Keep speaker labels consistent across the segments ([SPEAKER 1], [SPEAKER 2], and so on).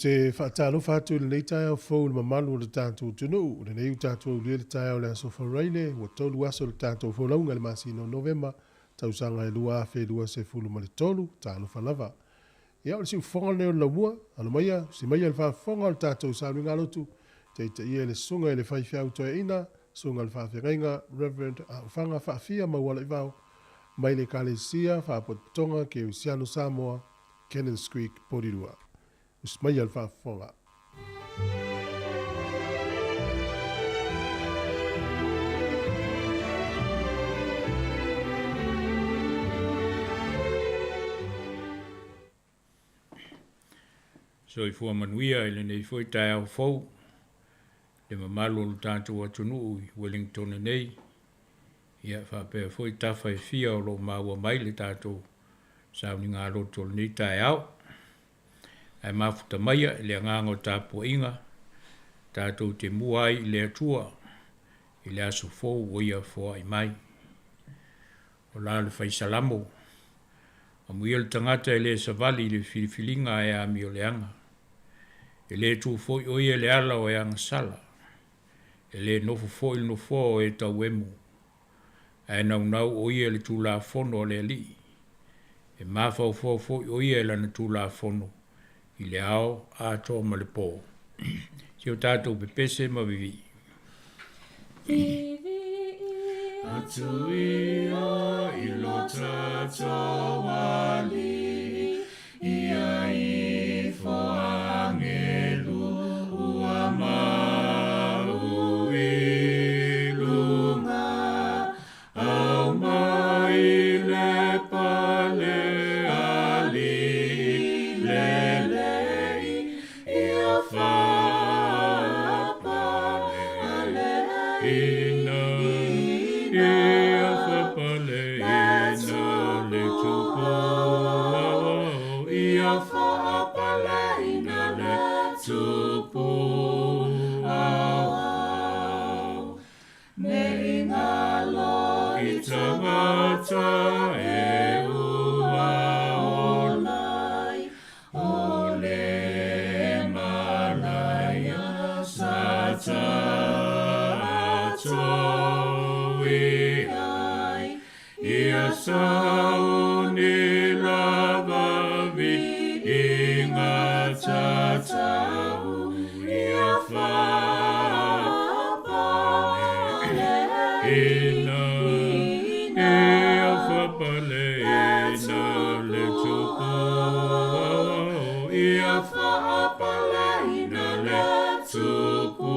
[SPEAKER 1] te faatalofa atu i lenei taeao fou i le mamalu o le tatou atunuu. O lenei ua tatou aulia le taeao o le aso Faraile, ua tolu aso o le tatou folauga i le masina o Novema, tausaga e 2023. Talofa lava. Ia, o le siufofoga lenei o le laumua. Alo maia, usi maia le faafofoga o le tatou sauniga lotu, taitaia e le Susuga i le Faifeau Toeaina, Susuga i le Faafeagaiga, Rev. Aofaga Faafia Maualaivao, mai le Ekalesia Faapotopotoga Kerisiano Samoa, Cannons Creek, Porirua. Usi maia le faafofoga.
[SPEAKER 2] Soifua manuia i lenei foi taeao fou, le mamalu o lo tatou atunuu i Wellington nei, ia faapea foi tafa e fia o lo o maua mai le tatou sauniga loto o lenei taeao. Ae mafuta maia i le agaga o tapuaiga, tatou te mua ai i le Atua i le aso fou ua Ia foai mai. O la le Fai Salamo, Amuia le tagata e le savali i le filifiliga a e amioleaga. E le tu foi o ia i le ala o e agasala. E le nofo foi i le nofoa o e tauemu. Ae naunau o ia i le Tulafono a le Alii. E mafaufau foi o ia i lana Tulafono i le ao atoa ma le po. Si o tatou pepese ma vivii.
[SPEAKER 3] Vivii atu ia i lo tatou Alii, ia ifo agelu ua mau i luga, au mai le pale alii lelei, ia
[SPEAKER 2] Ina, ia faapaleina le tupu, ia faapaleina le tupu.
[SPEAKER 3] Ne i galo
[SPEAKER 2] i tagata e ua ola
[SPEAKER 3] ai, o le malaia sa tatou i ai,
[SPEAKER 2] ia sauni lava viiga
[SPEAKER 3] tatau, ia
[SPEAKER 2] Ina, ia faapaleina le tupu, ia faapaleina le tupu.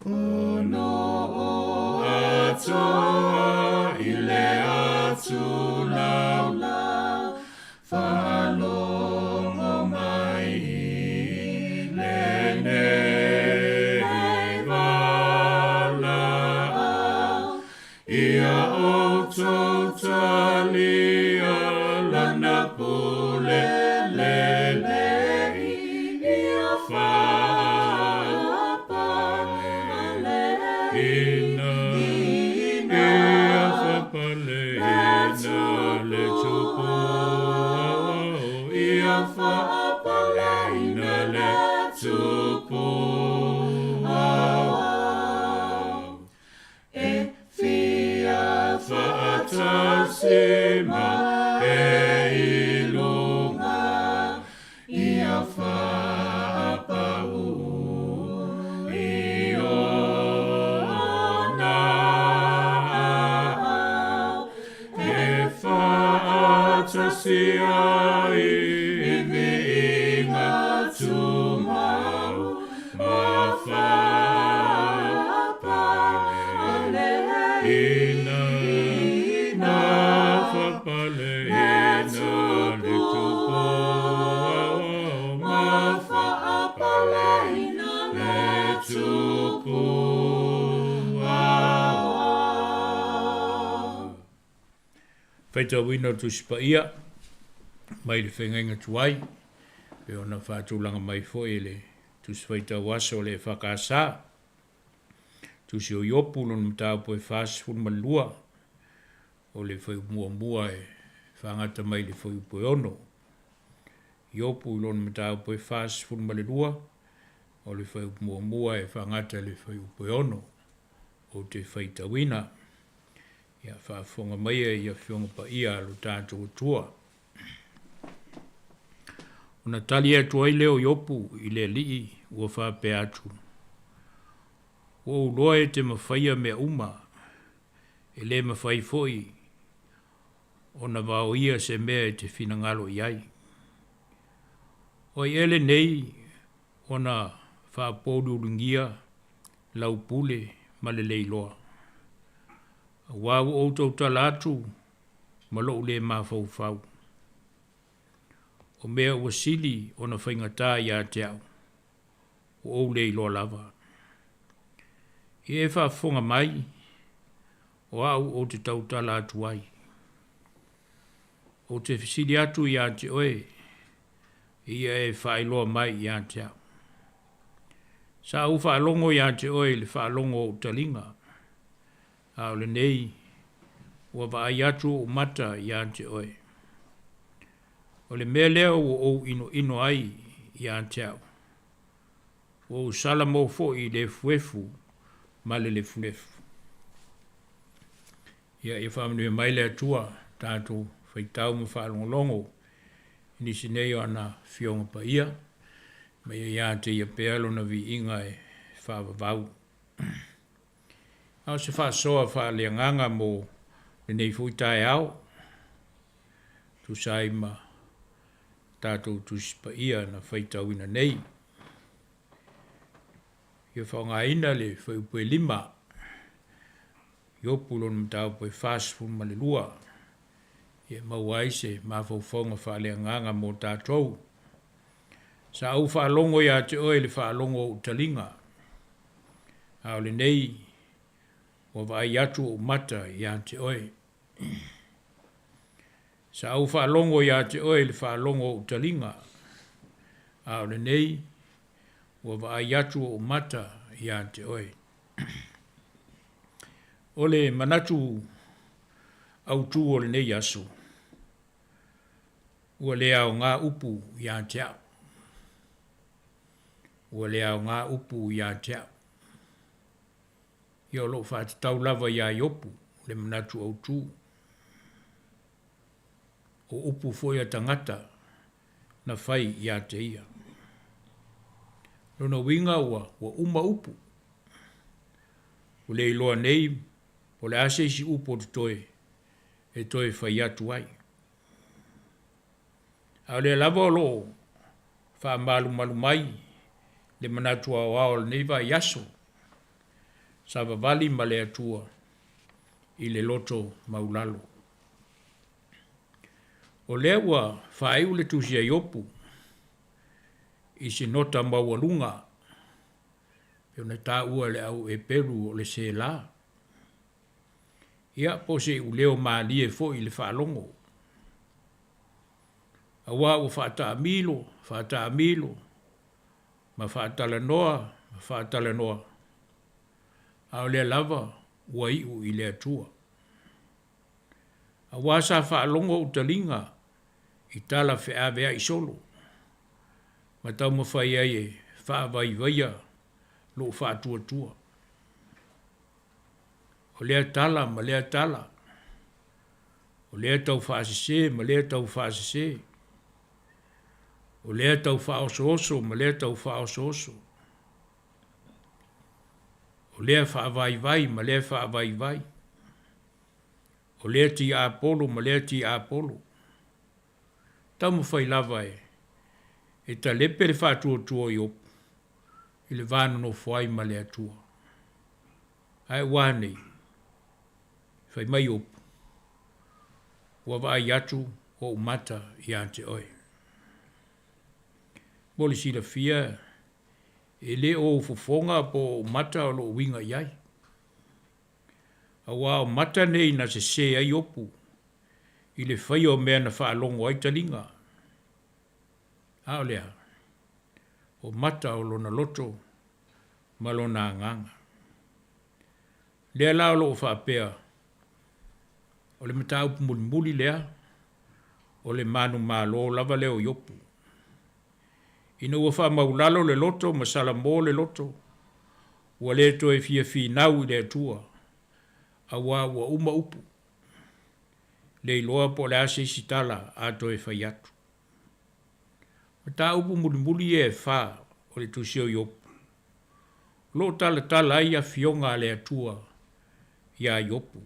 [SPEAKER 3] Ono o
[SPEAKER 2] atoa i le atu laulau,
[SPEAKER 3] faalogo mai i lenei valaau,
[SPEAKER 2] ia outou talia lana pule lelei,
[SPEAKER 3] ia
[SPEAKER 2] Ina, ia faapaleina le tupu, ia faapaleina le tupu.
[SPEAKER 3] E fia
[SPEAKER 2] faatasi ma e i luga,
[SPEAKER 3] ia faapau i ona aao,
[SPEAKER 2] e faatasi ai i viiga
[SPEAKER 3] tumau,
[SPEAKER 2] ma
[SPEAKER 3] Ina,
[SPEAKER 2] faapaleina le tupu,
[SPEAKER 3] ma faapaleina
[SPEAKER 2] le tupu. Faitauina o le Tusi Paia mai le Feagaiga Tuai, pei ona faatulaga mai foi e le Tusi Faitau Aso o le EFKS. Tusi o Iopu, lona mataupu e 42, o le fuaiupu muamua e faagata mai i le fuaiupu e 6. Iopu i lona mataupu e 42, o le fuaiupu muamua e faagata i le fuaiupu e 6, ou te faitauina. Ia faafofoga maia i Afioga Paia a lo tatou Atua. Ona tali atu ai lea o Iopu i le Alii ua faapea atu, Ua ou iloa e te mafaia mea uma, e le mafai foi ona vaoia se mea e te finagalo i ai. O ai ea lenei ona faapouliuligia lau pule ma le leiloa? Auā ua ou tautala atu ma lou le mafaufau. O mea ua sili ona faigata ia te au, ua ou le iloa lava. Ia e faafofoga mai, o au ou te tautala atu ai. Ou te fesili atu ia te oe, ia e faailoa mai ia te au. Sa ou faalogo ia te oe i le faalogo o ou taliga, a o lenei ua vaai atu ou mata ia te oe. O le mea lea ua ou inoino ai ia te au, ua ou salamo foi i le efuefu ma le lefulefu. Ia, ia faamanuia mai le Atua tatou faitau ma faalogologo i nisi nei o ana Afioga Paia, ma ia ia te Ia pea Lona viiga e faavavau. A o se faasoa faaleagaga mo lenei foi taeao, tusa ai ma tatou Tusi Paia na faitauina nei. Ia faaaogaina le fuaiupu e 5, Iopu lona mataupu e 42, e maua ai se mafaufauga faaleagaga mo tatou. Sa ou faalogo ia te oe i le faalogo o ou taliga, a o lenei ua vaai atu ou mata ia te oe. Sa ou faalogo ia te oe i le faalogo o ou taliga, a o lenei ua vaai atu ou mata ia te oe. O le manatu autu o lenei aso, ua le aoga upu ia te au. Ua le aoga upu ia te au. Ia o lo o faatatau lava ia Iopu le manatu autu. O upu foi a tagata na fai ia te ia. Lona uiga ua uma upu. Ua le iloa nei po o le a se isi upu o totoe e toe fai atu ai. A o lea lava o lo o faamalumalu mai le manatu aoao o lenei vaiaso, savavali ma le Atua i le loto maulalo. O lea ua faaiu le tusi a Iopu i se nota maualuga e ona taua e le au Eperu o le Sela. Ia, po o se iuleo malie foi i le faalogo, auā ua faataamilo, faataamilo, ma faatalanoa, ma faatalanoa, a o lea lava ua iu i le Atua. Auā sa faalogo ou taliga i tala feaveai solo, ma taumafai ai e faavaivaia lou faatuatua. O lea tala ma lea tala, o lea tau faasese ma lea tau faasese, o lea tau faaosooso ma lea tau faaosooso, o lea faavaivai ma lea faavaivai, o lea tiapolo ma lea tiapolo. Taumafai lava e talepe le faatuatua o Iopu i le va nonofo ai ma le Atua. Ae ua a nei? Fai mai Iopu, Ua vaai atu ou mata ia te oe. Mo le silafia, e le o ou fofoga po o ou mata o lo o uiga i ai. Auā o mata nei na sesē ai Iopu i le faia o mea na faalogo ai taliga. A o le a? O mata o lona loto ma lona agaga. Lea la o lo o faapea, o le mataupu mulimuli lea, o le manumalo lava lea o Iopu. Ina ua faamaulalo le loto ma salamo le loto, ua le toe fia finau i le Atua, auā ua uma upu. Le iloa po o le a se isi tala a toe fai atu. Mataupu mulimuli ia e fā o le Tusi o Iopu, o lo o talatala ai afioga a le Atua iā Iopu.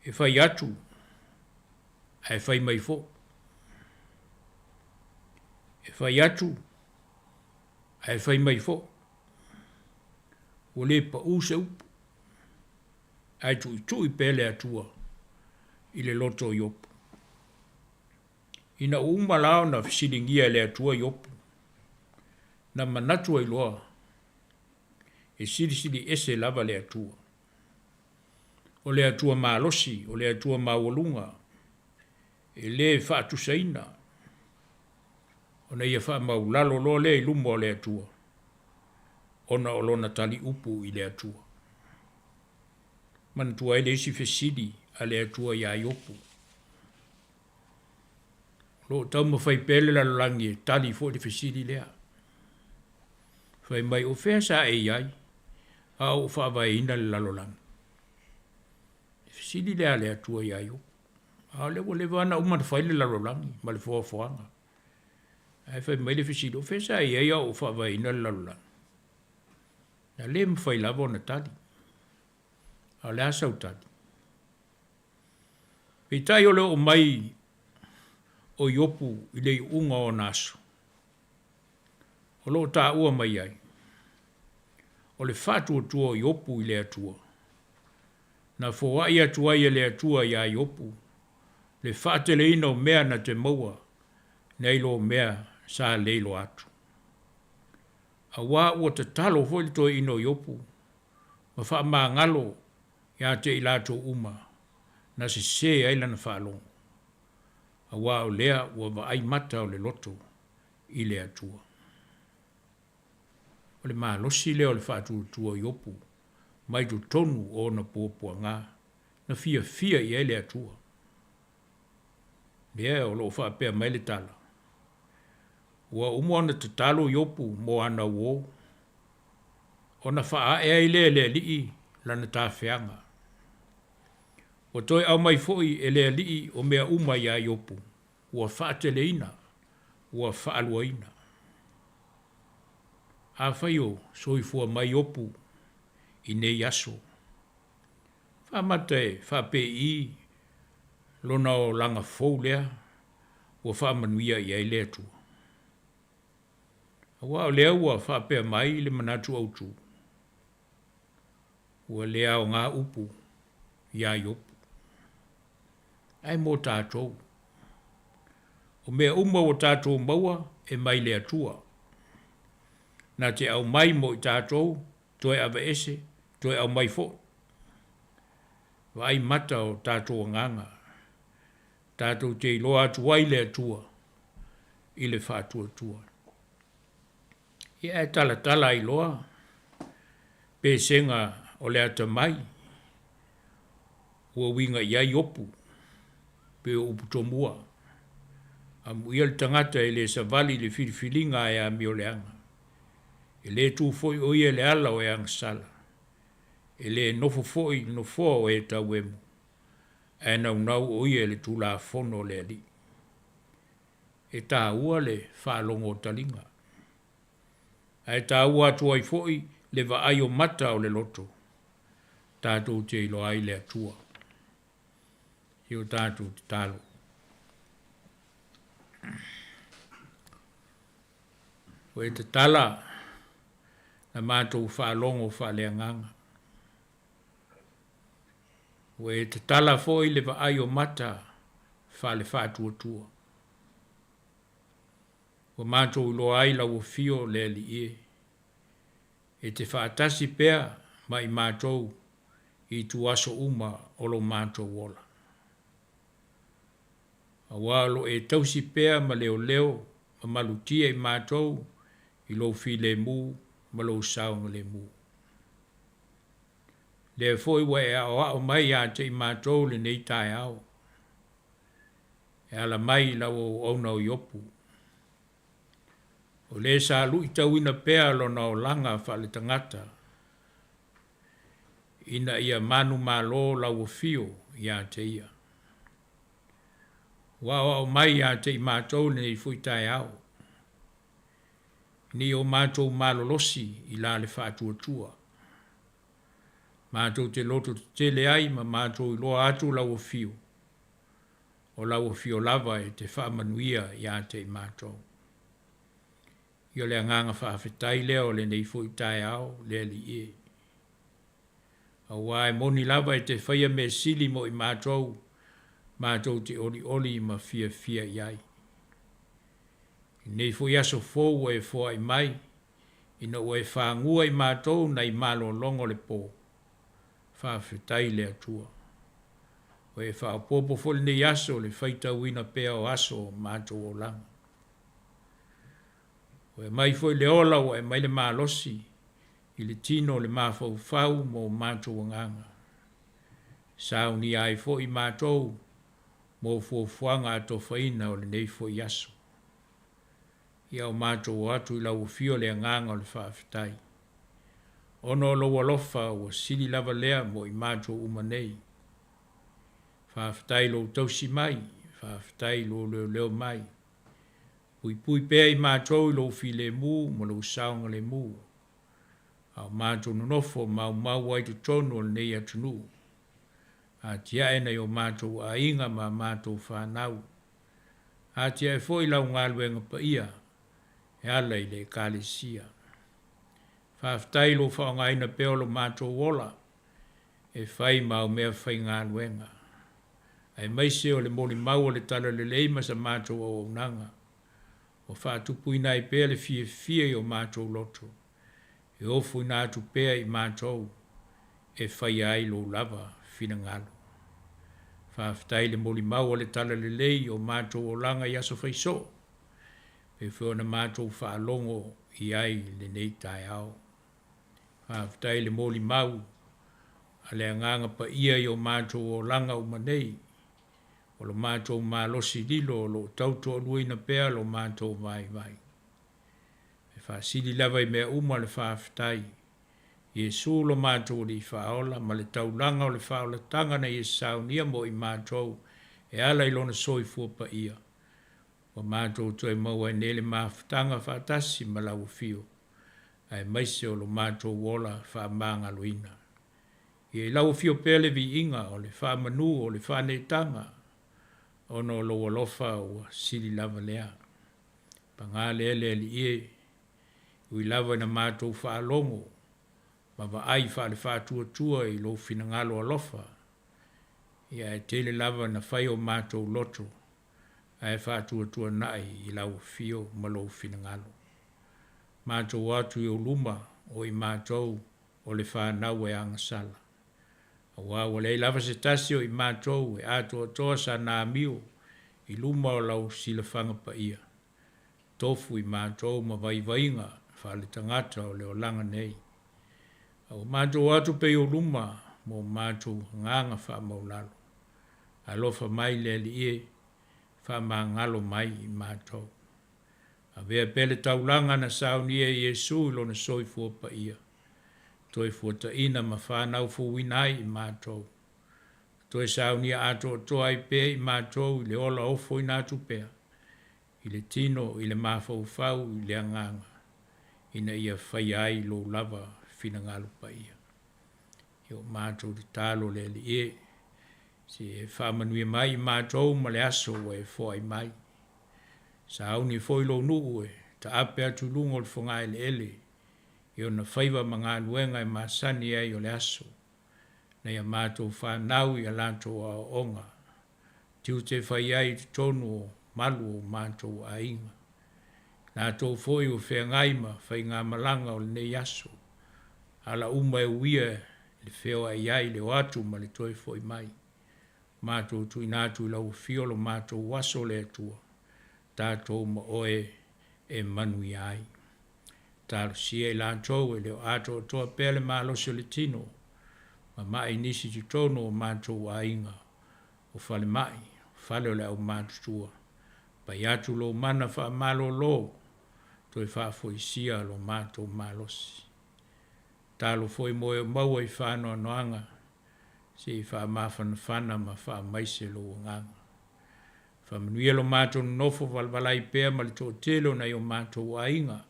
[SPEAKER 2] E fai atu ae fai mai foi. E fai atu ae fai mai foi. Ua le pau se upu, ae tuitui pea le Atua i le loto o Iopu. Ina ua uma la ona fesiligia e le Atua Iopu, na manatu ai loa, e silisili ese lava le Atua. O le Atua malosi, o le Atua maualuga, e le faatusaina, ona ia faamaulalo loa lea i luma o le Atua, ona o lona taliupu i le Atua. Manatua ai le isi fesili a le Atua iā Iopu. O lo o taumafai pea le lalolagi e tali foi le fesili lea. Fai mai, O fea sa e i ai a o ou faavaeina le lalolagi? Le fesili lea a le Atua iā Iopu. A o lea ua leva ona uma ona fai le lalolagi ma le foafoaga. Ae fai mai le fesili, O fea sa e i ai a o ou faavaeina le lalolagi? Na le mafai lava ona tali. A o le a sau tali? Peitai o le oo mai o Iopu i le iuga o ona aso, o lo o taua mai ai, o le faatuatua o Iopu i le Atua. Na foai atu ai e le Atua iā Iopu le faateleina o mea na te maua nai lo mea sa le iloa atu. Auā ua tatalo foi le toeaina o Iopu ma faamagalo ia te i latou uma na sesē ai lana faalogo, auā o lea ua vaai mata o le loto i le Atua. O le malosi lea o le faatuatua o Iopu mai totonu o ona puapuaga na fiafia i ai le Atua. Lea o lo o faapea mai le tala, Ua uma ona tatalo Iopu mo ana uō, ona faaae ai lea e le Alii lana tafeaga. Ua toe aumai foi e le Alii o mea uma iā Iopu, ua faateleina, ua faaluaina. Afai o soifua mai Iopu i nei aso, faamata e faapei lona olaga fou lea ua faamanuia i ai le Atua? Aua o lea ua faapea mai le manatu autu, ua le aoga upu iā Iopu. Ae mo tatou, o mea uma ua tatou maua e mai le Atua, na te aumai mo i tatou, toe aveese, toe aumai foi. Vaai mata o tatou agaga, tatou te iloa atu ai le Atua i le faatuatua. Ia ae talatala ai loa pesega o le atamai ua uiga i ai Iopu, pei o upu tomua, Amuia le tagata e le savali i le filifiliga a e amioleaga, e le tu foi o ia i le ala o e agasala, e le nofo foi i le nofoa o e tauemu, ae naunau o ia i le Tulafono a le Alii. E taua le faalogo o taliga, ae taua atu ai foi le vaai o mata o le loto, tatou te iloa ai le Atua. I o tatou tatalo. Ua e tatala la matou faalogo faaleagaga. Ua e tatala foi le vaai o mata faale-faatuatua. Ua matou iloa ai lau afio le Alii e, e te faatasi pea ma i matou i ituaso uma o lo matou ola. Aua o lo o e tausi pea ma leoleo ma malutia i matou i lou filemu ma lou saogalemu. Lea foi ua e aoao mai ia te i matou lenei taeao, e ala mai i lau auauna o Iopu. O le sa luitauina pea lona olaga faaletagata ina ia manumalo lau afio ia te ia. Ua aoao mai ia te i matou i lenei foi taeao, ina ia o matou malolosi i la le faatuatua, matou te lototetele ai ma matou iloa atu lau afio, o lau afio lava e te faamanuia ia te i matou. Ia o le agaga faafetai lea o lenei foi taeao le Alii e. Aua e moni lava e te faia mea sili mo i matou, matou te olioli ma fiafia i ai. I lenei foi aso fou ua e foai mai, ina ua e fagua i matou nai malologa o le po, faafetai i le Atua. Ua e faaopoopo foi lenei aso i le faitauina pea o aso o matou olaga. Ua e aumai foi le ola ua e aumai le malosi i le tino, le mafaufau ma o matou agaga, e saunia ai foi matou mo fuafuaga atofaina o lenei foi aso. Ia o matou o atu i lau afio le agaga o le faafetai, ona o lou alofa ua sili lava lea mo i matou uma nei. Faafetai i lou tausi mai, faafetai i lou leoleo mai. Puipui pea i matou i lou filemu ma lou saogalemu, a o matou nonofo maumau ai i totonu o lenei atunuu. Atiae nai o matou aiga ma a matou fanau. Atiae foi lau galuega paia e ala i le Ekalesia. Faafetai i lou faaaogaina pea o lo matou ola e fai ma au meafaigaluega, aemaise o le molimau o le talalelei ma sa matou auaunaga, ua faatupuina ai pea le fiafia i o matou loto, e ofoina atu pea i matou e faia ai lou lava finagalo. Faafetai i le molimau o le talalelei i o matou olaga i aso faisoo, pei foi ona matou faalogo i ai i lenei taeao. Faafetai i le molimau a le Agaga Paia i o matou olaga uma nei, o lo matou malosi lilo o lo o tautoaluaina pea lo matou vaivai. E faasili lava i mea uma le faafetai, Iesu lo matou Alii Faaola ma le taulaga o le faaolataga na Ia saunia mo i matou e ala i Lona soifua paia, ua matou toe maua ai nei le mafutaga faatasi ma lau afio, aemaise o lo matou ola faamagaloina. Ia i lau afio pea le viiga, o le faamanu, o le faaneetaga, ona o lou alofa ua sili lava lea. Paga lea le Alii e, ui lava ina matou faalogo ma vaai faale-faatuatua i lou finagalo alofa, ia ae tele lava ina fai o matou loto ae faatuatuanai i lau afio ma lou finagalo. Matou o atu i ou luma o i matou o le fanau e agasala, aua ua leai lava se tasi o i matou e atoatoa sana amio i luma o lau silafaga paia, tofu i matou ma vaivaiga faaletagata o le olaga nei. A ua matou o atu pea i ou luma ma o matou agaga faamaualalo, alofa mai le Alii e, faamagalo mai i matou. Avea pea le taulaga na saunia e Iesu i lona soifua paia, toe fuataina ma fanau fouina ai i matou, ma toe saunia atoatoa ai pea i matou i le ola ofoina atu pea, i le tino, i le mafaufau, i le agaga, ina ia faia ai lou lava finagalo paia. Ia o matou tatalo le Alii e, se i e faamanuia mai i matou ma le aso ua e foai mai. Sauni foi lou nuu e taape atu i luga o le fogaeleele i ona faiva ma galuega e masani ai o le aso, nai a matou fanau i a latou aoaoga, tiute e fai ai i totonu o malu o matou aiga. Latou foi ua feagai ma faigamalaga o lenei aso, ala uma e uia i le feoai ai, le o atu ma le toe foi mai. Matou tuuina atu i lau afio lo matou aso le Atua, tatou ma oe e manuia ai. Talosia i latou e le o atoatoa pea le malosi o le tino, ma mai nisi i totonu o matou aiga, o falemai, o fale o le aumatutua. Pai atu lou mana faamalolo. Toe faafoisia lo matou malosi. Tatalo foi mo e o maua i faanoanoaga, se i faamafanafana ma faamaise lou agaga. Faamanuia lo matou nonofo valavalai pea ma le toatele o nai o matou aiga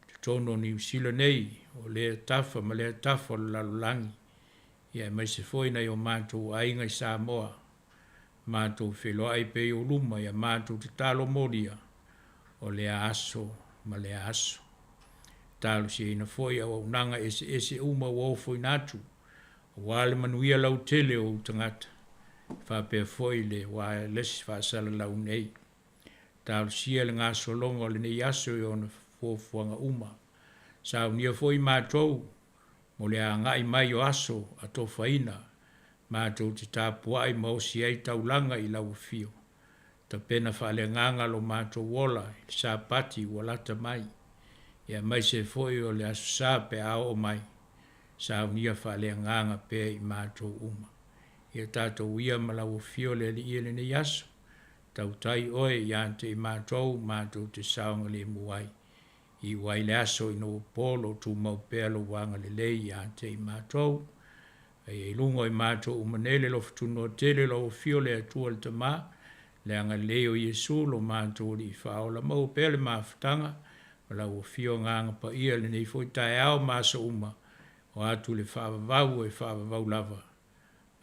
[SPEAKER 2] i totonu o Niu Sila nei, o lea tafa ma lea tafa o le lalolagi, ia aemaise foi nai o matou aiga i Samoa. Matou feiloai pea i ou luma ia matou tatalo molia o lea aso ma lea aso. Talosiaina foi auaunaga eseese uma ua ofoina atu aua le manuia lautele o ou tagata, faapea foi le uaealesi faasalalau nei. Talosia le gasologa o lenei aso i ona fuafuaga uma. Saunia foi matou mo le agai mai o aso atofaina matou te tapuai ma osi ai taulaga i lau afio. Tapena faaleagaga lo matou ola i le Sapati ua lata mai, aemaise ai foi o le Aso Sa pe a oo mai, saunia faaleagaga pea i matou uma. Ia tatou uia ma lau afio le Alii i lenei aso, tautai oe ia te i matou matou te saogalemu ai. Iu ai le aso ina ua po o lo o tumau pea lou agalelei ia te i matou. Faia i luga o i matou uma nei le alofa tunoa tele o lau Afio le Atua le Tama, le agalelei o Iesu lo matou Alii Faaola, maua pea le mafutaga ma lau Afio Agaga Paia i lenei foi taeao ma aso uma, o atu le faavavau e faavavau lava.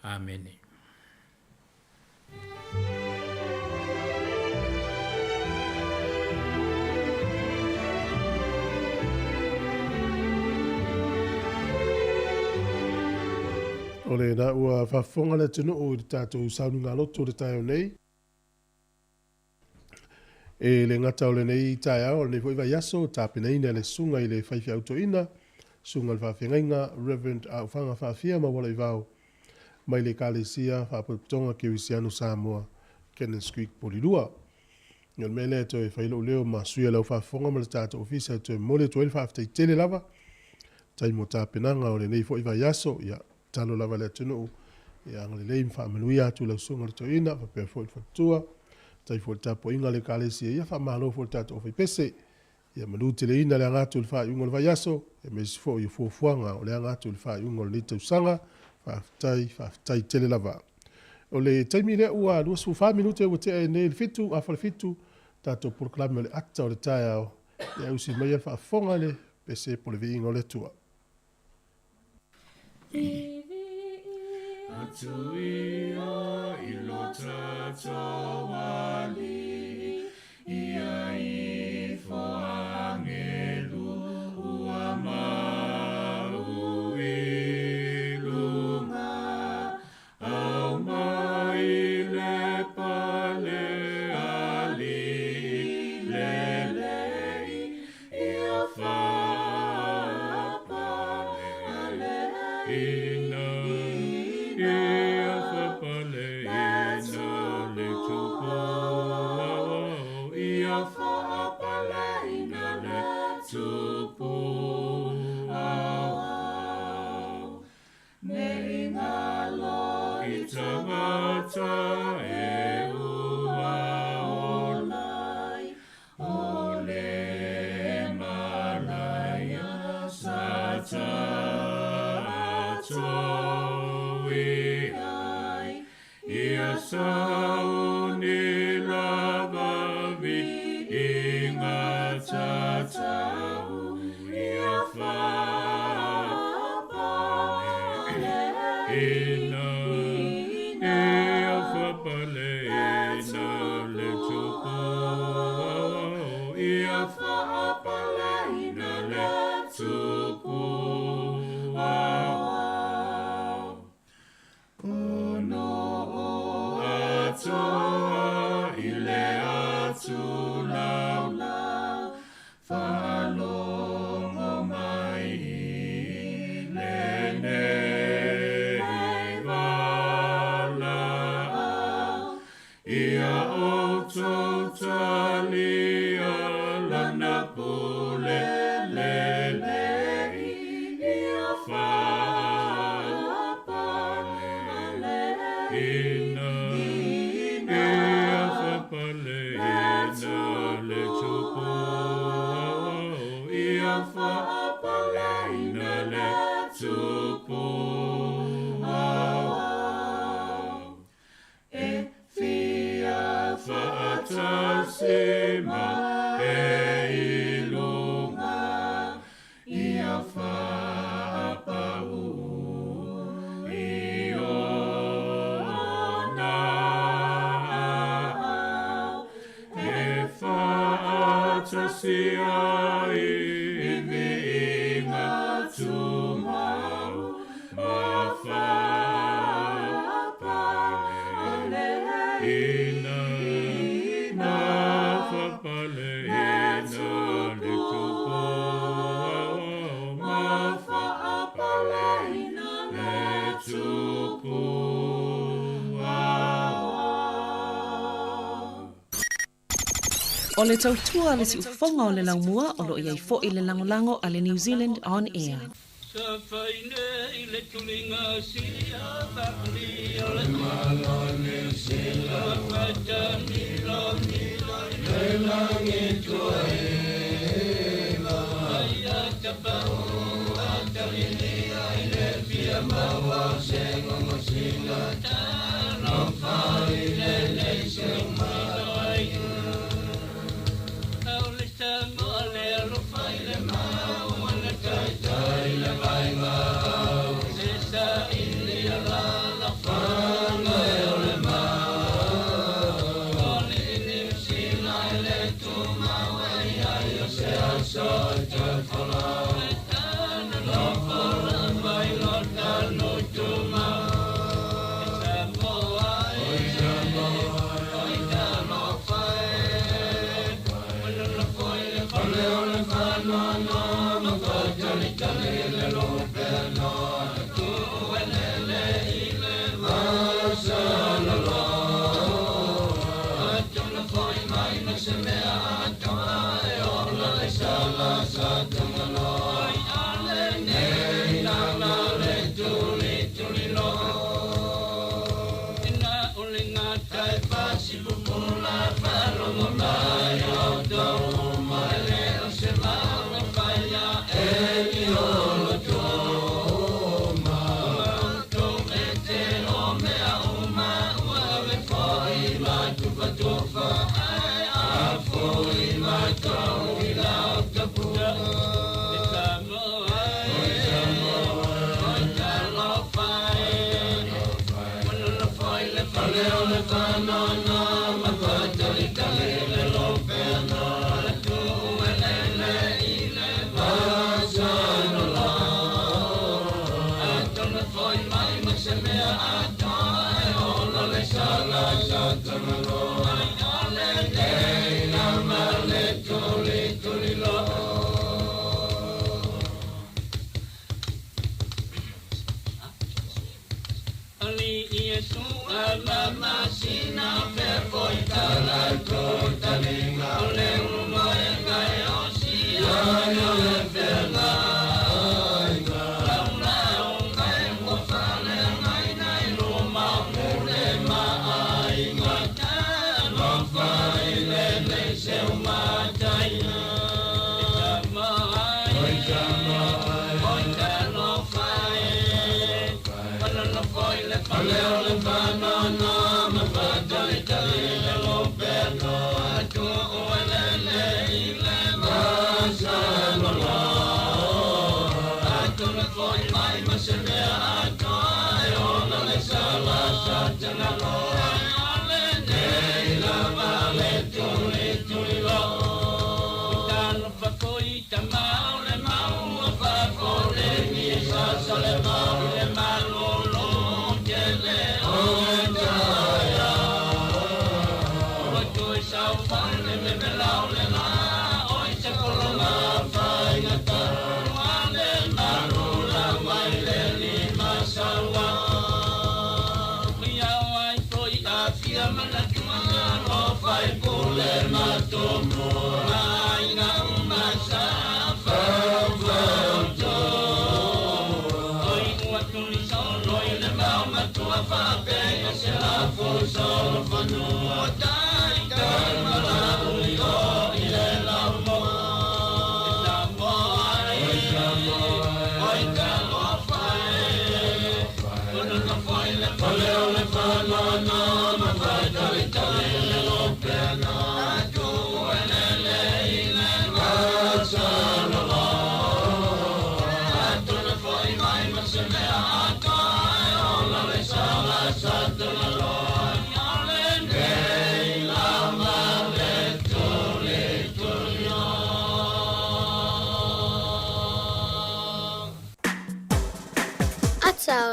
[SPEAKER 2] Amene.
[SPEAKER 1] O lena ua faafofoga le atunuu i le tatou sauniga loto i le taeao nei. E le gata o lenei taeao, o lenei foi vaiaso, tapenaina e le Susuga i le Faifeau Toeaina, Susuga i le Faafeagaiga Rev. Aufaga Faafia Maualaivao, mai le Ekalesia Faalapotopotoga Kerisiano Samoa, Cannons Creek, Polilua. O le mea lea e toe fai lou leo ma sui o le au faafofoga ma le tatou ofisa e toe momoli atu ai le faafetai tele lava. Faafetai mo tapenaga o lenei foi vaiaso. Ia, tatalo lava le atunuu ia agalelei ma faamanuia atu i lau susuga i le toeaina faapea foi le faletua. Faafetai foi i le tapuaiga a le Ekalesia, ia faamalo foi i le tatou aufaipese. Ia manuteleina le aga atu i le faaiuga o le vaiaso, aemaise foi o fuafuaga o le aga atu i le faaiuga o lenei tausaga. Faafetai, faafetai tele lava. O le taimi lea ua 24 minute ua tea ai nei le 7, afa le 7, tatou polokalame o le ata o le taeao, ia usi maia le faafofoga i le pese po o le viiga o le Atua.
[SPEAKER 3] Atu ia i lo tatou Alii, ia ifo agelu ua mau i luga, au mai le pale alii lelei, ia faapaleina, ia faapaleina le tupu, ia faapaleina le tupu. Ne i ngalo i tagata e ua olai, o le malaia sa tatou i ai, ia sauni lava viiga tatau, ia faapaleina, ia faapaleina le tupu, ia faapaleina le tupu. Ono o atoa i le atu laulau, faalogo mai i lenei valaau, ia outou talia lana pule lelei, ia faapaleina, ia faapaleina le tupu, Faapaleina le Tupu Aoao e fia faatasi ma e i luga ia faapau i ona aao e faatasi ai i viiga tumau ma faapaleina ma faapaleina le Tupu Aoao ma faapaleina le Tupu Aoao.
[SPEAKER 4] O le tautua a le siufofoga o le laumua o lo o i ai foi le lagolago a le New Zealand On Air.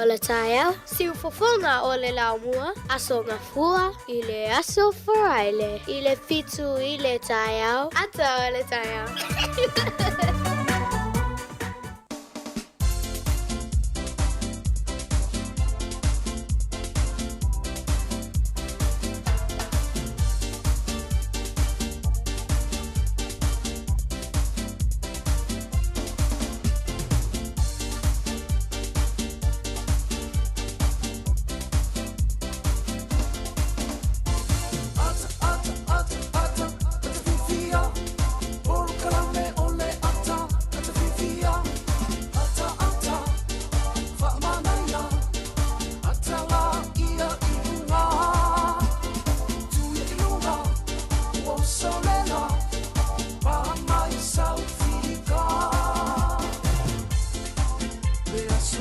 [SPEAKER 5] le taeao, siufofoga o le laumua, Aso Gafua i le Aso Faraile i le 7 i le taeao, ata o le taeao.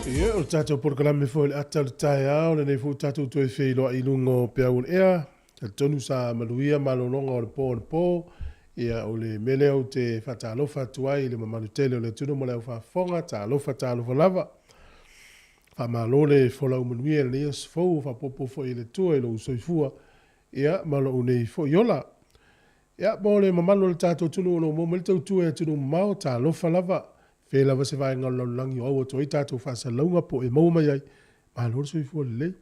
[SPEAKER 1] Ia, o le tatou polokalame foi o le ata o le taeao, lenei foi ua tatou toe feiloai i luga o peau o le ea. Talitonu sa manuia malologa o le po anapo. Ia, o le mea lea ou te faatalofa atu ai i le mamalu tele o le atunuu ma le aufaafofoga, talofa, talofa lava. Faamalo le folau manuia i lenei aso fou, ua faaopoopo foi e le Atua i lou soifua, ia, ma lou nei foi ola. Ia, mo le mamalu o le tatou atunuu o lo o maua mai le tautua i atunuu mamao, talofa lava, fea lava se vaega o le lalolagi o au atu ai tatou faasalalauga po o e maua mai ai, malo le soifua lelei.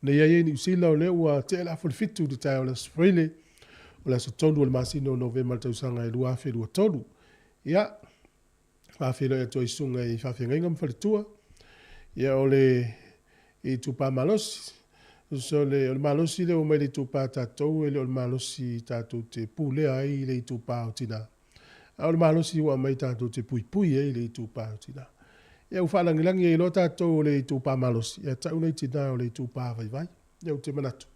[SPEAKER 1] Nei ai e Niu Sila o lea ua tea le afa o le 7 i le taeao o le Aso Faraile, o le aso 3 o le masina o Novema i le tausaga e 2023. Ia, faafeiloai atu ai i susuga i faafeagaiga ma faletua. Ia, o le itupa malosi. So, o le malosi lea ua mai le itupa tatou, e le o le malosi tatou te pulea ai le itupa o tina. A o le malosi ua aumai tatou te puipui ai le itupa o tina. Ia, ua faalagilagi ai loa tatou o le itupa malosi, ia tau nai tina o le itupa vaivai. Ia, ou te manatu,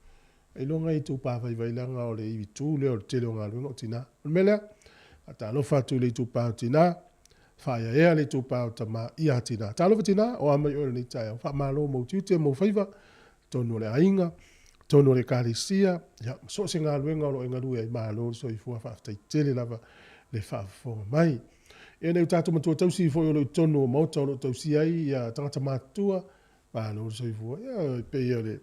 [SPEAKER 1] ailoga e itupa vaivai leaga o le ivitu lea o le tele o galuega o tina. O le mea lea, faatalofa atu i le itupa o tina, faaeaea le itupa o tama ia tina. Talofa tina, o a mai oe i lenei taeao, faamalo mo tiute mo faiva, totonu o le aiga, totonu o le ekalesia, ia, ma so o se galuega o lo o e galue ai, malo le soifua, faafetai tele lava le faafofoga mai. Ia, nai o tatou matua tausi foi o lo o i totonu o maota o lo o tausia ai ia tagata matutua, malo le soifua. Ia, e pei o le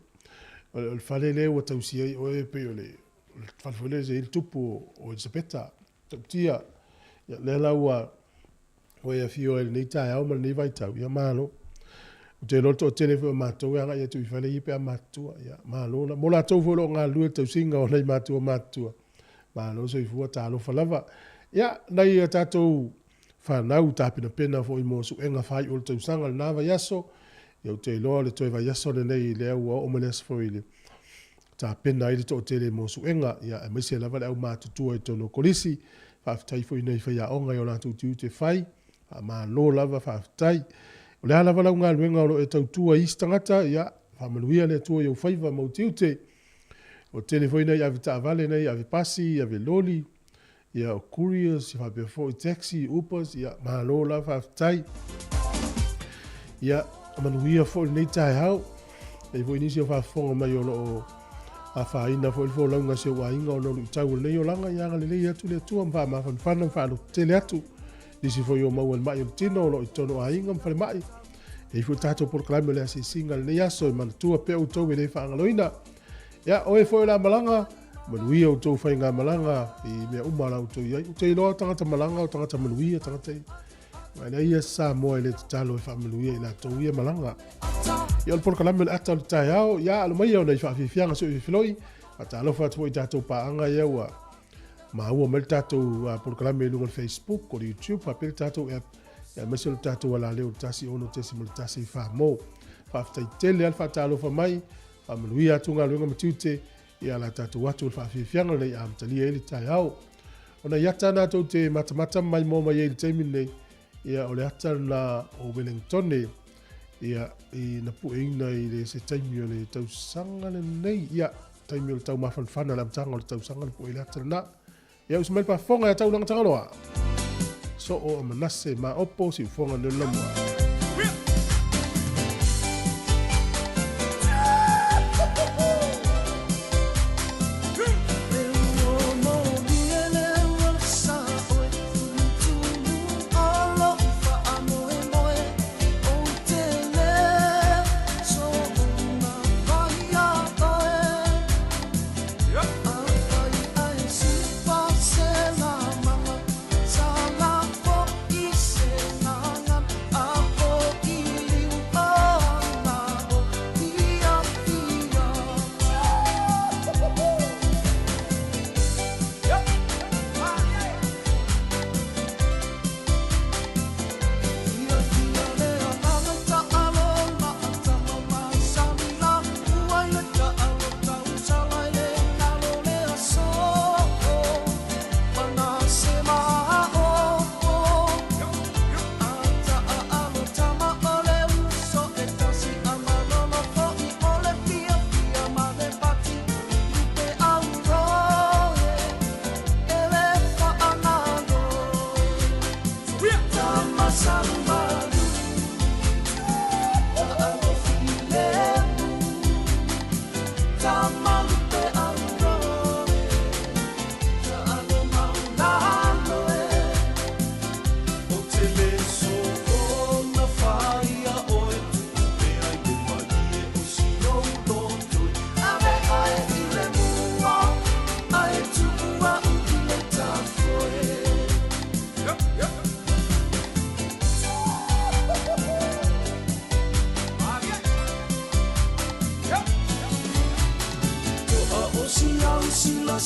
[SPEAKER 1] fale lea ua tausia ai oe, e pei o le fale foi lea e i ai le tupu o Elisapeta, Tautia. Ia, lea la ua e afio ai i lenei taeao ma lenei vaitau, ia malo. Ou te iloa le toatele foi o matou e agai atu i fale ia pe a matutua. Ia, malo la. Mo latou foi o lo o galulue i le tausiga o nai matua matutua, malo soifua, talofa lava. Ia, nai a tatou fanau tapenapena foi mo suega faaiu o le tausaga lena vaiaso. Ia, ou te iloa o le toe vaiaso lenei lea ua oo mai le aso foi i le tapena ai le toatele mo suega, ia, aemaise lava le aumatutua i totonu o kolisi. Faafetai foi i nai faiaoga i o latou tiute fai, faamalo lava, faafetai. O le a lava lau galuega o lo o e tautua i isi tagata, ia, faamanuia le Atua i ou faiva ma ou tiute. O tele foi nai avetaavale, nai avepasi, aveloli, ia, o couriers, faapea foi taxi, Ubers, ia, malo la, faafetai. Ia, manuia foi lenei taeao. E foi nisi o faafofoga mai o lo o afaina foi le folauga a si ou aiga ona o luitau o lenei olaga, ia agalelei atu le Atua ma faamafanafana ma faalototele atu. Nisi foi o maua i le mai o le tino o lo o i totonu o aiga ma falemai. E i foi tatou polokalame o le asiasiga i lenei aso e manatua pea outou e le faagaloina. Ia, o e foi o le a malaga, manuia outou faigamalaga i mea uma o la outou i ai. Ou te iloa o tagata malaga, o tagata manuia, tagata i. Aua e leai ia se Samoa e le tatalo e faamanuia i latou ia malaga. Ia, o le polokalame o le ata o le taeao, ia alo maia ona i faafiafiaga sui fefiloi. Faatalofa atu foi i tatou paaga ia ua maua mai le tatou polokalame i luga o le Facebook, o le YouTube, faapea le tatou app, ia aemaise o le tatou alaleo 16.1 Famo. Faafetai tele lava le faatalofa mai, faamanuia atu galuega ma tiute, ia la tatou atu o le faafiafiaga lenei amatalia ai le taeao. O nai ata na tou te matamata ma maimoa mai ai i le taimi lenei, ia o le ata lena o Wellingtone, ia i na pueina i le se taimi o le tausaga lenei, ia taimi o le taumafanafana le amataga o le tausaga na pue ai le ata lena. Ia usu mai le faafofoga ia Taulaga Tagaloa. Soo a Manase Maopo Siufoga Leolamua.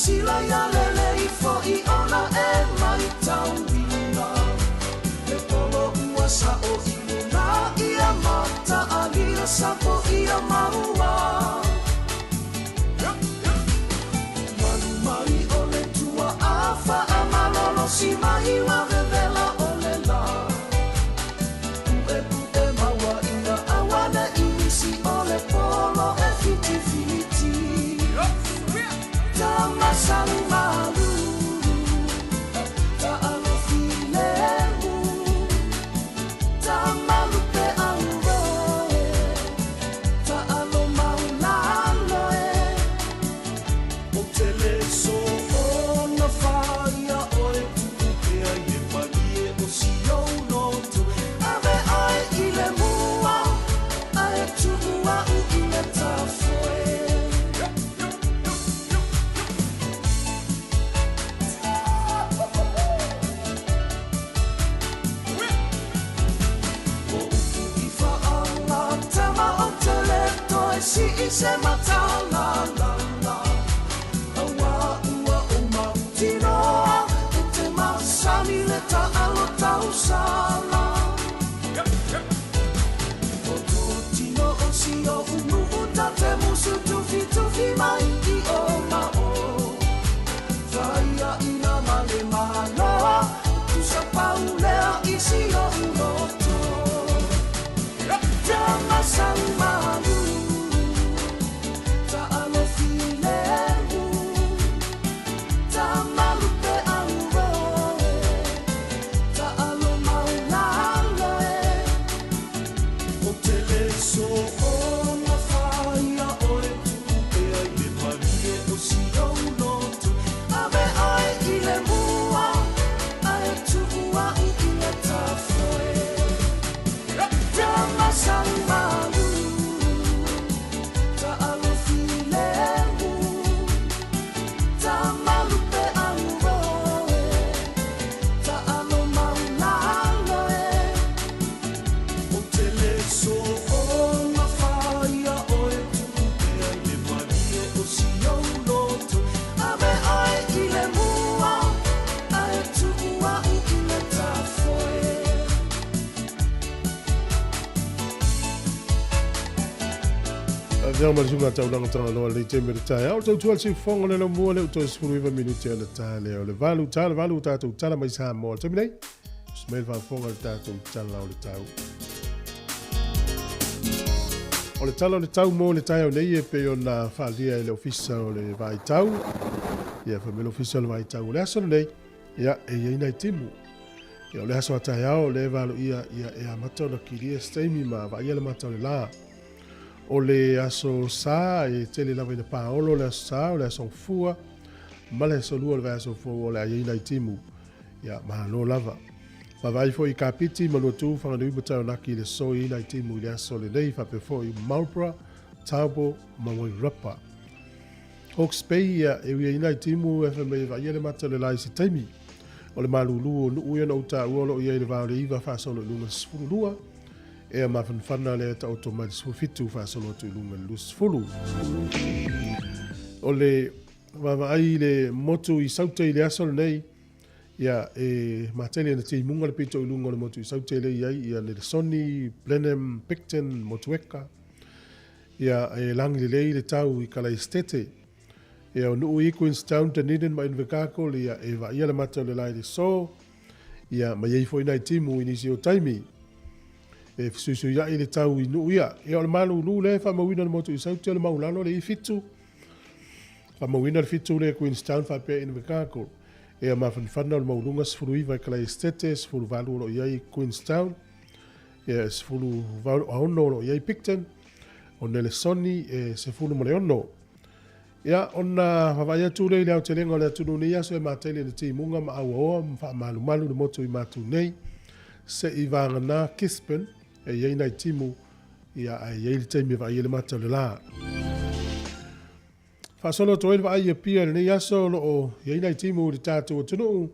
[SPEAKER 6] silasila ia lelei foʻi ona e maitauina le polo ua saʻo i luna ia mataalia sapo ia maua malu mai o le tuaʻa faamalolosi mai ua vevela o le lā puʻepuʻe maua ina auaneʻi nisi o le polo e fitifiti tamasalumalu taʻalofilemu tamalupe auroe taʻalo maulalo e o te le soona faia oe tuʻupea i le malie o siou loto ave oe i le mua ae tuu au i le tafoe. O upu i faagatama o te le toe sii se matalalala auā ua ou mautinoa e te masani le taʻalo tausala o totino o si oʻu nuu ta te musu tufitufi mai i o ma o faiaʻina ma le maloa tusa paulea i si oʻu loto tamasalumalu taʻalofilemu tamalupe auroe taʻalo maulalo e o te le soona faia oe tuʻupea i le malie o si ou loto ave oe i le mua ae tuu au i le tafoe tamasalumalu taʻalofilemu tamalupe auroe taʻalo maulalo e o te le soona faia oe tuʻupea i le malie o si ou loto ave oe i le mua ae tuu au i le tafoe.
[SPEAKER 1] Avea ma le suga taulaga tagaloa le taimi o le taeao. O le tautua le siufofoga o le laumua lea ua toe 19 minute o le ta lea o le 8 ta le 8 tatou tala mai Samoa. O le taimi nei, usi mai le faafofoga i le tatou tala o le tau. O le tala o le tau mo le taeao nei e pei ona faaalia e le Ofisa o le Vaitau. Ia, fai mai le Ofisa o le Vaitau o le aso lenei, ia, e i ai nai timu. Ia, o le aso a taeao, o lea e valoia, ia, e amata ona kilia se taimi ma vaaia le mata o le lā. O le aso Sa, e tele lava ina paolo le aso Sa, o le aso Gafua, ma le aso Lua o le vaiaso fou o le a i ai nai timu. Ia, malo lava. Vaavaai foi i Kapiti, Manuatū, Whanganui ma Taranaki i le so i nai timu i le aso lenei, faapea foi i Marlborough, Taupo ma Wairarapa. Hawke's Bay, ia, e ui ai nai timu e fai mai e vaaia le mata o le lā i se taimi. O le malūlū o nuu ia na ou taua o lo o i ai i le va o le 9 faasolo i luga i le 12, ea mafanafana lea e taoto mai le 17 faasolo atu i luga i le 20. O le vaavaai i le motu i Saute i le aso lenei, ia, e matele ina timuga le pito i luga o le motu i Saute lea i ai ia Nelesoni, Blenheim, Picton, Motueka. Ia, e lagi lelei le tau i Kalaesetete. Ia, o nuu i Queenstown, Dunedin ma Invercargill, ia, e vaaia le mata o le lae i le so, ia, ma i ai foi nai timu i nisi o taimi. E fesuisuiaʻi le tau i nuu ia. Ia, o le malūlū lea e faamauina i le motu i Saute o le maulalo le i7. Faamauina le 7 lea i Queenstown faapea Invercargill. Ea mafanafana o le mauluga 19 i Kalaesetete, 18 o lo o i ai i Queenstown, ia, e 16 o lo o i ai Picton, o Nelesoni e 16. Ia, ona vaavaai atu lea i le aotelega o le atunuu nei aso e mataili i le timuga ma auaoa ma faamalumalu le motu i matou nei, se'i vagana Gisborne e i ai nai timu, ia, ae i ai le taimi e vaai ai le mata o le lā. Faasolo atu ai le vaai i Apia i lenei aso o lo o i ai nai timu i le tatou atunuu,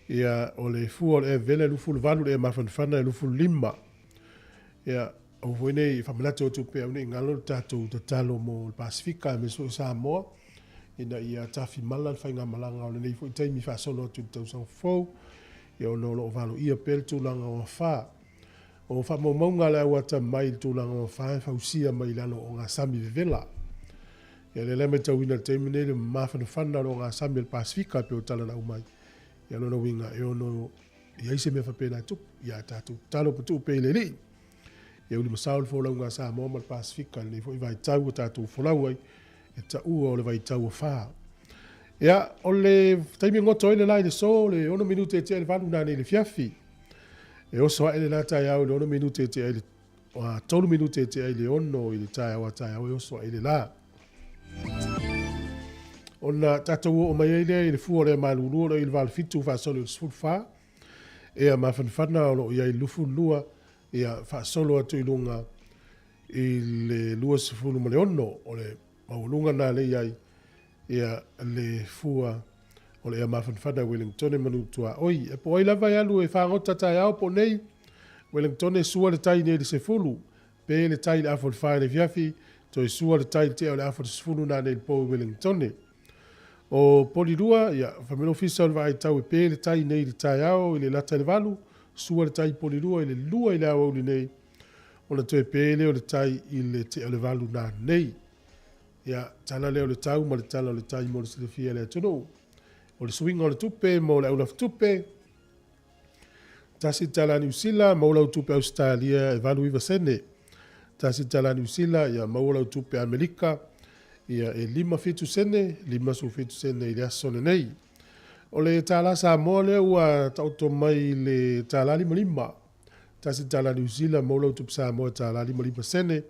[SPEAKER 1] ia, o le fua o le ea vevela e 28, le ea mafanafana e 25. Ia, aua foi nei faamanatu atu pea au nei galo le tatou tatalo mo le Pasefika aemaise foi o Samoa. ina ia tafimala le faigamalaga o lenei foi taimi faasolo atu i le tausaga fou, ia ona o lo o valoia pea le tulaga o afa. O faamaumauga a le au atamai i le tulaga o afa e fausia mai i lalo o ogasami vevela. Ia lea la e matauina i le taimi nei le mafanafana o le ogasami o le Pasefika e pei o tala na aumai. Ia o lona uiga e ono i ai se mea faapena e tupu. Ia a tatou tatalo ma tuu pea i le Alii. Ia uli masao le folauga a Samoa ma le Pasefika i lenei foi vaitau ua tatou folau ai e taua o le vaitau afa. Ia, o le taimi e goto ai le la i le so, le 6 minute e tea i le 8 nanei i le afiafi. E oso ae le la taeao i le 6 minute e tea i le 3 minute e tea i le 6 i le taeao a taeao e oso ae le la. Ona tatou oo mai ai lea i le fua o le malulu o lo o i le 87 faasolo i le 14. Ea mafanafana o lo o i ai i le 22 ia faasolo atu i luga i le 26 o le maualuga lena lea i ai ia le fua o le ea mafanafana Wellingtone manu tuaoi. E po o ai lava e alu e fagota taeao po o nei, Wellingtone sua le tai nei i le 10, pe le tai i le afa o le 4 i le afiafi, toe sua le tai i le tea o le afa o le 10 nanei i le po i Wellingtone. O Polilua, ia, fai mai le Ofisa o le Vaai Tau e pe le tai nei i le taeao i le lata i le 8, sua le tai i Polilua i le 2 i le aoauli nei, ona toe pe lea o le tai i le tea o le 8 nanei. Ia, tala lea o le tau ma le tala o le tai mo le silafia e le atunuu. O le suiga o le tupe mo le aulafutupe, $1 Niu Sila, maua lau tupe Ausetalia e 89 sene. $1 Niu Sila, ia maua lau tupe Amerika, ia e 57 sene, 57 sene i le aso lenei. O le tala Samoa lea ua taoto mai i le $1.55. $1 Niu Sila, maua lau tupe Samoa e $1.55 sene.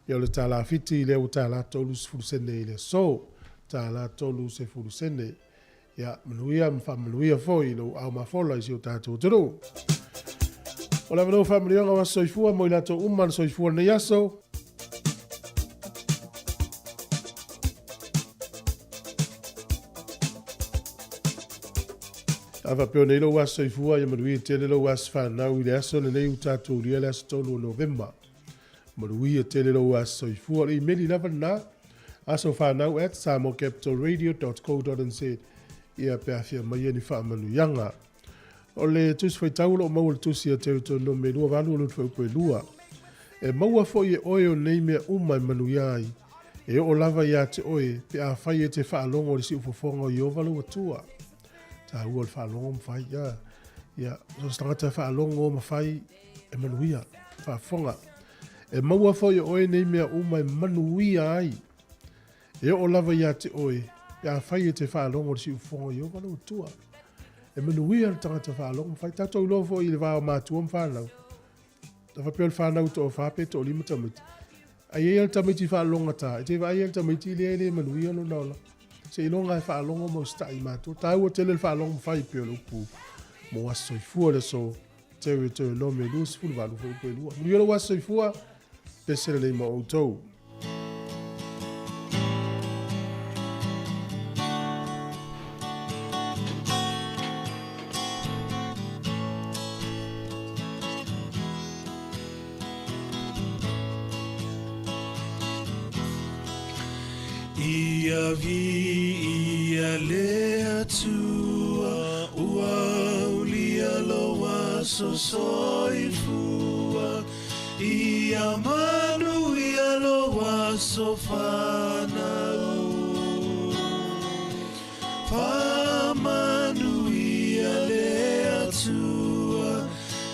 [SPEAKER 1] Ia o le tala Fiti lea ua $1.30 sene i le aso. $1.30 sene. Ia, manuia ma faamanuia foi i lou ao mafola i si o tatou atunuu. O le avanoa faamanuiaga o aso soifua mo i latou uma na soifua lenei aso. A faapea nei lou aso soifua, ia manuia tele lou aso fanau i le aso lenei ua tatou ulia le aso 3 o Novema. Manuia tele lou aso soifua. O le imeli lava lena, asofanau@samoacapitalradio.co.nz ia pe a fia mai ni faamanuiaga. O le tusi faitau o lo o maua i le tusi a Teutonome 28 o le fuaiupu e 2. E maua foi e oe o nei mea uma e manuia ai, e oo lava ia te oe pe afai e te faalogo i le siufofoga o Ieova lou Atua. Taua o le faalogo ma fai. Ia, ia, so se tagata e faalogo ma fai e manuia, faafofoga. E maua foi e oe nei mea uma e manuia ai. E oo lava ia te oe, pe afai e te faalogo i le siufofoga o Ieova lou Atua. E manuia le tagata faalogo ma fai. Tatou iloa foi i le va o matua ma fanau. A faapea o le fanau toafa pe toalima tamaiti. A i ai lava le tamaiti faalogogata, e te vaai lava i le tamaiti lea e le manuia lona ola. Seiloga e faalogo ma usitai i matua. Taua tele le faalogo ma fai pei o le upu mo aso soifua i le aso Teutonome 28 fuaiupu e 2. Manuia lou aso soifua, pese lelei ma outou.
[SPEAKER 6] Ia viia le Atua, ua aulia lou aso soifua. Ia manuia lou aso fanau. Faamanuia le Atua,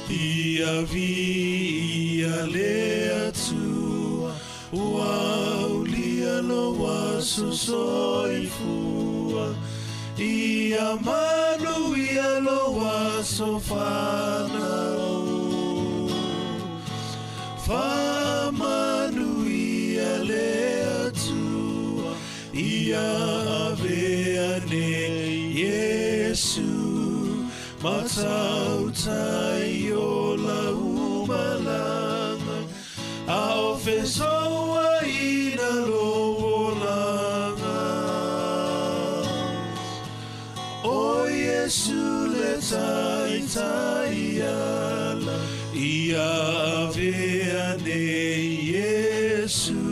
[SPEAKER 6] ia viia le Atua, ua aulia lou aso soifua. Ia manuia lou aso fanau. Faamanuia le Atua, ia avea nei Iesu, matautai o lau malaga, a o fesouaina lou olaga. O Iesu le taitai ala, ia avea nei Iesu,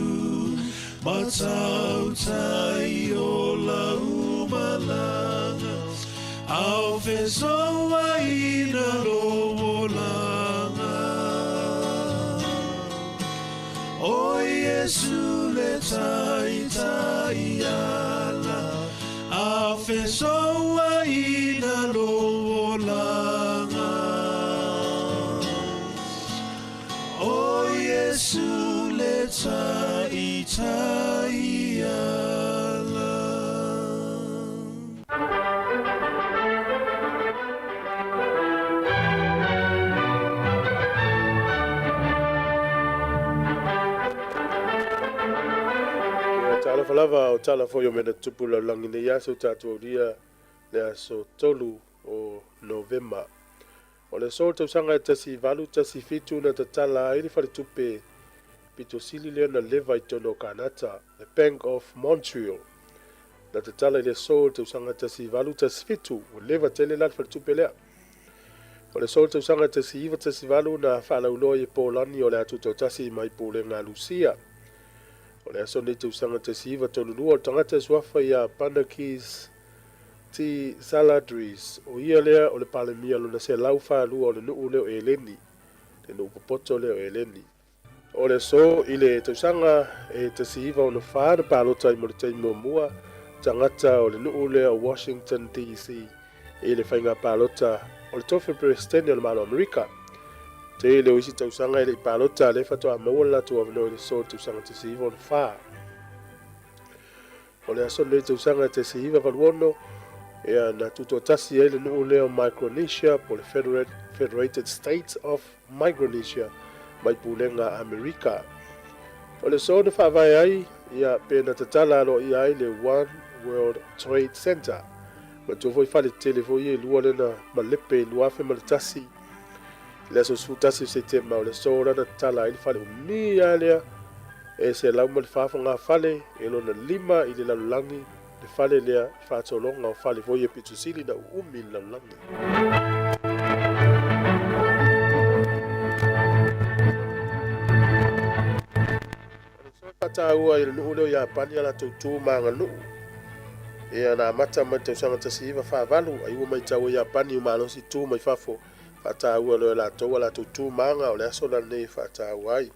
[SPEAKER 6] matautai o lau.
[SPEAKER 3] Ao fesoaina lou olaga. O Iesu le taitai ala, Ao fesoaina lou olaga. O Iesu le taitai ala.
[SPEAKER 1] Ia, talofa lava, o tala foi o mea na tutupu i le lalolagi nei aso tatou aulia le aso 3 o Novema. O le aso o le tausaga e 1817 na tatala ai le faletupe pito sili lea na leva i totonu o Kanata, the Bank of Montreal. Na tatala i le aso o le tausaga 1817, ua leva tele la le faletupe lea. O le aso o le tausaga 1918 na faalauiloa ai e Polani o le a tutoatasi mai pulega a Lusia. O le aso lenei tausaga 1932 o le tagata e suafa ia Panakis T. Saladris, o ia lea o le Palemia lona 142 o le nuu lea o Eleni, le nuu popoto lea o Eleni. O le aso i le tausaga e 1964 na palota ai mo le taimi muamua tagata o le nuu lea o Washington DC i le faiga palota o le tofi o le Peresetene o le Malo o Amerika. Tele o isi tausaga e le i palota, lea faatoa maua le latou avanoa i le aso o le tausaga 1964. O le aso lenei tausaga 1986, ia na tutoatasi ai le nuu lea o Micronesia po o le Federated States of Micronesia mai pulega a Amerika. O le aso na faavae ai, ia pe na tatala aloaia ai le One World Trade Center. Manatua foi fale tetele foi ia e lua lea na malepe i 2001 i le aso 11 o Setema, o le aso la na tatala ai le fale umi lava lea e 104 fogafale e lona lima i le lalolagi, le fale lea i faatologa o fale foi ia pito sili na uumi i le lalolagi. O le aso e faataua ai e le nuu lea o Iapani a latou tu ma aganuu. Ia na amata mai le tausaga 1948 ai ua maitau ai Iapani ua malosi tu mai fafo faataua loa e latou a latou tu ma aga o le aso la lenei e faataua ai.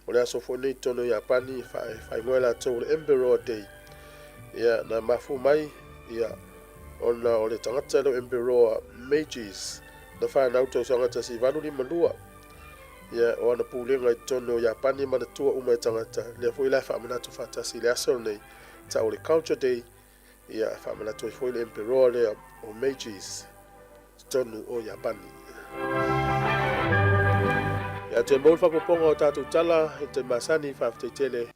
[SPEAKER 1] O le aso foi lenei i totonu o Iapani e faaigoa e latou o le Emperor Day. Ia na mafua mai ia ona o le tagata lea o Emperor Meijis na fanau i le tausaga 1852. Ia, o ana pulega i totonu o Iapani e manatua uma e tagata, lea foi la e faamanatu faatasi i le aso lenei, tau o le Culture Day, ia, e faamanatu ai foi le Emperoa lea o Meijis i totonu o Iapani. Ia, toe maua le faaopoopoga o tatou tala i le taimi masani, faafetai tele.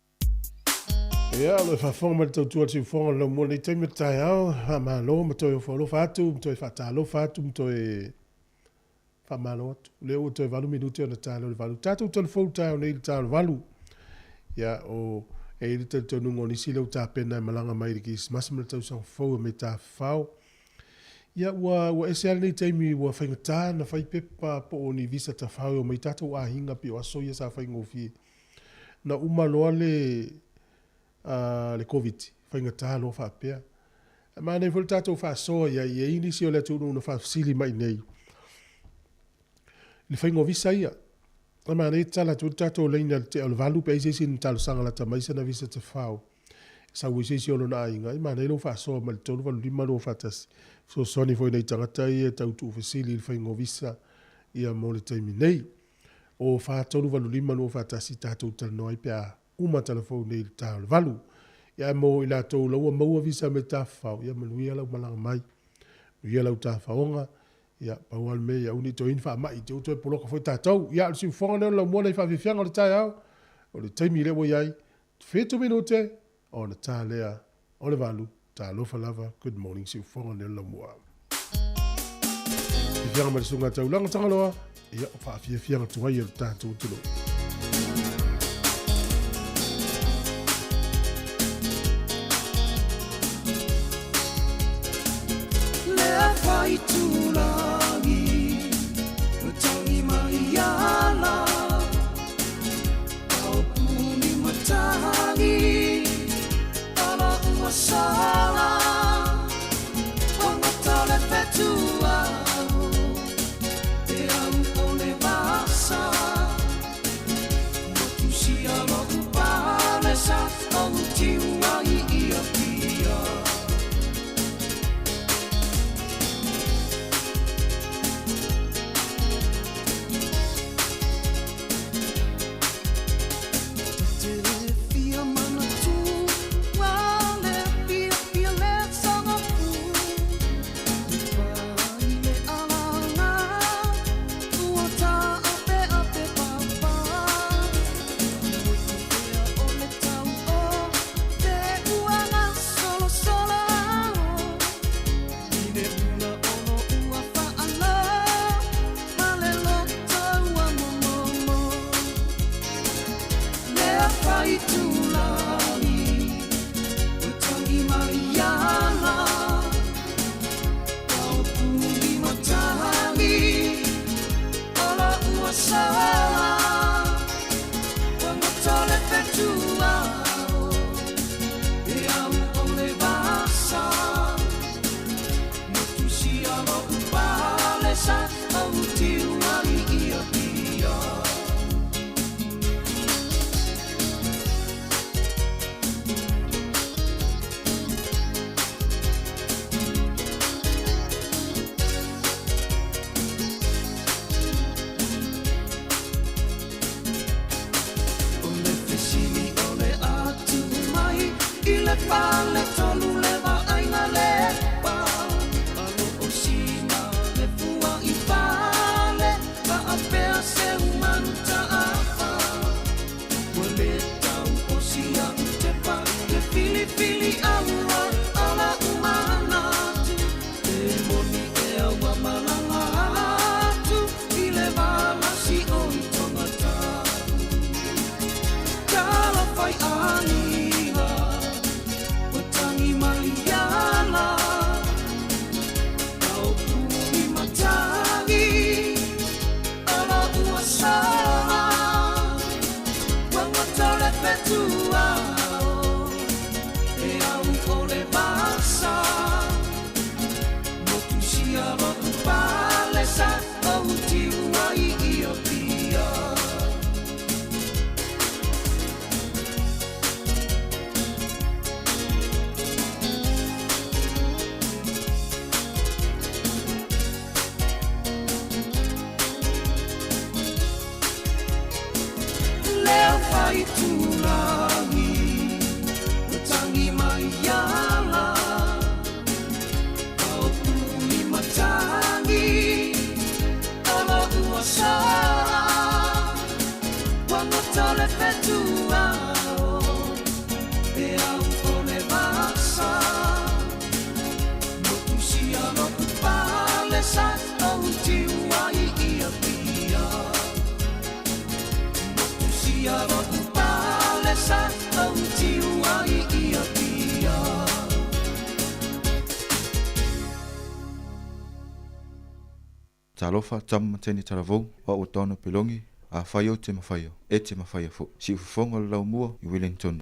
[SPEAKER 1] Ia, o lo o faafofoga mai le tautua a le siufofoga o le laumua i lenei taimi o le taeao, faamalo ma toe ofo alofa atu, ma toe faatalofa atu, ma toe faamalo atu. O lea ua toe 8 minute ona ta lea o le 8. Tatou telefou i le taeao nei i le ta o le 8. Ia, o, e i ai le talitonuga o nisi lea ua tapena e malaga mai i le Kerisimasi ma le tausaga fou e mei tafafao. Ia, ua, ua ese lava lenei taimi ua faigata ona fai pepa po o ni visa tafao e omai tatou aiga pei o aso ia sa faigofie. Na uma loa le le Koviti, faigata loa faapea. Ae manaia foi le tatou faasoa i ai, e i ai nisi o le atunuu na faafesili mai i inei i le faiga o visa ia. E manaia tatala atu ai le tatou laina i le tea o le 8 pe ai se isi na talosaga lata mai sana visa tafao e sau ai se isi o lona aiga. E manaia lou faasoa mai le 3 8 5 2 4 1. Fesoasoani foi i nai tagata ia e tau tuufesili i le faiga o visa ia mo le taimi nei. O 4 3 8 5 2 4 1 tatou talanoa ai pe a uma talafou nei i le ta o le 8. Ia ae mo i latou la ua maua visa me tafafao, ia manuia lau malaga mai, manuia lau tafaoga, ia pau lava le mea ia aua ne i toe i ai ni faamai, te i ua toe poloka foi tatou. Ia o le siufofoga lea o le laumua nai faafiafiaga o le taeao, o le taimi lea ua i ai, 7 minute ona ta lea o le 8. Talofa lava, good morning siufofoga lea o le laumua. Fiafiaga mai le susuga Taulaga Tagaloa, ia o faafiafiaga tuai e lo tatou atunuu.
[SPEAKER 6] Lea faitulagi, tangi mai ala, Aupuni matagi, ala ua sala, Pagata le fetu. pale sa ou tiu ai i Apia. Motusia lo'u pale sa ou tiu ai i Apia.
[SPEAKER 7] Talofa, tama ma teine talavou, o au o Donna Pelongi, afai ou te mafaia, e te mafaia foi. Siufofoga o le Laumua i Wellington.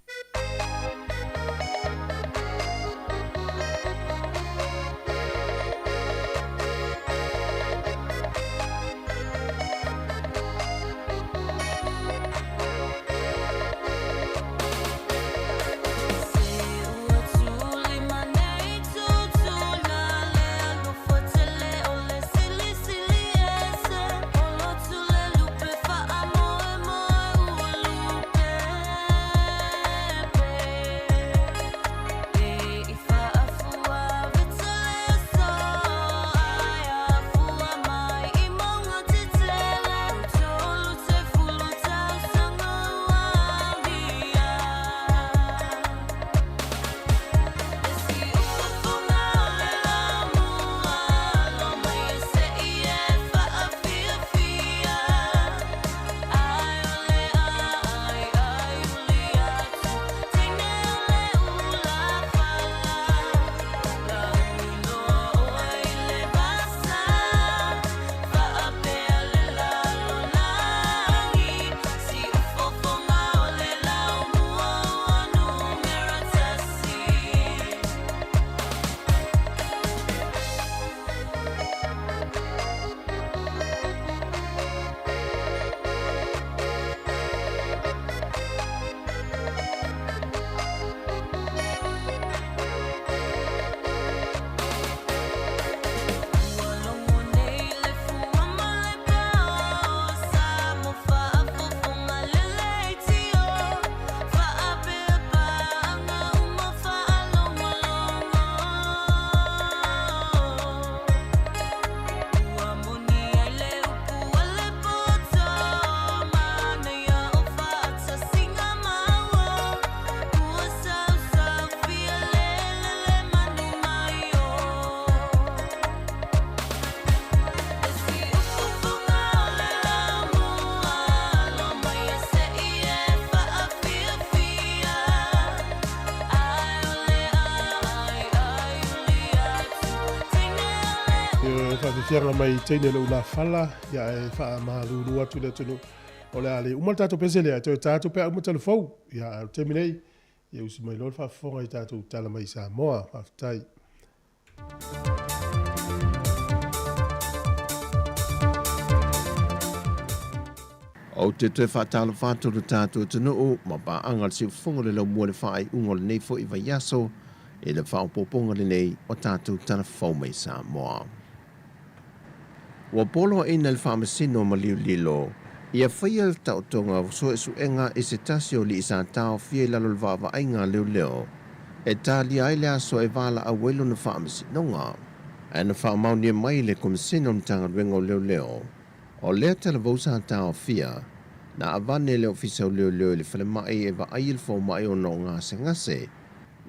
[SPEAKER 1] Faafiafiaga mai teine le ulafala ia e faamalulu atu le atunuu o le a le uma le tatou pese lea e toe ta atu pe a uma talafou ia a o le taimi nei ia usi mai loa le faafofoga i tatou tala mai Samoa. Faafetai.
[SPEAKER 8] Ou te toe faatalofa atu i lo tatou atunuu ma paaga o le siufofoga o le laumua i le faaiuga o lenei foi vaiaso i le faaopoopoga lenei o tatou tala fou mai Samoa. Ua poloaiina e le Faamasino ma Liolilo ia faia le taotoga o suesuega i se tasi o alii sa taofia i lalo o le vaavaaiga a leoleo e talia ai le aso e valaau ai lona faamasinoga. Ae na faamaonia mai e le Komesina o le Matagaluega o Leoleo, o lea talavou sa taofia, na avane e le Ofisa o Leoleo i le falemai e vaai i le fomai ona o gasegase,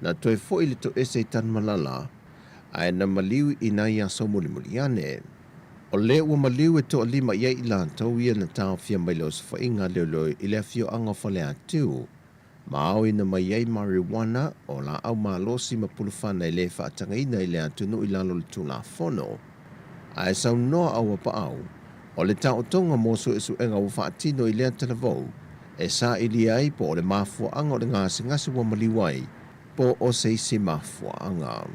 [SPEAKER 8] na toe foi le toese i Tanumalala, ae na maliu i nai aso mulimuli ane. O lea ua maliu e toalima i ai i latou ia na taofia mai le osofaiga a leoleo i le afioaga o Faleatiu, ma aoina mai ai marijuana o laau malosi ma pulufana e le faatagaina i le atunuu i lalo o le Tulafono. Ae saunoa a Uapaau, o le taotoga mo suesuega ua faatino i lea talavou e sailia ai po o le mafuaaga o le gasegase ua maliu ai po o se isi mafuaaga.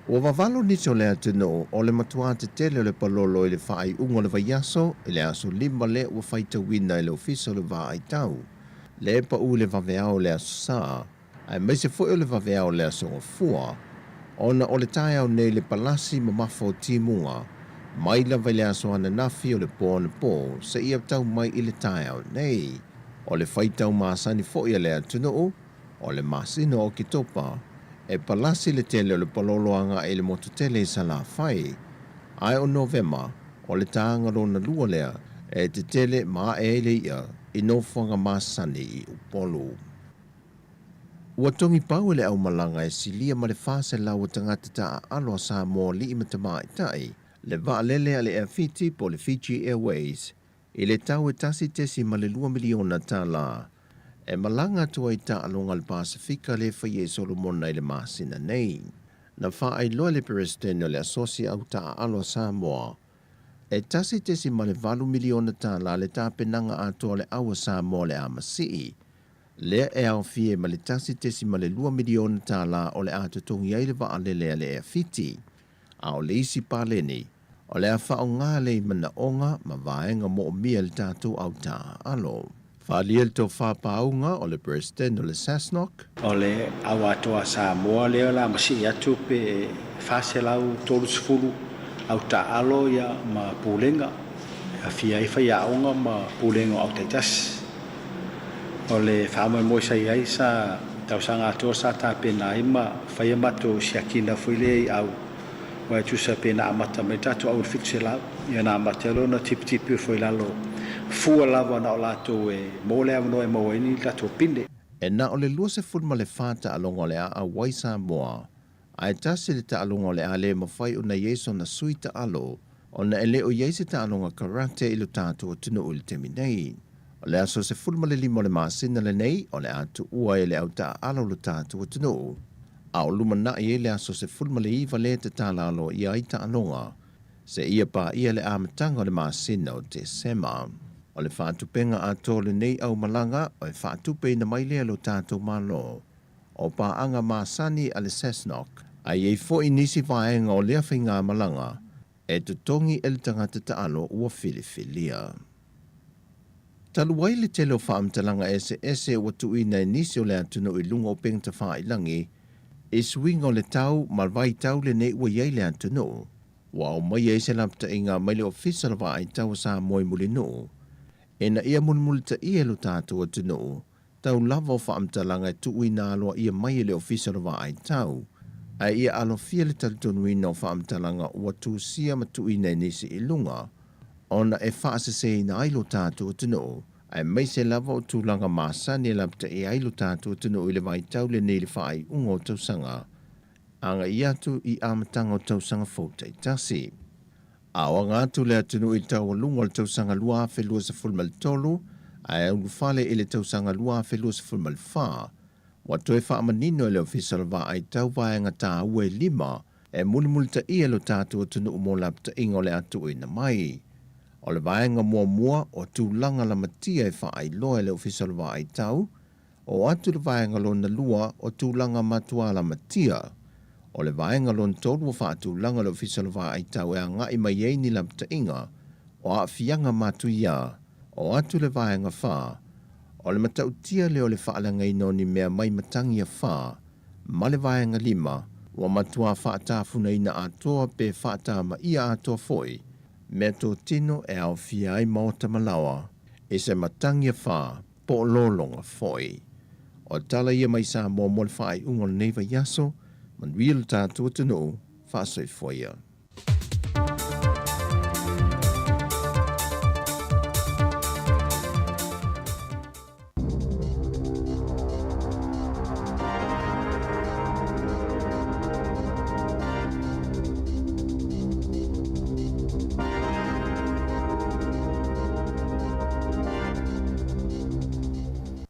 [SPEAKER 8] Ua vavalo nisi o le atunuu o le matuā tetele o le palolo i le faaiuga o le vaiaso i le aso 5 lea ua faitauina e le Ofisa o le Vaaitau le pau i le vaveao o le Aso Sa aemaise foi o le vaveao o le Aso Gafua ona o le taeao nei le palasi mamafa o timuga mai lava i le aso ananafi o le po anapo seia tau mai i le taeao nei. O le faitau masani foi a le atunuu o le masina o Oketopa e palasi le tele o le palolo agai i le motu tele i Salafai, ae o Novema o le taga lona lua lea e tetele ma ae ai le i'a i nofoaga masani i Upolu. Ua togipau e le aumalaga e silia ma le 400 o tagata taaalo a Samoa alii ma tamaitai le vaalele a le Air Fiti po o le Fiji Airways i le tau e $1.2 miliona e malaga atu ai i taaloga a le Pasefika lea e faia i Solomona i le masina nei. Na faailoa e le Peresetene o le Asosi Au Taaalo a Samoa, e $1.8 miliona le tapenaga atoa o le au a Samoa o le a masii, lea e aofia ai ma le $1.2 miliona o le a totogi ai le vaalele a le Air Fiti. A o le isi paleni, o le a faaaoga lea i manaoga ma vaega moomia e le tatou au taaalo. Faaalia le tofa pauga o le Peresetene o le SASNOC.
[SPEAKER 9] O le au atoa a Samoa lea o le a masii atu pe 430 au taaalo ma pulega e aafia ai faiaoga ma pulega o au taitasi. O le faamoemoe sa i ai sa tausaga atoa sa tapena ai ma faia matou siakina foi lea i au aua e tusa pe na amata mai tatou au i le 700 ia na amata ai loa ona tipitipi ifo i lalo fua lava na o latou e maua le avanoa e maua ai ni latou pine.
[SPEAKER 8] E na o le 24 taaloga o le a auai Samoa, ae tasi le taaloga o le a le mafai ona i ai sona sui taalo ona e le o i ai se taaloga karate i lo tatou atunuu i le taimi nei. O le aso 15 o le masina lenei o le a tuua e le au taaalo lo tatou atunuu, a o lumanai ai le aso 19 lea e tatala aloaia ai taaloga seia paia le amataga o le masina o Tesema. O le faatupenga atoa o lenei aumalaga e faatupeina mai lea e lo tatou Malo. O paaga masani a le SASNOC, a i ai foi nisi vaega o lea faigamalaga e totogi e le tagata taalo ua filifilia. Talu ai le tele o faamatalaga eseese ua tuuina e nisi o le atunuu i luga o upega tafailagi i suiga o le tau ma le vaitau lenei ua i ai le atunuu, ua aumaia ai se lapataiga mai le Ofisa o le Vaai Tau o Samoa i Mulinuu ina ia mulimulitaia e lo tatou atunuu tau lava o faamatalaga e tuuina aloaia mai e le Ofisa o le Vaai Tau, ae ia alofia le talitonuina o faamatalaga ua tusia ma tuuina e nisi i luga, ona e faaseseina ai lo tatou atunuu, aemaise lava o tulaga masani e lapataia ai lo tatou atunuu i le vaitau lenei i le faaiuga o tausaga agai atu i amataga o tausaga fou taitasi. A o aga atu le atunuu i le taualuga o le tausaga 2023 ae ulufale i le tausaga 2024, ua toe faamanino e le Ofisa o le Vaai Tau vaega taua e lima e mulimulitaia lo tatou atunuu mo lapataiga o le a tuuina mai. O le vaega muamua o tulaga lamatia e faailoa e le Ofisa o le Vaai Tau, Oo atu le vaega lona lua o tulaga matua lamatia. O le vaega lona tolu ua faatulaga le Ofisa o le Vaai Tau e agai mai ai ni lapataiga o aafiaga matuia. Oo atu le vaega fa, o le matautia lea o le faaleagaina o ni mea mai matagi afa, ma le vaega lima, ua matua faatafunaina atoa pe faatamaia atoa foi meatotino e aofia ai maota ma laoa i se matagi afa po o lologa foi. O tala ia mai Samoa mo le faaiuga o lenei vaiaso, manuia lo tatou atunuu, faasoifua ia.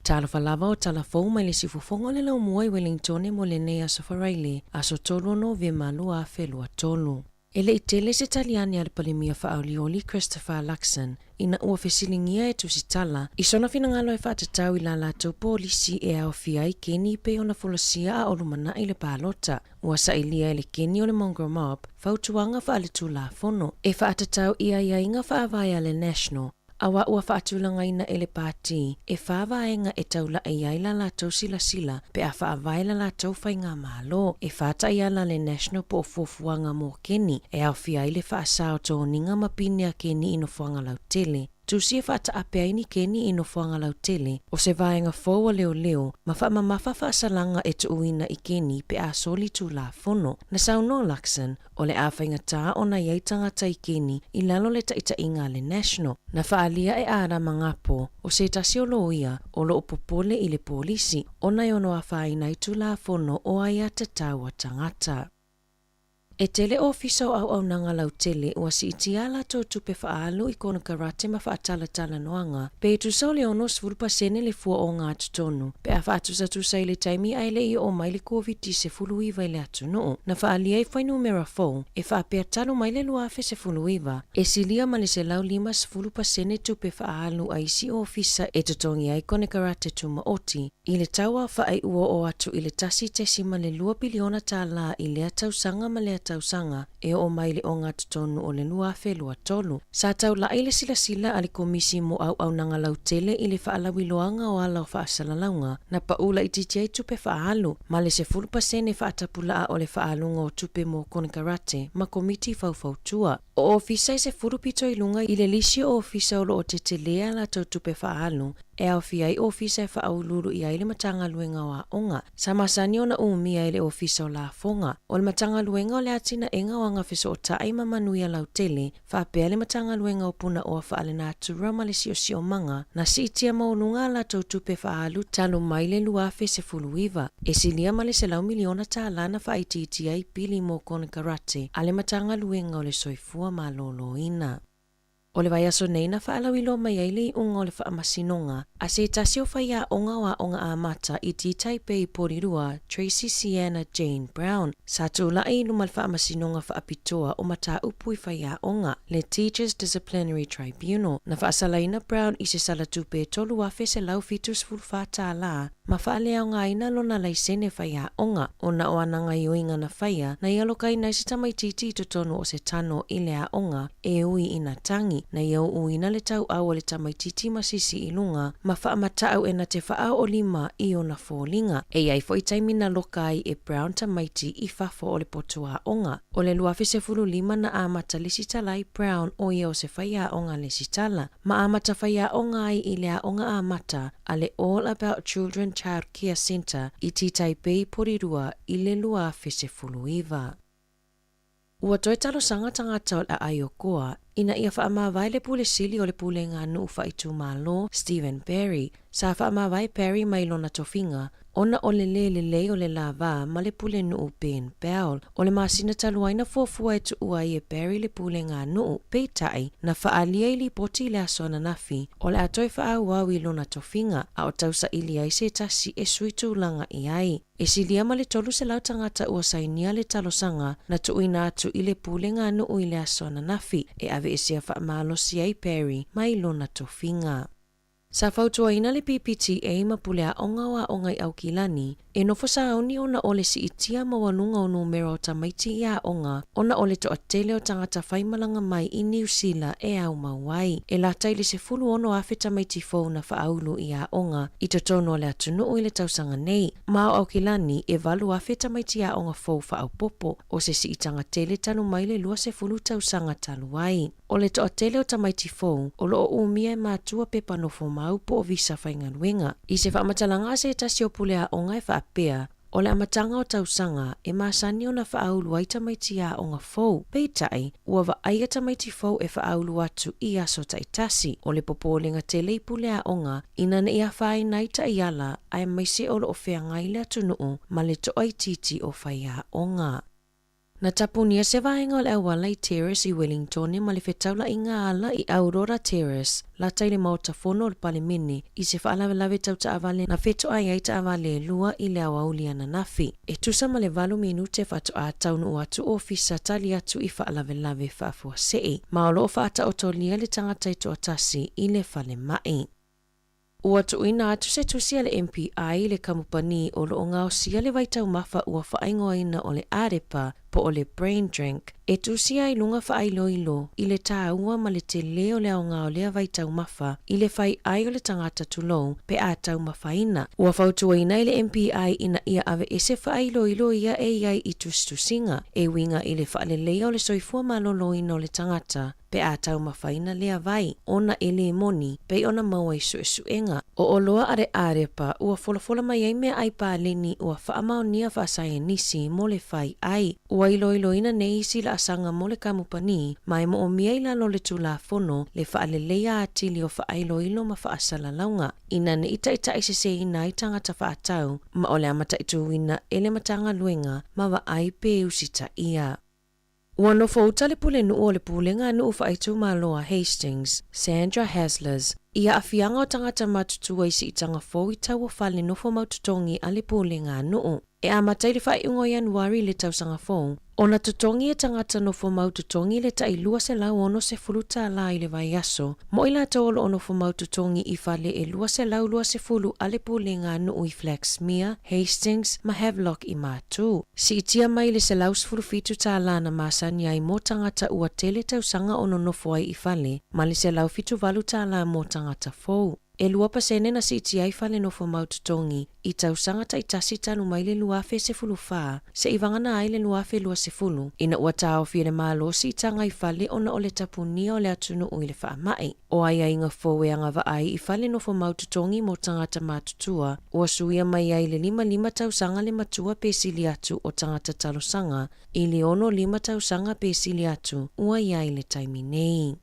[SPEAKER 4] Talofa lava o tala fou mai le siufofoga o le laumua i Wellingtone mo lenei aso Faraile, aso 3 o Novema 2023. E le i tele se taliani a le Palemia Faaolioli Christopher Luxon ina ua fesiligia e Tusitala i sona finagalo e faatatau i la latou polisi e aofia ai keni pei ona folasia a o lumanai le palota. Ua sailia e le keni o le Mongrel Mob fautuaga faaletulafono e faatatau i aiaiga faavae a le National Auā ua faatulagaina e le Pāti e whā vaega e taulaʻi ai la latou silasila pe a faavae la latou faigamalo e whātaʻi ala le National po o fuafuaga mo Keni e aofia ai le faasao toniga ma pine a Keni i nofoaga lautele. Tusi e faataape ai ni keni i nofoaga lautele o se vaega fou a leoleo ma faamamafa faasalaga e tuuina i keni pe a soli tulafono. Na saunoa Luxon, o le a faigata ona i ai tagata i keni i lalo o le taitaiga a le National. Na faaalia e Arama Ngapo, o se tasi o loia o loo popole i le polisi ona e ono afaina ai tulafono o aiatatau a tagata. E tele ofisa o auaunaga lautele ua siitia a latou tupe faaalu i konekarate ma faatalatalanoaga pe tusa o le 60% le fua ogatotonu pe a faatusatusa i le taimi ae le i oo mai le Koviti-19 i le atunuu. Na faaalia i fuainumera fou e faapea talu mai le 2019, e silia ma le 150% tupe faaalu a isi ofisa e totogi ai konekarate tumaoti i le tauaofa'i ua oo atu i le $1.2 piliona i lea tausaga ma lea tausaga e oo mai i le ogatotonu o le 2023. Sa taula'i le silasila a le Komisi mo Auaunaga Lautele i le faalauiloaga o ala o faasalalauga na pa'u laitiiti ai tupe faaalu ma le 10% faatapula'a o le faaaluga o tupe mo konekarate ma komiti faufautua. O ofisa e 10 pito i luga i le lisi o ofisa o loo tetelē a latou tupe faaalu e aofia ai ofisa e faauluulu i ai le Matagaluega o Aoga. Sa masani ona umia e le Ofisa o Lafoga, o le Matagaluega o le Atinaega o Agafesootai ma Manuia Lautele, faapea le Matagaluega o Punaoa Faalenatura ma le Siosiomaga, na siitia maualuga a latou tupe faaalu talu mai le 2019, e silia ma le $100 miliona na faaitiitia ai pili mo konekarate a le Matagaluega o le Soifua Maloloina. O le vaiaso nei na faalauiloa mai ai le iuga o le faamasinoga a se tasi o faiaoga o Aoga Amata i Taipei Porirua, Tracy Sienna Jane Brown, sa tula'i i luma o le Faamasinoga Faapitoa o Mataupu i Faiaoga, le Teachers Disciplinary Tribunal. Na faasalaina Brown i se sala tupe e $3,174 ma faaleaogaina lona laisene faiaoga ona o ana gaoioiga na faia na ia alokaina ai se tamaitiiti i totonu o se tano i le aoga e ui ina tagi, na ia uuina le tauau o le tamaitiiti masisi i luga ma faamatau e na te faaoolima i ona foliga. E i ai foi taimi na loka ai e Brown tamaiti i fafo o le potu aoga. O le 2015 na amata lesitala ai Brown o ia o se faiaoga lesitala, ma amata faiaoga ai i le aoga amata a le All About Children Child Care Centre i Tītaipei, Porirua i le 2019. Ua toe talosaga tagata o le aai o Koa ina ia faamavae le Pule Sili o le Pulega a Nuu Faaitumalo, Stephen Barry. Sa faamavae Barry mai lona tofiga ona o le lē lelei o le lava ma le pulenuu Ben Bell. O le masina talu ai na fuafua e tuua ai e Barry le pulega a nuu, peitai, na faaalia i lipoti i le aso ananafi o le a toe faaauau i lona tofiga, a o tausaili ai se tasi e sui tulaga i ai. E silia ma le 300 tagata ua sainia le talosaga na tuuina atu i le pulega a nuu i le aso ananafi e aveesea faamalosi ai Barry mai lona tofiga. Sa fautuaina le PPTA ma pule aoga o Aoga i Aukilani e nofo sauni ona o le siitia maualuga o numera o tamaiti i aoga ona o le toatele o tagata faimalaga mai i Niu Sila e aumau ai. E lata i le 16,000 tamaiti fou na faaulu i aoga i totonu o le atunuu i le tausaga nei. Ma o Aukilani e 8,000 tamaiti aoga fou faaopoopo, o se siitaga tele talu mai le 20 tausaga talu ai. O le toatele o tamaiti fou o loo umia e matua pepa nofomau po o visa faigaluega. I se faamatalaga a se tasi o pule aoga e faapea, O le amataga o tausaga e masani ona faaulu ai tamaiti aoga fou, peitai, ua vaaia tamaiti fou e faaulu atu i aso taitasi. O le popolega tele i pule aoga ina ne i afaina ai taiala aemaise o loo feagai le atunuu ma le toaitiiti o faiaoga. Na tapunia se vaega o le auala i Terrace i Wellingtone ma le fetaulaiga ala i Aurora Terrace, lata i le Maota Fono o le Palemene, i se faalavelave tau taavale na fetoai ai taavale e lua i le aoauli ananafi. E tusa ma le valu minute faatoa taunuu atu ofisa tali atu i faalavelave faafuasei, ma o loo faataotolia le tagata e toatasi i le falemai. Ua tuuina atu se tusi a le MPI i le kamupani o loo gaosia le vaitaumafa ua faaigoaina o le Arepa. po o le Brain Drink, e tusia ai luga faailoilo i le taua ma le telē o le aoga o lea vaitaumafa i le fai ai o le tagata tulou pe a taumafaina. Ua fautuaina e le MPI ina ia aveese faailoilo ia e i ai i tusitusiga e uiga i le faaleleia o le soifua maloloina o le tagata pe a taumafaina lea vai, ona e lē moni, pei ona maua i suesuega. O oloa a le Arepa ua folafola mai ai meaai paleni ua faamaonia faasaienisi mo le fai ai. Ua iloiloina nei isi laasaga mo le kamupani ma e moomia i lalo o le Tulafono le faaleleia atili o faailoilo ma faasalalauga ina ne i taitaiseseina ai tagata faatau ma o le a mataituina e le Matagaluega ma vaai pe usitaia. Ua nofouta le pulenuu o le Pulega a Nuu Faaitumalo a Hastings, Sandra Haslers, i aafiaga o tagata matutua i siitaga fou i tau o fale nofo mau totogi a le Pulega a Nuu. E amata i le faaiuga o Ianuari i le tausaga fou, ona totogi e tagata nofo mau totogi le tai $260 tālā i le vaiaso, mo i latou o lo o nofo mau totogi i fale e 220 a le Pulega a Nuu i Flaxmere, Hastings ma Havelock i Matu. Siitia mai le $117 tālā na masani ai mō tagata ua tele tausaga o nonofo ai i fale, ma le $178 tālā mō tagata fou. E 2% na siitia ai fale nofo mau totogi i tausaga taitasi talu mai le 2014 se'i vagana ai le 2020, ina ua taofi e le Malo siitaga i fale ona o le tapunia o le atunuu i le faamai. O aiaiga fou e agavaa ai i fale nofo mau totogi mo tagata matutua, ua suia mai ai le 55 tausaga le matua pe sili atu o tagata talosaga i le 65 tausaga pe sili atu ua i ai le taimi nei.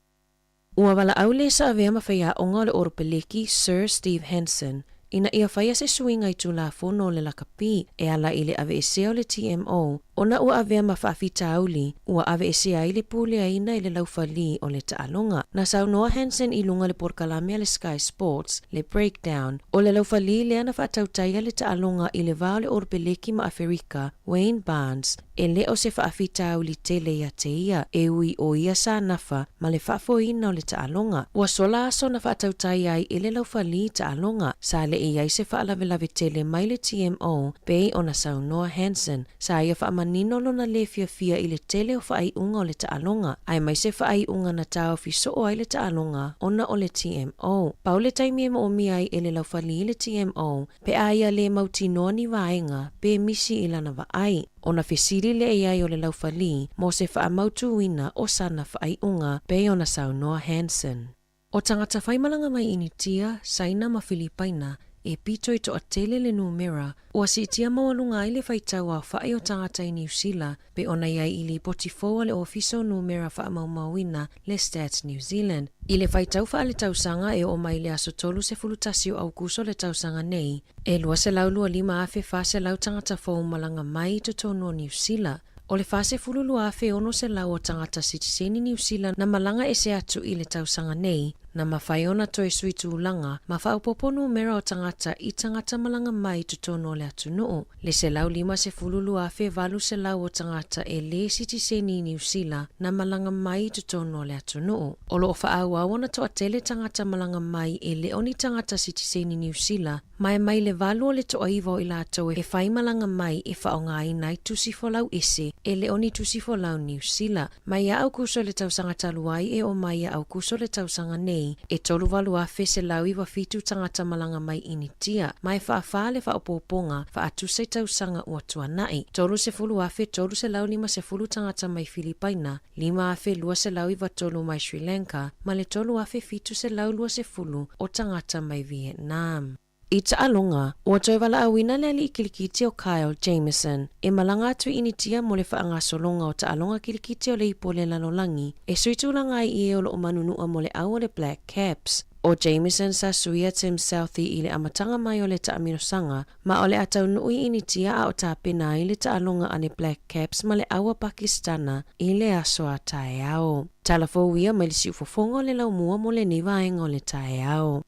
[SPEAKER 4] Ua valaau le sa avea ma faiaoga o le Oropeleki Sir Steve Hansen ina ia faia se suiga i Tulafono o le Lakapi e ala i le aveesea o le TMO ona ua avea ma faafitauli ua aveesea ai le puleaina i le laufali o le taaloga. Na saunoa Hansen i luga le polokalame a le Sky Sports, le Breakdown, o le laufali lea na faatautaia le taaloga i le va o le Oropeleki ma Aferika, Wayne Barnes, E le o se faafitauli tele ia te ia, e ui o ia sa nafa ma le faafoeina o le taaloga. Ua sola aso na faatautai ai e le laufali taaloga, sa le i ai se faalavelave tele mai le TMO pei ona saunoa Hansen, sa ia faamanino lona lē fiafia i le tele o faaiuga o le taaloga, aemaise faaiuga na taofi soo ai le taaloga ona o le TMO. Pau le taimi e moomia ai e le laufali le TMO, Pe a ia lē mautinoa ni vaega pe misi i lana vaai, ona fesili lea i ai o le laufali mo se faamautūina o sana faaiuga, pei ona saunoa Hansen. O tagata faimalaga mai Initia, Saina ma Filipaina e pito i toatele le numera ua siitia maualuga ai le faitau aofa'i o tagata i Niu Sila pei ona i ai i lipoti fou a le Ofisa o Numera Faamaumauina le Stats New Zealand. I le faitau faaletausaga e oo mai i le aso 31 o Aukuso le tausaga nei, e 225,400 tagata fou malaga mai i totonu o Niu Sila. O le 42,600 o tagata sitiseni Niu Sila na malaga ese atu i le tausaga nei, na mafai ona toe sui tulaga ma faaopoopo numera o tagata i tagata malaga mai i totonu o le atunuu. Le 152,800 o tagata e lē sitiseni i Niu Sila na malaga mai i totonu o le atunuu. O lo o faaauau ona toatele tagata malaga mai e le o ni tagata sitiseni Niu Sila, ma e mai le 8 o le toaiva o i latou e fai malaga mai e faaaogaina ai tusi folau ese e le o ni tusi folau Niu Sila. Mai ia Aukuso i le tausaga talu ai e oo mai ia Aukuso le tausaga nei, e 38,197 tagata malaga mai Initia, ma e faafā le faaopoopoga faatusa i tausaga ua tuanai, 30,350 tagata mai Filipaina, 5,293 mai Sri Lanka, ma le 3,720 o tagata mai Vietnam. I taaloga, ua toe valaauina le alii kilikiti o Kyle Jamieson e malaga atu i Initia mo le faagasologa o taaloga kilikiti o le ipu o le lalolagi e sui tulaga ai i e o lo o manunua mo le au o le Black Caps. ʻO Jamieson sa suia Tim Southee i le amataga mai o le taaminosaga ma o le a taunuu i Initia a o tapena ai le taaloga a le Black Caps ma le au a Pakistana i le aso a taeao. Tala fou ia mai le siufofoga o le laumua mo lenei vaega o le taeao.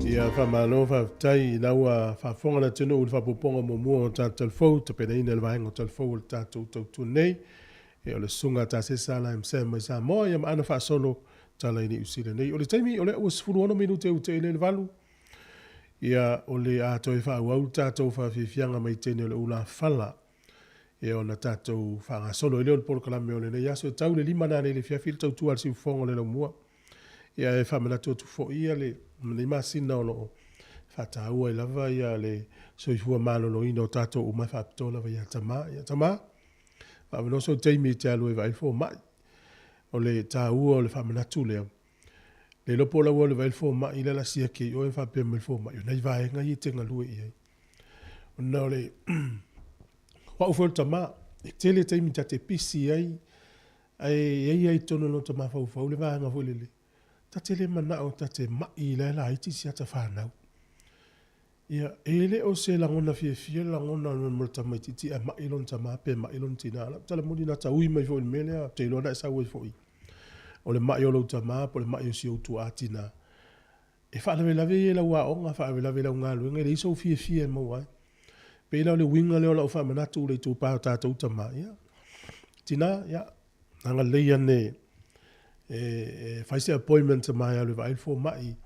[SPEAKER 1] Ia, faamalo, faafetai i lau faafofoga le atunuu i le faaopoopoga muamua o tatou talafou, tapenaina le vaega o talafou o le tatou tautua nei. E o le susuga a Tasesa Lime Sam mai Samoa, ia ma ana faasolo. tala i Niu Sila nei. O le taimi, o lea ua 16 minute ua tea i le 8, ia, o le a toe faaauau le tatou faafiafiaga mai teine o le ulafala, ia ona tatou faagasolo ai lea o le polokalame o lenei aso. E tau le 5 nanei i le afiafi le tautua a le siufofoga o le laumua. Ia e faamanatu atu foi ia lenei masina o lo o faataua ai lava ia le soifua maloloina o tatou uma e faapitoa lava ia tama. Ia tama, faavanoa sou taimi e te alu ai e vaai le fomai. O le taua o le faamanatu lea, le iloa po o lau alu e vaai le fomai lea o le a siaki ai oe faapea mai le fomai, o nai vaega ia e te galue i ai. Ona o le o au foi o le tama, e tele taimi ta te pisi ai, ae i ai lava i totonu o lota mafaufau le vaega foi lele, ta te le manao ta te mai la e laiti si ata fanau. Ia, e le o se lagona fiafia le lagona mo le tamaitiiti ae mai lona tama pe mai lona tina. O lau tala moni na ta ui mai foi i le mea lea, ou te iloa na e sau ai foi. O le mai o lou tama po o le mai o si ou tuaa tina. E faalavelave ia i lau aoga, faalavelave i lau galuega, e leai sou fiafia e maua ai. Pei la o le uiga lea o lau faamanatu i le itupa o tatou tama, ia, tina, ia, agalelei ane e fai se appointment ma e alu e vaai le fomai,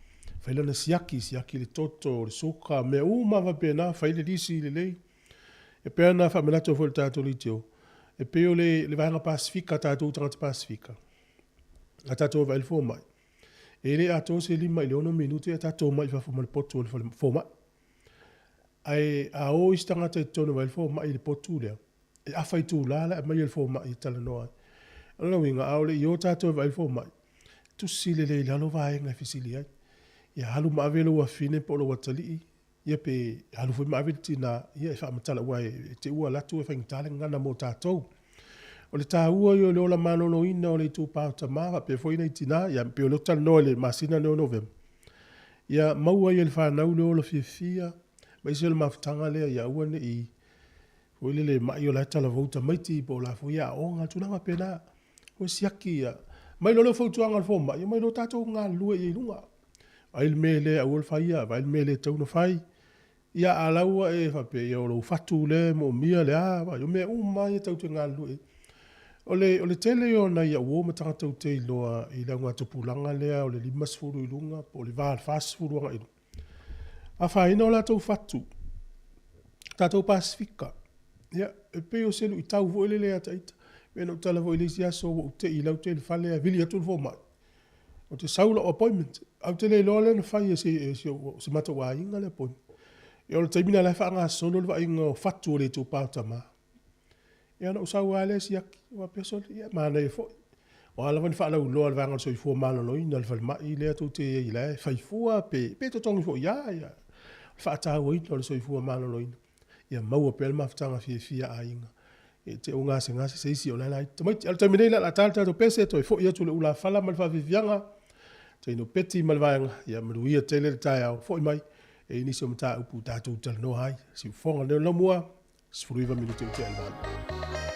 [SPEAKER 1] fai lana siaki, siaki le toto, le suka, mea uma lava faapena, fai le lisi lelei. E pei ona faamanatu ai foi i le tatou leitio, e pei o le vaega Pasefika, tatou tagata Pasefika, a tatou o e vaai le fomai, e le atoa se 5 i le 6 minute ae tatou omai i fafo ma le potu o le fale fomai. Ae a o isi tagata i totonu e vaai le fomai i le potu lea, e afa itula le aumai e le fomai e talanoa ai. O lona uiga, a o le i o tatou e vaai le fomai, tusi lelei i lalo vaega e fesili ai. Ia alu ma ave lou afafine po o lou atalii, ia pe alu foi ma ave le tina, ia e faamatala aua e te i ua alu atu e faigata le gagana mo tatou. O le taua ia o le ola maloloina o le itupa o tama faapea foi nai tina, ia pei o lea ou te talanoa i le masina lenei o Novema, ia maua ai e le fanau le ola fiafia, aemaise o le mafutaga lea ia aua ne i foi lele mai o la e talavou tamaiti po o la foi e aoga, tulaga faapena. Ua siaki ia. Aumai loa le fautuaga a le fomai, omai loa tatou galulue i ai i luga. Vaai le mea lea aua le faia, vaai le mea lea e tatau ona fai. Ia a la ua e faapea, ia o lou fatu lea e moomia le a, o mea uma lava ia tatou te galulue i ai. O le, o le tele ia o nai au uo ma tagata ou te iloa i le augatupulaga lea o le 50 i luga po o le va o le 40 agai i luga, afaina o latou fatu, tatou Pasefika, ia, e pei o se luitau foi lele ia te ita. E pei ona ou tala foi i le isi aso ua ou te i lautele i le fale ae vili atu le fomai, ou te sau i lau appointment, ae ou te le iloa lea na fai e se matou aiga le appointment. Ia o le taimi lena o la e faagasolo le vaaiga o fatu o le itupa o tama. Ia ona ou sau lava lea siaki, ou faapea, sole, ia manaia foi. O a lava ni faalauiloa a le Vaega o le Soifua Maloloina, le falemai lea tou te i ai o la e fai fua pe, pe totogi foi lava ia le faatauaina o le soifua maloloina, ia maua pea le mafutaga fiafia a aiga. I te i ua gasegase se isi o la e laiti tamaiti. A o le taimi nei o le a ta le tatou pese, toe foi atu i le ulafala ma le faafiafiaga, Taino Peti ma le vaega, ia manuia tele le taeao, foi mai e i ai nisi o mataupu tatou talanoa ai. Siufofoga lenei o le Laumua. 19 minute ua tea i le 8.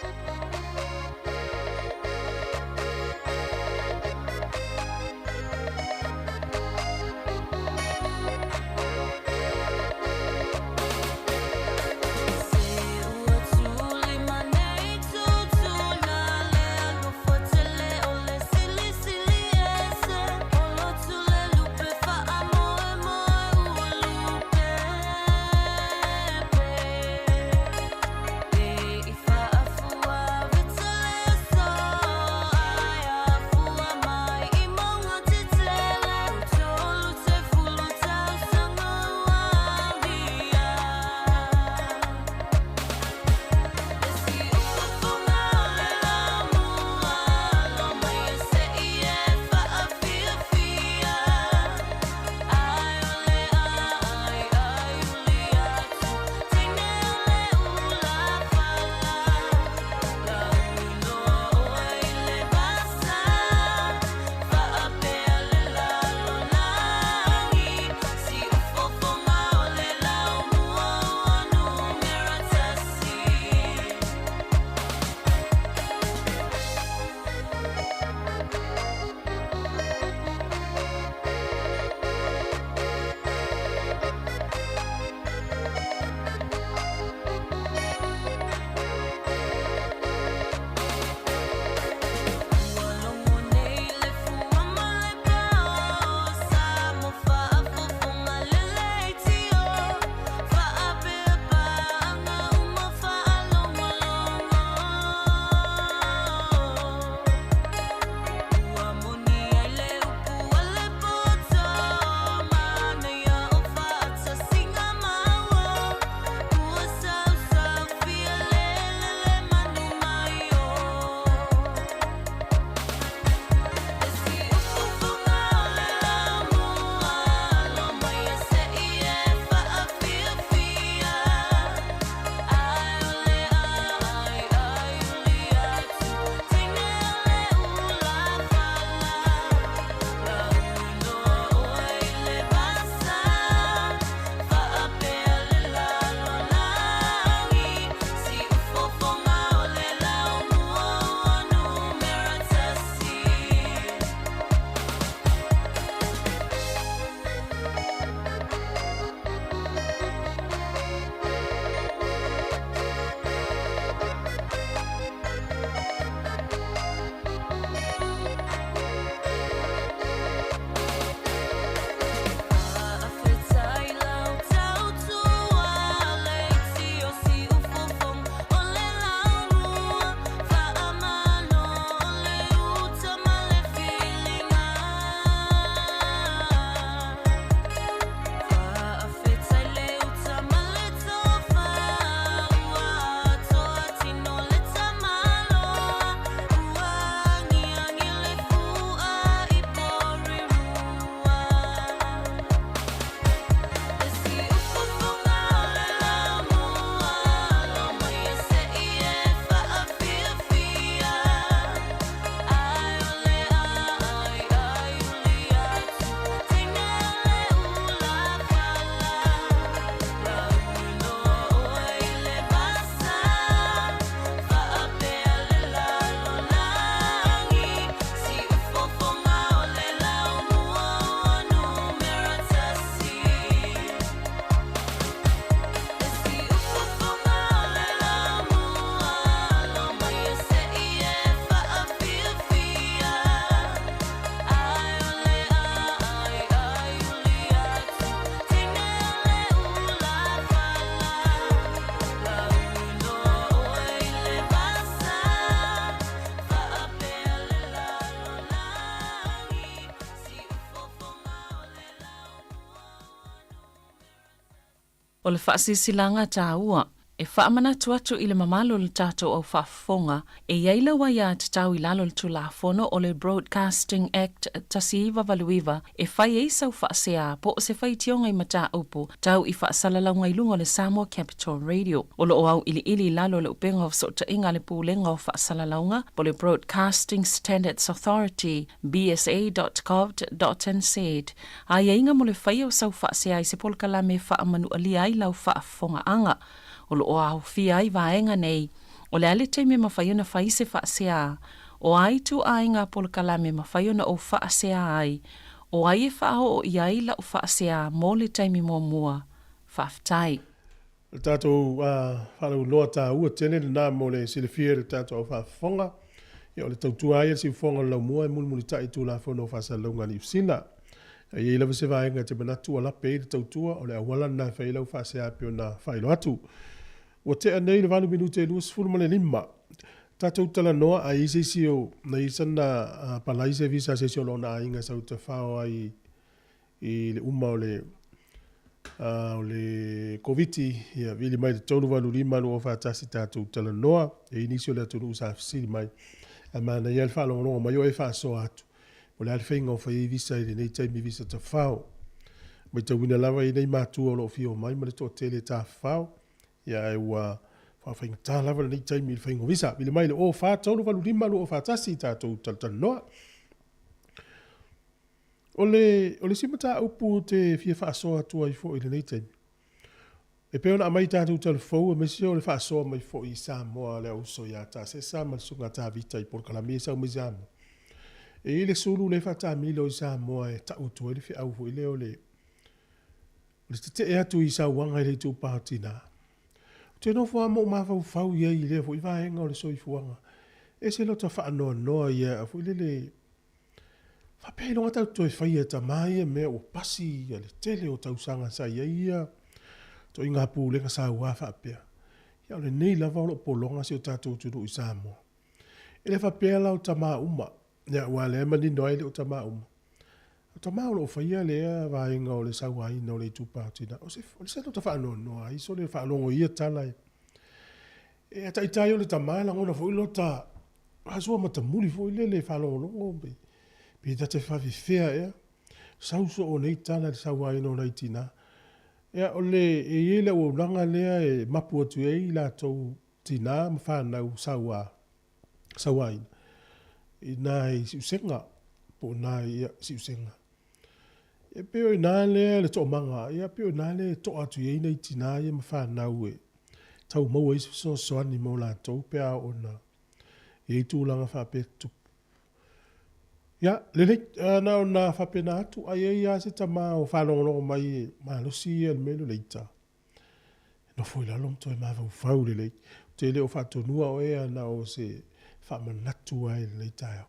[SPEAKER 10] O le faasilasilaga taua, e faamanatu atu i le mamalu o le tatou au faafofoga, e i ai lau aiatatau i lalo o le Tulafono o le Broadcasting Act 1989 e fai ai sau faasea po o se faitioga i mataupu tau i faasalalauga i luga o le Samoa Capital Radio. O lo o auiliili i lalo o le upega o fesootaiga a le Pulega o Faasalalauga po o le Broadcasting Standards Authority, bsa.govt.nz, Aiaiga mo le faia o sau faasea i se polokalame e faamanualia ai lau faafofogaaga. O lo o aofia ai vaega nei, o le a le taimi e mafai ona fai se faasea, o a ituaiga polokalame e mafai ona ou faasea ai, o ai e faaoo i ai lau faasea mo le taimi muamua. Faafetai.
[SPEAKER 1] O le tatou faalauiloa taua tele lena mo le silafia e le tatou au faafofoga. Ia, o le tautua ai a le siufofoga o le laumua e mulimulitai i Tulafono o Faasalalauga a Niu Sila. A i ai lava se vaega e te manatu ua lape ai le tautua, o le auala lena e fai ai lau faasea e pei ona faailoa atu. Ua tea nei le 8 minute e 25. Tatou talanoa a i ai se isi o, na i ai sana palai se visa a se isi o lona aiga e sau tafao ai i le uma o le o le Koviti, ia vili mai le 385 241 tatou talanoa. E i ai nisi o le atunuu sa fesili mai, ae manaia le faalogologo mai o e faasoa atu, po o le a le faiga o fai ai visa i lenei taimi visa tafao. Matauina lava i nei matua o lo o fia omai ma le toatele e tafafao, ia ae ua faafaigata lava lenei taimi i le faiga o visa. Vili mai le 04 385 241 tatou talatalanoa. O le, o le isi mataupu ou te fia faasoa atu ai foi i lenei taimi, e pei ona aumai i tatou talafou aemaise o le faasoa mai foi i Samoa a le auuso ia Tasesa ma le Susuga Tavita i polokalame ia e sau mai Samoa. E i ai le sulu lea e faataamilo i Samoa e tau atu ai le feau foi lea o le, o le tetee atu i sauaga i le itupa o tina. Ou te nofo lava ma ou mafaufau i ai i lea foi vaega o le soifuaga. E ese lota faanoanoa ia foi lele Faapea ailoga tatou te toe faia e tama ia mea ua pasi ia le tele o tausaga sa i ai ia ituaiga pulega saua faapea. Ia o lenei lava o lo o pologa si o tatou atunuu i Samoa. E le faapea la o tama uma, ia aua o lea e manino ai e le o tama uma. O tama o lo o faia lea vaega o le sauaina o le itupa o tina, o se, o se lota faanoanoa ai sole faalogo i ia tala e, e taitai o le tama e lagona foi lota Aso matamuli foi lele faalogologo pe pe ta te faafefea ea. Sau soo nei tala i le sauaina o nai tina. Ia o le e i ai le auaunaga lea e mapu atu ai i latou tina ma fanau saua sauaina i nai siusega po o nai ia siusega. E pei o ina lea le toomaga, ia pei o ina lea e toa atu i ai nai tina ia ma fanau e tau maua ai se fesoasoani mo latou pe a oo ina i ai tulaga faapea tutupu. Ia, lelei, na ona faapena atu, ai ai lava se tama o faalogologo mai e malosi ia i le mea lea o le ita. Nofo i lalo ma toe mafaufau lelei. Ou te le o faatonua oe a na o se faamanatu lava i lenei taeao.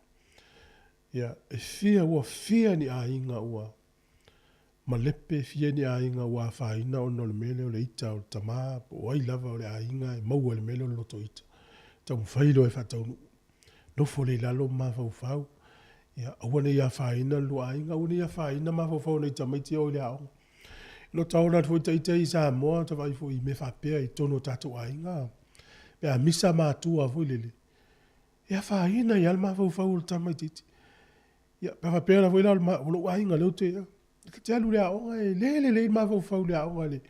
[SPEAKER 1] Ia, e fia, ua fia ni aiga ua malepe, fia ni aiga ua afaina ona o le mea lea o le ita o le tama po o ai lava o le aiga e maua i le mea lea o le loto ita. Taumafai loa e faataunuu. Nofo lea i lalo ma mafaufau, ia, aua ne i afaina le lua aiga, aua ne i afaina mafaufau o nai tamaiti e o i le aoga. I lota ola atu foi ita i Samoa, ota vaai foi i mea faapea i totonu o tatou aiga, pe a misa matua foi lele, e afaina ai lava le mafaufau o le tamaitiiti. Ia, pe a faapea la foi la o lou aiga lea ou te, ta te alu i le aoga, e le lelei le mafaufau i le aoga i le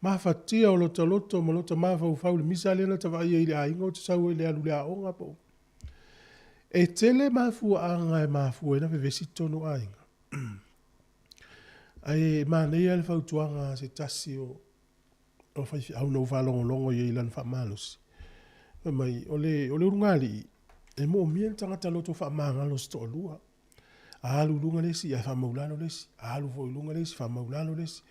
[SPEAKER 1] mafatia o lota loto ma lota mafaufau i le misa lea na ta vaai ai i le aiga ou te sau ai i le alu i le aoga po o. E tele mafuaaga e mafua ai ona vevesi totonu o aiga. Ae manaia le fautuaga a se tasi o o faifeau na ou faalogologo i ai i lana faamalosi. Fai mai, o le, o le ulugalii, e moomia le tagata loto faamagalo se toalua. A alu i luga le isi, ae faamaulalo le isi. A alu foi i luga le isi, faamaulalo le isi.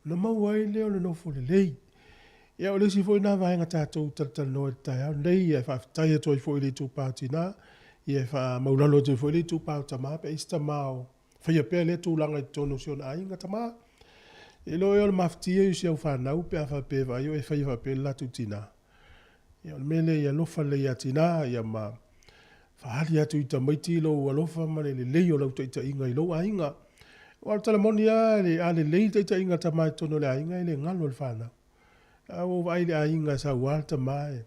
[SPEAKER 1] Ona maua ai lea o le nofo lelei. Ia, o le isi foi lena vaega tatou talatalanoa i le taeao lenei, ae faafetai atu ai foi i le itupa o tina, ia e faamaulalo atu ai foi le itupa o tama pe a i ai se tama o faia pea lea tulaga i totonu o si ona aiga, tama. E iloa ea o le mafatia i si au fanau pe a faapea e vaai o e faia faapea le latou tina. Ia o le mea lea ia alofa lelei ia tina ia ma faaali atu i tamaiti lou alofa ma le lelei o lau taitaiga i lou aiga. Aua o le tala moni lava, a lelei le taitaiga a tama i totonu o le aiga e le galo i le fanau. Ae ua ou vaai i le aiga e saua le tama e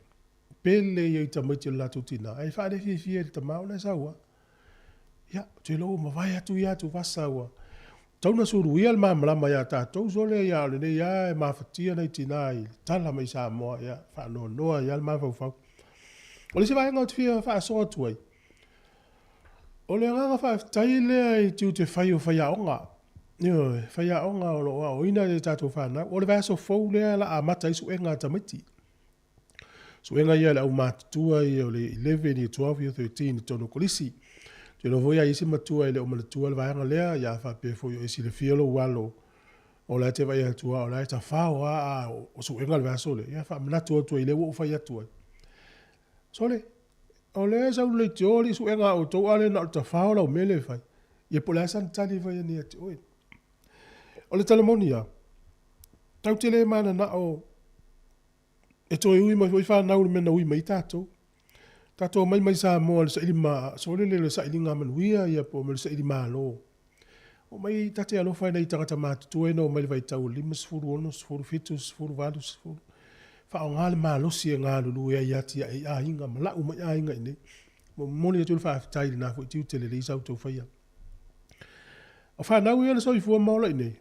[SPEAKER 1] pele ia i tamaiti o le latou tina, ae faalefiafia i le tama ona e saua. Ia, ou te iloa ua mavae atu ia atuvasa ua tatau ona suluia le malamalama ia tatou sole ia o lenei lava e mafatia nai tina i le tala mai Samoa, ia, faanoanoa ai lava le mafaufau. O le isi vaega ou te fia faasoa atu ai, o le agaga faafetai lea i tiute fai o faiaoga. Ioe, faiaoga o lo o aoaoina a tatou fanau. O le vaiaso fou lea o le a amata ai suega a tamaiti. Suega ia a le aumatutua ia o le 11, year 12, year 13 i totonu o kolisi. Ou te iloa foi a i ai se matua e le o manatua le vaega lea, ia a faapea foi o e silafia lou alo o la e te vaai atu lava o la e tafao lava a o suega le vaiaso lea, ia faamanatu atu ai lea ua ou fai atu ai. Sole, o lea e sau le leitio alii suega a outou a lea na o le tafao lau mea lea e fai. Ia po o le a sana tali e fai ane ia te oe. O le tala moni lava, tatou te le mananao e toe ui mai foi fanau i le mea na ui mai ai tatou. Tatou omai mai Samoa i le saili ma, sole le sailiga manuia ia po o le saili malo. Omai ta te alofa i nai tagata matutua ia na omai i le vaitau o le 50, 60, 70, 80, faaaoga le malosi e galulue ai e atiae ai aiga ma lau mai aiga i inei. Momoli atu le faafetai i lena foi tiute lelei sa outou faia. O fanau ia na soifua ma ola i inei,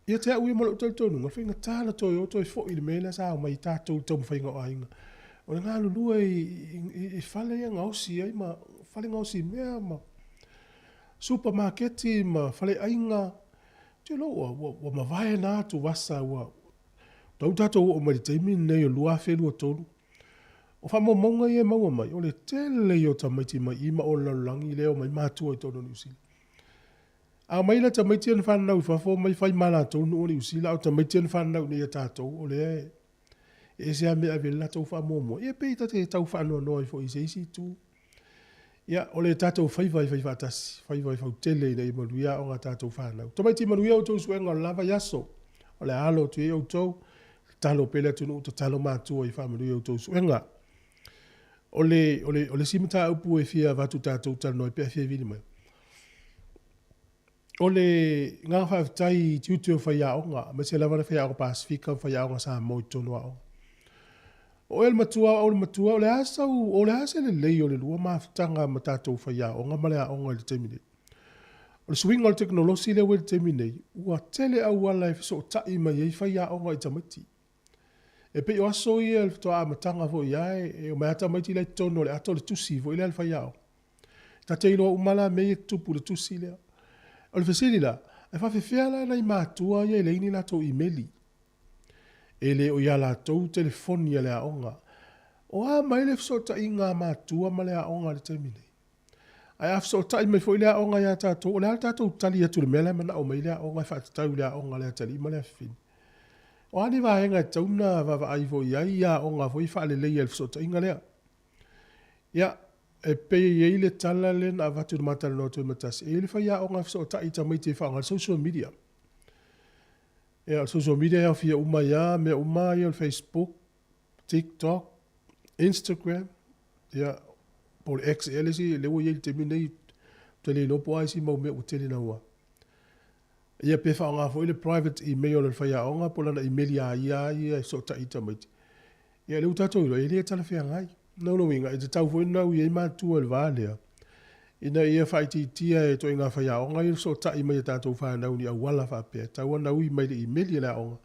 [SPEAKER 1] ia te au ia ma lou talitonuga, e faigata ona toe o toe foi i le mea lea sa omai ai tatou i le taumafaiga o aiga. O le galulue i fale ia gaosi ai ma fale gaosi mea ma supamaketi ma faleaiga. Ou te iloa ua mavae na atuvasa ua tau tatou oo mai i le taimi lenei o le 2023. O faamaumauga ia e maua mai, o le tele ia o tamaiti mai i ma o i le lalolagi lea e omai matua i totonu o Niu Sila. A omai la tamaiti ia na fananau i fafo omai fai ma latou nuu o Niu Sila, a o tamaiti ia na fananau i inei ia tatou, o lea e ese lava mea e ave i ai le latou faamuamua. Ia pei ta te tau faanoanoa ai foi i se isi itu. Ia, o le tatou faiva e faifaatasi, faiva e fautele ina ia manuia aoga a tatou fanau. Tamaiti manuia outou suega o le la vaiaso. O le a alo atu i ai outou, tatalo pea le atunuu, tatalo matua ia faamanuia i outou suega. O le, o le, o le isi mataupu e fia avatu tatou talanoa ai pe a fia vili mai, o le agaga faafetai i tiute o faiaoga, aemaise lava le faiaoga Pasefika ma faiaoga Samoa i totonu o aoga. O oe le matua, o au le matua, o le a sau, o le a se lelei o le lua mafutaga ma tatou faiaoga ma le aoga i le taimi nei? O le suiga o le tekonolosi lea ua i le taimi nei, ua tele auala e fesootai mai ai faiaoga i tamaiti. E pei o aso ia i le faatoa amataga foi lava e omai lava tamaiti la i totonu o le ato le tusi foi lea a le faiaoga. Ta te iloa uma la mea ia e tutupu i le tusi lea. O le fesili la, e faafefea la nai matua ia e leai ni latou imeli? E le o i a latou telefoni a le aoga. O a mai le fesootaiga a matua ma le aoga i le taimi nei? Ae a fesootai mai foi le aoga ia tatou, o le a le tatou tali atu i le mea la e manao mai ai le aoga e faatatau i le aoga a le atalii ma le afafine? O a ni vaega e tatau ona vaavaai foi i ai i aoga foi e faaleleia i le fesootaiga lea? Ia, e pei e i ai le tala lea na avatu i le ma talanoa atu ai ma tasi, e i ai le faiaoga e fesootai i tamaiti e faaaoga ai le social media. Ia, o le social media e aofia uma ai lava mea uma ia o le Facebook, TikTok, Instagram, ia, po o le X ea le isi lea ua i ai i le taimi lenei, ou te le iloa po o a isi mau mea ua tele naua. Ia pe faaaoga foi le private email a le faiaoga po o lana imeli a ia lava ia e fesootai i tamaiti. Ia lea ua tatou iloa, e le talafeagai. Lona uiga, e tatau foi ona ui ai matua i le va lea, ina ia faaitiitia e ituaiga faiaoga ia le fesootai mai a tatou fanau i ni auala faapea, e tatau ona ui mai le imeli a le aoga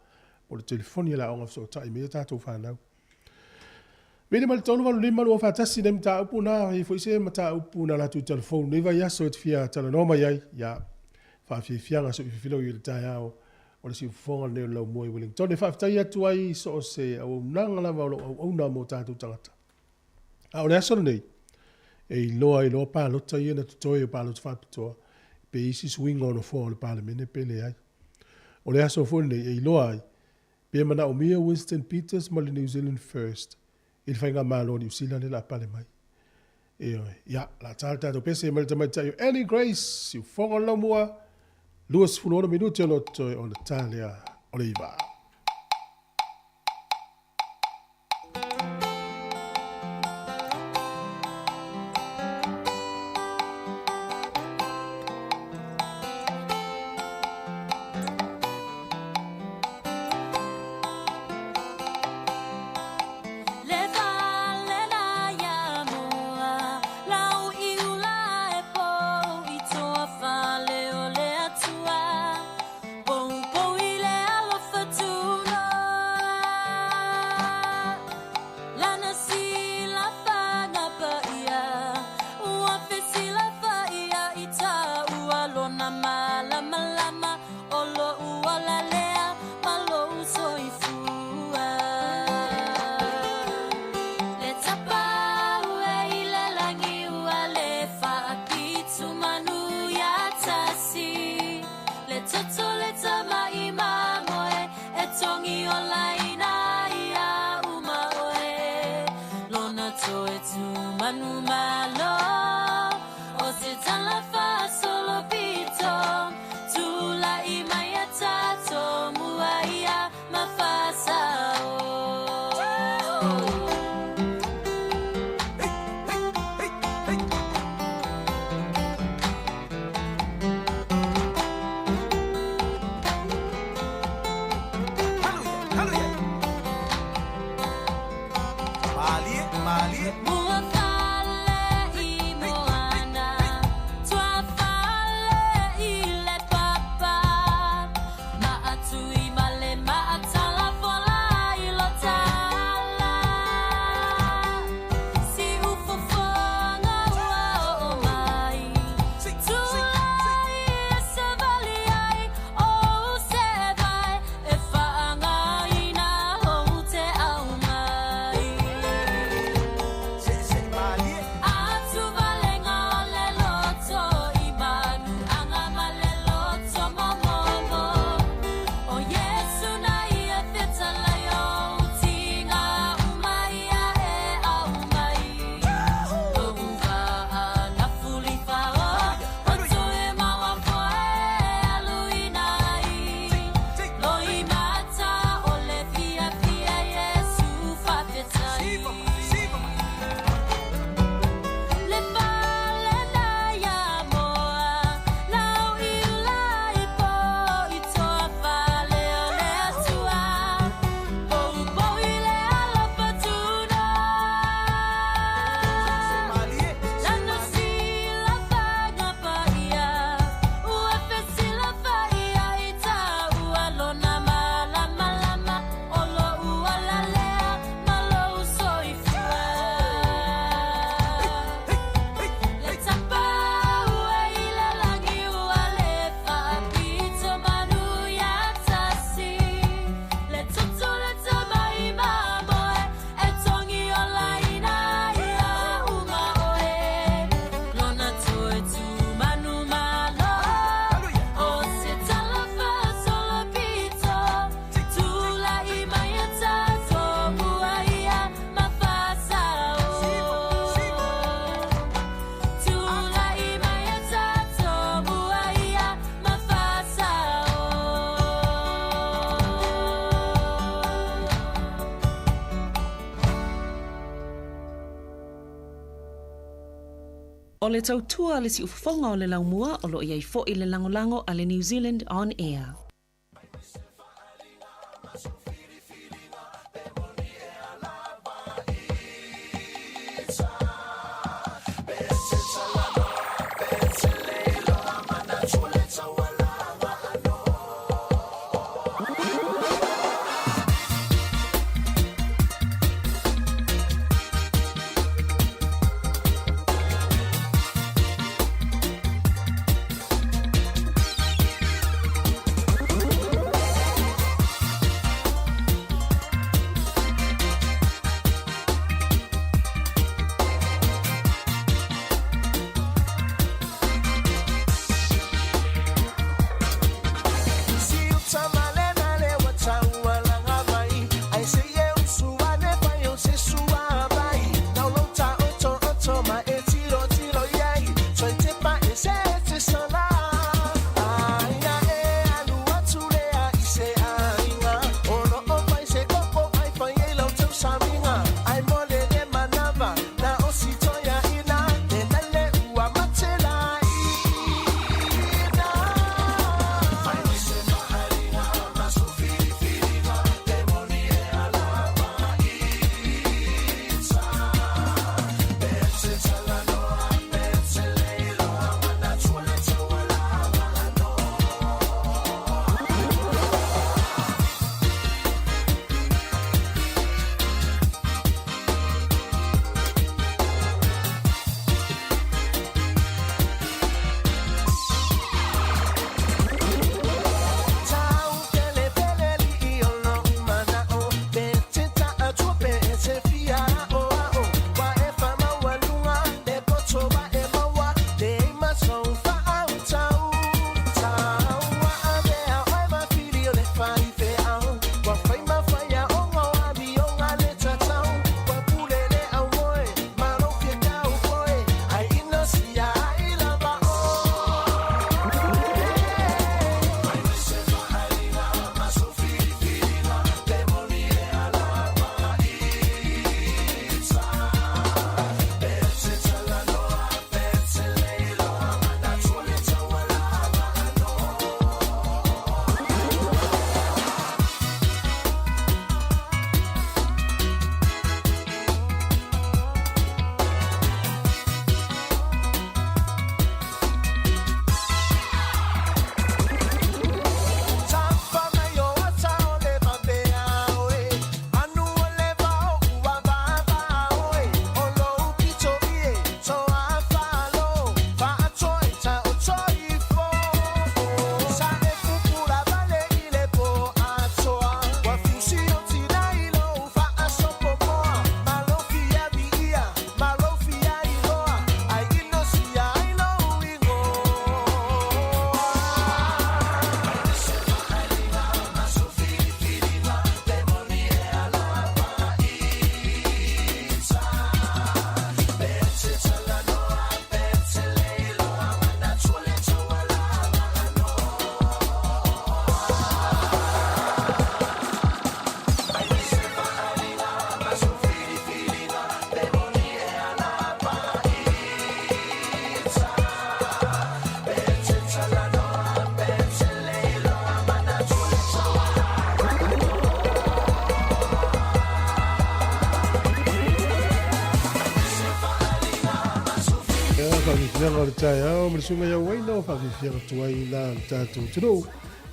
[SPEAKER 1] po o le telefoni a le aoga e fesootai mai ai a tatou fanau. Vili mai le 385 241 nei mataupu na, e i ai foi se mataupu na latou talafou nei vaiaso e te fia talanoa mai ai, ia, faafiafiaga soifua filau i le taeao o le siufofoga lenei o le laumua i Wellington. E faafetai atu ai i so o se auaunaga lava o lo o auauna mo tatou tagata. A o le aso lenei, e iloa ai loa palota ia na totoe o palota faapitoa, pe i ai se suiga o nofoa o le Palemene pe leai. O le aso foi lenei e iloa ai pe manaomia Winston Peters ma le New Zealand First i le faigamalo a Niu Sila lea o le a pale mai. Ioe. Ia, o le a ta le tatou pese mai le tamaitai o Annie Grace, siufofoga o le laumua, 26 minute o lo o totoe ona ta lea o le 9.
[SPEAKER 10] O le tautua a le siufofoga o le laumua o lo o i ai foi le lagolago a le New Zealand On Air.
[SPEAKER 1] Ia, faafiafiaga o le taeao ma le susuga ia Uaina o faafiafiaga tuai la le tatou atunuu.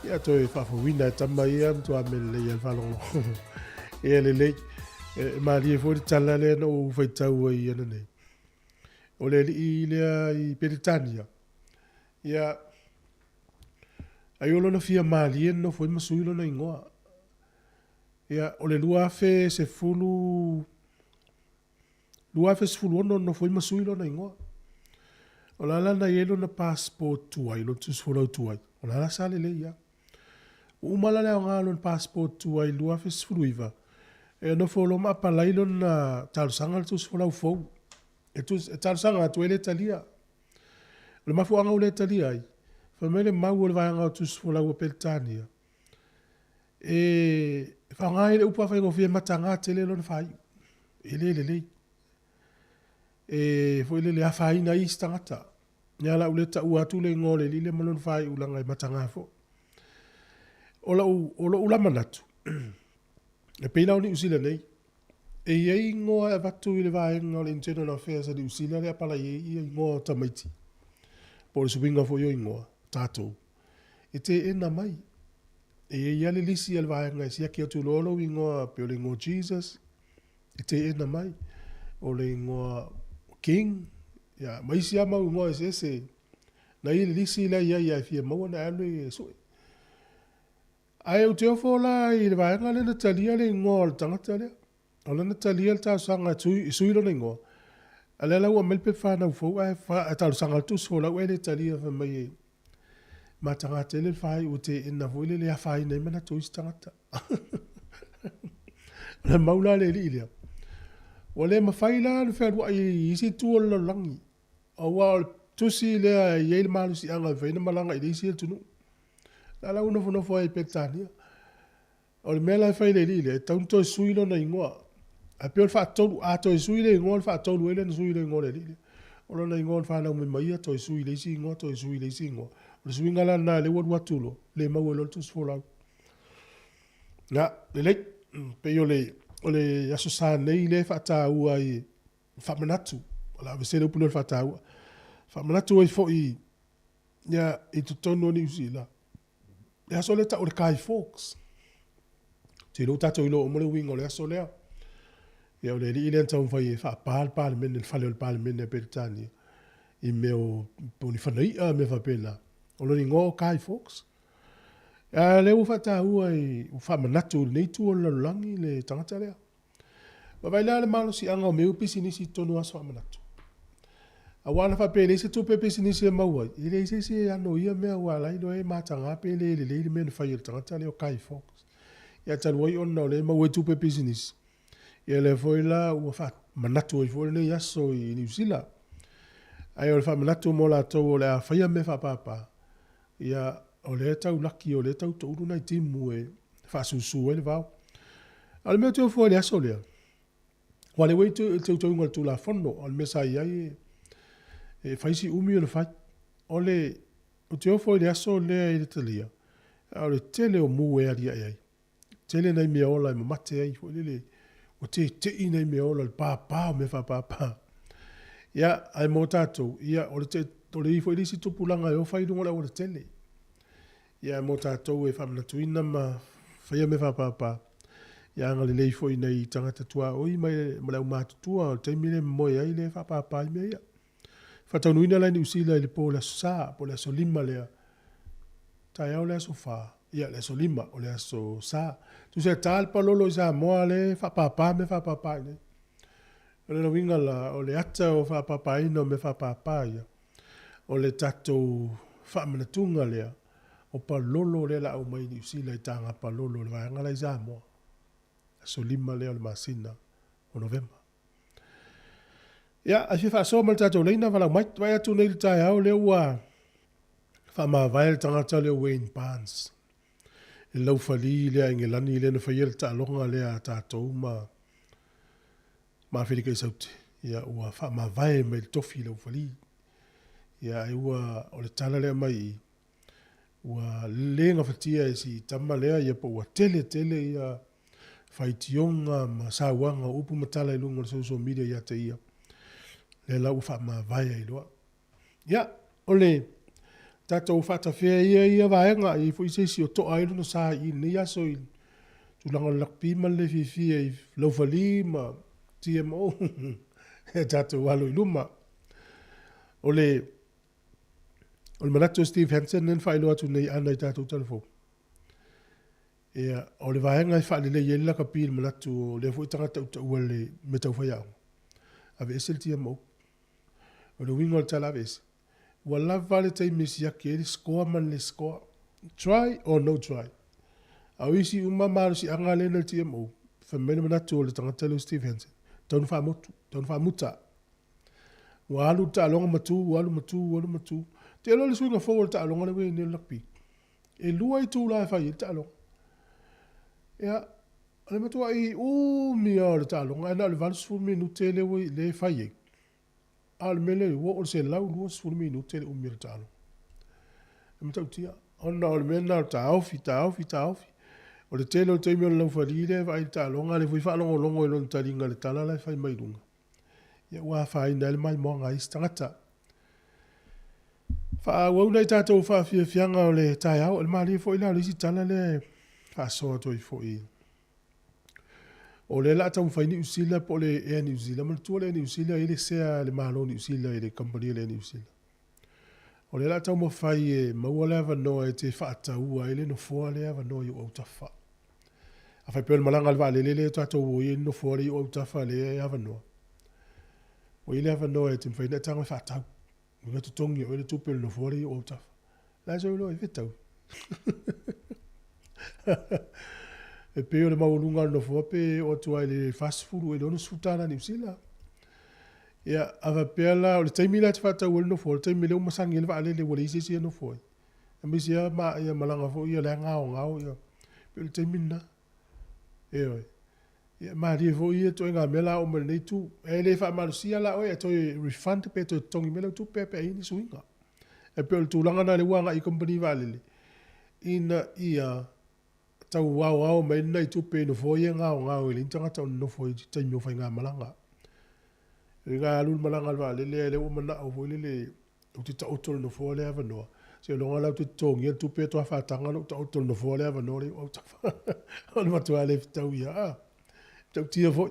[SPEAKER 1] Ia toe faafouina e tama ia matua mea lelei a le faalogologo. Ia lelei. E malie foi le tala lea na ou faitau ai ananei. O le alii lea i Peretania. Ia, ai o lona fia malie nofo ai ma sui lona igoa. Ia, o le 2010, 2016 nofo ai ma sui lona igoa. O la la na i ai lona passport tuai, lona tusifolau tuai. O la la sa lelei lava. Ua uma la le aoga o lona passport tuai i le 2019, e nofo loa ma apalai lona talosaga i le tusifolau fou. E, e talosaga atu e le talia. O le mafuaaga ua le talia ai, fai mai le mau o le vaega o tusifolau a Peretania, e faaaoga ai le upu faafaigofie e mataga tele lona faaiu. E le lelei. E foi lele afaina ai isi tagata. Ia la ule taua atu le igoa o le alii lea ma lona faaiulaga e mataga foi. O lau, o lou la manatu, e pei la o Niu Sila nei, e i ai igoa e avatu i le vaega o le Internal Affairs a Niu Sila lea apalai ai ia igoa o tamaiti, po o le suiga foi o igoa, tatou, e teena mai. E i ai lava le lisi a le vaega e siaki atu loa lou igoa, pei o le igoa Jesus, e teena mai. O le igoa King, ia, ma isi lava mau igoa eseese. Na i le lisi la e i ai a e fia maua ona e alu e sue. Ae ou te ofo la i le vaega lea na talia le igoa o le tagata lea. O lea na talia le talosaga e sui lona igoa. A o lea la ua aumai le pepa fanau fou ae talosaga atu le folau ae le talia fai mai e mataga tele le faaiu ua teena foi lele e afaina ai manatu o isi tagata. O le mau la a le alii lea, ua le mafai la ona fealuai i isi itu o le lalolagi, aua o le tusi lea e i ai le malosiaga e mafai ona malaga i le isi atunuu. O la la ua nofonofo ai i Peretania. O le mea la e fai e le alii lea, e tatau ona toe sui lona igoa. Ae pei o le faatolu, a toe sui le igoa, o le faatolu ai lea ona sui le igoa o le alii lea. O lona igoa na fanau mai ma ia, toe sui i le isi igoa, toe sui i le isi igoa. O le suiga la lena lea ua alu atu loa, le maua ai loa le tusi folau. Ia, lelei, pei o le, o le Aso Sa nei lea e faataua ai, faamanatu, o le a aveese le upu lea o le faataua, faamanatu ai foi ia, i totonu o Niu Sila, le aso lea e tau o le Guy Fawkes. Ou te iloa ua tatou iloa uma le uiga o le aso lea. Ia, o le alii lea na taumafai e faapa le Palemene, le fale o le Palemene a Peretania i mea o, po o ni fanai'a, mea faapena. O lona igoa o Guy Fawkes. A o lea ua faataua i, ua faamanatu i lenei itu o le lalolagi le tagata lea. Vaavaai la le malosiaga o mea ia pisinisi i totonu o aso faamanatu. Aua ana faapea e leai se tupe pisinisi e maua ai, e leai se isi e ano i ia mea aua o la e iloa e mataga pe le lelei le mea na fai e le tagata lea o Guy Fawkes. Ia talu ai ona o lea e maua ai tupe pisinisi, ia lea foi la ua faamanatu ai foi lenei aso i Niu Sila. Ae o le faamanatu mo latou o le a faia mea faapapa, Ia, o lea e tau laki, o lea e tau toulu nai timu e faasusu ai le vao. A o le mea ou te ofo ai i le aso lea, aua o lea ua i ai le teuteuga o le Tulafono, a o le mea sa i ai e fai si umi ona fai. O le, ou te ofo i le aso lea i le talia, a o le tele o mu e aliae ai. Tele nai mea ola e mamate ai foi lele, ua tete'i nai mea ola i le pāpā o mea faapāpā. Ia, ae mo tatou, ia, o le te, o le i foi le isi tupulaga e o fai i luga o le aualatele. Ia, ae mo tatou e faamanatuina ma faia mea faapāpā, ia agalelei foi i nai tagata tuaoi ma le aumatutua o le taimi lea e momoe ai lea e faapāpā ai mea ia. Faataunuuina la i Niu Sila i le po o le Aso Sa, po o le Aso Lima lea, taeao le Aso Fa, ia le Aso Lima, o le Aso Sa. Tusa e ta le palolo i Samoa lea e faapāpā mea faapāpā i inei. O lona uiga la, o le ata o faapāpāina o mea faapāpā ia, o le tatou faamanatuga lea o palolo lea o le a aumai i Niu Sila i taga palolo i le vaega la i Samoa, Aso Lima lea o le masina o Novema. Ia, ae fia faasoa ma le tatou laina, valaau mai. Vaai atu nei i le taeao lea ua faamavae le tagata lea o Wayne Barnes, le laufali lea a Engelani lea na faia le taaloga lea a tatou ma ma Afelika i Saute. Ia, ua faamavae mai le tofi laufali. Ia, ai ua, o le tala lea mai i, ua le gafatia e si tama lea, ia po ua tele tele ia faitioga ma sauaga o upu ma tala i luga o le social media ia te ia, lea la ua faamavae ai loa. Ia, o le tatou faatafea ia ia vaega, e i ai foi se isi o toa ai lona sa i lenei aso i tulaga o le lakpi ma le le fiafia i laufali ma TMO, e tatou alo i luma. O le O le manatu o Steve Hansen lea na faailoa atu nei ana i tatou tala fou. Ia, o le vaega e faalelei ai le lakapi i le manatu o lea foi tagata utaua le mea tau faiaoga, aveese le TMO. O le uiga o le tala aveese, ua lava le taimi e siaki ai le score ma le le score. Try or no try. A o isi uma malosiaga lea na i le TMO, fai mai le manatu o le tagata lea o Steve Hansen, tau na faamotu, tau na faamuta. Ua alu le taaloga ma tu, ua alu ma tu, ua alu ma tu. Te iloa le suiga fou o le taaloga lea ua i ai nei o le rugby. E lua itula e fai ai le taaloga. Ia, o le matuai umi lava o le taaloga, ae na o le 80 minute lea ua, lea e fai ai. A o le mea lea i ua o le 120 minute le umi o le taaloga. E matautia, ona o le mea lena o le taofi, taofi, taofi. O le tele o le taimi o le laufali lea e vaai i le taaloga, a o lea foi e faalogologo i lona taliga i le tala la e fai mai luga, ia ua afaina ai le maimoaga a isi tagata. Faaauau nai tatou faafiafiaga o le taeao, o le malie foi la o le isi tala lea e faasoa atu ai foi. O lea o le a taumafai Niu Sila po o le Air New Zealand. Manatua le Air New Zealand e i ai le sea a le Malo o Niu Sila i le kamupani a le Air New Zealand. O lea o le a taumafai e maua le avanoa e te faataua ai le nofoa lea avanoa i ou autafa. A faapea o le malaga a le vaalele lea tatou o i ai le nofoa lea i ou autafa lea e avanoa, ua i ai le avanoa e te mafai ona e tago e faatau. Ua totogi e oe le tupe o le nofoa lea i ou autafa. La e sau loa e fetau. E pei o le maualuga o le nofoa pe oo atu lava i le 40 i le 60 tala Niu Sila. Ia, a faapea la, o le taimi la e te faatau ai le nofoa, o le taimi lea ua masagi ai le vaalele ua leai se isi e nofo ai. Aemaise lava ma, ia malaga foi ia la e gaogao, ia, pei o le taimi lena. Ioe. Ia, malie foi ia ituaiga mea la a oo mai i lenei itu. E le faamalosia la oe e toe refund pe toe totogi mai lau tupe pe a i ai ni suiga. E pei o le tulaga lena lea ua agai i kamupani vaalele, ina ia tau aoao mai ai ni nai tupe i nofoa ia e gaogao e leai ni tagata o nonofo ai i taimi o faigamalaga. E uiga a alu le malaga a le vaalele a o lea ua manao foi lele ou te taoto i le nofoa lea avanoa, seiloga la ou te totogia le tupe faatoa faataga lou taoto i le nofoa lea avanoa lea i ou autafa. O le matua le fetaui lava. A, matautia foi.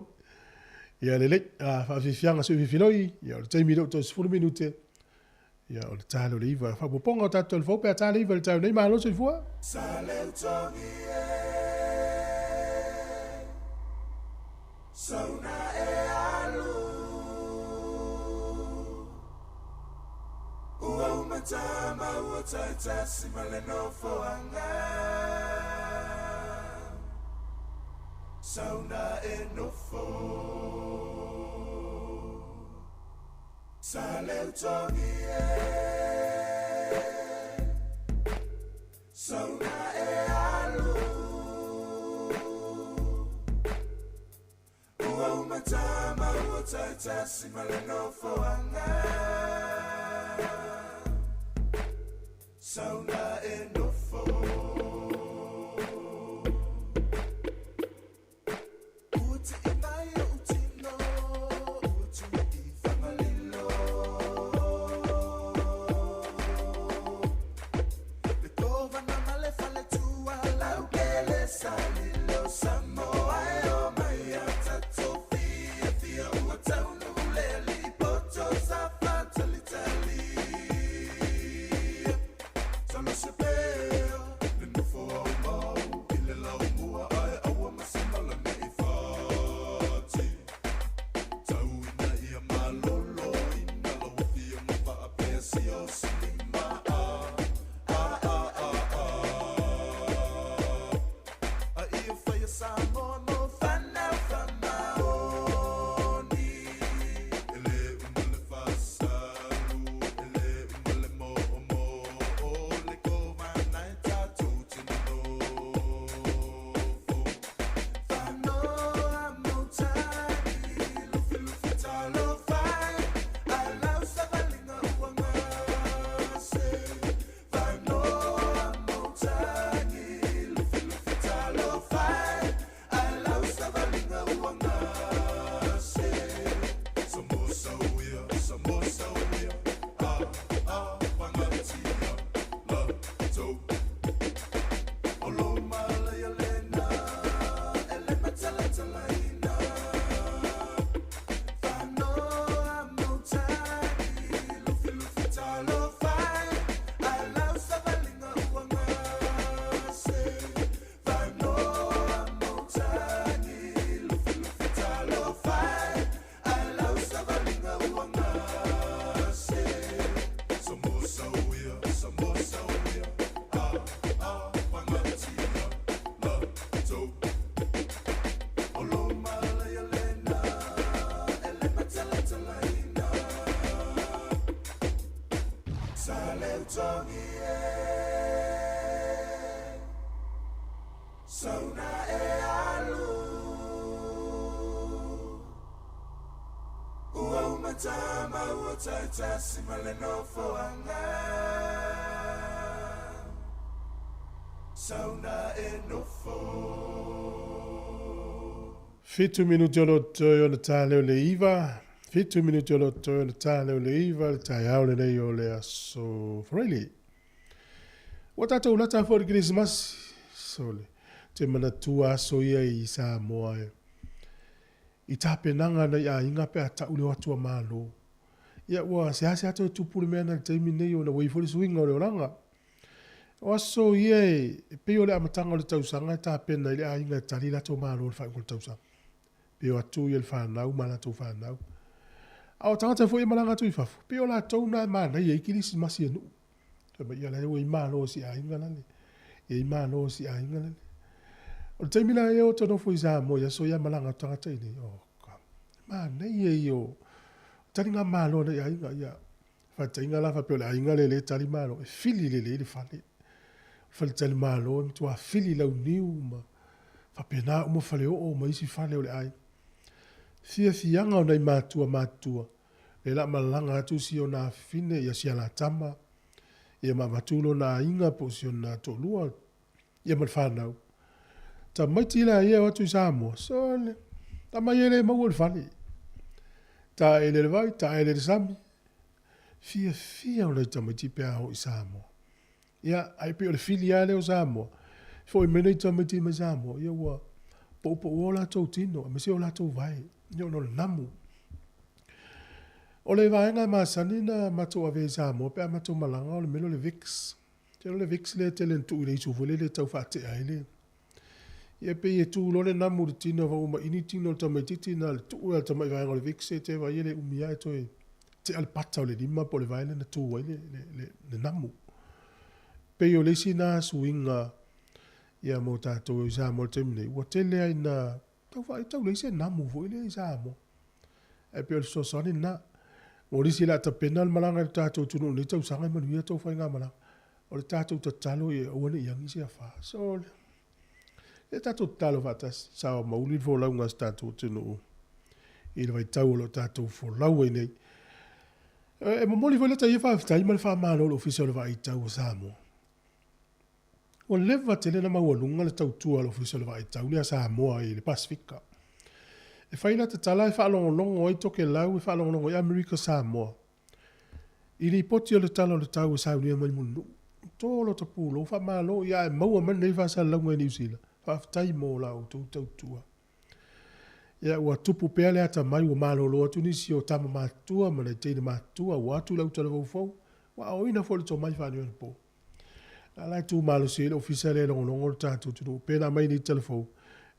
[SPEAKER 1] Ia lelei, a faafiafiaga sui fifiloi, ia o le taimi lea ua toe 10 minute, ia o le ta lea o le 9. Faaopoopoga o tatou telefou pe a ta le 9 i le taeao nei, malo soifua.
[SPEAKER 3] Sa leutogi e Sauna e alu Ua uma tama ua taitasi ma le nofoaga Sauna e nofo Sa leutogi e Sauna e alu Ua uma tama ua taitasi ma le nofoaga Sauna e nofo. Ua tii mai ou tino, ua tui i Fagalilo. Le tovana ma le faletua, laukele sa lilo. Samoa e o mai a tatou fiafia, ua taunuu le alii poto sa faatalitali. Solo se pea, le nofo. tama ua taitasi ma le nofoaga. Sauna e nofo.
[SPEAKER 1] Fitu minute o lo toe ona ta lea o le iva. Fitu minute o lo toe ona ta lea o le iva le taeao lenei o le aso Friday. Ua tatou lata foi i le Kerisimasi. Sole, te manatua aso ia i Samoa e. I tapenaga nai aiga pe a tau le o atu a Malo. Ia ua seasea toe tupu le mea na i le taimi nei ona ua i ai foi le suiga o le olaga. O aso ia e pei o le amataga o le tausaga e tapena ai le aiga e tali latou malo i le faaiuga o le tausaga. Pe o atu ia le fanau ma latou fanau. A o tagata foi e malaga atu i fafo, pei o latou na e manaia ai kilisimasi a nuu. Fai mai, ia la ua i malo si aiga lale. Ia i malo si aiga lale. O le taimi la ia o nofo i Samoa i aso ia malaga atu tagata i nei. Oh, ka. Manaia ia o taliga malo na i aiga. Ia, faataiga la faapea o le aiga lea le tali malo, e fili lelei le fale. Fale tali malo e matua fili launiu ma faapena uma faleoo ma isi fale o le aiga. Fiafiaga o nai matua matutua, lea la malaga atu si ona afafine, ia si alatama, ia ma avatu lona aiga po o si ona toalua, ia ma le fanau. Tamaiti la ia o atu i Samoa, sole, tama ia le maua i le fale. Taele le vai, taele le sami. Fiafia o nai tamaiti pe a oo i Samoa. Ia, ae pei o le fili lava lea o Samoa, foi mai nai tamaiti mai Samoa, ia ua poupoua o latou tino, aemaise o latou vae, ia ona o le namu. O le vaega e masani na matou avea i Samoa pe a matou malaga o le mea lea o le Vicks. Te o le Vicks lea e tele na tuu i le isu foi lele e tau faatea ai le. Ia pei e tu loa le namu i le tino ua maini tino o le tamaitiiti na o le tuu lava o le tamai vaega o le Vicks e te vaai e le umi lava e toe tea le pata o le lima po o le vae lea na tu ai le namu. Pei o le isi na suiga ia mo tatou i Samoa i le taimi nei, ua tele lava ina tau faitau leai se namu foi lea i Samoa. Ae pei o le fesoasoani lena. Mo nisi o le a tapena le malaga i le tatou atunuu i lenei tausaga e manuia tou faigamalaga. O le tatou tatalo ia aua ne i agi se afa. So, ia tatou tatalo faatasi, sao ma uli le folauga a si tatou atunuu i le vaitau o lo o tatou folau ai nei. E momoli foi lata ia faafetai ma le faamalo i le Ofisa o le Vaai Tau o Samoa. Ua leva tele ona maualuga le tautua a le Ofisa o le Vaai Tau lea a Samoa i le Pasefika. E fai lata tala e faalogologo ai Tokelau, e faalogologo ai Amerika Samoa i lipoti o le Tala o le Tau e saunia mai Mulinuu. To lota pulou, faamalo ia ae maua mai lenei faasalalauga i Niu Sila. Faafetai mo la outou tautua. Ia ua tupu pea le atamai ua malolo atu nisi o tama matutua ma nai teine matutua ua atu i le autalafaufou, ua aoina foi le tomai faaneionapo. A la e tu malosi ai le ofisa lea e logologo le tatou atunuu pe na aumai nei tala fou,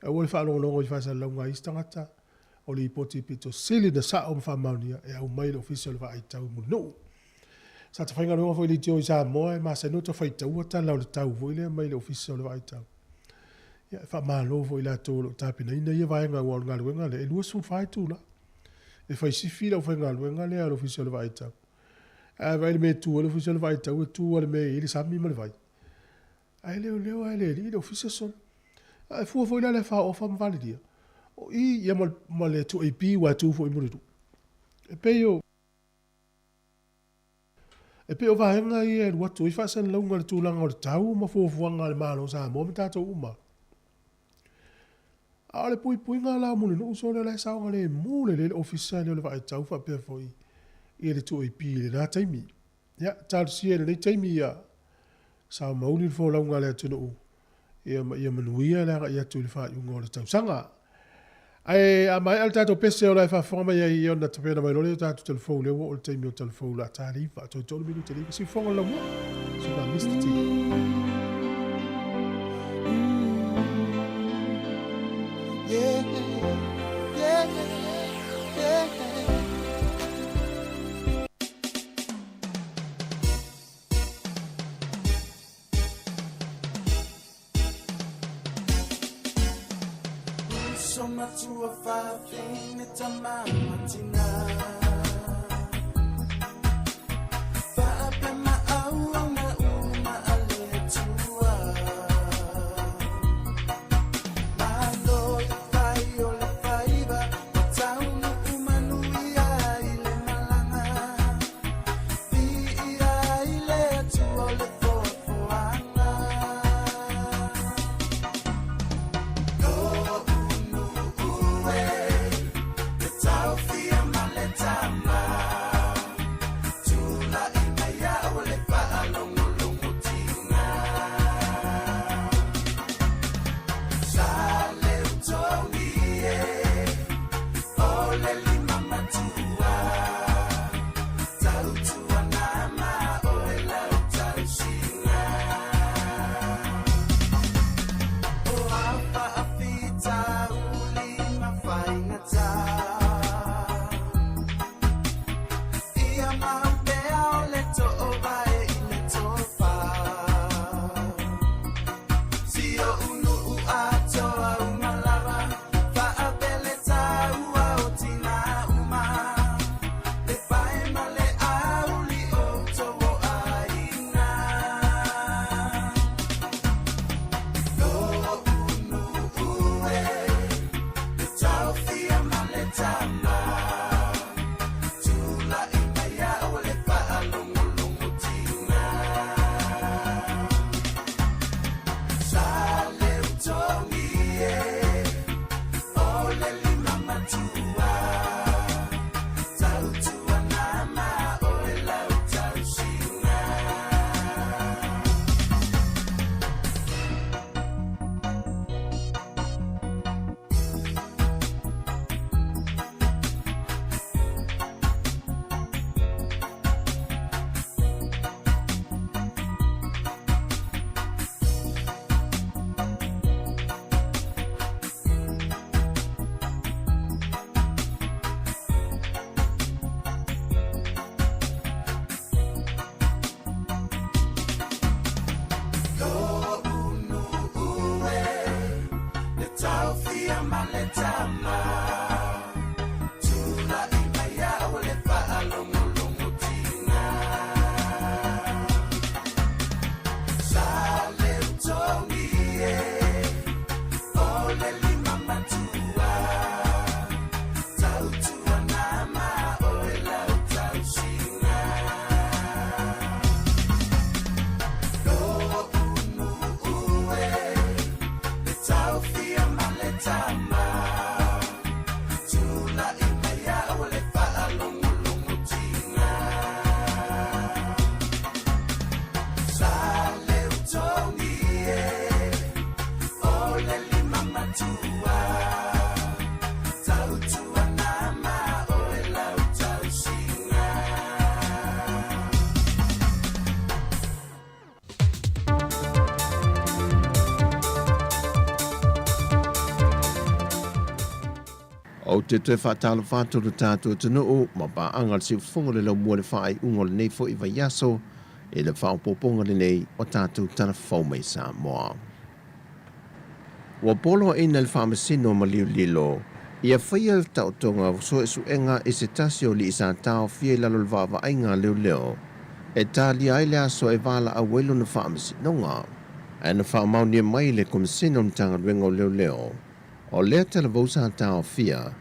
[SPEAKER 1] aua le faalogologo i faasalalauga a isi tagata, o lipoti pito sili na sao ma faamaonia e aumai e le ofisa o le vaai tau i Mulinuu. Sa ta faigaluega foi i leitio i Samoa e masani ona ta faitaua tala o le tau foi lea mai le ofisa o le vaai tau. Ia, e faamalo foi i latou o lo o tapenaina ia vaega aua o le galuega lea e 24 itula. E fai sifi le aufaigaluega lea a le ofisa o le vaai tau. Ae vaai le mea e tu ai le ofisa o le vaai tau, e tu lava i le mea e i ai le sami ma le vai. Ae leoleo lava e le alii le ofisa sole. Ae fua foi la le faaofa ma valelia. O i ia ma le 2AP ua tu foi Mulinuu. E pei o E pei o vaega ia e alu atu ai faasalalauga i le tulaga o le tau ma fuafuaga a le Malo o Samoa ma tatou uma. A o le puipuiga la o Mulinuu sole o la e saogalemu lelei le ofisa lea o le vaai tau faapea foi i le 2AP i lena taimi. Ia, talosia i lenei taimi ia sao mauli le folauga a le atunuu ia ma ia manuia le agai atu i le faaiuga o le tausaga. Ae a maea le tatou pese o la e faafofoga mai ai ia ona tapena mai loa lea o tatou talafou lea ua oo le taimi o talafou la ta le iva toe tolu minute le iva siufofoga o le laumua. Suka Mr. T.
[SPEAKER 3] Yeah, yeah, yeah. Uso matua fafine tama matina. Faapea maauaga uma a le Atua. Malo le fai o le faiva, ua taunuu manuia i le Malo. faigata. Ia mau pea o le toovae i le tofa. Si oʻu nuu atoa uma lava, faapele taua o tina uma. Le pae ma le auli o outou o aiga. Loʻu nuu e, le taofia ma le tama. Tulaʻi mai au le faalogologo tina. Sa leutogi e, o le lima matua. Tautua nama oe lau tausiga. Loʻu nuu e, le taofia ma le tama. Tulaʻi mai au le faalogologo tina. Sa leutogi e, o le lima matua. Tautua nama oe lau tausiga. Loʻu nuu e, le taofia ma le tama. Tulaʻi mai au le faalogologo tina. Sa leutogi e, o le lima matua. Tautua nama oe lau tausiga.
[SPEAKER 8] Ou te toe faatalofa atu i lo tatou atunuu ma paaga le siufofoga o le laumua i le faaiuga o lenei foi vaiaso i le faaopoopoga lenei o tatou tala fou mai Samoa. Ua poloaiina e le Faamasino ma Liolilo ia faia le taotoga o suesuega i se tasi o alii sa taofia i lalo o le vaavaaiga a leoleo e talia ai le aso e valaau ai lona faamasinoga. Ae na faamaonia mai e le Komesina o Matagaluega o Leoleo, o lea talavou sa taofia,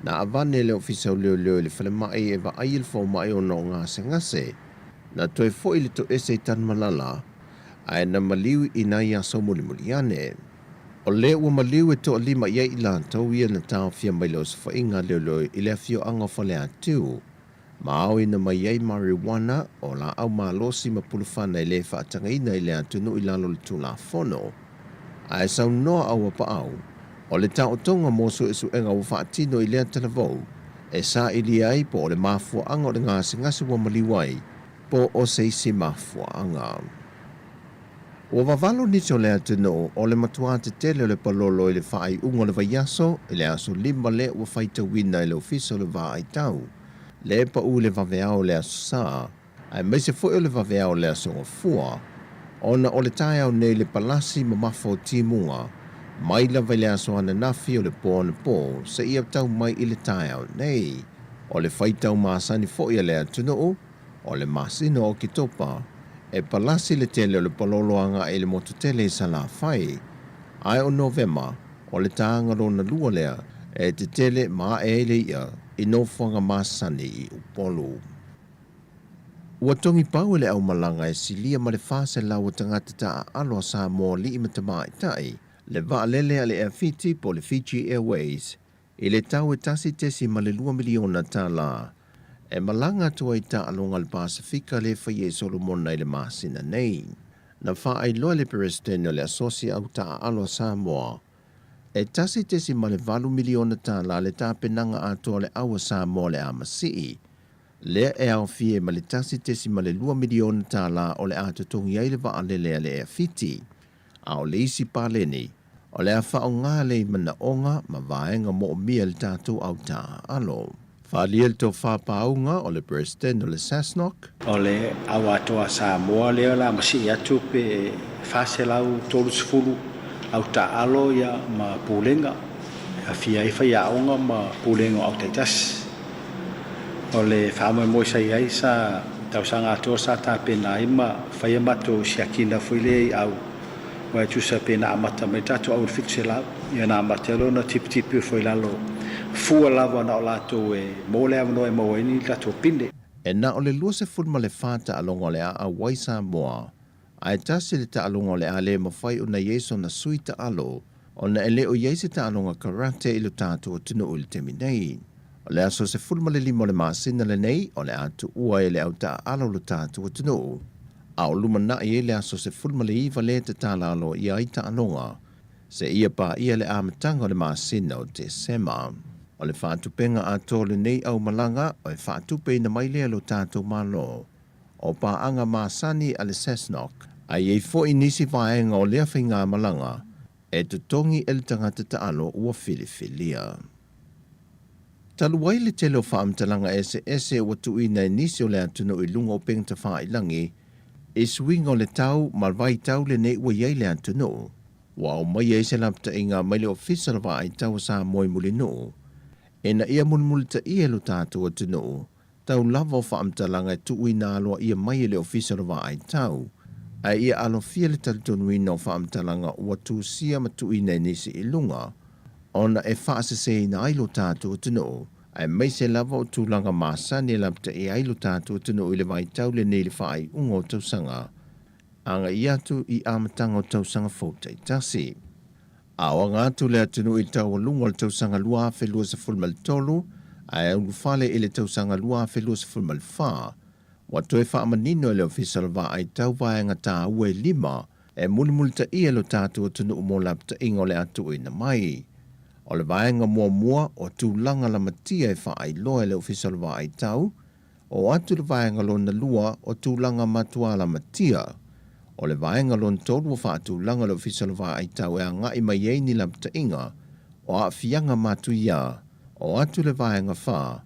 [SPEAKER 8] na avane e le Ofisa o Leoleo i le falemai e vaai i le fomai ona o gasegase, na toe foi le toese i Tanumalala, ae na maliu i nai aso mulimuli ane. O lea ua maliu e toalima i ai i latou ia na taofia mai le osofaiga a leoleo i le afioaga o Faleatiu, ma aoina mai ai marijuana o laau malosi ma pulufana e le faatagaina i le atunuu i lalo o le Tulafono. Ae saunoa a Uapaau, o le taotoga mo suesuega ua faatino i lea talavou e sailia ai po o le mafuaaga o le gasegase ua maliu ai po o se isi mafuaaga. Ua vavalo nisi o le atunuu o le matuā tetele o le palolo i le faaiuga o le vaiaso i le aso 5 lea ua faitauina e le Ofisa o le Vaaitau le paʻu i le vaveao o le Aso Sa aemaise foi o le vaveao o le Aso Gafua ona o le taeao nei le palasi mamafa o timuga mai lava i le aso ananafi o le po anapo seia tau mai i le taeao nei. O le faitau masani foi a le atunuu O le masina o Oketopa, e palasi le tele o le palolo agai i le motu tele i Salafai. Ae o Novema, o le taga lona lua lea e tetele ma ae ai le iʻa i nofoaga masani i Upolu. Ua togipau e le aumalaga e silia ma le 400 o tagata taaalo a Samoa alii ma tamaitai le vaalele a le Air Fiti po o le Fiji Airways I le tau e $1.2 miliona tālā, e malaga atu ai taaloga a le Pasefika le faia i Solomona i le masina nei. Na faailoa e le Peresetene o le Asosi Au Taaalo a Samoa, e $1.8 miliona tālā le tapenaga atoa o le Au a Samoa o le a masii, lea e aofia ai ma le $1.2 miliona tālā o le a totogi ai le vaalele a le Air Fiti. A o le isi paleni, O le a faaaoga lea i manaoga ma vaega moomia e le tatou au taaalo. Faaalia le tofa pauga o le Peresetene o le SASNOC.
[SPEAKER 9] O le Au Atoa a Samoa lea o le a masii atu pe 430 au taaalo ma pulega e aafia ai faiaoga ma pulega o au taitasi. O le faamoemoe sa i ai sa tausaga atoa sa tapena ai ma faia matou siakina foi lea i au aua e tusa pe na amata mai tatou au i le 700 ia na amata ai loa ona tipitipi ifo i lalo fua lava na o latou e maua le avanoa e maua ai ni tatou pine.
[SPEAKER 8] E na o le 24 taaloga o le a auai Samoa, ae tasi le taaloga o le a le mafai ona i ai sona sui taalo ona e le o i ai se taaloga karate i lo tatou atunuu i le taimi nei. O le aso 15 o le masina lenei o le a tuua e le au taaalo lo tatou atunuu, a o lumanai ai le aso 19 lea e tatala aloaia ai taaloga seia paia le amataga o le masina o Tesema. O le faatupeina atoa o lenei aumalaga e faatupeina mai lea e lo tatou Malo. O paaga masani a le SASNOC, a i ai foi nisi vaega o lea faigamalaga e totogi e le tagata taalo ua filifilia. Talu ai le tele o faamatalaga eseese ua tuuina e nisi o le atunuu i luga o upega tafailagi i suiga o le tau ma le vaitau lenei ua i ai le atunuu, ua aumaia ai se lapataiga mai le Ofisa o le Vaai Tau a Samoa i Mulinuu ina ia mulimulitaia e lo tatou atunuu tau lava o faamatalaga e tuuina aloaia mai e le Ofisa o le Vaai Tau, ae ia alofia le talitonuina o faamatalaga ua tusia ma tuuina e nisi i luga, ona e faaseseina ai lo tatou atunuu, aemaise lava o tulaga masani e lapataia ai lo tatou atunuu i le vaitau lenei i le faaiuga o tausaga agai atu i amataga o tausaga fou taitasi. A o aga atu le atunuu i le taualuga o le tausaga 2023 ae ulufale i le tausaga 2024, ua toe faamanino e le Ofisa o le Vaai Tau vaega taua e lima e mulimulitaia e lo tatou atunuu mo lapataiga o le a tuuina mai. O le vaega muamua o tulaga lamatia e faailoa e le Ofisa o le Vaai Tau, Oo atu i le vaega lona lua o tulaga matua lamatia. O le vaega lona tolu ua faatulaga le Ofisa o le Vaai Tau e agai mai ai ni lapataiga o aafiaga matuia. Oo atu i le vaega fa,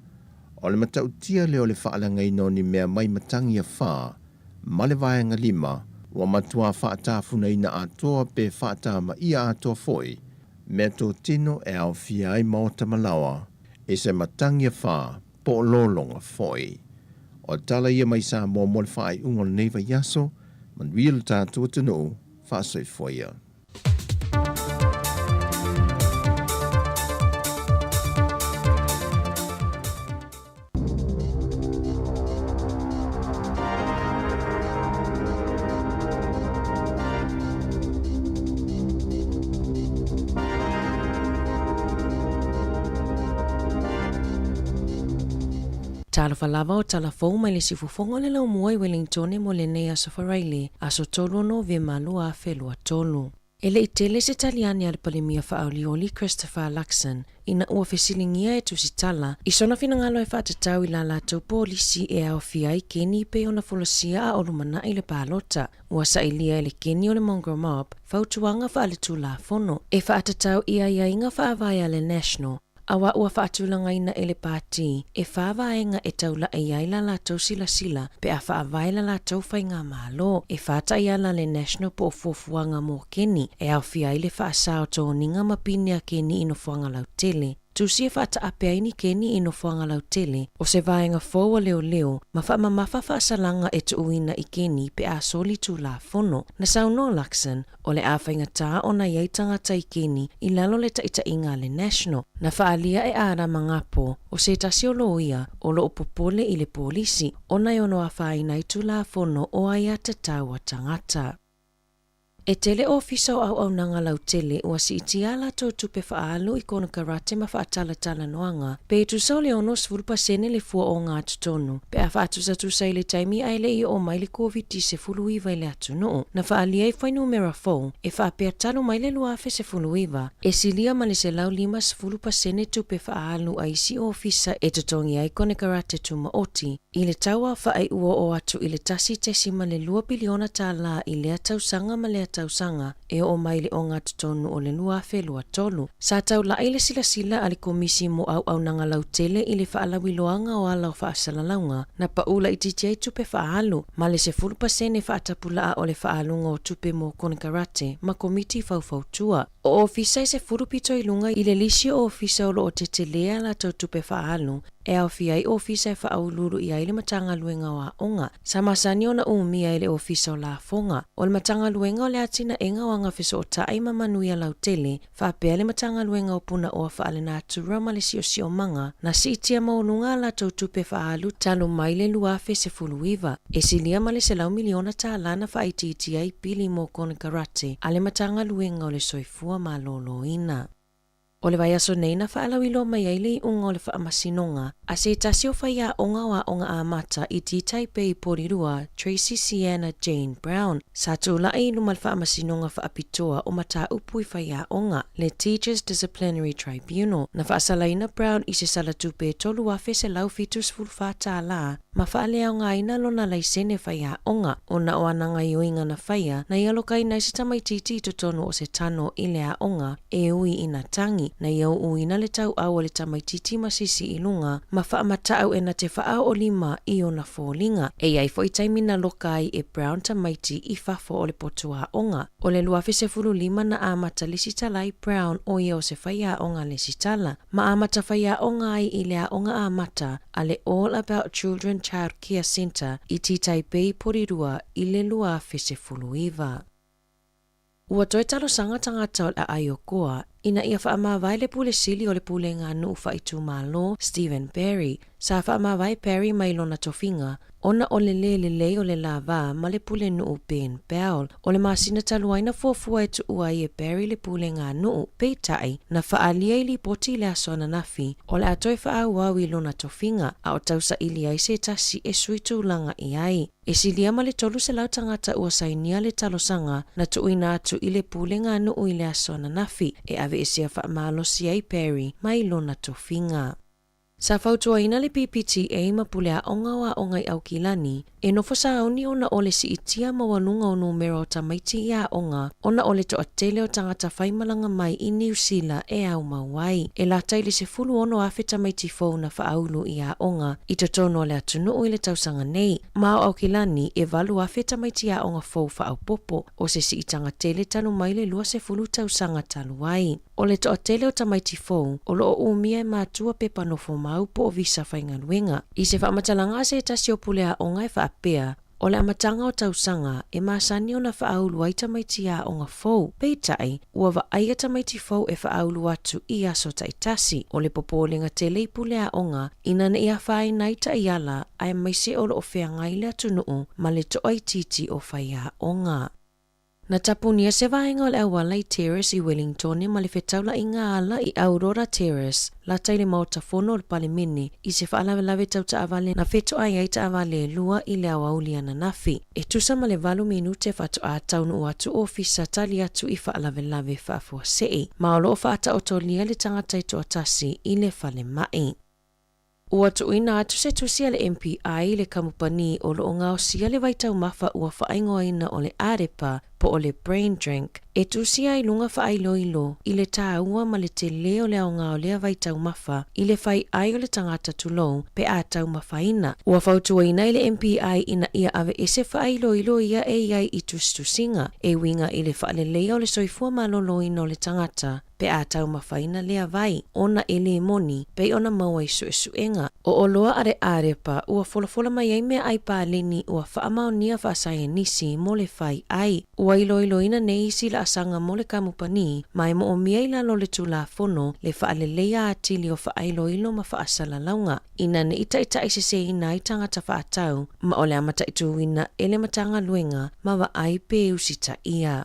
[SPEAKER 8] o le matautia lea o le faaleagaina o ni mea mai matagi afa, ma le vaega lima, ua matua faatafunaina atoa pe faatamaia atoa foi meatotino e aofia ai maota ma laoa i se matagi afa po o lologa foi. O tala ia mai Samoa mo le faaiuga o lenei vaiaso, manuia lo tatou atunuu, faasoifua ia.
[SPEAKER 4] Talofa lava o tala fou mai le siufofoga o le laumua i Wellingtone mo lenei aso Faraile, aso 3 o Novema 2023. E le i tele se taliani a le Palemia Faaolioli Christopher Luxon ina ua fesiligia e Tusitala i sona finagalo e faatatau i la latou polisi e aofia ai keni pei ona folasia a o lumanai le palota. Ua sailia e le keni o le Mongrel Mob fautuaga faaletulafono e faatatau i aiaiga faavae a le National Aua ua faatulagaina e le Pati e fa vaega e taula'i ai la latou silasila pe a faavae la latou faigamalo e faataiala le National po o fuafuaga mo Keni e aofia ai le faasao toniga ma pine a Keni i nofoaga lautele. Tusi e faataape ai ni Keni i nofoaga lautele o se vaega fou a leoleo ma faamamafa faasalaga e tuuina i Keni pe a soli tulafono. Na saunoa Luxon, O le a faigata ona i ai tagata i Keni i lalo le taitaiga a le National, na faaalia e Arama Ngapo o se tasi o loia o lo o popole i le polisi ona e ono afaina ai Tulafono o Aiatatau a Tagata. E tele ofisa o auaunaga lautele ua siitia a latou tupe faaalu i konokarate ma faatalatalanoaga pe tusa o le 60% le fua o ogatotonu pe a faatusatusa i le taimi ae le i oo mai le Koviti-19 i le atunuu. Na faaalia i fuainumera fou e faapea talu mai le 2019, e silia ma le 150% tupe faaalu a isi ofisa e totogi ai konekarate tumaoti i le tau aofai ua oo atu i le $1.2 piliona i lea tausaga ma lea tausaga. tausaga e oo mai i le ogatotonu o le 2023. Sa taula'i le silasila a le Komisi mo Auaunaga Lautele i le faalauiloaga o ala o faasalalauga na pa'u laitiiti ai tupe faaalu ma le 10% faatapula'a o le faaaluga o tupe mo konekarate ma komiti faufautua. O ofisa e 10 pito i luga i le lisi o ofisa o lo o tetelē a latou tupe faaalu e aofia ai ofisa e faauluulu i ai le Matagaluega o Aoga. Sa masani ona umia e le Ofisa o Lafoga, o le Matagaluega o le Atinaega o Agafesootai ma Manuia Lautele, faapea le Matagaluega o Punaoa Faalenatura ma le Siosiomaga, na siitia maualuga a latou tupe faaalu talu mai le 2019, e silia ma le $100 miliona tālā na faaitiitia ai pili mo konekarate a le Matagaluega o le Soifua Maloloina. O le vaiaso nei na faalauiloa mai ai le iuga o le faamasinoga a se tasi o faiaoga o Aoga Amata i Taipei Porirua, Tracy Sienna Jane Brown, sa tulai i luma le Faamasinoga Faapitoa o Mataupu i Faiaoga, le Teachers Disciplinary Tribunal, na faasalaina Brown i se sala tupe e $3,174 tālā ma faaleaogaina lona laisene faiaoga ona o ana gaoioiga na faia na ia alokaina ai se tamaitiiti i totonu o se tano i le aoga e ui ina tagi, na ia uuina le tauau o le tamaitiiti masisi i luga ma faamata'au e na te faaoolima i ona foliga. E i ai fo'i taimi na loka ai e Brown tamaiti i fafo o le potu aoga. O le 2015 na amata lesitala ai Brown o ia o se faiaoga lesitala, ma amata faiaoga ai i le Aoga Amata a le All About Children Child Care Centre i Tītaipei, Porirua i le 2019. Ua toe talosaga tagata o le aai o Koa ina ia faamavae le Pule Sili o le Pulega Nuu Faaitumalo, Stephen Barry. Sa faamavae Barry mai lona tofiga ona o le lē lelei o le lava ma le pulenuu Ben Bell. O le masina talu ai na fuafua e tuua ai e Barry le pulega nuu, peitai, na faaalia i lipoti i le aso ananafi o le a toe faaauau i lona tofiga, a o tausaili ai se tasi e sui tulaga i ai. E silia ma le 300 tagata ua sainia le talosaga na tuuina atu i le pulega nuu i le aso ananafi e aveesea faamalosi ai Barry mai lona tofiga. Sa fautuaina le PPTA ma pule aoga o Aoga i Aukilani e nofo sauni ona o le siitia maualuga o numera o tamaiti i aoga ona o le toatele o tagata faimalaga mai i Niu Sila e aumau ai. E lata i le 16,000 tamaiti fou na faaulu i aoga i totonu o le atunuu i le tausaga nei. Ma o Aukilani e 8,000 tamaiti aoga fou faaopoopo, o se siitaga tele talu mai le 20 tausaga talu ai. O le toatele o tamaiti fou o lo o umia e matua pepa nofomau po o visa faigaluega. I se faamatalaga a se tasi o pule aoga e faapea, O le amataga o tausaga e masani ona faaulu ai tamaiti aoga fou, peitai, ua vaaia tamaiti fou e faaulu atu i aso taitasi. O le popolega tele i pule aoga ina ne i afaina ai taiala aemaise o lo o feagai le atunuu ma le toaitiiti o faiaoga. Na tapunia se vaega o le auala i Terrace i Wellingtone ma le fetaulaiga ala i Aurora Terrace, lata i le Maota Fono o le Palemene, i se faalavelave tau taavale na fetoai ai taavale e lua i le aoauli ananafi. E tusa ma le valu minute faatoa taunuu atu ofisa tali atu i faalavelave faafuasei, ma o lo o faataotolia le tagata e toatasi i le falemai. Ua tuuina atu se tusi a le MPI i le kamupani o lo o gaosia le vaitaumafa ua faaigoaina o le Arepa po o le Brain Drink e tusia ai luga faailoilo i le tāua ma le telē o le aoga o lea vaitaumafa i le fai ai o le tagata tulou pe a taumafaina. Ua fautuaina e le MPI ina ia aveese faailoilo ia e i ai i tusitusiga e uiga i le faaleleia o le soifua maloloina o le tagata pe a taumafaina lea vai ona e lē moni pei ona maua i suesuega. O oloa a le Arepa ua folafola mai ai meaai paleni ua faamaonia faasaienisi mo le fai ai. Ua iloiloina nei isi laasaga mo le kamupani ma e moomia i lalo o le Tulafono le faaleleia atili o faailoilo ma faasalalauga ina ne i taitaiseseina ai tagata faatau ma o le a mataituina e le Matagaluega ma vaai pe usitaia.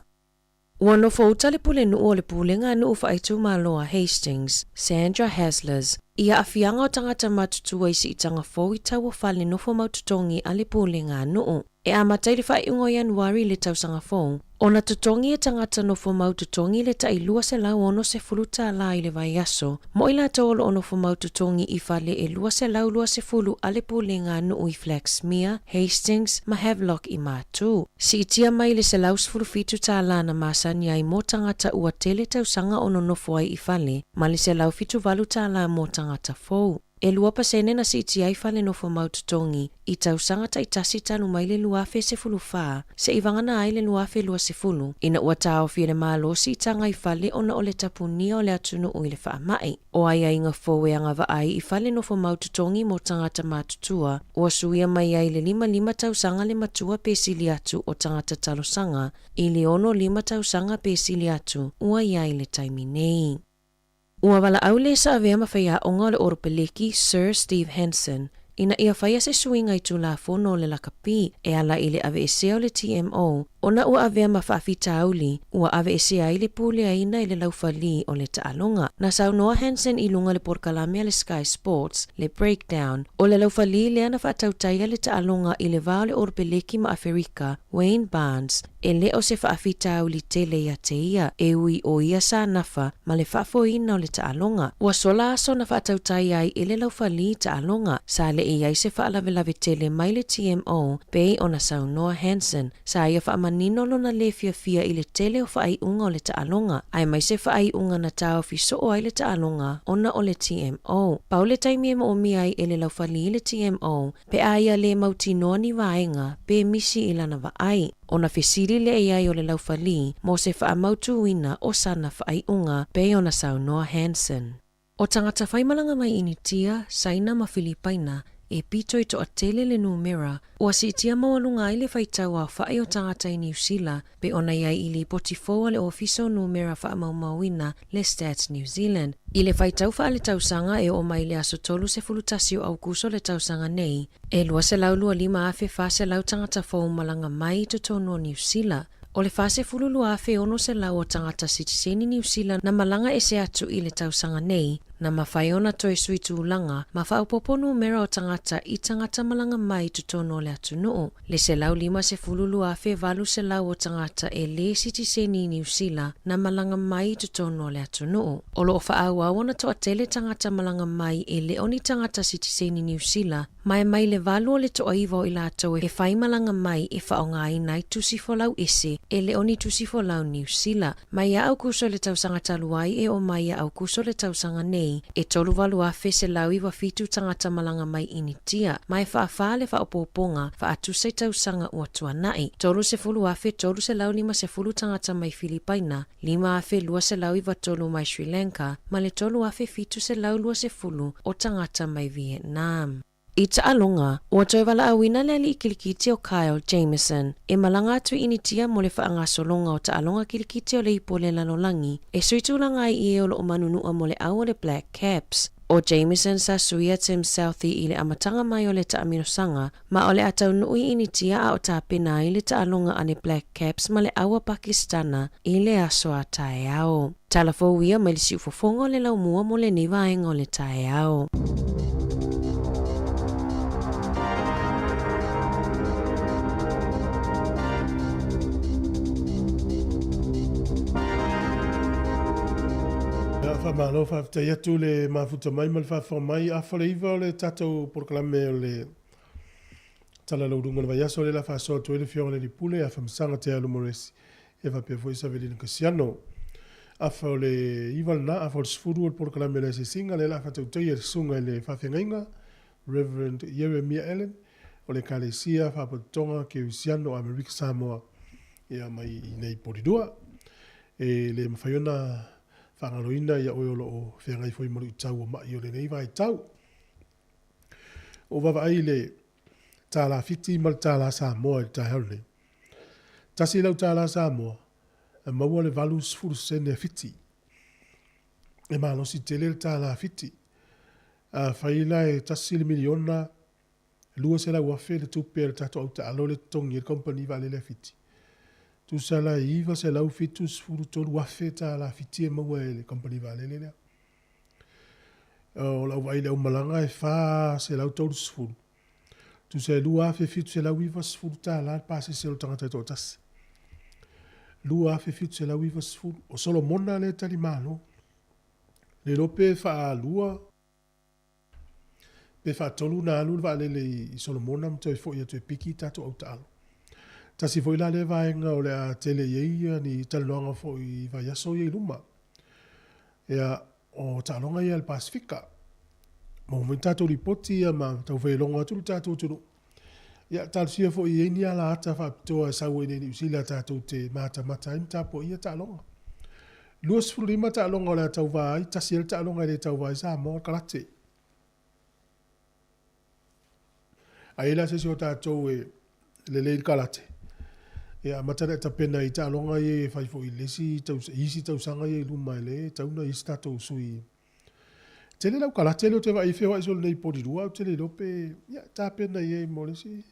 [SPEAKER 4] Ua nofo uta le pulenuu o le Pulega Nuu Faaitumalo a Hastings, Sandra Haslers, i aafiaga o tagata matutua i siitaga fou i tau o fale nofo mautotogi a le Pulega Nuu. E amata i le faaiuga o Ianuari i le tausaga fou, Ona totogi e tagata nofomau totogi le tai $260 tālā i le vaiaso, mo i latou o lo o nofomau totogi i fale e 220 a le Pulega a Nuu i Flaxmere, Hastings ma Havelock i Matu. Siitia mai le $117 tālā na masani ai mo tagata ua tele tausaga o nonofo ai i fale, ma le $178 tālā mo tagata fou. E 2% na siitia ai fale nofomau totogi i tausaga taitasi talu mai le 2014 se'i vagana ai le 2020, ina ua taofi e le Malo siitaga i fale ona o le tapunia o le atunuu i le faamai. O aiaiga fou e agavaa ai i fale nofomau totogi mo tagata matutua, ua suia mai ai le 55 tausaga le matua pe sili atu o tagata talosaga i le 65 tausaga pe sili atu ua i ai i le taimi nei. Ua valaau le sa avea ma faiaoga o le Oropeleki Sir Steve Hansen ina ia faia se suiga i Tulafono o le Lakapi e ala i le aveesea o le TMO ona ua avea ma faafitauli ua aveesea ai le puleaina i le laufali o le taaloga. Na saunoa Hansen i luga o le polokalame a le Sky Sports, le Breakdown, o le laufali lea na faatautaia le taaloga i le va o le Oropeleki ma Aferika, Wayne Barnes, E le o se faafitauli tele ia te ia, e ui o ia sa nafa ma le faafoeina o le taaloga. Ua sola aso na faatautai ai e le laufali taaloga, sa le i ai se faalavelave tele mai le TMO, pei ona saunoa Hansen, sa ia faamanino lona le fiafia i le tele o faaiuga o le taaloga, aemaise faaiuga na taofi soo ai le taaloga ona o le TMO. Pau le taimi e moomia ai e le laufali le TMO, Pe a ia le mautinoa ni vaega pe misi i lana vaai, ona fesili lea i ai o le laufali mo se faamautuina o sana faaiuga, pei ona saunoa Hansen. O tagata faimalaga mai Initia, Saina ma Filipaina e pito i toatele le numera ua siitia maualuga ai le faitau aofai o tagata i Niu Sila pei ona i ai i lipoti fou a le Ofisa o Numera Faamaumauina le Stats New Zealand. I le faitau faaletausaga e oo mai i le aso 31 o Aukuso le tausaga nei, e 225,400 tagata fou malaga mai i totonu o Niu Sila. O le 42,600 o tagata sitiseni Niu Sila na malaga ese atu i le tausaga nei, na mafai ona toe sui tulaga ma faaopoopo numera o tagata i tagata malaga mai i totonu o le atunuu. Le 152,800 o tagata e lē sitiseni i Niu Sila na malaga mai i totonu o le atunuu. O lo o faaauau ona toatele tagata malaga mai e le o ni tagata sitiseni Niu Sila, ma e mai le 8 o le toaiva o i latou e fai malaga mai e faaaogaina ai tusi folau ese e le o ni tusi folau Niu Sila. Mai ia Aukuso i le tausaga talu ai e oo mai ia Aukuso le tausaga nei, e 38,197 tagata malaga mai Initia, ma e faafa le faaopoopoga faatusa i tausaga ua tuanai, 30,350 tagata mai Filipaina, 5,293 mai Sri Lanka, ma le 3,720 o tagata mai Vietnam. I taaloga, ua toe valaauina le alii kilikiti o Kyle Jamieson e malaga atu i Initia mo le faagasologa o taaloga kilikiti o le ipu o le lalolagi e sui tulaga ai i e o lo o manunua mo le au o le Black Caps. ʻO Jamieson sa suia Tim Southee i le amataga mai o le taaminosaga ma o le a taunuu i Initia a o tapena ai le taaloga a le Black Caps ma le au a Pakistana i le aso a taeao. Tala fou ia mai le siufofoga o le laumua mo lenei vaega o le taeao.
[SPEAKER 1] Ia, faamalo, faafetai atu le mafuta mai ma le faafofoga mai. Afa le iva o le tatou polokalame o le Tala Lauruga o le Vaiaso lea la faasoa atu ai le Afioga i le Alii Pule ia Famasaga Te Alu Moresi ia faapea foi Savelina Kasiano. Afa o le iva lena, afa o le 10 o le polokalame o le asiasiga lea la faatautaia e le Susuga i le Faafeagaiga Reverend Ieremia Allen o le Ekalesia Faapotopotoga Kerisiano o Amerika Samoa ia mai i nei Polilua. E le mafai ona faagaloina ia oe o lo o feagai foi ma luitau o ma'i o lenei vaitau. Ua vaavaai i le tālā Fiti ma le tālā Samoa i le taeao lenei. Tasi lau tālā Samoa, e maua le 80 sene a Fiti. E malosi tele le tālā Fiti. Afai la e tasi le miliona 200,000 le tupe a le tatou au taalo le totogi e le kamupani vaalele a Fiti. Tusa la e 973,000 tālā Fiti e maua e le kamupani vaalele lea. O lau vaai i le aumalaga e 430. Tusa e 2,790 tālā le pasese o le tagata e toatasi. 2790. O Solomona lea e talimalo. Le iloa pe faalua pe faatolu ona alu le vaalele i Solomona ma toe foi atu e piki tatou autaalo. Tasi foi la lea vaega o le a tele i ai ni talanoaga foi i vaiaso ia i luma. Ia, o taaloga ia a le Pasefika. Maua mai tatou lipoti ia ma taumafai e logo atu le tatou atunuu. Ia, talosia foi e i ai ni alaata faapitoa e sau ai i inei i Niu Sila tatou te matamata ai ma tapuaia taaloga. 25 taaloga o le a tauva ai, tasi ai le taaloga e le tauva ai Samoa, o le karate. A i ai la se isi o tatou e lelei i le karate, ia amata ona e tapena i taaloga ia e fai foi i le isi i isi tausaga ia i luma e le tatau ona i ai se tatou sui. Tele lau karate lea ou te vaai e feoai solo nei i Polilua, ou te le iloa pe, ia, tapena i ai mo le isi.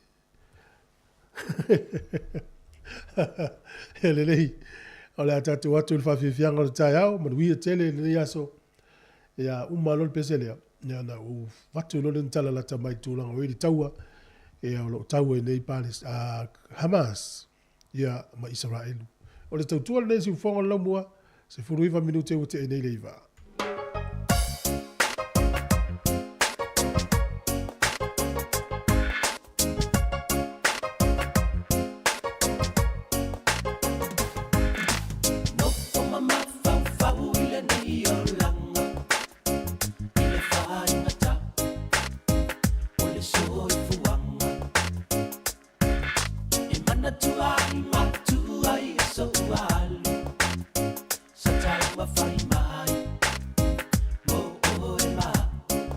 [SPEAKER 1] E lelei. O le a tatou atu i le faafiafiaga o le taeao, manuia tele i lenei aso. Ia uma loa le pese lea, ia ona ou avatu loa lea o ni tala lata mai i le tulaga o i ai le taua, ia o lo o tau ai nei Pales, Hamas ia ma Isaraelu. O le tautua lenei siufofoga o le laumua, 19 minute ua tea nei le 9.
[SPEAKER 6] Nofo ma mafaufau i lenei olaga i le faigata o le soifuaga e manatua ai matua i aso ua alu sa taumafai mai mo oe ma a'u.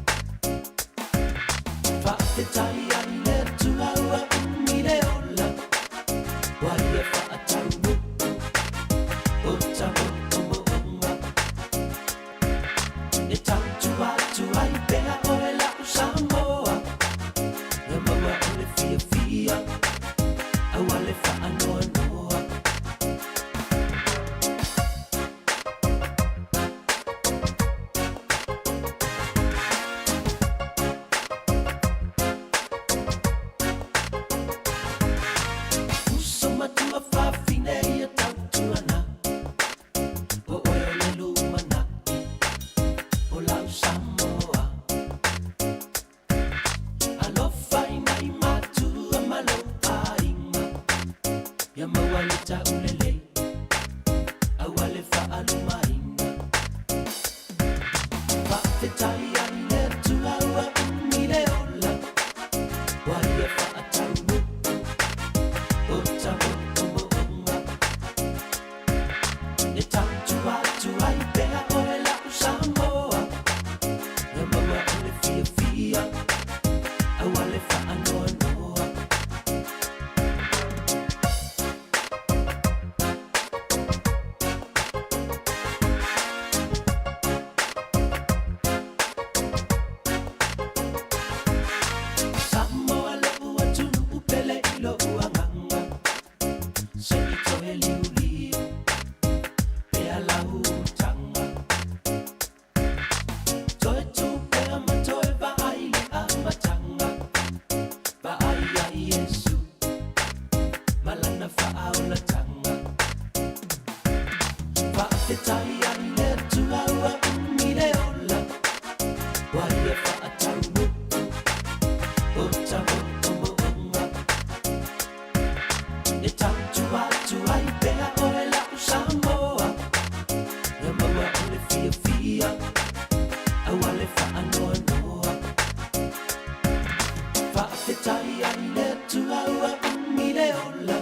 [SPEAKER 6] Faafetai ai le Atua ua umi le ola ua ia faataunuu o ta moomooga e tautua atu ai pea oe la'u Samoa ia maua o le fiafia aua le faanoanoa. Uso matua fafine ia tautuana o oe o le lumanai o lau Samoa. Alofa i nai matua ma lou aiga ia maua le taulelei aua le faalumaina. Faafetai ai le Atua ua umi le ola ua ia faataunuu o ta moomooga e tautua atu ai pea oe la'u Samoa ia maua o le fiafia aua le faanoanoa. Samoa lo'u atunuu pele i lo'u agaga se i toe liuliu pea lau utaga toe tu pea ma toe vaai le amataga vaai ia Iesu ma lana faaolataga faafetai ai le Atua ua umi le ola ua ia faataunuu o ta moomooga e tautua atu ai pea oe la'u Samoa ia maua o le fiafia aua le faanoanoa. Faafetai ai le Atua ua umi le ola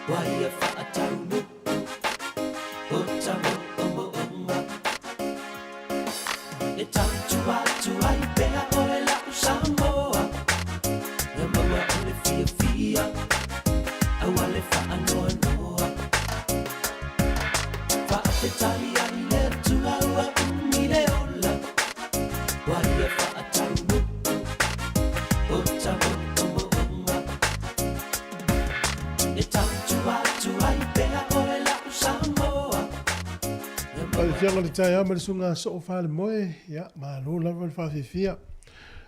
[SPEAKER 6] ua ia faataunuu o ta moomooga e tautua atu ai pea oe la'u Samoa ia maua o le fiafia aua le faanoanoa. Faafetai ai le Atua ua umi le ola ua ia faataunuu o ta moomooga e tautua atu ai pea oe la'u Samoa ia maua
[SPEAKER 1] Faafiafiaga o le taeao ma le susuga Soo Falemoe, ia, malo lava le faafiafia.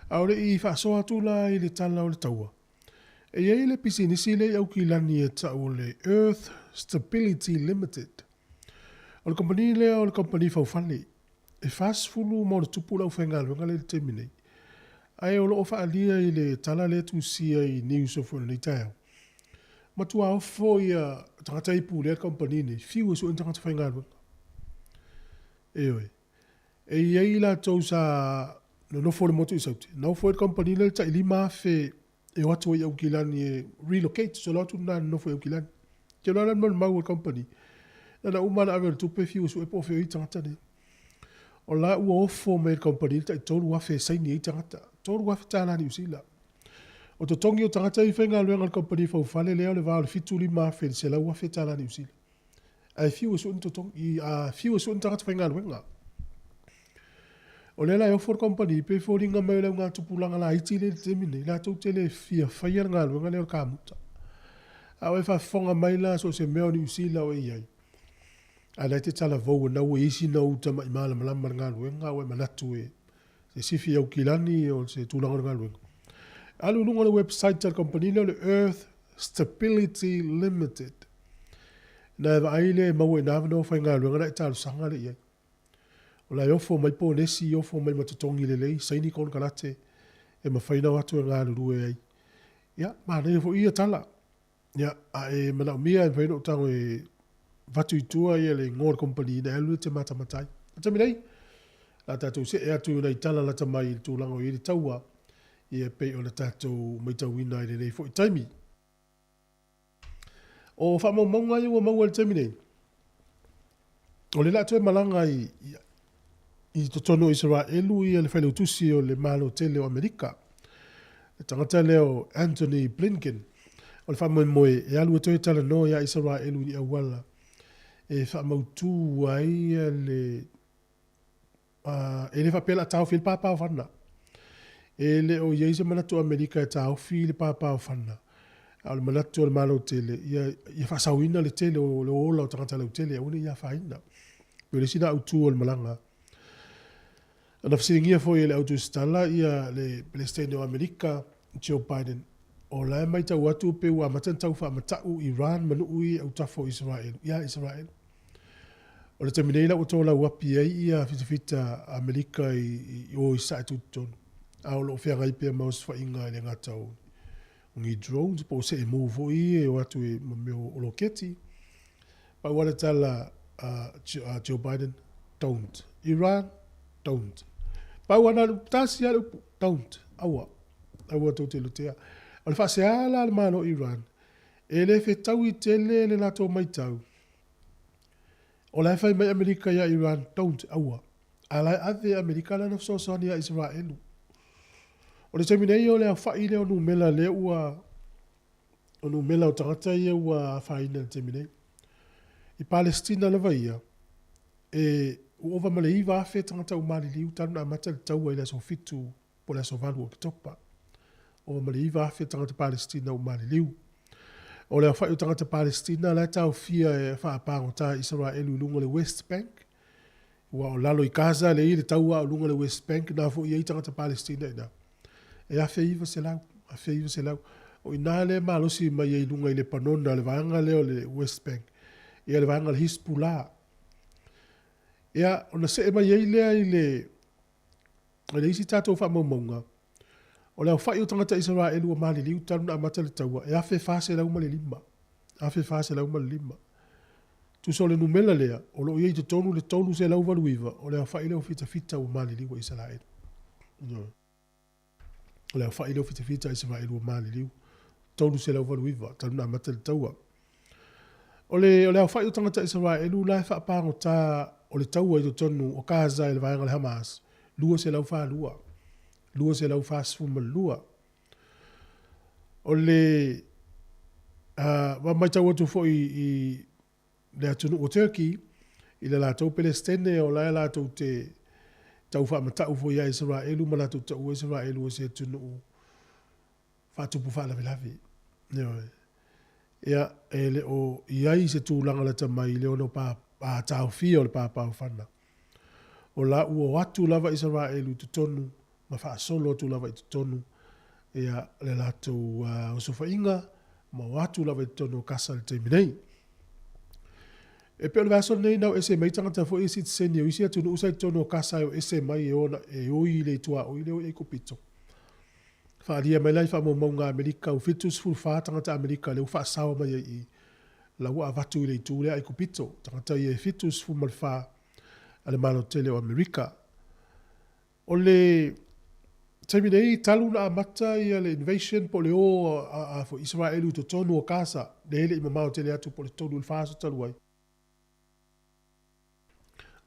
[SPEAKER 1] A o le i faasoa atu la i le tala o le taua, e i ai le pisinisi lea i Aukilani e tau o le Earth. Stability Limited. O le kamupani lea o le kamupani faufale. E 40 ma ona tupu le aufaigaluega lea i le taimi nei. Ae o lo o faaalia i le tala lea e tusia i news o foi o lenei taeao. Matua ofo ia tagata ia i pulea le kamupani nei, fiu e sue ni tagata faigaluega. Ioe. E i ai i latou sa nonofo i le motu i Saute, na ofo ai le kamupani lea le tai 5,000 e o atu ai i Aukilani e relocate, solo atu lena e nonofo i Aukilani. Ou te iloa la le mea o le mau a le kamupani, na ona uma lava ona ave o le tupe fiu e sue po o fea o i ai tagata nei. O la ua ofo mai e le kamupani le tai 3,000 e saini ai tagata, $3,000 Niu Sila. O totogi o tagata ia i faigaluega a le kamupani faufale lea o le va o le $75,000 i le $100,000 Niu Sila. Ae fiu e sue ni totogi, a fiu e sue ni tagata faigaluega. O lea la e ofo le kamupani, pei e foliga mai o le augatupulaga laiti lea i le taimi lenei, latou te le fia faia le galuega lea o le kamuta. A o e faafofoga mai la so o se mea o Niu Sila o e i ai, a o la e te talavou na ua i ai sina uta ma'i malamalama i le galuega, a ua e manatu e se sifi i Aukilani o se tulaga o le galuega. Alu i luga o le website a le kamupani lea o le Earth Stability Limited. Na e vaai lea e maua i na avanoa faigaluega na e talosaga lea i ai. O la e ofo mai ponesi, ofo mai ma totogi lelei, saini konekarate e mafai ona o atu e galulue ai. Ia, manaia foi ia tala. Ia, a e manaomia e mafai ona ou tago e avatu i tua ia le igoa o le kamupani ina e alu e te matamata ai. O le taimi nei, o le a tatou see atu i nai tala lata mai i le tulaga o i ai le taua, ia e pei ona tatou matauina i lenei foi taimi. O faamaumauga ia ua maua i le taimi nei, o lea o le a toe malaga i, i totonu o Isaraelu ia le failautusi o le Malo tele o Amerika, le tagata lea o Antony Blinken. O le faamoemoe e alu e toe talanoa iā Isaraelu i ni auala e faamautu ai le E le faapea o le a taofi ai le pāpāofana. E le o i ai se manatu o Amerika e taofi le pāpāofana, a o le manatu o le Malo tele, ia, ia faasaoina le tele o le ola o tagata lautele, aua ne i afaina. Pei o le isi lena autu o le malaga. Na fesiligia foi e le au tusitala ia le Peresetene o Amerika, Joe Biden, o la e matau atu pei ua amata ona tau faamata'u Iran ma nuu ia i autafa o Isaraelu, ia Isaraelu. O le taimi nei la ua tolauapi ai ia fitafita a Amerika i o i Sasae Tutotonu, a o lo o feagai pea ma osofaiga e le gata o ni drones po o seemu foi ia e o atu i ma mea o loketi. Pau lava le tala a Joe Biden, don't. Iran, don't. Pau lava na o le upu, tasi lava le upu, don't, aua, aua tou te lutea. O le faasea la a le Malo o Iran, e le fetaui tele le latou matau, O la e fai mai Amerika iā Iran, don't, aua. A la e ave Amerika lana fesoasoani iā Isaraelu. O le taimi nei o le aofa'i lea o numera lea ua, o numera o tagata ia ua afaina i le taimi nei. I Palestina lava ia, e, ua ova ma le 9,000 tagata ua maliliu talu ona amata le taua i le aso 7 po o le aso 8 o Oketopa. Ova ma le 9,000 tagata Palestina ua maliliu. O le aofa'i o tagata Palestina la e taofia e faapagota e Isaraelu i luga o le West Bank, ua o lalo i Gaza lea e i ai le taua a o luga o le West Bank na foi e i ai tagata Palestina i ina. E 1,900, 1,900. O i ina lea e malosi mai ai i luga i Lepanona, le vaega lea o le West Bank, ia le vaega o le Hisbullah. Ia, ona see mai ai lea i le I le isi tatou faamaumauga, o le aofa'i o tagata Isaraelu ua maliliu talu ona amata le taua, e 1,405, 1,405. Tusa o le numera lea, o lo o i ai i totonu le 389 o le aofa'i lea o fitafita ua maliliu a Isaraelu. Ioe. O le aofa'i lea o fitafita a Isaraelu ua maliliu, 389 talu ona amata le taua. O le, o le aofa'i o tagata Isaraelu la e faapagota o le taua i totonu o Gaza i le vaega o le Hamas, 242, 242. O le, uh, matau atu foi i le atunuu o Turkey, i le latou Pelestene o la e latou te tau faamata'u foi ia Isaraelu ma latou ta'ua Isaraelu o se atunuu faatupu faalavelave. Ioe. Ia, e le o i ai se tulaga lata mai i le ono pa, a taofia o le pāpāofana. O la ua o atu lava Isaraelu i totonu ma faasolo atu lava i totonu ia le latou uh, osofaiga ma o atu lava i totonu o Kasa i le taimi nei. E pei o le vaiaso lenei na o ese mai tagata foi ia sitiseni o isi atunuu sa i totonu o Kasa e o ese mai e o e oi i le tuaoi lea ua i Aikupito. Faaalia mai la i faamaumauga a Amerika ua 74 tagata Amerika lea ua faasao mai ai i i la ua avatu i le itu lea Aikupito, tagata ia e 74 a le Malo tele o Amerika. O le taimi nei, talu ona amata ia le invasion po o le o a foi Isaraelu i totonu o Gaza, lea e le i mamao tele atu po o le 3 i le 4 aso talu ai,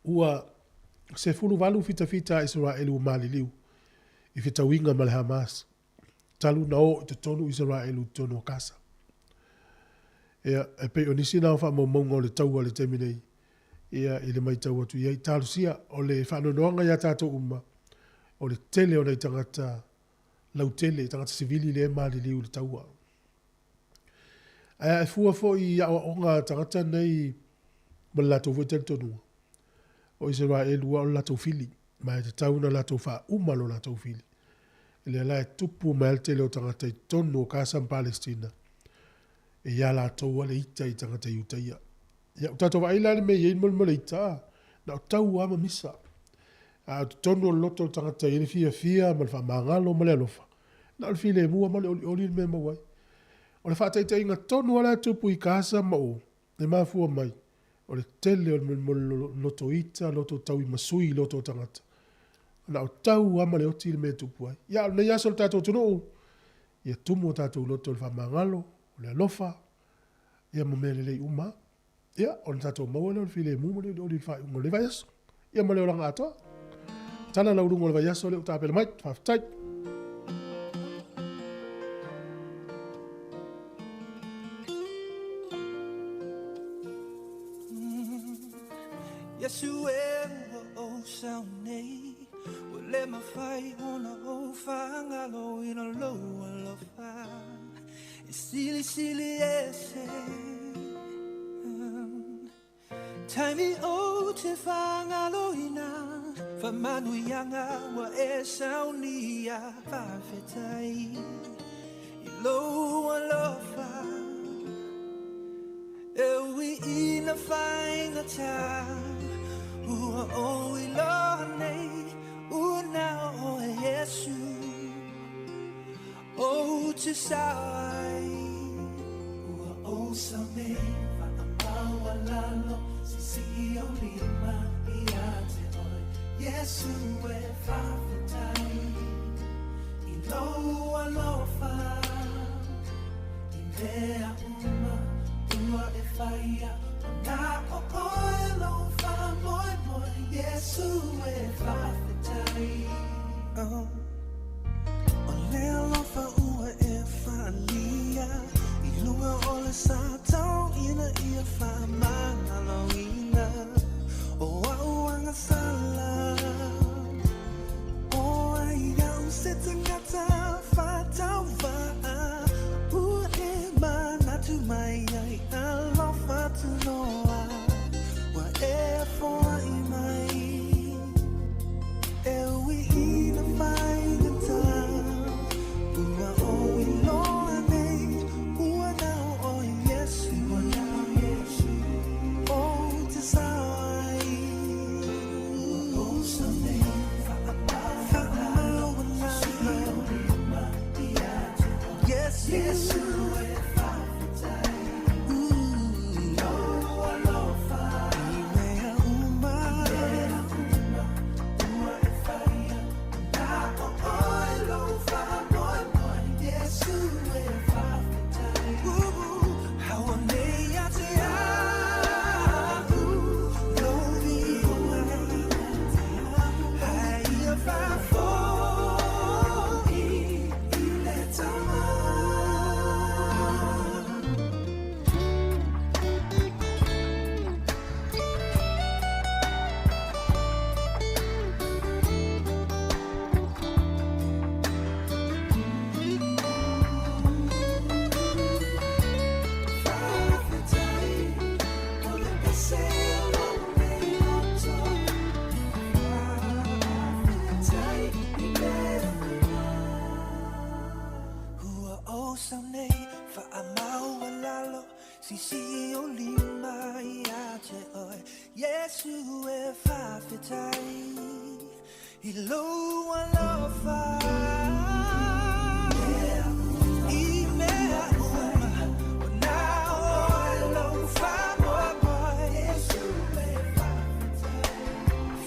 [SPEAKER 1] ua 18 fitafita a Isaraelu ua maliliu i fetauiga ma le Hamas, talu ona o i totonu Isaraelu i totonu o Gaza. Ia, e pei o nisi na o faamaumauga o le taua i le taimi nei, ia, i le matau atu i ai. Talosia, o le faanoanoaga ia tatou uma, o le tele o nai tagata lautele, tagata sivili lea e maliliu i le taua. Ae a e fua foi i aoaoga a tagata nei ma le latou foi talitonuga, o Isaraelu lava o le latou fili, ma e tatau ona latou faauma lo latou fili. Lea la e tupu mai ai le tele o tagata i totonu o Kasa ma Palestina, e iā latou lava le ita i tagata Iutaia. Ia, ua tatou vaai la i le mea e i ai le molemole ita, na o tau lava ma misa. A o totonu o le loto o le tagata e i ai le fiafia ma le faamagalo ma le alofa, na o le filemu lava ma le olioli le mea e maua ai. O le faataitaiga tonu lava la e tupu i Kasa ma o, e mafua mai, o le tele o le molemole loto ita, loto tauimasui i loto o tagata. Na o tau lava ma le oti le mea e tupu ai. Ia, a o lenei aso i le tatou atunuu, ia tumu o tatou loto i le faamagalo, o le alofa, ia ma mea lelei uma. Ia, ona tatou maua lea o le filemu ma le olioli i le faaiuga o lenei vaiaso. Ia ma le olaga atoa. Tala lau luga o le vaiaso lea ua tapena mai. Faafetai.
[SPEAKER 6] Yesu e ua ou sao nei Ua le mafai ona ou faagaloina lou alofa E silisili ese Taimi ou te faagaloina Faamanuiaga ua e saunia Faafetai i lou alofa E ui ina faigata Ua ou iloa nei Ua na o oe Iesu Ou te sao ai Ua ou sao nei Faamaualalo Sisii ou lima ia te oe Iesu e faafetai I lou alofa I mea uma ua e faia Ua na o oe lou faamoemoe Iesu e faafetai Oh. O le alofa ua e faaalia I luga o le sa tau ina ia faamagaloina O a'u agasala O ai au se tagata faatauvaa Ua e manatu mai ai Alofa tunoa Ua e foai mai E ui ina faigata Ua ou iloa nei Ua na o oe Iesu Ua na o Iesu Ou te sao ai Ua ou sao nei Faamaualalo Iesu Iesu e faafetai I lou alofa I mea uma I mea uma Ua e faia Na o oe lou faamoemoe Iesu e faafetai Hao nei ia te au Lou viiga Hai ia faafoi I le Tama. Ua ou sao nei, faamaualalo, sisii ou lima ia te. I lou alofa I mea uma O na oe lou faamoemoe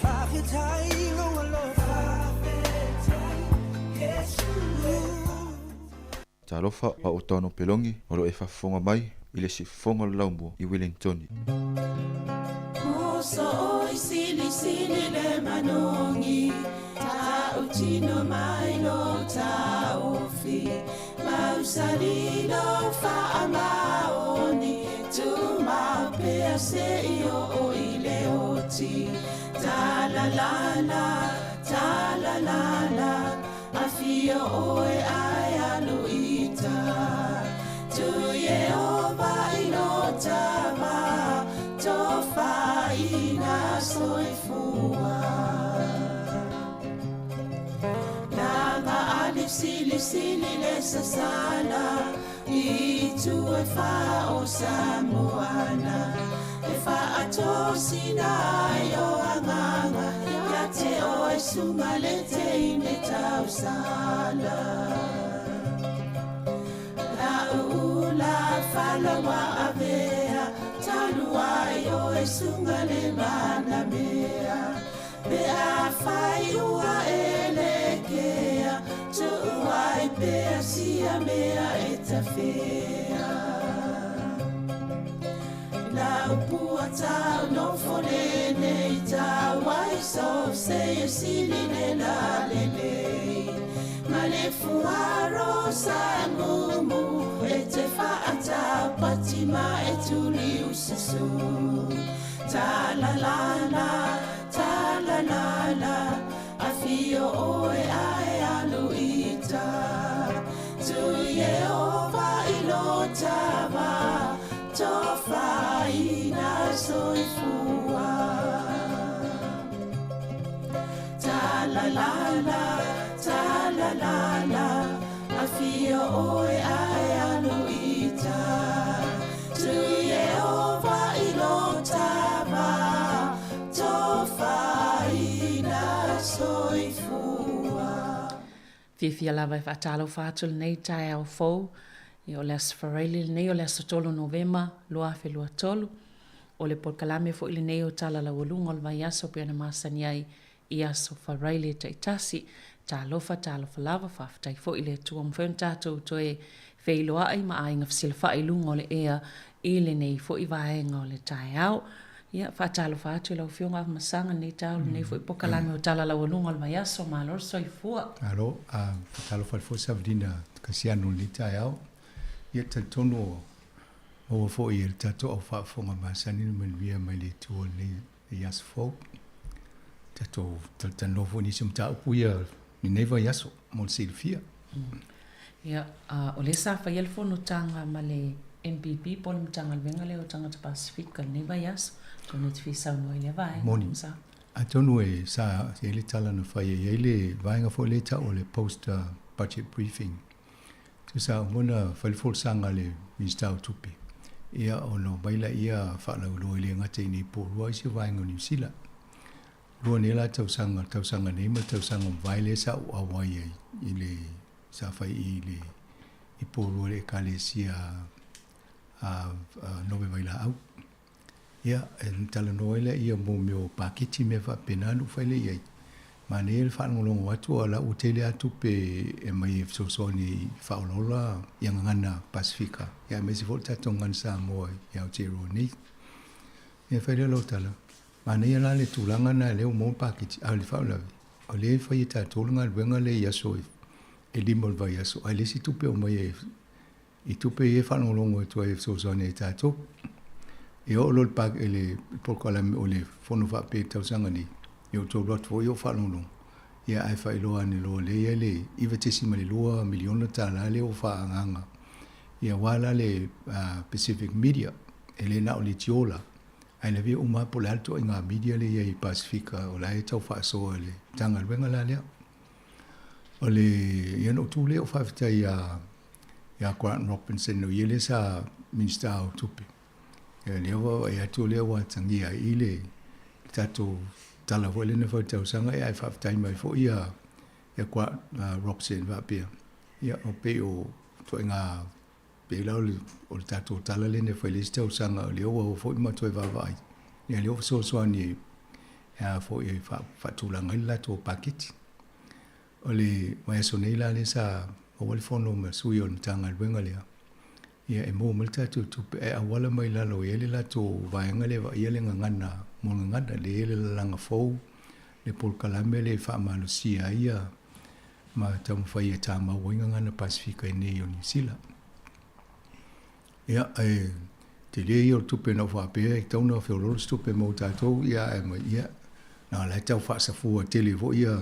[SPEAKER 6] Faafetai i lou alofa
[SPEAKER 7] Talofa, o au o Tano Pelongi, o lo o e faafofoga mai i le siufofoga o le Laumua i Wellingtoni.
[SPEAKER 3] Moso oi silisili le manogi Tautino mai lo taofi Mausali lo faamaoni Tumau pea seia oo i le oti Talalala, talalala Afio oe ae alu i uta Tu Ieova i lo tama Tofaina soifua Lama ali silisili le sasala I itu e fā o Samoana E faatosina ai o agaga Ia te oe suga le teine tausala La'u ula fala ua avea Talu ai oe suga le manamea Pe afai ua e lekea Tuu ai pea sia mea e tafea Lau pua tau nofo lenei tau ai so se e sili le la lelei Ma le fuaro sa mumu e te faatau pati ma e tuli ususu Ta la la la, ta la la la Afio oe ae alu i uta Tu Ieova i lo tama Tofaina soifua Ta la la la, ta la la la Afio oe ae alu i uta Tu Ieova i lo tama Tofaina soifua.
[SPEAKER 10] Fiafia lava e faatalofa atu lenei taeao fou. Ia, o le Aso Faraile lenei, o le aso 3 o Novema 2023. O le polokalame foi lenei o Tala Laualuga o le Vaiaso pei ona masani ai i Aso Faraile taitasi. Talofa, talofa lava, faafetai foi i le Atua ua mafai ona tatou toe feiloai ma aiga fesilafai i luga o le ea i lenei foi vaega o le taeao. Ia, faatalofa atu i lau Afioga Afamasaga i lenei taeao, lenei foi polokalame o Tala Laualuga o le Vaiaso. Malo le soifua.
[SPEAKER 11] Malo, a faatalofa atu foi Savalina Kasiano i lenei taeao. Ia, talitonu ua maua foi e le tatou au faafofoga masani le manuia mai le Atua i lenei aso fou. Tatou talatalanoa foi i nisi o mataupu ia i lenei vaiaso mo le silafia.
[SPEAKER 10] Ia, o lea sa faia le fonotaga ma le MPP po o le Matagaluega lea o Tagata Pasefika i lenei vaiaso. Atonu e te fia saunoa i lea vaega.
[SPEAKER 11] Moni. Atonu e sa i ai le tala na fai e i ai le vaega foi lea e tau o le post budget briefing. Tusa uma ona fai le folasaga a le Minisita o Tupe, ia ona omai laia faalauiloa e le gata i inei po o lua isi vaega o Niu Sila. Lua nei la tausaga, tausaga nei ma le tausaga ua mavae lea sa ou auai ai i le sa fai i le i Porirua i le Ekalesia a Nove Vailaau. Ia, e talanoa ai laia mo mea o paketi mea faapena na ou fai lea i ai. Manaia le faalogologo atu a o la ua tele lava tupe e aumai e fesoasoani i faaolaola ia gagana Pasefika, ia aemaise foi le tatou gagana Samoa i Aotearoa nei. Ia fai lea o lau tala, manaia la le tulaga lena lea ua maua le paketi, a o le faalavelave, o lea e fai e tatou le galuega lea i aso e 5 o le vaiaso, ae leai se tupe e aumai e i tupe ia e faalogologo atu ai e fesoasoani ai i tatou. E oo loa i le polokalame o le fono faapea i le tausaga nei, ia outou alu atu foi o faalogologo, ia ae faailoa ane loa lea e i ai le $9.2 miliona tala lea ua faaagaaga ia aua la le Pacific Media, e le na o le tiola, ae lavea uma lava po o le a le ituaiga media lea e i ai i Pasefika o la e tau faasoa e le Matagaluega la lea. O le, ia ona ou tu lea ou faafetai ia ia Grant Robinson, o ia lea sa Minisita o Tupe. Ia lea ua vaai atu o lea ua atagia ai i le tatou tala foi lea na fai i le tausaga, ia ae faafetai mai foi ia ia Roxanne faapea, ia o pei o ituaiga pei la o le o le tatou tala lea na fai i le isi tausaga o lea ua o foi ma toe vaavaai, ia lea ua fesoasoani e a foi e faatulaga ai le latou paketi. O le vaiaso nei la lea sa maua le fono ma sui o le Matagaluega lea, ia e maua mai le tatou tupe ae auala mai lalo e i ai le latou vaega lea e vaaia le gagana mo le gagana, lea e i ai le lalaga fou, le polokalame lea e faamalosia ai ia ma taumafai e tamau ai gagana Pasefika i inei o Niu Sila. Ia, ae tele ia o le tupe na ou faapea e tatau ona feoloolo se tupe mo tatou, ia ae mai, ia, na o la e tau faasafua tele foi ia,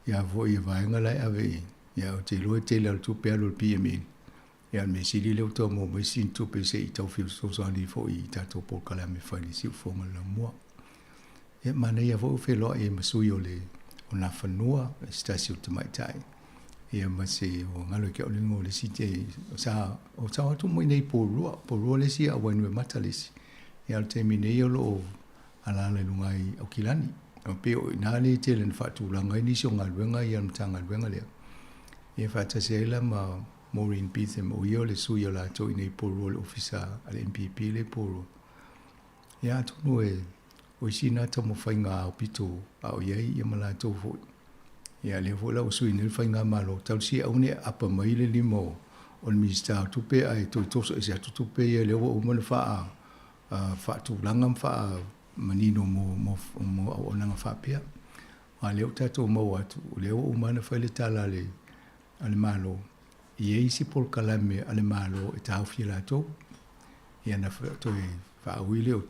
[SPEAKER 11] ia foi ia vaega la e ave i, ia ou te iloa e tele lava o le tupe e alu i le PML. Ia o le mea sili lea ua toe maua mai sina tupe se i tau fesoasoani foi i tatou polokalame fai i le siufofoga o le laumua. Ia manaia foi ua feiloai ai ma sui o le o Nafanua, se tasi o tamaitai, ia ma se ua galo i ke au le igoa o le isi te sa o sa o atu mai nei Porirua, Porirua le isi a o Wainuiomata le isi. Ia o le taimi nei o lo o alaala i luga i Aukilani. E pei o i ina lea e tele ina faatulaga ai nisi o galuega ia a le Matagaluega lea. Ia faatasi ai la ma Maureen Beetham, o ia o le sui o latou i inei i Porirua i le Ofisa a le MPP lea i Porirua. Ia atonu e o isi na taumafaiga aupito a o i ai ia ma latou foi. Ia lea foi la ua sui nei le faigamalo, talosia aua ne i aapa mai le lima o o le Minisita o Tupe ae toe toso ese atu tupe ia lea ua uma ona faa faatulaga ma faamanino mo mo mo auaunaga faapea. A lea ua tatou maua atu, o lea ua uma ona fai le tala a le a le Malo, e i ai isi polokalame a le Malo e taofi e latou. Ia na toe faaui lea o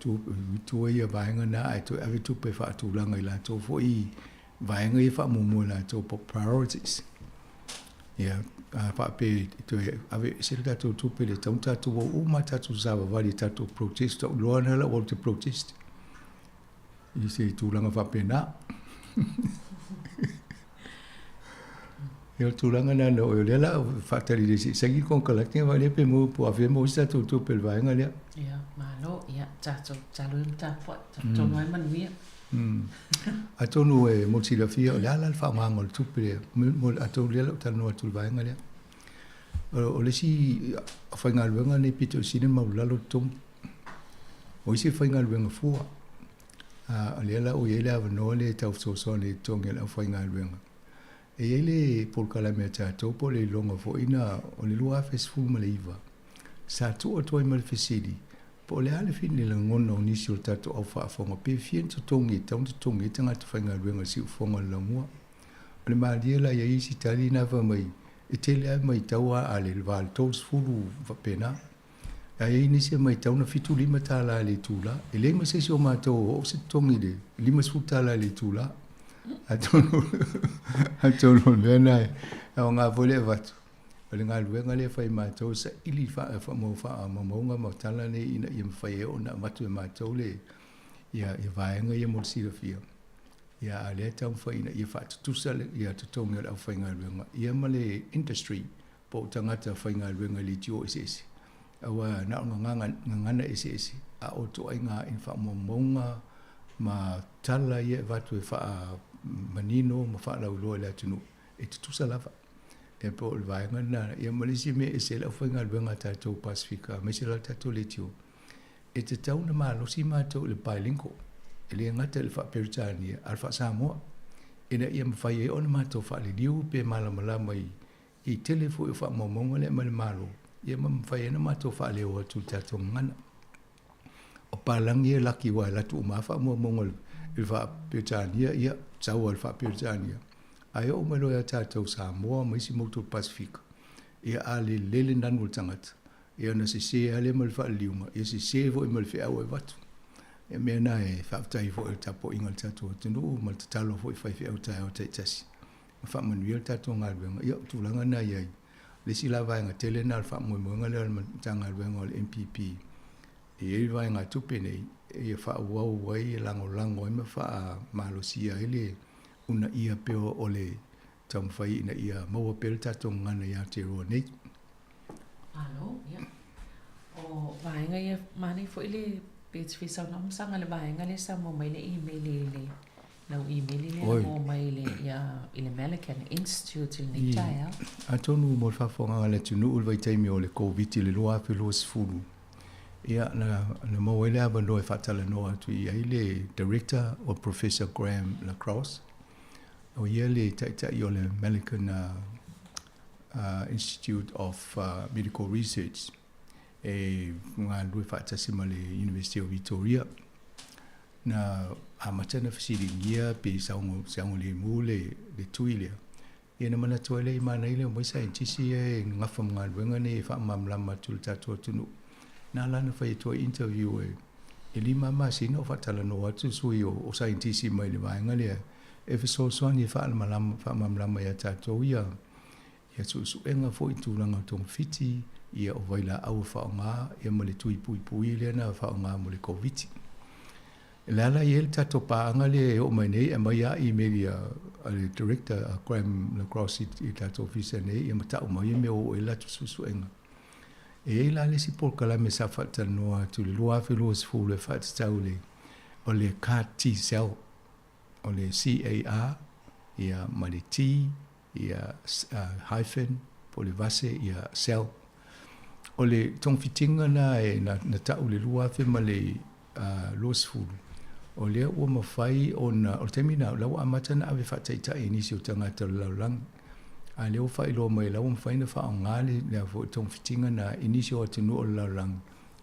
[SPEAKER 11] tua ia vaega na ae toe ave tupe e faatulaga i latou foi vaega ia faamuamua e latou po priorities. Ia, a faapea e toe ave ese le tatou tupe le tatau ona tatou o uma tatou savavali i tatou protest. Ou iloa na lau te protest i se tulaga faapena. Ia o le tulaga lena na o lea la faatali le se i saini le konekarate ma lea pe maua po o afea e maua ai se tatou tupe i le vaega lea.
[SPEAKER 10] Ia, malo, ia tatou tatalo ia ma tapuai, talitonu lava e manuia.
[SPEAKER 11] Atonu e mo le silafia o le a la le faaaogaina o le tupe lea, atonu o lea la ou talanoa atu i le vaega lea. O le isi faigaluega lenei pito i sili ona maualalo totogi. O isi e faigaluega fua, a o lea la ua i ai le avanoa lea e tau fesoasoani i totogi o le aufaigaluega. E i ai le polokalame a tatou po o le iloga foi na o le 2019, sa tuu atu ai ma le fesili, po o le a le fili lagona o nisi o le tatou au faafofoga pe fia ni totogi e tatau ona totogi ai tagata faigaluega i le siufofoga o le laumua. O le malie la i ai isi tali na fai mai, e tele lava e matau a le va o le 30 faapena. Ae i ai nisi e matau na $75 i le itula. E leai ma se isi o matou o oo se totogi i le $50 i le itula. Atonu, atonu o le mea lena e aoga foi le avatu. O le galuega lea e fai e matou e saili faamaumauga ma tala nei ina ia mafai ai ona avatu e matou le ia vaega ia mo le silafia. Ia, a o lea e taumafai ina ia faatutusa ia totogi o le aufaigaluega ia ma le industry po o tagata faigaluega i leitio eseese, aua na o gagana eseese, a o ituaiga i faamaumauga ma tala ia e avatu e faamanino ma faalauiloa i le atunuu, e tutusa lava. E po o le vaega lena, ia ma le isi mea e ese ai le aufaigaluega a tatou Pasefika, aemaise lava le tatou leitio, e tatau ona malosi matou i le bilingual, e le gata i le faa-Peretania, a o le faa-Samoa, ina ia mafai ai ona matou faaliliu pe malamalama i I tele foi o faamaumauga lea e aumai le Malo, ia ma mafai ai ona matou faaleo atu i le tatou gagana. O palagi ia e laki aua e alu atu uma lava faamaumauga i le faa-Peretania, ia, sau lava i le faa-Peretania. Ae oo mai loa ia tatou Samoa ma isi motu o le Pasefika, ia a lele le nanu o le tagata, ia ona sese lava lea ma le faaliliuga, ia sese foi ma le feau e avatu. Ia o mea na e faafetai ai foi i le tapuaiga a le tatou atunuu ma le tatalo foi i faifeau taeao taitasi. Ma faamanuia le tatou galuega. Ia, o tulaga na e i ai. O le isi la vaega tele lena o le faamoemoega lea o le Matagaluega o le MPP, e i ai le vaegatupe nei e faaauau ai, e lagolago ai ma faamalosia ai le uunaia pea o le taumafai ina ia maua pea le tatou gagana i Aotearoa nei.
[SPEAKER 10] Malo, ia. O vaega ia, manaia foi le, pe te fia saunoa ma saga i le vaega lea sa maua mai le email i le. Lau imeli lea na maua mai i le, ia, i le Millikan Institute i lenei taeao.
[SPEAKER 11] Atonu mo le faafofogaaga a le atunuu i le vaitaimi o le Koviti i le 2020, ia, na, na maua ai le avanoa e faatalanoa atu i ai le Director o Professor Graham LaCrosse, o ia le taitai o le Millikan Institute of Medical Research e galulue faatasi ma le University of Victoria. Na amata ona fesiligia pe saogalemu le tui lea, ia na manatu ai lea i manaia le omai saienitisi ia e gafa ma galuega nei e faamalamalama atu i le tatou atunuu. Na ala ona fai atu ai interview e 5 masina o faatalanoa atu sui o saienitisi mai le vaega lea e fesoasoani e faamalamalama ia tatou ia suesuega foi i tulaga o togafiti, ia o vailaau e faaaoga ia ma le tui puipui lea na faaaoga mo le Koviti. O le ala e i ai le tatou paaga lea e oo mai nei, e aumai lava imeli a le Director a Graham LaCrosse i le tatou ofisa nei ia ma tau mai mea ua oo i ai le latou suesuega. E i ai la le isi polokalame sa faatalanoa atu i le 2020 e faatatau i le o le CAR T-cell, o le CAR ia ma le T ia hyphen po o le vase ia cell. O le togafitiga lena e na tau i le 2020, o lea ua mafai ona, o le taimi lena o la ua amata ona ave faataitai e nisi o tagata o le lalolagi, a o lea ua faailoa mai o la ua mafai ona faaaoga le foi togafitiga lena i nisi o atunuu o le lalolagi,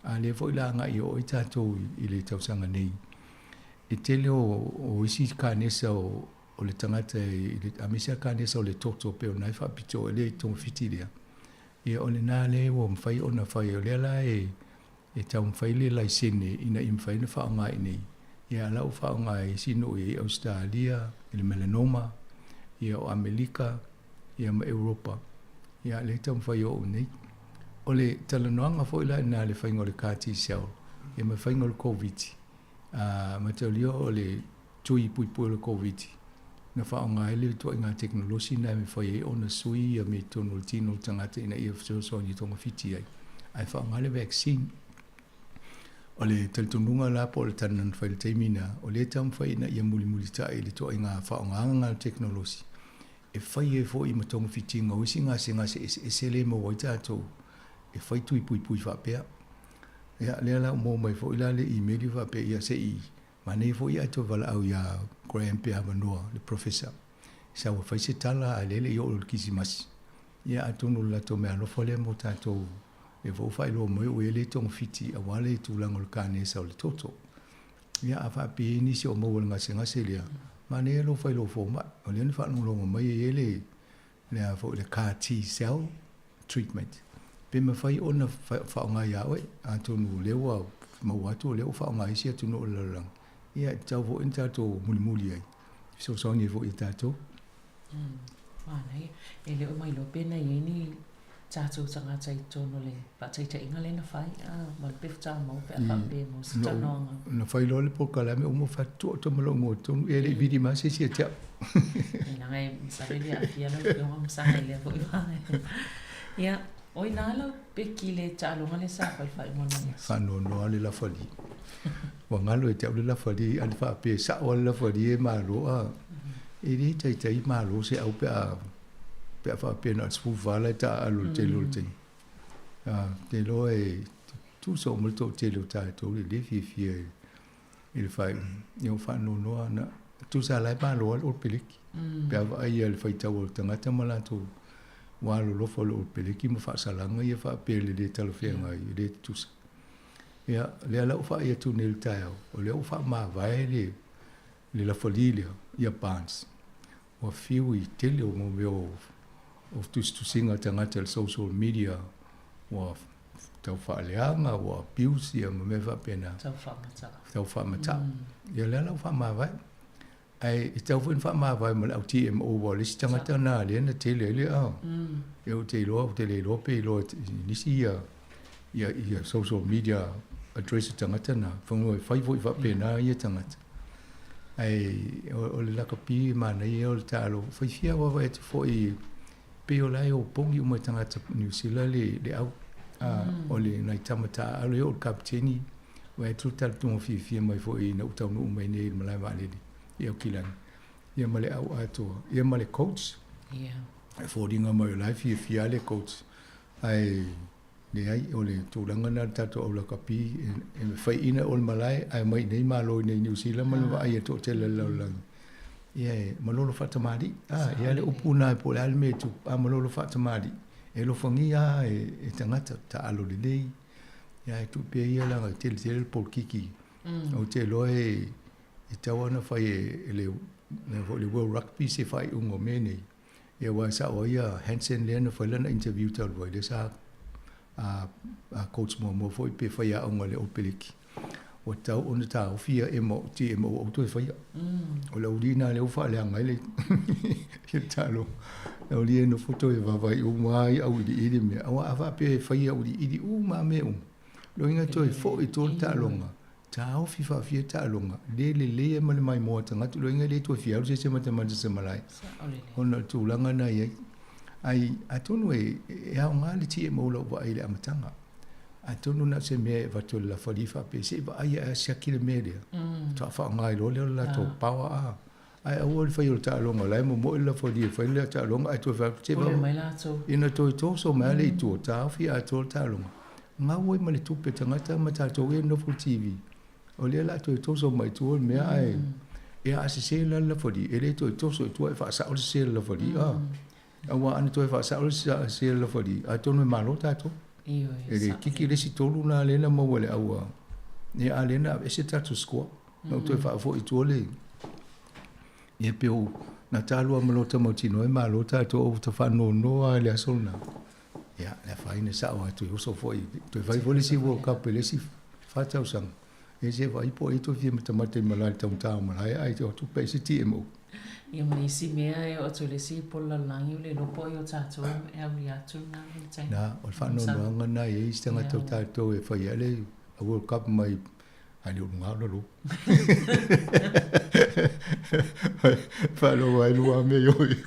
[SPEAKER 11] a o lea foi o le a agai oo ai tatou i le tausaga nei. E tele o isi kanesa o o le tagata i le aemaise lava kanesa o le toto pei o lena e faapitoa i le togafiti lea, ia o lena lea ua mafai ona fai. O lea la e e taumafai le laisene ina ia mafai ona faaaoga i inei, ia a o la ua faaaoga e isi nuu e i ai Ausetalia i le melanoma, ia o Amelika, ia ma Europa, ia a o lea e taumafai e oo i inei. O le talanoaga foi la i ina i le faiga o le CAR T-cell, ia ma le faiga o le Koviti, a mataulia o le tui puipui o le Koviti, na faaaoga ai le ituaiga tekonolosi lena e mafai ai ona sui ia mea i totonu o le tino o le tagata ina ia fesoasoani e togafiti ai, ae faaaoga le vaccine. O le talitonuga la po o le tala na fai i le taimi lena, o lea e taumafai ina ia mulimulitai le ituaiga faaaogaga lena o le tekonolosi e fai ai foi ma togafitiga o isi gasegase eseese lea e maua ai tatou e fai tui puipui faapea. Ia, lea la ua maua mai foi la le imeli faapea, ia se i Manaia foi ae toe valaau ia Graham pe avanoa le Professor sau e fai se tala ae lele i oo i le Kisimasi. Ia atonu o le latou meaalofa lea mo tatou lea foi ua faailoa mai ua i ai le togafiti aua le tulaga o le kanesa o le toto. Ia a faapea e i ai nisi o maua i le gasegase lea, manaia lou fai lou fomai. O lea na faalogologo mai e i ai le le a foi le CAR T cell treatment pe mafai ona faaaoga ia oe atonu o lea ua maua atu o lea ua faaaoga e isi atunuu o le lalolagi ia e tatau foi ona tatou mulimuli ai fesoasoani ai foi ia tatou.
[SPEAKER 10] Manaia. E le o mailoa pe na i ai ni tatou tagata i totonu o le faataitaiga lea na fai ma le pefu tamau pe a faapea mo se talanoaga.
[SPEAKER 11] Na fai loa le polokalame uma faatoa atu ma lou igoa tonu e le i vili mai se isi ia te au.
[SPEAKER 10] Leaga e masalo e le aafia lau afioga ma Saga i lea foi vaega. Ia, o ina lau peki i le taaloga lea sa fai i le faaiuga o lenei aso.
[SPEAKER 11] Faanoanoa le lafali. Ua galo ia te au le lafali, a faapea e sao lava le lafali e malo a. E le taitai malo se au pe a pe a faapea na o le 14 la e taaalo i le tele o le taimi. Ou te iloa e tutusa uma le toatele o tatou i le le fiafia i le faaiuga. Ia ua faanoanoa na, tusa la e malo lava le Old Peleki. Pe a vaai ia le faitau o le tagata ma latou ua alolofa o le Old Peleki ma faasalaga ia faapea i le le talafeagai, e le tutusa. Ia, lea la ua faai atu nei i le taeao, o lea ua faamavae le le lafali lea ia Barnes. Ua fiu i tele o mau mea o tusitusiga a tagata i le social media ua tau faaleaga, ua abuse ia ma mea faapena.
[SPEAKER 10] Tau faamataa.
[SPEAKER 11] Tau faamataa. Ia lea la ua faamavae. Ae e tatau foi ona faamavae ma le au TMO aua o le isi tagata lena lea na tele ai le a. Ia ou te iloa, ou te le iloa pe iloa e nisi ia social media address o tagata na, e fai foi faapena ia tagata. Ae o le lakapi manaia ia o le taalo, fai fia vaavaai atu foi pei o la e opogi uma e tagata Niu Sila le au. O le nai tama taaalo e oo i le kapeteni, vaai atu le talitonuga fiafia mai foi ina ua taunuu mai nei i le malae vaalele. i Aukilani, ia ma le au atoa, ia ma le coach. E foliga mai o la e fiafia lava le coach, ae leai, o le tulaga lena o le tatou au lakapi, e faiaina o le malae, ae omai iinei malo iinei i Niu Sila ma le vaai a le toatele o le lalolagi. Ia e malolo faatamalii, a, e i ai le upu lena po o le a le mea e tupu, a malolo faatamalii, e alofagia lava e tagata, taalo lelei, ia ae tuu pea ia leaga e tele tele le polokiki. Ou te iloa e tatau lava ona fai e le foi le World Rugby se faaiuga o mea nei. Ia aua e sao ai ia Hansen lea na fai lana interview talu ai, lea sa a coach muamua foi pe faiaoga i le Old Peleki. Ua tatau ona taofi ia TMO aua toe faia. O le aualii lena lea ua faaleaga ai le taaloga. Le aualii e nofo toe vaavaai uma lava i auiliili mea. Aua a faapea e fai auiliili uma lava mea uma, lona uiga e toe foi i tua le taaloga, taofi faafia taaloga, le lelei ai ma le maimoa a tagata, lona uiga e le toe fia alu se isi e matamata i se malae, ona o le tulaga lena e i ai. Ai, atonu e aoga le TMO i lau vaai i le amataga. Atonu na o se mea e avatu e le lafali faapea, se i vaai ae a siaki le mea lea, faatoa faaaoga ai loa lea o le latou power a. Ae aua le faia o le taaloga, o la e momoe le lafali e fai le taaloga ae toe fai atu, se
[SPEAKER 10] Pule mai latou.
[SPEAKER 11] Ina toe toso mai lava le i tua, taofi atoa le taaloga. Gau ai ma le tupe tagata ma tatou ia e nofo i le TV. O lea o le a toe toso mai i tua le mea ae ia a sese la le lafali, e le toe toso i tua e faasao le sese o le lafali. Aua ana toe faasao le sese o le lafali, atonu e malo tatou. E le kiki le isi tolu lena lea na maua e le au a, ia a lea na aveese le tatou score. Na ou toe faafoi i tua le, ia pe ou, na talua ma lota mautinoa e malo tatou, ou te faanoanoa lava i le aso lena. Ia, le afaina sao lava toe oso foi, toe fai foi le isi World Cup i le isi 4 tausaga. Ia se vaai po o ai toe fia matamata i malae i le taugata o malae ae o atu pea i se TMO.
[SPEAKER 10] Ia ma isi mea e oo atu i le isi polo lalolagi ua le iloa po o ai o tatou e auli atu lena le taimi.
[SPEAKER 11] Na, o le faanoanoaga lena e i ai isi tagata o tatou e fai ai le World Cup mai ae le o luga o lalo. Faalogo ai lua mea i oi.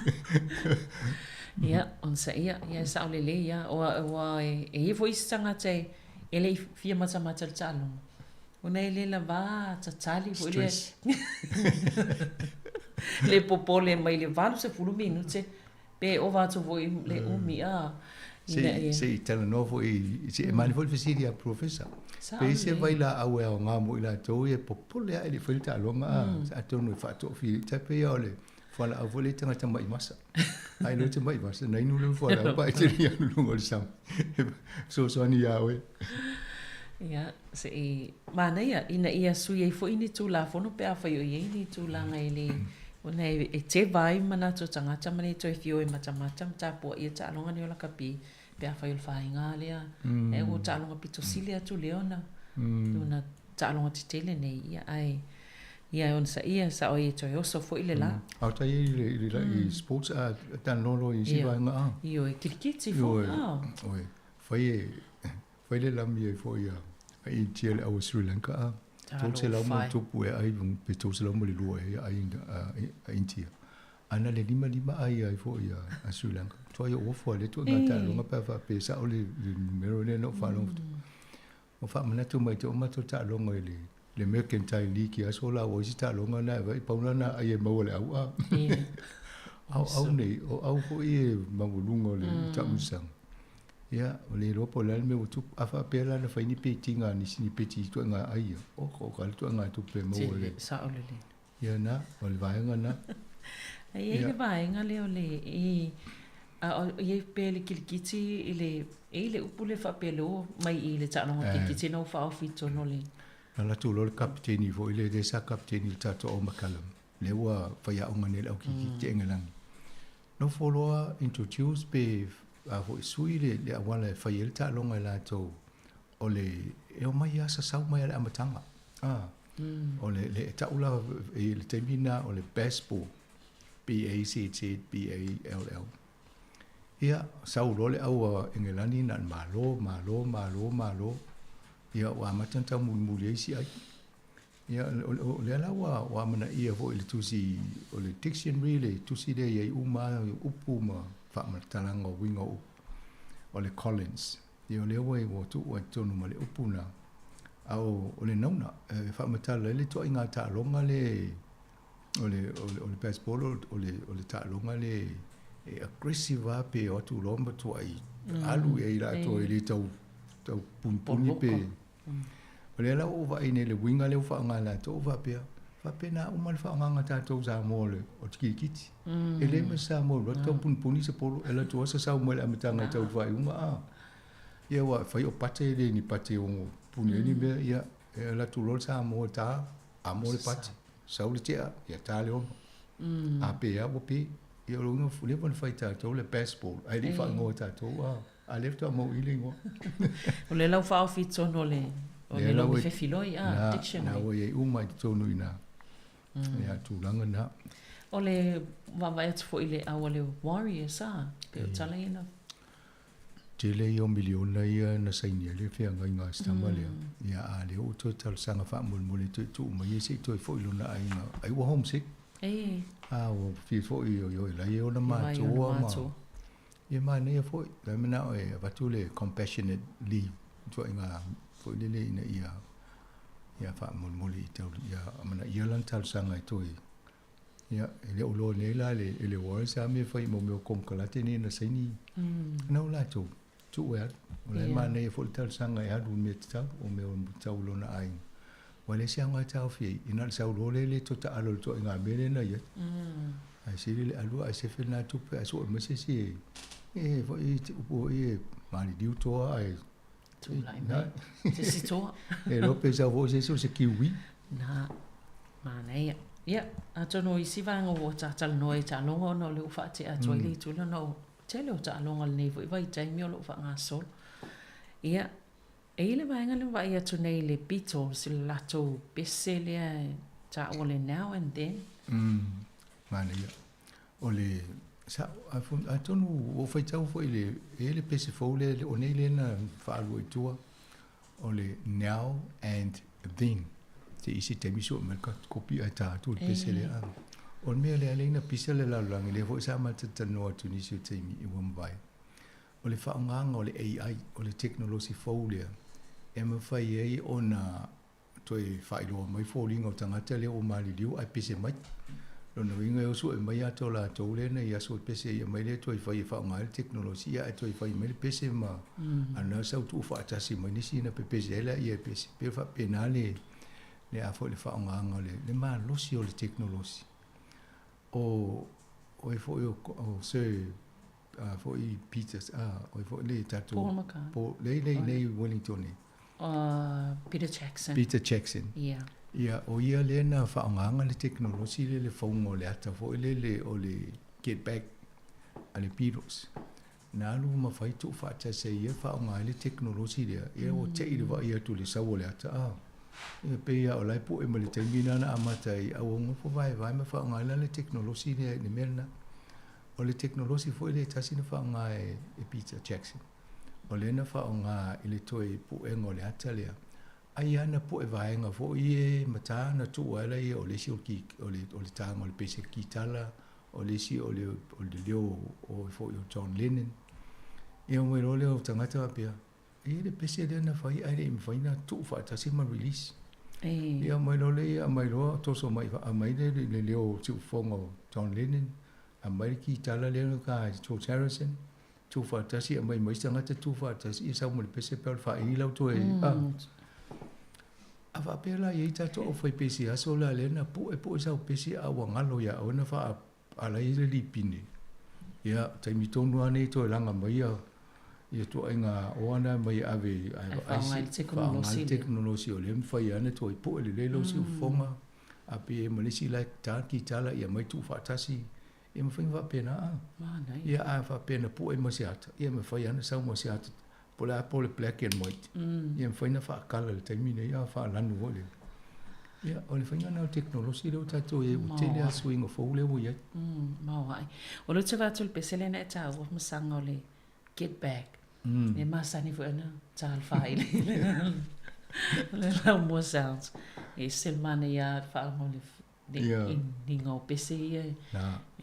[SPEAKER 10] Ia, onosaia, ia e sao lelei lava. Aua e i ai foi isi tagata e le i fia matamata i le taaloga, ona e le lava tatali foi le le popole mai le 80 minute pe ova atu foi le umi a.
[SPEAKER 11] Se i talanoa foi, se e manaia foi le fesili a Professor. Pe i ai se vailaau e aoga mo i latou ia e popole lava e le i faia le taaloga a, atonu e faatoafili. Tai pei lava o le fualaau foi lea i tagata mai vasa. Ai loa e te mai vasa, na inu lea o le fualaau pa e te le alu i luga o le sami. E fesoasoani ia oe.
[SPEAKER 10] Ia, se i manaia ina ia sui ai foi ni Tulafono pe afai o i ai ni tulaga e le, ona e teva ai manatu o tagata ma le toe fia o e matamata ma tapuai taaloga nei o lakapi pe afai o le faiga lea. Ae ua taaloga pito sili atu lea ona, ona taaloga tetele nei, ia ae ia e onosaia sao ai e toe oso foi le la.
[SPEAKER 11] A o tai i le, i le, i sports a talanoa loa i isi vaega a.
[SPEAKER 10] Ioe, kirikiti foi a.
[SPEAKER 11] Ioe, fai e, fai le lami ai foi a India le au a Sri Lanka a. 300 ma tupu e ai pe 302 e ai a India. Ae na le 55 ai ai foi a Sri Lanka. Tuai o ofu a le tua ngā taaloga pe a faapea e sao le numero lea na ou faalogo atu. Ua faamanatu mai te o matou taaloga i le Mercantile League i aso la ua isi taaloga na e vai pau la na ai e maua le au a. A o au nei, o au foi e maualuga o le taamilosaga. Ia, ua le iloa po o le a le mea ua tupu. A faapea la na fai ni betiga a nisi ni beti i ituaiga ai ia, oka oka le ituaiga tupe e maua i le.
[SPEAKER 10] Sao lelei.
[SPEAKER 11] Ia na, o le vaega na.
[SPEAKER 10] E i ai le vaega lea o le i, a o i ai pea le kilikiti i le, e i le upu lea faapea le o mai i le taaloga kilikiti ina ua faaofi i totonu o le.
[SPEAKER 11] Na alu atu loa le kapiteni foi lea, lea sa kapiteni i le tatou au McCallum, lea ua faiaoga nei i le au kilikiti Engelani. Nofo loa introduce pe a foi sui le, le auala e fai ai le taaloga e latou o le e omai lava sasau mai lava i le amataga. A, o le, le e tau la i le taimi lena o le baseball, B-A-Z-Z-B-A-L-L. Ia, sau loa le au a Engelani na o le malo, malo, malo, malo. Ia, ua amata ona taumulimuli ai isi ai. Ia, o lea la ua, ua amanaia foi i le tusi, o le dictionary, le tusi lea e i ai uma lava upu ma faamatalaga o uiga o upu, o le Collins. Ia o lea ua ua tuu ai i totonu ma le upu lena. A o, o le nauna, e faamatala ai le ituaiga taaloga lea O le o le o le baseball o le o le taaloga le e aggressive lava pe o atu loa ma matuai alu i ai latou e le tau tau punipuni pe. O lea la ua ou vaai nei i le uiga lea ua faaaoga e latou ua faapea, faapena uma le faaaogaga a tatou Samoa o le o le kirikiti. E le ma se Samoa e alu atu tau punipuni se polo, e alu atu lava sasau mai le amataga e tau i le faaiuga a. Ia aua e fai o pate e le ni pate e ono puni ai ni mea, ia e alu atu loa le Samoa e ta, amo le pate, sau le tea, ia ta le ono. A pe a ua pe. Ia o le uiga ua leva ona fai e tatou le baseball, ae le i faaigoa e tatou a. A lea faatoa mau i le igoa.
[SPEAKER 10] O lea la ua faaofi i totonu o le o le logo fefiloi a, dictionary.
[SPEAKER 11] Na ua i ai uma i totonu i ina. Ia tulaga na.
[SPEAKER 10] O le vaavaai atu foi i le au a le Warriors a, pei o tala ia na.
[SPEAKER 11] Tele ia o miliona ia na saini ai le feagaiga a si tama lea. Ia a lea ua toe talosaga faamolemole e toe tuu mai ia se i toe foi i lona aiga. Ai ua homesick. A ua fia foi i la e i ai ona matua ma. Ia manaia foi, la e manao e avatu le compassionate leave, ituaiga foi lele ina ia ia faamolemole i tau ia amanaia lana talosaga e toe ia e le o iloa nei la le e le Warriors a mea e fai mo mea o konekarate nei na saini na o latou tuu e alu. O la e manaia foi le talosaga e alu i mea tatau o mea o tau i lona aiga. Ua leai se aoga e taofi ai, ina o le sau loa lea e le toe taalo i le ituaiga mea lea na i ai. Ae sili le alua ae sefe lena tupe ae sue mai se isi e, e foi te upu foi e maliliu toa ae
[SPEAKER 10] tulai mai se isi toa.
[SPEAKER 11] E iloa pe sau foi se isi o se kiwi.
[SPEAKER 10] Na, manaia. Ia, atonu o isi vaega ua talatalanoa ai i taaloga ona o lea ua faatea atu ai le itu lea ona o tele o taaloga o lenei foi vaitaimi o lo o faagasolo. Ia, E i ai le vaega lea ua vaai atu nei i le Beatles i le latou pese lea e taua le Now and Then.
[SPEAKER 11] Mm, manaia. O le, sa, atonu ua ou faitau foi i le, e i ai le pese fou lea, o nei lea na faalua i tua, o le Now and Then. Se i se taimi sue mai le kopi ae ta atu le pese lea. O le mea lea lea na pisa le lalolagi, lea foi sa matou talanoa atu i nisi o taimi ua mavae. O le faaaogaga o le AI, o le tekonolosi fou lea, e mafai ai ona toe faailoa mai foliga o tagata lea ua maliliu ae pese mai. Lona uiga e o sue mai ata o latou lea na i aso e pese ai aumai lea toe fai e faaaoga ai le tekonolosi ae toe fai mai le pese ma a na sau tuufaatasi mai nisi na pepese ai laia e pese. E pei e faapena le le a foi le faaaogaga o le le malosi o le tekonolosi. O oe foi o Sir a foi Peter a oi foi le tatou
[SPEAKER 10] Paul McCartney.
[SPEAKER 11] Paul lei lei nei Wellington nei.
[SPEAKER 10] Peter Jackson.
[SPEAKER 11] Peter Jackson.
[SPEAKER 10] Yeah.
[SPEAKER 11] Ia o ia lea na faaaogaga le tekonolosi lea le fauga o le ata foi lele o le Get Back a le Beatles. Na alu ma fai tuufaatasi ai ia faaaoga ai le tekonolosi lea, ia ua te'i le vaai atu i le sau o le ata a. Ia pei lava o la e pue mai le taimi lena na amata ai, a ua nofo vaevae ma faaaoga ai la le tekonolosi lea i le mea lena. O le tekonolosi foi lea e tasi na faaaoga e Peter Jackson, o lea na faaaoga i le toe puega o le ata lea, ai lava na pue vaega foi e mata na tuu ai laia o le isi o le o le taga o le pese kitala, o le isi o le o le leo o foi o John Lennon. Ia ona omai loa lea o tagata faapea, E i ai le pese lea na fai ae le i mafai ona tuufaatasi ma release. Ia aumai loa lea, ia aumai loa toso mai, aumai le, le leo siufofoga o John Lennon, aumai le kitala lea na ka e George Harrison, tuufaatasi, aumai ma isi tagata tuufaatasi, ia sau ma le pese pe o le faaili lau toe, a. A faapea la e i ai tatou aufaipese i aso la lea na pue pue sau pese a ua galo ia oe na faa ala ai le lipine. Ia, taimi tonu lava nei toe laga mai ia ia tuaiga oa na mai e ave ae vaai se faaaoga le tekonolosi o lea e mafai lava ona toe pue lelei lou siufofoga a pe ma le isi la e ta kitala ia aumai tuufaatasi ia mafai ona faapena a. Ia a faapea na pue ma se ata ia mafai lava ona sau ma se ata po o le a po o le black and white ia mafai ona faakala i le taimi nei a faalanu foi lele. Ia o le faiga lena o le tekonolosi lea ua tatou i ai ua tele lava suiga fou lea ua i ai.
[SPEAKER 10] Maoae. O lea ou te vaai atu i le pese lea na e taua masaga o le Get Back. E masani foi ona talofa i le laumua sounds. E ese le manaia lava le faalogo i le iniga o pese ia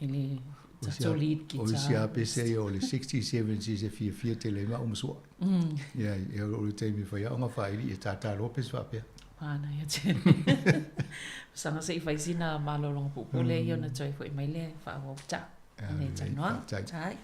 [SPEAKER 10] i le tatou lead guitar.
[SPEAKER 11] O isi lava pese ia o le 60s, 70s e fiafia tele ai maʻu ma sua. Ia o le taimi e fai ai ona faaili ia tata loa pese faapea.
[SPEAKER 10] Manaia tele. Saga se i fai sina malologa puupuu lea ia ona toe foi mai lea e faaauau ta lenei talanoaga. Faafetai.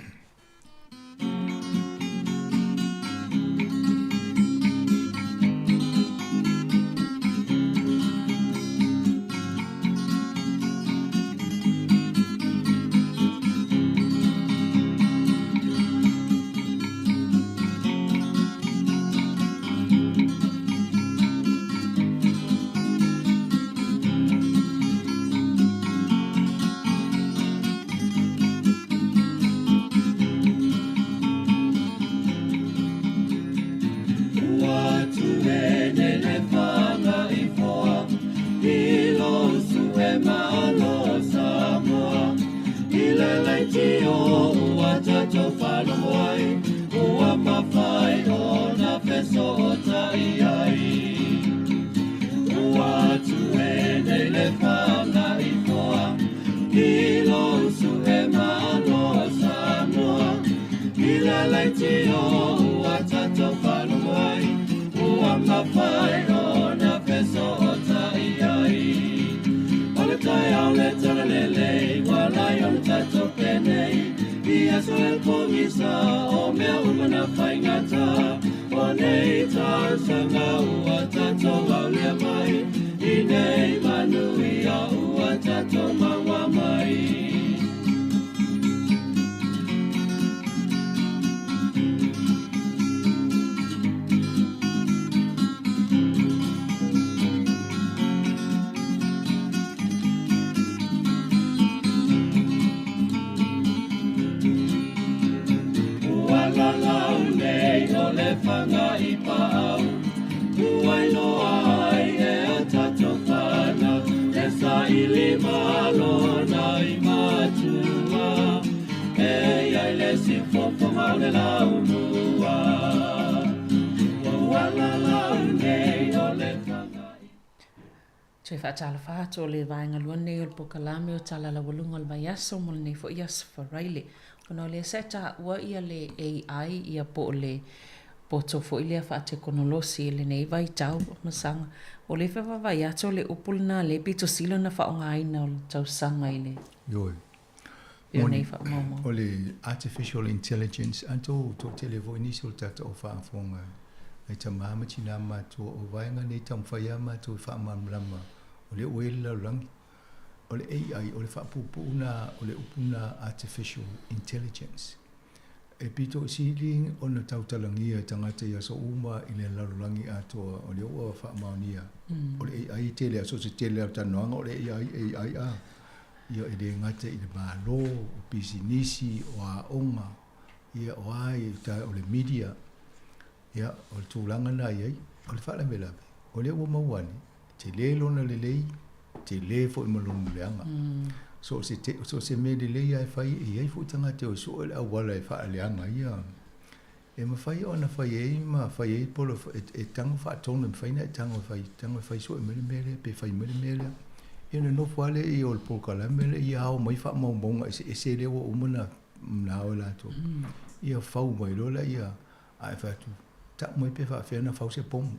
[SPEAKER 10] Toe faatalofa atu o le vaega lua lenei o le polokalame o Tala Laualuga o le Vaiaso mo lenei foi aso Faraile. Ona o lea sa e taua ia le AI ia po o le poto foi lea faatekonolosi i lenei vaitau masaga. O lea e vaavaai atu o le upu lena lea e pito sili ona faaaogaina o le tausaga i le
[SPEAKER 11] Ioe.
[SPEAKER 10] i nei faamaumauga.
[SPEAKER 11] O le artificial intelligence, a tou toatele foi nisi o le tatou au faafofoga nai tama ma tina matua o vaega nei taumafai lava matou e faamalamalama o lea ua i ai le lalolagi. O le AI, o le faapuupuu lena o le upu lena artificial intelligence. E pito sili ona tautalagia e tagata i aso uma i le lalolagi atoa o lea ua faamaonia. O le AI e tele lava, so o se tele lava o talanoaga o le AI, AI a. Ia e le gata i le Malo, o pisinisi, o aoga, ia o a i o le media, ia o le tulaga lena e i ai. O le faalavelave, o lea ua maua ane, tele lona lelei, tele foi ma lona leaga. So o se, so o se mea lelei lava e fai, e i ai foi tagata e o e sue le auala e faaleaga ai ia. E mafai ona fai ai ma fai ai polo e tago faatonu, e mafai ona e tago e fai, tago e fai sue mai le mea lea, pe fai mai le mea lea. Ia ona nofo lava lea i o le polokalame lea, ia ao mai faamaumauga eseese lea ua uma ona ao e latou. Ia fau mai loa lea, a e fai atu, tau mai pe faapefea ona fau se pomu.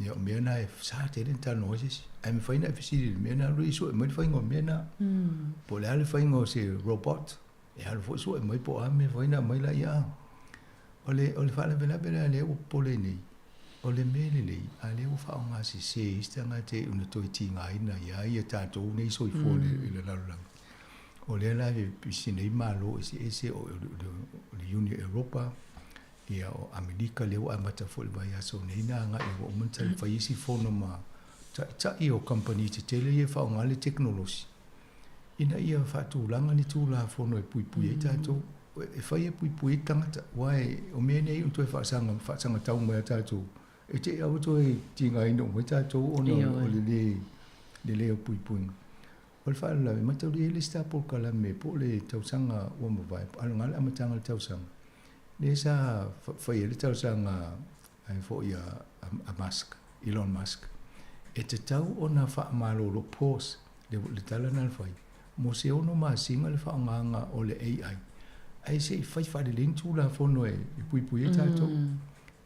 [SPEAKER 11] Ia o mea na e sa tele ona talanoa ai se isi. Ae mafai ona e fesili i le mea na, alu e sue mai le faiga o le mea na. Po o le a le faiga o se robot, e alu foi sue mai po o a mea e mafai ona aumai laia a. O le, o le faalavelave la lea ua popole nei, o le mea lelei, a lea ua faaaoga sese e isi tagata e ona toe tigaina ia ia tatou nei soifua i le lalolagi. O lea la e pisi nei Malo eseese o le Union Europa, ia o Amerika lea ua amata foi i le vaiaso nei na agai ua uma ona taumafai isi fono ma taitai o kamupani tetele ia e faaaoga le tekonolosi ina ia faatulaga ni Tulafono e puipui ai tatou. E fai e puipui ai tagata, aua o mea nei ua toe faasaga, faasagatau mai ia tatou, e te i lava ua toe tigaina uma ai tatou ona o le le o puipuiga. O le faalavelave, mataulia ai le isi ta polokalame po o le tausaga ua mavae, alu le amataga o le tausaga, lea sa fai ai le talosaga ai foi a Musk, Elon Musk, e tatau ona faamalolo, pause, le tala lena na fai, mo se ono masina le faaaogaina o le AI, ae se i fai faalelei ni Tulafono e puipui ai tatou.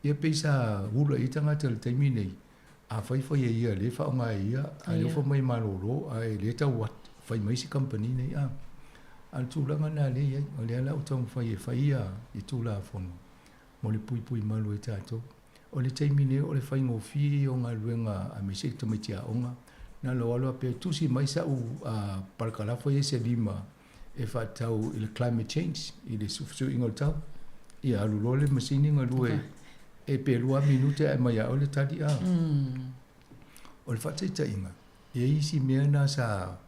[SPEAKER 11] Ia pei sa ula i ai tagata i le taimi lenei. Afai fai e ia lea e faaaoga e ia, a lea ua fai mai e malolo, ae lea e tau fai mai isi kamupani nei a. A o le tulaga lena lea e i ai, o lea la ua taumafai e fai ia i Tulafono mo le puipui malu ai tatou. O le taimi nei o le faigofie ia o galuega aemaise i tamaiti aoga, na lou alu faapea tusi mai sau parakalafa ia se lima e faatatau i le climate change, i le fesuiaiga o le tau. Ia alu loa le masini galue e pe 2 minute ae aumai ia oe le tali a. O le faataitaiga, e i ai isi mea na sa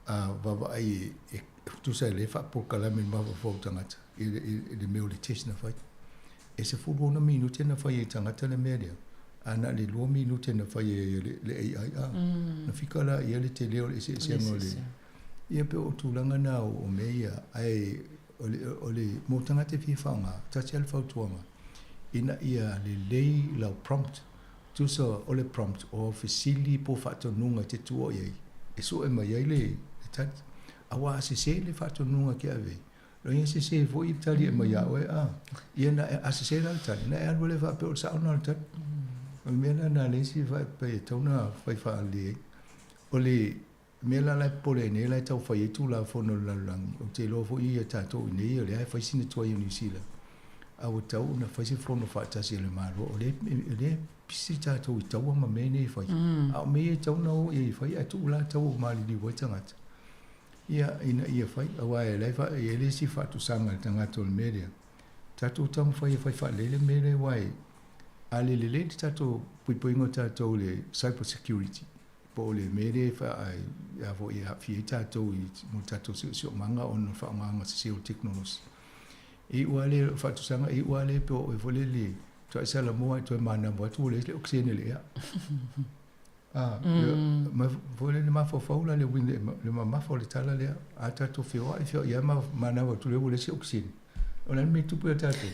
[SPEAKER 11] vaavaai e tusa e le faapolokalame i le mafaufau o tagata i le mea o le test na fai. E 16 minute na fai ai e tagata le mea lea, a na o le 2 minute na fai ai e le AI a. Na fika la i ai le tele o le eseesega o le Ia pei o tulaga na o mea ia, ae o le, o le, mo tagata e fia faaaoga, tasi lava le fautuaga, ina ia lelei lau prompt, tusa o le prompt o au fesili po o faatonuga e te tua i ai, e sue mai ai le, le tali. Aua a sese le faatonuga e te ave ai, lona uiga e sese foi le tali e aumai ia oe, a, ia na, a sese la le tali, ona e alu ai lea faapea o le sao lena o le tali. O le mea la lena lea e faapea e tatau ona fai faalelei ai. O le mea la la e popole ai nei la e tau fai ai Tulafono a le lalolagi, ou te iloa foi ia tatou i inei o lea e fai sina tuai o Niu Sila, a ua tatau ona fai se fono faatasi a le Malo, o lea o lea e pisi tatou i taua ma mea nei e fai. A o mea ia e tatau ona o i ai e fai ae tuu la tau o maliliu ai tagata. Ia, ina ia fai, aua e la e i ai le isi faatusaga i le tagata o le mea lea, tatou taumafai e fai faalelei le mea lea aua a le lelei le tatou puipuiga o tatou i le cyber security, po o le mea lea e a foi e aafia ai tatou i mo le tatou siosiomaga ona o le faaaogaina sese o le tekonolosi. E iu lava lea, o le faatusaga e iu lava lea pe o oe foi lele toe salamoa ae toe manava atu ua leai se okesene i le ea. A, ma foi lele mafaufau la le uiga le mamafa o le tala lea, a tatou feoai feoai lava ma manava atu lea ua leai se okesene. O le a le mea e tupu ia tatou?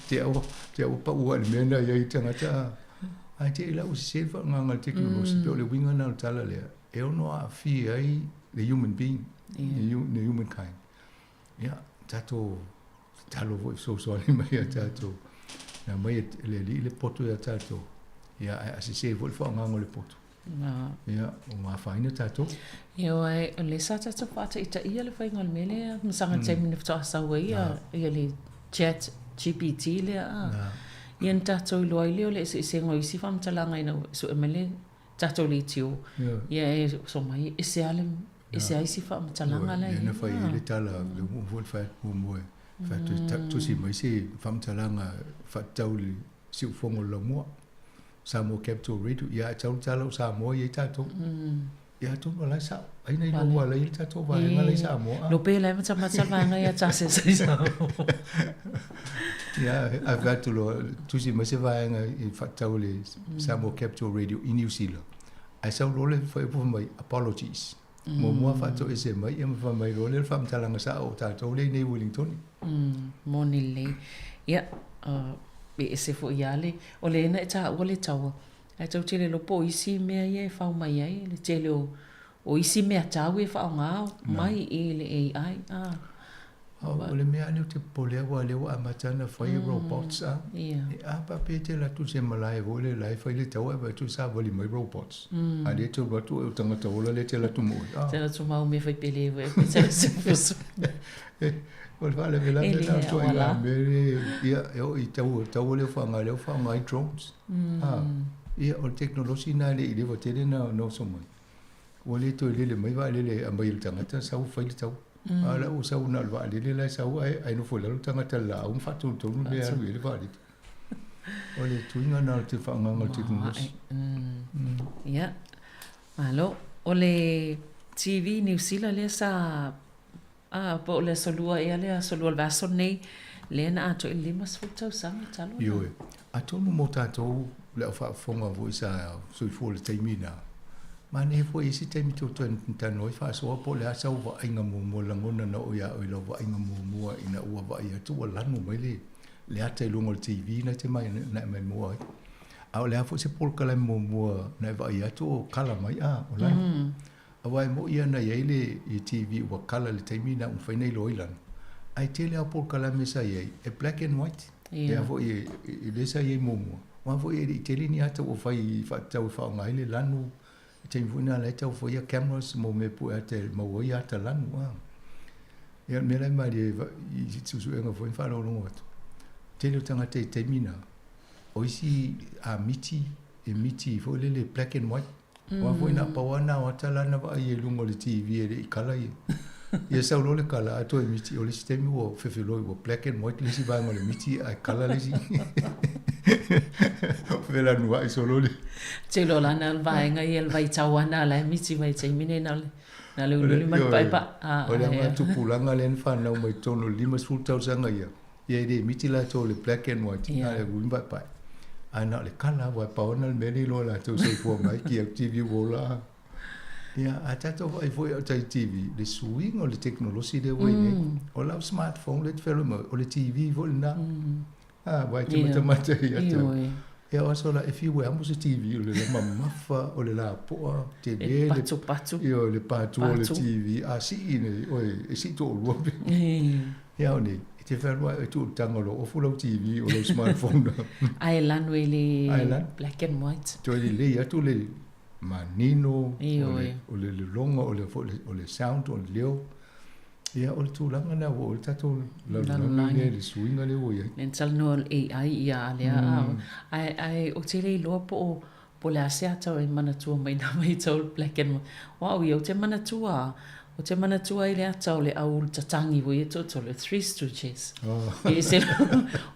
[SPEAKER 11] Te au, te au pau lava i le mea lena i ai tagata a. Ae te i la ua sese le faaaogaga o le tekonolosi, pei o le uiga lena o le tala lea, e ono aafia ai le human being, le humankind. Ia, tatou tatalo foi fesoasoani mai ia tatou. Na aumai e le Alii le poto ia tatou, ia, ae a sese foi le faaaogaga o le poto, ia, ua afaina tatou.
[SPEAKER 10] Ia, aua o lea sa tatou faataitaia le faiga o le mea lea, masaga i le taimi na faatoa sau ai ia le chat GPT lea a. Ia na tatou iloa ai lea o le eseesega o isi faamatalaga ina ua sue mai le tatou leitio. Ia e oso mai e ese lava le ese lava isi faamatalaga la e i ai.
[SPEAKER 11] Lea na fai ai le tala, le ua foi le fai atu muamua e fai atu e tusi mai se faamatalaga faatatau i le siufofoga o le laumua, Samoa Capital Radio. Ia ae tatau le tala o Samoa e i ai tatou. Ia atonu o la e sao. Ai na iloa ua ala ai le tatou vaega la i Samoa.
[SPEAKER 10] No pe la e matamata le vaega ia tase sa i Samoa.
[SPEAKER 11] Ia, ae fai atu loa, tusi mai se vaega i faatatau i le Samoa Capital Radio i Niu Sila. Ae sau loa le fuaiupu fai mai, apologies. Muamua faatoese mai ia ma fai mai loa lea le faamatalaga sao o tatou lea i inei i Uelintone.
[SPEAKER 10] Moni lelei. Ia, e ese foi lava le, o lea na e taua le taua, Ae tou te le iloa po o isi mea ia e fau mai ai le tele o, o isi mea tau e faaaoga mai i le AI. Ah.
[SPEAKER 11] O le mea lea ou te popole ai aua o lea ua amata ona fai robots a. A faapea e te alu atu i se malae foi lea la e fai le taua ae vaai atu e savali mai robots. A lea e te alu atu o tagata ola lea e te alu atu mo oe.
[SPEAKER 10] Te alu atu ma au mea fai pele foi pe te alu
[SPEAKER 11] atu. O le faalavelave lena o ituaiga mea lea, ia, e oo i taua, taua lea ua faaaoga, lea ua faaaoga ai drones. Ia, o le tekonolosi lena e le i leva tele ona oso mai. Ua le toe lele mai vaalele e aumai e le tagata sau fai le taua. A o la ua sau na o le vaalele la e sau ae nofo i lalo le tagata i le laau ma faatonutonu le mea e alu i ai le vaalele. O le tuiga lena o le faaaogaina o le tekonolosi.
[SPEAKER 10] Ia, malo. O le TV Niu Sila lea sa A, po o le aso lua ea lea, aso lua o le vaiaso lenei, lea na atoa i le 50 tausaga talu ona.
[SPEAKER 11] Ioe. Atonu mo tatou le au faafofoga foi sa soifua i le taimi lena, manaia foi e i ai se taimi tou toe talanoa ai faasoa po o le a sau vaaiga muamua, lagona na oo ia oe i lau vaaiga muamua ina ua vaai atu ua lanu mai le le ata i luga o le TV na e te mai na e maimoa ai. A o le a foi se polokalame muamua na e vaai atu o kala mai, a, o lanu. Aua e moni lava na i ai le TV ua kala i le taimi lena ua mafai ona iloa i lalo, ae tele lava polokalame sa i ai e black and white. Ia foi lea sa i ai muamua. Aua foi e le i tele ni ata ua fai i faatatau e faaaoga ai le lanu, i taimi foi lena o la e tau faia cameras mo mea e pue ata e maua ai ata lanu a. Ia o le mea la e malie i suesuega foi ma faalogologo atu, tele o tagata i taimi na, o isi a miti, e miti foi lele black and white. Aua foi na o pau lava na o ata la na vaai ai i luga o le TV e le i kala ia. Ia sau loa le kala ae toe miti, o le isi taimi ua fefeloi ua black and white le isi vaega o le miti ae kala le isi. Felanuai solo le.
[SPEAKER 10] Tele o lana le vaega ia le vaitau ana la e miti mai taimi nei na o le na le uliuli ma le paepae.
[SPEAKER 11] O le aga tupulaga lea na fanau mai totonu o le 50 tausaga ia, ia e le miti latou i le black and white, na o le uliuli ma paepae. Ae na o le kala aua e pau lava lena o le mea lea e iloa e latou soifua mai, ki au TV ua ola. Ia, a tatou vaai foi outside i TV, le suiga o le tekonolosi lea ua i ai nei. O lau smartphone lea e te fealuai ma oe, o le TV foi lena. A, aua e te matamata i ata. Ia, o aso la, e fiu e amo se TV, o le mamafa, o le lapoa, tele
[SPEAKER 10] le patupatu.
[SPEAKER 11] Ioe, le patua o le TV, a sii nei, oe, e sii toalua pe. Ia, o nei, e te fealuai oe tuu i le taga o lou ofu lau TV, o lau smartphone.
[SPEAKER 10] Ae lanu i le black and white.
[SPEAKER 11] Toe lelei atu le manino, o le lologa, o le, o le sound, o le leo. Ia, o le tulaga lena ua oo i ai le tatou lalolagi lea i le suiga lea ua i ai.
[SPEAKER 10] Lea na talanoa o le AI ia a lea a, ae, ae ou te le iloa po o, po o le a se ata e manatua mai nā vaitau o le black and white. O au ia, ou te manatua a, ou te manatua i le ata o le au ulu tatagi foi ia toatolu, le Three Stooges. E ese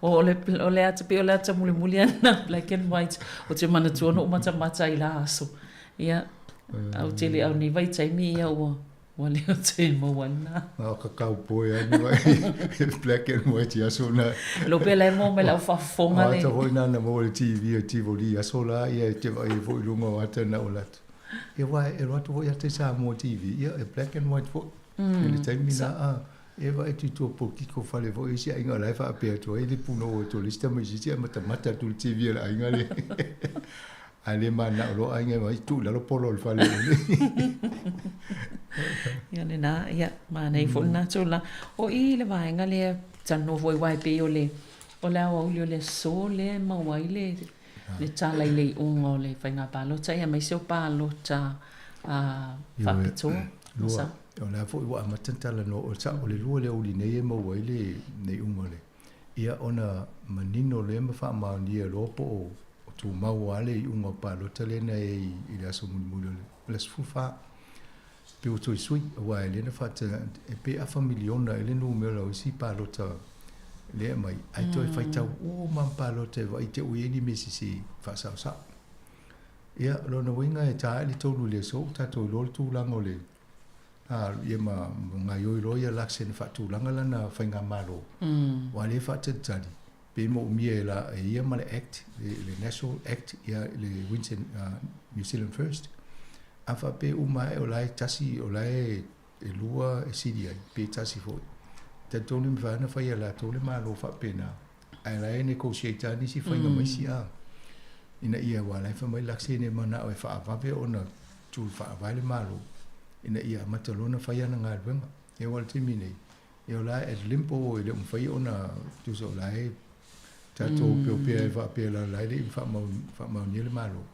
[SPEAKER 10] o le, o le ata, pei o le ata mulimuli lava lena black and white, ou te manatua na ou matamata i la aso. Ia, ae ou te le, o nei vaitaimi ia ua, Ua le o toe maua lena.
[SPEAKER 11] A o ka cowboy a ni mai black and white i aso na.
[SPEAKER 10] Lo pe la e maua mai lau faafofoga
[SPEAKER 11] le. O ata foi na na maua le TV a Tivoli i aso la ia e te vaai ai foi i luga o ata na o latou. Ia aua e alu atu foi ata i Samoa TV ia e black and white foi. I le taimi na a e vaai atu i tua polokiki o fale foi isi aiga o la e faapea atu ai le punoua atu o le isi tamaitiiti ae matamata atu i le TV a le aiga lea. Ae le mananao loa aiga e vaai, tuu i lalo polo o le fale.
[SPEAKER 10] Ia lena, ia, manaia foi lena tulaga. O i i le vaega lea, talanoa foi aua e pei o le, o le aoauli o le aso lea e maua ai le, le tala i le iuga o le faiga palota, ia aemaise o palota faapitoa.
[SPEAKER 11] Lua, o la foi ua amata ona talanoa, o le sao, o le lua o le aoauli nei e maua ai le iuga o le, ia ona manino lea ma faamaonia loa po o O tumau lava le iuga o palota lea na i ai i le aso mulimuli o le aso 14. Pei ua toe sui, aua e lea na faata, e pe afa miliona ea le numera o isi palota lea e aumai, ae toe faitau uma lava palota e vaai te i ua i ai ni mea sese faasaosao. Ia, o lona uiga e ta ae le tolu i le aso ua tatou iloa le tulaga o le, a, ia ma gaoioi loa ia Luxon e faatulaga lana faigamalo, aua lea e faatalitali, Pe moomia e la e ia ma le Act, le National Act, ia le Winton, New Zealand First. A faapea uma ae o la e tasi, o la e e lua e sili ai, pe tasi foi. Talitonu e mafai ona fai e latou le Malo faapena, ae la e negotiate lava nisi faiga ma isi a. Ina ia, aua la e fai mai Luxy e manao e faavave ona tu faavae le Malo, ina ia amata loa ona fai ana galuega. Ia aua o le taimi nei, Ia o la e limpo e le o mafai ona tusa o la e tatou opeopea e faapea la la e le i faamaonia le Malo.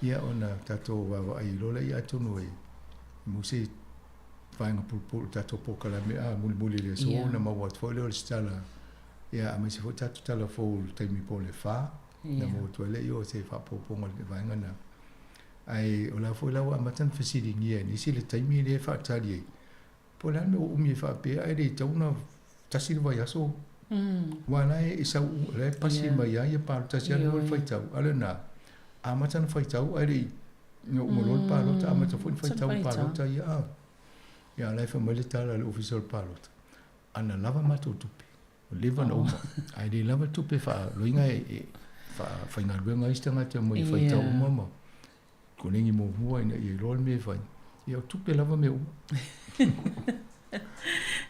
[SPEAKER 11] Ia ona tatou vaavaai loa lea atonu e maua se vaega pulupulu tatou polokalame a mulimuli i le aso ona maua atu foi lea o le isi tala ia aemaise foi tatou tala fou i le taimi po o le 4 ona maua atu ai lea o se faaopoopoga i le vaega lena. Ae o la foi la ua amata ona fesiligia e nisi le taimi lea e faatali ai Po o le a le mea ua umi ai faapea ae le tatau ona tasi le vaiaso. Aua la e sau, la e pasi mai lava ia palota tasi lava le faitau. A o lena, amata ona faitau ae le i uma loa le palota, amata foi ona faitau i palota ia. A, ia la e fai mai le tala a le Ofisa o le Palota, ana lava matou tupe, ua leva ona uma, ae le lava tupe e faaloiga e faafaigaluega ai isi tagata e omai e faitau uma ma Koleni muamua ina ia iloa le mea e fai, ia o tupe lava mea uma.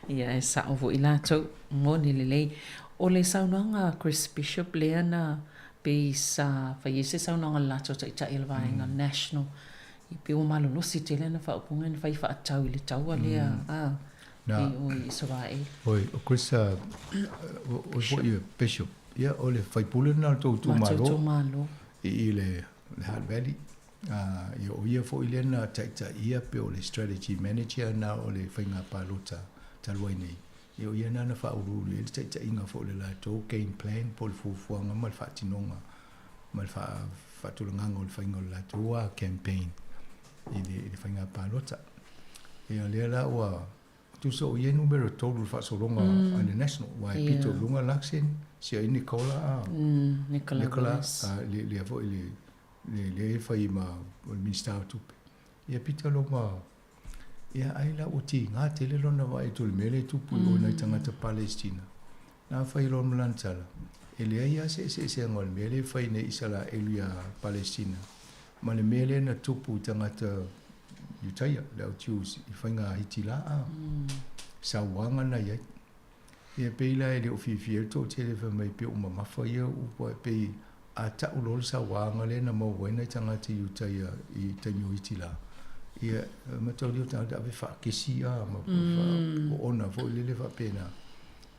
[SPEAKER 10] Ia, e sao foi latou, moni lelei. O le saunoaga a Chris Bishop lea na pei sa fai ai se saunoaga a le latou taitai o le vaega National, ia pei ua malolosi tele ana faaupuga na fai faatatau i le taua lea a i o i Isaraelu.
[SPEAKER 11] Oi, o Chris, o foi Bishop. Ia, o le faipule lena o le tou
[SPEAKER 10] Matou
[SPEAKER 11] itumalo
[SPEAKER 10] itumalo.
[SPEAKER 11] i i le le Hutt Valley. Ia, o ia foi lea na taitaia pe o le strategy manager na o le faiga palota talu ai nei. Ia, o ia lena na faauluulu i ai le taitaiga foi o le latou game plan po o le fuafuaga ma le faatinoga ma le faatulagaga o le faiga o le latou campaign i le, i le faiga palota. Ia, lea la ua tusa o ia numera 3 i le faasologa a le National, aua e pito i luga Luxon, si ai Nicola a,
[SPEAKER 10] Nicola
[SPEAKER 11] Nicola,
[SPEAKER 10] Willis.
[SPEAKER 11] le, lea foi le, le, lea e fai ma o le Minista o Tupe. Ia pito lo ma, ia ai la ua tiga tele lona vaai atu i le mea lea e tupu i o nai tagata Palestina. Na fai loa ma lana tala, e leai lava se eseesega o le mea lea e fai nei Isaraelu iā Palestina ma le mea lea na tupu i tagata Iutaia, le au Jews i faiga Hitila a, sauaga na i ai. Ia pei la e le o fiafia ai le toatele fai mai pei ua mamafa ia upu ae pei a tau loa le sauaga lea na maua ai nai tagata Iutaia i taimi o Hitila, ia mataulia o tagata ave faakesi a ma oona foi lele faapena.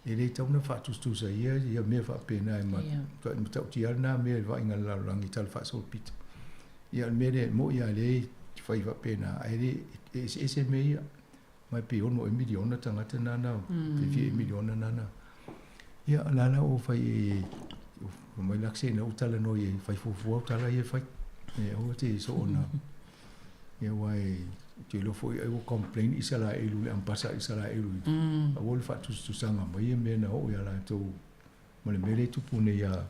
[SPEAKER 11] E le tatau ona faatusatusa ia ia mea faapena e matautia lena mea i le vaaiga a le lalolagi i tala faasolopito. Ia o le mea lea e moni lava lea e fai faapena, ae le e eseese mea ia. Ma e pe 6 ea miliona tagata nana, pe fia ea miliona nana. Ia o la la ua fai e mai lak se na ua talanoa i ai, fai fuafua au tala ia e fai. E aua te soona. Ia aua e te iloa foi ai ua complain Isaraelu le ampasa a Isaraelu i aua le faatusatusaga mai ia mea na oo ia latou ma le mea lea e tupu nei ia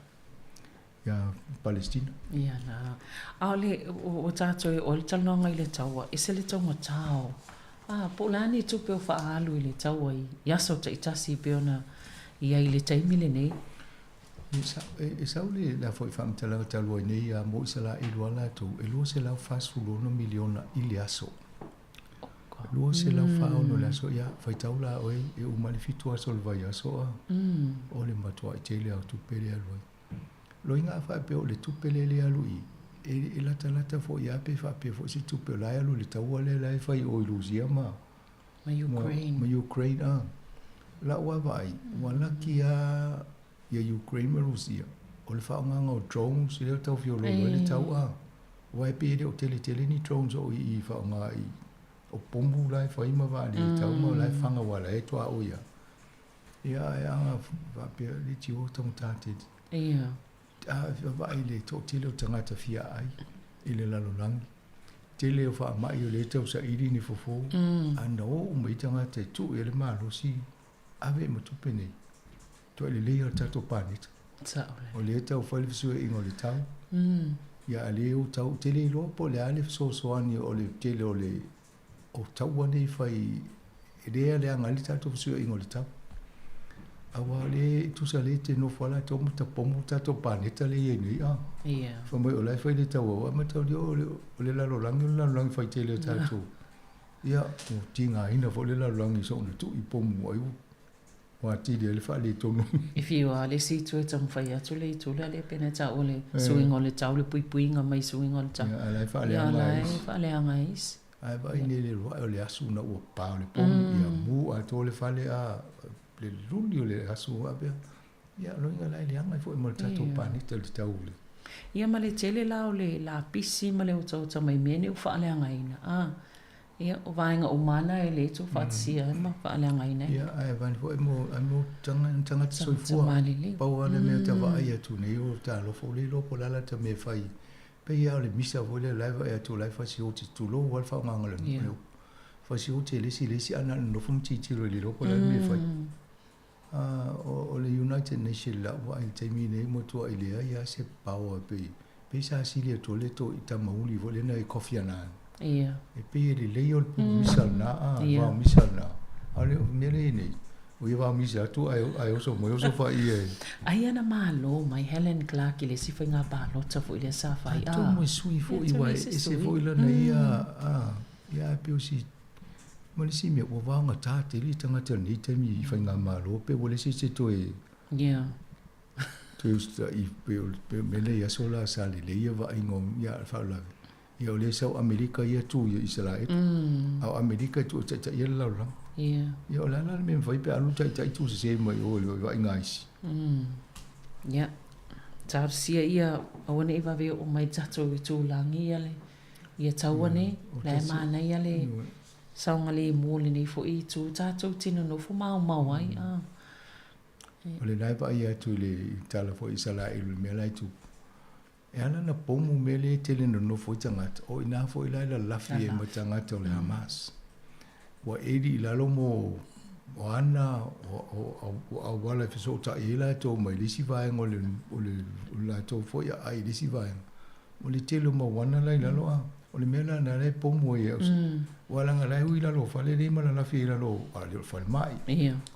[SPEAKER 11] ia Palestina.
[SPEAKER 10] Ia la. A o le, ua tatou e oe le talanoaga i le taua, ese le taugata o, a, po o le a ni tupe o faaalu i le taua i aso taitasi e pei ona i ai i le taimi lenei.
[SPEAKER 11] E sau le la foi faamatalaga talu ai nei ia mo Isaraelu lava latou, e $246 miliona i le aso. 246 i le aso, ia faitau la oe e uma le 7 aso o le vaiaso a, o le matuai tele lava o tupe lea e alu ai. Loiga a faapea o le tupe lea e alu i i, e latalata foi lava pe faapea foi se tupe o la e alu i le taua lea la e fai i o i Rusia ma
[SPEAKER 10] Ma Ukraine.
[SPEAKER 11] Ma Ukraine, a. Lau lava vaai, ua laki lava ia Ukraine ma Rusia, o le faaaogaga o drones lea e tau feoloolo ai le tau, a. Aua e pei e le o tele tele ni drones o i i faaaoga i, o pomu la e fai ma vaaletau ma la e faga aua la e tuaoi lava. Ia, ae a faapea, le tio taugata tele.
[SPEAKER 10] Ia.
[SPEAKER 11] A vaai i le toatele o tagata fia ai i le lalolagi, tele o faamai o lea e tausaili ni fofo, a na o uma ai tagata e tuu i ai le malosi, ave ma tupe nei, tuai lelei lava le tatou paneta.
[SPEAKER 10] Sao lea.
[SPEAKER 11] O lea e tau fai le fesuiaiga o le tau, ia a le o tau, ou te le iloa po o le a le fesoasoani o le tele o le o taua nei fai e le leaga ai le tatou fesuiaiga o le tau. Aua o lea e tusa lea te nofo lava latou ma tapomu le tatou paneta lea e i ai nei a.
[SPEAKER 10] Ia.
[SPEAKER 11] Fai mai o la e fai le taua, ae mataulia o le, o le lalolagi o le lalolagi fai tele o tatou. Ia, ua tigaina foi le lalolagi i soona tui pomu ai ua atili ai le faaletonu.
[SPEAKER 10] E fiu lava le isi itu e taumafai atu le itu lea, lea pei ona taua le suiga o le tau, le puipuiga mai suiga o le tau.
[SPEAKER 11] Ia, a o la e
[SPEAKER 10] Ia,
[SPEAKER 11] faaleaga
[SPEAKER 10] o la
[SPEAKER 11] ai
[SPEAKER 10] e
[SPEAKER 11] isi.
[SPEAKER 10] faaleaga ai isi.
[SPEAKER 11] Ae vaai nei le alu ae o le asu na ua pa o le pomu, ia mu atoa le fale a le luli o le asu faapea. Ia, o lona uiga la e leaga ai foi ma le tatou paneta le tau o le.
[SPEAKER 10] Ia ma le tele la o le lapisi ma le otaota mai mea nei ua faaleagaina, a. Ia, o vaega uma lava na e le tuufaatasia ai ma faaleagaina ai.
[SPEAKER 11] Ia, ae vaai foi mo, ai mo tagata soifua. Pau lava le mea ta vaai atu nei, o talofa, ua le iloa po o le a la ta mea e fai. Pei lava o le misa foi lea o la e vaai atu o la e fasioti, tulou lava le faaaogaina o le upu. Fasioti e le isi i le isi, ae na o le nonofo ma tilotilo e le iloa po o le a le mea e fai. O le United Nation lau vaai i le taimi lenei ua matuai leai lava se power pei pei sa sili atu ai le toi tamauli foi lea nai Kofi Annan.
[SPEAKER 10] Ia.
[SPEAKER 11] E pei e lelei o le pulu misa lena a,
[SPEAKER 10] Ia.
[SPEAKER 11] vao misa lena. A o le mea lea e i ai nei, o ia vao misa atu ae ae oso mai oso fai e.
[SPEAKER 10] Ai ana malo mai Helen Clark i le isi faiga palota foi lea sa fai a.
[SPEAKER 11] Atonu e sui foi aua e ese foi lana ia a, ia ae pei o si Ma le isi mea, ua vaogatā tele tagata o lenei taimi i faigamalo, pe ua leai se isi e toe,
[SPEAKER 10] Yeah.
[SPEAKER 11] toe usitai, pe o le mea lea i aso la sa lelei ia vaaiga o, ia, le faalavelave. Ia o lea e sau Amerika ia tu ia Isaraelu. A o Amerika e tuu e taitaia le lalolagi.
[SPEAKER 10] Yeah.
[SPEAKER 11] Ia o le a la le mea e mafai pe a alu le taitai tuu sese mai o i le vaaiga a isi.
[SPEAKER 10] Ia, talosia ia aua ne i vave oo mai tatou itulagi ia le ia taua nei, la e manaia le saogalemu o lenei foi itu tatou te nonofo maomao ai. A.
[SPEAKER 11] O le la e vaai atu i le tala foi Isaraelu i le mea la e tupu, e ala ona pomu mea lea e tele nonofo ai tagata, o i ina foi la e lalafi ai ma tagata o le Hamas. Ua eli i lalo mo o ana o auala e fesootai ai latou mai le isi vaega o le o le latou foi aai i le isi vaega. O le tele o mau ana la i lalo a o le mea la na la e pomu ai e aua leaga la e ui i lalo o fale lea ma lalafi ai i lalo o a le falemai,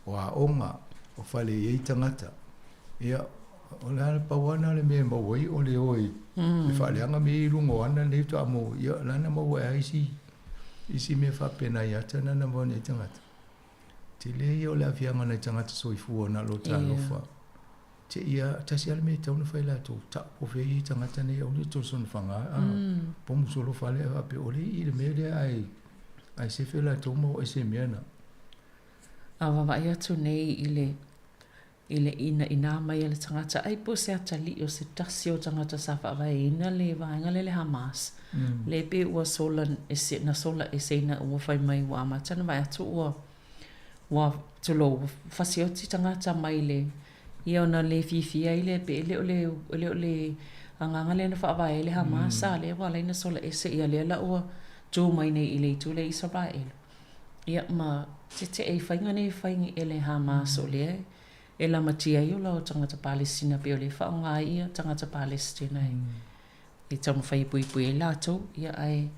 [SPEAKER 11] o aoga, o fale e i ai tagata. Ia, o le a pau lava lena o le mea e maua ai o le o i le faaleaga mea ia i luga o ana nei faatoa maua, ia o la na maua ai lava isi mea faapena ia te na maua nei tagata. Tele ia o le aafiaga o nai tagata soifua na o lo talofa. Te ia, tasi lava le mea e tatau ona fai latou, tau po o fea e i ai tagata nei, aua ne i toe soona faga, a, pomu solo fale ae faapea, o lea e i i le mea lea ae, ae sefe latou ma o ese i mea na.
[SPEAKER 10] A vaavaai atu nei i le i le inaina mai a le tagata, ai po o se atalii o se tasi o tagata sa faavaeina le vaega lea le Hamas, lea pei ua sola ese, na sola eseina ua fai mai ua amata ona vaai atu ua, ua, tulou, ua fasioti tagata mai le, ia ona le fiafia ai lea pei e le o le, e le o le agaga lea na faavae ai le Hamas, a lea ua ala ai ona sola ese, ia lea la ua tu mai nei i le itu lea i Isaraelu. Ia, ma tetee i faiga nei e fai e le Hamas o lea e lamatia ai ola o tagata Palestina pei o lea e faaaoga ai ia tagata Palestina e taumafai e puipui ai latou, ia ae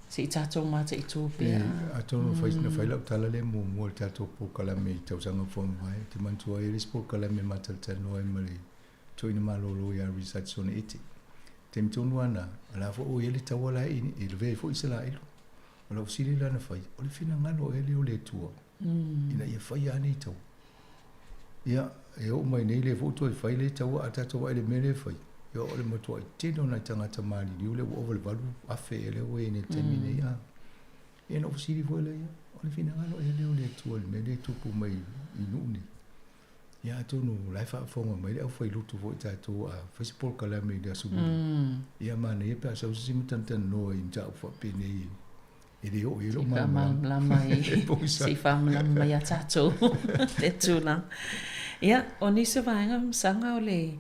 [SPEAKER 10] se i tatou mataitu pea.
[SPEAKER 11] Atonu na fai lau tala lea muamua i le tatou polokalame i tausaga ua mavae, ou te manatua ai le isi polokalame ma talatalanoa ai ma le toeaina malolo ia Richard Soneete. Taimi tonu lava lena, o la foi ua i ai le taua la e lavea ai foi Isaraelu. O lau fesili la na fai, o le finagalo ea lea o le Atua ina ia faia lava nei taua? Ia, e oo mai nei lea foi ua toe fai lea taua, a tatou vaai i le mea lea e fai, ia o le matuai tele o nai tagata maliliu lea ua ova i le 8,000 ea lea ua i ai nei i le taimi nei. A, ia ona ou fesili foi lea, ia, o le finagalo ea lea o le Atua i le mea lea e tupu mai i nuu nei? Ia atonu o la e faafofoga mai le aufailotu foi tatou a fai se polokalame i le Aso Lulu. Ia manaia pe a sau se isi ma talatalanoa i mataupu faapenei e le oo i ai lou malamalama.
[SPEAKER 10] Se i faamalamalama mai ia tatou le tulaga. Ia, o nisi o vaega masaga o le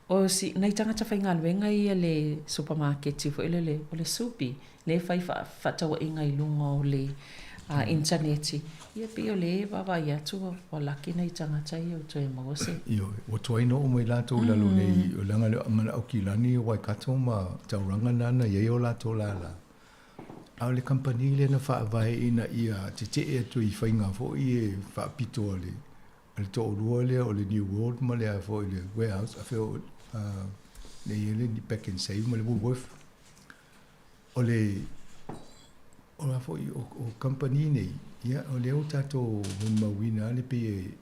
[SPEAKER 10] O si, nai tagata faigaluega ia le supamaketi foi lele, o le Supi, lea e fai faatauaiga i luga o le initaneti, ia pei o lea e vaavaai atu ua laki nai tagata ia ua toe maua se.
[SPEAKER 11] Ioe, ua tuai ona oo mai latou i lalo nei, leaga le Aukilani, o Waikato ma Tauranga na na i ai o latou lala. A o le kamupani lea na faavae ina ia tetee atu i faiga foi e faapito a le O le toalua lea o le New World ma le a foi le Warehouse, a fea o le i ai le Pak'nSave ma le Woolworth. O le o a foi o, o kamupani nei, ia o lea ua tatou molimauina lava le pei e,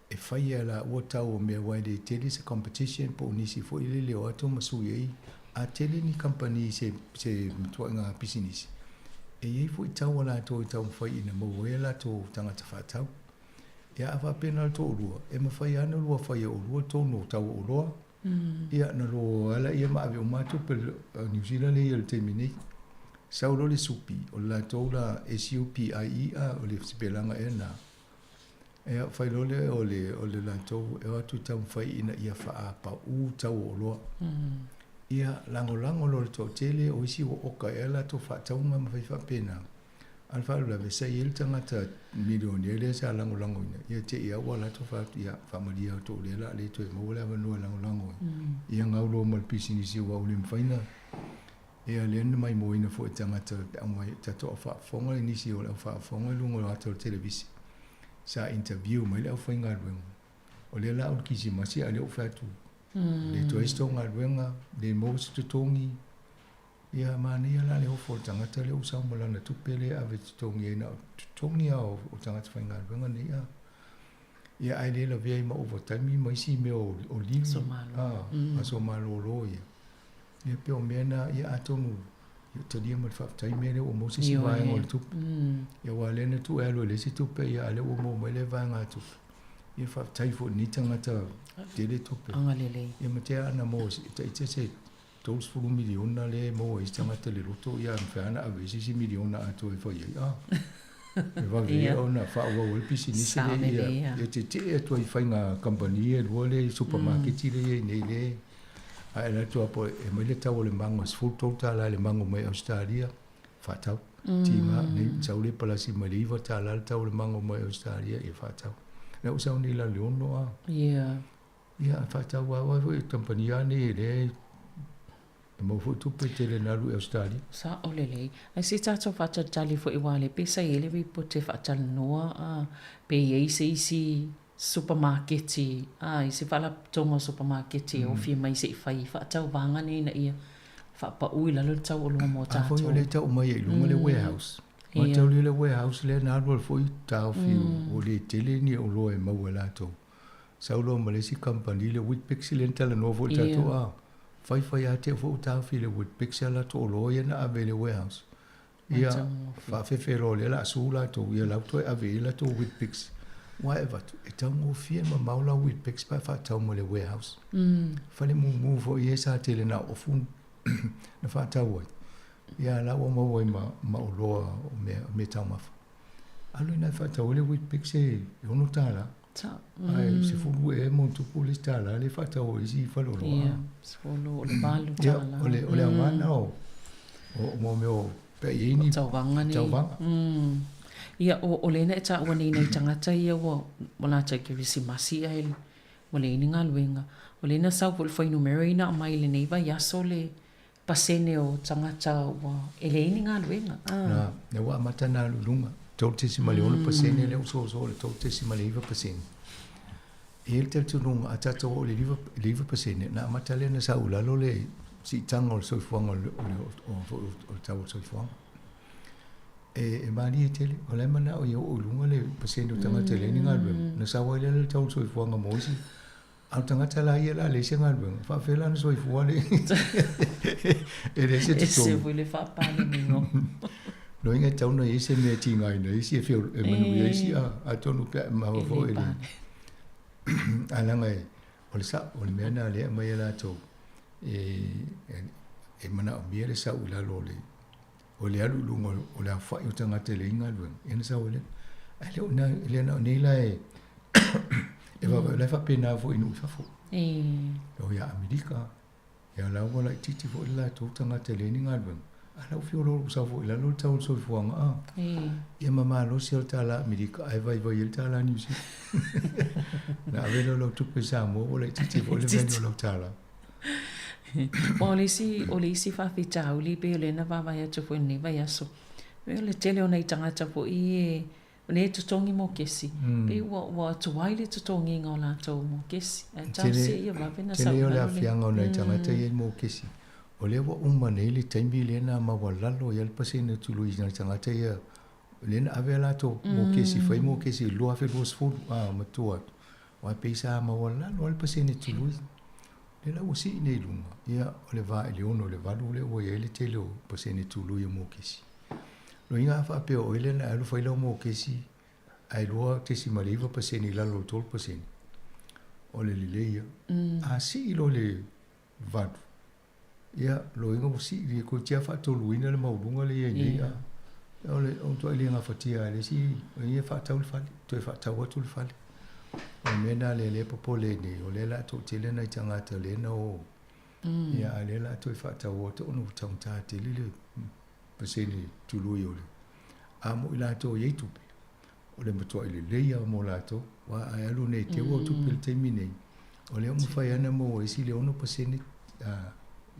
[SPEAKER 11] e fai e laua tau o mea aua e le tele se competition po o nisi foi lele o atu ma sui ai. A tele ni kamupani se, se matuaiga pisinisi, e i ai foi tau a latou e taumafai ina maua ai a latou tagata faatau. Ia a faapea na o le toalua, e mafai lava ona lua fai e olua tonu o tau o oloa. Ia ona lua o lea ma ave uma lava tupe a Niu Sila lea e i ai i le taimi nei. Sau loa le supi, o le latou la SUPIE a, o le sipelaga ea lena. Ia fai loa lea o le, o le latou e o atu e taumafai ina ia faapaū tau o oloa. Ia lagolago loa le toatele, o isi ua oka ea latou faatauga ma fai faapena. A o le faalavelave, sa i ai le tagata milionea lea sa lagolagoina, ia te i lava ua alu atu fai atu, ia, faamalie atu o lea o le a le toe maua le avanoa e lagolago ai. Ia gau loa ma le pisinisi aua ua le mafai ona, ia lea na maimoaina foi e tagata pe aumai, tatou au faafofoga i nisi o le au faafofoga i luga o ata o le televise, sa interview mai le aufaigaluega, o lea la o le Kirisimasi a o lea ua fai atu, le toe i ai se tou galuega, le maua se totogi. Ia, manaia la le ofo o le tagata lea ua sau ma lana tupe lea e ave e totogi ai, na o totogi lava o tagata faigaluega nei a. Ia, ae le lavea ai ma ovataimi ma isi mea o livi, a, aso malolo ia. Ia, pei o mea na, ia atonu ia talia ma le faafetai mea lea ua maua se isi vaega o le tupe. Ia, aua o lea na tuu e alu e leai se tupe, ia a o lea ua maua mai lea vaegatupe. Ia faafetai foi i lenei tagata tele tupe.
[SPEAKER 10] Agalelei.
[SPEAKER 11] Ia ma tea ana maua taiti se 30 miliona lea e maua ai se tagata i le loto, ia mafai lava ona ave ai se isi miliona atoa e fai ai. A, e vave ia ona faaauau ai le pisinisi lea, ia, ia tietie atu ai i faiga kamupani ia e lua lea i supamaketi lea e i ai nei lea ae alu atu lava po e aumai le tau o le mago e $13 i le mago mai Ausetalia, faatau. Tiga nei sau le palasi mai le $9 le tau o le mago mai Ausetalia, ia faatau. Lea ua sau nei i lalo i le 6 a. Ia faatau lava aua foi kamupani lava nei e lea e maua foi tupe tele na alu i Ausetalia.
[SPEAKER 10] Sa'o lelei. Ae se i tatou faatalitali foi aua o lea pei sa i ai le ripoti e faatalanoa a pe i ai se isi supamaketi a i se faalapotopotoga o supamaketi e ofi mai se i fai faatauvaga nei ina ia faapau i lalo le tau oloa mo
[SPEAKER 11] A foi
[SPEAKER 10] tatou.
[SPEAKER 11] o lea e tau mai ai i luga le warehouse. Matau lea le warehouse lea na alu alu foi taofi ua le tele ni oloa e maua e latou. Sau loa ma le isi kamupani le Weet-Bix lea na talanoa foi i le tatou a faifai lava te i foi ua taofi e le Weet-Bix a latou oloa ia na ave i le warehouse. Ia faafefe loa lea o le a sue latou ia la ua toe ave i ai latou Weet-Bix. Aua e avatu e taugofie mamao lau Weet-Bix pe a faatau mai le warehouse. Fale mumu foi ia sa tele na ofu na faatau ai. Ia la ua maua ai ma, ma oloa o mea, o meataumafa. Alu ina e faatau ai le Weet-Bix e $6. Ae 10 ea ma ona tupu le isi tala lea e faatau ai isi faleoloa.
[SPEAKER 10] Ia, 10, o le $8.
[SPEAKER 11] Ia, o le, o le aoga lena o, o, o mea o pe a i ai ni
[SPEAKER 10] tauvaga nei.
[SPEAKER 11] Tauvaga.
[SPEAKER 10] Ia, o, o lea na e taua nei nai tagata ia ua, ua latou i Kerisimasi ae ua leai ni galuega. O lea na sau foi le fuainumera ia na aumai i lenei vaiaso le pasene o tagata ua e leai ni galuega.
[SPEAKER 11] Na, lea ua amata ona alu i luga, 3.6% lea ua soso i le 3.9%. E i ai le talitonuga a tatou oo i le 9%, na amata lea ona sau i lalo le siitaga o le soifuaga o le, o le, o le tau o le soifuaga. E, e malie tele, o la e manao ia oo i luga le pasene o tagata e leai ni galuega, ona sau ai lea le tau o le soifuaga mo isi. A o le tagata la ia o le a leai se galuega, e faapefea la ona soifua le e leai se totogi.
[SPEAKER 10] Ese foi le faapaleniga.
[SPEAKER 11] Loiga e tatau ona i ai se mea e tigaina ai isi e e manuia ai isi a atonu pe a e maua foi le ae leaga e o le sa'o o le mea lena lea e aumai e latou e e manaomia le sau i lalo o le o le alu i luga o le aofai o tagata e leai galuega, ia ona sau ai lea. Ae le o e le na o nei la e e vaavaai, o la e faapena foi i nuu i fafo. O ia Amerika, ia la ua laitiiti foi le latou tagata e leai ni galuega, a la ua fiu loa ua sau foi i lalo le tau o le soifuaga a. Ia ma malosi o le tālā Amerika ae vaivai ai le tālā Niu Sila. Na ave lea o lau tupe i Samoa ua laitiiti foi le value o lau tālā.
[SPEAKER 10] Aua o le isi, o le isi faafitauli pei o lea na vaavaai atu foi i lenei vaiaso, pei o le tele o nai tagata foi e, o lea e totogi mokesi, pei ua, ua tuai le totogiga o latou mokesi. Ae talosia ia vave ona sau
[SPEAKER 11] Tele
[SPEAKER 10] i
[SPEAKER 11] o le
[SPEAKER 10] lalo le.
[SPEAKER 11] aafiaga o nai tagata ia i mokesi. O lea ua uma nei le taimi lea na maualalo ai le pasene o tului i nai tagata ia lea na ave a latou mokesi, fai mokesi i le 2020, a matua atu. Aua pei sa maualalo lava le pasene tului. Lea la ua sii nei i luga, ia, o le va i le 6 i le 8 lea ua i ai le tele o pasene tului o mokesi. Loiga a faapea o oe lea na alu fai lau mokesi ae 2.9% i lalo o le 3%, o le lelei ia. A sii loa i le 8, ia, loiga ua sii le toeitiiti lava faatoluina le maualuga lea e i ai nei. A o le matuai le gafatia lava e le isi ia faatau le fale, toe faatau atu le fale. O le mea lena lea e popole ai nei, o lea o le a toatele nai tagata lea na o, ia, a o lea o le a toe faatau atu ona ua taugata tele le pasene tului o le a mo i latou e i ai tupe, o le matuai lelei lava mo latou. Aua a e alu nei e teu au tupe i le taimi nei, o lea ua mafai lava ona maua e isi le 6%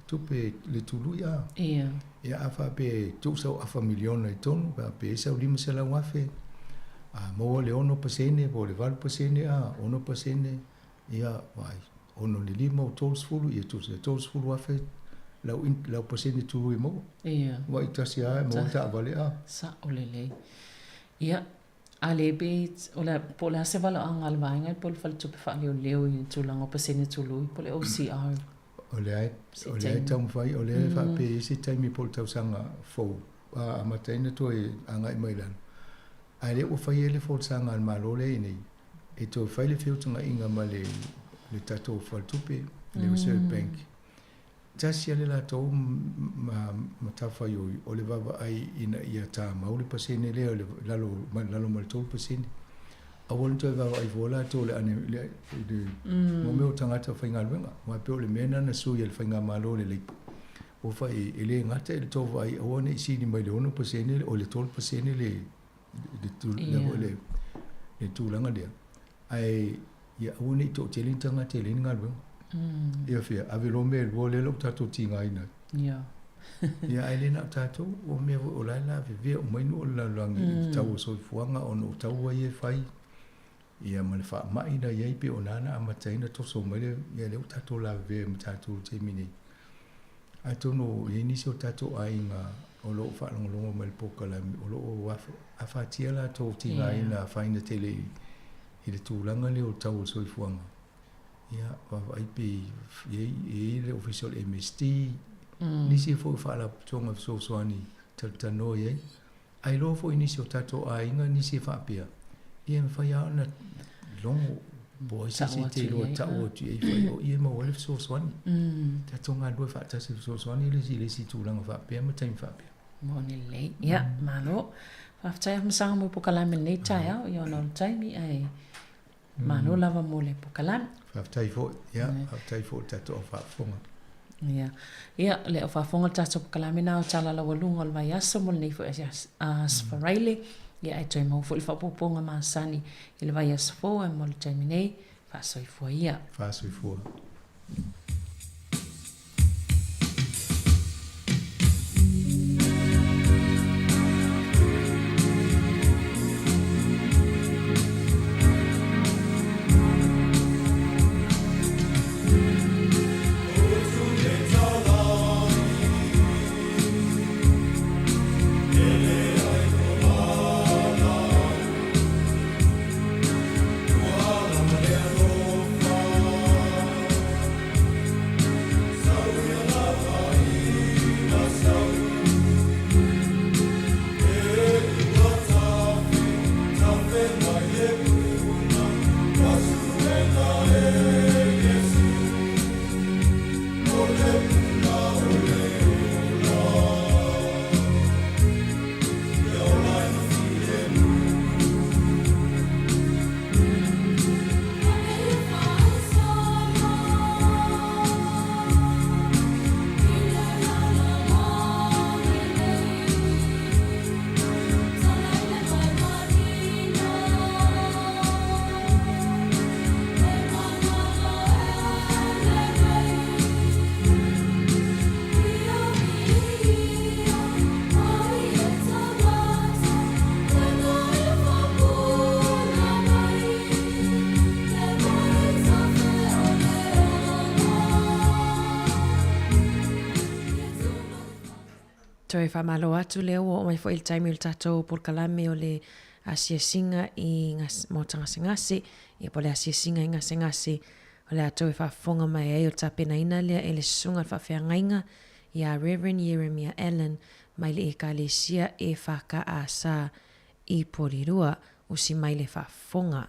[SPEAKER 11] tupe le tului a. Ia a faapea e tuu sau afa miliona i totonu, pe a faapea e i ai sau 500,000, a maua le 6% po o le 8% a, 6% ia vaai, 6 i le 5 ua 30, ia tusa e 30,000 lau lau pasene tului e maua. Vaai tasi lava e maua le taavale a.
[SPEAKER 10] Sa'o lelei. Ia, a le pe o le po o le a se valaauga a le vaega po o le faletupe faaleoleo i le tulaga o pasene tului po o le OCR.
[SPEAKER 11] O lea e o lea e taumafai, o lea e faapea e i ai se taimi po o le tausaga fou a amata ai ona toe agai mai i lalo. Ae lea ua fai ai le folasaga a le Malo lea e i ai nei, E toe fai le feutagaiga ma le le tatou faletupe, le Reserve Bank. Tasi lava le latou matafaioi o le vaavaai ina ia tamau le pasene lea i lalo mai lalo ma le 3%. Aua ne i toe vaavaai fua latou i le mo mea o tagata faigaluega. Aua e pei o le mea lena na sui e le faigamalo le Labour. Ua fai e le gata i le tou vaai aua ne i sili mai le 6% o le 3% le le le tulaga lea, ae ia aua ne i toatele ni tagata e leai ni galuega. Ia fea, ave loa mea e lua lea la ua tatou tigaina ai. Ia ae le na o tatou, o mea foi o la e lavevea uma ai nuu o le lalolagi i le tau o le soifuaga ona o taua ia e fai, ia ma le faamai na i ai pei o na na amata ai ona toso mai le, ia lea ua tatou lavevea ai ma tatou i le taimi nei. Atonu e i ai nisi o tatou aiga o lo o faalogologo mai i le polokalame o lo o afatia latou tigaina afaina tele i le tulaga lea o le tau o le soifuaga. Ia, vaavaai pe i ai le ofisa o le MSD, nisi foi o faalapotopotoga fesoasoani talatalanoa i ai. Ae iloa foi i nisi o tatou aiga nisi e faapea, ia e mafai lava ona logo po o ai se isi e te iloa e tau atu i ai fai o i e maua ai le fesoasoani. Tatou galulue faatasi e fesoasoani le isi i le isi i tulaga faapea ma taimi faapea.
[SPEAKER 10] Moni lelei. Ia, malo. Faafetai Afamasaga mo le polokalame i lenei taeao, ia ona o le taimi ae Malo lava mo le pokalame.
[SPEAKER 11] Faafetai foi. Ia, faafetai foi i le tatou au faafofoga.
[SPEAKER 10] Ia. Ia, le au faafofoga le tatou pokalame na o tala laualuga o le vaiaso mo lenei foi aso Faraile. Ia, ae toe maua foi le faaopoopoga masani i le vaiaso fou ae mo le taimi nei, faasoifua ia.
[SPEAKER 11] Faasoifua.
[SPEAKER 4] Toe faamalo atu lea ua oo mai foi i le taimi o le tatou polokalame o le asiasiga i maota gasegase, ia po o le asiasiga i gasegase o le a toe faafofoga mai ai o le tapenaina lea e le Susuga i le Faafeagaiga ia Reverend Ieremia Allen mai le Ekalesia EFKS i Porirua, usi mai le faafofoga.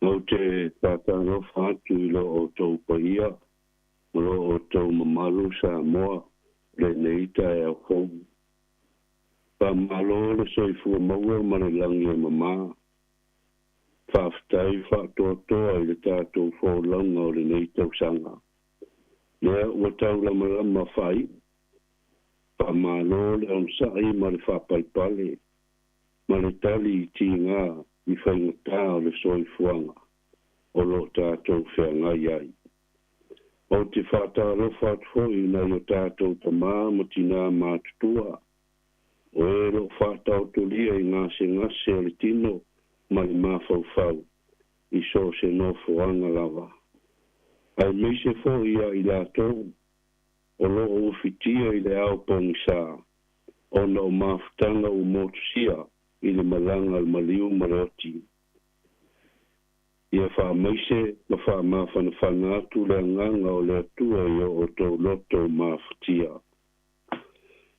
[SPEAKER 12] Ou te faatalofa atu i lo outou paia ma lo outou mamalu Samoa i lenei taeao fou. Faamalo le soifua maua ma le lagi e mamā. Faafetai faatoatoa i le tatou folauga o lenei tausaga. Lea ua taulamalama faaiu. Faamalo le onosai ma le faapalepale ma le tali i tiga i faigata o le soifuaga o lo o tatou feagai ai. Ou te faatalofa atu foi i nai o tatou tama ma tinā matutua, o e o lo o faataotolia i gasegase o le tino ma le mafaufau i so o se nofoaga lava, aemaise foi ia i latou o lo o ufitia i le ao pogisa ona o mafutaga ua motusia i le malaga a le maliu ma le oti. Ia faamaise ma faamafanafana atu le agaga o le Atua i o outou loto mafatia.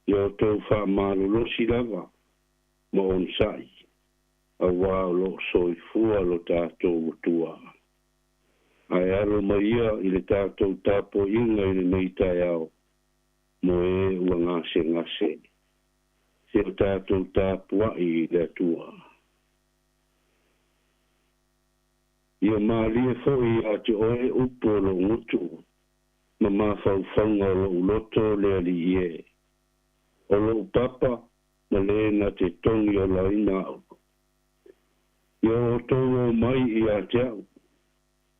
[SPEAKER 12] Ia outou faamalolosi lava ma onosai, auā o lo o soifua lo tatou Atua. Ae alo mai ia i le tatou tapuaiga i lenei taeao mo e ua gasegase. Se o tatou tapuai i le Atua. Ia malie foi ia te oe upu o lou gutu ma mafaufauga o lou loto le Alii e. O lou papa ma le na te togi olaina au. Ia outou o mai ia te au,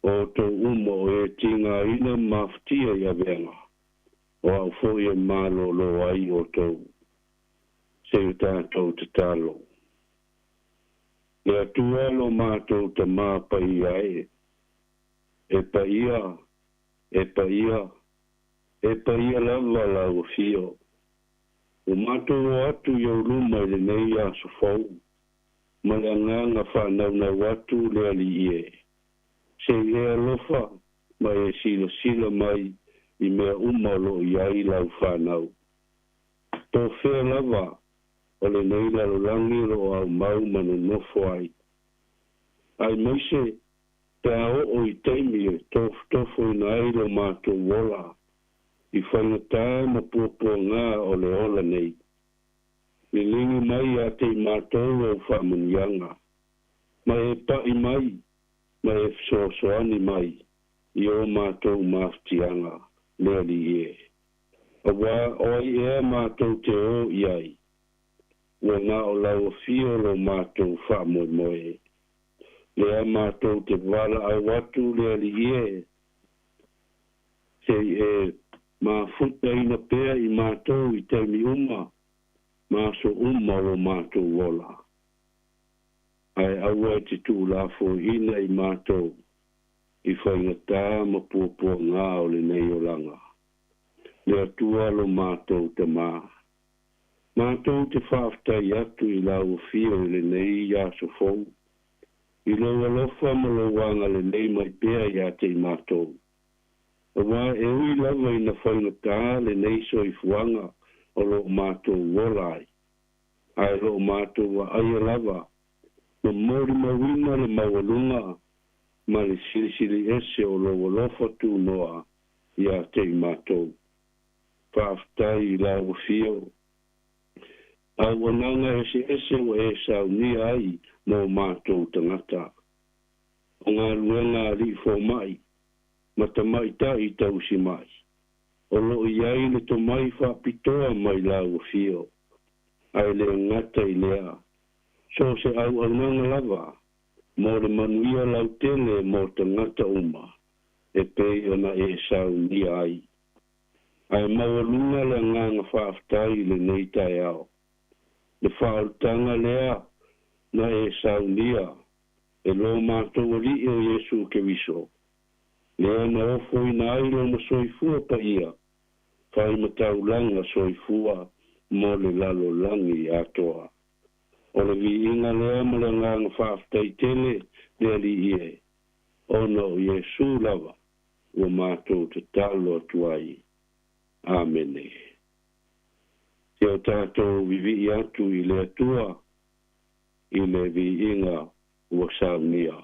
[SPEAKER 12] o outou uma o e tigaina ma mafatia i aveaga, o au foi e malōlō ai outou. Se i o tatou tatalo. Le Atua lo matou Tamā paia e. E paia, e paia, e paia lava lau afio. Ua matou o atu i ou luma i lenei aso fou, ma le agaga faanaunau atu le Alii e. Se i e alofa ma e silasila mai i mea uma o lo o i ai lau fanau. Po o fea lava o lenei lalolagi o lo o aumau ma nonofo ai. Aemaise pe a oo i taimi e tofotofoina ai lo matou ola i faigata ma puapuaga o le ola nei. Liligi mai ia te i matou ou faamanuiaga, ma e paʻi mai ma e fesoasoani mai i o matou mafatiaga, le Alii e. Auā o ai ea matou te o i ai? Ua na o lau afio lo matou faamoemoe. Lea matou te valaau atu le Alii e, se i e mafutaina pea i matou i taimi uma ma aso uma o lo matou ola. Ae aua e te tuulafoaiina i matou i faigata ma puapuaga o lenei olaga. Le Atua lo matou Tamā. Matou te faafetai atu i lau afio i lenei aso fou, i lou alofa ma lou agalelei mai pea ia te i matou. Aua e ui lava ina faigata lenei soifuaga o lo o matou ola ai, ae o lo o matou vaaia lava ma molimauina le maualuga ma le silisili ese o lou alofa tunoa ia te i matou. Faafetai i lau afio. Auaunaga eseese ua e saunia ai mo matou tagata. O galuega a alii fomai ma tamaitai tausimai, o lo o i ai le tomai faapitoa mai lau afio, ae le gata i lea, so o se auaunaga lava mo le manuia lautele mo tagata uma e pei ona e saunia ai. Ae maualuga le agaga faafetai i lenei taeao, le faaolataga lea na e saunia e lo matou Alii o Iesu Keriso, lea na ofoina ai lona soifua paia fai ma taulaga soifua mo le lalolagi atoa. O le viiga lea ma le agaga faafetai tele le Alii e, ona o Iesu lava ua matou tatalo atu ai. Amene. Se o tatou vivii atu i le Atua i le viiga ua saunia.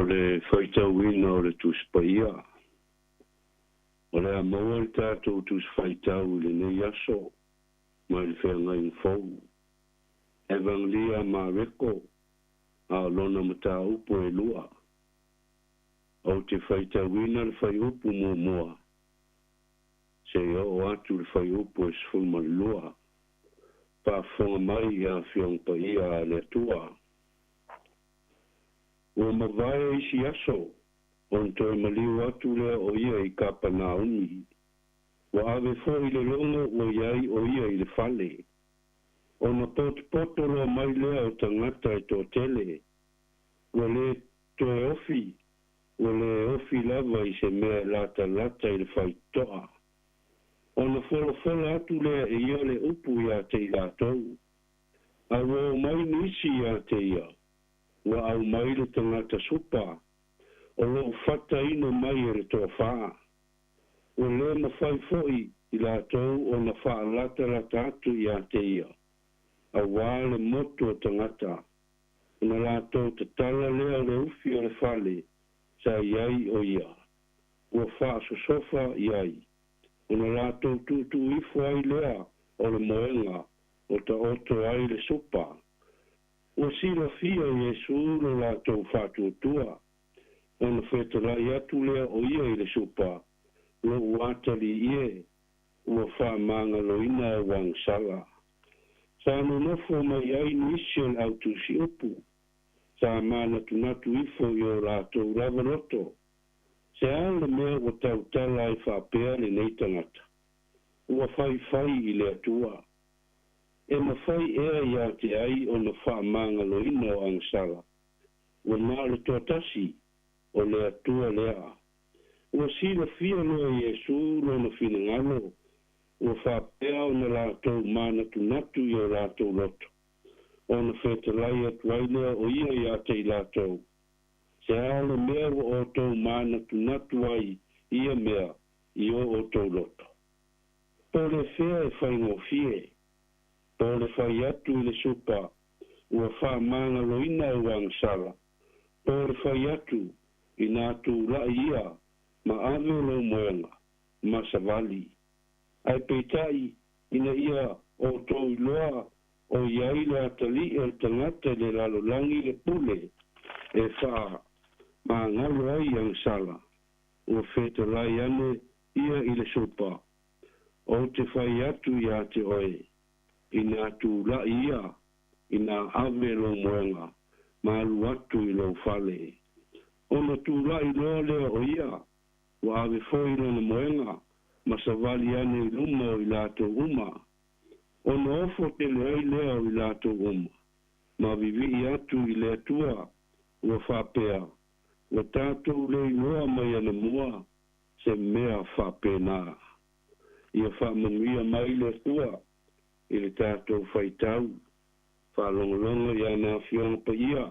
[SPEAKER 12] le faitauina o le Tusi Paia. O le a maua le tatou Tusi Faitau i lenei aso mai le Feagaiga Fou. Evagelia a Mareko, a o lona mataupu e lua. Ou te faitauina le fuaiupu muamua seia oo atu i le fuaiupu e 12. Faafofoga mai i Afioga Paia a le Atua. Ua mavae isi aso, ona toe maliu atu lea o ia i Kapanaumi. Ua ave foi le logo ua i ai o ia i le fale. Ona potopoto loa mai lea o tagata e toatele, ua le toe ofi, ua le ofi lava i se mea e latalata i le faitotoa. Ona folafola atu lea e ia le upu ia te i latou. A ua oo mai nisi ia te ia, ua aumai le tagata supa, o lo o fataina mai e le toafa. Ua le mafai foi i latou ona faalatalata atu ia te ia, auā le motu o tagata, ona latou tatala lea o le ufi o le fale sa i ai o ia, ua faasosofa i ai, ona latou tuutuu ifo ai lea o le moega o taoto ai le supa. Ua silafia e Iesū lo latou faatuatua, ona fetalai atu lea o ia i le supa, Lou atalii e, ua faamagaloina au agasala. Sa nonofo mai ai nisi o le au tusiupu, sa manatunatu ifo i o latou lava loto, Se a le mea ua tautala ai faapea lenei tagata? Ua faifai i le Atua. E mafai ea ia te ai ona faamagaloina o agasala? Ua na o le toatasi, o le Atua lea. Ua silafia loa e Iesū lona finagalo, ua faapea ona latou manatunatu i o latou loto, ona fetalai atu ai lea o ia ia te i latou, Se a le mea ua outou manatunatu ai i ia mea i o outou loto? Po o le fea e faigofie, po o le fai atu i le supa ua faamagaloina au agasala, po o le fai atu inā tula'i ia ma ave lou moega ma savali. Ae peitai, ina ia outou iloa o i ai le atalii o le tagata i le lalolagi le pule e faamagalo ai agasala, ua fetalai ane ia i le supa, Ou te fai atu ia te oe, inā tula'i ia, inā ave lou moega, ma alu atu i lou fale. Ona tula'i loa lea o ia, ua ave foi lona moega, ma savali ane i luma o i latou uma. Ona ofo tele ai lea o i latou uma, ma vivii atu i le Atua, ua faapea, Ua tatou le iloa mai anamua se mea faapena. Ia faamanuia mai le Atua i le tatou faitau, faalogologo i ana Afioga Paia,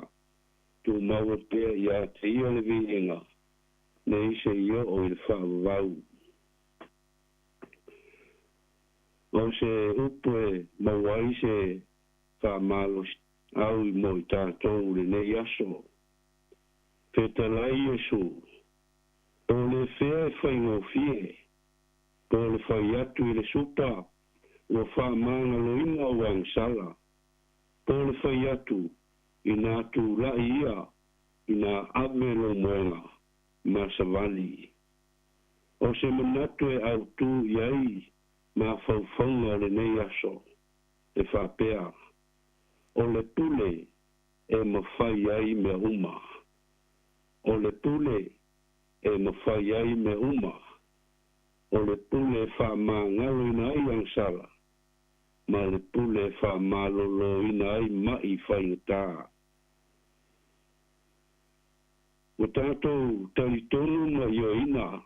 [SPEAKER 12] tumau pea ia te Ia le viiga, nei se i oo i le faavavau. O se upu e maua ai se faamalosi au mo i tatou lenei aso. Fetalai Iesu, Po le fea e faigofie, po le fai atu i le supa ua faamagaloina ou agasala, po le fai atu inā tula'i ia inā ave lou moega ma savali. O se manatu e autū i ai mafaufauga o lenei aso, e faapea, O le pule e mafai ai mea uma. O le pule e mafai ai mea uma. O le pule e faamagaloina ai agasala, ma le pule e faamaloloina ai ma'i faigata. Ua tatou talitonu ma ioeina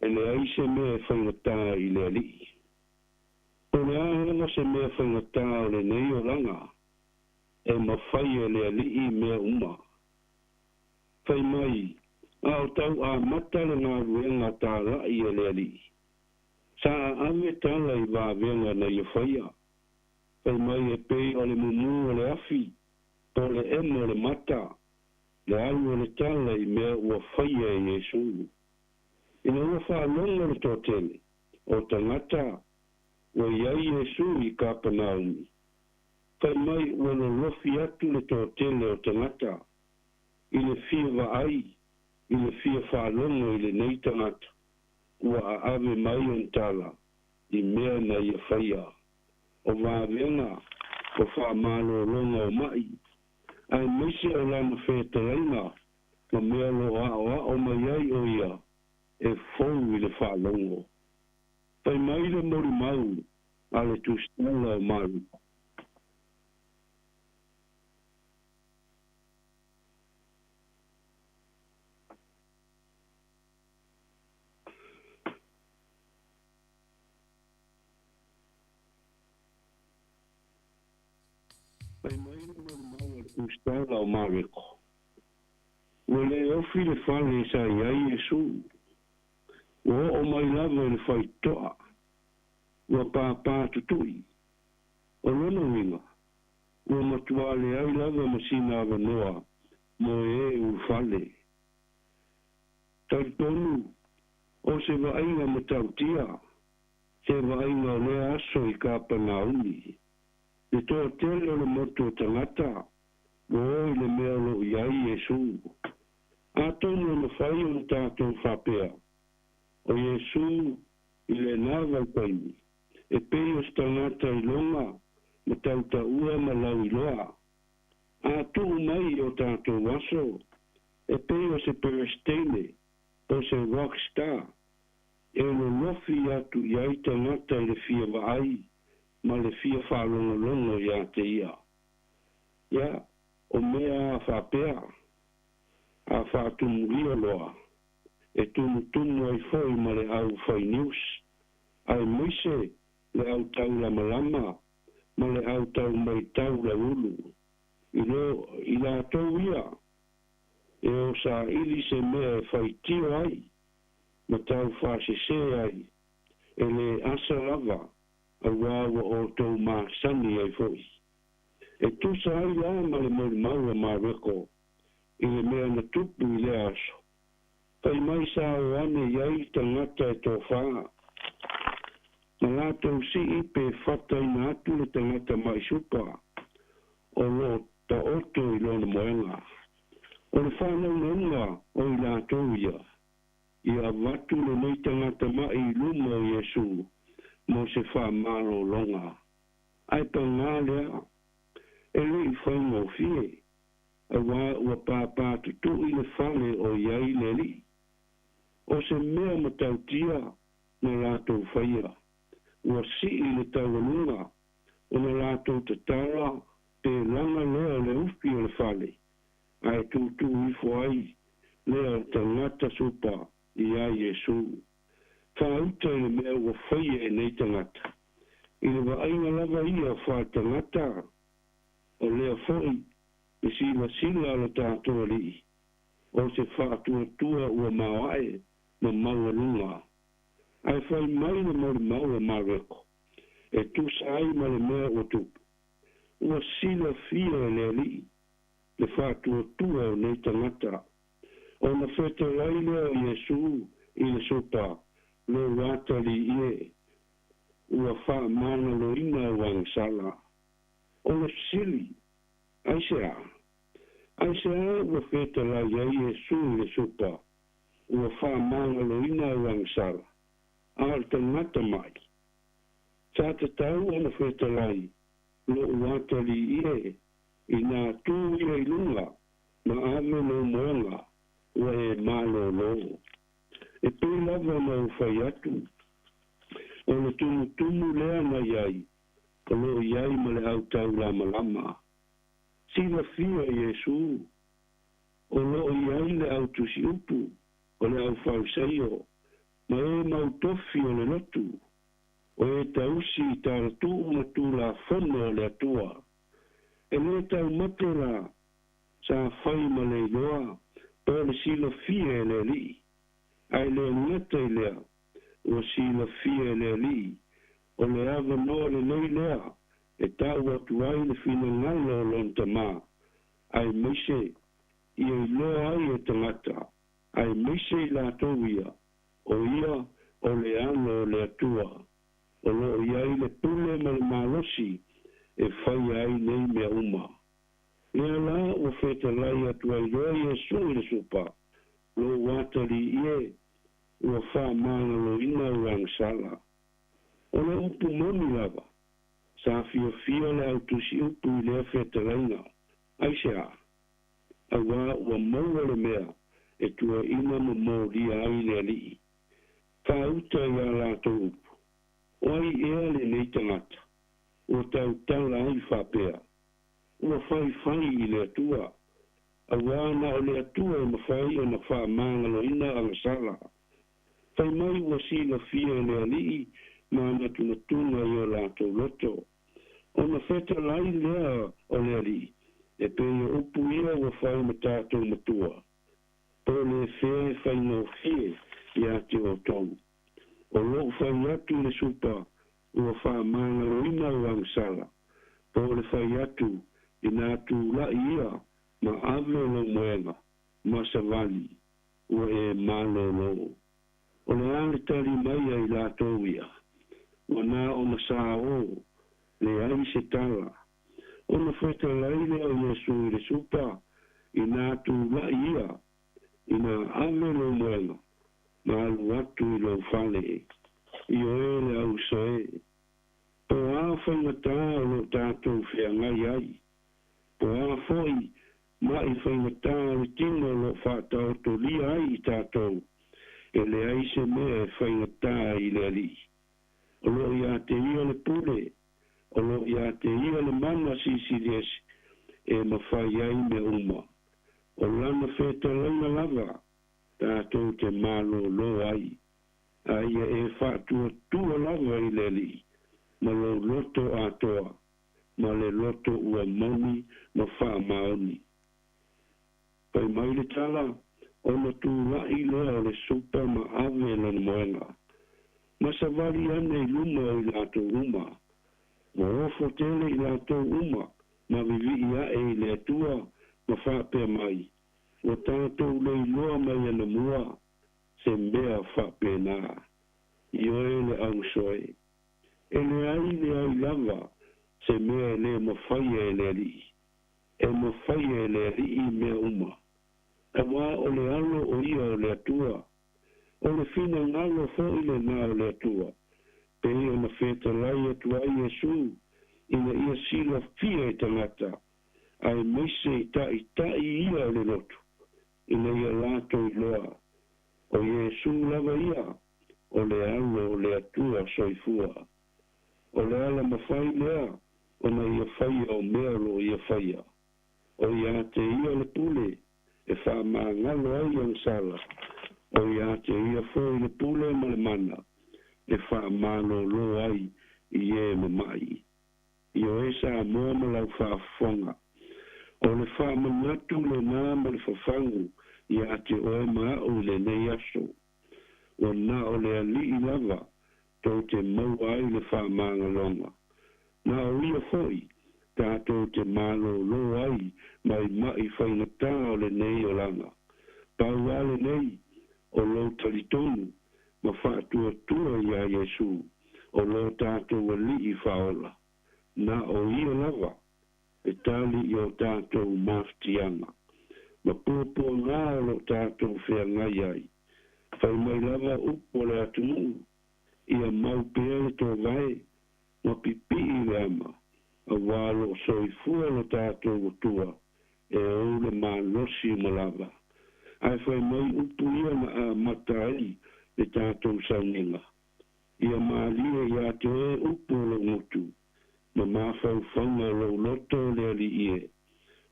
[SPEAKER 12] e leai se mea e faigata i le Alii. Po o le a lava se mea faigata o lenei olaga, e mafai e le Alii mea uma. Fai mai, a o tau amata le galuega tāla'i a le Alii, sa aave tala i vavega na ia faia. Fai mai e pei o le mumu o le afi, po o le emo o le mata. Le alu o le tala i mea ua faia e Iesu. Ina ua faalogo le toatele o tagata ua i ai Iesu i Kapanaumi, fai mai ua lolofi atu le toatele o tagata i le fia vaai, i le fia faalogo i lenei tagata ua aave mai ona tala i mea na ia faia, o vavega o faamalologa o ma'i, aemaise o lana fetalaiga ma mea o lo o aoao mai ai o ia e fou i le faalogo. Fai mai le molimau a le tusitala o Mariko. Fai mai le molimau a le tusitala o Mareko, Ua le ofi le fale sa i ai Iesu. Ua oo mai lava i le faitotoa, ua pāpā tutui. O lona uiga, ua matua leai lava ma sina avanoa mo e ulufale. Talitonu, o se vaaiga matautia, se vaaiga o lea aso i Kapanaumi. Le toatele o le motu o tagata ua o i le mea o lo o i ai Iesu. Atonu e mafai ona tatou faapea, o Iesu i lena vaitaimi, e pei o se tagata iloga ma tautaua ma lauiloa. A tuu mai i o tatou aso, e pei o se Peresiteine po o se rock star e lolofi atu i ai tagata i le fia vaai ma le fia faalogologo ia te ia. Ia, o mea a faapea, a faatumulia loa, e tumutumu ai foi ma le au fai news, aemaise le au taulamalama ma le au taumaitau lauulu, i lo i latou ia e o saili se mea e faitio ai ma taufaasese ai, e le asa lava auā ua outou masani ai foi. E tusa ai la ma le molimau a Mareko i le mea na tupu i lea aso. Fai mai sa o ane i ai tagata e tofa, ma latou sii pe fataina atu le tagata mai supa o lo o taoto i lona moega. O le whānaunauga o i latou ia, i avatu lenei tagata ma'i i luma o Iesu mo se faamalologa. Ae pagā lea, e le i faigofie, auā ua pāpātutuʻi le fale o i ai le Alii. O se mea matautia na latou faia, ua sii le taualuga ona latou tatala pe laga lea o le ufi o le fale, ae tūtū ifo ai lea o le tagata supa iā Iesu. Faauta i le mea ua faia e nei tagata. I le vaaiga lava ia faa-tagata, o lea foi le silasila a lo tatou Alii, o se faatuatua ua maoae ma maualuga. Ae fai mai le molimau a Mareko, e tusa ai ma le mea ua tupu. Ua silafia e le Alii le faatuatua o nei tagata. Ona fetalai lea o Iesu i le supa, Lou atalii e, ua faamagaloina au agasala. O le fesili, Aisea? Aisea ua fetalai ai Iesu i le supa, ua faamagaloina au agasala, a o le tagata mai? Sa tatau ona fetalai, Lou atalii e, inā tū ia i luga ma ave lou moega, ua e malōlō. E pei lava ona ou fai atu, o le tumutumu lea na i ai, o lo o i ai ma le au taulamalama. Silafia Iesu, o lo o i ai le au tusiupu, o le au Fariseio, ma e mau tofi o le lotu, o e tausi i talatuu ma tulafono a le Atua. E le taumate la sa fai ma le iloa po o le silafia e le Alii, ae le gata i lea, ua silafia e le Alii, o le avanoa lelei lea e tau atu ai le finagalo o lona Tama, aemaise Ia iloa ai e tagata, aemaise i latou ia, o Ia o le Alo o le Atua, o lo o i ai le pule ma le malosi e faia ai nei mea uma. Lea la ua fetalai atu ai loa Iesu i le supa, Lou atalii e, ua faamagaloina ou agasala. O le upu moni lava, sa fiafia le au tusiupu i lea fetalaiga. Aisea? Auā ua maua le mea e tuuaina ma molia ai le Alii. Faauta i a latou upu, O ai ea lenei tagata ua tautala ai faapea, Ua faifai i le Atua? Auā na o le Atua e mafai ona faamagaloina agasala. Fai mai ua silafia e le Alii manatunatuga i o latou loto. Ona fetalai lea o le Alii, e pei o upu ia ua fai ma tatou matua, Po le fea e faigofie ia te outou. O lou fai atu i le supa ua faamagaloina ou agasala, po o le fai atu inā tulai ia ma ave lou moega ma savali, ua e malōlō. O le a le tali mai a i latou ia? Ua na ona saō, leai se tala. Ona fetalai lea o Iesu i le supa, inā tulai ia, inā ave lou moega, ma alu atu i lou fale. Ioe le auso e. Po a faigata o lo tatou feagai ai? Po a foi maʻi faigata o le tino o lo o faataotolia ai i tatou, e leai se mea e faigata ai i le Alii. O lo o ia te Ia le pule, o lo o ia te Ia le mana silisili ese e mafai ai mea uma. O Lana fetalaiga lava tatou te malōlō ai, a ia e faatuatua lava i le Alii ma lou loto atoa, ma le loto ua moni ma faamaoni. Fai mai le tala, ona tulai lea o le supa ma ave lona moega, ma savali ane i luma o i latou uma. Ua ofo tele i latou uma ma vivii ae i le Atua ma faapea mai, Ua tatou le iloa mai anamua se mea faapena. Ioe le ausoe. E leai leai lava se mea e le mafaia e le Alii. E mafaia e le Alii mea uma. Auā o le Alo o ia o le Atua. O le finagalo foi lenā o le Atua, pei ona fetalai atu ai Iesu ina ia silafia e tagata, aemaise i ta'ita'i ia o le lotu, ina ia latou iloa, o Iesu lava ia o le Alo o le Atua soifua. O le ala mafai lea ona ia faia o mea o lo o ia faia. O ia te ia le pule e faamagalo ai agasala, o ia te ia foi le pule ma le mana e faamalōlō ai i e mama'i. Ioe Samoa ma lau faafofoga. O le faamanatu lenā ma le fafagu ia te oe ma a'u i lenei aso. Ua na o le Alii lava tou te maua ai le faamagaloga. Na o Ia foi tatou te malōlō ai mai maʻi faigata o lenei olaga. Pau lava lenei o lou talitonu ma faatuatua iā Iesu o lo tatou Alii Faaola. Na o Ia lava e tali i o tatou mafatiaga ma puapuaga o lo tatou feagai ai. Fai mai lava upu o le atunuu, ia mau pea le tōvae ma pipii le ama, auā o lo o soifua lo tatou Atua e ou le malosi uma lava. Ae fai mai upu ia na amata ai le tatou sauniga. Ia malie ia te oe upu o lou gutu, ma mafaufauga o lou loto o le Alii e,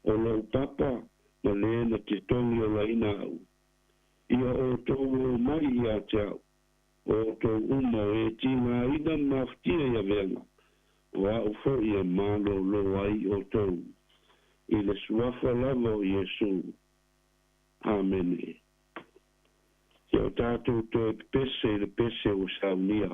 [SPEAKER 12] o lou papa ma le na te togi olaina au. Ia outou o mai ia te au, o outou uma o e tigaina ma mafatia i avega, o a'u foi e malōlō ai outou, i le Suafa lava o Iesu. Amene. Ia o tatou toe pepese i le pese ua saunia.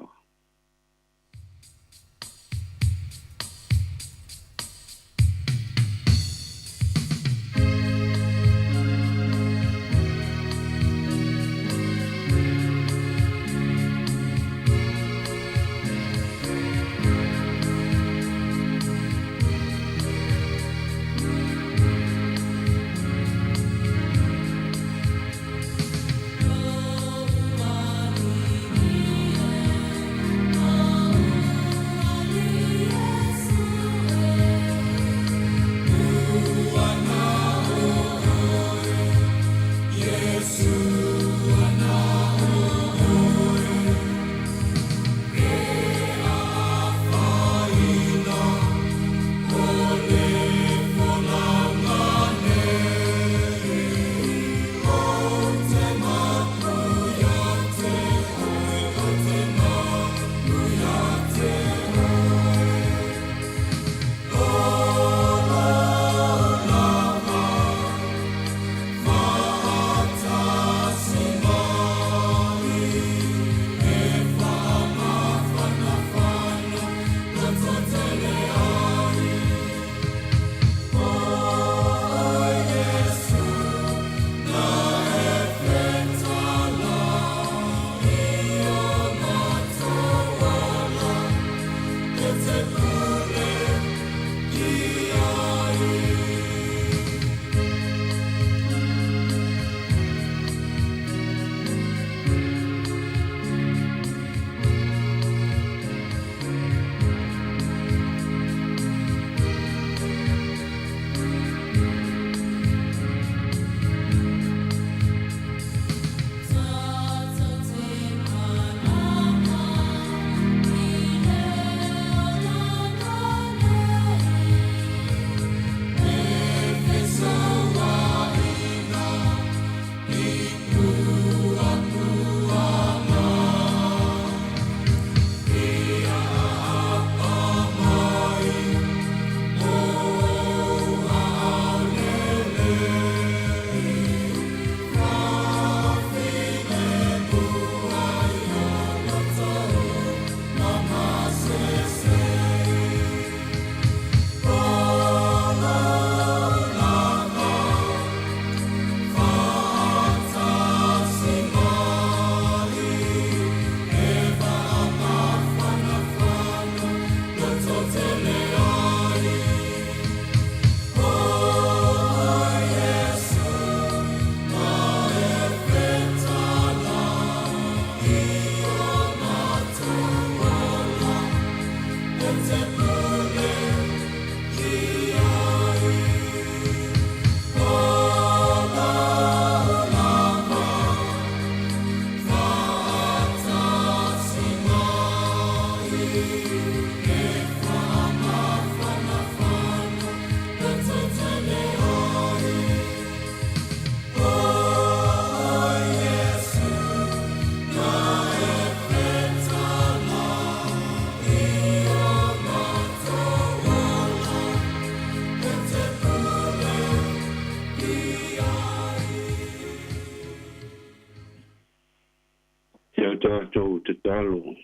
[SPEAKER 12] Matou tatalo.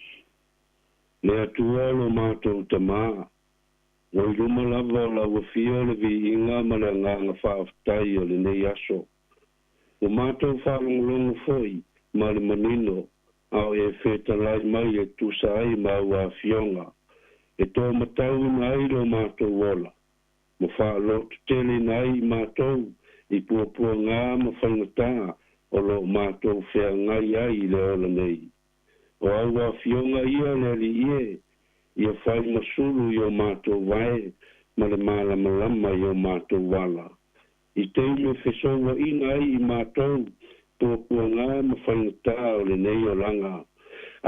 [SPEAKER 12] Le Atua lo matou Tamā, ua i luma lava o lau Afio le viiga ma le agaga faafetai o lenei aso. Ua matou faalogologo foi ma le manino a o e fetalai mai e tusa ai ma au afioga e toamatauina ai lo matou ola, ma faalototeleina ai i matou i puapuagā ma faigatā o lo o matou feagai ai i le ola nei. O au afioga ia le Alii e, ia fai ma sulu i o matou vae ma le malamalama i o matou ala. I taimi e fesouaina ai i matou puapuagā ma faigatā o lenei olaga,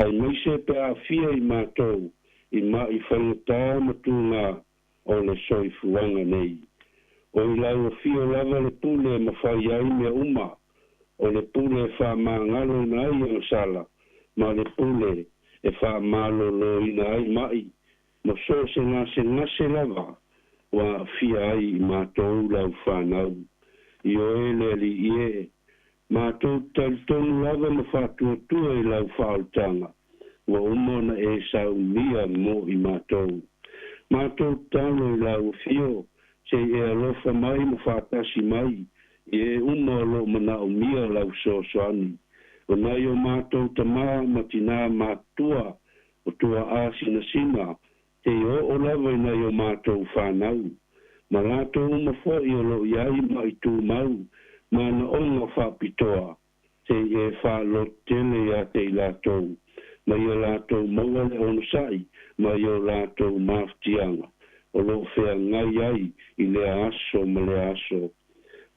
[SPEAKER 12] aemaise pe aafia i matou i ma'i faigatā ma tugā o le soifuaga nei. O i lau afio lava le pule e mafai ai mea uma, o le pule e faamagaloina ai agasala, ma le pule e faamaloloina ai ma'i, ma so o se gasegase lava ua aafia ai i matou lau fanau. Ioe le Alii e, matou te talitonu lava ma faatuatua i lau faaolataga, ua uma ona e saunia mo i matou. Matou tatalo i lau afio, se i e alofa mai ma faatasi mai i e uma o lo o manaomia lau fesoasoani. O nai o matou tamā ma tinā matutua, o tuaʻā sinasina, seia oo lava i nai o matou fanau, ma latou uma foi o lo o i ai maʻi tumau ma manaoga faapitoa, se i e faalototele ia te i latou, ma ia latou maua le onosai mai o latou mafatiaga o lo o feagai ai i lea aso ma lea aso.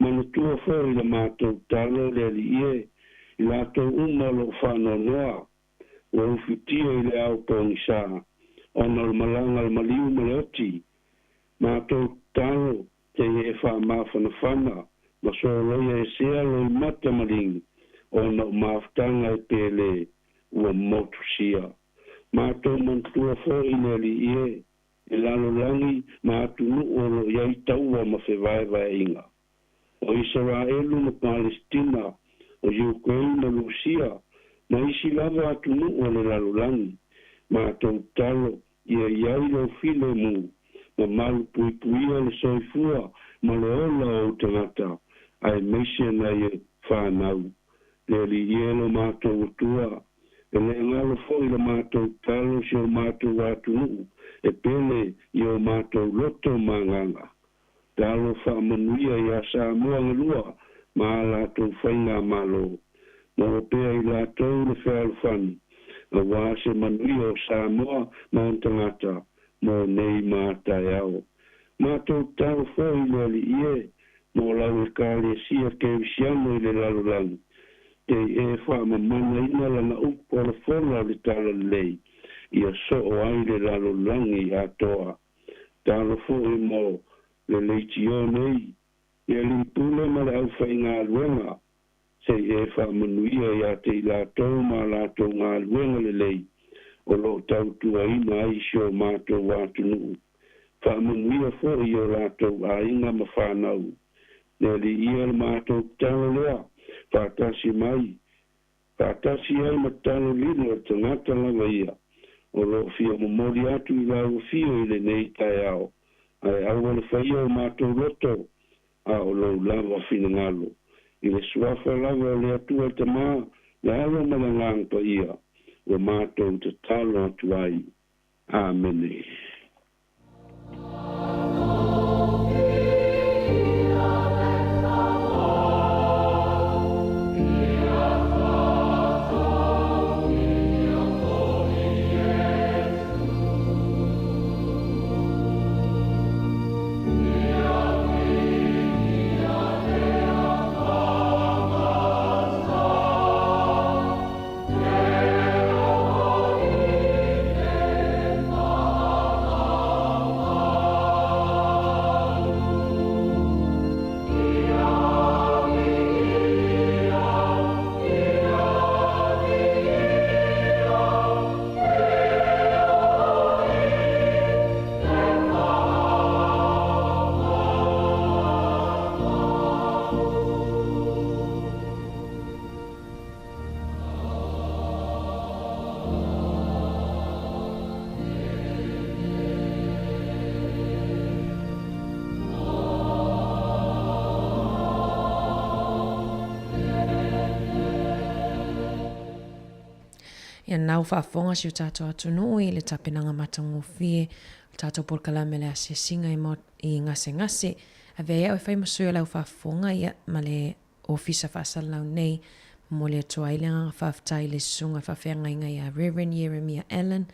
[SPEAKER 12] Manatua foi i la matou tatalo le Alii e, i latou uma o lo o faanoanoa, ua ufitia i le ao pogisa, ona o le malaga a le maliu ma le oti. Matou tatalo, se i e faamafanafana ma soloia esea loimata ma ligi, ona o mafutaga e pele ua motusia. Matou manatua foi le Alii e, i lalolagi ma atunuu o lo o i ai taua ma fevaevaeaiga. O Isaraelu ma Palesitina, o Ukraine ma Lusia, ma isi lava atunuu o le lalolagi. Matou tatalo ia i ai lou filemu, ma malupuipuia le soifua ma le ola o ou tagata, aemaise nai e fanau. Le Alii e lo matou Atua, e le galo foi la matou tatalo si o matou atunuu e pele i o matou loto ma agaga. Talo faamanuia iā Samoa galua ma a latou faigamalo. Maua pea i latou le fealofani, auā se manuia o Samoa ma ona tagata mo nei ma a taeao. Matou tatalo foi i le Alii e, mo lau Ekalesia Kerisiano i le lalolagi, te i e faamamanaina lana upu folafola o le Talalelei, ia soo ai le lalolagi atoa. Talo foi mo le leitio nei, i alii pule ma le aufaigaluega, se i e faamanuia ia te i latou ma a latou galuega lelei o lo o tautuaina ai si o matou atunuu. Faamanuia foi i o latou aiga ma fanau. Le Alii e, le matou tatalo lea, faatasi mai, faatasi ai ma tatalo lilo a le tagata lava ia o lo o fia momoli atu i lau afio i lenei taeao, ae aua le faia o matou loto, a o lou lava finagalo. I le suafa lava o le Atua le Tamā, le Alo ma le Agaga Paia, ua matou tatalo atu ai. Amene.
[SPEAKER 4] Ia na ua faafofoga si o tatou atunuu i le tapenaga matagofie o le tatou polokalame o le asiasiga i i gasegase. Avea ai au e fai ma sui o le au faafofoga ia ma le Ofisa Faasalalau nei, momoli atu ai le agaga faafetai i le Susuga Faafeagaiga ia Rev. Ieremia Allan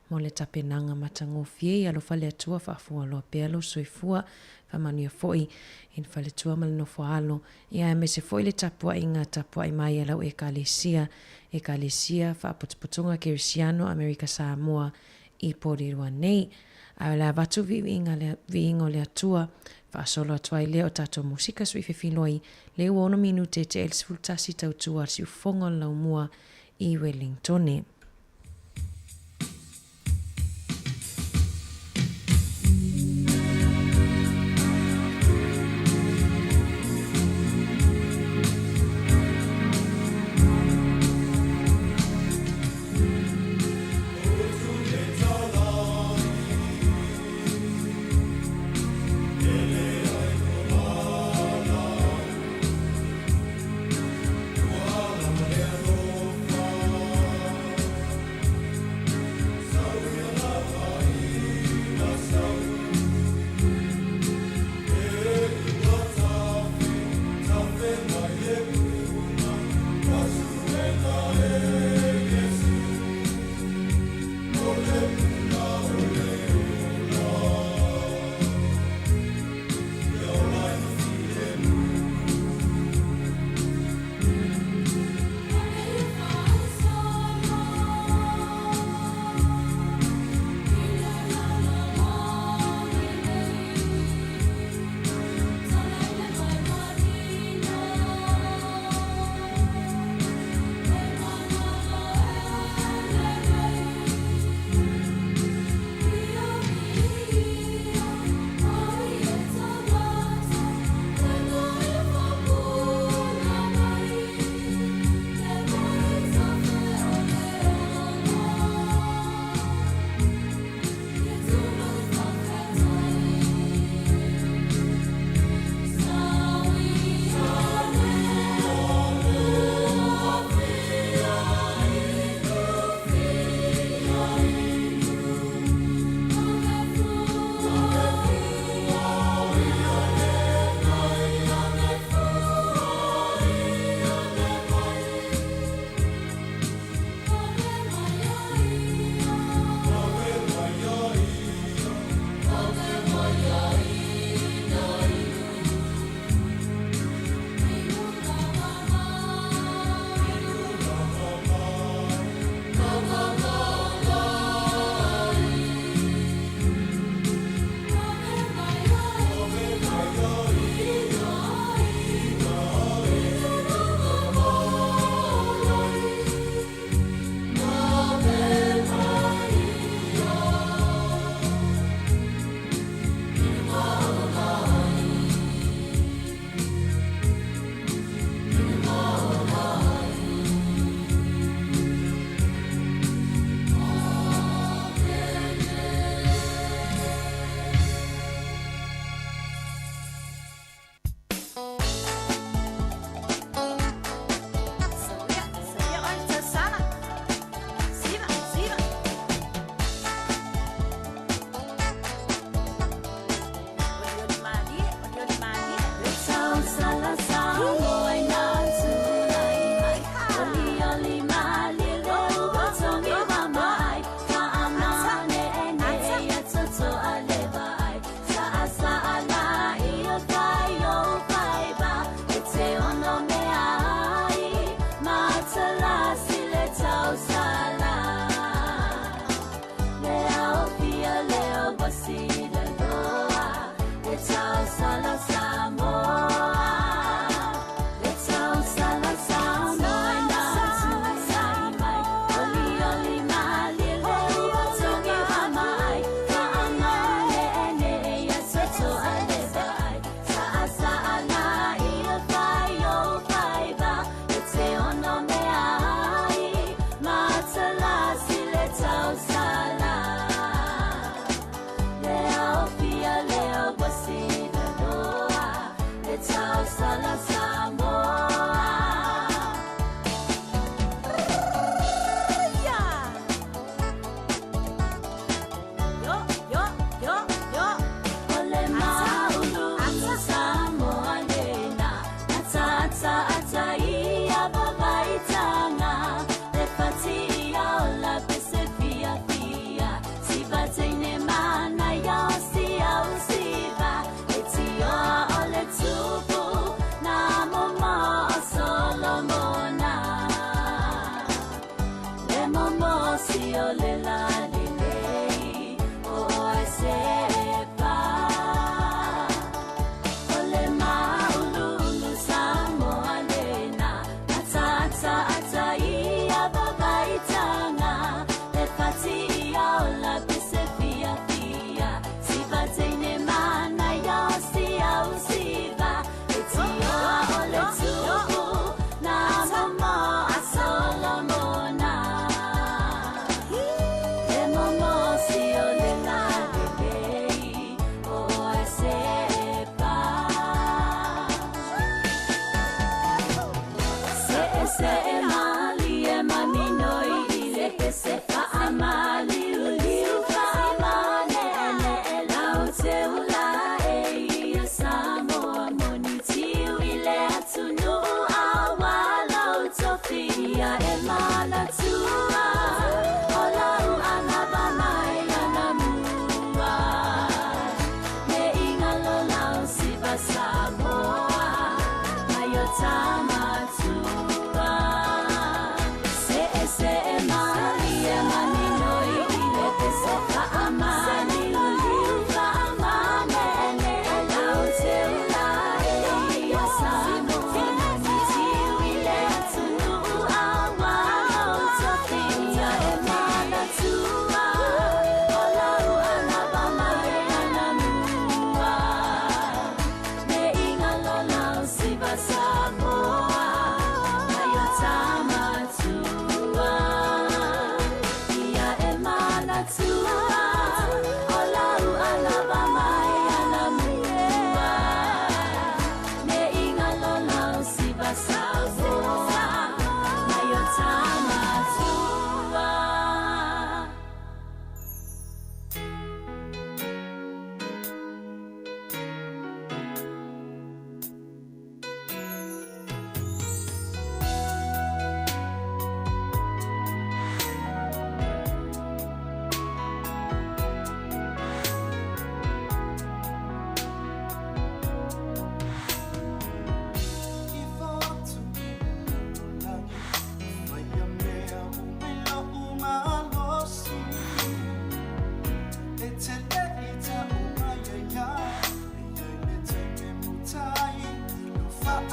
[SPEAKER 4] mo le tapenaga matagofie i alofa le Atua faafualoa pea lou soifua faamanuia foi i le faletua ma le nofo a alo ia aemaise foi le tapuaiga tapuai mai a lau Ekalesia, Ekalesia Faapotopotoga Kerisiano Amerika Samoa i Porirua nei. A o le avatu viiviiga le viiga o le Atua, faasolo atu ai lea o tatou musika sui fefiloi, le ua ono minute te ele 11 tautua a le siufofoga o le laumua i Wellingtone.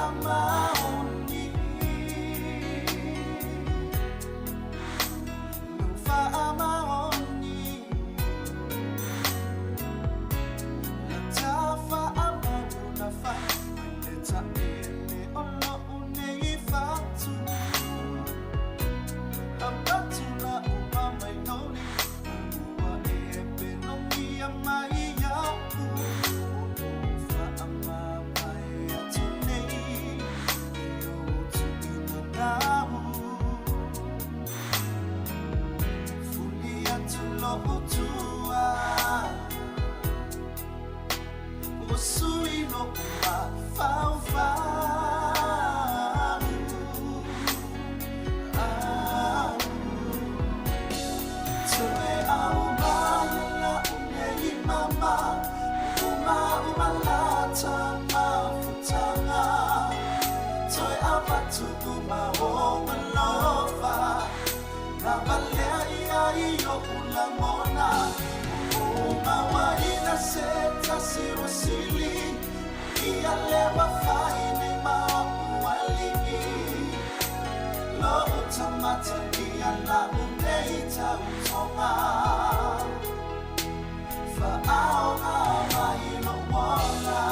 [SPEAKER 6] Faamaoni. Lou faamaoni. La tafaamau na fai mai le taele o lou nei fatu. Avatu la'u mamainoli, ua e pelogia mai iaʻu. O lou faamavae atu nei i ou tuuina nau. Fuli atu lo'u tua, ua sui lo'u mafaufau. Au. Toe aumai la'u nei mama, uma uma lata mafutaga. Toe avatu uma ou alofa, na valea ia i o'u lagona. O mauaina se tasi ua sili, ia lea fai nei ma o'u alii. Lo'u tamata ia la'u nei tautoga. Faaoga mai lo'u ola.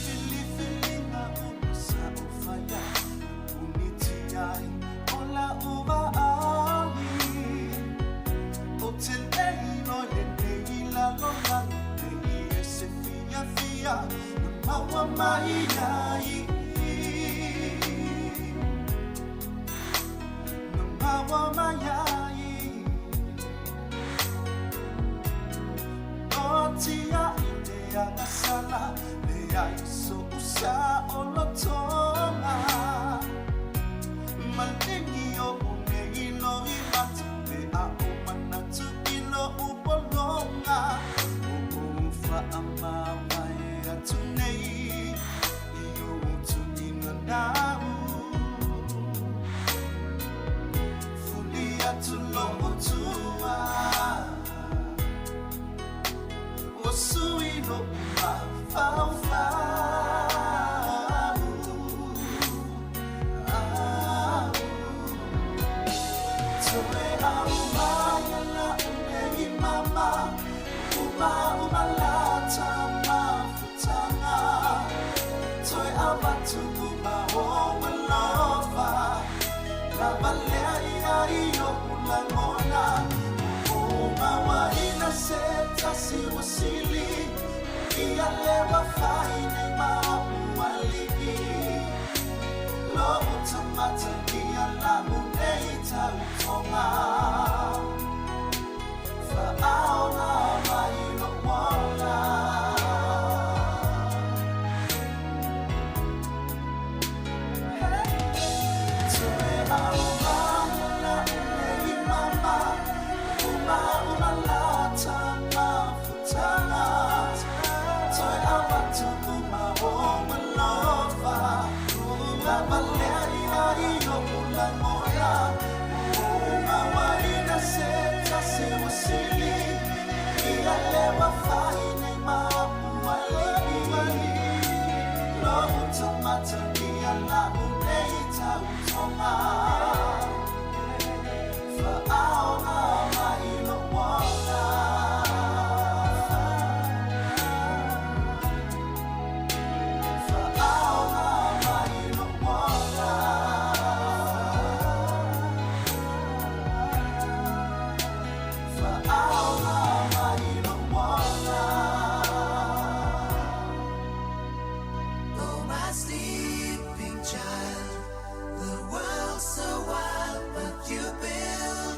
[SPEAKER 6] Filifiliga uma sa o faia, puniti ai o la'u vaai. Ou te lei loi lenei lalolagi nei e se fiafia na maua mai ai. Na maua mai ai. O tia i te agasala, leai so'u saolotoga. Maligi o'u nei loimata, pe a o manatu i lo'u pologa. O ou faamavae atu nei i ou tuuina nau. Fuli atu lo'u tua, ua sui lo'u mafaufau. Au. Toe aumai la'u nei mama, uma uma lata mafutaga. Toe avatu uma ou alofa, na valea ia i o'u lagona. O mauaina se tasi ua sili, ia lea fai nei ma o'u alii. Lo'u tamata ia la'u nei tautoga. Faaoga mai lo'u ola. Toe aumai la'u nei mama, uma uma lata mafutaga. Toe avatu uma ou alofa, na valea ia i o'u lagona. O mauaina se tasi ua sili, ia lea fai nei ma o'u alii. Lo'u tamata ia la'u nei tautoga. Faaoga mai lo'u ola. Faaoga mai lo'u ola. Faaoga mai lo'u ola.
[SPEAKER 3] Oh, my sleeping child, the world's so wild, but you build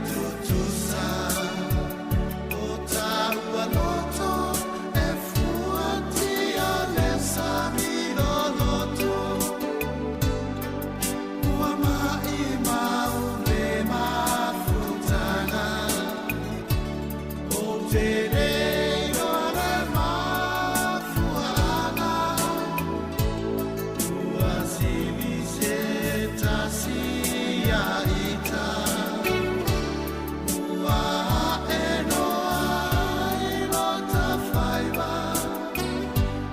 [SPEAKER 3] tutusa O tāua loto e fuatia le sami loloto Ua mai mau le mafutanga O te leiro le mafuaga Ua sivi se tasi ia ita Ua e noa i lo tafaiva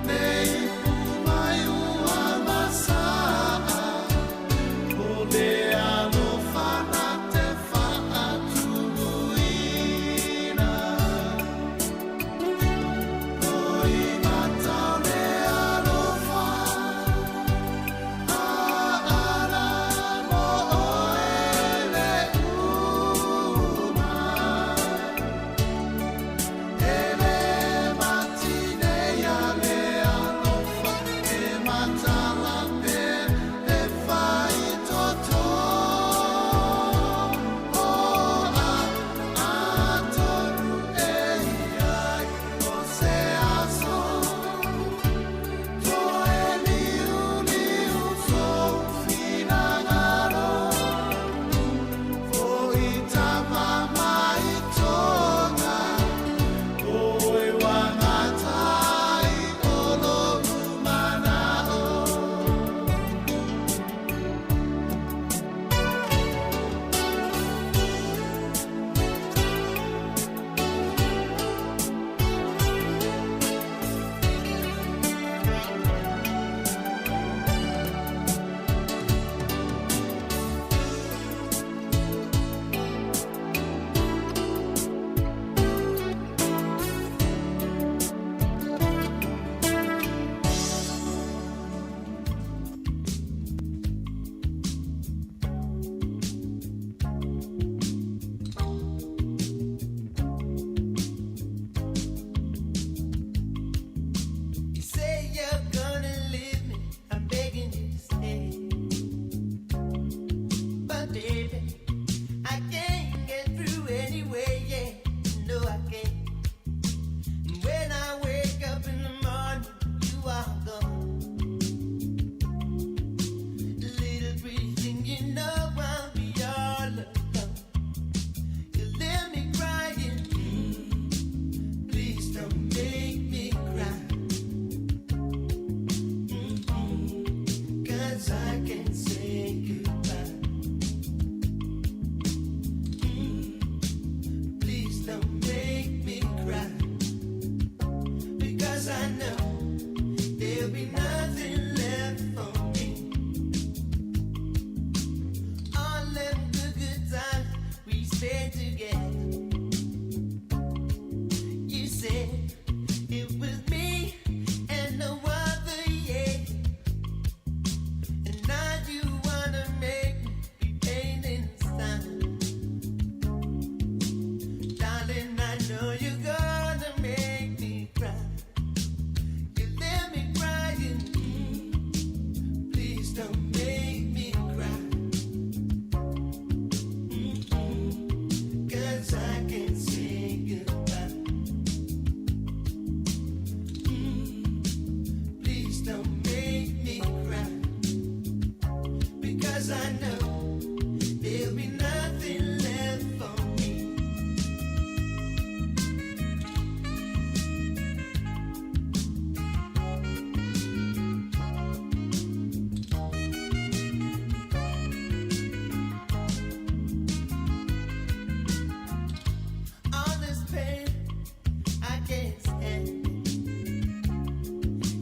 [SPEAKER 3] Le ipu mai ua masaa O le alofa na te faatumuina O i mata o le alofa Aala mo oe le uma E le matine ia le alofa E matala pea e faitoto O a atonu e iai o se aso Toe liuliu sou finagalo Fo'i tama mai Toga Oe wagatai o lo'u mana'o.
[SPEAKER 13] You say you're gonna leave me, I'm begging you to stay. But baby, I can't get through anyway, yeah. No, I can't. And when I wake up in the morning, you are gone. Little pretty thing, you know I'll be all alone. You leave me crying. Please don't make me cry. Cause I can't say goodbye. Please don't make me cry. Because I know there'll be nothing left for me. All them good, good times we spent together. You said it was me and no other, yeah. And now you wanna make me be pain inside. Darling, I know you're gonna make me cry. You let me crying. Please don't make me cry. Cause I can't say goodbye. Please don't make me cry. Because I know there'll be nothing left for me. All this pain, I can't stand.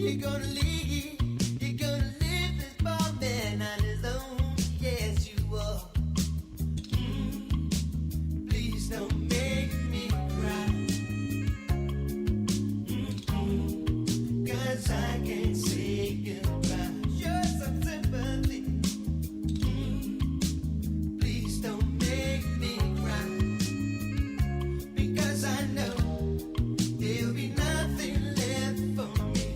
[SPEAKER 13] You're gonna leave, you're gonna leave this poor man on his own. Yes, you are. Please don't make me cry. Cause I can't say goodbye. Show some sympathy. Please don't make me cry. Because I know there'll be nothing left for me.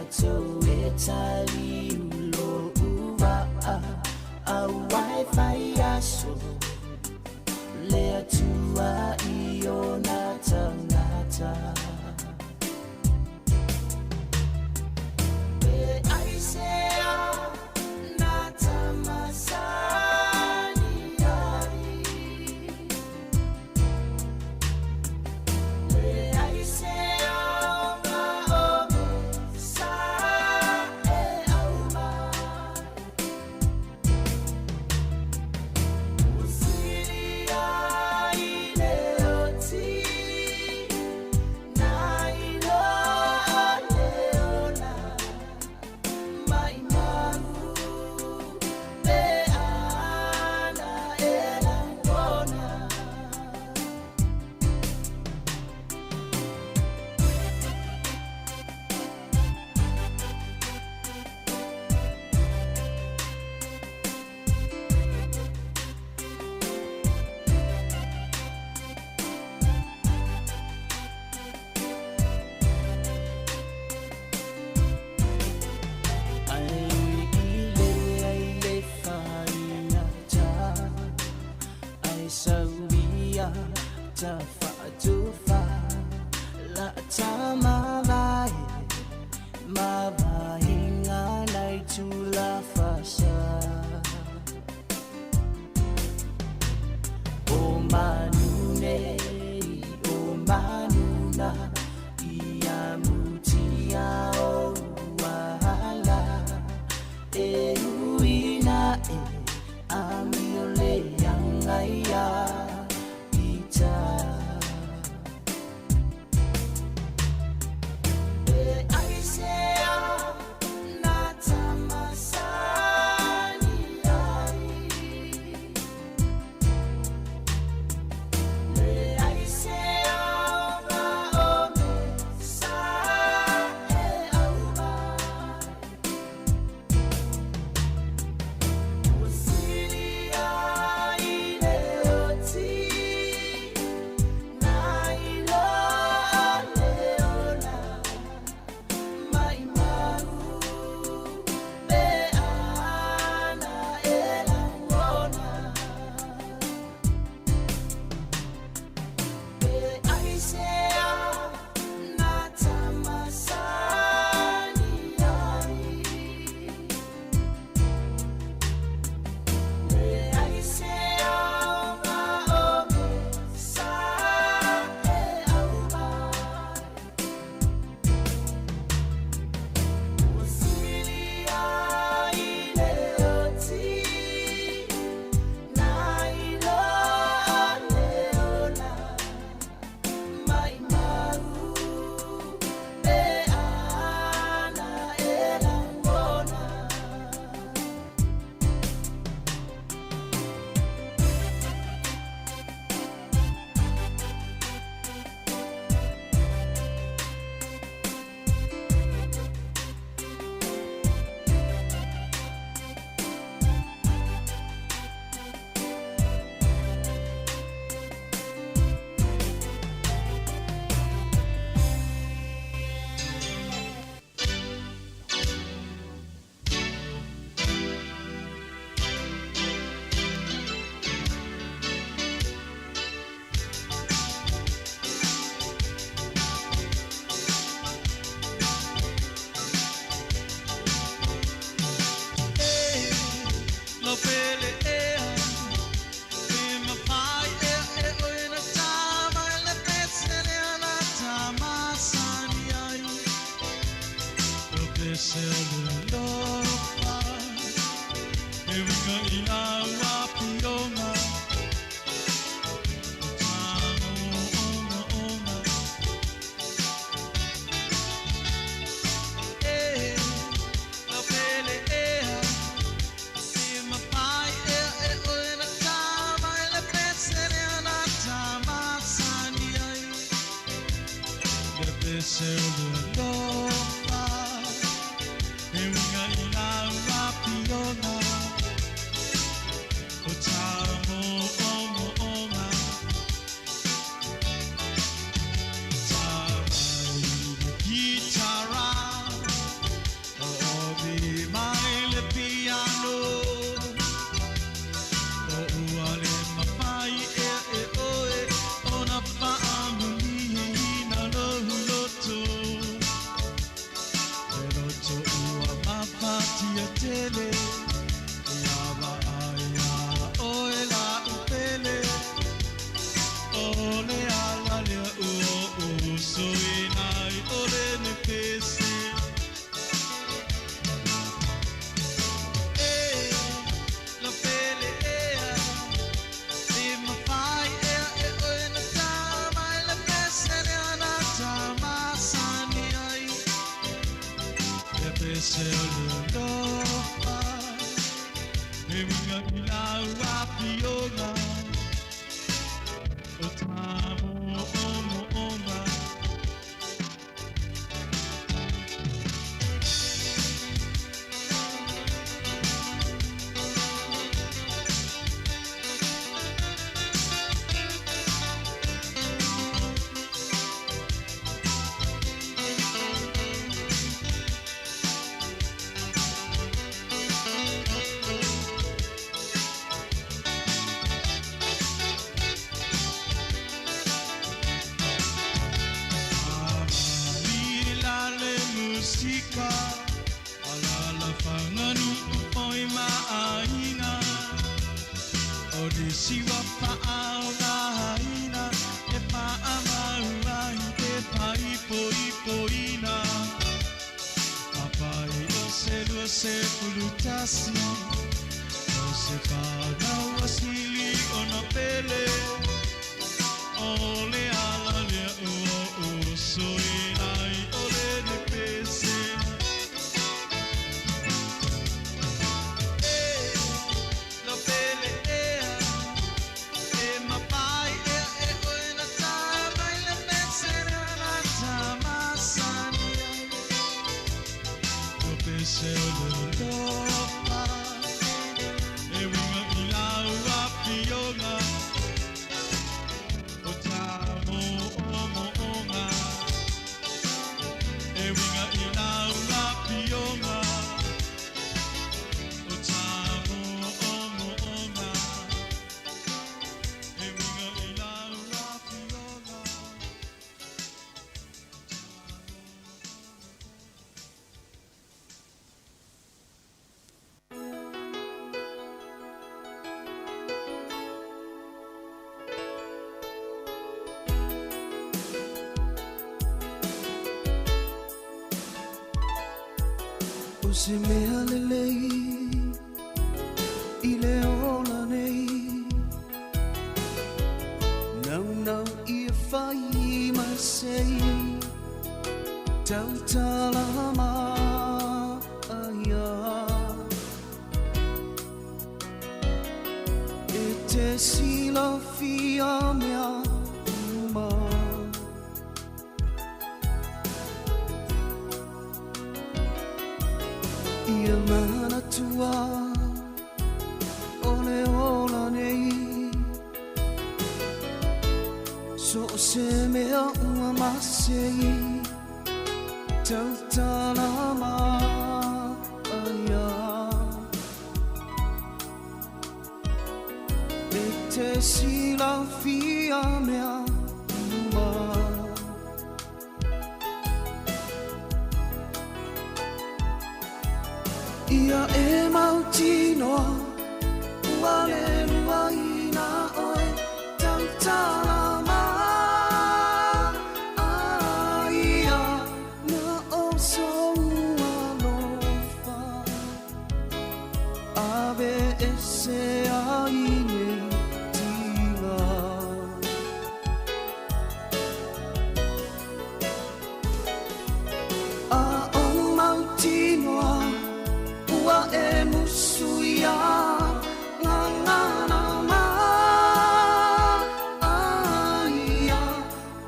[SPEAKER 6] tatou e taliu lo'u va'a auā e faiaso le Atua i ona tagata. E aisea na tamasani ai Le aisea o maome sa e au mai Ua silia i le oti na iloa le ola mai mau pe ana e lagona. Ai ui i le ai le faigata ai sauia ta faatufa la tamavae mavaega nai tulafasa o manu nei o manuna ia mutia o uahala e uina e amio le agaia ita. E aisea na tamasani ai Le aisea o maome sa e au mai Ua silia i le oti na iloa le ola mai mau pe ana e lagona. E aisea na tamasani ai Le aisea o maome sa e au mai Ua silia i le oti na iloa le ola mai mau pe ana e lagona.
[SPEAKER 14] Lo pele ea e mawhai ea e oe na tama e le pese lea na tamasani ai. Lo pese o le lofa e winga i lau apionga o tamo onga onga. E lo pele ea e mawhai ea e oe na tama e le pese lea na tamasani ai. Le pese o le lofa e winga i lau apionga o tamo onga onga. Tama i le gitara o le alofa E uiga i lau afioga O ta mo'omo'oga. Amali la le musika Alala faganu oi ma'aiga O nisi ua fa'aogaina E fa'amau ai te paipoipoina Apai o se 21 O se fanau asili ona pele O le ala lea ua oso i ai o le lepese. E lo pele ea E mapai ea e oe na tā mai le pese na tā masani ai. Lo pese o le alofa E uiga i lau afioga O ta mo'omo'oga E uiga i lau afioga O ta mo'omo'oga E uiga i lau afioga.
[SPEAKER 6] O se mea lelei i le ola nei Naunau ia fai ma sei Tautala maia E te silafia mea uma Ia manatua o le ola nei So o se mea ua masei Tautala maia E te silafia mea uma Ia e mautinoa ua le luaina oe Tautala maia Na o sou alofa Ave ese ai nei tiga A o mautinoa ua e musu ia Ngangana maia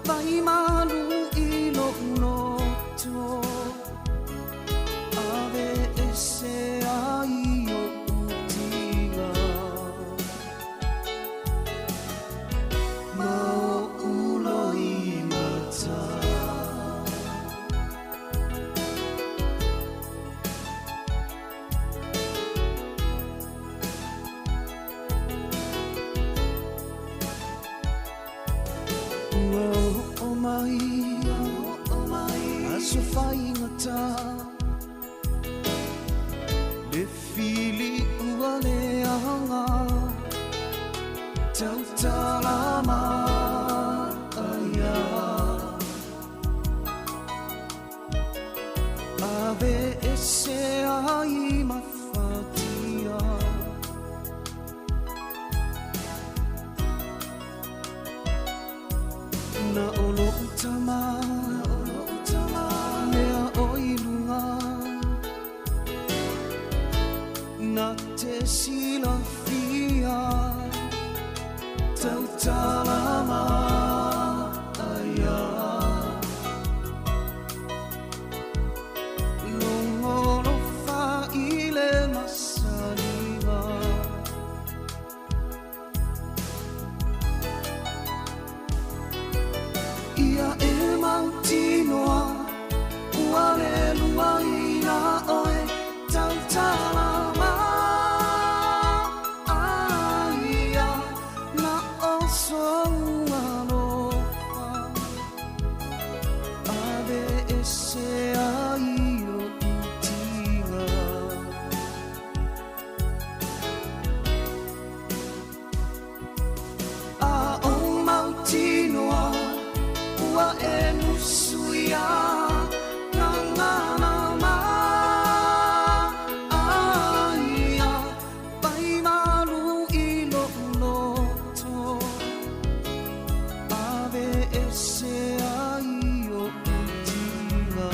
[SPEAKER 6] Vai malu i lo loto Ave ese ai o utiga Ma o ulo i mata. Ua o'o mai Aso faigata Le fili ua leaga Tautala maia Ave ese ai mafatia Na o lo'u tama Mea o i luga e silafia tautala maia Logolofa i le masaliga Ia e mautinoa ua le luaina oe tautala maia na o sou alofa ave ese ai lo'u tiga. A o mautinoa ua e musuia gagana maia pai malu i lo'u loto ave ese ai o'u tiga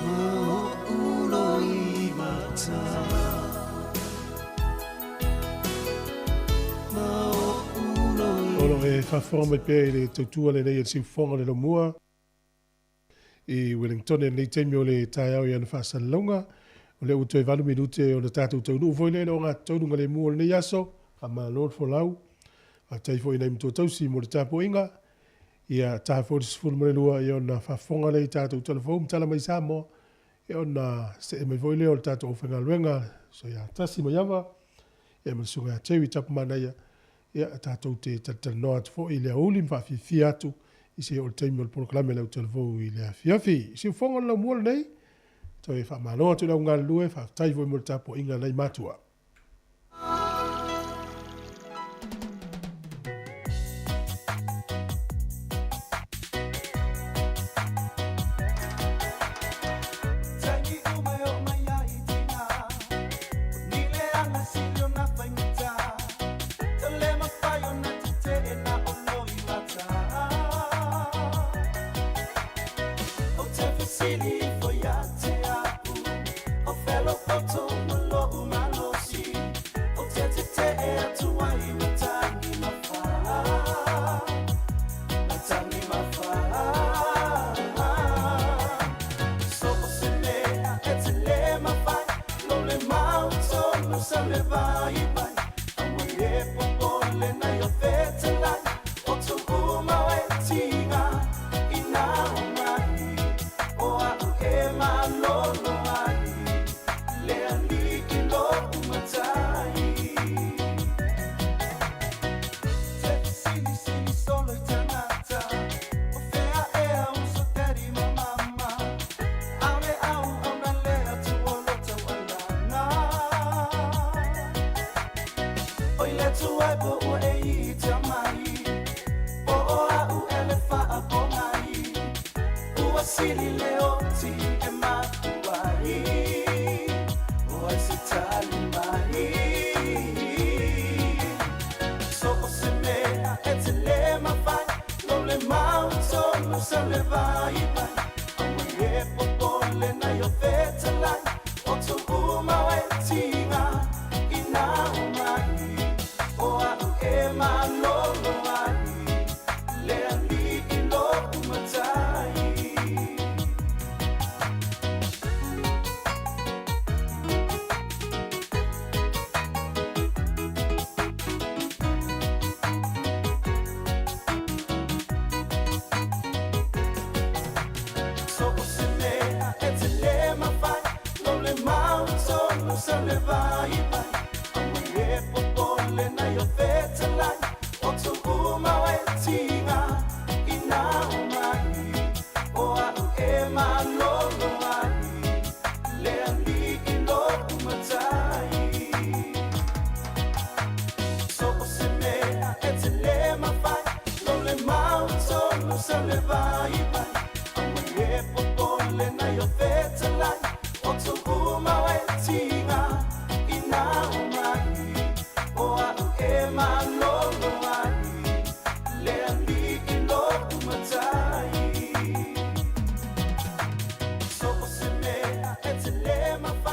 [SPEAKER 6] ma o'u loimata ma o'u
[SPEAKER 1] O lo e faafofoga mai pea i le tautua lenei a le siufofoga o le Laumua i Wellington i lenei taimi o le taeao i ana faasalalauga. O lea ua toe 8 minute ona tatou taunuu foi lea i le ogatotonu galemu o lenei aso. Faamalo le folau. Faafetai foi i nai matua tausi mo le tapuaiga. Ia ta foi le 12 ia ona faafofoga lea i tatou tala fou ma tala mai Samoa. Ia ona see mai foi lea o le tatou aufaigaluega so ia Tasi Maiava ia ma le susuga ia Terry Tapumanaia. Ia tatou te talatalanoa atu foi i le aoauli ma faafiafia atu i se oo i le taimi o le polokalame a le autalavou i le afiafi. Siufofoga o le laumua lenei, toe faamalo atu i le au galulue, faafetai foi mo le tapuaiga a nai matua.
[SPEAKER 3] Taimi uma e oo mai ai i tina O ni leaga sili ona faigata Tau le mafai ona tetee na o loimata Ou te fesili ifo ia te au O fea lou poto ma lo'u malosi Ou te tetee atu ai i matagi mafā Matagi mafā So o se mea e te le mafai Lo le mautonu sa le vaivai Aua le popole nai o fetalai O tuu uma o e tiga Ina o mai O a'u e malolo ai Le alii lo'u matai Te fesilisili solo i tagata O fea ea uso daddy ma mama ʻAʻole ʻauʻau na le Atua lo taualaga ʻOi le tuai po ua e ita mai Po o a'u e le faapogai Ua sili le oti e makuai O ai se tali mai So o se mea e te le mafai Lo le mautonu sa le vaivai Aua le popole nai o fetalai O tuu uma o e tiga Ina o mai O a'u e malolo ai Le alii lo'u matai. So o se mea e te le mafai Lo le mautonu sa le vaivai Aua le popole nai o fetalai O tuu uma o e tiga Ina o mai O a'u e malolo ai Le alii lo'u matai So o se mea e te le mafai Lo le mautonu sa le vaivai Aua le popole nai o fetalai O tuu uma o e tiga Ina o mai O a'u e malolo ai Le alii lo'u matai So o se mea e te le mafai.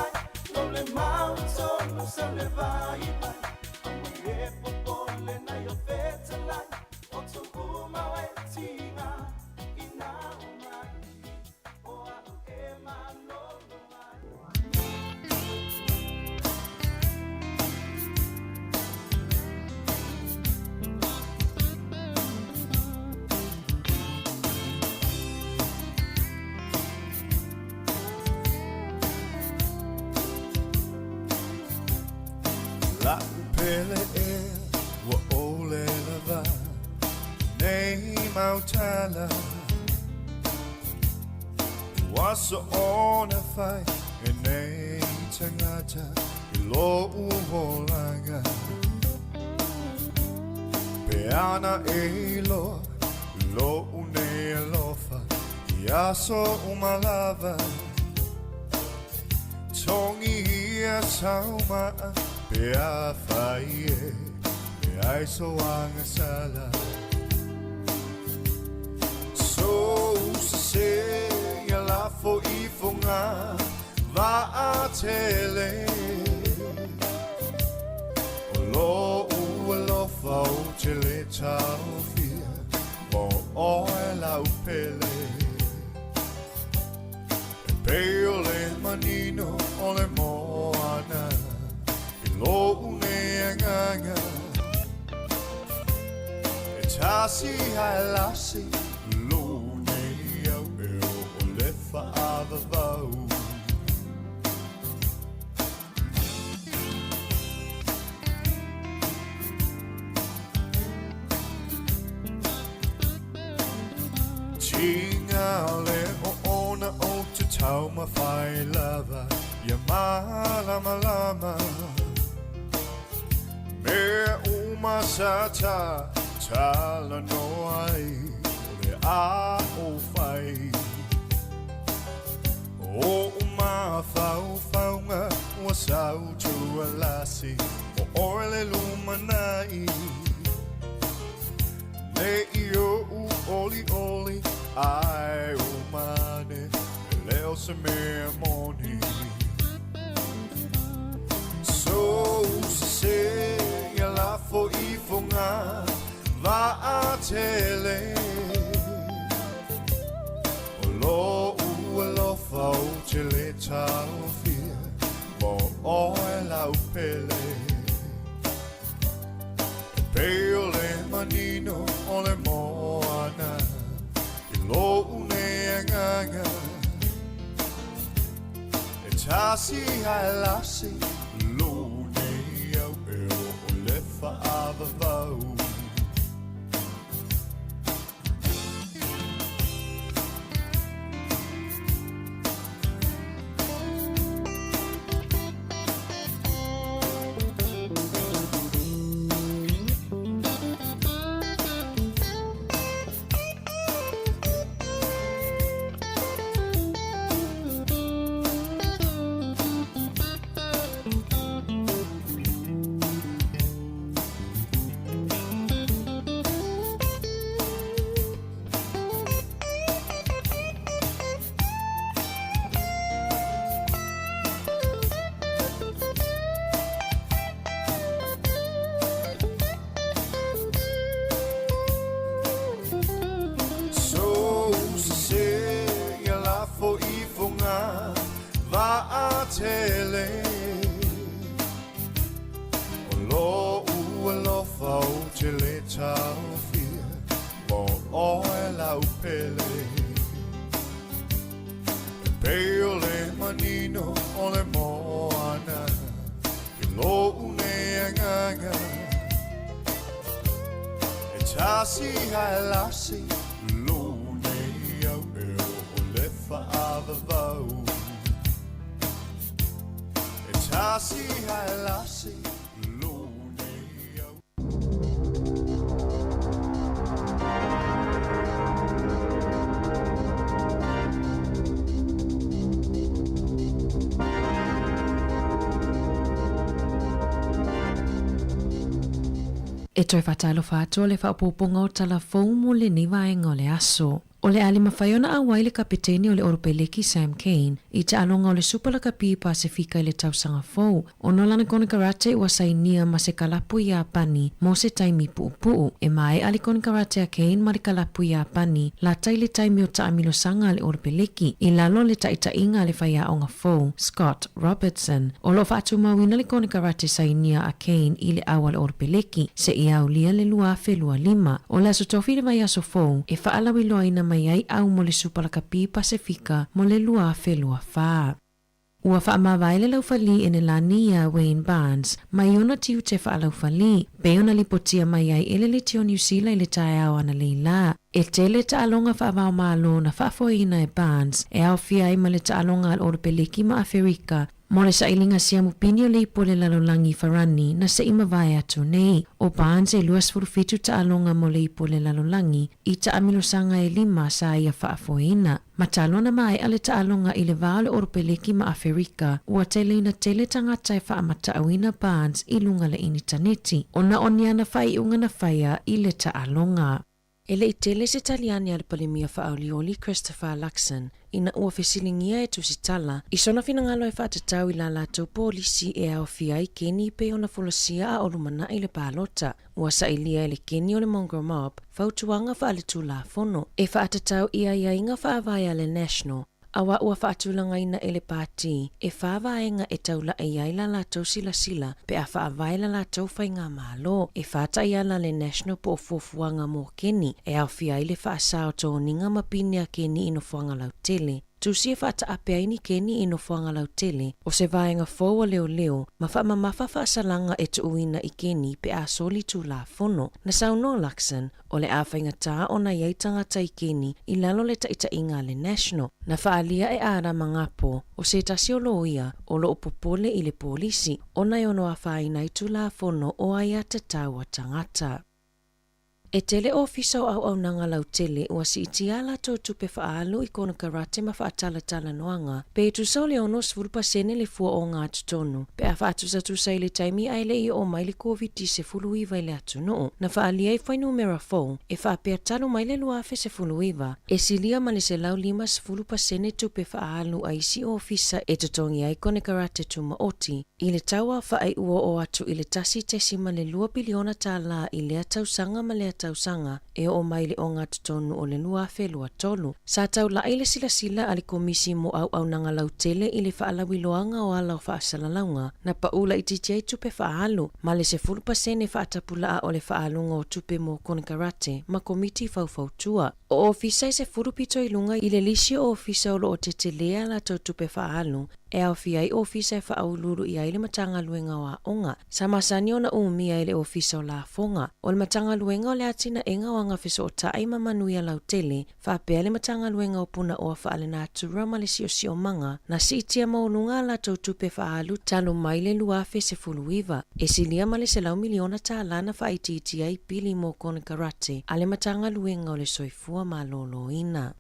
[SPEAKER 3] lau tala Ua soona fai e nei tagata i lo'u olaga Pe ana e iloa lo'u nei alofa i aso uma lava Togia sau ma'a pe afai e leai sou agasala Sou sesē ia lafo ifoga vaatele O lo'u alofa ou te lē taofia mo oe lau pele E pei o le manino o le moana i lo'u nei agaga E tasi ae lasi lo'u nei au e oo le faavavau Tiga le oona ou te taumafai lava ia malamalama Mea uma sa ta talanoa ai o le a ou fai O ou mafaufauga ua sau tualasi mo oe le lumanai Ne i oʻu olioli ae uma ane e le o se mea moni Sou sesē ia lafo ifoga vaatele O lo'u alofa ou te lē taofia mo oe lau pele E pei o le manino o le moana i lo'u nei agaga E tasi ae lasi lo'u nei au e oo le faavavau Sou sesē ia lafo ifoga vaatele O lo'u alofa ou te lē taofia mo oe lau pele E pei o le manino o le moana i lo'u nei agaga E tasi ae lasi lo'u nei au e oo le faavavau E tasi ae lasi lo'u nei au
[SPEAKER 4] E toe faatalofa atu o le faaopoopoga o tala fou mo lenei vaega o le aso. O le a le mafai ona auai le kapeteni o le Oropeleki Sam Cane i taaloga o le Supa Lakapi Pasefika i le tausaga fou, ona o lana konekarate ua sainia ma se kalapu Iapani mo se taimi puupuu. E maea le konekarate a Cane ma le kalapu Iapani lata i le taimi o taamilosaga a le Oropeleki i lalo o le taitaiga a le faiaoga fou Scott Robertson. O lo o faatumauina le konekarate sainia a Cane i le au a le Oropeleki seia aulia le 2025. O le Aso Tofi le vaiaso fou e faalauiloaina mai ai au mo le Supa Lakapi Pasefika mo le 2024. Ua faamavae le laufali Enelani ia Wayne Barnes mai ona tiute faalaufali, pei ona lipotia mai ai e le Leitio Niu Sila i le taeao analeila. E tele taaloga faava-o-Malo na faafoeina e Barnes e aofia ai ma le taaloga a le Olopeleki ma Aferika mo le sailiga siamupini o le Ipu o le Lalolagi i Farani na se i mavae atu nei. ʻO Barnes e 27 taaloga mo le Ipu o le Lalolagi i taamilosaga e lima sa ia faafoeina. Ma talu ona maea le taaloga i le va o le Oropeleki ma Aferika, ua teleina tele tagata e faamataauina Barnes i luga le initaneti ona o ni ana faaiuga na faia i le taaloga. E le i tele se taliani a le Palemia Faaolioli Christopher Luxon ina ua fesiligia e Tusitala i sona finagalo e faatatau i la latou polisi e aofia ai keni pei ona folasia a o lumanai le palota. Ua sailia e le keni o le Mongrel Mob fautuaga faaletulafono e faatatau i aiaiga faavae a le National, auā ua faatulagaina e le Pati e fā vaega e taula'i ai la latou silasila pe a faavae la latou faigamalo. E fā taiala le National po o fuafuaga mo keni e aofia ai le faasao toniga ma pine a keni i nofoaga lautele. Tusi e faataape ai ni keni i nofoaga lautele o se vaega fou a leoleo ma faamamafa faasalaga e tuuina i keni pe a soli tulafono. Na saunoa Luxon, o le a faigata ona i ai tagata i keni i lalo le taitaiga a le National. Na faaalia e Arama Ngapo, o se tasi o loia o loo popole i le polisi, ona e ono afaina ai tulafono o aiatatau a tagata. E tele ofisa o auaunaga lautele ua siitia a latou tupe faaalu i konekarate ma faatalatalanoaga, pe tusa o le 60% le fua ogatotonu pe a faatusatusa i le taimi ae le i oo mai le Koviti-19 i le atunuu. Na faaalia i fuainumera fou e faapea talu mai le 2019, e silia ma le 150% tupe faaalu a isi ofisa e totogi ai konekarate tumaoti, I le tau aofai ua oo atu i le $1.2 piliona i lea tausaga ma lea tausaga e oo mai i le ogatotonu o le 2023. Sa taula'i le silasila a le Komisi mo Auaunaga Lautele i le faalauiloaga o ala o faasalalauga na pau laitiiti ai tupe faaalu ma le 10% faatapulaa o le faaaluga o tupe mo konekarate ma komiti faufautua. O ofisa e 10 pito i luga i le lisi o ofisa o lo o tetelē a latou tupe faaalu e aofia ai ofisa e faauluulu i ai le Matagaluega o Aoga. Sa masani ona umia e le Ofisa o Lafoga, o le Matagaluega o le Atinaega o Agafesootai ma Manuia Lautele, faapea le Matagaluega o Punaoa Faalenatura ma le Siosiomaga, na siitia maualuga a latou tupe faaalu talu mai le 2019. E silia ma le $100 miliona na faaitiitia ai pili mo konekarate a le Matagaluega o le Soifua Maloloina.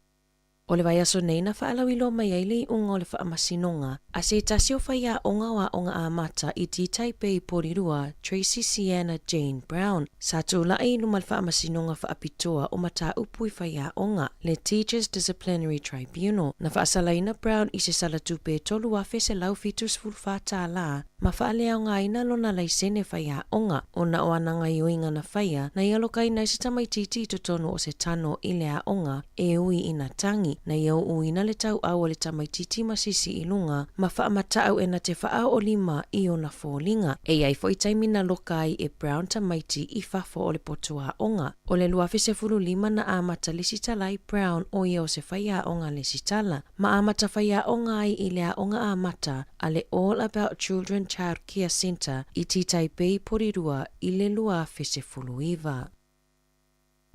[SPEAKER 4] O le vaiaso nei na faalauiloa mai ai le iuga o le faamasinoga a se tasi o faiaoga o Aoga Amata i Taipei Porirua, Tracy Sienna Jane Brown, sa tula'i i luma le faamasinoga faapitoa o mataupu i faiaoga, le Teachers Disciplinary Tribunal. Na faasalaina Brown i se sala tupe e $3,174 ma faaleaogaina lona laisene faiaoga ona o ana gaoioiga na faia na ia alokaina ai se tamaitiiti i totonu o se tano i le aoga e ui ina tagi, na ia uuina le tauau o le tamaitiiti masisi i luga ma faamataau e na te faaoolima i ona foliga. E i ai foi taimi na loka ai e Brown tamaiti i fafo o le potu aoga. O le 2015 na amata lesitala ai Brown o ia o se faiaoga lesitala, ma amata faiaoga ai i le aoga amata a le All About Children Child Care Centre i Taipei Porirua i le 2019.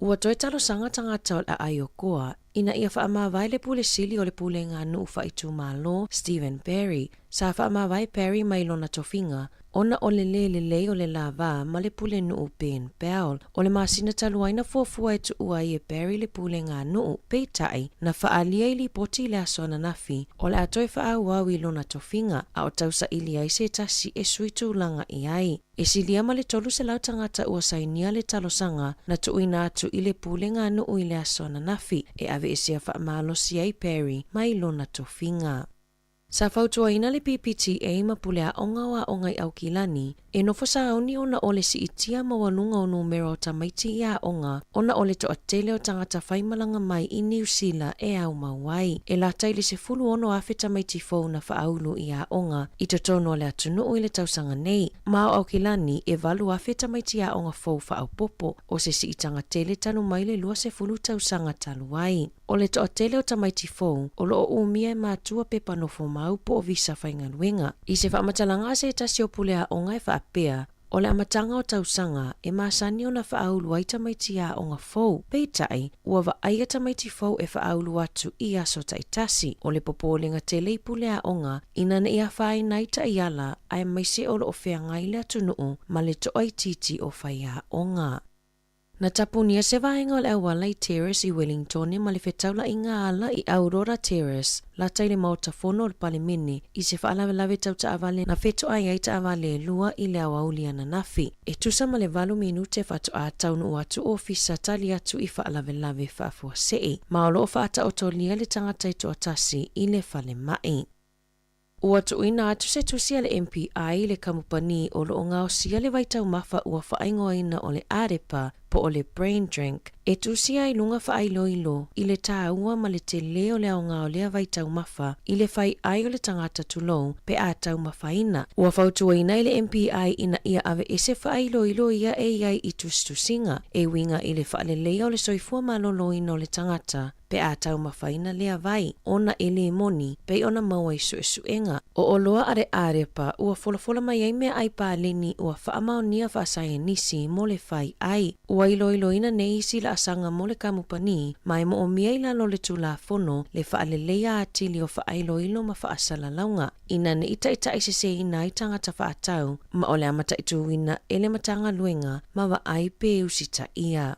[SPEAKER 4] Ua toe talosaga tagata o le aai o Koa ina ia faamavae le pule sili o le pulega nuu faaitumalo Stephen Barry. Sa faamavae Barry mai lona tofiga ona o le lē lelei o le lava ma le pulenuu Ben Bell. O le masina talu ai na fuafua e tuua ai e Barry le pulega nuu, peitai, na faaalia i lipoti i le aso ananafi o le a toe faaauau i lona tofiga a o tausaili ai se tasi e sui tulaga i ai. E silia ma le 300 tagata ua sainia le talosaga na tuuina atu i le pulega nuu i le aso ananafi e aveesea faamalosi ai Barry mai lona tofiga. Sa fautuaina le PPTA ma pule aoga o Aoga i Aukilani E nofo sauni ona o le siitia maualuga o numera o tamaiti i aoga ona o le toatele o tagata faimalaga mai i Niu Sila e aumau ai. E lata i le 16,000 tamaiti fou na faaulu i aoga i totonu o le atunuu i le tausaga nei, ma o Aukilani e 8,000 tamaiti aoga fou faaopoopo, o se siitaga tele talu mai le 20 tausaga talu ai. O le toatele o tamaiti fou o lo o umia e matua pepa nofomau po o visa faigaluega. I se faamatalaga a se tasi o pule aoga e faapea, O le amataga o tausaga e masani ona faaulu ai tamaiti aoga fou, peitai, ua vaaia tamaiti fou e faaulu atu i aso taitasi. O le popolega tele i pule aoga ina ne i afaina ai taiala aemaise o lo o feagai le atunuu ma le toaitiiti o faiaoga. Na tapunia se vaega o le auala i Terrace i Wellingtone ma le fetaulaiga ala i Aurora Terrace, lata i le Maota Fono o le Palemene, i se faalavelave tau taavale na fetoai ai taavale e lua i le aoauli ananafi. E tusa ma le valu minute faatoa taunuu atu ofisa tali atu i faalavelave faafuasei, ma o lo o faataotolia le tagata e toatasi i le falemai. Ua tuuina atu se tusi a le MPI i le kamupani o lo o gaosia le vaitaumafa ua faaigoaina o le Arepa po o le Brain Drink e tusia ai luga faailoilo i le taua ma le telē o le aoga o lea vaitaumafa i le fai ai o le tagata tulou pe a taumafaina. Ua fautuaina e le MPI ina ia aveese faailoilo ia e i ai i tusitusiga e uiga i le faaleleia o le soifua maloloina o le tagata pe a taumafaina lea vai, ona e lē moni, pei ona maua i suesuega. O oloa a le Arepa ua folafola mai ai meaai paleni ua faamaonia faasaienisi mo le fai ai. Ua iloiloina nei isi laasaga mo le kamupani, ma e moomia i lalo o le Tulafono le faaleleia atili o faailoilo ma faasalalauga, ina ne i taitaiseseina ai tagata faatau, ma o le a mataituina e le Matagaluega ma vaai pe usitaia.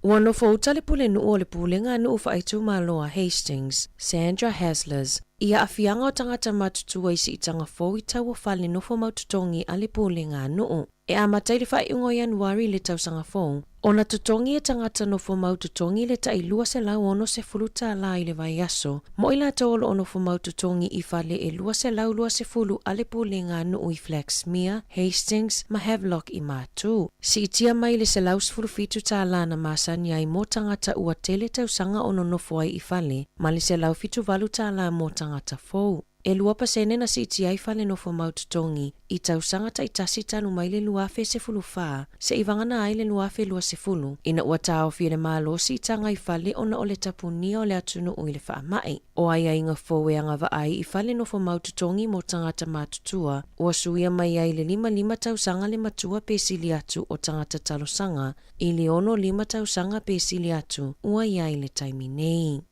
[SPEAKER 4] Ua nofo uta le pulenuu o le Pulega a Nuu Faaitumalo a Hastings, Sandra Haslers, i aafiaga o tagata matutua i siitaga fou i tau o fale nofo mau totogi a le Pulega a Nuu. E amata i le faaiuga o Ianuari i le tausaga fou, ona totogi e tagata nofo mau totogi le tai $260 tālā i le vaiaso, mo i latou o lo o nofo mau totogi i fale e 220 a le Pulega a Nuu i Flaxmere, Hastings ma Havelock i Matu. Siitia mai le $117 tālā na masani ai mō tagata ua tele tausaga o nonofo ai i fale, ma le $178 tālā mō tagata fou. E 2% na siitia ai fale nofo mau totogi i tausaga taitasi talu mai le 2014 seia vagana ai le 2020, ina ua taofi e le Malo siitaga i fale ona o le tapunia o le atunuu i le faamai. O aiaiga fou e agavaa ai i fale nofo mau totogi mo tagata matutua, ua suia mai ai le 55 tausaga le matua pe sili atu o tagata talosaga i le 65 tausaga pe sili atu ua i ai i le taimi nei.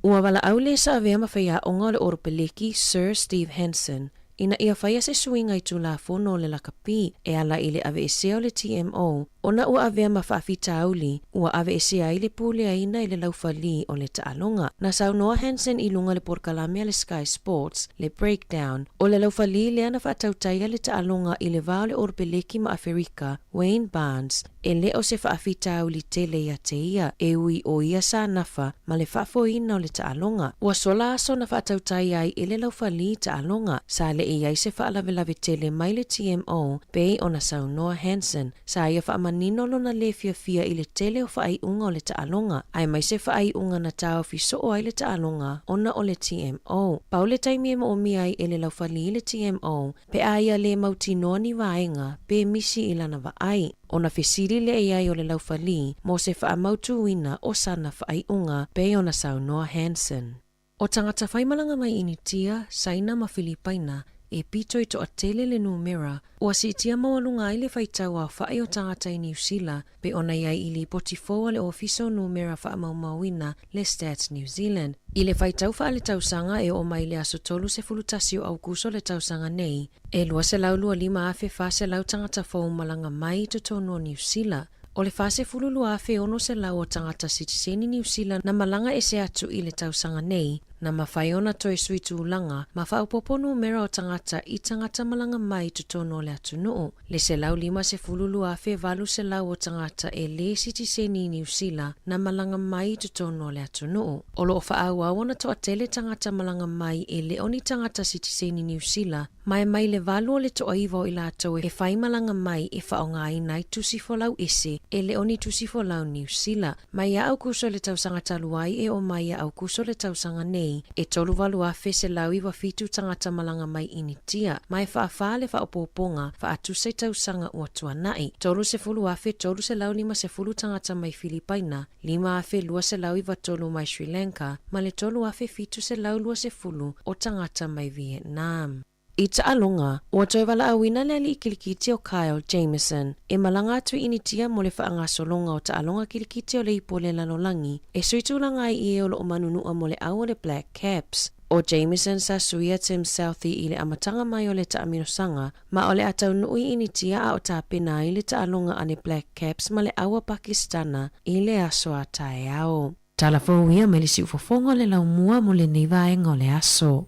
[SPEAKER 4] Ua valaau le sa avea ma faiaoga o le Oropeleki Sir Steve Hansen ina ia faia se suiga i Tulafono o le Lakapi e ala i le aveesea o le TMO ona ua avea ma faafitauli ua aveesea ai le puleaina i le laufali o le taaloga. Na saunoa Hansen i luga o le polokalame a le Sky Sports, le Breakdown, o le laufali lea na faatautaia le taaloga i le va o le Oropeleki ma Aferika, Wayne Barnes, E le o se faafitauli tele ia te ia, e ui o ia sa nafa ma le faafoeina o le taaloga. Ua sola aso na faatautai ai e le laufali taaloga, sa le i ai se faalavelave tele mai le TMO pei ona saunoa Hansen, sa ia faamanino lona lē fiafia i le tele o faaiuga o le taaloga, aemaise faaiuga na taofi soo ai le taaloga ona o le TMO. Pau le taimi e moomia ai e le laufali le TMO, pe a ia lē mautinoa ni vaega pe misi i lana vaai, ona fesili lea i ai o le laufali mo se faamautuina o sana faaiuga pei ona saunoa Hansen. O tagata faimalaga mai Initia, Saina ma Filipaina e pito i toatele le numera ua siitia maualuga ai le faitau aofai o tagata i Niu Sila pei ona i ai i lipoti fou a le Ofisa o Numera Faamaumauina le Stats New Zealand. I le faitau faaletausaga e oo mai i le aso 31 o Aukuso le tausaga nei, e 225,400 tagata fou malaga mai i totonu o Niu Sila. O le 42,600 o tagata sitiseni Niu Sila na malaga ese atu i le tausaga nei, Na mafai ona toe sui tulaga ma faaopoopo numera o tagata i tagata malaga mai i totonu o le atunuu. Le 152,800 o tagata e lē sitiseni i Niu Sila na malaga mai i totonu o le atunuu. O lo o faaauau ona toatele tagata malaga mai e le o ni tagata sitiseni Niu Sila, ma e mai le 8 o le toaiva o i latou e fai malaga mai e faaaogaina ai tusi folau ese e le o ni tusi folau Niu Sila. Mai ia Aukuso i le tausaga talu ai e oo mai ia Aukuso le tausaga nei, e 38,197 tagata malaga mai Initia, ma e faafa le faaopoopoga faatusa i tausaga ua tuanai, 30,350 tagata mai Filipaina, 5,293 mai Sri Lanka ma le 3,720 o tagata mai Vietnam. I taaloga, ua toe valaauina le alii kilikiti o Kyle Jamieson e malaga atu i Initia mo le faagasologa o taaloga kilikiti o le ipu o le lalolagi e sui tulaga ai i e o lo o manunua mo le au o le Black Caps. ʻO Jamieson sa suia Tim Southee i le amataga mai o le taamilosanga ma o le a taunuu i Initia a o tapena ai le taaloga a le Black Caps ma le au a Pakistana i le aso a taeao. Tala fou ia mai le siufofoga o le laumua mo lenei vaega o le aso.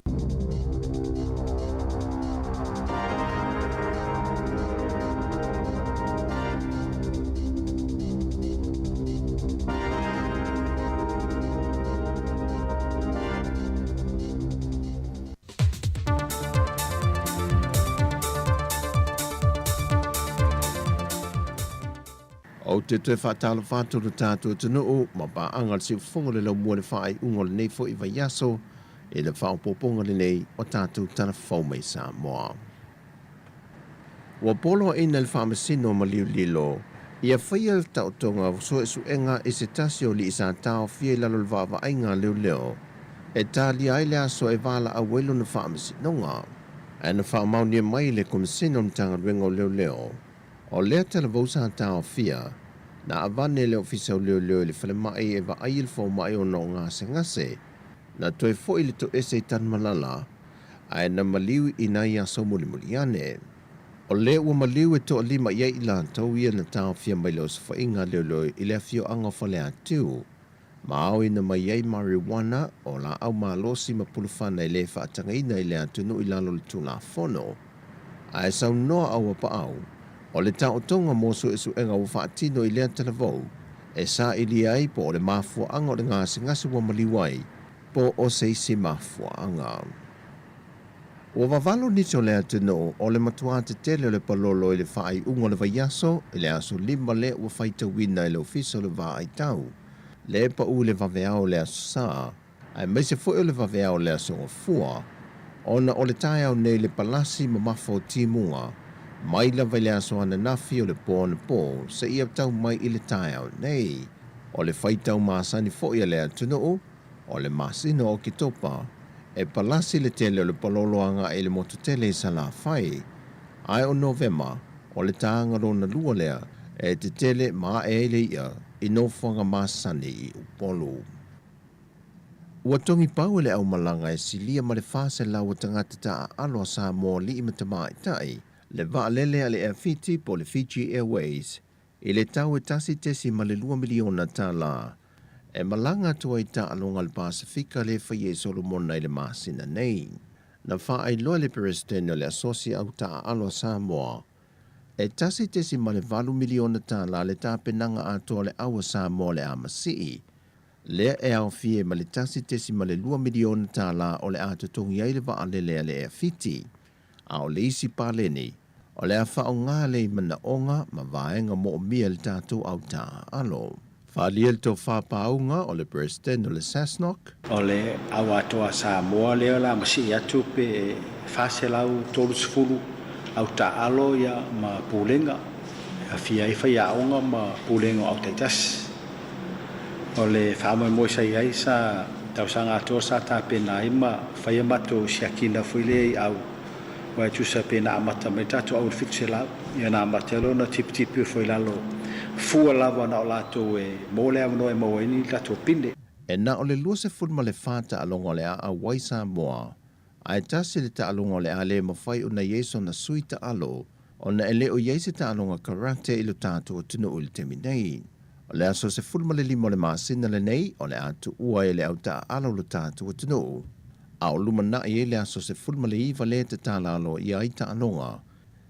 [SPEAKER 8] Ou te toe faatalofa atu lo tatou atunuu ma paaga le siufofoga o le laumua i le faaiuga o lenei foi vaiaso i le faaopoopoga lenei o tatou tala fou mai Samoa. Ua poloaiina e le Faamasino o Maliulilo ia faia le taotoga o suesuega i se tasi o alii sa taofia i lalo o le vaavaaiga a leoleo e talia ai le aso e valaau ai lona faamasinoga. Ae na faamaonia mai e le Komesina o le Matagaluega o Leoleo, o lea talavou sa taofia, na avane e le Ofisa o Leoleo i le falemai e vaai i le fomai ona o gasegase, na toe foi le toese i Tanumalala, ae na maliu i nai aso mulimuli ane. O lea ua maliu e toalima i ai i latou ia na taofia mai le osofaiga a leoleo i le afioaga o Faleatiu, ma aoina mai ai marijuana, o laau malosi ma pulufana e le faatagaina i le atunuu i lalo o le Tulafono. Ae saunoa a Uapaau, o le taotoga mo suesuega ua faatino i lea talavou, e sailia ai po o le mafuaaga o le gasegase ua maliu ai, po o se isi mafuaaga. Ua vavalo nisi o le atunuu o le matuā tetele o le palolo i le faaiuga o le vaiaso i le aso 5 lea ua faitauina e le Ofisa o le Vaaitau le paʻu i le vaveao o le Aso Sa aemaise foi o le vaveao o le Aso Gafua ona o le taeao nei le palasi mamafa o timuga mai lava i le aso ananafi o le po anapo seia tau mai i le taeao nei. O le faitau masani foi a le atunuu O le masina o Oketopa, e palasi le tele o le palolo agai i le motu tele i Salafai. Ae o Novema, o le tāga lona lua lea e tetele ma ae ai le iʻa i nofoaga masani i Upolu. Ua togi pau e le aumalaga e silia ma le 400 o tagata taaalo a Samoa alii ma tamaitai le vaalele a le Air Fiti po o le Fiji Airways I le tau e $1.2 miliona tālā, e malaga atu ai taaloga a le Pasefika le faia i Solomona i le masina nei. Na faailoa e le Peresetene o le Asosi Au Taaalo a Samoa, e $1.8 miliona tālā le tapenaga atoa o le Au a Samoa o le a masii, lea e aofia ai ma le $1.2 miliona tālā o le a totogi ai le vaalele a le Air Fiti. A o le isi paleni, o le a faaaoga lea i manaoga ma vaega moomia e le tatou au taaalo. Faaalia le tofa pauga o le Peresetene o le SASNOC.
[SPEAKER 9] O le au atoa a Samoa lea o le a masii atu pe 430 au taaalo ia ma pulega e afia ai faiaoga ma pulega o au taitasi. O le faamoemoe sa i ai sa tausaga atoa sa tapena ai ma fai a matou siakina foi lea i au aua e tusa pe na amata mai tatou au i le 700 ia na amata ai loa ona tipitipi ifo i lalo fua lava na o latou e maua le avanoa e maua ai ni latou pine.
[SPEAKER 8] E na o le 24 taaloga o le a auai Samoa, ae tasi le taaloga o le a le mafai ona i ai sona sui taalo ona e le o i ai se taaloga karate i lo tatou atunuu i le taimi nei. O le aso 15 o le masina lenei o le a tuua e le au taaalo lo tatou atunuu, a o lumanai ai le aso 19 lea e tatala aloaia ai taaloga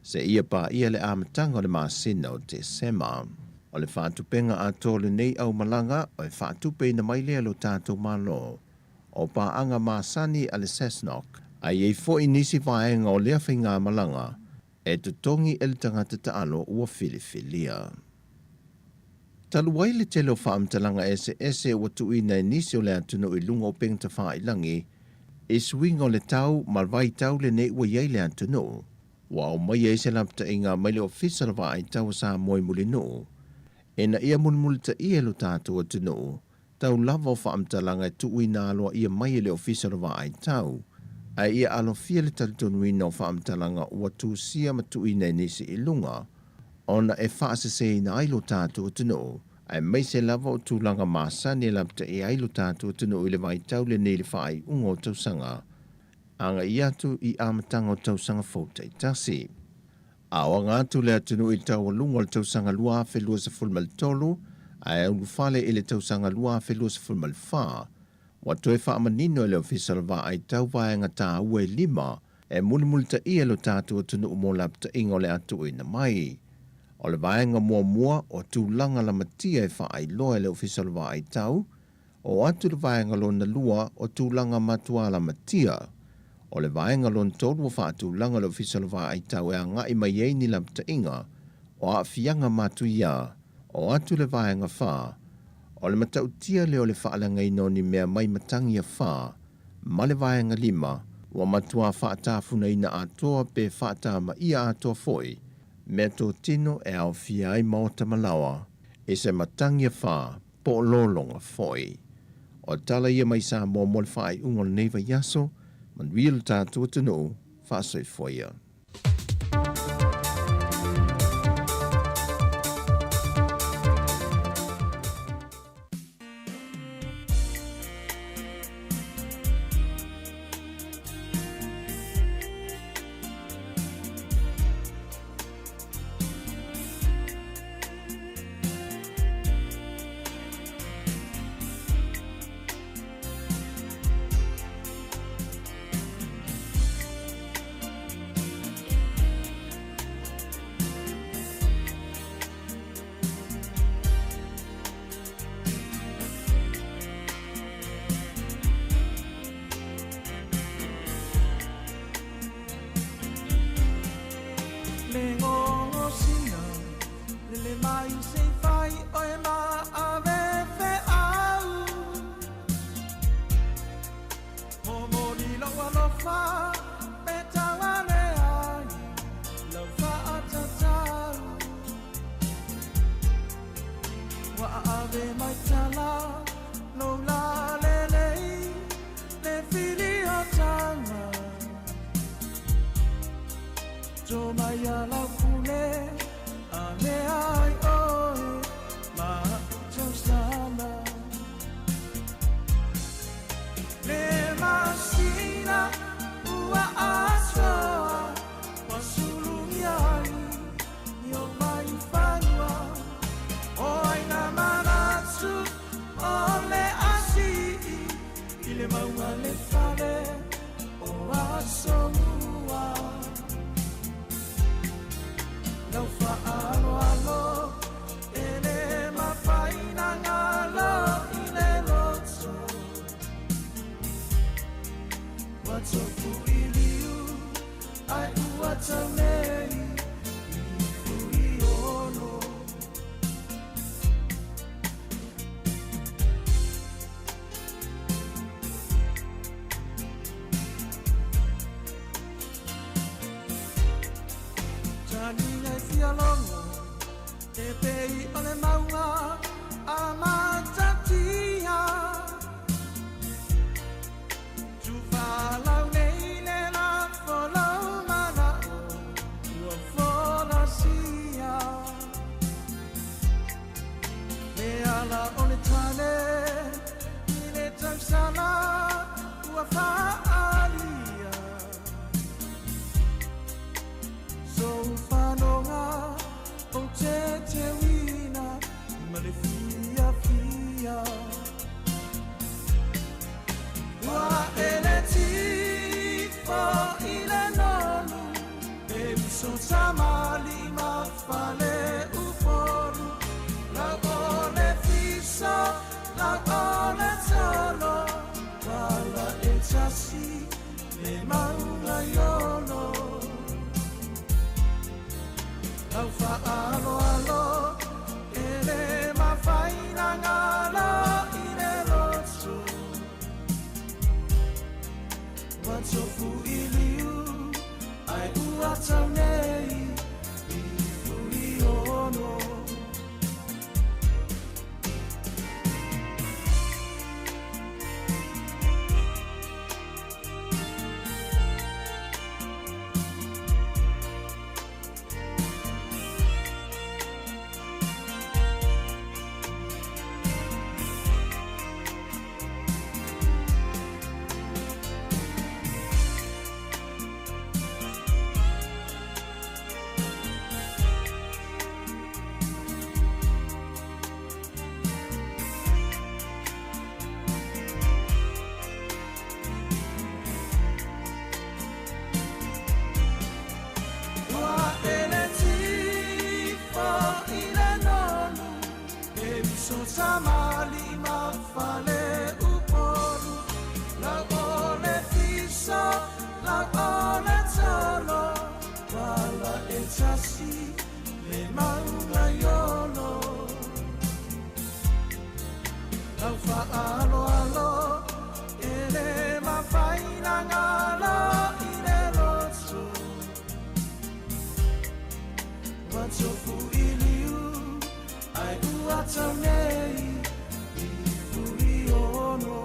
[SPEAKER 8] seia paia le amataga o le masina o Tesema. O le faatupega atoa o lenei aumalaga e faatupeina mai lea e lo tatou Malo o paaga masani a le SASNOC, a i ai foi nisi vaega o lea faigamalaga e totogi e le tagata taalo ua filifilia. Talu ai le tele o faamatalaga eseese ua tuuina e nisi o le atunuu i luga o upega tafailagi i suiga o le tau ma le vaitau lenei ua i ai le atunuu, ua aumaia ai se lapataiga mai le Ofisa o le Vaai Tau o Samoa i Mulinuu ina ia mulimulitaia e lo tatou atunuu tau lava o faamatalaga e tuuina aloaia mai e le Ofisa o le Vaai Tau, ae ia alofia le talitonuina o faamatalaga ua tusia ma tuuina e nisi i luga, ona e faaseseina ai lo tatou atunuu, aemaise lava o tulaga masani e lapataia ai lo tatou atunuu i le vaitau lenei i le faaiuga o tausaga agai atu i amataga o tausaga fou taitasi. A o aga atu le atunuu i le taualuga o le tausaga 2023 ae ulufale i le tausaga 2024, ua toe faamanino e le Ofisa o le Vaai Tau vaega taua e lima e mulimulitaia e lo tatou atunuu mo lapataiga o le a tuuina mai. O le vaega muamua o tulaga lamatia e faailoa e le Ofisa o le Vaai Tau, Oo atu le vaega lona lua o tulaga matua lamatia. O le vaega lona tolu ua faatulaga le Ofisa o le Vaai Tau e agai mai ai ni lapataiga o aafiaga matuia. Oo atu le vaega fa, o le matautia lea o le faaleagaina o ni mea mai matagi afa, ma le vaega lima, ua matua faatafunaina atoa pe faatamaia atoa foi meatotino e aofia ai maota ma laoa i se matagi afa po o lologa foi. O tala ia mai Samoa mo le faaiuga o lenei vaiaso, manuia lo tatou atunuu, faasoifua ia.
[SPEAKER 14] Le gogosina lele mai se i fai oe ma ave feau Momoli lou alofa pe tau ane ai lau faatatau Ua ave mai tala lou lalelei le filiotaga To mai a lau pule a mea ai oe ma a'u tausala Le masina ua asoa ua sulugia ai i o mai fanua O ai na manatu o le asii i le mauga le fale o Asomua Lau faaaloalo e le mafai na galo i le loto Ua tofu i liu ae ua tau nei i fuiono. Taliga e fia logo e pei o le mauga a Matatia Tufalau nei le lafo lau mana'o ua folasia Le ala o le tane i le tausala ua faaalia Sou fanoga ou te teuina ma le i le nonu E uso tamali ma fale upolu Lau o le fiso, lau o le tolo Pala e tasi le maunga i olo Lau fa'aaloalo e le mafai na galo i le loto Ua tofu i liu ae ua tau nei i Fuiono. Ua ele tifo i le nonu E uso tamali ma fale upolu Lau o le fiso, lau o le tolo Pala e tasi le mauga i olo Lau fa'aaloalo e le mafai na galo i le loto Ua tofu i liu ae ua tau nei i Fuiono.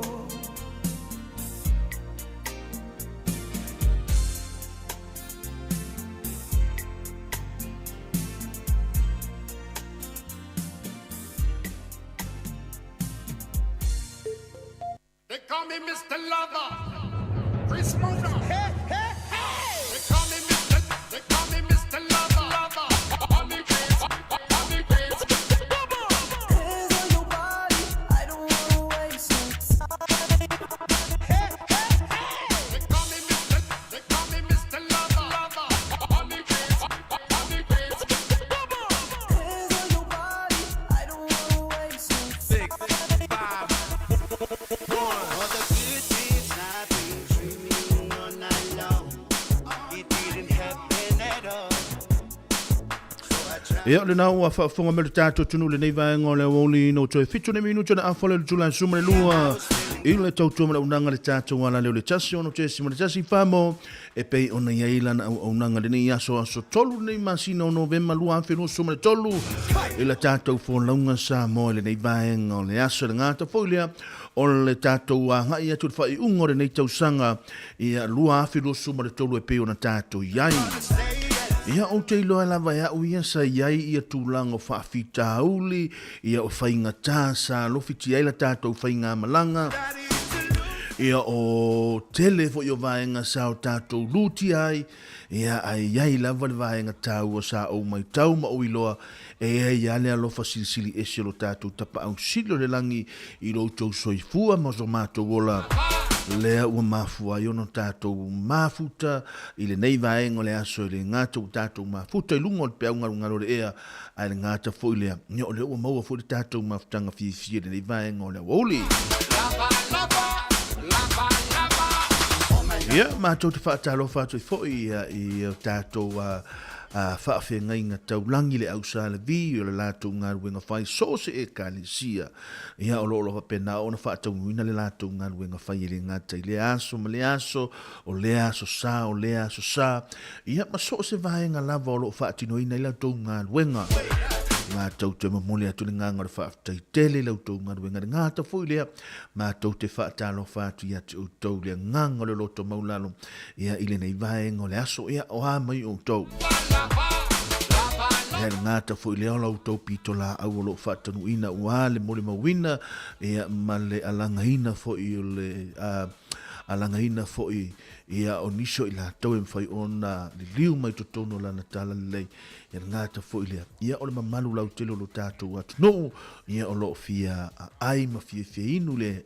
[SPEAKER 15] They call me Mr. Lover, Chris Mona. Hey, hey, hey! They call me Mr. They call me Mr. Lover, Lover. Call me Chris, call me Chris.
[SPEAKER 6] Hands on your body, I don't wanna waste no time.
[SPEAKER 15] Hey, hey, hey! They call me Mr. They call me Mr. Lover, Lover. Call me Chris, call me Chris.
[SPEAKER 6] Hands on your body, I don't wanna waste no time.
[SPEAKER 3] 6, 5, 1. All the good things I've been dreaming all night long. It didn't happen at all. So I tried.
[SPEAKER 16] Ia, o lena ua faafofoga mai le tatou atunuu i lenei vaega o le aoauli ina ua toe fitu nei minute ona afa lea o le itula 12 i le tautua ma le auaunaga i le tatou alaleo i le 106.1 Famo e pei ona i ai lana auaunaga i lenei aso, aso 3 lenei masina o Novema 2023 i la tatou folauga Samoa i lenei vaega o le aso. E le gata foi lea o le tatou agai atu i le faaiuga o lenei tausaga ia 2023 e pei ona tatou i ai. Ia, ou te iloa lava e au ia sa i ai ia tulaga o faafitauli, ia o faigata sa alofitia ai la tatou faigamalaga, ia o tele foi o vaega sa o tatou lutia ai, ia ae i ai lava le vaega taua sa ou maitau ma ou iloa e i ai lava le alofa silisili ese o lo tatou Tapaau Sili o le lagi i lo outou soifua ma so matou ola, lea ua mafua ai ona tatou mafuta i lenei vaega o le aso. E le gata ua tatou mafuta i luga o le peau galugalu o le ea, ae le gata foi lea, ia o lea ua maua foi le tatou mafutaga fiafia i lenei vaega o le aoauli. Ia, matou te faatalofa atu ai foi i o tatou faafeagaiga taulagi le au Salavi o le latou galuega fai so o se Ekalesia. Ia, o lo o lo faapena ona faataunuuina le latou galuega fai e le gata i lea aso ma lea aso, o lea aso sa, o lea aso sa, ia ma so o se vaega lava o lo o faatinoina ai la outou galuega. Matou te momoli atu le agaga o le faafetai tele i la outou galuega. E le gata foi lea, matou te faatalofa atu ia te outou le agaga o le loto maualalo ia i lenei vaega o le aso, ia o a mai outou. Ia le gata foi lea o la outou pitolaau o lo o faatanuuina aua le molimauina ia ma le alagaina foi o le alagaina foi ia o nisi o i latou e mafai ona liliu mai totonu o lana talalelei. Ia le gata foi lea, ia o le mamalu lautele o lo tatou atunuu, ia o lo o fia ai ma fiafia inu le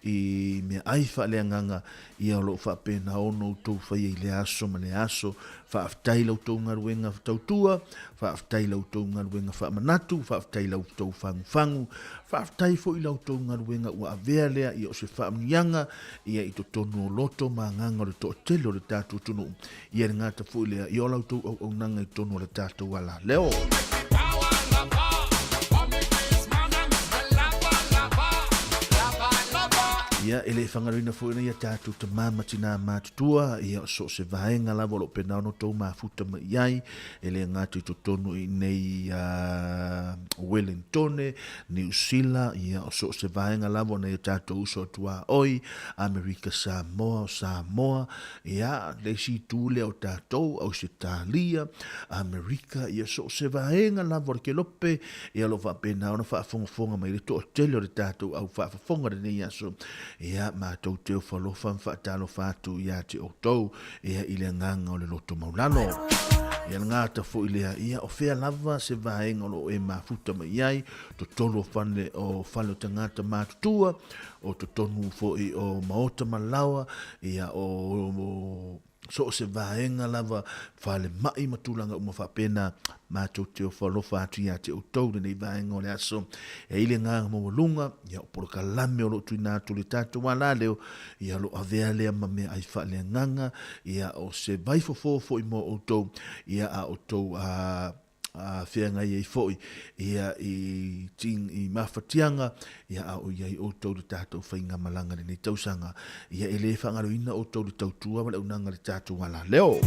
[SPEAKER 16] i meaai faaleagaga ia o lo o faapena ona outou faia i lea aso ma lea aso. Faafetai i la outou galuega tautua, faafetai i la outou galuega faamanatu, faafetai i la outou fagufagu, faafetai foi i la outou galuega ua avea lea ia o se faamanuiaga ia i totonu o loto ma agaga o le toatele o le tatou atunuu, ia le gata foi lea ia o la outou auaunaga i totonu o le tatou alaleo. Ia, e le fagaloina foi nai a tatou tamā ma tinā matutua, ia, so o se vaega lava o lo o pena ona outou mafuta mai i ai, e le gata i totonu i inei ia Wellingtone, Niu Sila, ia, o so o se vaega lava o nai o tatou uso tuaoi, Amerika Samoa, o Samoa, ia, le isi itu lea o tatou, Ausetalia, Amerika, ia, so o se vaega lava o le kelope, ia, o lo o faapena ona faafogafoga mai le toatele o le tatou au faafofoga i lenei aso. Ia, matou te ofo alofa ma faatalofa atu ia te outou, ia, i le agaga o le loto maulalo. Ia, le gata foi lea, ia, o fea lava se vaega o lo o e mafuta mai ai, totonu o fale o fale o tagata matutua, o totonu foi o maota ma laoa, ia, o so o se vaega lava, falemai ma tulaga uma faapena, matou te ofo alofa atu ia te outou lenei vaega o le aso. E i ai le agaga maualuga, ia o polokalame o lo o tuuina atu i le tatou alaleo, ia o lo o avea lea ma meaai faaleagaga, ia o se vaifofo foi mo outou, ia a outou a feagai ai foi ia i ting i mafatiaga ia a o i ai outou i le tatou faigamalaga i lenei tausaga ia e le faagaloina outou i le tautua ma le auaunaga i le tatou alaleo.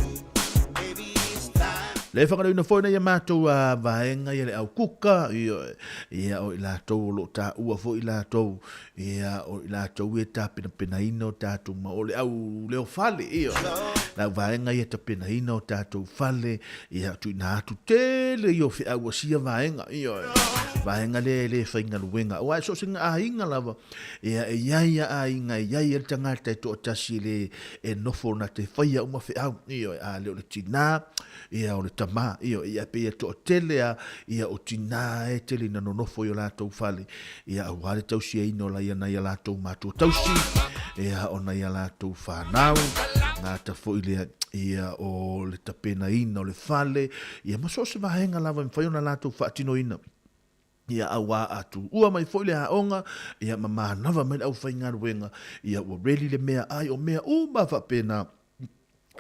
[SPEAKER 16] Le faagaloina foi nai a matou vaega ia le au kuka ia o i latou o lo o taua foi i latou Ia, o i latou e tapenapenaina o tatou ma o le au leo fale, ia. Le au vaega ia tapenaina o tatou fale, ia, tuuina atu tele ia o feau a sia vaega, ia. Vaega lea e le faigaluega. Aua e so o se aiga lava, ia, e i ai a aiga, e i ai a le tagata e toatasi e le, e nofo na te faia uma feau, ia, a le o le tinā, ia o le tamā, ia, ia pei e toatele a, ia o tinā e tele ina nonofo i o latou fale, ia aua le tausiaina o laia nai a latou matua tausi, ia o nai a latou whanau, gata foi lea, ia o le tapenaina o le fale, ia ma so o se vaega lava e mafai ona latou faatinoina. Ia auā atu ua mai foi le aoga, ia ma manava mai le aufaigaluega, ia ua ready le meaai, o mea uma faapena,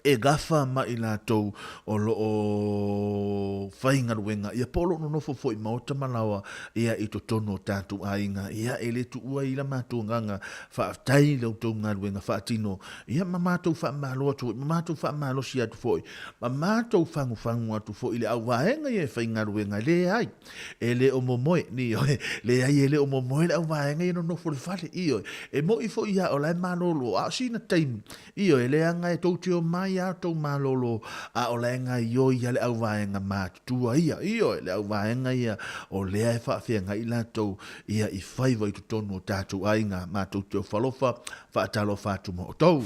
[SPEAKER 16] e gafa ma i latou o lo o faigaluega, ia po o lo o nonofo foi i maota ma laoa, ia i totonu o tatou aiga, ia e le tuua ai la matou agaga faafetai i la outou galuega faatino, ia ma matou faamalo atu foi, ma matou faamalosi atu foi, ma matou fagufagu atu foi i le auvaega ia e faigaluega, e leai. E le o momoe, ioe, leai e le o momoe le auvaega ia nonofo i le fale, ioe. E moni foi ia o la e malolo, a o sina taimi, ioe, leaga e tou te omai a tou malolo, a o la e gaioi a le auvaega matutua ia, ioe, le auvaega ia o lea e faafeagai latou ia i faiva i totonu o tatou aiga, matou te ofo alofa, Faatalofa atu ma outou.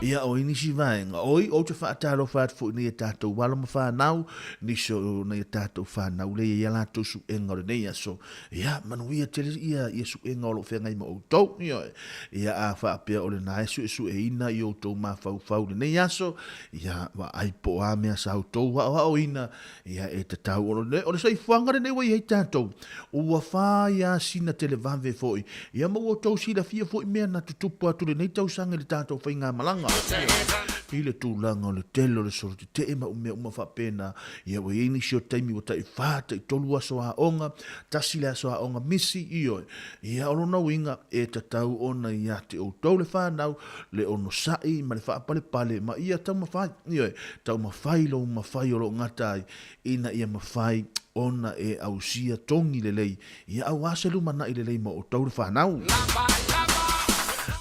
[SPEAKER 16] Ia, o ai nisi vaega? Oi, ou te faatalofa atu foi nei a tatou alo ma fanau, nisi o nei a tatou fanau lea i a latou suega o lenei aso. Ia, manuia tele ia, ia suega o lo o feagai ma outou. Ioe. Ia, a faapea o lena e suesueina i outou mafaufau i lenei aso, ia, vaai po o a mea sa outou aoaoina, Ia e tatau o le, o le soifuaga lenei ua i ai tatou, ua fai a sina televave foi, ia ma ua outou silafia foi mea na tutupu atu lenei tausaga i le tatou faigamalaga. I le tulaga o le tele o le solo tetee ma mea uma faapena, ia ua i ai nisi o taimi ua tai fa, tai tolu aso aoga, tasi le aso aoga misi, ioe. Ia o lona uiga, e tatau ona ia te outou le whanau, le onosai ma le faapalepale ma ia taumafai, ioe, taumafai lou mafai o lo o gata ai, ina ia mafai ona e ausia togi lelei, ia auā se lumanai lelei mo outou le whanau.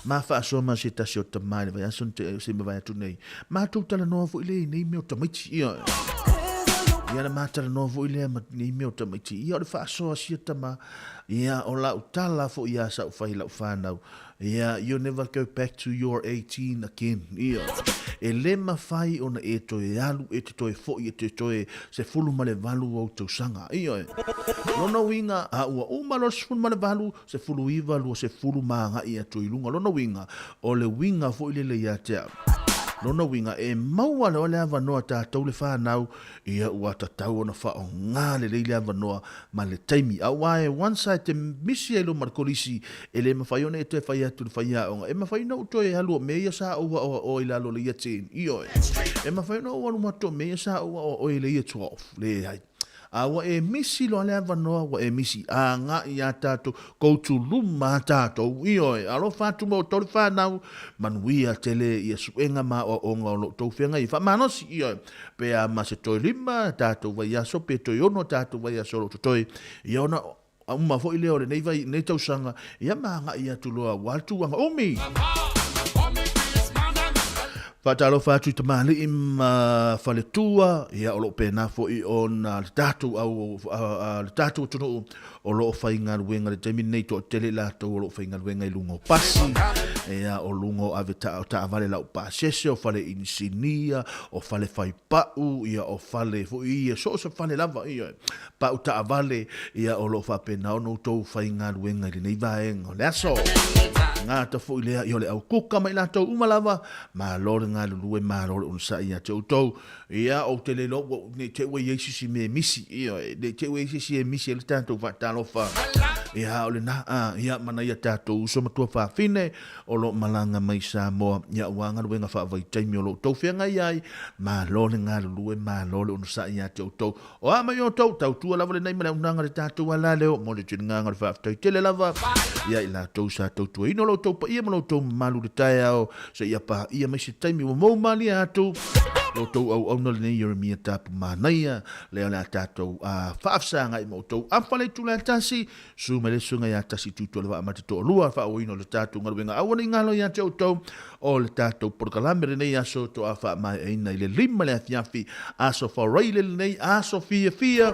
[SPEAKER 16] Ma faasoa ma se tasi o tama i le vaiaso na tea se mavae atu nei. Matou talanoa foi lea i nei mea o tamaiti, ioe. Ia na ma talanoa foi lea ma nei mea o tamaiti. Ia o le faasoa sia tama, ia o lau tala foi ia sa ou fai i lau whanau, Ia, you'll never go back to your 18 again. Ia. E le mafai ona e toe alu e te toe fo'i e te toe 18 ou tausaga. Ioe. Lona uiga, a ua uma loa le 18, 19, 20 ma agai atu i luga. Lona uiga, o le uiga foi lele ia te au. Lona uiga, e maua loa le avanoa tatou le fanau, ia ua tatau ona faaaoga lelei le avanoa ma le taimi. Aua e once lava e te misi ai loa ma le kolisi, e le mafai ona e toe fai atu i le faiaoga, e mafai ona ou toe alu o mea ia sa ou aoaoa i lalo o le Year 10. Ioe. E mafai ona ou alu atu o mea ia sa ou aoaoa i le Year 12. Leai. A ua e misi loa le avanoa, ua e misi. Agai iā tatou, go to luma tatou. Ioe. Alofa atu ma outou le fanau, manuia tele ia suega ma aoaoga o lo outou feagai. Faamalosi, ioe. Pe a ma se toe 5 tatou vaiaso pe toe 6 tatou vaiaso o lo o totoe, ia ona uma foi lea o lenei vai, lenei tausaga, ia ma agai atu loa aua le tulaga umi. Faatalofa atu i tamalii ma faletua, ia o lo o pena foi ona le tatou au, le tatou atunuu o lo o faigaluega i le taimi lenei, toatele i latou o lo o faigaluega i luga o pasi, ia, o luga o ave ta, o taavale laupasese, o fale inisinia, o fale fai pau, ia, o fale foi ia, so o se fale lava, ia, pau taavale, ia, o lo o faapena ona outou faigaluega i lenei vaega o le aso. Gata foi lea, ia, o le au kuka ma i latou uma lava, malo le galulue, malo le onosai ia te outou. Ia, ou te le iloa ua, ne i te i ua i ai se isi mea e misi, ioe, ne i te i ua i ai se isi e misi ai le tatou faatalofa. Ia, o lena, a, ia, ma nai a tatou uso ma tuafafine o lo o malaga mai Samoa, ia, aua galuega faavaitaimi o lo o outou feagai ai, malo le galulue, malo le onosai ia te outou. O a mai outou, tautua lava lenei ma le auaunaga i le tatou alaleo, mo le tiligaga o le faafetai tele lava ia i latou sa tautuaina lo outou paia ma lo outou mamalu i le taeao, seia paia mai se taimi ua mou malie atu lo outou auauna lenei Ieremia Tapu Manaia, lea o le a tatou faafesagai ma outou afa le itula e tasi, Susu mai le susuga ia Tasi Tuitoalevaa ma te toalua faaauauina o le tatou galuega. Aua ne i galo ia te outou o le tatou polokalame lenei aso toa faamaeaina i le 5 le afiafi, aso Faraile lenei, aso fiafia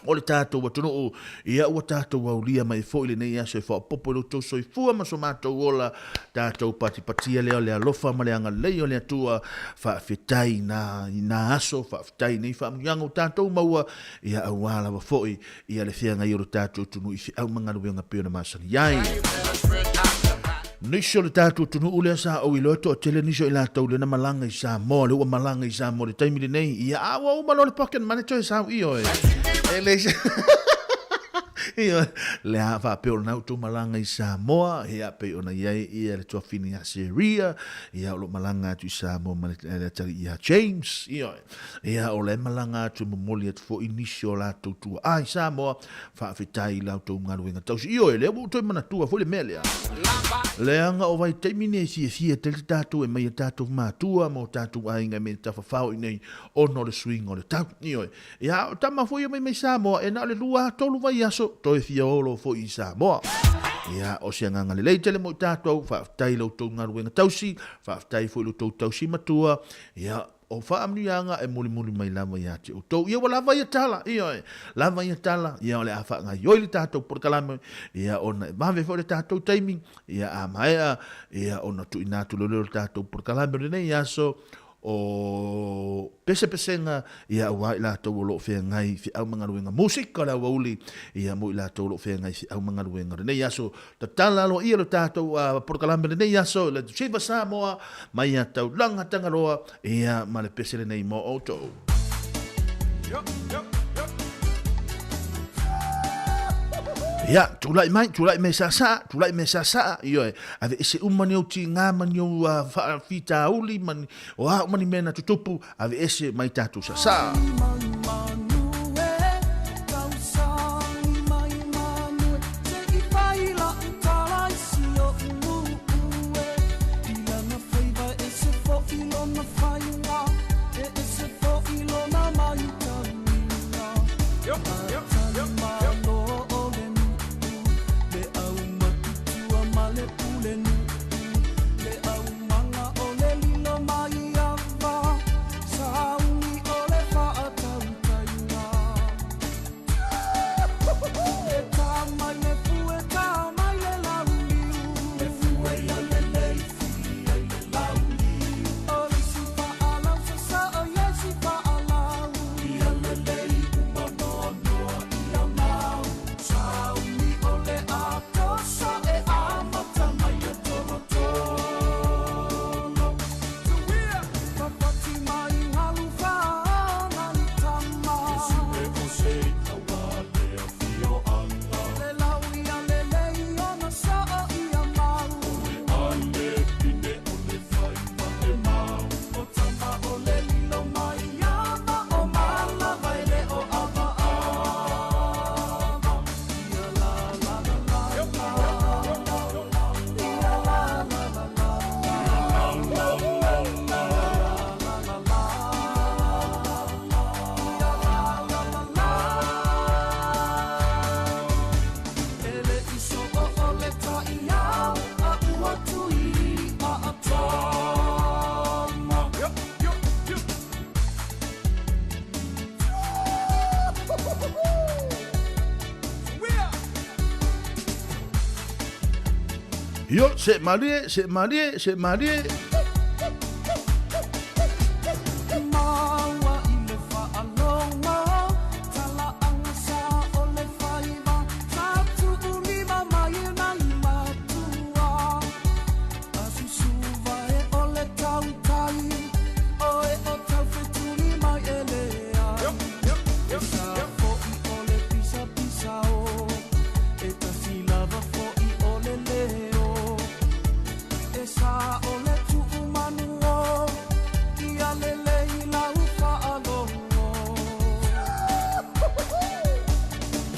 [SPEAKER 16] o le tatou atunuu. Ia ua tatou aulia mai foi lenei aso e faaopoopo i lo outou soifua ma so matou ola, tatou patipatia lea o le alofa ma le agalelei o le Atua. Faafetai i na aso, faafetai i nei faamanuiaga ua tatou maua, ia aua lava foi Ia le feagai o le tatou atunuu i feau ma galuega pei ona masani ai. Nisi o le tatou atunuu lea sa ou iloa e toatele nisi o i latou lea na malaga i Samoa, lea ua malaga i Samoa i le taimi lenei, ia a ua uma loa le pocket money toe sau, ioe. E leai se Ioe, le a faapea o lena ua outou malaga i Samoa, ia pei ona i ai ia le tuafine ia Seria, ia o lo o malaga atu i Samoa ma le atalii ia James, ioe. Ia, o la e malaga atu e momoli atu foi nisi o latou tuaa i Samoa, faafetai i la outou galuega tausi. Ioe, lea ua ou toe manatua foi le mea lea. Leaga o vaitaimi nei e fiafia tele tatou e mai a tatou matua ma o tatou aiga i mea tafafao i nei ona o le suiga o le tau. Ioe. Ia, a o tama foi ia mai mai Samoa, e na o le 2, 3 vaiaso, toe fia olo foi i Samoa. Ia, o se agaga lelei tele mo i tatou, faafetai i la outou galuega tausi, faafetai foi i la outou tausi matua, ia, O faamanuiaga e mulimuli mai lava ia te outou. Ia ua lava ia tala, ioe, lava ia tala, ia o le a faagaoioi le tatou polokalame, ia ona e vave foi le tatou taimi, ia a maea, ia ona tuuina atu loa lea o le tatou polokalame o lenei aso, o pesepesega, ia aua i latou o lo o feagai i feau ma galuega musika o le aoauli, ia mo i latou o lo o feagai i feau ma galuega o lenei aso. Tatala aloaia lo tatou polokalame lenei aso i le Viva Samoa mai ia Taulaga Tangaloa ia ma le pese lenei mo outou. Ia, tulai mai, tulai mai saasaa, tulai mai saasaa, ioe, ave ese uma ni ou tiga ma ni ou faafitauli ma ni, o a uma ni mea na tutupu, ave ese mai tatou saasaa. Io, se malie, se malie, se malie.
[SPEAKER 6] Maua i le faalogo, talaaga sa o le faiva, tatuulima mai e nai matua. Asusuva e o le tautai, oe o taufetuli mai e leai. E sa fo'i o le pisapisa o, e tasi lava fo'i o le leo. E sa o le tuumanu o, ia lelei lau faalogo.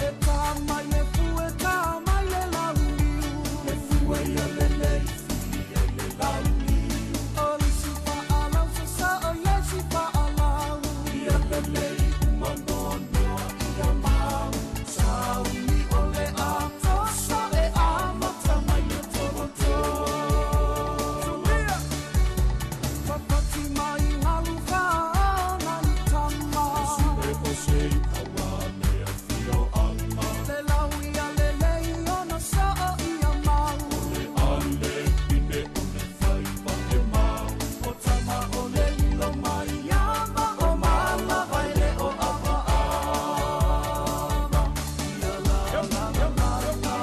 [SPEAKER 6] E tā mai le fue, tā mai le lauliu. Le fue ia lelei, fili ai le lauliu. O isi faalau sasa o iesi faalau. Ia lelei uma noanoa ia mau. Sauni o le atosa e amata mai le tolotolo. Papati mai ngalu faana i tama. Le lau ia lelei ona saa ia mau. O tama o le lilo mai ama o malava e le o avaava. Ia la la la la la.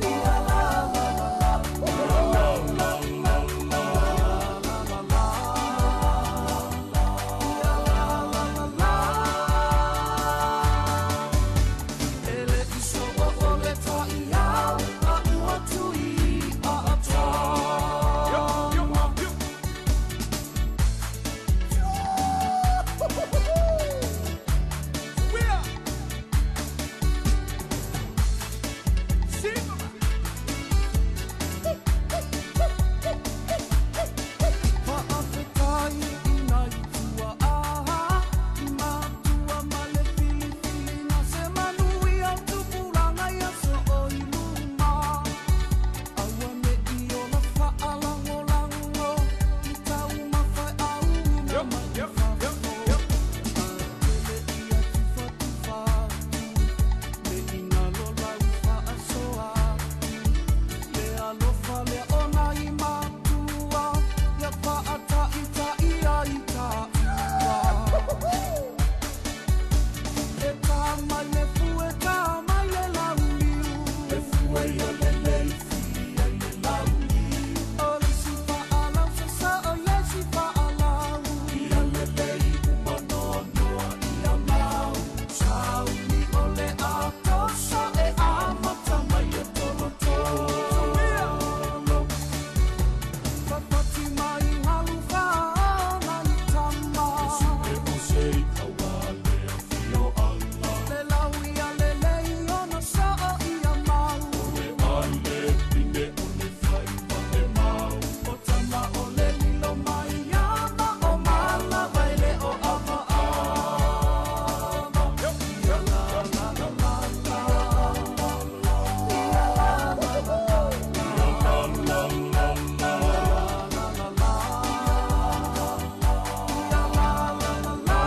[SPEAKER 6] Ia la la la la. La la la la la la. Ia la la la la. E le iso o o le ta'iau, a ua tui a atama. Fa'afetai i nai tua'a, i matua ma le filifiliga se manuia o tupulaga i aso o i luma. Aua ne'i ola fa'alagolago i taumafa e auina mai i fafo. Atele ia tufatufa atu, me i galo lau fa'asoa atu. Le alofa lea ona i matua, ia fa'ata'ita'i ai ta'ua. E tā mai le fue, tā mai le lauliu. Le fue ia lelei, fili ai le lauliu. O isi fa'alau sasa o iesi fa'alau. Ia lelei uma noanoa ia mau. Sauni o le atosa e amata mai e tolotolo. Papati mai ngalu faana i tama. Le lau ia lelei ona saa ia mau. O tama o le lilo mai ama o malava e le o avaava. Ia la la la la la. Ia la la la la. La la la la la la. Ia la la la la.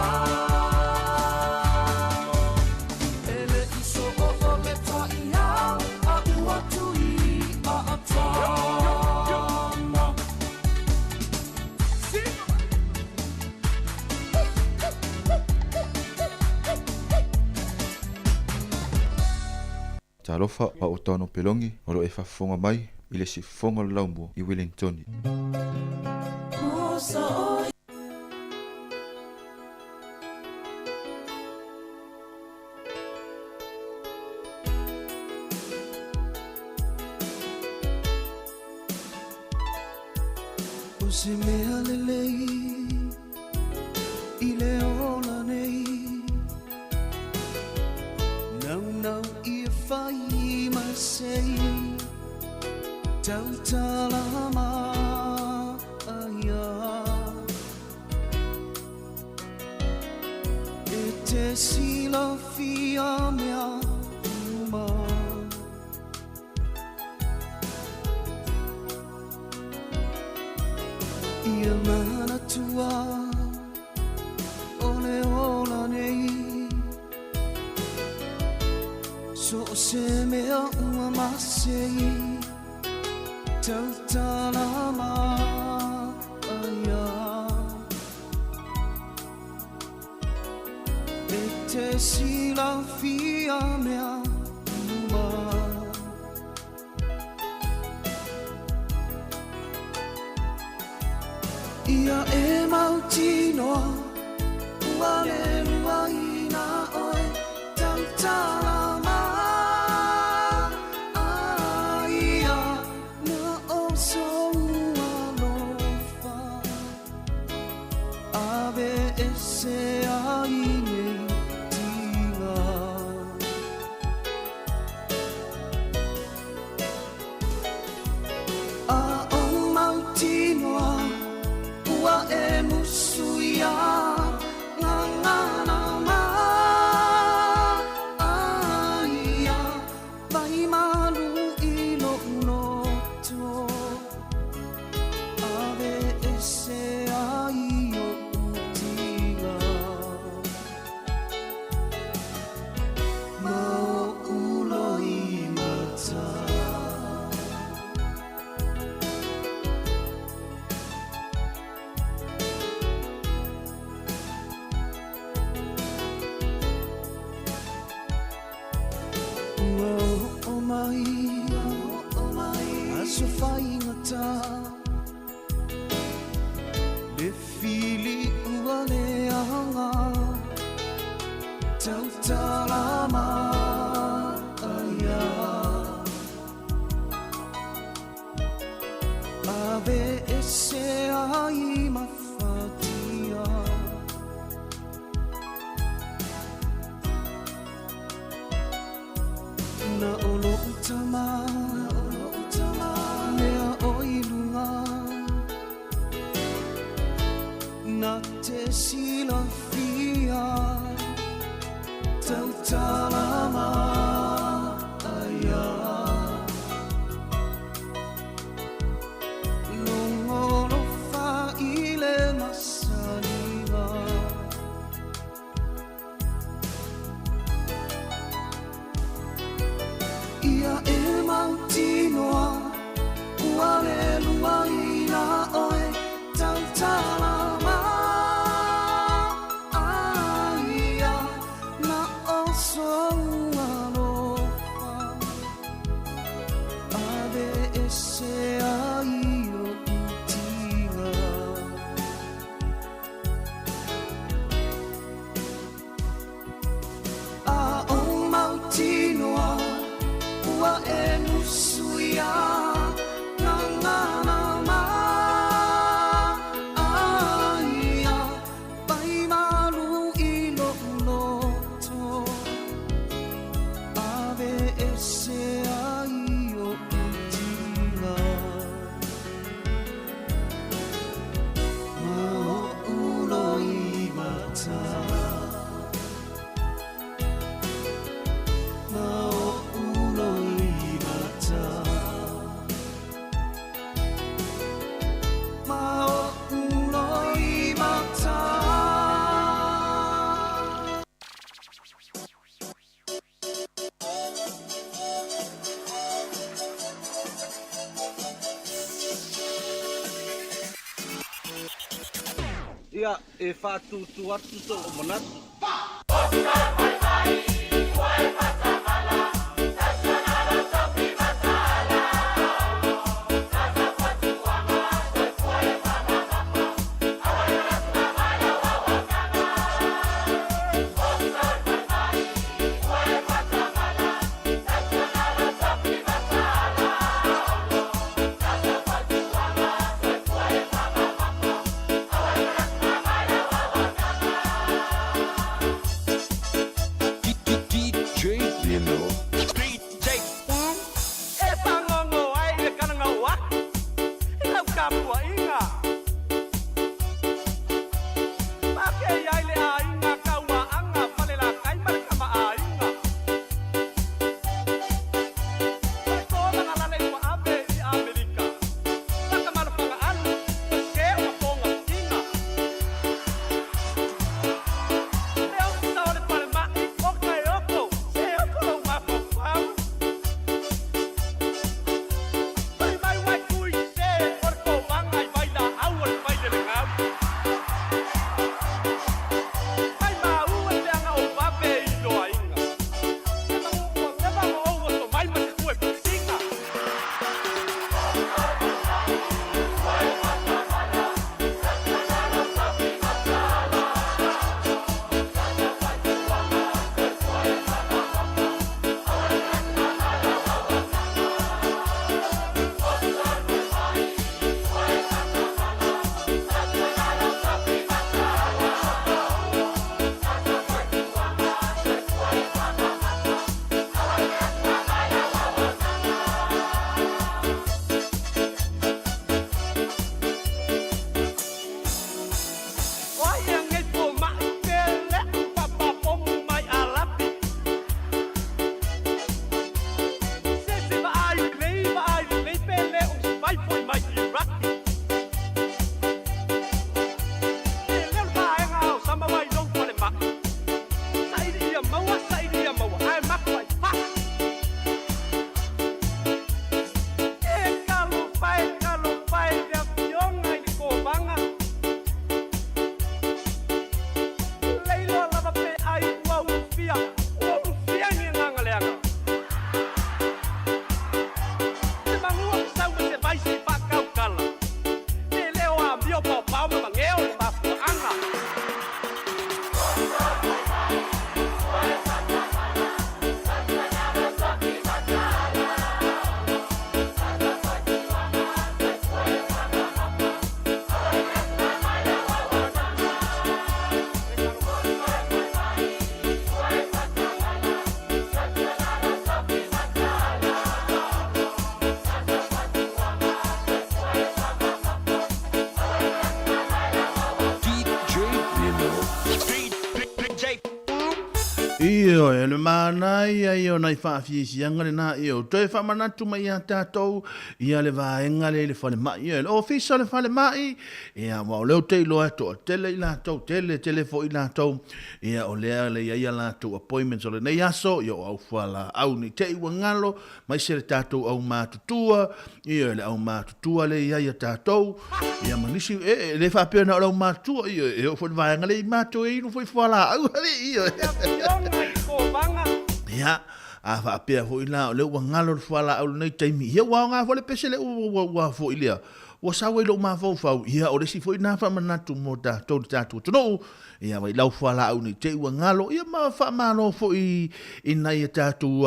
[SPEAKER 6] E le iso o o le ta'iau, a ua tui a atama.
[SPEAKER 7] Talofa pa o tano pelongi o lo e faafofoga mai i le siufofoga o le laumua i Wellingtoni.
[SPEAKER 6] O se mea lelei i le ola nei, naunau ia fai ma sei, tautalama aia. E te silafia mea uma. Ia manatua o le ola nei, so o se mea ua masei. Tautala maia E te silafia mea uma Ia e mautinoa Ua le luaina oe Tautala maia Na o sou alofa Ave ese ai nei tiga A o mautinoa Ua e musu ia Ngangana maia Vai malu i lo loto Ave ese ai o utiga Ma o ulo i mata Ua oo mai, aso faigata Le fili ua leaga Tautala maia Ave ese ai mafatia Na o lo'u tama Mea o i luga Na te silafia Tautala maia Logolofa i le masaliga Ia e mautinoa Ua le luaina oe Tautala maia Na o sou alofa Ave ese ai o utiga A o mautinoa Ua e musu ia Ngangana maia Vai malu i lo'u loto Ave ese ai o utiga Ma o ulo i mata Ma o ulo i mata Ma o ulo i mata
[SPEAKER 17] Ia, e faatutu atu so'u manatu.
[SPEAKER 18] DJ Lino.
[SPEAKER 17] DJ E fagogo ai le kalagau aku i lau tapuaʻiga makei ai le aiga kauaaga falelakai ma le kamaʻāiga falekōmagalale ua ave i ʻamelika makamalofagaalu ua ke ua pogafutiga le ofisa o le falemaʻi o kaeoko se oko lou mafaufau. Fai mai uai ku
[SPEAKER 16] Ioe, o le manaia ia o nai faafiafiaga lena, ioe, toe faamanatu mai ia tatou ia le vaega lea i le falemai, ioe, le ofisa o le falemai, ia, aua o lea ou te iloa e toatele i latou, tele tele foi i latou, ia, o lea e i ai a latou appointments o lenei aso, ia, o au fualaau ne i te i ua galo, maise le tatou aumatutua, ioe, le aumatutua lea e i ai ia tatou, ia ma nisi, e, e le faapea na o le aumatutua, ioe, e oo foi i le vaega lea i matou e inu foi fualaau, ioe. Ia, a faapea foi la, o lea ua galo le fualaau i lenei taimi, ia ua aoga foi le pese lea ua foi lea, ua sau ai lou mafaufau, ia o le isi foi lena faamanatu mo tatou le tatou atunuu, Ia vai lau fualaau nei te i ua galo, ia ma faamalo foi i nai a tatou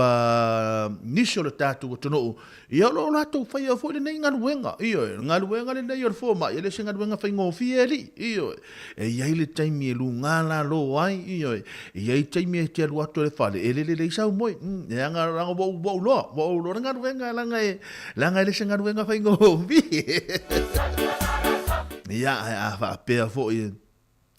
[SPEAKER 16] nisi o le tatou atunuu, ia o lo o latou faia foi lenei galuega, ioe, o le galuega lenei o le fomai, e le o se galuega faigofie alii, ioe, e i ai le taimi e luga lalo ai, ioe, e i ai taimi e te alu atu i le fale, e le lelei sau moe, leaga ua ou iloa, ua ou iloa le galuega, leaga e le o se galuega faigofie. Ia, ae a faapea foi,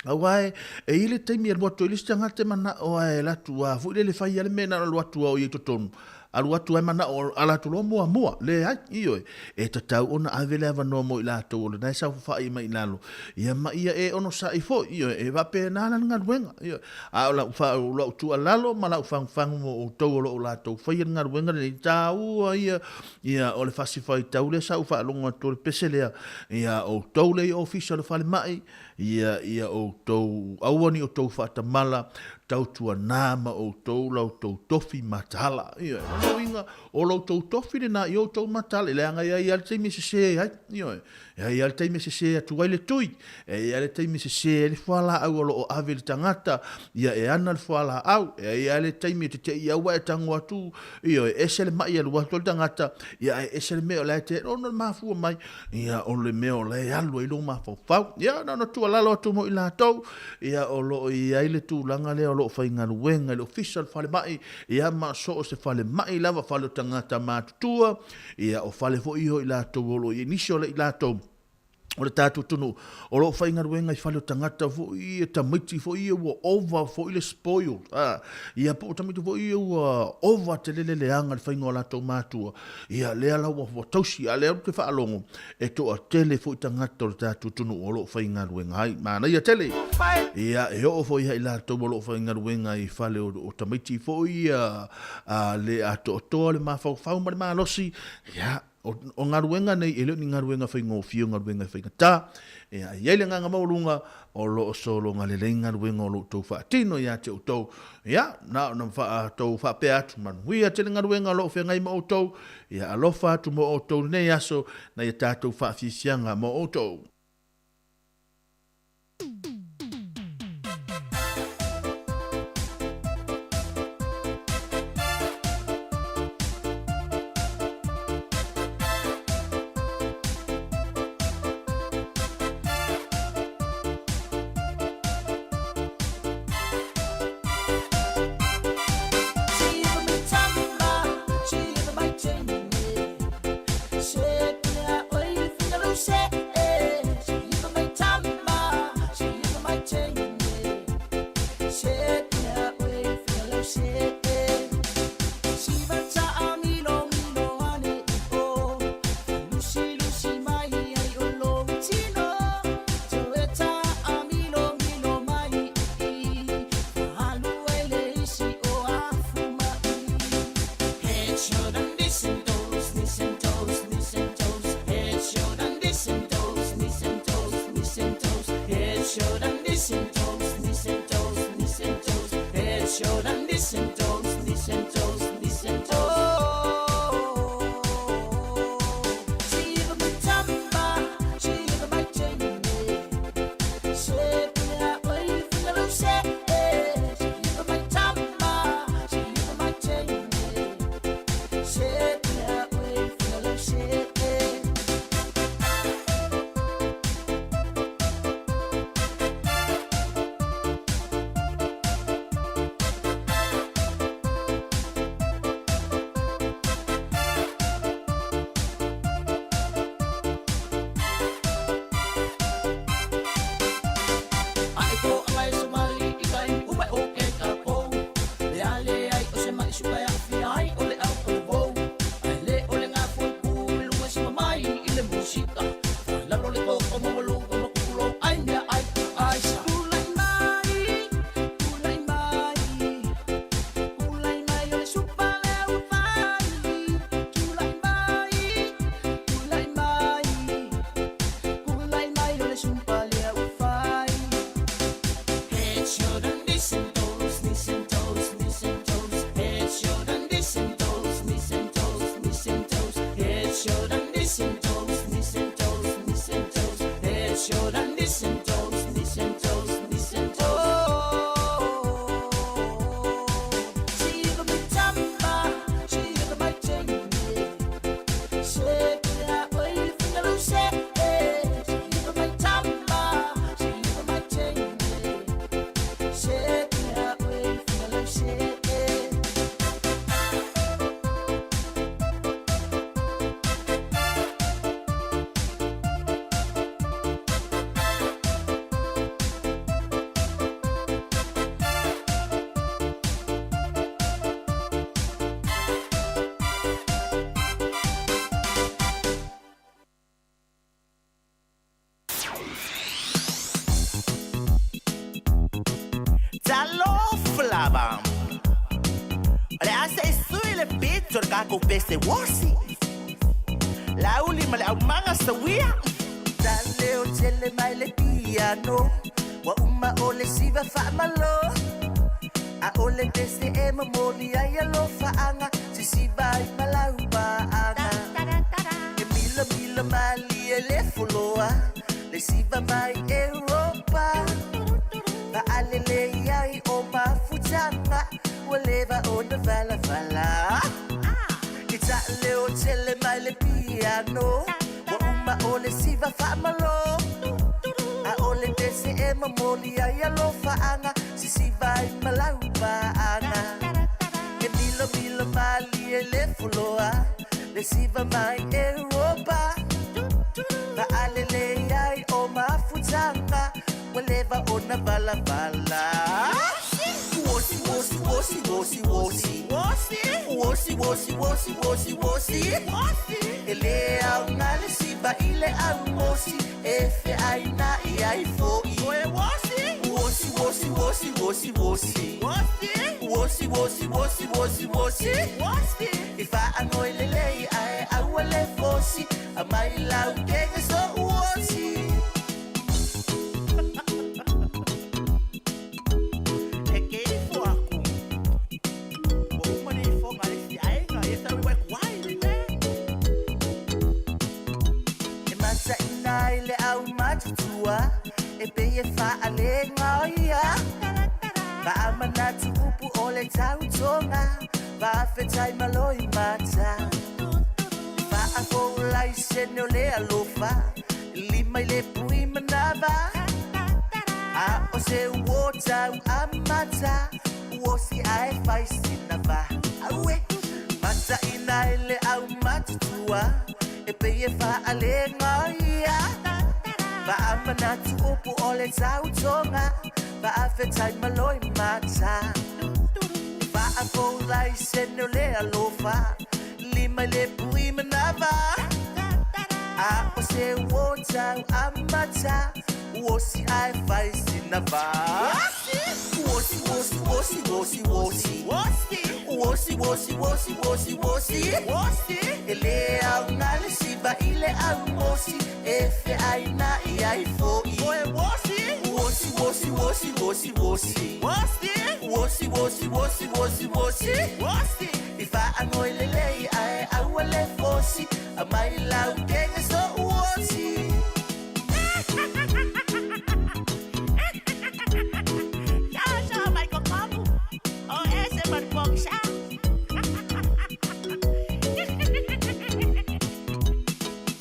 [SPEAKER 16] Aua e i ai le taimi e alu atu ai le isi tagata e manao lava e alu atu lava foi lele fai lava le mea na ona alu atu lava o ia i totonu, alu atu lava e manao ala atu loa muamua. Leai, ioe, e tatau ona ave le avanoa mo i latou o lena e saofafai mai i lalo, ia ma ia e onosai foi, ioe, e faapena la le galuega, ioe. A o lau, lau tuualalo ma lau fagufagu mo outou o lo o latou faia le galuega lenei, taua ia, ia o le fasi faitau lea sa ou faalogo atu o le pese lea, ia outou lea i ofisa o le falemai, Ia, ia outou, aua ne i outou faatamala, tautuana ma outou la outou tofi mataala. Ioe, o lona uiga, o lo outou tofi lena i outou mataala, leaga e i ai lava le taimi e sese ai, ioe, e i ai lava le taimi e sese atu ai le tui, e i ai lava le taimi e sese ai le fualaau o lo o ave i le tagata, ia e ana le fualaau, e i ai lava le taimi e tete'i au ae tago atu, ioe, ese le ma'i e alu atu ai le tagata, ia ae ese le mea o la e te, ona mafua mai, Ia, o le mea o la e alu ai lou mafaufau. Ia, na ona tuualalo atu mo i latou, ia, o lo o i ai le tulaga lea o lo o faigaluega i le ofisa o le falemai, ia, ma so o se falemai lava, fale o tagata matutua, ia, o fale foi ia o i latou o lo o i ai nisi o i latou o le tatou atunuu o lo o faigaluega i fale o tagata foi ia, tamaiti foi ia ua ova foi le spoiled, a, ia, po o tamaiti foi ia ua ova tele le leaga i le faiga o latou matua, Ia, lea la ua tausi, a lea ou te faalogo, e toatele foi tagata o le tatou atunuu o lo o faigaluega ai. Manaia tele! Ia, e oo foi ia i latou o lo o faigaluega i fale o tamaiti foi ia le atoatoa le mafaufau ma le malosi, ia, o galuega nei, e le o ni galuega faigofie, o galuega e faigata. Ia, e i ai le agaga maualuga, o lo o sologa lelei galuega o lo o outou faatino ia te outou. Ia, na ona tou faapea atu, manuia tele galuega o lo o feagai ma outou, ia alofa atu mo outou i lenei aso, nai a tatou faafiafiaga mo outou.
[SPEAKER 6] Shoulder, listen toes, listen toes, listen toes. She my tamba, she my tengue. She oil finger She my tamba, she my tengue. She oil finger
[SPEAKER 13] Talofa lava. O le asa e sui le pito le kako pese wosi. La uli ma le aumaga sawia. Ta leo tele mai le piano. Wa uma o le siva whaamalo. A o le pese e mamoli ai alofa anga. Si siva i malau anga. E mila mila mali e le fuloa. Le siva mai Europa. Fa'alelei ai o mafutaga ua leva ona valavala. E ta'aleo tele mai le piano. Ua uma o le siva fa'amalo. A o le pese e mamoli ai alofa'aga sisiva ai malaupa'aga. E milomilo malie le fuloa. Le siva mai Europa. Fa'alelei ai o mafutaga ua leva ona valavala. Wosi wosi wosi wosi wosi wosi wosi wosi wosi wosi e le auga le siva i le aumosi e feaina i ai fo'i. Wosi wosi wosi wosi wosi wosi wosi wosi wosi wosi i fa'agoi lelei ae aua le fosi a mai lau kege so uosi. E ke ifo aku. Ua uma le ifoga le si aega e sa ui wai le le. E mataʻina ai le au matutua e pei e fa'alega ia. Fa'amanatu upu o le tautoga fa'afetai maloi mata. Fa'afoulai sene o le alofa lima i le pui manava. A o se uo tau amata uosi ae fai sinava. Aue mataʻina i le au matutua e pei e fa'alega ia. Fa'amanatu upu o le tautoga fa'afetai maloi mata. Fa'afoulai sene o le alofa lima i le pui manava. A o se uo tau amata uosi ae fai sinava. Wosi wosi wosi wosi wosi wosi wosi wosi wosi wosi e le auga le siva i le aumosi e feaina i ai fo'i. Wosi wosi wosi wosi wosi wosi wosi wosi wosi wosi i fa'agoi lelei ae aua le fosi a mai lau kege so uosi.
[SPEAKER 19] Sa mai ko kamu. O ese marpongsa.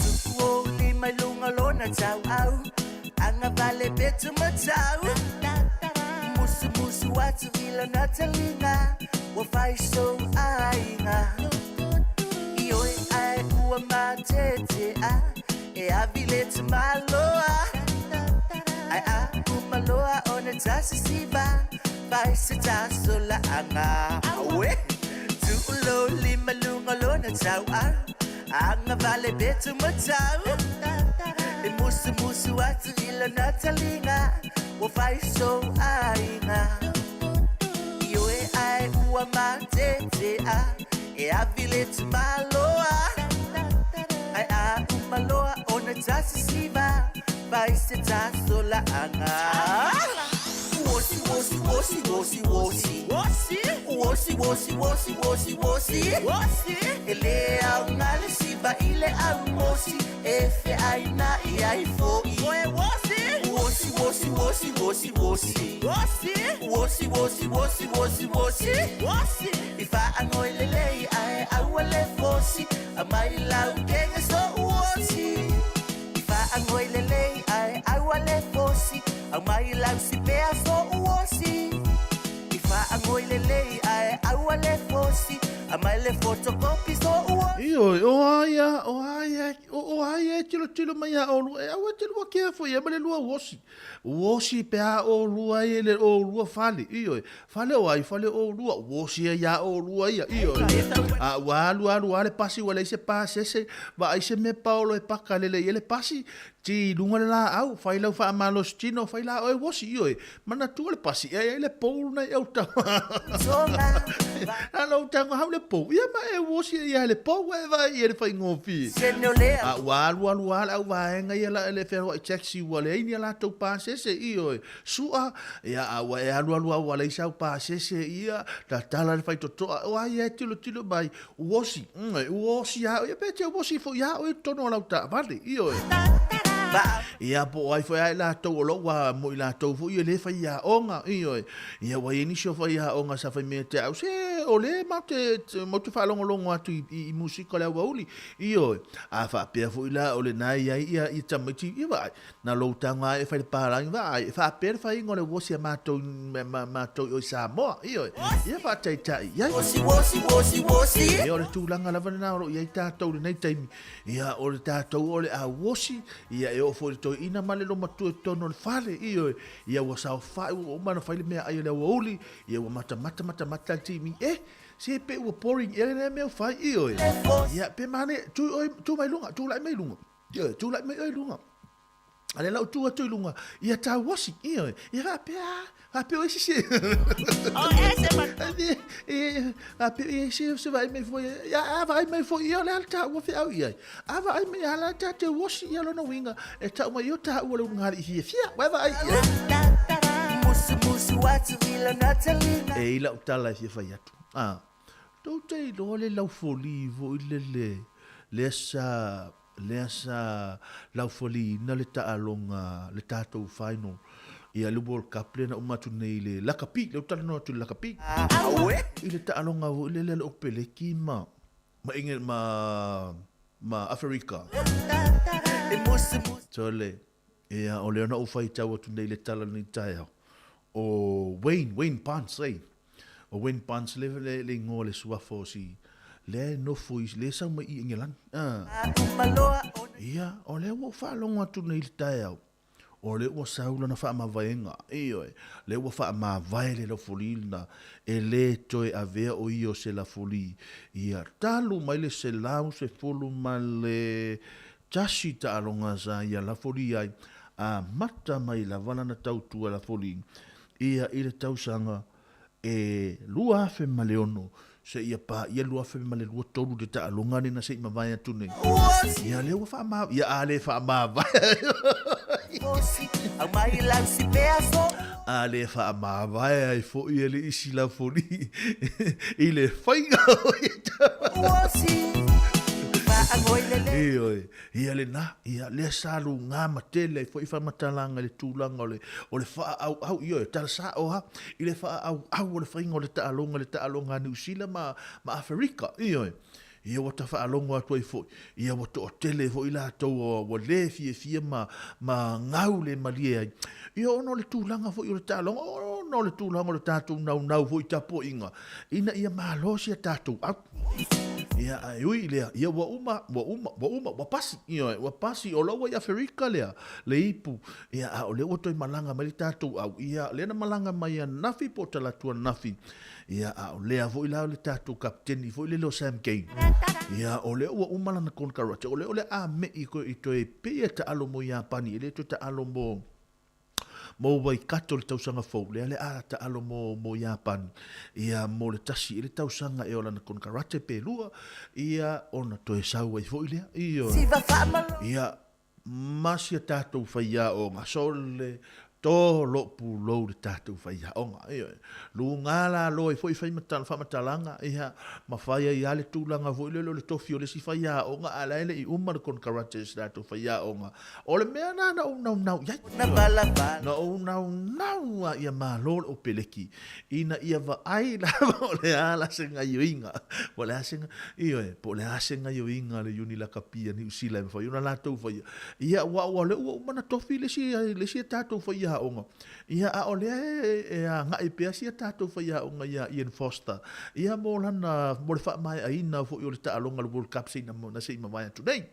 [SPEAKER 13] Tuku o lima i luga lona tau'au aga vale petu matau. Musumusu atu i lona taliga ua faisou aiga. Ioe ae ua matete'a e avi le tamaloa. Ai a umaloa ona tasisiva fai se tasola'aga. Aue tu'ulo lima luga lona tau'au aga vale petu matau. E musumusu atu i lona taliga ua faisou aiga. Ioe ae ua matete'a e avi le tamaloa. Ai a umaloa ona tasisiva fai se tasola'aga. Wosi wosi wosi wosi wosi wosi wosi wosi wosi wosi e le auga le siva i le aumosi e feaina i ai fo'i. Wosi Uosi, uosi, uosi. Uosi. Uosi, uosi, uosi, uosi, uosi. Uosi. I faangoi lelei ae aua le fosi. Aumai lau kega so uosi. I faangoi lelei ae aua le fosi. Aumai lau sipea so uosi. I faangoi lelei ae aua le fosi. Aumai le photocopy so uosi.
[SPEAKER 16] Ioe, o ai a, o ai a, o, o ai e tilotilo mai iā ʻolua, e aua e te lua kea foi ia ma le lua uosi. Uosi pe a ʻolua ai e le ʻolua fale, ioe, fale o ai, fale o ʻolua, uosi ai iā ʻolua ia, ioe. A ua alu alu lava le pasi ua leai se pasese, vaai se mea paolo e paka lele i ai le pasi, ti i luga le laau, fai lau faamalosi tino, fai la oe uosi, ioe, Manatua le pasi ea ai le pou lena i auta. Na lou tago hau le pou. Ia ma e uosi ia le pou e vaai i le faigofie. A ua alu alu lava le au vaega ia la le fealuai taxi ua leai ni a latou pasese ioe. Sua ia a ua e alu alu lava ua leai sau pasese ia tatala le faitotoa o ai e tilotilo mai uosi uosi lava ia pe te uosi foi lava oe i totonu o lau taavale ioe. Ia po o ai foi lava i latou o lo o ua mo i latou foi e le faiaoga, ioe. Ia ua i ai nisi o faiaoga sa fai mea te au, se o le matou te, matou te faalogologo atu i, i, i musika o le aoauli, ioe. A faapea foi la o lena e i ai ia, ia tamaiti, ia vaai, na lou tago lava e fai le palagi, vaai, e faapea le faiga o le uosi a matou, ma, ma, matou i o i Samoa, ioe. Ia faataitai i ai.
[SPEAKER 13] Uosi, uosi, uosi, uosi.
[SPEAKER 16] Ia o le tulaga lava lena o lo o i ai tatou i lenei taimi. Ia, o le tatou o le auosi, ia e oo foi i le toeaina ma le lomatua i totonu o le fale, ioe, ia ua saofai, ua uma ona fai le meaai o le aoauli, ia ua matamata matamata le TV, eh, se pe ua boring ea lea mea ua fai, ioe, ia, pe manaia, tu oe, tu mai luga, tulai mai luga, ioe, tulai mai oe i luga. A lea la ua tu atu i luga, ia tauosi, ioe, ia faapea, faapea o isi se. Faapea ia se se vaai mai foi, ia a vaai mai foi ia o le a le taua feau i ai. A vaai mai a la ta te uosi ia lona uiga, e tau mai o taua le ulugalii fiafia, ua e vaai i ai. E i lau tala e fia fai atu. A, tou te iloa le laufoli foi lele, lea sa lea sa laufaliina le taaloga, le tatou final, ia le World Cup lea na uma atu nei i le lakapi, lea ou te talanoa atu i le lakapi. I le taaloga foi lele a le Opeleki ma, ma Inge, ma, ma Aferika. Sole, ia, o lea na ou faitau atu nei i le tala lenei taeao, o Wayne, Wayne Barnes, eh. O Wayne Barnes le, le, le igoa o le suafa o si, lea e nofo i, lea e sau mai i Engelani. Ah. Ia, o lea ua ou faalogo atu nei i le taeao, o lea ua sau lana faamavaega, ioe, lea ua faamavae le laufoli lena, e le toe avea o ia o se lafoli, ia, talu mai le 111 taaloga sa ia lafoli ai, amata mai lava lana tautua lafoli, ia i le tausaga e 2006 seia paia 2023 le taaloga lena se i mavae atu nei. Ia lea ua faama ia a le faamavae. A le faamavae ai foi e le isi lafoli i le faiga o ia Ioe. Ia lena, ia lea sa lugā ma tele ai foi faamatalaga i le tulaga o le, o le faaauau, ioe, tala sao lava, i le faaauau o le faiga o le taaloga, le taaloga a Niu Sila ma, ma Aferika, ioe. Ia ua tafaalogo atu ai foi, ia ua toatele foi latou ua, ua le fiafia ma, ma gau le malie ai. Ia ona o le tulaga foi o le taaloga, ona o le tulaga o le tatou naunau foi i tapuaiga, ina ia malosi a tatou au. Ia, ae ui i lea, ia ua uma, ua uma, ua uma, ua pasi, ioe, ua pasi, o la ua i Aferika lea, le ipu, ia, a o lea ua toe malaga mai le tatou au, ia, lea na malaga mai ananafi po o talaatu ananafi, ia, a o lea foi la o le tatou kapiteni foi lele o Sam Cane, ia, o lea ua uma lana konekarate, o lea o le a me'i i toe pei e taalo mo Iapani, e le toe taalo mo mo Waikato i le tausaga fou, lea le a taalo mo, mo Iapani, ia mo le tasi i le tausaga e o lana konekarate pe lua, ia ona toe sau ai foi lea. Ioe. Ia, ma si a tatou faiaoga, sole, To lou pulou i le tatou faiaoga. Ioe. Luga lalo ai foi fai faamatalaga, ia, ma fai ai lava le tulaga foi lele o le tofi o le isi faiaoga, a o la e le i uma le konekarate a si latou faiaoga. O le mea lena na ou naunau i ai. Na ou naunau lava ia malo le Opeleki ina ia vaai lava o le a la se gaioiga, po o le a se, ioe, po o le a se gaioiga a le Iuni Lakapi a Niu Sila e mafai ona latou faia. Ia, aua o lea ua uma ona tofi le isi, le isi a tatou faiaoga, ia, a o lea e agai pea si a tatou faiaoga ia Ian Foster, ia, mo lana, mo le faamaeaina foi o le taaloga o le World Cup na se i mavae atu nei.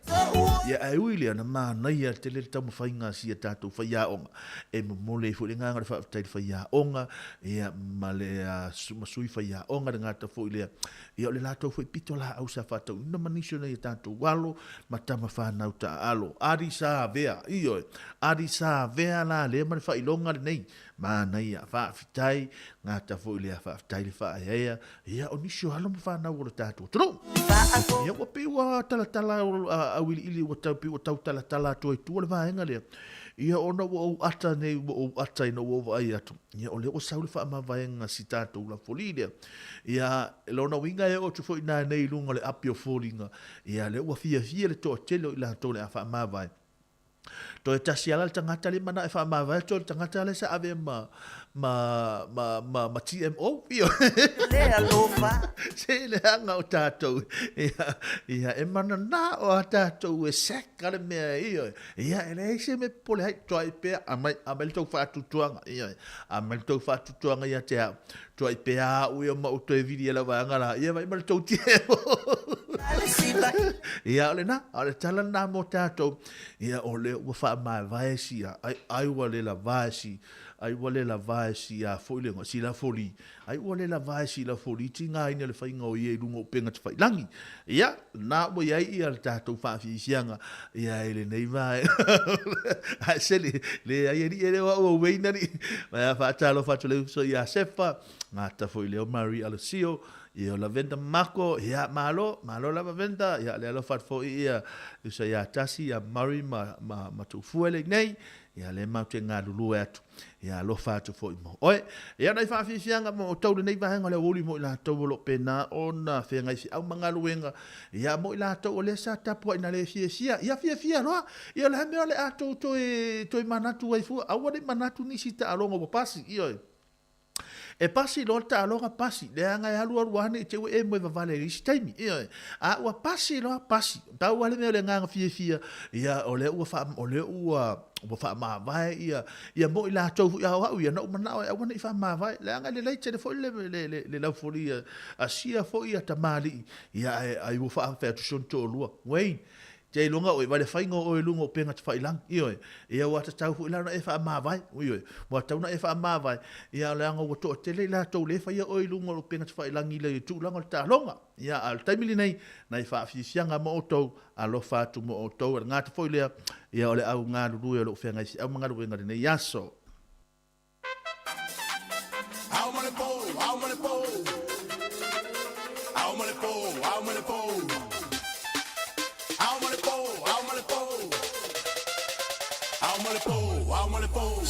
[SPEAKER 16] Ia, ae ui lea, na manaia tele le taumafaiga a si a tatou faiaoga. E momoli ai foi le agaga o le faafetai i le faiaoga, ia, ma le, ma sui faiaoga, le gata foi lea, Ia o le latou foi pitolaau sa faatauina ma nisi o nai a tatou alo ma tama fanau taaalo. Adi sa avea, ioe, adi sa avea la lea ma le faailoga lenei. Manaia, faafetai, gata foi lea, faafetai le faaeaea, ia o nisi o alo ma fanau o le tatou atunuu. Ia ua pei ua talatala auiliili ua tau pei ua tau talatala atu ai tua le vaega lea. Ia ona ua ou ata nei ua ou ata ina ua ou vaai atu. Ia o lea ua sau le faamavaega a si tatou lafoli lea. Ia, lona uiga e oo atu foi nanei i luga o le api o foliga, ia lea ua fiafia le toatele o i latou o le a faamavae. Toe tasi lava la le tagata lea e manao e faamavae atu o le tagata lea sa ave ma, ma, ma, ma, ma TMO.
[SPEAKER 13] Le alofa.
[SPEAKER 16] Se leaga o tatou, ia, ia e mananao a tatou e sek a le mea, ioe. Ia, e leai se mea e popole ai, toai pea, aumai, aumai le tou faatuatuaga, ioe, aumai le tou faatuatuaga ia te au. Tuai pea au ia ma ou toe vili e lau vaega la, ia vai ma le tou TMO. Ia, o lena, o le tala lena mo tatou, ia o lea ua faamaevae sia, ai, ai ua le lavae si, ai ua le lavae si a foi le si lafoli, ai ua le lavae si lafoli tigaina le faiga o ia i luga o upega tafailagi. Ia, lena ua i ai ia le tatou faafiafiaga, ia i lenei vaega. Ae se le, leai alii e le o au o Wayne alii. Mai a faatalofa atu le uso ia Sefa, gata foi leo Marie Alosio, ia o Lavenda Mako, ia malo, malo lava Venda, ia le alofa atu foi ia uso ia Tasi, ia Murray ma, ma, ma Tuufuele i nei, ia le matou te galulue atu. Ia alofa atu foi mo oe. Ia nai faafiafiaga mo outou lenei vaega o le aoauli mo i latou o lo o pena ona feagai feau ma galuega. Ia mo i latou o lea sa tapuai na le fiafia. Ia fiafia loa. Ia o le a mea o le a tou toe, toe manatu ai fua. Aua ne i manatu nisi taaloga ua pasi. Ioe. E pasi loa le taaloga, pasi. Leaga e alualu lava ne i te i ua e moe vavale i le isi taimi. Ioe. A ua pasi loa, pasi. Pau lava le mea o le agaga fiafia, ia o lea ua faa, o lea ua, ua faamavae ia, ia mo i latou foi, a o au ia, na ou manao e aua ne i faamavae, leaga e lelei tele foi le, le, le, le laufolia a sia foi ia tamalii, ia ae, ai ua faafefea atu si ona toalua. Wayne, te iloga oe, vai le faiga o oe i luga o upega tafailagi, ioe, ia ua tatau foi la ona e faamavae, ioe, ua tatau ona e faamavae, ia leaga ua toatele i latou le faia oe i luga o upega tafailagi i le tulaga o le taaloga. Ia, a o le taimi lenei, nai faafiafiaga mo outou, alofa atu mo outou, e le gata foi lea, ia o le au galulue o lou feagai feau ma galuega i lenei aso.
[SPEAKER 3] Ao ma le po, ao ma le po. Ao ma le po, ao ma le po. Ao ma le po, ao ma le po. Ao ma le po, ao ma le po.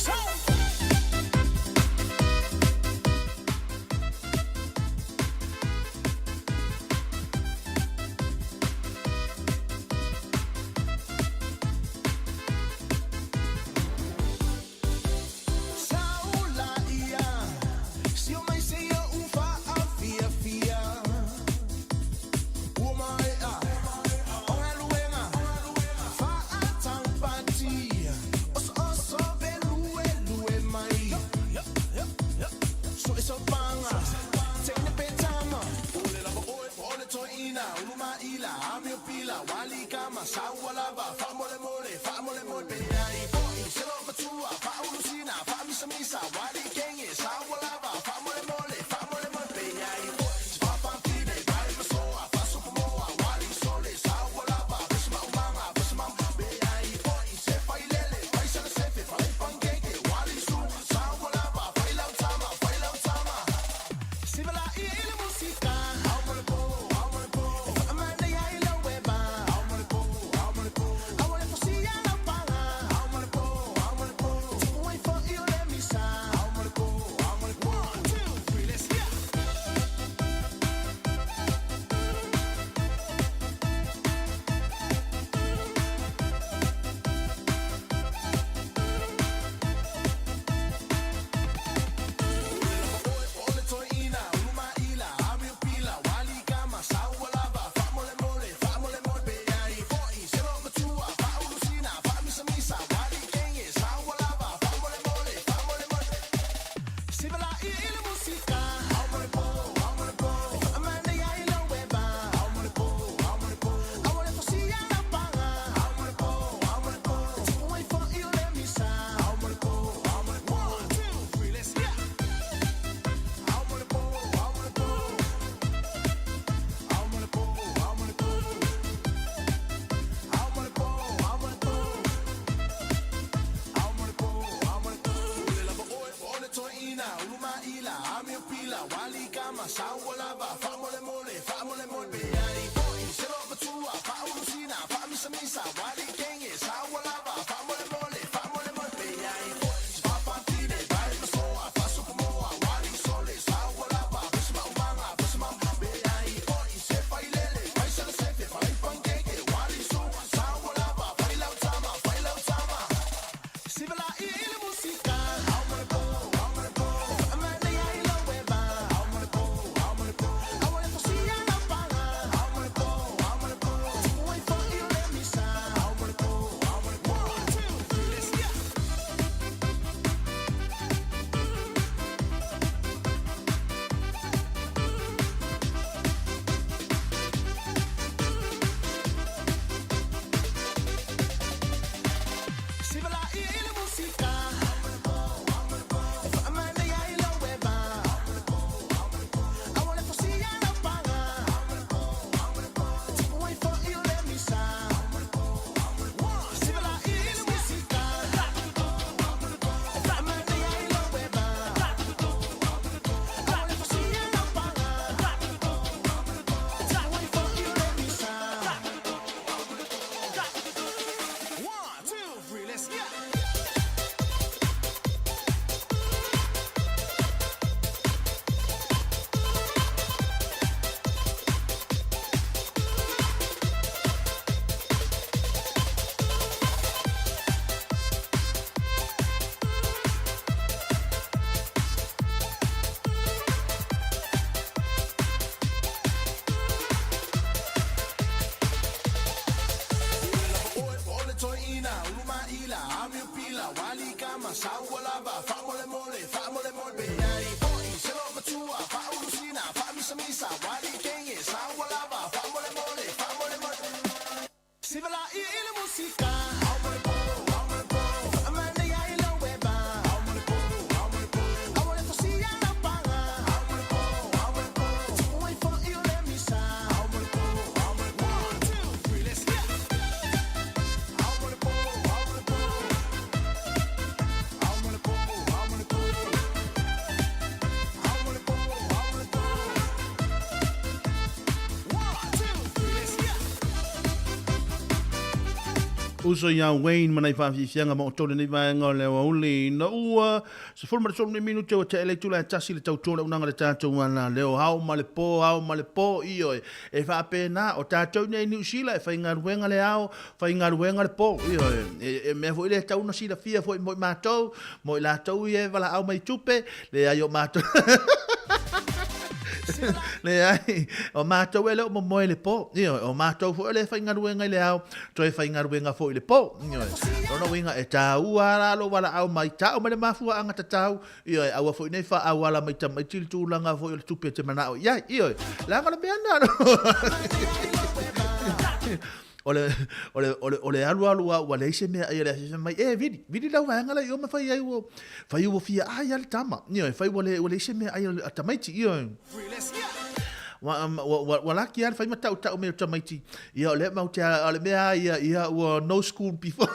[SPEAKER 16] Uso iā Wayne ma nai faafiafiaga ma outou lenei vaega o le aoauli ina ua 13 nei minute ua tea le itula e tasi le tautua le unaga le tatou ala leo ao ma le po ao ma le po ioe e faapena o tatou nei Niu Sila e faigaluega le ao faigaluega le po ioe e, e mea foi le tau na silafia foi mo i matou mo i latou ia e valaau mai tupe leai o matou leai o matou e le o momoe le po ioe o matou foi o le faigaluega i le ao toe faigaluega foi i le po. Ioe. Lona uiga e taua la lou valaau mai, tau mai le mafuaaga tatau, ioe, aua foi nei faaauala mai tamaiti le tulaga foi o le tupe e te manao i ai. Ioe. Leaga o le mea lena. O le, o le, o le, o le alu alu a ua leai se mea ai a le afiafi mai, e vili, vili lau vaega la i o ma fai ai ua, fai ua fia ai a le tama. Ioe, fai ua le, ua leai se mea ai a tamaiti. Ioe. Ua, ua, ua, ua laki lava le fai ma tautau mai o tamaiti. Ia, o lea matou te, o le mea lava ia, ia, ua no school before.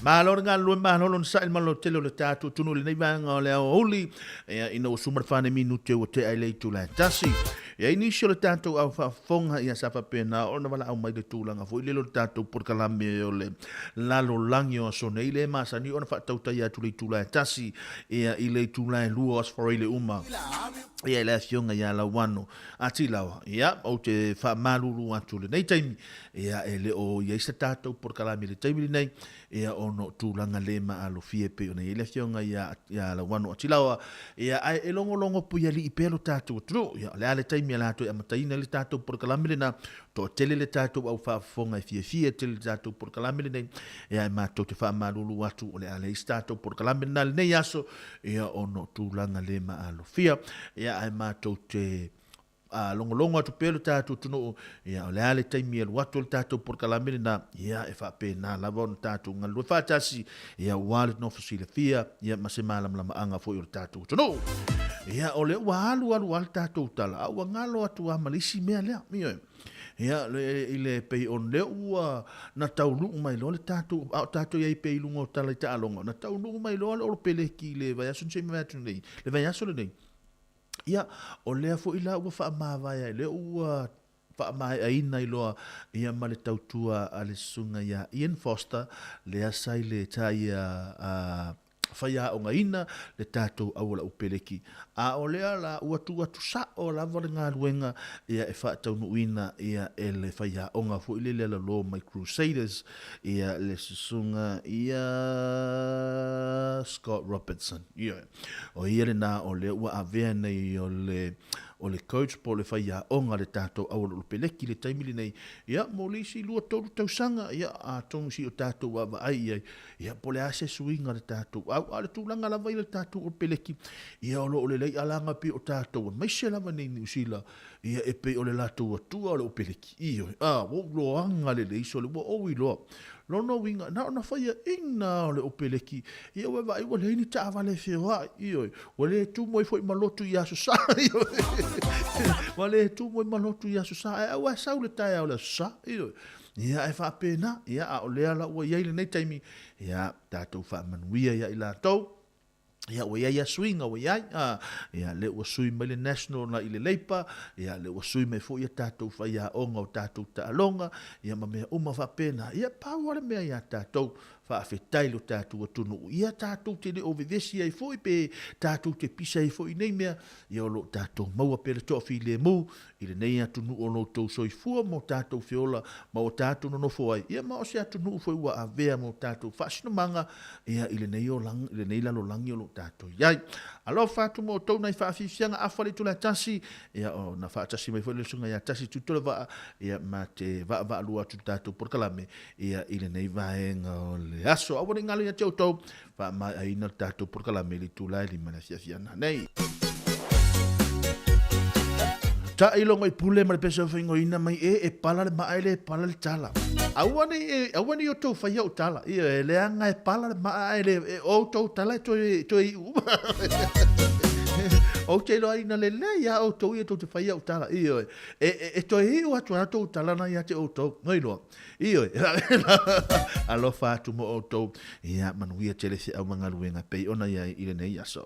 [SPEAKER 16] Malo le galulue, malo lona sa'i le malo tele o le tatou atunuu i lenei vaega o le aoauli, ia, ina ua suma le fa nei minute ua tea i le itula e tasi. E ai nisi o le tatou au faafofoga, ia, sa faapena ona valaau mai le tulaga foi lele o le tatou polokalame o le lalolagi o aso nei, lea e masani ona faatautaia atu i le itula e tasi, ia, i le itula e lua o Aso Faraile uma. Ia, i le afioga ia Lauano Atilawa, ia, ou te faamalulu atu i lenei taimi, ia, e le o i ai se tatou polokalame i le taimi lenei, ia, ona o tulaga le maalofia e pei ona i ai le afioga ia, ia Lauano Atilawa, ia, ae e logologo puialii pea lo tatou atunuu. Ia, o le a le taimi o le a toe amataina ai le tatou polokalame lena, Toatele le tatou au faafofoga e fiafia tele i le tatou polokalame lenei, ia e matou te faamalulu atu o le a leai se tatou polokalame lena i lenei aso, ia ona o tulaga le maalofia. Ia ae matou te a logologo atu pea le tatou atunuu, ia o le a le taimi e alu atu ai le tatou polokalame lena, ia e faapena lava ona tatou galulue faatasi, ia aua le nofo silafia, ia ma se malamalamaaga foi o le tatou atunuu. Ia o lea ua alu alu lava le tatou tala, a ua galo atu lava ma le isi mea lea. Ioe. Ia, le, i le pei o lea ua na taunuu mai loa le tatou, a o tatou i ai pea i luga o tala i taaloga, na taunuu mai loa le Olopeleki i le vaiaso na se i mavae atu nei, le vaiaso lenei. Ia, o lea foi la ua faamavae ai, lea ua faamaeaina ai loa ia ma le tautua a le susuga ia Ian Foster, lea sa i le sa ia a, faiaogaina le tatou aualaupeleki. A o lea la ua tuu atu sa'o lava le galuega ia e faataunuuina ia e le faiaoga foi lele alalo mai Crusaders ia le susuga ia Scott Robertson. Ioe. O ia lena o lea ua avea nei o le o le coach po o le faiaoga a le tatou aualaupeleki i le taimi lenei ia mo le isi 2-3 tausaga ia atonu se i o tatou vaavaai i ai Ia, po o le a se suiga o le tatou au, a o le tulaga lava ia i le tatou Opeleki, ia o lo o lelei alaga pei o tatou, aemaise lava nei Niu Sila, ia e pei o le latou atua o le Opeleki. Ioe, a, ua ou loaga lelei sole, ua ou iloa. Lona uiga, na ona faiaina lava o le Opeleki, ia ua e vaai ua leai ni taavale e feoai, ioe, ua le tumu ai foi ma lotu i Aso Sa, ioe, ua le tumu ai ma lotu i Aso Sa, ae aua e sau le taeao o le Aso Sa, ioe. Ia, e faapena, ia, a o lea la ua i ai lenei taimi, ia, tatou faamanuia ia i latou, ia, ua i ai a suiga ua i ai, a, ia, lea ua sui mai le National na i le Labour, ia, lea ua sui mai foi ia tatou faiaoga o tatou taaloga, ia, ma mea uma faapena, ia, pau lava le mea ia tatou, Faafetai lo tatou atunuu, ia tatou te le o vevesi ai foi pe tatou te pisa ai foi i nei mea, ia o lo o tatou maua pea le toafilemu i lenei atunuu o lo outou soifua ma o tatou feola ma o tatou nonofo ai, ia ma o se atunuu foi ua avea ma o tatou faasinomaga ia i lenei olaga, i lenei lalolagi o lo o tatou i ai. Alofa atu ma outou nai faafiafiaga afa le itula e tasi, ia ona faatasi mai foi le susuga ia Tasi Tuitolovaa, ia ma te vaavaalua atu i le tatou polokalame ia i lenei vaega o le aso. Aua ne i galo ia te outou, faamaeaina le tatou polokalame i le itula e 5 i le afiafi ana nei. Taʻiloga i pule ma le pese o faingoina mai e e pala le maa e le pala le tala. Aua nei e aua nei outou faia ou tala. Ia e leaga e pala le maa ae le e outou tala e toe toe iu uma. Ou te iloa ina lelei lava outou ia tou te faia ou tala. Ioe. E, e, e toe iu atu lava tou tala na ia te outou. Noi loa. Ioe, alofa atu mo outou, ia manuia tele feau ma galuega e pei ona i ai i lenei aso.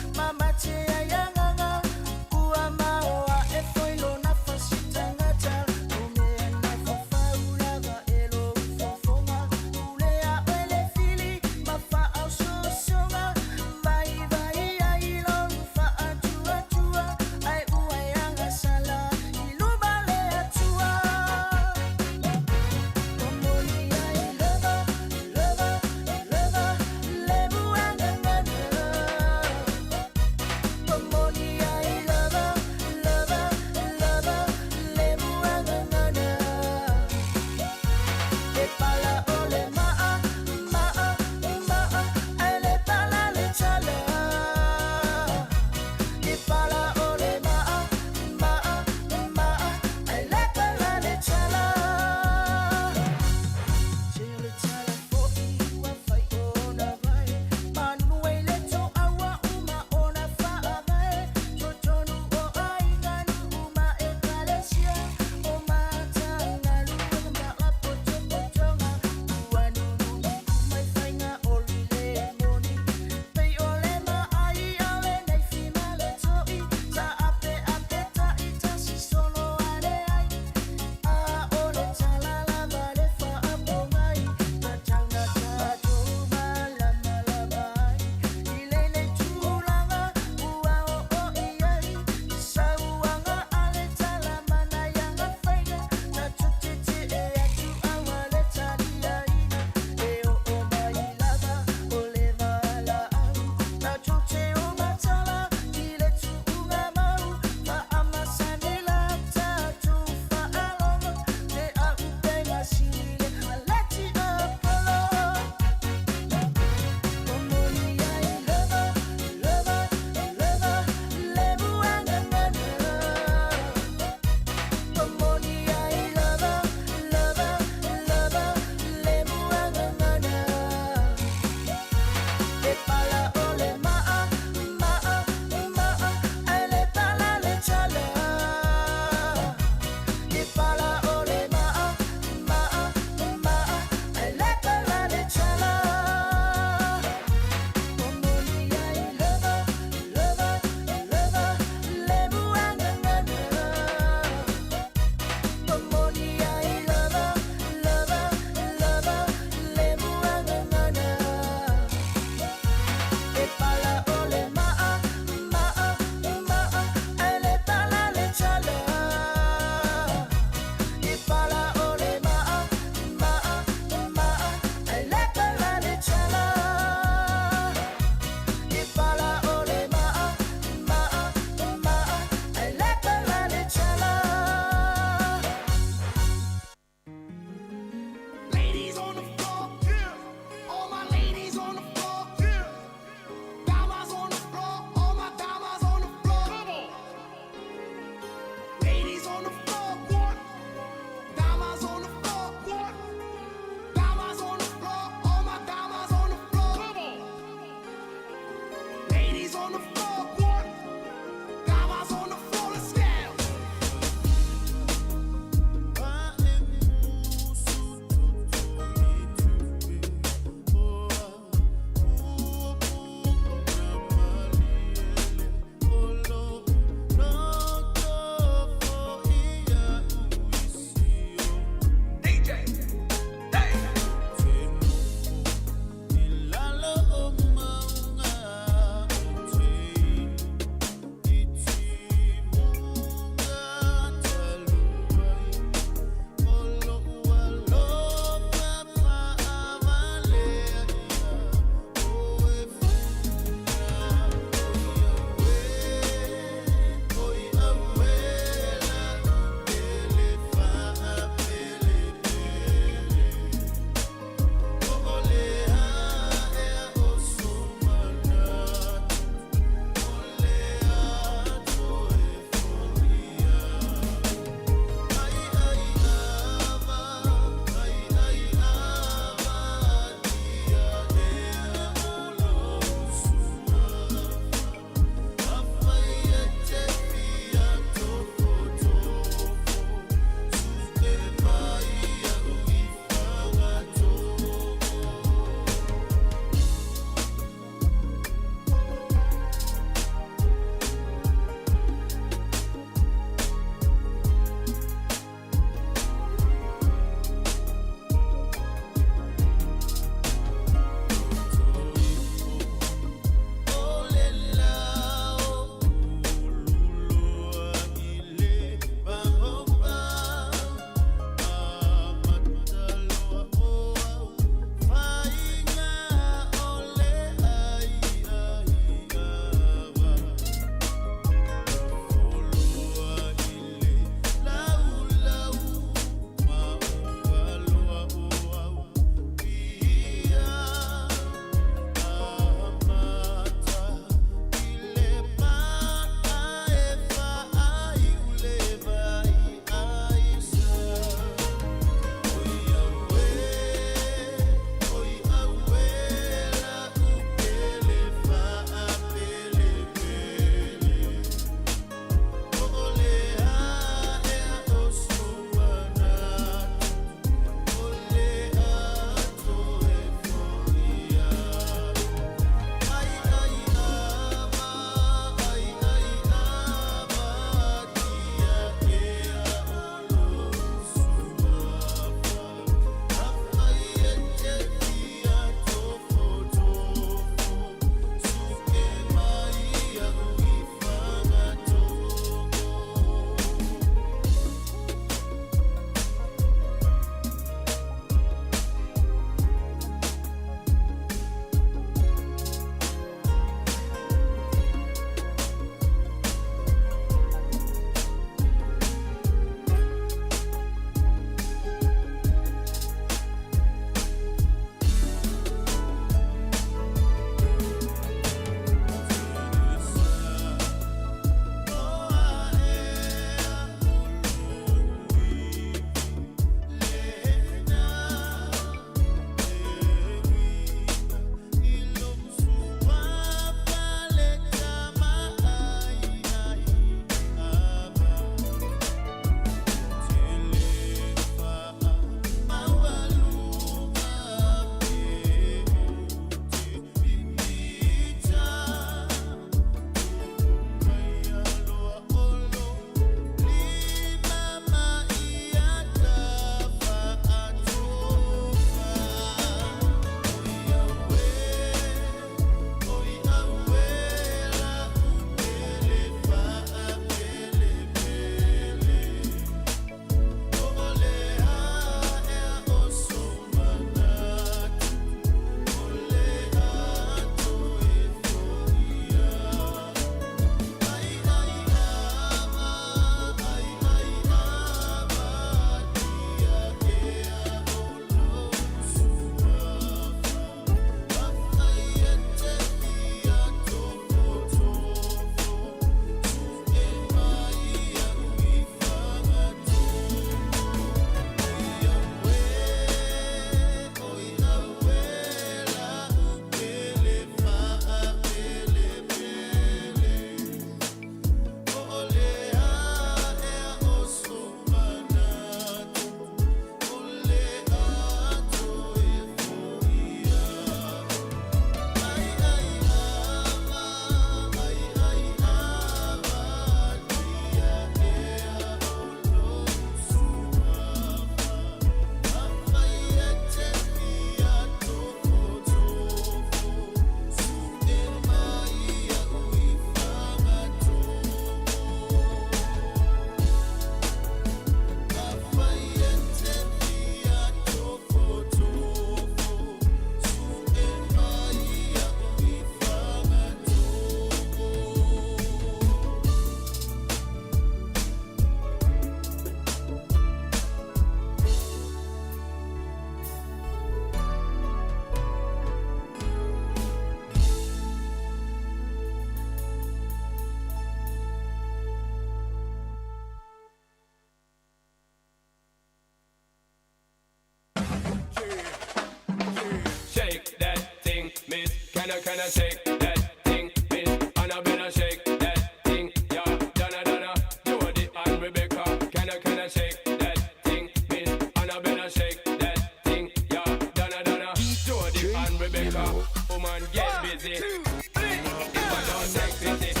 [SPEAKER 20] Can I, can I shake that thing, Miss Annabella? Shake that thing, yeah. Donna, Donna, Jody and Rebecca. Can I, can I shake that thing, Miss Annabella? Shake that thing, yeah. Donna, Donna, Jody and Rebecca. Woman, get busy. If I don't take pity.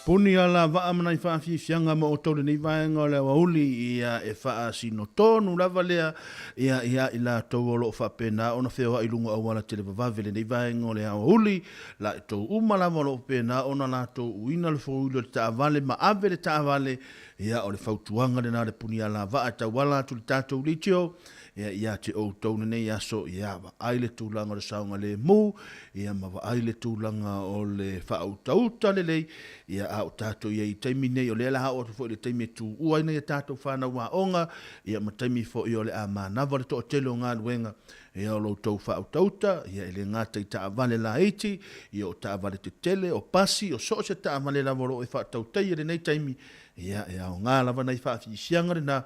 [SPEAKER 16] Puni ala vaa ma nai faafiafiaga ma outou lenei vaega o le aoauli ia e faasino tonu lava lea ia ia i latou o loo faapena ona feoai luga auala televavave lenei vaega o le aoauli la i tou uma lava o loo faapena ona latou uina le foili o le taavale ma ave le taavale ia o le fautuaga lena le puni ala vaa e tauala atu le tatou leitio. Ia, ia te outou lenei aso, ia, vaai le tulaga o le saogalemu, ia, ma vaai le tulaga o le faautauta lelei, ia, a o tatou i ai i taimi nei, o lea la oo atu foi i le taimi e tuua ai nai a tatou fanau aoga, ia, ma taimi foi o le a manava le toatele o galuega, ia, o lo outou faautauta, ia, e le gata i taavale laiti, ia, o taavale tetele, o pasi, o so o se taavale lava o lo o e faatautaia i lenei taimi, ia, e aoga lava nai faafiafiaga lena,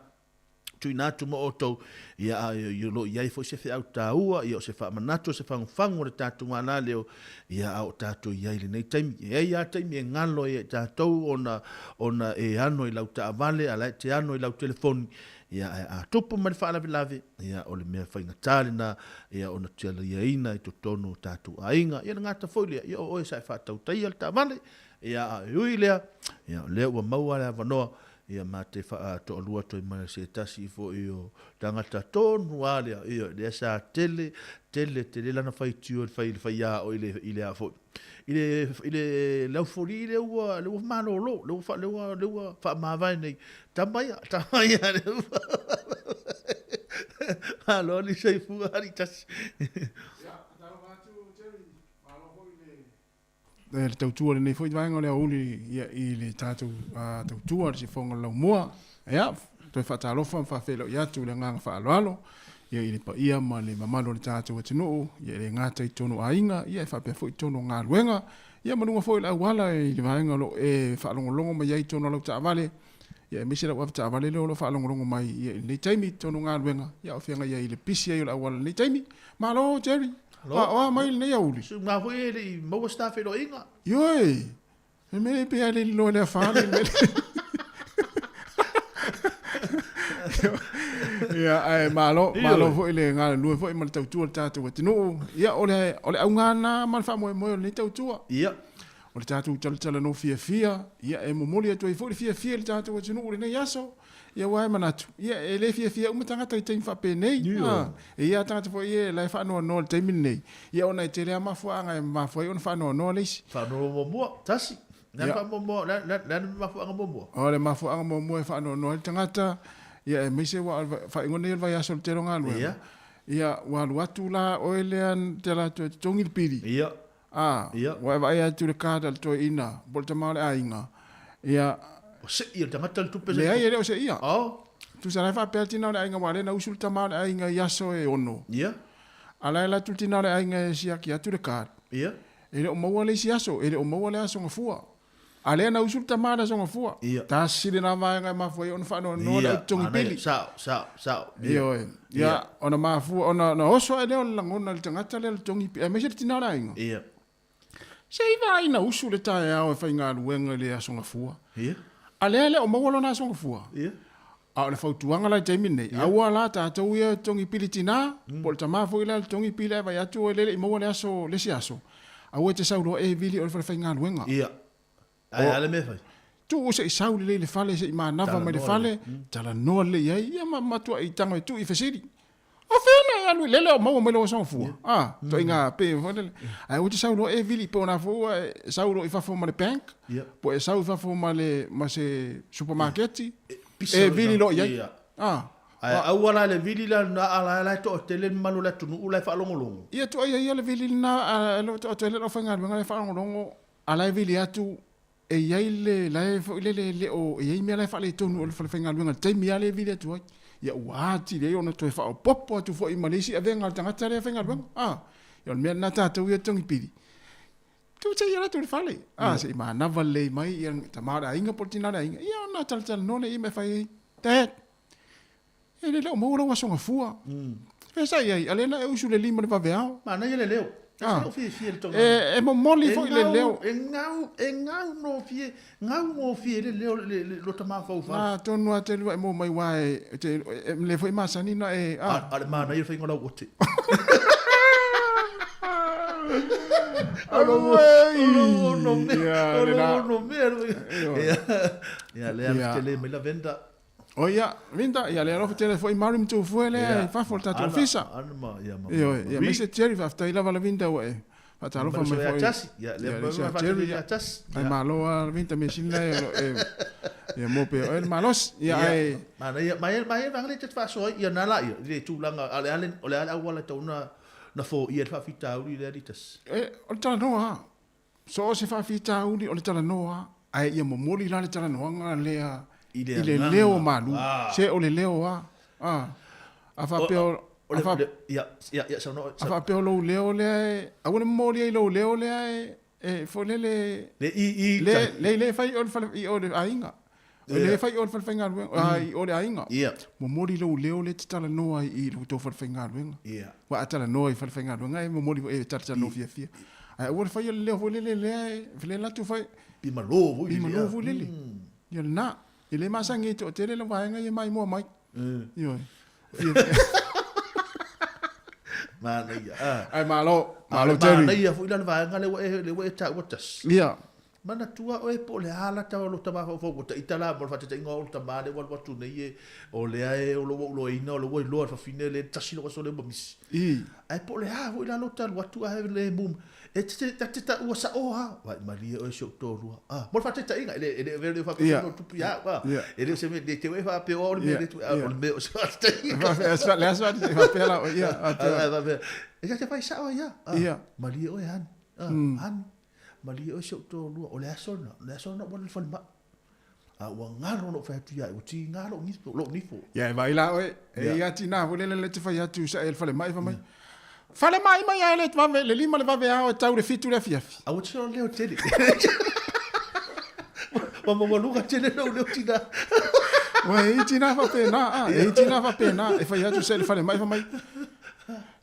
[SPEAKER 16] tuuina atu mo outou, ia, a o lo o i ai foi se feau taua, ia, o se faamanatu, o se fagufagu o le tatou galaleo, ia, a o tatou i ai i lenei taimi. E i ai lava taimi e galo ai ia i tatou ona, ona e ano i lau taavale, a la e te ano i lau telefoni, ia, ae a tupu mai le faalavelave, ia, o le mea faigata lena, ia, ona tialiaina i totonu o tatou aiga. Ia, le gata foi lea, ia, o oe sa e faatautaia le taavale, ia, a e ui lea, ia, o lea ua maua le avanoa, Ia ma te faatoalua atu ai ma se tasi foi o tagata tonu a lea, ia, lea sa tele, tele, tele lana faitio i le fai, le faiaoa i le, i le a foi, i le, i le, le aufolii lea ua, lea ua malolo, lea ua, fa, lea ua, lea ua faamavae nei. Tama ia, tama ia, lea ua Malo le soifua, alii tasi.
[SPEAKER 21] Ia, talofa atu Jerry, malo foi le le tautua o lenei foi vaega o le aoauli ia, i le tatou tautua le sifoga o le laumua. Ia, toe faatalofa ma faafeiloai atu i le agaga faaaloalo ia, i le paia ma le mamalu o le tatou atunuu, ia, e le gata i totonu o aiga, ia, e faapea foi i totonu o galuega, ia, ma luga foi o le auala i le vaega o lo o e faalogologo mai ai i totonu o lau taavale, ia, aemaise lau avetaavale lea o lo o faalogologo mai ia, i lenei taimi i totonu o galuega, ia, o feagai ai i le pisi ai o le auala i lenei taimi. Malo, Jerry!
[SPEAKER 16] Malo.
[SPEAKER 21] O a mai lenei aoauli?
[SPEAKER 16] Suiga foi e le i maua se tafeiloaiga.
[SPEAKER 21] Ioe! E mea e pei a le lilo le afa le mea. Ia, ae malo, malo foi le galulue foi ma le tautua o le tatou atunuu. Ia, o le, o le auga lena ma le faamoemoe o lenei tautua.
[SPEAKER 16] Ia.
[SPEAKER 21] O le tatou talatalanoa fiafia, ia, e momoli atu ai foi le fiafia i le tatou atunuu i lenei aso. Ia aua e manatu, ia e le fiafia uma tagata i taimi faapenei. E i ai lava tagata foi ia la e faanoanoa i le taimi lenei, ia ona e tele lava mafuaaga e mafua ai ona faanoanoa le isi.
[SPEAKER 16] Faanoanoa muamua, tasi. Le a le faamuamua, le a le mafuaaga muamua?
[SPEAKER 21] O le mafuaaga muamua e faanoanoa ai le tagata, ia aemaise aua o le faaiuga lenei o le vaiaso o le tele o galuega, ia ua alu atu la oe lea te alu atu e totogi le pili. Ua e vaai atu i le card a le toeaina po o le tama o le aiga, ia.
[SPEAKER 16] Ua seia le tagata le tupe.
[SPEAKER 21] Leai, e le o seia.
[SPEAKER 16] Oh.
[SPEAKER 21] Tusa la e faapea le tina o le aiga aua o lea na usu le tama o le aiga i aso e 6.
[SPEAKER 16] Ia.
[SPEAKER 21] A la e alu atu le tina o le aiga e siaki atu le card.
[SPEAKER 16] Ia.
[SPEAKER 21] E le o maua le isi aso, e le o maua le aso Gafua. A lea na usu le tama i le aso Gafua.
[SPEAKER 16] Ia.
[SPEAKER 21] Tasi lena vaega e mafua ai ona faanoanoa le au totogi pili.
[SPEAKER 16] Sao, sao, sao.
[SPEAKER 21] Ioe. Ia, ona mafua, ona oso ae lea o le lagona i le tagata lea le totogi pili, aemaise le tina o le aiga.
[SPEAKER 16] Ia.
[SPEAKER 21] Se i vaai na usu le taeao e faigaluega i le aso Gafua.
[SPEAKER 16] Ia.
[SPEAKER 21] A lea e le o maua lona aso Gafua.
[SPEAKER 16] Ia.
[SPEAKER 21] A o le fautuaga la i le taimi lenei, aua la tatou ia totogi pili tina, po o le tama foi la e totogi pili ae vaai atu e le i maua le aso, le isi aso, aua e te sau loa e vili oe i le falefaigaluega.
[SPEAKER 16] Ia. Ae a le mea e fai?
[SPEAKER 21] Tuu se i sau lelei i le fale, se i manava mai le fale, talanoa lelei ai, ia ma matuai tago e tuu i fesili. O fea na e alu i lele o maua mai lou aso Gafua? A, ituaiga pe foi lele. Ae aua e te sau loa e vili, po o na foi ua e sau loa i fafo ma le bank, po e sau i fafo ma le, ma se supamaketi, e vili loa i ai. A.
[SPEAKER 16] Ae aua la le vili la lena a la e toatele le mamalu o le atunuu la e faalogologo.
[SPEAKER 21] Ia tuuaia ia le vili lena a e le o toatele le aufaigaluega la e faalogologo a la e vili atu e i ai le la e foi lele e le o e i ai mea la e faaletonu o le falefaigaluega i le taimi lava lea e vili atu ai. Ia ua atili ai ona toe faaopoopo atu foi ma le isi avega a le tagata lea e faigaluega. A, ia o le mea lena tatou ia totogi pili, tuu se i alu atu i le fale, a, se i manava lelei mai ia le tama o le aiga po o le tina o le aiga, ia ona talatalanoa lea i ai ma e fai ai, Dad, e le o maua lau aso gafua. Fea sa i ai, a lea na e usu le lima i le vaveao.
[SPEAKER 16] Manaia le leo. Ah. Fiafia le tonga.
[SPEAKER 21] E momoli foi le leo.
[SPEAKER 16] E gau, e gau gofie, gau gofie le leo le lo ta mafaufau.
[SPEAKER 21] Na tonu a te lua e mo mai wa e te e le foi masani na e
[SPEAKER 16] a. A le manaia le faiga o lau ote. Alo ono mea, alo ono mea. Ia le ala tele mai la venda.
[SPEAKER 21] O ia, Linda, ia le alofa tele foi Mary Mtufue lea i fafo o le tatou ofisa.
[SPEAKER 16] Ana ma, ia ma.
[SPEAKER 21] Ioe, ia aemaise Jerry, faafetai lava Lavinda ua e. Faatalofa mai
[SPEAKER 16] Ia
[SPEAKER 21] foi.
[SPEAKER 16] tasi. Ia, lea
[SPEAKER 21] Ia,
[SPEAKER 16] ma-
[SPEAKER 21] le
[SPEAKER 16] ma-
[SPEAKER 21] Jerry,
[SPEAKER 16] ia
[SPEAKER 21] ia.
[SPEAKER 16] tasi.
[SPEAKER 21] Ai
[SPEAKER 16] Ia.
[SPEAKER 21] malo a vinta me sina e e ia mo pe o le malosi. Ia ai
[SPEAKER 16] Manaia, mai mai vanga le te faasoa ia nā la ia, le tulaga a le ale o le ale auala tau na na fo ia le faafitauli lea litasi.
[SPEAKER 21] E o le talanoa. So o se faafitauli o le talanoa. Ai ia momoli la le talanoaga lea
[SPEAKER 16] I le
[SPEAKER 21] i le
[SPEAKER 16] agaga.
[SPEAKER 21] leo malu.
[SPEAKER 16] Ah.
[SPEAKER 21] Se o le leo a. Ah. A faapea
[SPEAKER 16] O
[SPEAKER 21] a
[SPEAKER 16] le
[SPEAKER 21] fa
[SPEAKER 16] ia ia ia saunoa
[SPEAKER 21] a faapea o lou leo lea e aua le momoli ai lou leo lea e e foi lele
[SPEAKER 16] le i i
[SPEAKER 21] le le le fai o le fale i o le aiga. O le fai o le falefaigaluega,
[SPEAKER 16] Mm.
[SPEAKER 21] i o le aiga.
[SPEAKER 16] Ia.
[SPEAKER 21] Momoli lou leo lea e te talanoa ai i lo tou falefaigaluega.
[SPEAKER 16] Ia.
[SPEAKER 21] Ua a talanoa i falefaigaluega e momoli e talatalanoa fiafia. Ae aua le faia le leo foi lele lea e lea latou fai.
[SPEAKER 16] Pi malo foi
[SPEAKER 21] Pi
[SPEAKER 16] lele,
[SPEAKER 21] malo
[SPEAKER 16] ia.
[SPEAKER 21] foi lele. Ia lena. E le masagi e toatele le vaega ia maimoa mai. Ioe.
[SPEAKER 16] Manaia. Ah.
[SPEAKER 21] Ai malo,
[SPEAKER 16] A
[SPEAKER 21] malo
[SPEAKER 16] o le
[SPEAKER 21] Jerry.
[SPEAKER 16] Manaia foi la le vaega le ua e le ua e taua tasi.
[SPEAKER 21] Ia.
[SPEAKER 16] Manatua oe po o le a la tau lo tamafaufau ua taita la mo le faataitaiga o le tamā lea ua alu atu nei e o lea e o lo ua uloaina o lo ua iloa e le fafine le tasi lou aso lea ua misi.
[SPEAKER 21] I.
[SPEAKER 16] Ae po o le a foi la lo talu atu ae le mum e te te te taua sa'o a vai malie oe si ou toalua. Ah, mo le faataitaiga e le e le avea le faapea
[SPEAKER 21] Ia.
[SPEAKER 16] no tupu ia au, ah.
[SPEAKER 21] Ia.
[SPEAKER 16] E le o se mea le te ua e faapea o le mea
[SPEAKER 21] Ia,
[SPEAKER 16] le tu a
[SPEAKER 21] ia.
[SPEAKER 16] o le mea o se faataitaiga.
[SPEAKER 21] Faapea, le aso faapea la, ia, faapea.
[SPEAKER 16] Ah, faapea. E te fai sa'o ai ia. Ah,
[SPEAKER 21] Ia.
[SPEAKER 16] Malie oe hani. Ah,
[SPEAKER 21] Mm.
[SPEAKER 16] hani. Malie oe si ou toalua o le aso lena, o le aso lena ua alu i le falemai. A ua galo lou fai atu ia ua tiga lou nifo, lou nifo.
[SPEAKER 21] Ia e vaai la oe. E
[SPEAKER 16] Ia.
[SPEAKER 21] ia tina foi lele le te fai atu sa e le falemai fai mai. Falemai mai ai le vave le 5 le vave ao e tau le 7 le afiafi.
[SPEAKER 16] A ua tino leo tele. Ua maualuga tele lou leo tina.
[SPEAKER 21] Ua e tina faapena, ah, e tina faapena e fai atu sa e le falemai fai mai.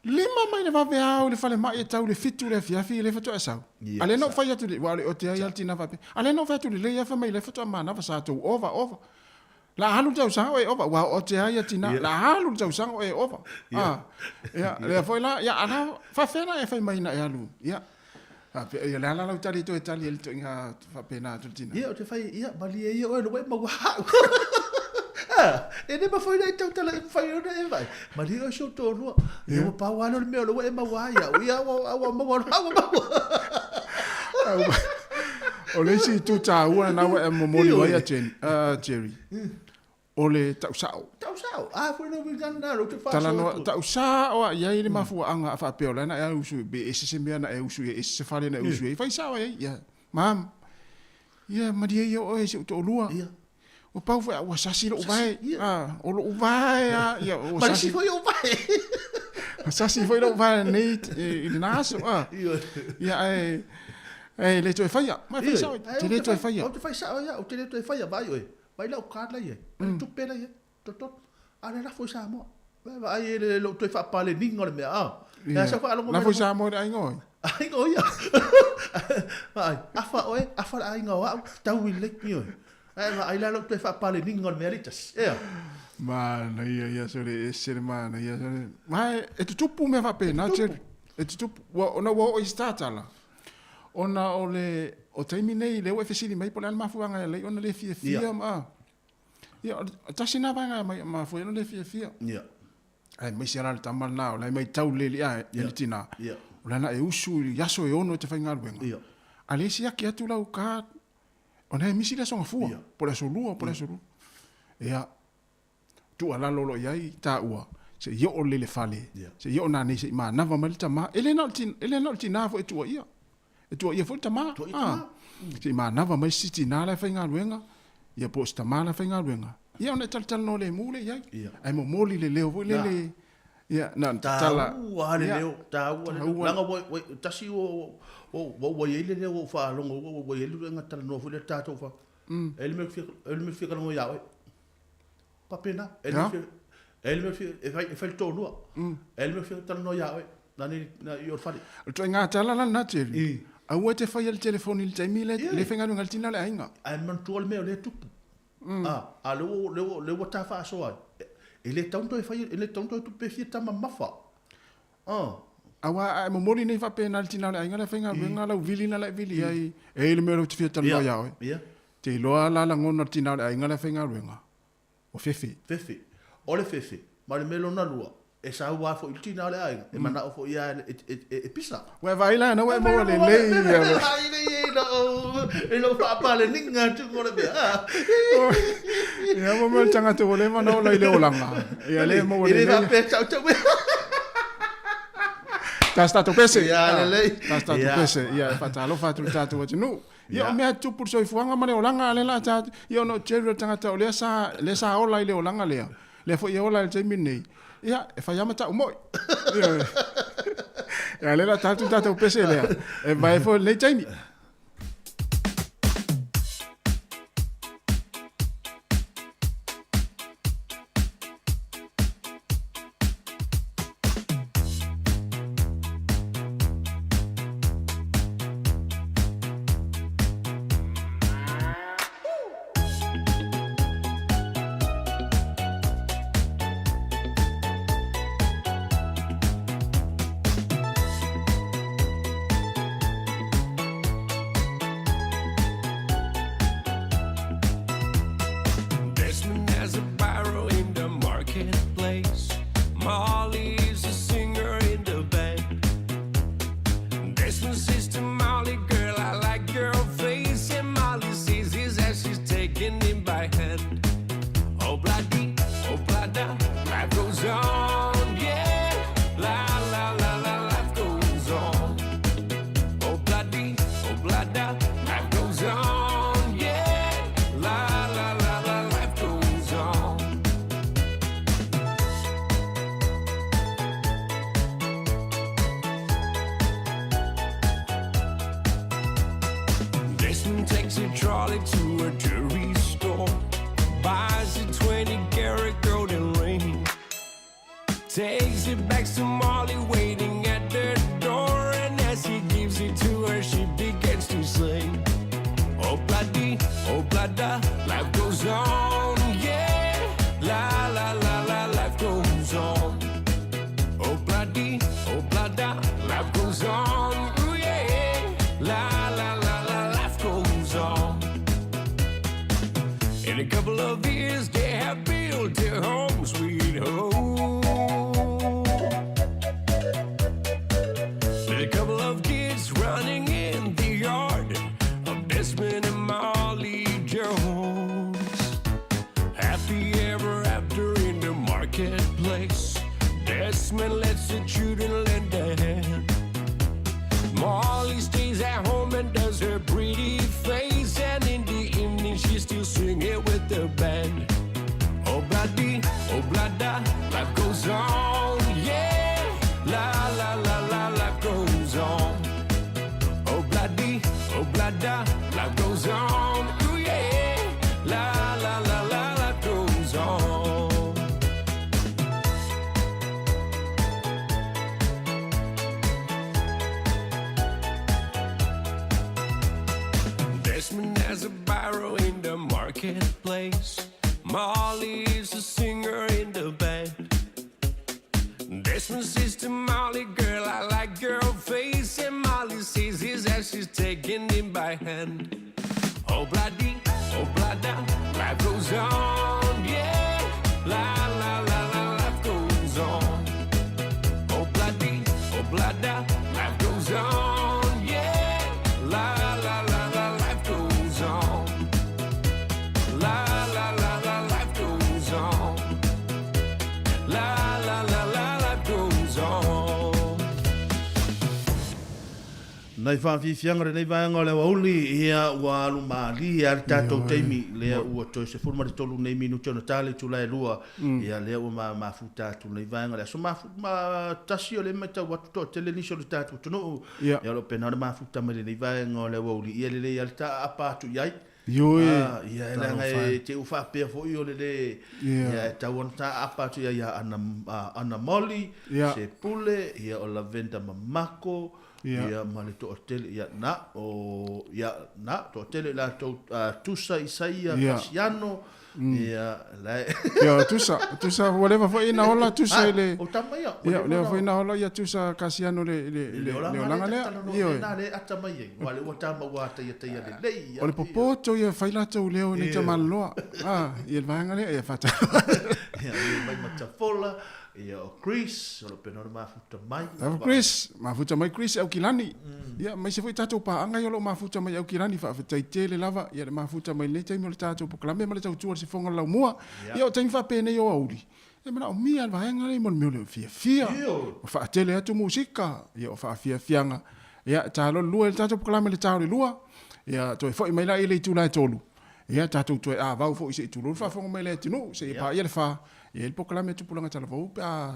[SPEAKER 21] Lima mai le vave ao le falemai e tau le 7 le afiafi le faatoa sau.
[SPEAKER 16] Ia,
[SPEAKER 21] A le no
[SPEAKER 16] sa.
[SPEAKER 21] fai atu le ua le o te ai al tina faapea. A le no fai atu le lei afa mai le faatoa manava sa tou ova ova. La alu le tausaga o e ova, ua o te ai a tina,
[SPEAKER 16] Ia.
[SPEAKER 21] la alu le tausaga o e ova.
[SPEAKER 16] Ia.
[SPEAKER 21] Ah, ia, lea foi la, ia, ala, faafena e fai mai na e alu. Ia, faapea, ia, le ala lau tali toe tali e le toiga faapena atu le tina.
[SPEAKER 16] Ia, o te fai, ia, malie ia oe, lo e maua hau. Ah, e ne mafai na e tautala e mafai ona e vai. Malie oe si ou toalua. Ia, ua pau lea o le mea o le ua e maua ai au. Ia, ua, ua maua, ua maua.
[SPEAKER 21] O le isi itu taua lena ua e momoli
[SPEAKER 16] Ioe.
[SPEAKER 21] mai a Jenny, ah, Jerry. O le tausao.
[SPEAKER 16] Tausao. Ah, foi no wingana na, lo te whasoa
[SPEAKER 21] Talanoa,
[SPEAKER 16] atu.
[SPEAKER 21] tausao a iai le mafuaaga a faapea o la na e usu i, pe ese se mea na e usu i, ese se fale na e usu i, fai sao ai, ia, mam, ia, malie ia oe si ou toalua.
[SPEAKER 16] Ia.
[SPEAKER 21] Ua pau foi, ua sasi lou vae, ah, o lou vae, ah, ia, ua
[SPEAKER 16] Ma le isi
[SPEAKER 21] sasi.
[SPEAKER 16] foi ou vae.
[SPEAKER 21] Ua sasi foi lou vae nei i lena aso, ah.
[SPEAKER 16] Ioe.
[SPEAKER 21] Ia, ae, ae le toe faia, ma e fai sao,
[SPEAKER 16] Ioe.
[SPEAKER 21] te le toe faia.
[SPEAKER 16] Ou te fai sao ia, ou te le toe faia, vai oe. Vai lau card la ia. Vai tupe la ia. Toto. A le lafo i Samoa. Vai vai e le lou toe faapaleniga o le mea. Ah.
[SPEAKER 21] Ia.
[SPEAKER 16] Ia sa faalogo mai
[SPEAKER 21] Lafo i
[SPEAKER 16] le-
[SPEAKER 21] Samoa i le aiga oe.
[SPEAKER 16] Aiga o ia. Vai, afa oe, afa le aiga o au, tau i le ioe. Ai vai la lou toe faapaleniga o le mea litas. Ea.
[SPEAKER 21] Manaia ia so le ese le manaia so le. Ma e tutupu mea faapena Jerry. E tutupu ua ona ua oo i se tatala. Ona o le o taimi nei lea ua e fesili mai po o le a le mafuaaga e alai ona le fiafia
[SPEAKER 16] Ia.
[SPEAKER 21] ma. Ia o le- tasi na vaega e mai mafua ai ona le fiafia.
[SPEAKER 16] Ia.
[SPEAKER 21] Ae maise la le tama lena o la e maitau le alii ae e le tina.
[SPEAKER 16] Ia.
[SPEAKER 21] O lana e usu i aso e 6 e te faigaluega.
[SPEAKER 16] Ia.
[SPEAKER 21] A le siaki atu lau card ona e misi le aso gafua. Po o le aso lua, po o le aso lua. Ia, tuualalo o loo iai taua seʻi oo lele fale seʻi oo nanei seʻi manava mai le tamā e lē na o le tin- e lē na o le tinā foi e tuuaia e tuuaia foi le tamā Ah. Seʻi manava mai sisi tinā la e faigaluega ia po o se tamā la e faigaluega ia ona e talatalanoa lemu le iai
[SPEAKER 16] Ia.
[SPEAKER 21] ae momoli le leo foi lele ia na ona tatala
[SPEAKER 16] Taua le
[SPEAKER 21] Ia.
[SPEAKER 16] leo, taua le leo.
[SPEAKER 21] Taua.
[SPEAKER 16] Langa ua ua tasi ua ua ua ua iai le leo ua faalogo ua ua iai le luega talanoa foi le tatou fa. E le mea fia e le mea fia kalongo ia oe. Papena, e le
[SPEAKER 21] Ya.
[SPEAKER 16] mea fia e le mea fia e fai e fai le toalua. E le mea fia talanoa ia oe. Na ni na i o le fale.
[SPEAKER 21] O le toaiga tala la lena Jerry aua e te faia le telefoni i le taimi le le faigaluega le tina o le aiga
[SPEAKER 16] Ae manatua le mea o lea e tupu. Ah, a le ua le ua le ua tafaasoa ai. E le tau toe fai e le tau toe tupu pe fia tama mafa. Ah.
[SPEAKER 21] Aua a e momoli nei faapena le tina o le aiga le faigaluega lau vili na lae vili ai e i le mea lau te fia talanoa
[SPEAKER 16] Ia.
[SPEAKER 21] iā oe.
[SPEAKER 16] Ia.
[SPEAKER 21] Te iloa la lagona le tina o le aiga le faigaluega. O fefe.
[SPEAKER 16] Fefe. O le fefe. Ma le mea lona lua. e saua foi i le tina o le aiga, e manao foi ia e pisa.
[SPEAKER 21] Ua e vaai la ana ua e maua lelei ia le.
[SPEAKER 16] I lou faapaleniga atu o le mea.
[SPEAKER 21] Ia mo mea o le tagata ua leva ona ola i le olaga. Ia lea e maua
[SPEAKER 16] lelei.
[SPEAKER 21] E le
[SPEAKER 16] faapea tau tau mea.
[SPEAKER 21] Tasi tatou pese.
[SPEAKER 16] Ia lelei.
[SPEAKER 21] Tasi tatou pese. Ia e faatalofa atu i le tatou atunuu. Ia o mea tupu le soifuaga ma le olaga a lea la ta ia ona o Jerry o le tagata o lea sa lea sa ola i le olaga lea. Lea foi e ola i le taimi lenei. Ia, e fai lava ma tau moi. Ioe. Ia lea la tatou tatou pese lea. E vae foi lenei taimi.
[SPEAKER 20] Desmond has a barrow in the marketplace. Molly is a singer in the band. Desmond says to Molly, girl, I like your face. And Molly sees his as she's taking him by hand. Oh, bloody, oh, blada, life goes on, yeah. La, la, la, la, life goes on. Oh, bloody, oh, blada, life goes on, yeah. La, la, la, la, life goes on. Desmond takes a trolley to a jewelry store, buys a 20 karat golden ring, takes it back to Molly waiting at the door, and as he gives it to her, she begins to sing. Oh bloody, oh blada, life goes on, yeah. La la la la, life goes on. Oh bloody, oh blada, life goes on, ooh yeah. La la la la, life goes on. In a couple of years, they have built their home, sweet home. With a couple of kids running in the yard of Desmond and Molly Jones. Happy ever after in the marketplace. Desmond lets the children lend a hand. Molly stays at home and does her pretty face. And in the evening, she's still singing with the band. Oh, bloody, oh, blada, life goes on, yeah. La, la, la, la, life goes on. Oh, bloody, oh, blada, life goes on, ooh, yeah. La, la, la, la, life goes on. Desmond has a barrow in the marketplace. Molly is a singer in the band. Desmond says to Molly, girl, I like your face. And Molly sees his as she's taking him by hand. Oh, bloody, oh, blada, life goes on, yeah. La, la, la, la, life goes on. Oh, bloody, oh, blada, life goes on, yeah. La, la, la, la, life goes on. La, la, la, la, life goes on. La, la, la, la, life goes on.
[SPEAKER 16] Nai whaafiafiaga lenei vaega o le aoauli, ia ua alu malie lava le tatou taimi, lea ua toe 13 nei minute ona ta le itula e lua, ia lea ua ma mafuta atu lenei vaega le aso mafu ma tasi o lea e matau atu toatele nisi o le tatou atunuu, ia o lo o pena ona mafuta mai lenei vaega o le aoauli, ia lelei lava le taaapa atu i ai.
[SPEAKER 21] Ioe,
[SPEAKER 16] Ia, e leaga e te u faapea foi o le le, ia, e tau ona taaapa atu ia ia Ana, Ana Molly, se Pule, ia o Lavenda Mamako, ia ma le toatele, ia na, o, ia, na, toatele i latou, Tusa Isaia Kasiano, ia, la e.
[SPEAKER 21] Ia, Tusa, Tusa, ua leva foi ina ola Tusa i le.
[SPEAKER 16] O tama ia,
[SPEAKER 21] ua leva foi ina ola ia Tusa Kasiano le, le, le, le olaga lea.
[SPEAKER 16] Ioe. Nā le ata mai ai, ua le ua tama ua taia taia lelei.
[SPEAKER 21] O le popoto ia fai latou leo nei tamaloloa. Ah, ia le vaega lea, ia faatalofa.
[SPEAKER 16] Ia, le mai matafola, ia o Chris, o lo pena ona mafuta mai.
[SPEAKER 21] Lava Chris, mafuta mai Chris Aukilani. Ia, aemaise foi tatou paaga ia o lo o mafuta mai Aukilani, faafetai tele lava, ia le mafuta mai lenei taimi o le tatou polokalame ma le tautua i le sifoga o le laumua. Ia, o taimi faapenei o aoauli, e manaomia le vaega lea mo le mea o le fiafia, ma faatele atu musika, ia o faafiafiaga. Ia, e ta loa le 2 i le tatou polokalame i le ta o le 2, ia toe foi mai lea i le itula e 3, Ia tatou toe avau foi se i tulou le faafofoga mai le atunuu seia paia le fa. E i ai le polokalame a Tupulaga Talavou pe a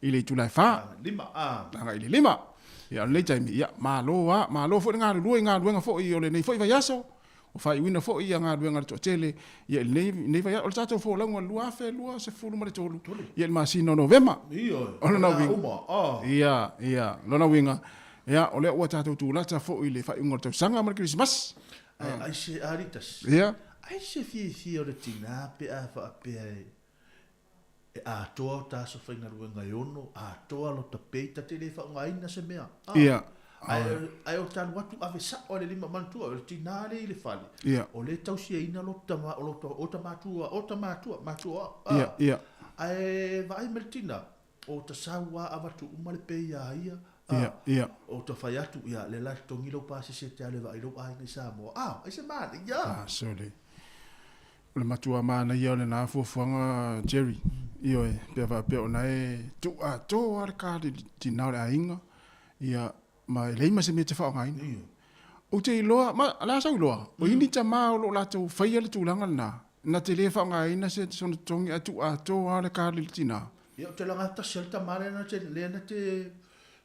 [SPEAKER 21] i le itula e fa.
[SPEAKER 16] Lima, a.
[SPEAKER 21] Agai i le 5. Ia o lenei taimi, ia malo lava, malo foi le galulue i galuega foi o lenei foi vaiaso. Ua faaiuina foi ia galuega a le toatele ia i lenei, lenei vaiaso. O le tatou folauga o le 2023 ia i le masina o Novema.
[SPEAKER 16] Ioe,
[SPEAKER 21] O lona
[SPEAKER 16] o le a
[SPEAKER 21] uiga,
[SPEAKER 16] uma, a.
[SPEAKER 21] ia, ia, lona uiga, ia o lea ua tatou tulata foi i le faaiuga o le tausaga ma le Kerisimasi.
[SPEAKER 16] Ae ai se Aritas.
[SPEAKER 21] Ia.
[SPEAKER 16] Ai se fiafia o le tinā pe a faapea e e atoa o ta aso faigaluega e ono, atoa lota pay, ta te le faaaogaina se mea. A.
[SPEAKER 21] Ia.
[SPEAKER 16] Ae, ae o ta alu atu ave sao i le lima, manatua, o le tinā lea i le fale,
[SPEAKER 21] Ia.
[SPEAKER 16] o lea e tausiaina lota ma, o lota, o ta matua, o ta matua, matua, a.
[SPEAKER 21] Ia, ia.
[SPEAKER 16] Ae vaai mai le tinā, O ta sau a avatu uma le pay ia ia, a,
[SPEAKER 21] Ia, ia.
[SPEAKER 16] o ta fai atu, ia, lea la e totogi lou pasese e te alu e vaai lou aiga i Samoa. A, ai se manaia!
[SPEAKER 21] A, sole. O le matua manaia o lena fuafuaga, Jerry. Ioe, pe a faapea o na e tuu atoa lava le card i le tina o le aiga, ia, ma e leai ma se mea e te faaaogaina. Ou te iloa, ma o le a sau iloa, o ini tama o lo o latou faia le tulaga lena, na te le faaaogaina se sona totogi ae tuu atoa lava le card i le tina.
[SPEAKER 16] Ia, ou te laga tasi ai le tama lea na te, lea na te,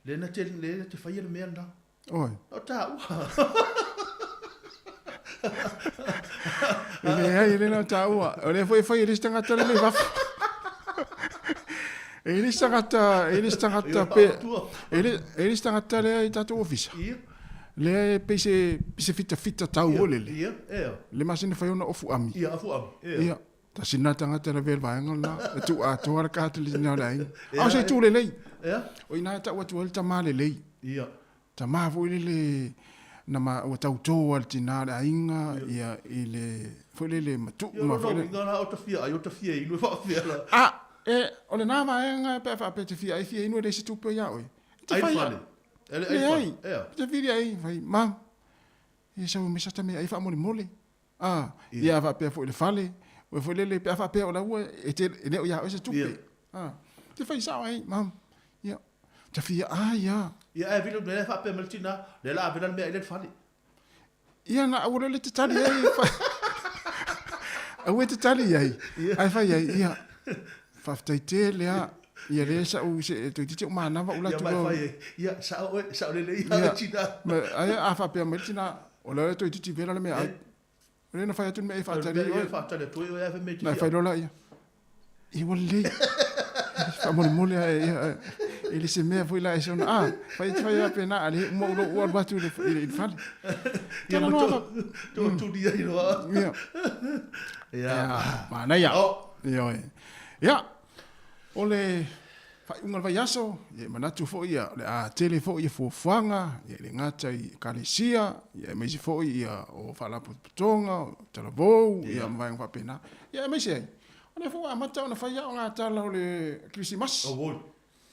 [SPEAKER 16] lea na te, lea na te faia le mea lena.
[SPEAKER 21] Oi.
[SPEAKER 16] O taua.
[SPEAKER 21] E leai, e le na o taua. O lea foi e fai e le isi tagata lea i fafo. E le isi tagata, e le isi tagata pe, e le, e le isi tagata lea i tatou ofisa.
[SPEAKER 16] Ia.
[SPEAKER 21] Lea e pei se, se fitafita tau o lele.
[SPEAKER 16] Ia, ea.
[SPEAKER 21] Le masina fai ona ofu ami.
[SPEAKER 16] Ia, ofu ami. Ea.
[SPEAKER 21] Ia. Tasi lena tagata e lavea i le vaega lena, e tuu atoa le cartilage lena o le aiga. A o se itu lelei.
[SPEAKER 16] Ea.
[SPEAKER 21] O i ina e tau atu ai le tama lelei.
[SPEAKER 16] Ia.
[SPEAKER 21] Tama foi lele na ma, ua tautō lava i le tinā o le aiga, ia, i le, foi lele matuu
[SPEAKER 16] Ia,
[SPEAKER 21] ma
[SPEAKER 16] lona
[SPEAKER 21] foi lele.
[SPEAKER 16] uiga la o ta fia ai, o ta fia inu e faapefea la.
[SPEAKER 21] A, e, o lena vaega pe a faapea e te fia ai, fia inu e leai se tupe ia oe. E te
[SPEAKER 16] Ai le
[SPEAKER 21] fai
[SPEAKER 16] fale. E le, ai le
[SPEAKER 21] Leai.
[SPEAKER 16] fale. Ea.
[SPEAKER 21] E te vili ai, fai, ma, ia sau e mai sata meaai faamolemole. A, ia a faapea foi i le fale, oe foi lele, pe a faapea o la ua, e te, e le o ia oe se tupe. A, te fai sao ai, ma, ia, ta fia ai a.
[SPEAKER 16] Ia, ae vili, lea faapea mai le tina, lea la ave la le mea i le fale.
[SPEAKER 21] Ia, na aua loa le te tali ai, aua e te tali ai, ae fai ai, ia, faafetai tele a, ia lea sa'u se toeitiiti ou manava ou
[SPEAKER 16] Ia,
[SPEAKER 21] latu
[SPEAKER 16] ma e
[SPEAKER 21] loa.
[SPEAKER 16] fai ai, ia, sao oe, sao lelei ia
[SPEAKER 21] Ia,
[SPEAKER 16] le tina.
[SPEAKER 21] ma, ai a faapea mai le tina, o lea toeitiiti vela le meaai. O lea na fai atu le mea e faatali ai
[SPEAKER 16] Ia,
[SPEAKER 21] oe.
[SPEAKER 16] faatali atu ai oe, ae fai mai e te
[SPEAKER 21] Na
[SPEAKER 16] fia.
[SPEAKER 21] fai loa laia. Ia ua lelei. Faamolemole ae, ia, e le se mea foi la e sona, a, fai fai lava pena, a le uma o lou alu atu i le, i le, i le fale.
[SPEAKER 16] Ia,
[SPEAKER 21] Tala
[SPEAKER 16] ma
[SPEAKER 21] loa
[SPEAKER 16] to, to tuli ai loa.
[SPEAKER 21] Ia.
[SPEAKER 16] Ia.
[SPEAKER 21] Ia, manaia.
[SPEAKER 16] Oh.
[SPEAKER 21] Ioe. Ia, o le faaiuga o le vaiaso, ia e manatu foi ia, o le a tele foi ia fuafuaga, ia e le gata i Ekalesia, ia aemaise foi ia o faalapotopotoga, o talavou, ia ma vaega faapena. Ia aemaise ai, o lea foi ua amata ona fai ao tala o le Kerisimasi.
[SPEAKER 16] Oi.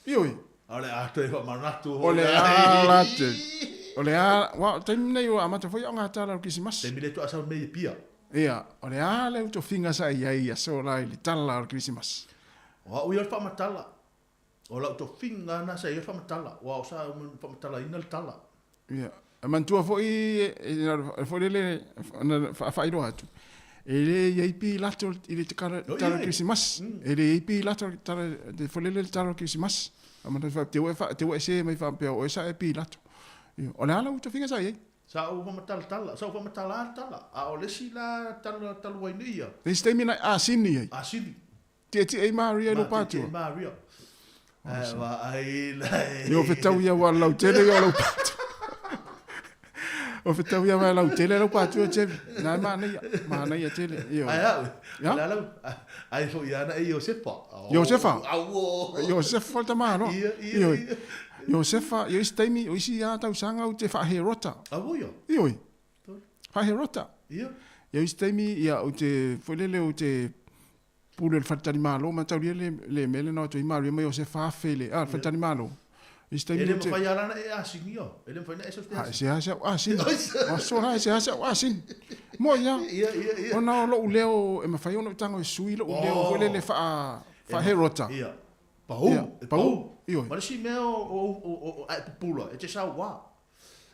[SPEAKER 21] Ioe.
[SPEAKER 16] O le a toe faamanatu
[SPEAKER 21] O le a la te. O le a, wa, o le taimi lenei ua amata foi ao tala o le Kerisimasi.
[SPEAKER 16] Taimi le toa sau nei e pia.
[SPEAKER 21] Ia, o le a le utofiga sa i ai i aso la i le tala o le Kerisimasi.
[SPEAKER 16] O au ia o le faamatala. O lau tofiga na sa ia o le faamatala. Ua o sa faamatalaina le tala.
[SPEAKER 21] Ia, e manatua foi, e foi lele, na faailoa atu, e le i ai pilato i le tala o le Kerisimasi. E le i ai pilato i le tala, foi lele le tala o le Kerisimasi. A manatua faapea, te ua e te ua e se mai faapea o oe sa e pilato. Ia, o le a lau tofiga sa i ai?
[SPEAKER 16] Sa ou faamatalatala, sa ou faamatala le tala, a o le isi la tala talu ai nei ia.
[SPEAKER 21] Le isi taimi na asini ai.
[SPEAKER 16] Asini.
[SPEAKER 21] Tietie ai Maria i lou
[SPEAKER 16] Tietie
[SPEAKER 21] patua.
[SPEAKER 16] Maria. Ae vaai la e.
[SPEAKER 21] Io fetau ia ua lautele ia o lau patua. O fetau ia ua lautele lau patua Chevy. Na e manaia, manaia tele. Io.
[SPEAKER 16] Ae au.
[SPEAKER 21] Ia?
[SPEAKER 16] La lau, ai foi ana e Iosefa.
[SPEAKER 21] Iosefa.
[SPEAKER 16] Auo.
[SPEAKER 21] Iosefa le tama loa.
[SPEAKER 16] Ia, ia,
[SPEAKER 21] Ioe.
[SPEAKER 16] ia.
[SPEAKER 21] Iosefa, io isi taimi, o isi a tausaga ou te faaherota.
[SPEAKER 16] Auo ia.
[SPEAKER 21] Ioe. Faaherota.
[SPEAKER 16] Ia.
[SPEAKER 21] Ia isi taimi, ia ou te, foi lele ou te pule o le faletalimalo mataulia le le mea lena o atu ai malie mai o se 4,000 i le a le faletalimalo. I se
[SPEAKER 16] E
[SPEAKER 21] taimi
[SPEAKER 16] le
[SPEAKER 21] ou te
[SPEAKER 16] mafai lava la ona e asini o. E le mafai ona e sau te
[SPEAKER 21] A
[SPEAKER 16] asini.
[SPEAKER 21] se a se au asini. O aso la e se a se au asini. Mo'i a.
[SPEAKER 16] Ia, ia, ia.
[SPEAKER 21] Ona o lo'u leo e mafai ona ou tago e sui lo'u leo foi lele faa faaherota.
[SPEAKER 16] Ia. Pau,
[SPEAKER 21] Ia,
[SPEAKER 16] e
[SPEAKER 21] pau.
[SPEAKER 16] pau.
[SPEAKER 21] Ioe.
[SPEAKER 16] Ma le isi mea o, o, o, o, o a e pupula, e te sauā.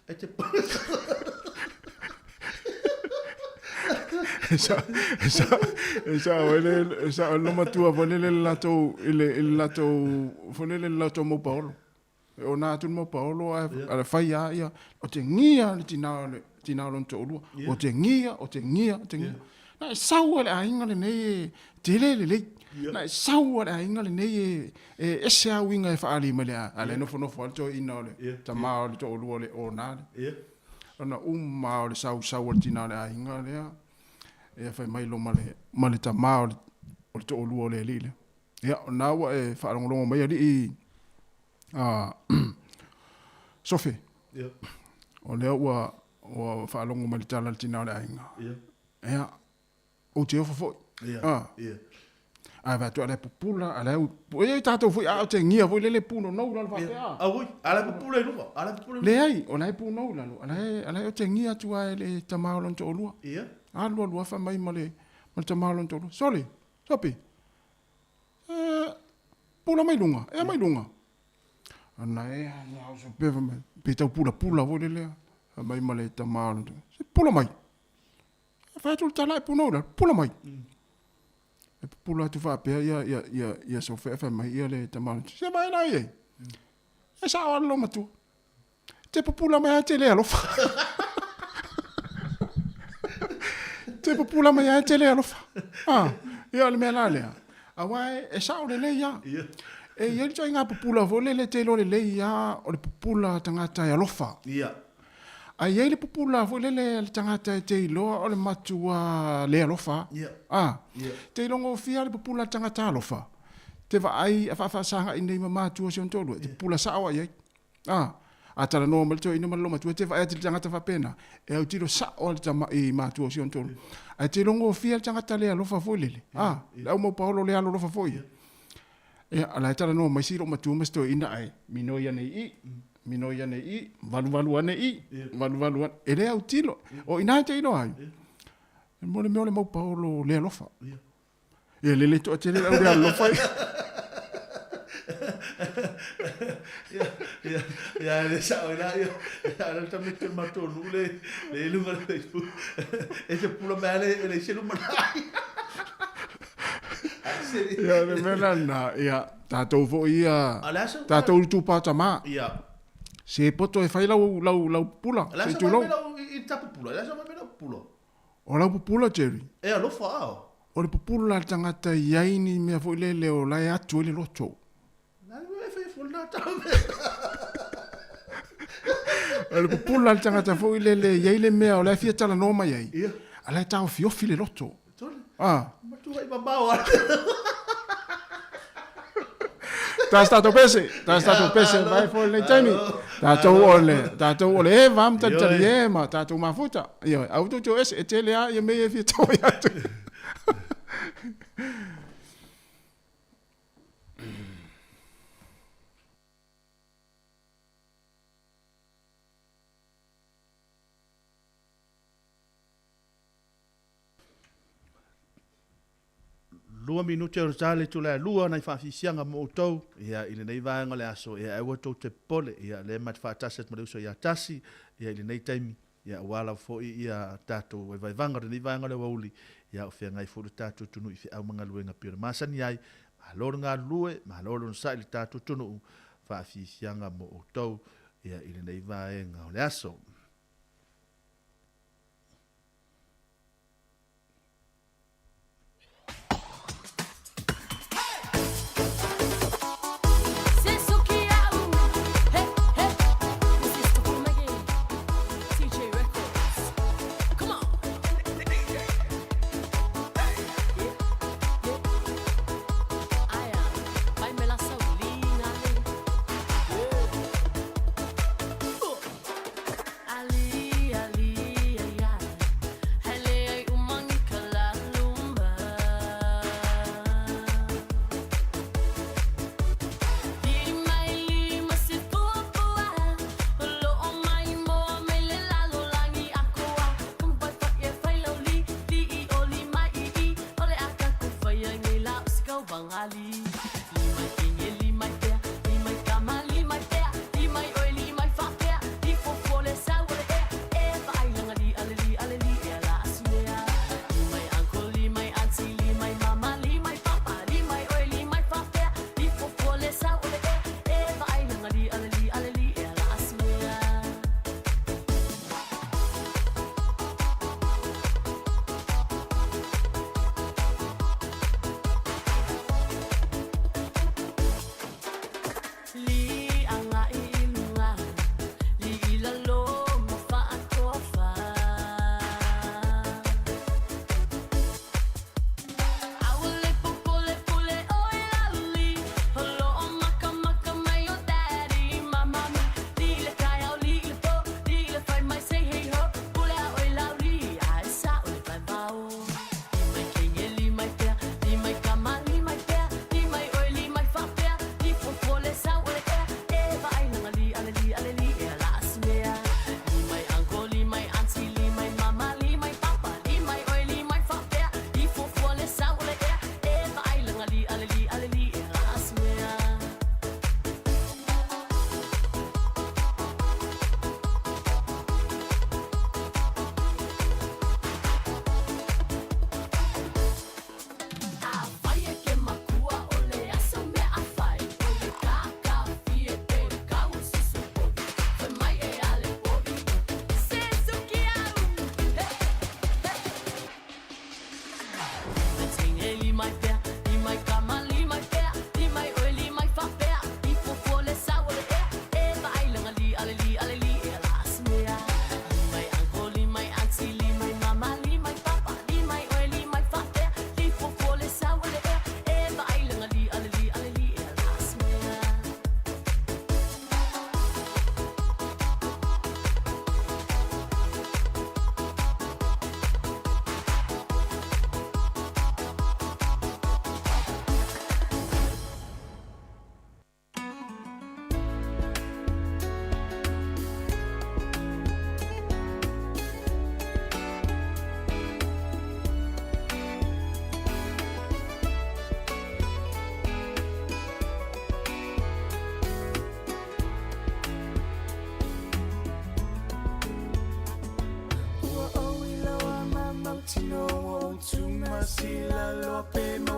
[SPEAKER 16] E te
[SPEAKER 21] E sa e sa e sa o le e sa o le matua foi lele le latou i le latou foi lele le latou mau paolo. E ona atu le mau paolo ae a le fai a ia o te gia le tina o le tina o lona toalua. O te gia, o te gia, o te gia. Na e sau a le aiga lenei e tele lelei. Na e sau a le aiga lenei e e ese a uiga e faaali mai le a le nofonofo a le toeaina o le tama o le toalua o le ona le. Ona uma o le sausau a le tina o le aiga lea. Ia fai mai loa ma le ma le tama o le o le toalua o le alii lea. Ia o lena ua e faalogologo mai alii a Sofe. O lea ua ua faalogo mai le tala a le tina o le aiga. Ia ou te ofo foi. A. Ae vaai atu a la e pupula, a la e e i ai tatou foi a o te gia foi lele punonou lalo faapea a.
[SPEAKER 16] Auoi, a la e pupula i luga, a la e pupula i luga.
[SPEAKER 21] Leai, o la e punou lalo, a la e a la e otegia atu lava e le tama o lona toalua. Alu alu lava fai mai ma le ma le tama o lona toalua, sole, sope, pula mai luga, ea mai luga. Ana e pe fai mai, pe tau pulapula foi lele, fai mai ma le tama o lona toalua, se pula mai. E fai atu le tala e punou lalo, pula mai. E pupula atu faapea ia ia ia ia Sofe ae fai mai ia le tama o lona toalua, se vaai la i ai. E sao lava le loomatua. Te pupula mai lava e te le alofa. Te pupula mai lava e te le alofa. Ah, ia o le mea la lea. Aua e sao lelei lava. E i ai le ituaiga pupula foi lele e te iloa lelei lava o le pupula a tagata e alofa. Ae i ai le pupula foi lele a le tagata e te iloa o le matua le alofa. Ah, te iloa gofie lava le pupula a le tagata alofa. Te vaai a faafaasagai nei ma matua o si ona toalua, e te pupula sao lava i ai. A, a talanoa mai le toeaina ma le loomatua, e te vaai atu i le tagata faapena, e autilo sa'o lava le tama i matua o si ona toalua. Ae te logofia le tagata le alofa foi lele, a, le au maupaolo le alolofa foi ia. Ia, a la e talanoa mai si loomatua ma si toeaina ae minoi ane i i, minoi ane i i, valuvalu ane i, valuvalu ane, e le autilo. O i ina e te iloa ai, mo le mea o le maupaolo le alofa. Ia lele toatele le au le alolofa ia.
[SPEAKER 16] Ia, ia, ia, e le sao i la, ia, ia, le tamaiti o le matou nuu le, le i luga o le Facebook, e te pula mai lava e leai se lumanai.
[SPEAKER 21] Ia, le mea la lena, ia, tatou foi ia,
[SPEAKER 16] A o le a sau-
[SPEAKER 21] tatou i le itupa o tama.
[SPEAKER 16] Ia.
[SPEAKER 21] Se poto e fai lau, lau, lau pupula,
[SPEAKER 16] O le a
[SPEAKER 21] se i
[SPEAKER 16] sau
[SPEAKER 21] tulou.
[SPEAKER 16] mai lau, i le ta pupula, o le a sau mai lau pupula.
[SPEAKER 21] O lau pupula Jerry.
[SPEAKER 16] E alofa ao.
[SPEAKER 21] O le pupula a le tagata e i ai ni mea foi lele o la e atu ai le loto. O le pupula a le tagata foi lele e i ai le mea o la e fia talanoa mai ai, a la e taofiofi le loto. Ah. Tasi tatou pese, tasi tatou pese mai foi lenei taimi. Tatou o le, tatou o le eva ma talitali e ma tatou mafuta. Ioe, aua tou te o ese, e tele lava ia mea ia e fia tau ai atu.
[SPEAKER 16] Lua minute o le le itula e lua nai faafisiaga mo outou ia i lenei vaega o le aso ia aua tou te popole ia lea ma te faatasi atu ma le uso ia Tasi ia i lenei taimi ia aua lava foi ia tatou vaivaivaga o lenei vaega o le aoauli ia o feagai foi le tatou atunuu i feau ma galuega pei ona masani ai. Malo le galulue, malo le onosai i le tatou atunuu faafisiaga mo outou ia i lenei vaega o le aso.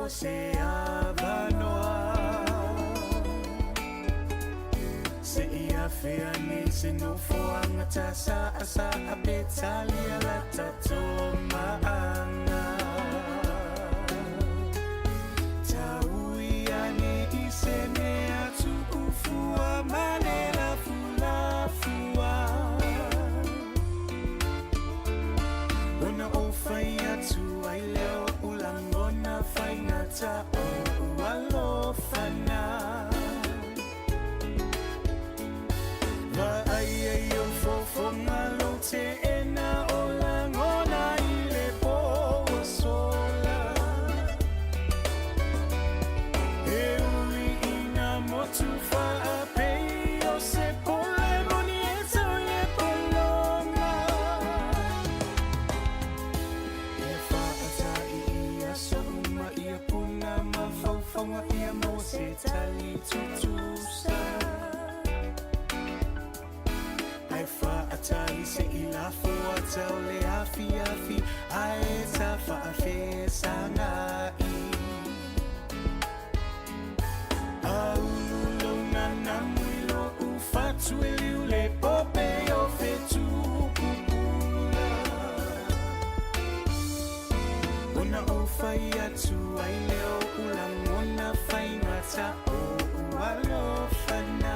[SPEAKER 3] o se avanoa Se ia fea nei se nofoaga tasaasaa pe talia la tatou maaga Tau ia nei se mea tuufua ma le lafulafua Ona o fai atu ai leo ulagona faigata o ualofana Vaai ai o fofoga lou teena o lagona i le po ua sola E ui ina motu faapei o se pole moni e tau i le pologa Ia faatai i aso uma ia puna mafaufauga ia mo se tali tutusa Ae faatai se i lafo ata o le afiafi ae ta faafesagai Aulu lou nanamu i lou fatu e liu le pope o fetu pupula Ona ou fai atu ai lea o lagona faigata o ualofana.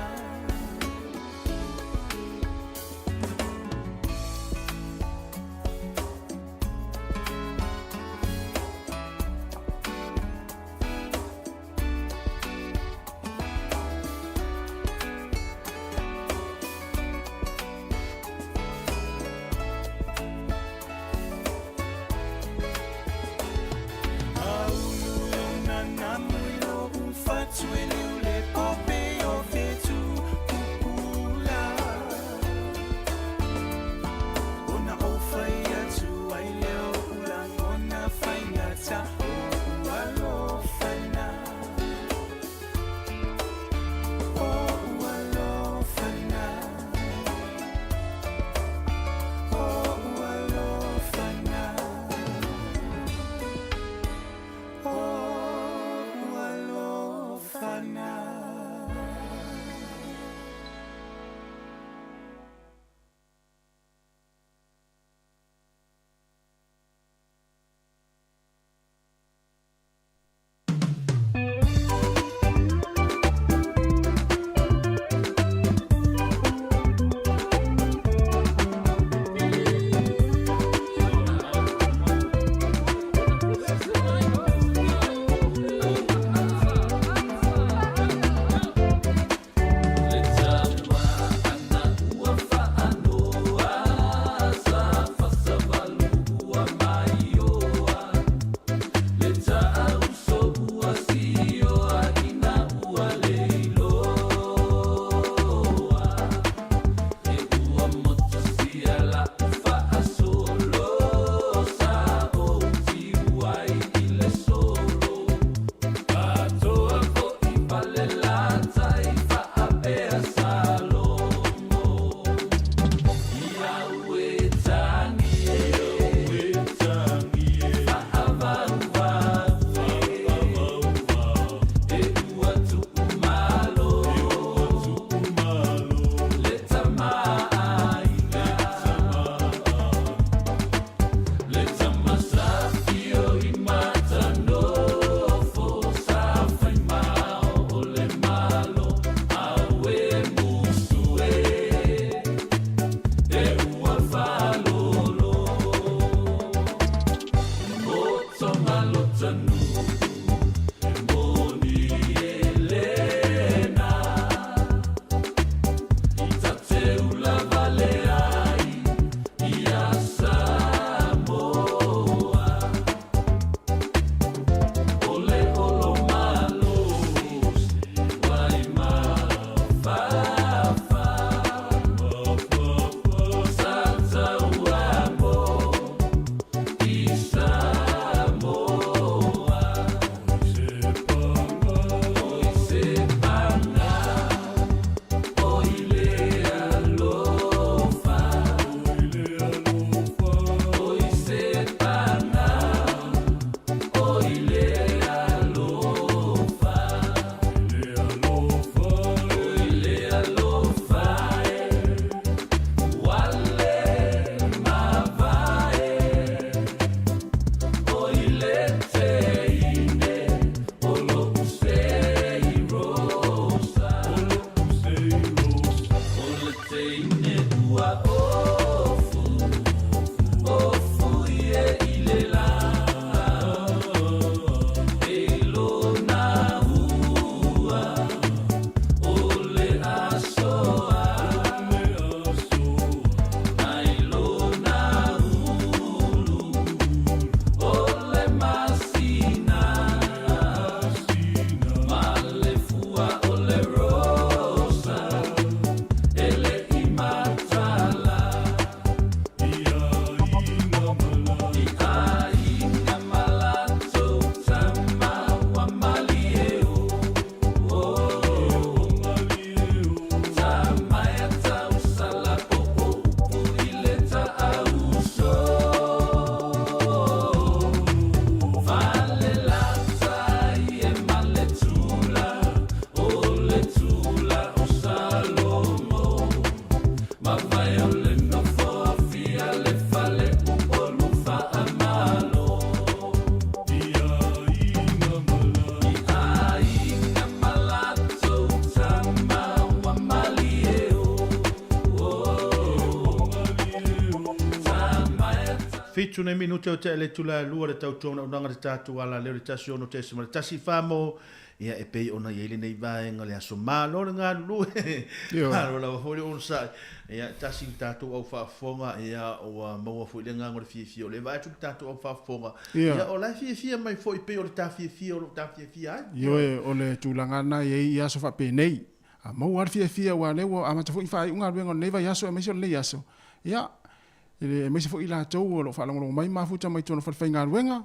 [SPEAKER 6] ua ofu Ofu ie i le la E lona ua O le asoa Mai lona ulu O le masina Ma le fua o le rosa E le i matala I aiga malatou tama ua malie o Tama e tausala po o upu i le taauso Falelata ie ma le tula o le tula o Salomo Mavae o le nofo afia le fale Upolu faamalo I aiga malatou tama ua malie o Tama e
[SPEAKER 16] Fitu nei minute o te le tula lua le tautua na unanga te tātou ala leo le tasi ono te sima le tasi whamo. Ia e pei ona i eile nei vaenga le aso malo le galulue.
[SPEAKER 21] Ioe.
[SPEAKER 16] Malo lava foi le onosai. Ia tasi le tatou au faafofoga ia ua maua foi le agaga o le fiafia o lea e vaai atu le tatou au faafofoga.
[SPEAKER 21] Ia.
[SPEAKER 16] Ia o la e fiafia mai foi pei o le ta fiafia o loo ta fiafia ai.
[SPEAKER 21] Ioe, o le tulaga lena e i ai i aso faapenei. A maua lava le fiafia aua o lea ua amata foi ona faaiu galuega o lenei vaiaso aemaise o lenei aso. Ia, aemaise foi i latou o lo o faalogologo mai ma mafuta mai totonu o falefaigaluega,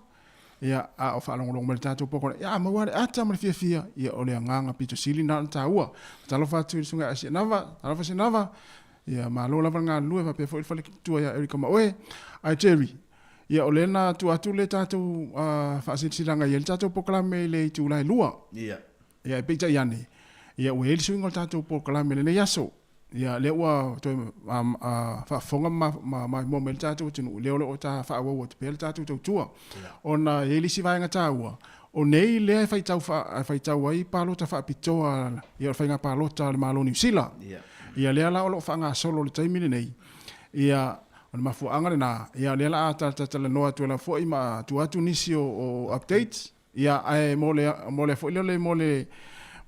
[SPEAKER 21] ia, a o faalogologo mai i le tatou polokalame, ia, a maua lava le ata ma le fiafia, ia, o le agaga pito sili lena ona taua. Talofa atu i le Susuga ia Sianava, talofa Sianava, ia, malo lava le galulue faapea foi le faletua ia Erica ma oe. Ae Jerry, ia, o lea na tuu atu le tatou faasilasilaga e i ai le tatou polokalame i le itula e 2.
[SPEAKER 16] Ia.
[SPEAKER 21] Ia, peitai ane, ia ua i ai le suiga o le tatou polokalame i lenei aso. Ia, lea ua toe faafofoga ma maimoa mai le tatou atunuu, lea o lo o ta faaauau atu pea le tatou tautua. Ona e i ai le isi vaega taua, o nei lea e faitau, e faitau ai palota faapitoa, ia o le faiga palota a le Malo o Niu Sila. Ia, lea la o lo o faagasolo i le taimi lenei. Ia, o le mafuaaga lena, ia lea o le a talatalanoa atu ai lava foi ma tuu atu nisi o updates. Ia, ae mo le, mo le foi lele, mo le,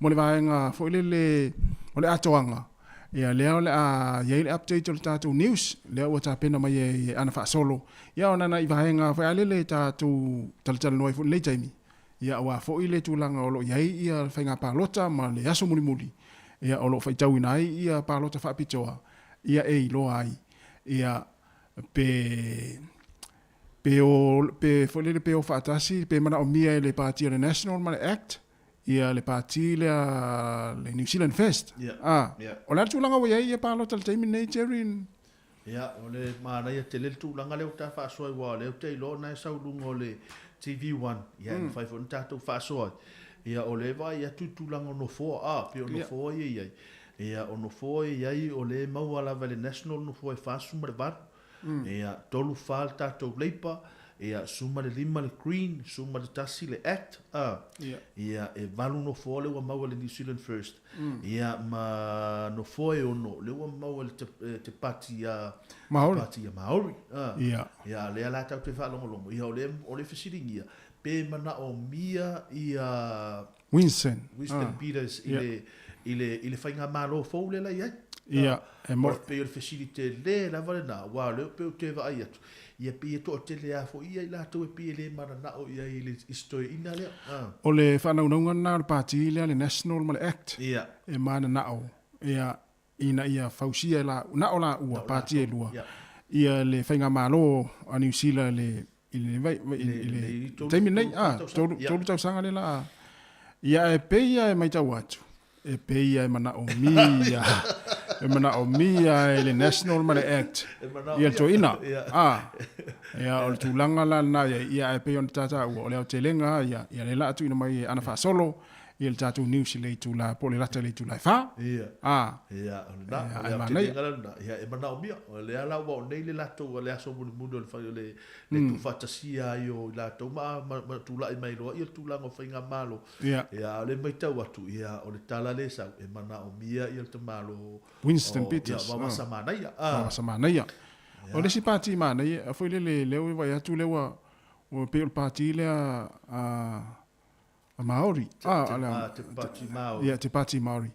[SPEAKER 21] mo le vaega foi lele o le atoaga, ia lea o le a i ai le update o le tatou news, lea ua tapena mai e ana faasolo, ia ona nai vaega foi a lele tatou talatalanoa ai foi i lenei taimi, ia aua foi le tulaga o lo o i ai ia faiga palota ma le aso mulimuli, ia o lo o faitauina ai ia palota faapitoa, ia e iloa ai, ia pe Pe o, pe foi lele pe o faatasi, pe manaomia e le Pati o le National ma le Act, ia le Pati lea le New Zealand First.
[SPEAKER 16] Ia,
[SPEAKER 21] Ah,
[SPEAKER 16] ia.
[SPEAKER 21] o le a le tulaga ua i ai ia palota i le taimi lenei, Jerry?
[SPEAKER 16] Ia, o le manaia tele le tulaga lea ua ta faasoa ai, aua o lea ou te iloa o na e sau i luga o le TV1, ia e mafai foi ona tatou faasoa ai. Ia, o lea e vaai atu i tulaga o nofoa, a, pei o nofoa ia e i ai. Ia, o nofoa ia e i ai, o lea e maua lava e le National nofoa e 48, Ia, 3 fa le tatou Labour, ia, 15 le Green, 11 le Act, a. Ia, e valu nofoa lea ua maua e le New Zealand First. Ia, ma nofoa e ono lea ua maua e le te pati a
[SPEAKER 21] Maori.
[SPEAKER 16] Pati a Maori. A.
[SPEAKER 21] Ia.
[SPEAKER 16] Ia, lea la tatou te faalogologo. Ia, o le fesiligia, pe manaomia ia
[SPEAKER 21] Winston.
[SPEAKER 16] Winston Peters i le i le i le faigamalo fou lea la i ai.
[SPEAKER 21] Ia, e mo.
[SPEAKER 16] Pei o le fesili tele lava lena, aua o lea pei ou te vaai atu, ia pei e toatele lava foi ia i latou e pei e le mananao i ai i le i se toeaina lea.
[SPEAKER 21] O le faanaunauga lena o le pati lea, le National ma le Act,
[SPEAKER 16] Ia.
[SPEAKER 21] e mananao, ia, ina ia fausia e la, na o laua, pati e lua, ia le faigamalo a Niu Sila i le i le vai i le taimi lenei, a, tolu tausaga lea la a. Ia ae pei lava e matau atu, e pei lava e manaomia, e manaomia e le National ma le Act ia le toeaina, a. Ia o le tulaga la lena i ai, ia ae pei ona ta taua, o le aotelega lava ia, ia lea la a tuuina mai e ana faasolo, ia le tatou news i le itula po o le lata i le itula e 4.
[SPEAKER 16] Ia.
[SPEAKER 21] A.
[SPEAKER 16] Ia, o lena,
[SPEAKER 21] Ia,
[SPEAKER 16] o
[SPEAKER 21] ai
[SPEAKER 16] le
[SPEAKER 21] manaia.
[SPEAKER 16] aotelega lena. Ia, e manaomia. O lea la ua o nei le latou le aso mulimuli o le fai o le le tuufaatasia ai o i latou ma ma ma tula'i mai loa ia le tulaga o faigamalo.
[SPEAKER 21] Ia.
[SPEAKER 16] Ia, a o le matau atu, ia, o le tala lea e sau, e manaomia ia le tamalo
[SPEAKER 21] Winston
[SPEAKER 16] o, ia,
[SPEAKER 21] Peters.
[SPEAKER 16] Vavasa Manaia. A.
[SPEAKER 21] Vavasa Manaia. O le isi pati manaia, foi lele lea ua vaai atu lea ua ua pei o le pati lea a a Maori.
[SPEAKER 16] Te- ah, te Pāti Māori.
[SPEAKER 21] Ia, te Pāti Māori.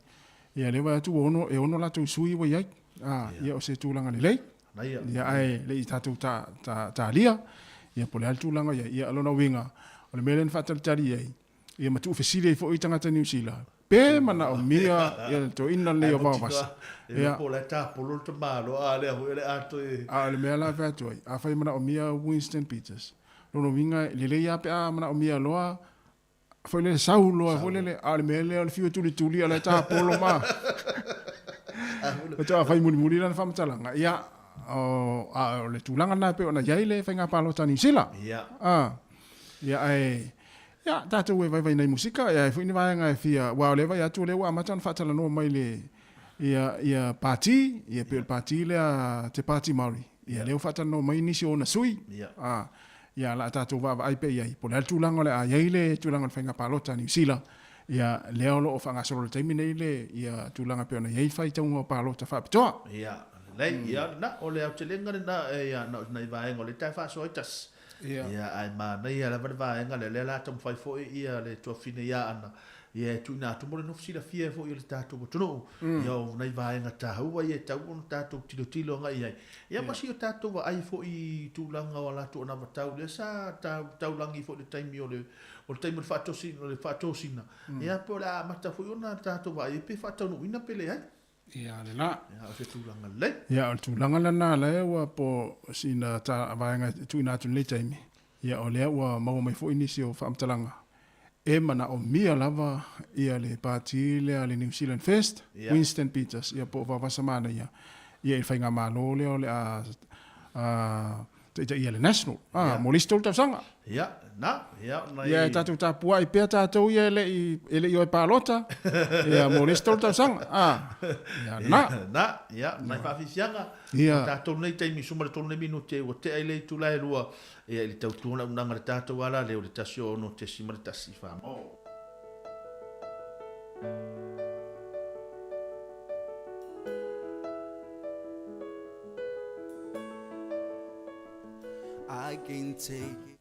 [SPEAKER 21] Ia, lea vaai atu ua ono, e ono latou sui ua i ai. Ah, ia, o se tulaga lelei.
[SPEAKER 16] Manaia.
[SPEAKER 21] Ia, ae le i tatou ta, ta, talia. Ia, po o le a le tulaga i ai. Ia, o lona uiga, o le mea lea na faatalitali ai, ia ma tuufesili ai foi tagata Niu Sila, pe manaomia ia le toeaina lenei o Vaovasa.
[SPEAKER 16] Ia. Po o le tapolo le tamalo, a lea foi o le a toe.
[SPEAKER 21] A o le mea la e fai atu ai, afai manaomia Winston Peters, lona uiga e lelei lava pe a manaomia loa, foi lele sau loa foi lele, a o le mea lea o le fiu e tulituli a o la e tapolo ma. Faatoa fai mulimuli lana faamatalaga, ia, o, a o le tulaga lena e pei ona i ai le faiga palota a Niu Sila.
[SPEAKER 16] Ia.
[SPEAKER 21] A, ia, ae, ia, tatou e vaivai nai musika, ia, e foi ni vaega e fia, aua o lea e vaai atu o lea ua amata ona faatalanoa mai le, ia, ia pati, ia, pei o le pati lea, te Pāti Māori, ia, lea ua faatalanoa mai nisi o ona sui, a, ia, o le a tatou vaavaai pea i ai, po o le a le tulaga o le a i ai le tulaga o le faiga palota a Niu Sila, ia, lea o lo o faagasolo i le taimi nei le, ia, tulaga e pei ona i ai faitauga o palota faapitoa.
[SPEAKER 16] Ia, lelei, ia, na, o le aotelega lena, ia, na o nai vaega o lea e faasoa ai tasi.
[SPEAKER 21] Ia.
[SPEAKER 16] Ia, ae manaia lava le vaega lea, lea la taumafai foi ia le tuafine ia Ana, ia e tuuina atu mo le nofo silafia foi o le tatou atunuu, ia o nai vaega taua ia e tatau ona tatou tilotilo agai i ai. Ia ma si o tatou vaai foi i tulaga o a latou anavatau lea sa taulagi foi i le taimi o le o le taimi o le faatosina, o le faatosina, ia po o le a amata foi ona tatou vaai ai pe faataunuuina pe leai.
[SPEAKER 21] Ia, lena.
[SPEAKER 16] Ia, o se tulaga lelei.
[SPEAKER 21] Ia, o le tulaga lena lea ua po sina ta vaega e tuuina atu i lenei taimi, ia o lea ua maua mai foi nisi o faamatalaga e manaomia lava ia le pati lea a le New Zealand First, Winston Peters, ia po o Vaovasa Manaia, ia i le faigamalo lea o le a taitaia le National, a, mo le isi tolu tausaga.
[SPEAKER 16] Ia, na, ia, nai.
[SPEAKER 21] Ia, e tatou tapuai pea tatou ia e le i, e le i o e palota, ia, mo le isi tolu tausaga, a, ia, na.
[SPEAKER 16] Ia, na, ia, nai faafiafiaga,
[SPEAKER 21] Ia.
[SPEAKER 16] o tatou nei taimi suma le tolu nei minute, ua tea i le itula e lua, ia, i le tautua na unaga le tatou ala lea o le 1 6.1 wha.
[SPEAKER 3] I can take it.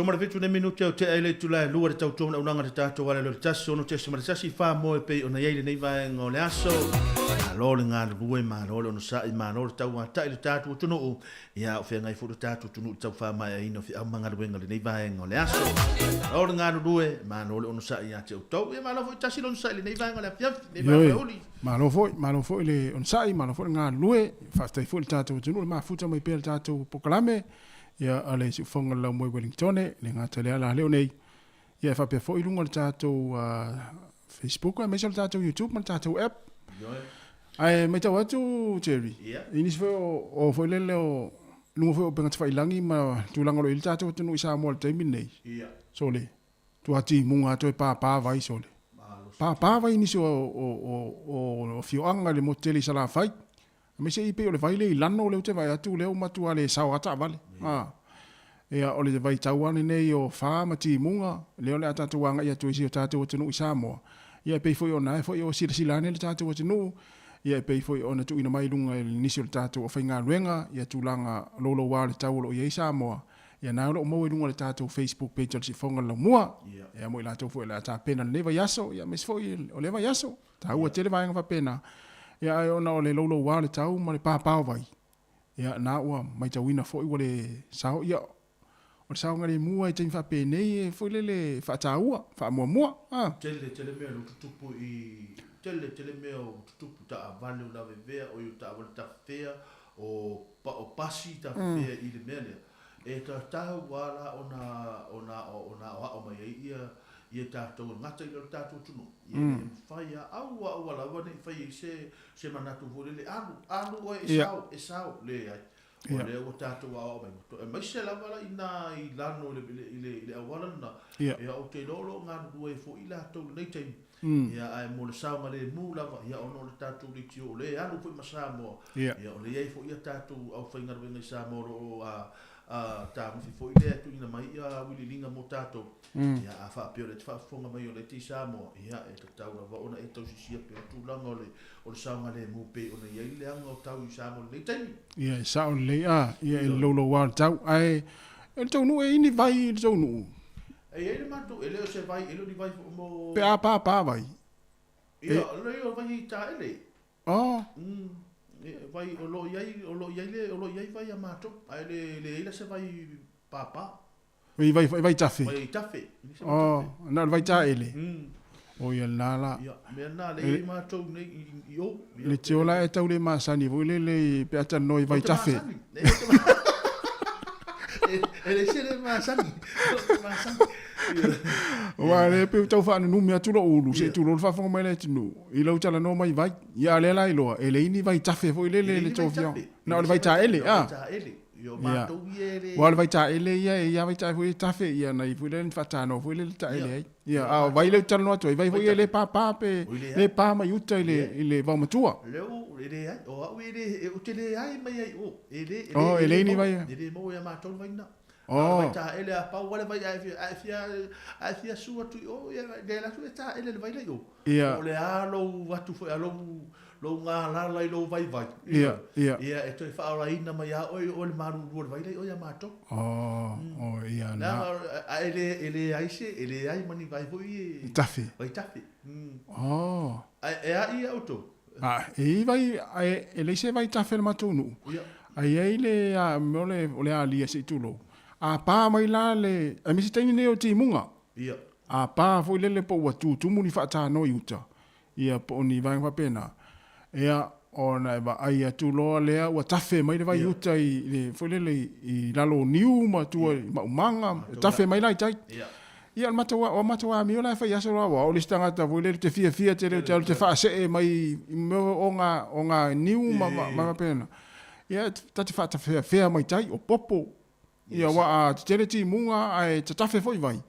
[SPEAKER 16] 17 nei minute o tea i le itula e lua le tautua ma le auaunaga a le tatou ala i le 16.1 fa moe e pei ona i ai lenei vaega o le aso. Malo le galulue, malo le onosai, malo le tauatai i le tatou atunuu. Ia, a o feagai foi le tatou atunuu i le tau faamaeaina o feau ma galuega o lenei vaega o le aso. Malo le galulue, malo le onosai ia te outou. Ia, malo foi tasi le onosai i lenei vaega o le afiafi, lenei vaega o le aoauli.
[SPEAKER 21] Malo foi, malo foi le onosai, malo foi le galulue. Faafetai foi i le tatou atunuu le mafuta mai pea i le tatou polokalame. Ia, a le siufofoga o le Laumoe Wellingtone, e le gata i le ala leo nei, ia e faapea foi i luga o le tatou Facebook aemaise o le tatou YouTube ma le tatou app. Ae matau atu Jerry, i nisi foi o foi lele o luga foi o upega tafailagi ma tulaga o lo o i ai le tatou atunuu i Samoa i le taimi lenei. Sole, tua timuga toe pāpā vai sole. Pāpā vai nisi o afioaga i le motu tele i Salafai. Aemaise i pei o le vai lea i Lano lea ou te vaai atu lea ua matua le sao lava taavale. A. Ia, o le vaitau lava lenei o fa ma timuga, lea o le a tatou agai atu ai i si o tatou atunuu i Samoa. Ia, e pei foi ona e foi o silasila ane le tatou atunuu, ia e pei foi ona tuuina mai i luga e nisi o le tatou aufaigaluega ia tulaga louloua o le tau o lo o i ai Samoa. Ia, na o lo o maua i luga o le tatou Facebook page o le Siufofoga o le Laumua. Ia, mo i latou foi o le a tapena i lenei vaiaso, ia aemaise foi o lea vaiaso. Taua tele vaega faapena, ia ae ona o le louloua o le tau ma le pāpā o vai, ia na ua maitauina foi ua le sao, ia o le saogalemu lava i taimi faapenei e foi lele faataua, faamuamua, a.
[SPEAKER 16] Tele tele mea o tutupu i tele tele mea o tutupu taavale o lavevea oi o taavale tafefea o o pasi tafefea i le mea lea e tatau a la ona ona ona aoao mai ai ia ia tatou e gata i le tatou atunuu, ia e le mafai lava, aua aua lava ne i fai ai se, se manatu foi lele, alu, alu oe e sao, e sao, leai. O lea ua tatou aoao mai, aemaise lava la i ina i lano i le, i le, i le auala lena, ia ou te iloa o lo o galulue ai foi i latou i lenei taimi, ia ae mo le saogalemu lava, ia ona o le tatou leitio o lea e alu foi ma Samoa, ia o lea e i ai foi a tatou aufaigaluega i Samoa o lo o a tagofi foi lea e tuuina mai ia auiliiliga mo tatou. Ia, a faapea o lea e te faafofoga mai o lea e te i Samoa, ia, e tatau lava ona e tausisia pea tulaga o le, o le saogalemu pei ona i ai le leaga o tau i Samoa i lenei taimi.
[SPEAKER 21] Ia, e sao lelei, a, ia, e louloua le tau, ae o le tou nuu e i ni vai i le tou nuu?
[SPEAKER 16] E i ai le matou, e le o se vai, e le o ni vai foi mo.
[SPEAKER 21] Pe a pāpā vai.
[SPEAKER 16] Ia, leai o vai i taele.
[SPEAKER 21] Oh.
[SPEAKER 16] Vai, o lo o i ai, o lo o i ai le, o lo o i ai vai a matou, ae le, leai la se vai pāpā.
[SPEAKER 21] I vai, vai tafe?
[SPEAKER 16] Vai tafe.
[SPEAKER 21] Oh, na o le vai taele. O ia lena la.
[SPEAKER 16] Ia, mea lena lea e i ai matou nei i o.
[SPEAKER 21] Le tio la e tau le masani foi lele pe a talanoa i vai tafe.
[SPEAKER 16] E le se le masani. Masani.
[SPEAKER 21] Aua o lea pei ua tau faanunumi atu lou ulu, se i tulou le faafofoga mai le atunuu, i lau talanoa mai vai. Ia a o lea la iloa, e leai ni vai tafe foi lele i le tou afioaga. Na o le vai taele, a. Ia. Aua o le vai taele ia, e i ai lava vai taele foi e tafe, ia na i ai foi lea ni faatanoa foi lele taele ai. Ia, a o vai lea ou te talanoa atu ai, vai foi ia le pāpā pe le pa mai uta i le, i le vaomatua.
[SPEAKER 16] Leo, e leai, o au e le, ou te leai mai ai i o, e le, e le,
[SPEAKER 21] Oh, e leai ni vai.
[SPEAKER 16] E le maua ia matou le vai lena. Oh. A o le vai taele a pau lava le vai, a e fia, a e fia, a e fia su atu i o, ia, le alu atu e taele le vai la i o.
[SPEAKER 21] Ia.
[SPEAKER 16] O le a lou atu foi a lou, lou galala i lou vaivai.
[SPEAKER 21] Ia, ia.
[SPEAKER 16] Ia, e toe faaolaina mai lava oe o le malulu o le vai la i o ia matou.
[SPEAKER 21] Oh, oh, ia, na.
[SPEAKER 16] Leaga, a e le, e leai se, e leai ma ni vai foi e.
[SPEAKER 21] Tafe.
[SPEAKER 16] Vai tafe.
[SPEAKER 21] Oh.
[SPEAKER 16] A e a ia outou?
[SPEAKER 21] A, e i vai, a e, e leai se vai tafe a le matou nuu.
[SPEAKER 16] Ia.
[SPEAKER 21] A i ai le, a, mea o le, o le alia se i tulou. A pa mai la le, aemaise taimi nei o timuga.
[SPEAKER 16] Ia.
[SPEAKER 21] A pa foi lele po ua tutumu ni faatanoa i uta. Ia, po o ni vaega faapena. Ia, ona e vaai atu loa lea ua tafe mai le vai uta i le, foi lele i lalo o niu ma tua i maumaga, tafe mai la i tai. Ia, o le matou, o matou amio la e fai aso loa, aua o le isi tagata foi lele te fiafia tele ou te alu te faasee mai i mea o ngā, o ngā niu ma, ma, ma faapena. Ia, ta te faatafeafea mai tai, o popo. Ia, aua a tetele timuga ae tatafe foi vai.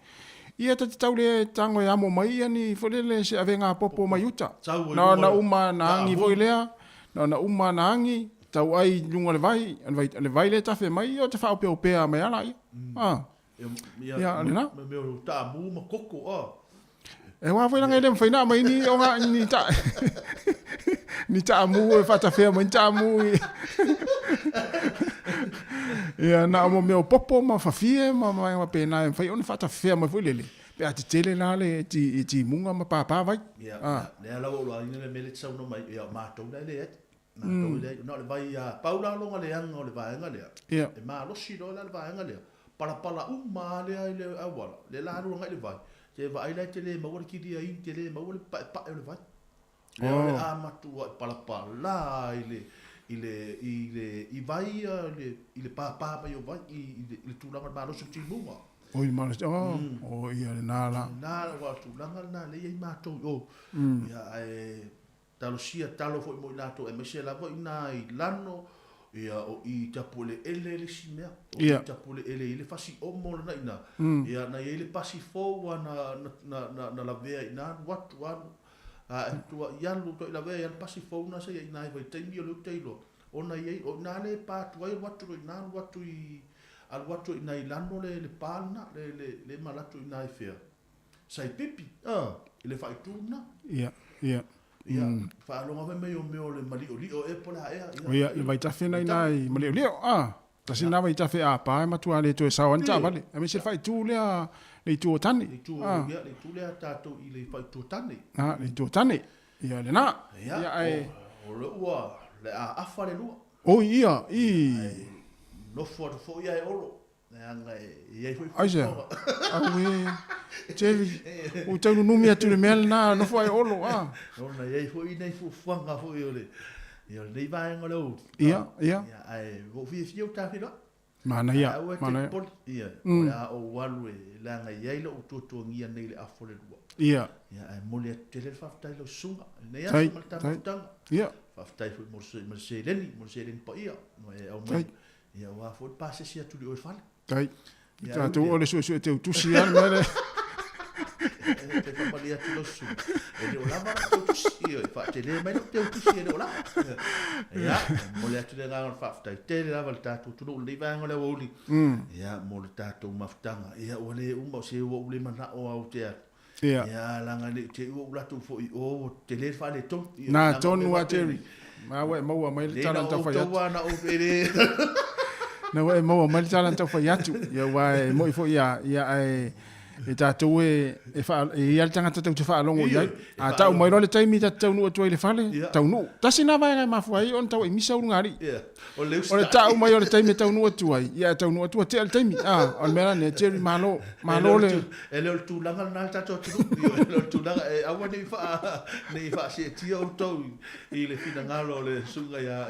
[SPEAKER 21] Ia ta te tau le tago e amo mai ia ni foi lele se avega popo mai uta. Na ona uma na agi foi lea, na ona uma na agi, tau ai i luga o le vai, o le vai, o le vai lea e tafe mai, ia o te faaopeopea mai lava laia. A.
[SPEAKER 16] Ia,
[SPEAKER 21] o lena.
[SPEAKER 16] Mea o taamu ma koko, a.
[SPEAKER 21] E wā foi langa e le mawhai nā mai ni o ngā ni ta ni taamu e whatawhea mai ni taamu i. Ia, na o mo mea o popo ma fafie ma vaega faapena e mafai ona faatafea mai foi lele, pe a tetele la le ti, i timuga ma papa vai.
[SPEAKER 16] Ia,
[SPEAKER 21] Ah.
[SPEAKER 16] lea la ua ou loaina le mea lea e te saunoa mai ai, ia, o matou la e leai. Matou e leai. Na o le vai lava, pau la lona leaga o le vaega lea, e malosi loa la le vaega lea, palapala uma lava lea i le auala, lea la alu agai i le vai, te vaai la e te le maua le kiliaina, te le maua le paepae o le vai. Lea o le a matuai palapala i le i le i le i vai ia i le i le pāpā mai o vai i i le i le tulaga o le malosi o le timuga.
[SPEAKER 21] Oi le malosi, oh, oh ia lena la.
[SPEAKER 16] Lena aua o le tulaga lena lea e i ai matou i o. Ia ae talosia talo foi mo i latou aemaise lava i ina i Lano, ia o i Tapueleele le isi mea. O i Tapueleele i le fasi omo lena i ina. Ia na i ai le pasi fou lava na na na na lavea i ina alu atu alu A e tuai alu, tuai lavea i alu pasi fou na sa i ai i nai vaitaimi o le uta iloa, ona i ai, o i ina lea e pa atu ai alu atu loa i ina alu atu i, alu atu i ina i lano le, le pa lena, le, le, le ma alu atu i ina i fea? Saipipi, i le faaitu lena.
[SPEAKER 21] Ia, ia.
[SPEAKER 16] Ia, faalogo foi mai o mea o le maliolio ea po o le a ea.
[SPEAKER 21] O ia, i le vaitafe lena i ina i Maliolio, a. Tasi lena vaitafe a pa e matua le toe sao ai ni taavale. Aemaise le faaitu lea, le itu o Tane.
[SPEAKER 16] Le itu, ia, le itu lea tatou i le faaitu o Tane.
[SPEAKER 21] A, le itu o Tane. Ia, lena.
[SPEAKER 16] Ia,
[SPEAKER 21] ae...
[SPEAKER 16] o, o le ua, le a afa le lua.
[SPEAKER 21] Oi, ia, i.
[SPEAKER 16] Ae nofo atu foi ia e Olo. Leaga e i ai foi
[SPEAKER 21] Aisea?
[SPEAKER 16] fuafuaga.
[SPEAKER 21] Auē, Jerry, ua tau nunumi atu i le mea lena, nofo ai Olo, a.
[SPEAKER 16] Ona e i ai foi nai fuafuaga foi o le, ia o lenei vaega o le aoauli.
[SPEAKER 21] Ia, ia.
[SPEAKER 16] Ia, ae ua ou fiafia ou tafeloai.
[SPEAKER 21] Manaia,
[SPEAKER 16] Ae aua e te
[SPEAKER 21] manaia.
[SPEAKER 16] popole, ia, o le a ou alu e, leaga e i ai lou tuatuagia nei i le afu o le lua.
[SPEAKER 21] Ia.
[SPEAKER 16] Ia, ae momoli atu tele le faafetai i lau susuga i lenei
[SPEAKER 21] Tai,
[SPEAKER 16] aso ma le
[SPEAKER 21] tai.
[SPEAKER 16] taumafataga.
[SPEAKER 21] Ia.
[SPEAKER 16] Faafetai foi mo le, mo le seleni, mo le seleni paia ua e aumai.
[SPEAKER 21] Tai.
[SPEAKER 16] Ia, aua foi le pasese atu i o i le fale.
[SPEAKER 21] Tai.
[SPEAKER 16] Ia,
[SPEAKER 21] Tatou
[SPEAKER 16] au
[SPEAKER 21] o le suesue teu tusi lava le mea lea.
[SPEAKER 16] E te faamalie atu lau susuga, e le o lava lau teu tusi. Ioe, faatele mai lau teu tusi e le o lava. Ia, e momoli atu le agaga o le faafetai tele lava i le tatou atunuu i lenei vaega o le aoauli. Ia, mo le tatou mafutaga. Ia, ua le uma o se ua ou le manao au te alu.
[SPEAKER 21] Ia.
[SPEAKER 16] Ia, leaga e le i te i ua ou latou foi i o, ua tele le faaletonu. Ia,
[SPEAKER 21] Na
[SPEAKER 16] leaga o
[SPEAKER 21] tonu
[SPEAKER 16] mea
[SPEAKER 21] lava Jerry.
[SPEAKER 16] faapena.
[SPEAKER 21] Ma ua e maua mai le
[SPEAKER 16] Lei
[SPEAKER 21] tala
[SPEAKER 16] na
[SPEAKER 21] na tau fai
[SPEAKER 16] outou
[SPEAKER 21] atu.
[SPEAKER 16] lava na ou e le.
[SPEAKER 21] Na ua e maua mai le tala na tau fai atu. Ia, aua e moni foi ia, ia ae e tatou e, e, faa, e i ai le tagata tou te faalogo i ai. A tau mai loa le taimi ta te taunuu atu ai i le fale, taunuu. Tasi lena vaega e mafua ai ona tau e misa ulugalii.
[SPEAKER 16] O le
[SPEAKER 21] O le tau mai o le taimi e taunuu atu ai, ia e taunuu atu ua tea le taimi. A, o le mea la lenei, Jerry, malo, malo le...
[SPEAKER 16] E le o le tulaga lena i le tatou atunuu. E le o le tulaga, e aua ne i faa, ne i faaseetia outou i le finagalo o le susuga ia,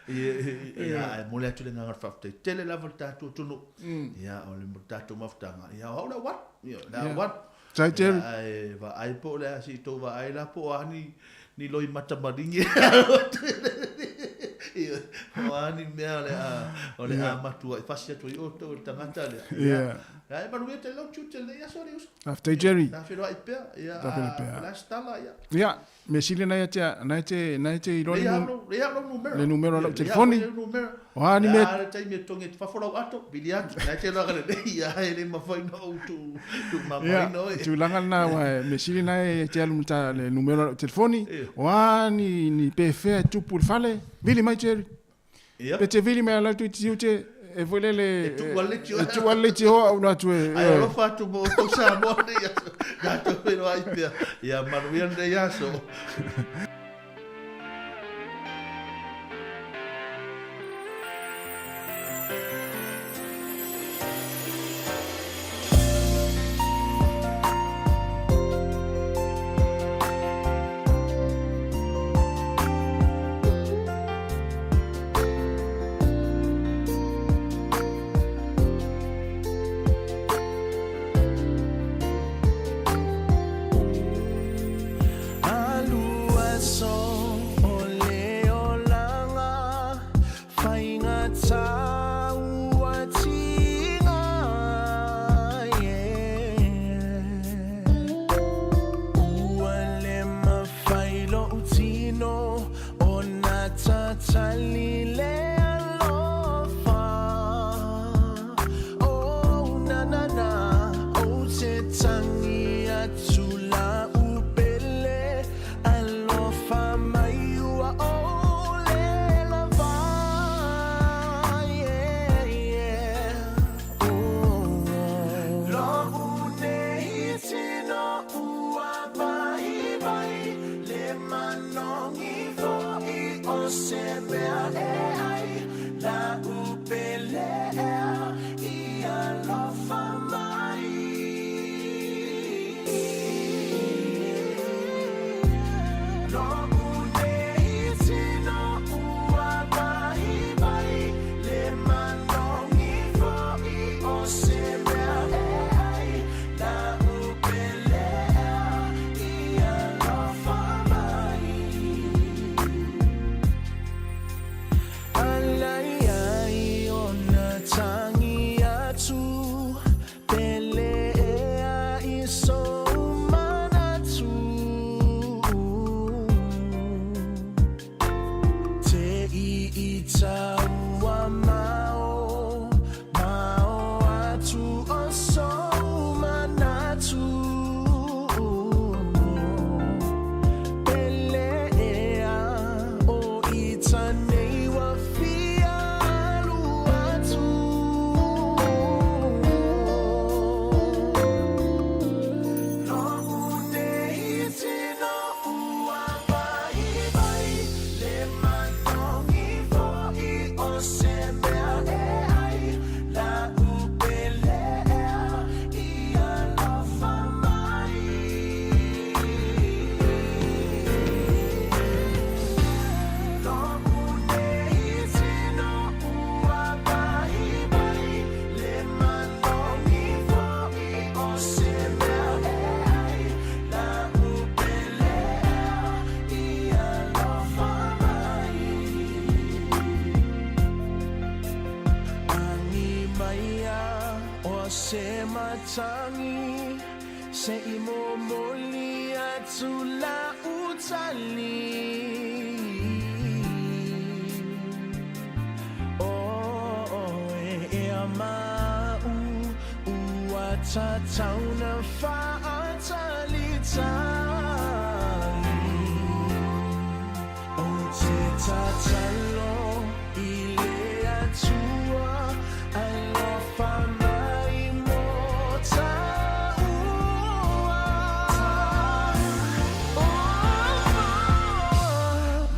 [SPEAKER 16] ia, ae momoli atu le agaga o le faafetai tele lava i le tatou atunuu. Ia, o le tatou mafutaga, ia o au le auala, ia, le auala.
[SPEAKER 21] Sai Jerry.
[SPEAKER 16] Ia, ae vaai po o le a se i tou vaai la po o a ni, ni loimata maligi e o a ni mea o le a, o le a matuai fasi atu ai outou e le tagata lea.
[SPEAKER 21] Ia.
[SPEAKER 16] Ia, ae manuia tele lau tiute i lenei aso le uso.
[SPEAKER 21] Faafetai Jerry.
[SPEAKER 16] Ta feiloai pea, ia,
[SPEAKER 21] Ta feiloai pea.
[SPEAKER 16] o le a se tala, ia.
[SPEAKER 21] Ia, mea sili na ia te, na e te, na e te iloa le
[SPEAKER 16] Lei
[SPEAKER 21] nu,
[SPEAKER 16] au, lei au lau numera.
[SPEAKER 21] le numera o lau
[SPEAKER 16] Lei au
[SPEAKER 21] telefoni.
[SPEAKER 16] lau numera.
[SPEAKER 21] O a ni mea.
[SPEAKER 16] A le taimi e togi atu fafo lau ato, vili atu. Na e te iloa lelei, ia e le mafai ona ou tu, tu
[SPEAKER 21] Ia,
[SPEAKER 16] mamaina oe.
[SPEAKER 21] tulaga lena, aua e mea sili na e te alu ma ta, le numera o lau telefoni. O a ni, ni pefea e tupu i le fale, vili mai Jerry.
[SPEAKER 16] Ia.
[SPEAKER 21] Pe te vili mai ala atu i te tiute, e foi lele...
[SPEAKER 16] E tuu ale tioa.
[SPEAKER 21] E tuu ale tioa au na atu e...
[SPEAKER 16] Ai alofa atu mo outou Samoa nei aso. Tatou feiloai pea. Ia manuia lenei aso.
[SPEAKER 6] Alu aso o le olaga, faigata ua tiga, yeah. Ua le mafai lou tino ona tatali le alofa. Oh, na na na, ou te tangi atu la upele, alofa mai ua o le lava, yeah. se mea e ai La'u pele ea i alofa mai Lo'u nei tino ua vaivai Le manogi fo'i o se mea e ai La'u pele ea i alofa mai Agi mai a o se matagi Se i momoli atu la'u tali Ō-oe ea ma'u ua tatau na fa'atalitali Ou te tatalo i le Atua alofa mai mo ta'ua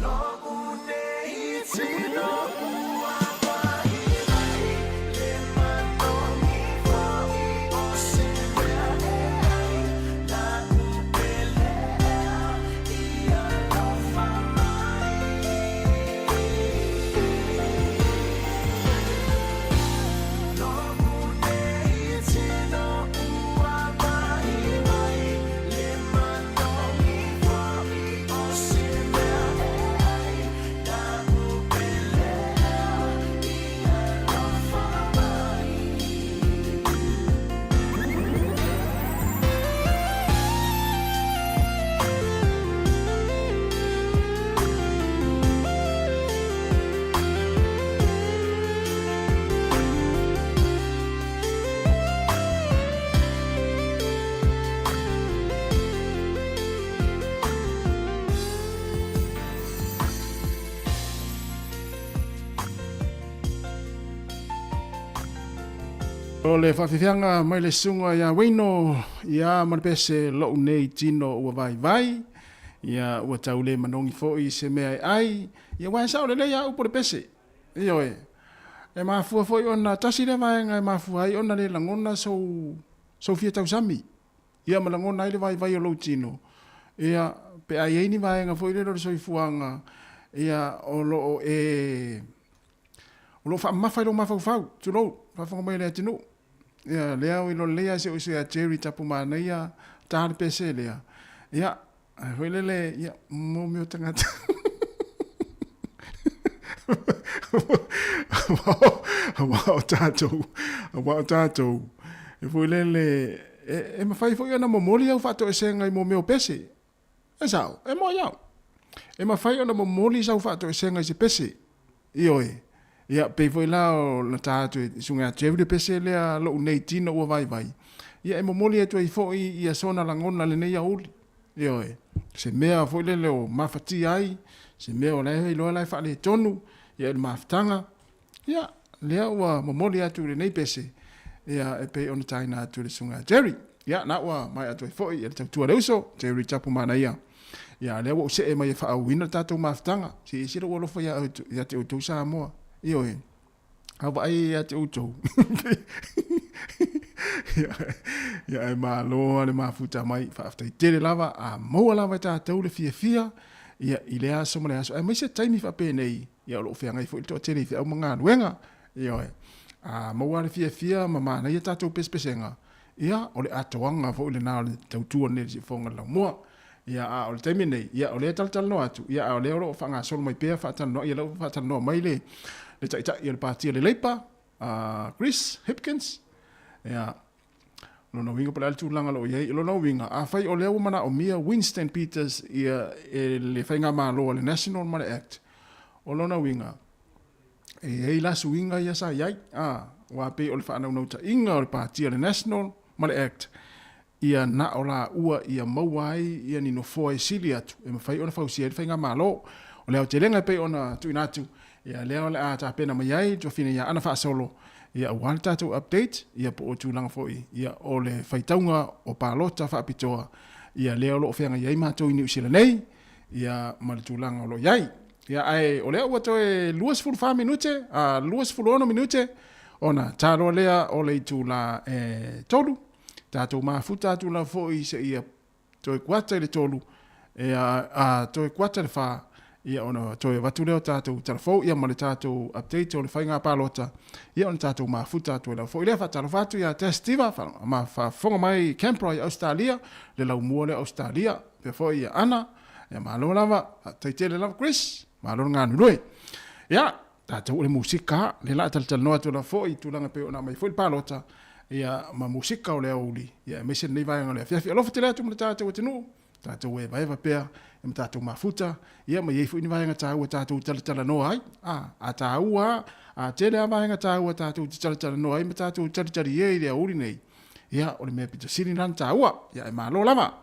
[SPEAKER 6] Lo'u nei tino ua vaivai Le manogi fo'i o se mea e ai La'u pele ea i alofa mai Lo'u nei tino ua vaivai Le manogi fo'i o se mea e ai La'u pele ea i alofa mai.
[SPEAKER 21] O le faafiafiaga mai le susuga ia Waino ia ma le pese lo'u nei tino ua vaivai, ia ua tau le manogi foi i se mea e ai, ia aua e sao lelei a upu o le pese. Ioe, e mafua foi ona tasi lea vaega e mafua ai ona le lagona sou sou fia tausami, ia ma lagona ai le vaivai o lou tino, ia pe a i ai ni vaega foi lele o le soifuaga, ia o lo o e O lo o faamamafa i lou mafaufau, tulou, faafofoga mai le atunuu. Ia, lea ua iloa lelei lava e si ou uso ia Jerry Tapumanaia, ta le pese lea. Ia, ai foi lele, ia, mo mea o tagata. Aua o tatou, aua o tatou, e foi lele, e, e mafai foi ona momoli au faatoesega i mo mea o pese. E sao, e moe au. E mafai ona momoli sau faatoesega i se pese. Ioe. Ia, pei foi la o na ta atu e susuga ia Jerry le pese lea lo'u nei tino ua vaivai. Ia, e momoli atu ai foi ia sona lagona lenei aoauli. Ioe. Se mea foi lele o mafatia ai, se mea o la e iloa la e faaletonu, ia i le mafutaga. Ia, lea ua momoli atu i lenei pese, ia, e pei ona taina atu e le Susuga ia Jerry. Ia, na ua maea atu ai foi e le tautua le uso, Jerry Tapu Manaia. Ia, lea ua ou see mai e faaauina le tatou mafutaga. Se ese lou alofa ia, ia te outou Samoa. Ioe, a vaai ia te outou. Ia, ia, e malo le mafuta mai, faafetai tele lava, a maua lava e tatou le fiafia, ia, i lea aso ma lea aso, aemaise taimi faapenei, Ia, o lo o feagai foi le toatele i feau ma galuega. Ioe. A maua le fiafia ma manaia tatou pesepesega, ia, o le atoaga foi lena o le tautua nei i le siufofoga o le laumua. Ia, a o le taimi nei, ia, o lea e talatalanoa atu, ia, a o lea o lo o faagasolo mai pea faatalanoa, ia, lea ua faatalanoa mai le, le Taitai o le Pati a le Leipa, a Chris Hipkins, ia, Lona uiga po o le a le tulaga o lo o i ai. O lona uiga, afai o lea ua manaomia Winston Peters ia e le faigamalo a le National ma le Act, o lona uiga, e i ai la suiga ia sa i ai, a, aua pei o le faanaunautaiga o le Pati a le National ma le Act, ia na o laua ia maua ai ia ni nofoa e sili atu e mafai ona fausia ai le faigamalo. O le aotelega e pei ona tuuina atu, ia lea o le a tapena mai ai le tuafine ia Ana Faasolo, ia aua le tatou update, ia po o tulaga foi ia o le faitauga o palota faapitoa, ia lea o lo o feagai ai matou i Niu Sila nei, ia ma le tulaga o lo o i ai. Ia, ae o lea ua toe 24 minute, a 26 minute, ona taloa lea o le itula e 3. Tatou mafuta atu lava foi seia toe kuata i le 3, ia, a toe kuata i le 4, ia ona toe avatu lea o tatou tala fou, ia ma le tatou update o le faiga palota, ia ona tatou mafuta atu ai lava foi lea. Faatalofa atu ia Tess Tiva, ma faafofoga mai i Canberra i Ausetalia, le laumua lea o Ausetalia, faapea foi ia Ana, Ia malo lava, faafetai tele lava Chris, malo le galulue. Ia, tatou o le musika, lea la a talatalanoa atu lava foi i tulaga pei ona aumai foi le palota, ia ma musika o le aoauli, ia aemaise lenei vaega o le afiafi. Alofa tele atu ma le tatou atunuu, tatou evaeva pea ma tatou mafuta, ia ma i ai foi ni vaega taua tatou talatalanoa ai. A, a taua, a tele lava vaega taua tatou te talatalanoa ai ma tatou talitalie i le aoauli nei, Ia, o le mea pito sili lena ona taua. Ia, e malo lava.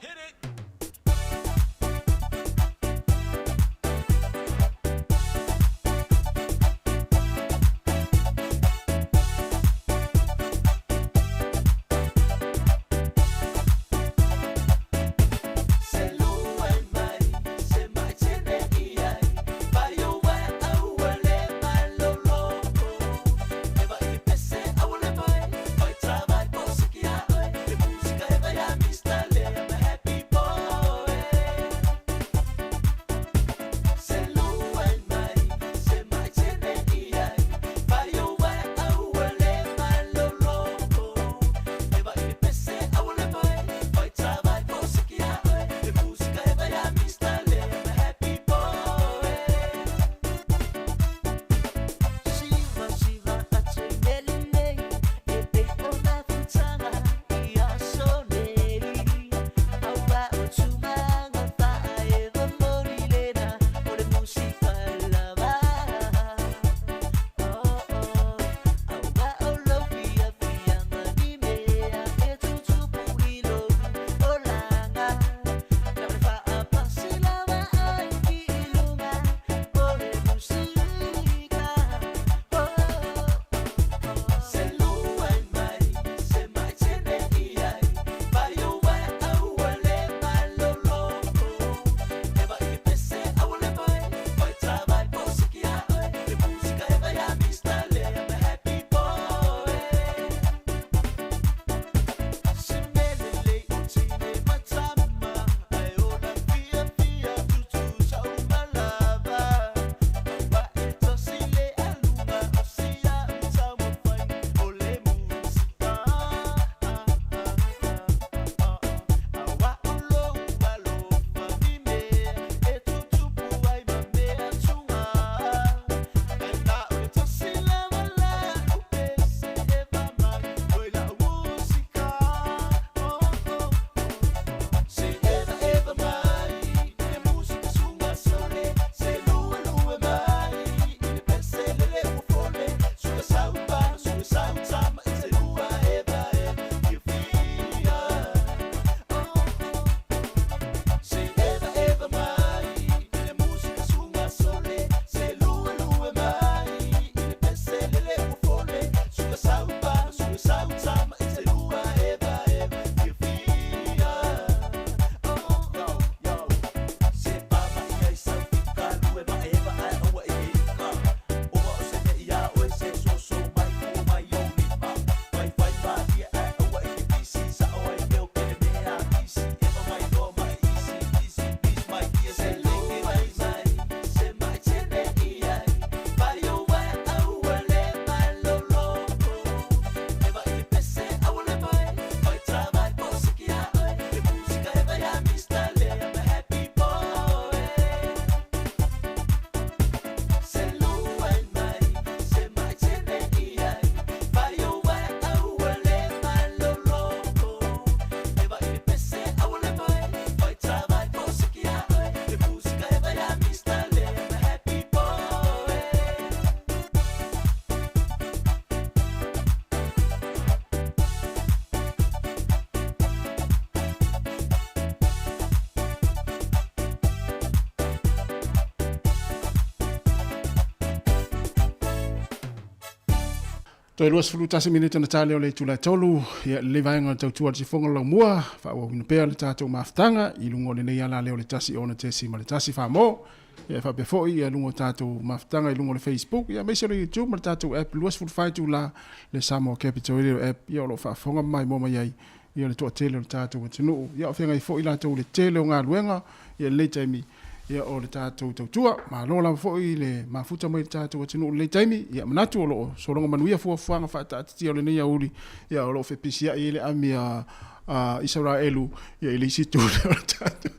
[SPEAKER 21] Toe 21 minute ona tali o le itula e 3, ia lenei vaega o le tautua a le sifoga o le laumua, faaauauina pea le tatou mafutaga i luga o lenei ala lea o le 1 6.1 Famo. Ia e faapea foi ia luga o tatou mafutaga i luga o le Facebook ia aemaise o le YouTube ma le tatou app 24 itula le Samoa Capital Radio app ia o lo o faafofoga ma maimoa mai ai ia le toatele o le tatou atunuu. Ia o feagai foi latou i le tele o galuega ia i lenei taimi ia o le tatou tautua. Malo lava foi le mafuta mai i le tatou atunuu i lenei taimi. Ia manatu o lo o sologa manuia fuafuaga faataatitia o lenei aoauli ia o lo o fepisiai ai le ami a a Isaraelu ia i le isi itu lea o le tatou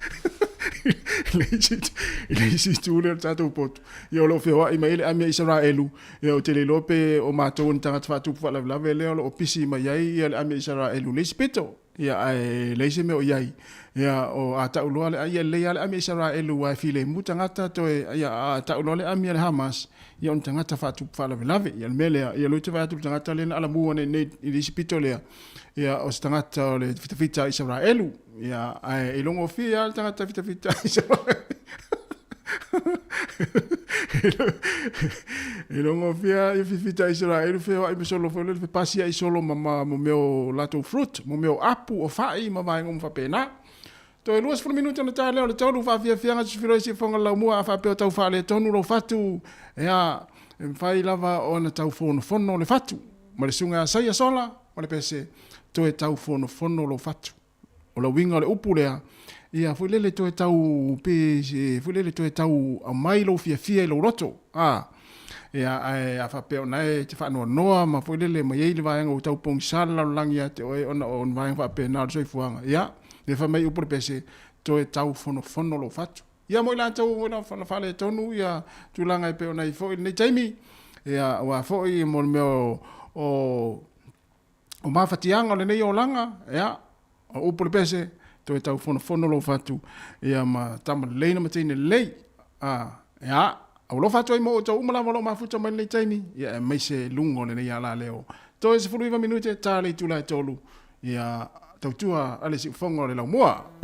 [SPEAKER 21] i le isi itu lea o le tatou potu ia o lo o feoai mai ai le ami a Isaraelu ia ou te le iloa pe o matou o ni tagata faatupu faalavelave lea o lo o pisi mai ai ia le ami a Isaraelu i le isi pito ia ae leai se mea o i ai ia o a tau loa le ia lelei lava le ami a Isaraelu aua e filemu tagata toe ia a tau loa le ami a le Hamas ia o ni tagata faatupu faalavelave ia o le mea lea ia o lea ou te vaai atu i le tagata lea na alamu ane nei i le isi pito lea Ia, o se tagata o le fitafita a Isaraelu. Ia, ae e logofie lava le tagata fitafita a Isaraelu. E logofie lava ia fitafita a Isaraelu feoai ma solo foi lele, fepasiai solo ma, ma, ma mea o latou fruit, mo mea o apu, o fai ma vaega uma faapena. Toe 20 minute ona ta lea o le tolu, faafiafiaga tusufiloi siufofoga laumua a faapea o tau faaletonu lou fatu, ia, e mafai lava ona tau fonofono le fatu. Ma le susuga ia Saia Sola ma le pese, toe tau fonofono lou fatu. O le uiga o le upu lea, ia foi lele toe tau pe foi lele toe tau aumai lou fiafia i lou loto. A, ia, ae a faapea o na e te faanoanoa ma foi lele ma i ai le vaega ua tau pogisa le lalolagi ia te oe ona o ni vaega faapena o le soifuaga, ia, le fai mai upu le pese, toe tau fonofono lou fatu. Ia mo i latou o na faaletonu ia tulaga e pei ona i ai foi i lenei taimi, ia aua foi mo le mea o, o, o mafatiaga o lenei olaga, ia, o upu le pese, toe tau fonofono lou fatu, ia ma tama lelei na ma teine lelei. A, ia, alofa atu ai mo outou uma lava o lo o mafuta mai lenei taimi, ia aemaise luga o lenei alaleo. Toe 19 minute, ta le itula e tolu, ia tautua a le siufofoga o le laumua.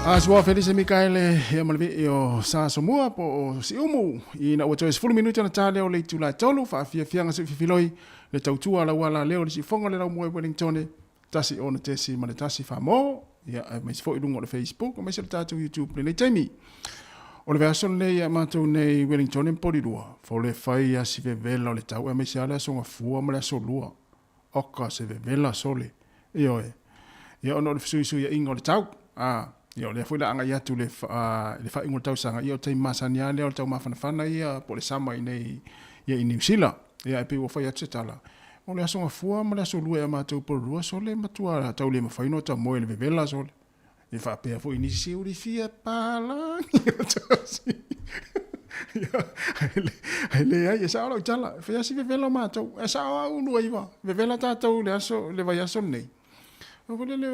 [SPEAKER 21] A sua Felise Mikaele ia ma le vii o Sa Somua po o Siumu ina ua toe 10 minute ona ta lea o le itula e 3 faafiafiaga siufifiloi le tautua a lau ala lea o le siufofoga o le laumua i Wellingtone 1 6.1 Famo ia aemaise foi i luga o le Facebook aemaise o le tatou YouTube lenei taimi. O le vaiaso lenei ia matou nei i Wellingtone ma Polilua fole fai a si vevela o le tau aemaise lava le aso Gafua ma le aso Lua. Oka se vevela sole. Ioe. Ia ona o le fesuisuiaiga o le tau. A, ia o lea foi o le a agai atu i le, i le faaiuga o le tausaga, ia o le taimi masani lava lea o le taumafanafana ia po o le sama i inei ia i Niu Sila. Ia ae pei ua fai atu se tala, o le Aso Gafua ma le Aso Lua ea matou Porirua sole matua tau le mafai ona ota moe i le vevela sole. E faapea foi nisi se uli fia palagi o tasi. Ia, leai, e sao lau tala, e fai lava si vevela o matou. E sao au 29, vevela tatou i le aso, le vaiaso lenei. O foi lele,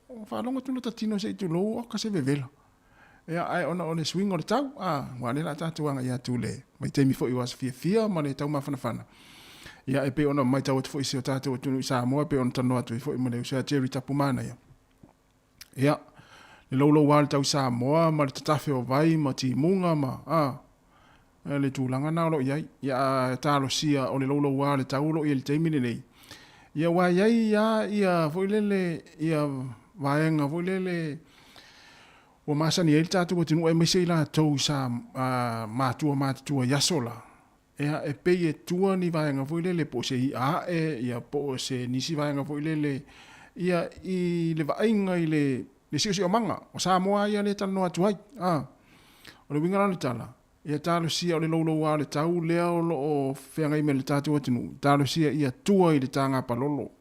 [SPEAKER 21] o faalogo atu lota tino se i tulou, oka se vevela. Ia, ae ona o le suiga o le tau, a, aua o lea o le a tatou agai atu i le vaitaimi foi o aso fiafia ma le taumafanafana. Ia, e pei ona matau atu foi i si o tatou atunuu i Samoa, e pei ona talanoa atu ai foi ma le uso ia Jerry Tapumanaia. Ia, le loulou lava o le tau Samoa ma le tatafe o vai ma timuga ma, a, le tulaga lena o lo o i ai. Ia, a talosia o le loulou lava o le tau o lo o i ai i le taimi lenei, ia aua e i ai lava ia foi lele ia vaega foi lele ua masani ai le tatou atunuu aemaise i latou sa matua matutua i aso la, Ia, e pei e tua ni vaega foi lele po o se i'a ae, ia, po o se nisi vaega foi lele, ia, i le vaaiga i le, le siosiomaga o Samoa ia lea e talanoa atu ai. A. O le uiga la o le tala, ia talosia o le louloua o le tau lea o lo o feagai ma le tatou atunuu, talosia ia tua i le taga palolo.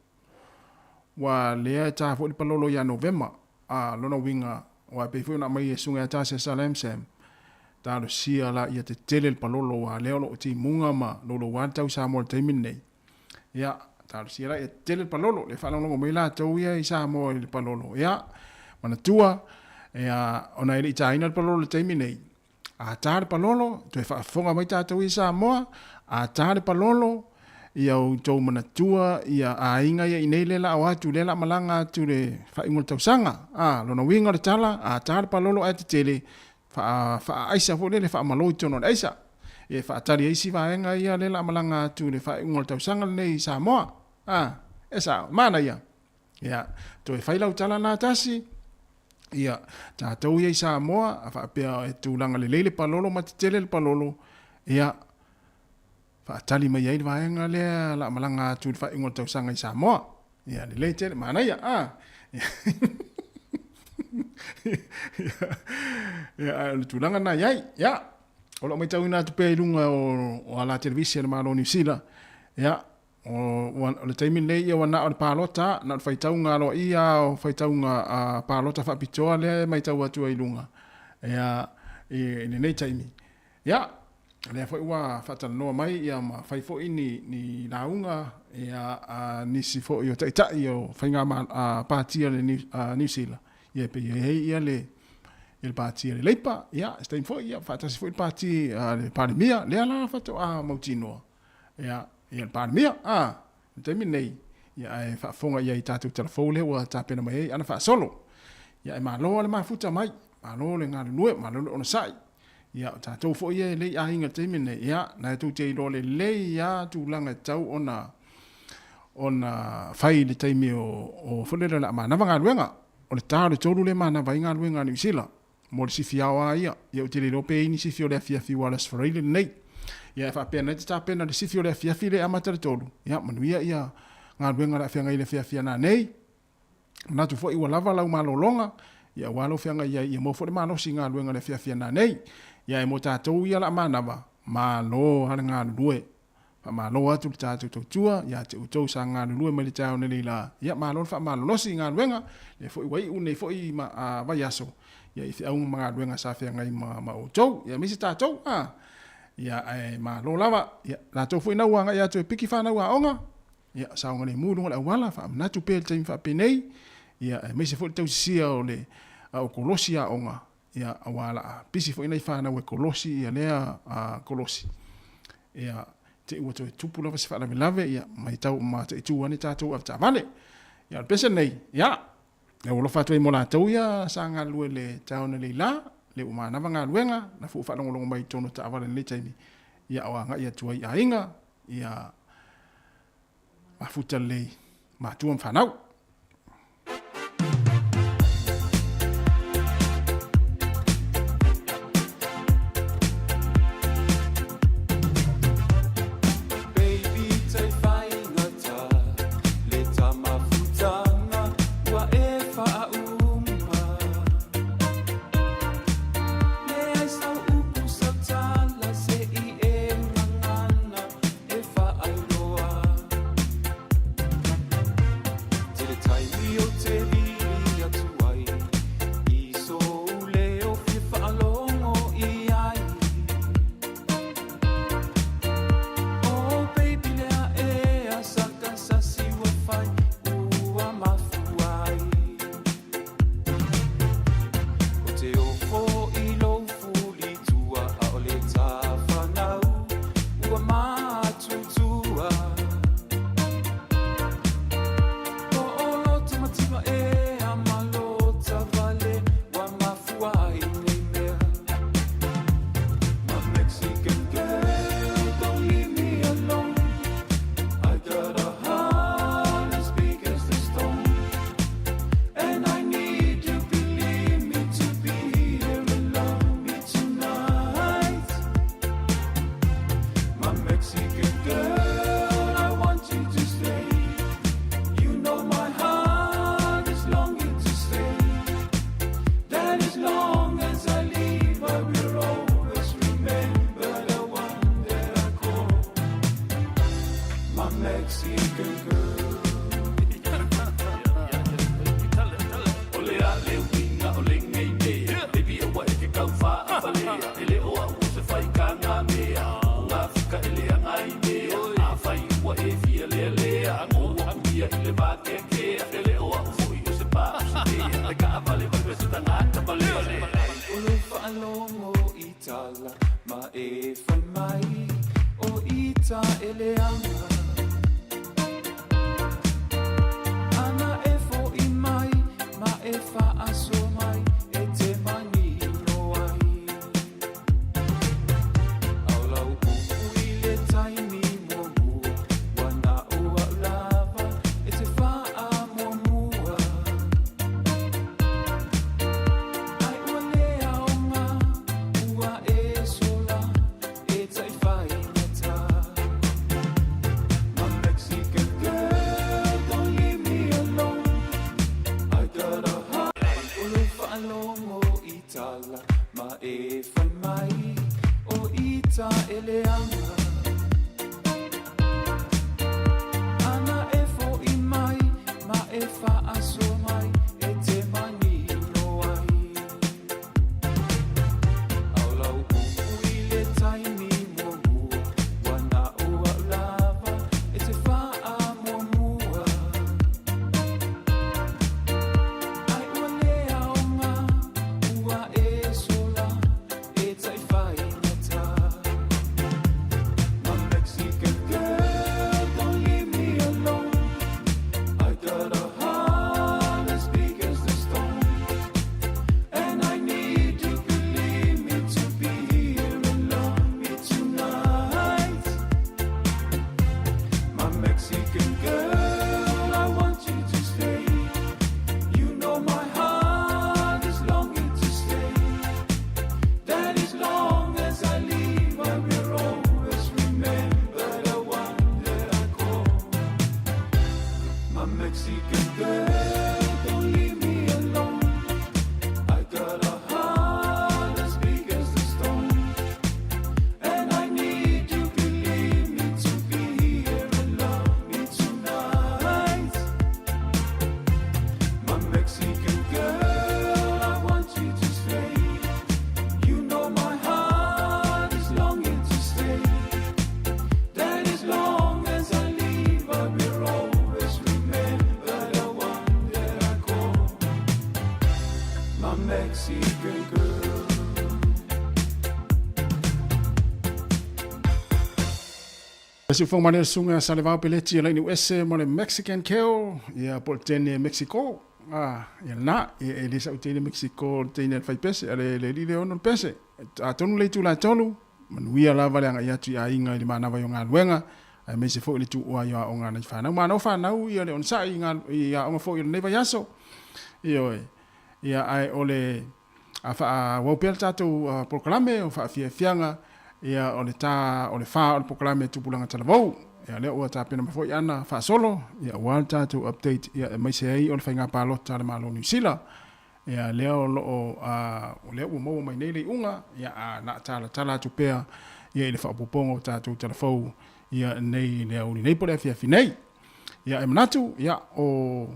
[SPEAKER 21] Ua lea e ta foi le palolo ia Novema, a, lona uiga, aua e pei foi ona aumai e Susuga ia Tasia Salam Sam, talosia la ia tetele le palolo aua lea o lo o timuga ma louloua le tau i Samoa i le taimi lenei. Ia, talosia la ia tetele le palolo, lea e faalogologo mai latou ia i Samoa i le palolo. Ia, manatua, ia, ona e le i taina le palolo i le taimi nei, A ta le palolo, toe faafofoga mai tatou i Samoa, a ta le palolo, ia outou manatua ia aiga ia inei lea la o atu, lea la malaga atu le faaiuga o le tausaga. A, lona uiga o le tala, a ta le palolo ae tetele, faa, faaaisa foi lele, faamalo i totonu o le aisa. E faatali ai isi vaega ia lea la malaga atu le faaiuga o le tausaga lenei i Samoa. A, e sao, manaia. Ia, toe fai lau tala lena tasi, ia, tatou ia i Samoa, a faapea e tulaga lelei le palolo ma tetele le palolo, ia, faatali mai ai le vaega lea la malaga atu i le faaiuga o le tausaga i Samoa. Ia, lelei tele, manaia, a. Ia, ae o le tulaga lena i ai, ia, o lo o matauina atu pea i luga o ala televise a le Malo o Niu Sila, ia, O le taimi lenei ia ua na o le palota, na o le faitauga aloaia o faitauga palota faapitoa lea e matau atu ai i luga ia, i lenei taimi. Ia, lea foi ua faatalanoa mai ia ma fai foi ni, ni lauga ia, a nisi foi o taitai o faiga pāti a le Niu Sila. Ia e pei e i ai ia le, ia le pāti a le Leipa, ia, se taimi foi, ia, faatasi foi le pāti a le Palemia, lea la faatoa mautinoa. Ia, ia le Palemia, a, i le taimi lenei, ia ae faafofoga i ai i tatou tala fou lea ua tapena mai ai ana faasolo. Ia ae malo le mafuta mai, malo le galulue, malo le onosai. Ia o tatou foi ia e le i aiga i le taimi lenei, ia, na tou te iloa lelei lava tulaga e tatau ona ona fai i le taimi o, o foi lele o le a manava galuega. O le ta o le 3 lea e manava ai galuega a Niu Sila. Mo le sifi ao a ia, ia ou te le iloa pe i ai ni sifi o le afiafi ua le Aso Faraile lenei. Ia e faapea na te tapena le sifi o le afiafi lea e amata i le 3, ia manuia ia galuega o le a feagai i le afiafi a nanei. Manatu foi ua lava lau malologa, ia aua lou feagai ai ia maua foi le malosi i galuega o le afiafi a nanei. Ia ae mo tatou ia o le a manava, malo lava le galulue. Faamalo atu le tatou tautua ia te outou sa galulue mai le taeao nei la. Ia malo le faamalolosi i galuega, lea foi ua iu nei foi ma a vaiaso ia i feauga ma galuega sa feagai ma ma outou. Ia aemaise tatou a. Ia ae malo lava. Ia latou foi na ua agai atu e piki fanau aoga, ia saogalemu i luga o le auala, faamanatu pea i le taimi faapenei, ia aemaise foi le tausisia o le a o kolosi aoga Ia, aua la a pisi foi nai fanau e kolosi ia lea a kolosi. Ia, te i ua toe tupu lava se faalavelave, ia, matau, mataitu ane tatou avetaavale. Ia, o le pese lenei, ia, E alofa atu ai mo latou ia sa galulue i le taeao analeila, le ua manava galuega, na foi ua faalogologo mai i totonu o taavale i lenei taimi, ia o agai atu ai i aiga, ia mafuta lelei matua ma fanau. Siufofoga ma le Susuga Salevao Peleti e laini ese ma le Mexican Keo, ia po o le tene Mexico. Ia lena, ia e le sa'u teine Mexico o le teine a le faipese, a le le alii lea e ono le pese. Atonu le itula e tolu, manuia lava le agai atu i aiga i le manava i o galuega, aemaise foi le tuua i o aoga a nai fanau. Malo fanau ia le onosai i i aoga foi o lenei vaiaso. Ioe. Ia ae o le a faaauau pea le tatou polokalame o faafiafiaga, ia o le ta o le fa o le polokalame Tupulaga Talavou. Ia lea ua tapena mai foi ana faasolo, ia aua le tatou update, ia aemaise ai o le faiga palota a le Malo o Niu Sila. Ia lea o lo o o lea ua maua mai nei le iuga, ia a na talatala atu pea ia i le faaopoopoga o tatou talafou ia nei i le aoauli nei po o le afiafi nei. Ia e manatu, ia o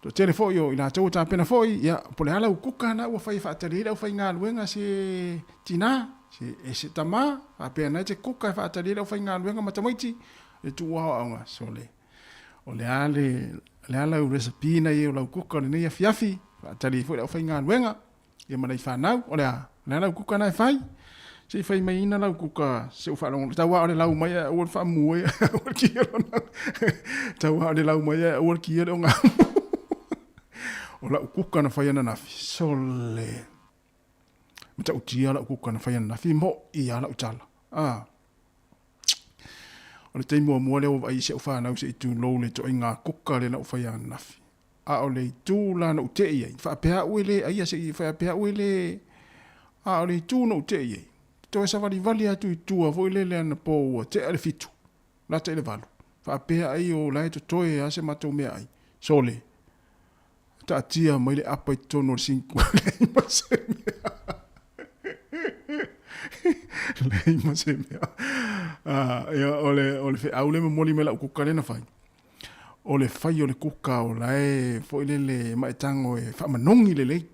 [SPEAKER 21] toatele foi o i latou ua tapena foi, ia po o le a lau kuka na ua fai e faatali ai le aufaigaluega se tina, se e se tama, faapea na te kuka e faatali ai le aufaigaluega ma tamaiti le tuu aoaoga. Sole, o le a le, le a lau recipe na i o lau kuka o lenei afiafi, faatali ai foi le aufaigaluega. Ia ma nai fanau, o le a? O le a lau kuka na e fai? Se i fai mai ina lau kuka se u faalogo. Tau a o le lau mai ae aua le faamu ai aua le kia lona. Tau a o le lau mai ae aua le kia le ogamu. O lau kuka na fai ananafi, sole. Matautia lau kuka na fai ananafi, mo'i a lau tala. Ah. O le taimi muamua lea ua vaai i si au fanau se i tulou le ituaiga kuka lea na ou faia ananafi. A o le itu la na ou tei ai, faapea au e le aia se i faapea au e le, a o le itu na ou tei ai, toe savalivali atu i tua foi lele anapo ua tea le 7, lata i le 8, faapea ai o la e totoe a se matou meaai, sole, taatia mai le apa i totonu o le sink, ua leai ma se mea. Leai ma se mea. Ia, o le feau lea e momoli mai lau kuka lea na fai, o le fai o le kuka o la e foi lele ma e tago e faamanogi lelei.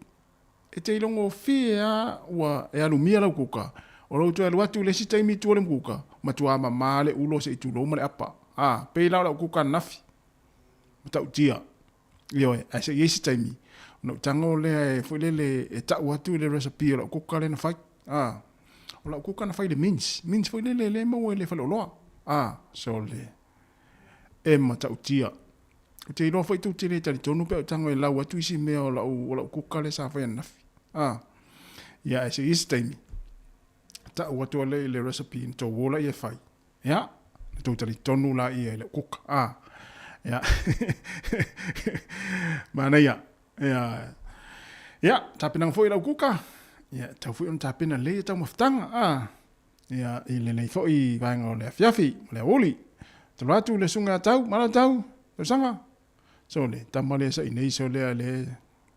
[SPEAKER 21] E te ilogofie lava ua e alumia lau kuka, o lou toe alu atu i le isi taimi i tua o le kuka, matua mama le ulo se i tulou ma le apa. A, pei la o lau kuka ananafi, matautia. Ioe, ae se i ai se taimi, ona ou tago lea e foi lele e tau atu i le recipe o lau kuka lea na fai. A, o lau kuka na fai i le mince, mince foi lele lea e maua i le faleoloa. A, sole. E matautia. Ou te iloa foi tou te le talitonu pe a ou tago e lau atu isi mea o lau, o lau kuka lea sa fai ananafi. A, ia ae se i isi taimi, tau atu ale i le recipe na tou o laia e fai. Ia, na tou talitonu laia i lau kuka. A, ia, manaia. Ia, ia, tapenaga foi i lau kuka. Ia, tau foi ona tapena lelei ia taumafataga. A, Ia, i lenei foi vaega o le afiafi, o le aoauli. Talo atu le susuga ia Tau, malo Tau, tausaga. Sole, tama lea sa'i nei sole a le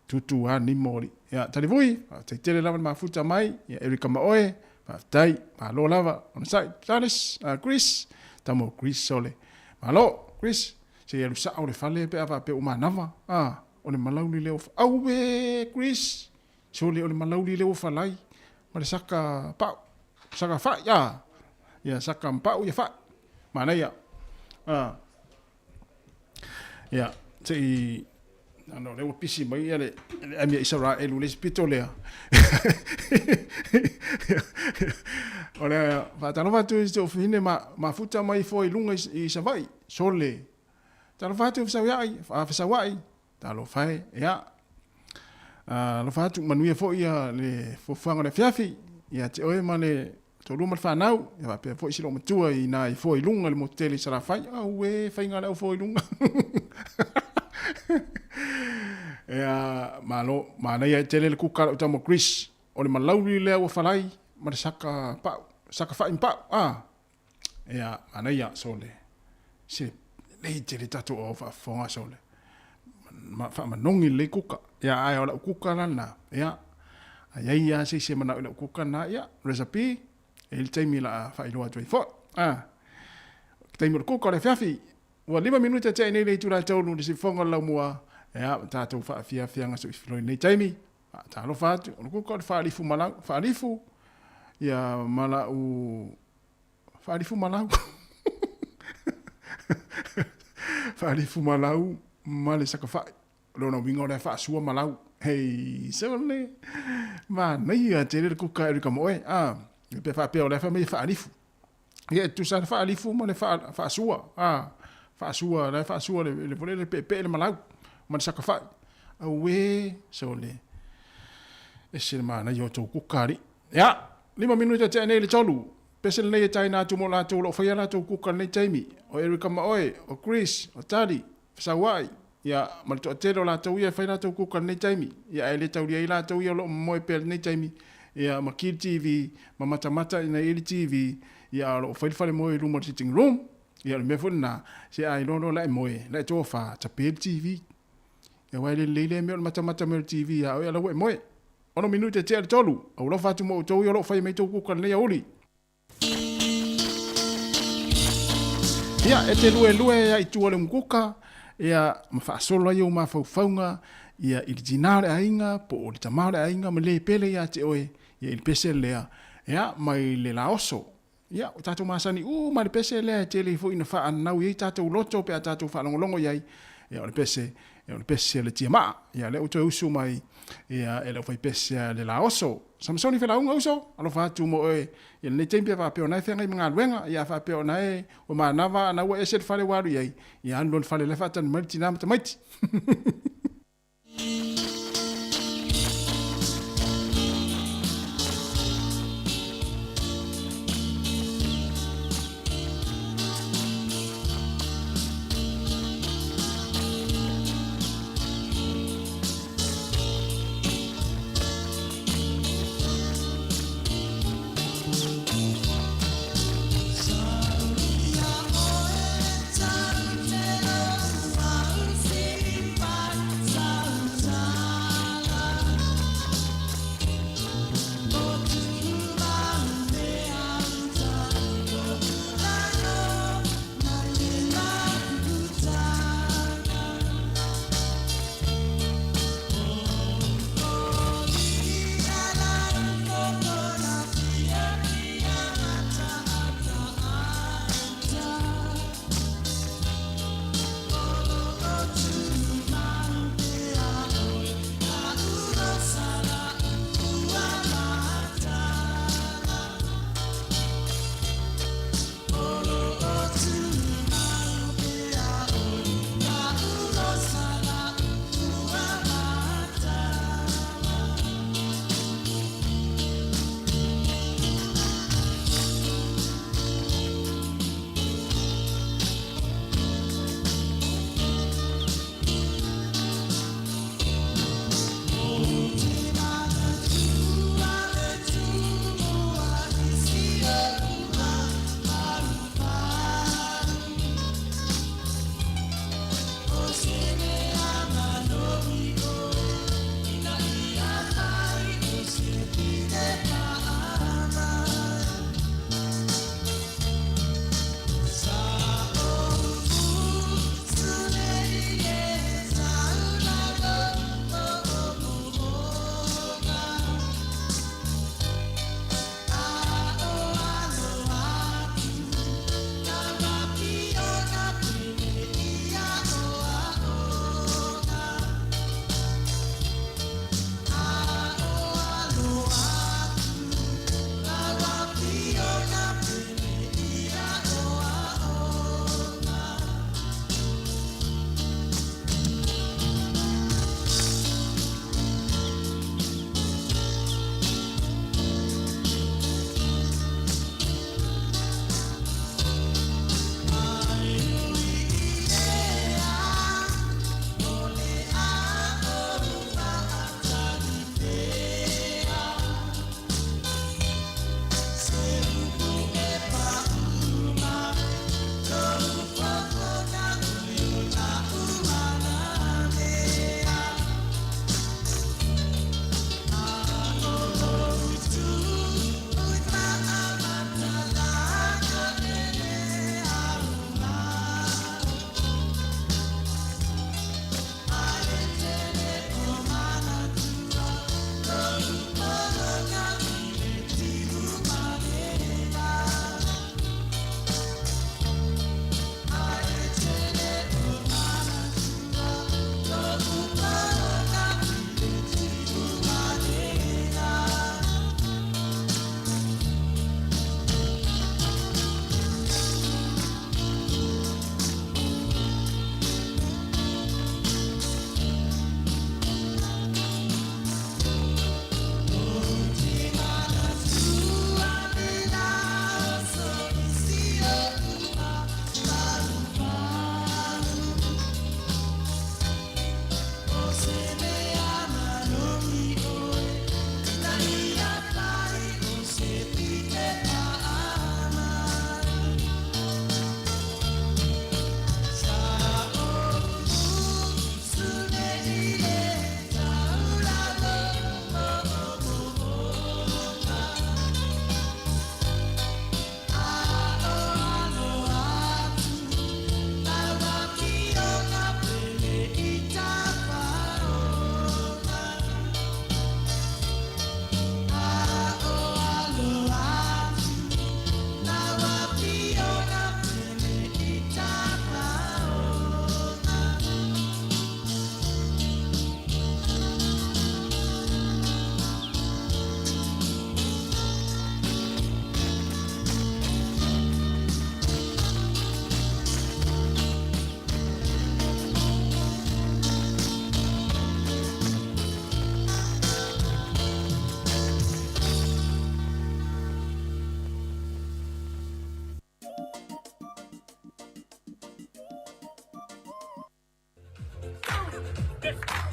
[SPEAKER 21] tutu a nimo ali. Ia, Talivui, faafetai tele lava le mafuta mai. Ia, Erika ma oe, faafetai, malo lava. Ona sa'i, Charles, Chris, tama o Chris sole. Malo, Chris, se i alu sa'o le fale pe a faapea ua manava. Ah, o le malauli lea ua, auē, Chris, Sole o le malauli lea ua falai ma le saka pau, saka fai, a, ia saka pau ia fai, manaia, a, ia, se i, ano, lea ua pisi mai ia le, le ami a Isaraelu le isi pito lea. O le faatalofa atu i si ou fahine ma, mafuta mai foi i luga i, i Savaii, sole, talofa atu fesauiai, fesauai, Talofa e, ia. Alofa atu, manuia foi ia le fuafuaga o le afiafi, ia te oe ma le toalua ma le fanau, ia faapea foi si loomatua i ina i foa i luga i le motu tele i Salafai. Auē, faiga le au foa i luga. Ia, malo, manaia e tele le kuka a lau tama o Chris, o le malauli lea ua falai ma le saka pau, saka fai ma pau, a. Ia, manaia, sole. Se, lelei tele tatou au faafofoga, sole. Ma, faamanogi lelei kuka. Ia, ae o lau kuka la lena, ia, a i ai lava se isi e manao i lau kuka lena, ia, recipe, e i ai le taimi o le a faailoa atu ai foi. A, taimi o le kuka o le afiafi, ua 5 minute tea i nei le itula e 3 i le siufofoga o le laumua, ia, ma tatou faafiafiaga soifiloi i lenei taimi. Faatalofa atu, o le kuka o le faalifu ma lau, faalifu, ia, ma lau, Faalifu ma lau. Faalifu ma lau ma le sakafai. O lona uiga o la e faasua ma lau. Hei, sole. Manaia tele le kuka Erika ma oe. Ah, pe faapea o la e fai mai e faalifu. Ia, e tusa le faalifu ma le faasua. Ah, faasua, la e faasua le, le, le, le peepee le malau ma le sakafai. Auē, sole. Ese le manaia o tou kuka alii. Ia, 5 minute tea nei i le 3. Pese lenei e taina atu mo latou o lo o faia latou kuka i lenei taimi, o Erica ma oe, o Chris, o Tali, Fesauai, ia, ma le toatele o latou ia e fai latou kuka i lenei taimi, ia, ae le taulia ai latou ia o lo o momoe pea i lenei taimi, ia, ma ki le TV, ma matamata ina ia i le TV, ia, a o lo o fai le falemoe i luma o le sitting room, ia, o le mea foi lena, se a iloa loa la e moe, la e tofa, tape le TV. Ia, aua e le lelei lea mea o le matamata mai o le TV ia oe a la ua e moe. 6 minute tea le 3, alofa atu mo outou ia o lo o fai mai tou kuka i lenei aoauli. Ia, e te luelue ai i tua o le umukuka, ia, ma faasolo ai ou mafaufauga, ia, i le tinā o le aiga, po o le tamā o le aiga, ma le pele ia te oe, ia, i le pese lea, ia, mai le laoso. Ia, ua tatou masani uma i le pese lea e tele foi ina faanau i ai tatou loto pe a tatou faalogologo i ai. Ia, o le pese, ia, o le pese a le tiamaa. Ia, lea ua toe usu mai, ia, e le aufaipese a le laoso. Samasoni Felauga uso, alofa atu mo oe i lenei taimi pe a faapea o na e feagai ma galuega, ia a faapea o na e ua manava a na ua ese le fale ua alu i ai, ia alu loa i le fale la e faatanu mai le tinā ma tamaiti.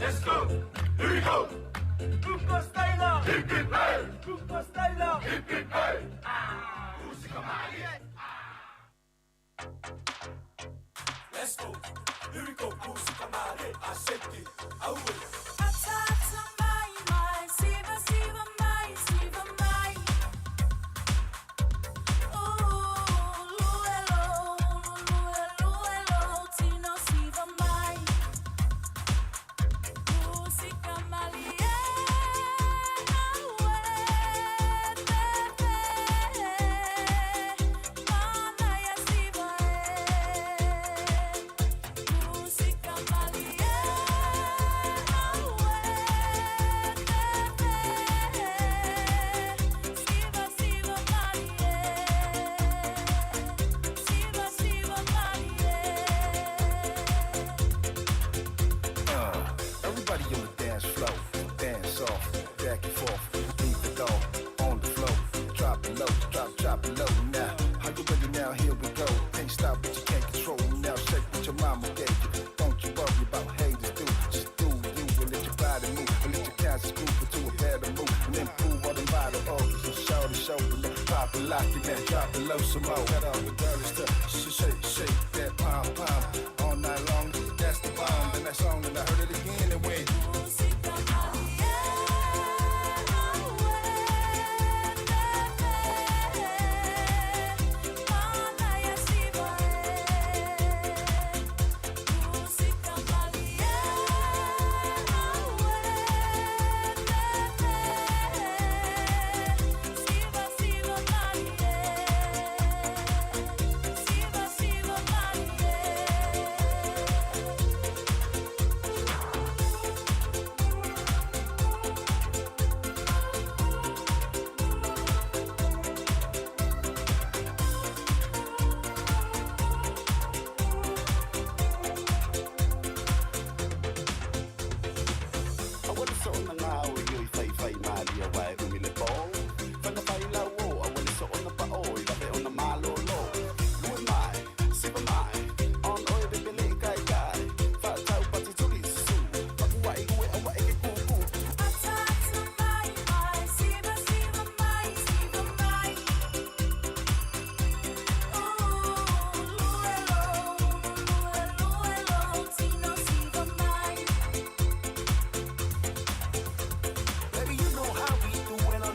[SPEAKER 3] Let's go. Here we go. Kupa Styler. Hip hip hey. Kupa Styler. Hip hip hey. Ah, Usika Mali. Let's go. Here we go. Usika Mali. I shake it. Away.
[SPEAKER 2] Atata mai mai, siva siva mai, siva mai. Ooh, luelo, luelo, tino siva mai. Usika malie, mana ya siva e. Usika malie.
[SPEAKER 22] Everybody on the dance floor, dance off, back and forth, leave it all on the floor. Drop it low, drop, drop it low now. How you ready now? Here we go. Can't stop what you can't control now. Shake what your mama gave you. Don't you worry about haters, do just do you and let your body move and let your conscience groove into a better move and improve all them bottle orders and show the show and then pop it, lock it, man, drop it low some more. Got all the girls to shake, shake that pom pom all night long. That's the bomb. Then that's on, and I heard it again and went.
[SPEAKER 23] Awala so na nga o iyo fai fai mali a wai umi le po. Whanga whai lau o, awala so ona pa o, i wawe ona malolo. Lue mai, siva mai, on oe bebele kai kai. Whatau pati tuli su, pakuai ue awa e ke kuku.
[SPEAKER 2] Atata mai mai, siva siva mai, siva mai. Ooh, luelo, luelo, tino siva mai.
[SPEAKER 23] Baby, you know how we do, and I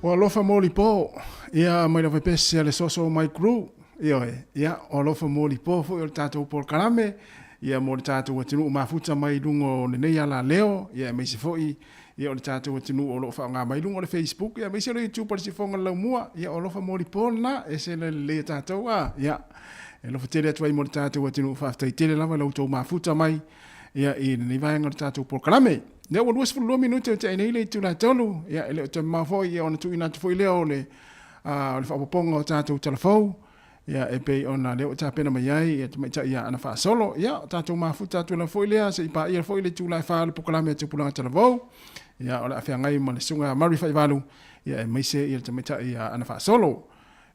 [SPEAKER 21] O alofa mo lipo, ia mai lava pese a le soso mai crew, ioe, ia o alofa mo lipo foi o le tatou polokalame, ia mo le tatou atunuu mafuta mai luga o lenei alaleo, ia aemaise foi ia o le tatou atunuu o lo o faaaoga mai luga o le Facebook, ia aemaise o le YouTube a le Siufofoga o le Laumua, ia o alofa mo lipo lena, e ese le lelei o tatou a, ia e alofa tele atu ai mo le tatou atunuu, faafetai tele lava i la outou mafuta mai ia i lenei vaega o le tatou polokalame. Lea ua 22 minute o tea nei le itula e 3, ia e le o toe mamao foi ia ona tuuina atu foi lea o le o le faaopoopoga o tatou talafou, ia e pei ona lea ua tapena mai ai ia tamaitai ia Ana Faasolo. Ia o tatou mafuta atu lava foi lea se i paia foi le itula e 4 o le polokalame a Tupulaga Talavou. Ia o le a feagai ma le susuga ia Murray Faivalu, ia aemaise ia le tamaitai ia Ana Faasolo.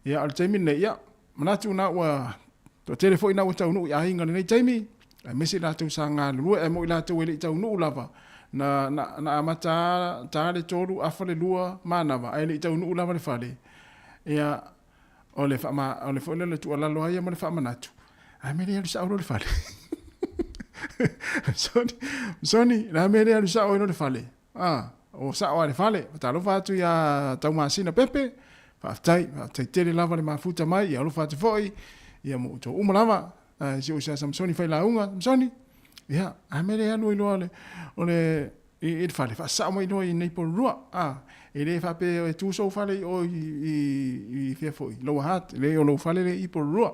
[SPEAKER 21] Ia o le taimi lenei, ia manatu na ua toatele foi na ua taunuu i aiga i lenei taimi, aemaise i latou sa galulue, ae mo i latou e le i taunuu lava, na, na, na amata ta le 3, afa le 2 manava, ae le i taunuu lava le fale. Ia, o le faama, o le foi lea o le tuualalo lava ia ma le faamanatu, a mea le alu sao loa le fale. Soni, Soni, le a mea le alu sao ai loa le fale? Ah, o sao lava i le fale. Faatalofa atu ia Taumasina Pepe, faafetai, faafetai tele lava le mafuta mai, ia alofa atu foi, ia mo outou uma lava. Si ou uso Samsoni Failauga, Samsoni, ia, a mea le alu ai loa le, o le, i, i le fale, faasao mai loa i nei Porirua. Ah, e le faapea e tu sou fale i o i, i, i fea foi, Lower Hutt, le o lou fale le i Porirua.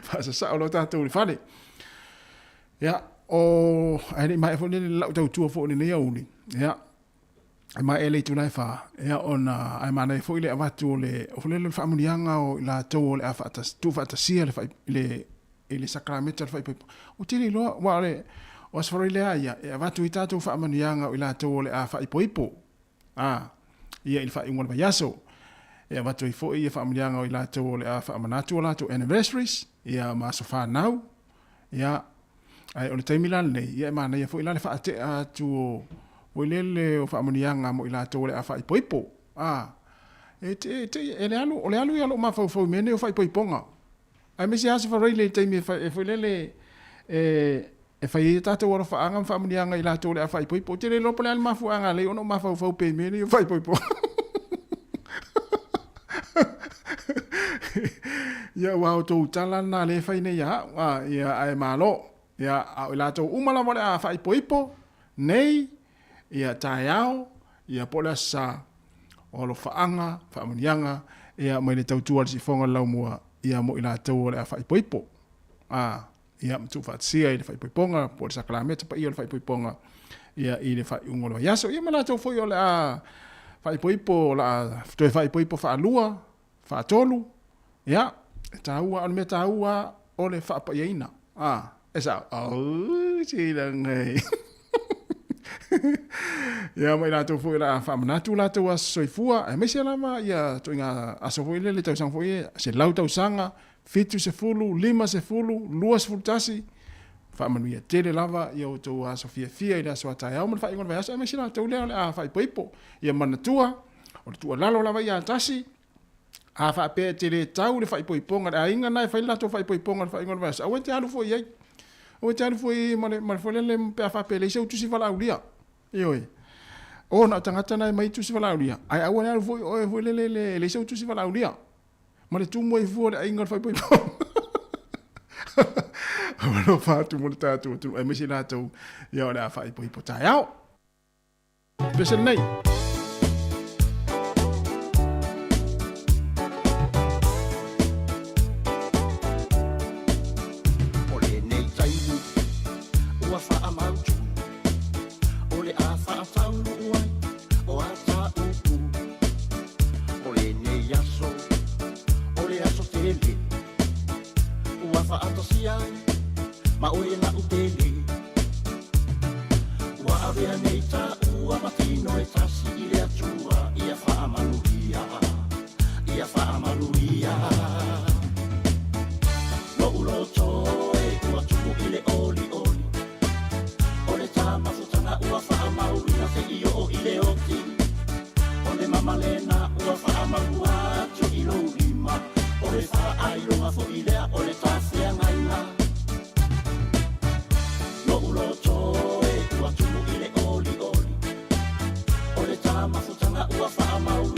[SPEAKER 21] Faasasao loa tatou i le fale. Ia, o, ae le i maea foi le lau tautua foi i lenei aoauli, ia, e maea le itula e 4, ia, ona, ae manaia foi le avatu o le, o le faamuniaga o i latou o le a faatas, tuufaatasia le, le, i le sakarameta o le faaipoipo. Ou te le iloa, aua o le, o Aso Faraile lava ia, e avatu ai tatou faamanuiaga o i latou o le a faaipoipo, a, ia i le faaiuga o le vaiaso. E avatu ai foi ia faamanuiaga o i latou o le a faamanatu o latou anniversaries, ia ma aso fanau, Ia, ae o le taimi la lenei, ia e manaia foi la le faatea atu o, foi lele o faamanuiaga mo i latou o le a faaipoipo. A, e te, te, e le alu, o le alu ia o lou mafaufau i mea nei o faaipoipoga. Aemaise lava se faraile i le taimi e, fai, e foi lele, e, e fai ai a tatou alofaaga ma faamanuiaga i latou o le a faaipoipo. Ou te le iloa po o le a le mafuaaga e ala ai ona ou mafaufau pea i mea nei o faaipoipoga. Ia ua outou tala lena lea e fai nei ia au, a, ia, ae malo. Ia, a o i latou uma lava o le a faaipoipo, nei, ia, taeao, ia, po o le Aso Sa, o alofaaga, faamanuiaga, ia, mai le tautua a le siufofoga o le laumua, ia, mo i latou o le a faaipoipo. A, ia, ma tuufaatasia i le faaipoipoga, po o le sakalameta paia o le faaipoipoga, ia, i le faaiuga o le vaiaso. Ia, ma latou foi o le a faaipoipo, o le a toe faaipoipo faalua, faatolu, ia, e taua, o le mea taua o le faapaiaina. A, e sao, au, silaga e. Ia, ma i latou foi o le a faamanatu latou aso soifua, aemaise lava ia ituaiga aso foi lele, tausaga foi ia, 100 tausaga, 70, 50, 21, faamanuia tele lava ia outou aso fiafia i le aso a taeao ma le faaiuga o le vaiaso, aemaise latou lea o le a faaipoipo. Ia manatua, o le tuualalo lava ia tasi, a faapea e te le tau le faaipoipoga, le aiga na e fai le latou faaipoipoga i le faaiuga o le vaiaso, aua e te alu foi i ai. Aua e te alu foi i ai ma le, ma le foi lele pe a faapea e leai sau tusi valaaulia. Ioe. O, na o tagata na e aumai tusi valaaulia, ae aua le alu foi oe foi lele e leai sau tusi valaaulia. Ma le tumu ai fua o le aiga o le faaipoipoga. Alofa atu mo le tatou atunuu, aemaise i latou ia o le a faaipoipo taeao. Pese lenei.
[SPEAKER 23] O lenei taimi ua faamautu, o le a faataunuu ai o a tāupu. O lenei aso, o le aso tele, ua faatasia ai ma oe la'u pele. Ua avea nei tāua ma tino e tasi i le Atua, ia faamanuia, ia faamanuia. Lo'u loto e ua tumu i le olioli, o le tā mafutaga ua faamauina seia oo i le oti. O le mamalega ua faamaua atu i lou lima, o le faailoga foi lea o le tā feagaiga. Lo'u loto e ua tumu i le olioli, o le tā mafutaga ua faamauina.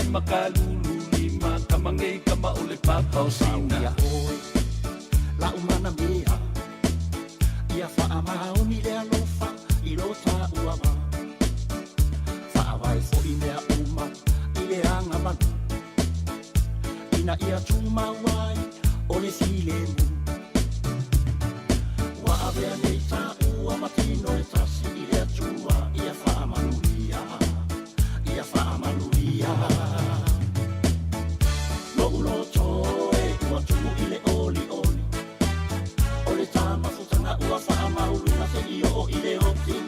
[SPEAKER 5] lima kalulu lima Kamangei kama o le papa o sina.
[SPEAKER 10] Ia oe, lau mana mea Ia faamaoni le alofa i lo taua ma Faavae fo'i mea uma i le agamalu Ina ia tumau ai o le filemu Ua avea nei taua ma tino e tasi i le Atua Ia faamanuia, ia faamanuia. Lo'u loto e ua tumu i le olioli O le tamafutaga ua faamauluga seia oo i le oti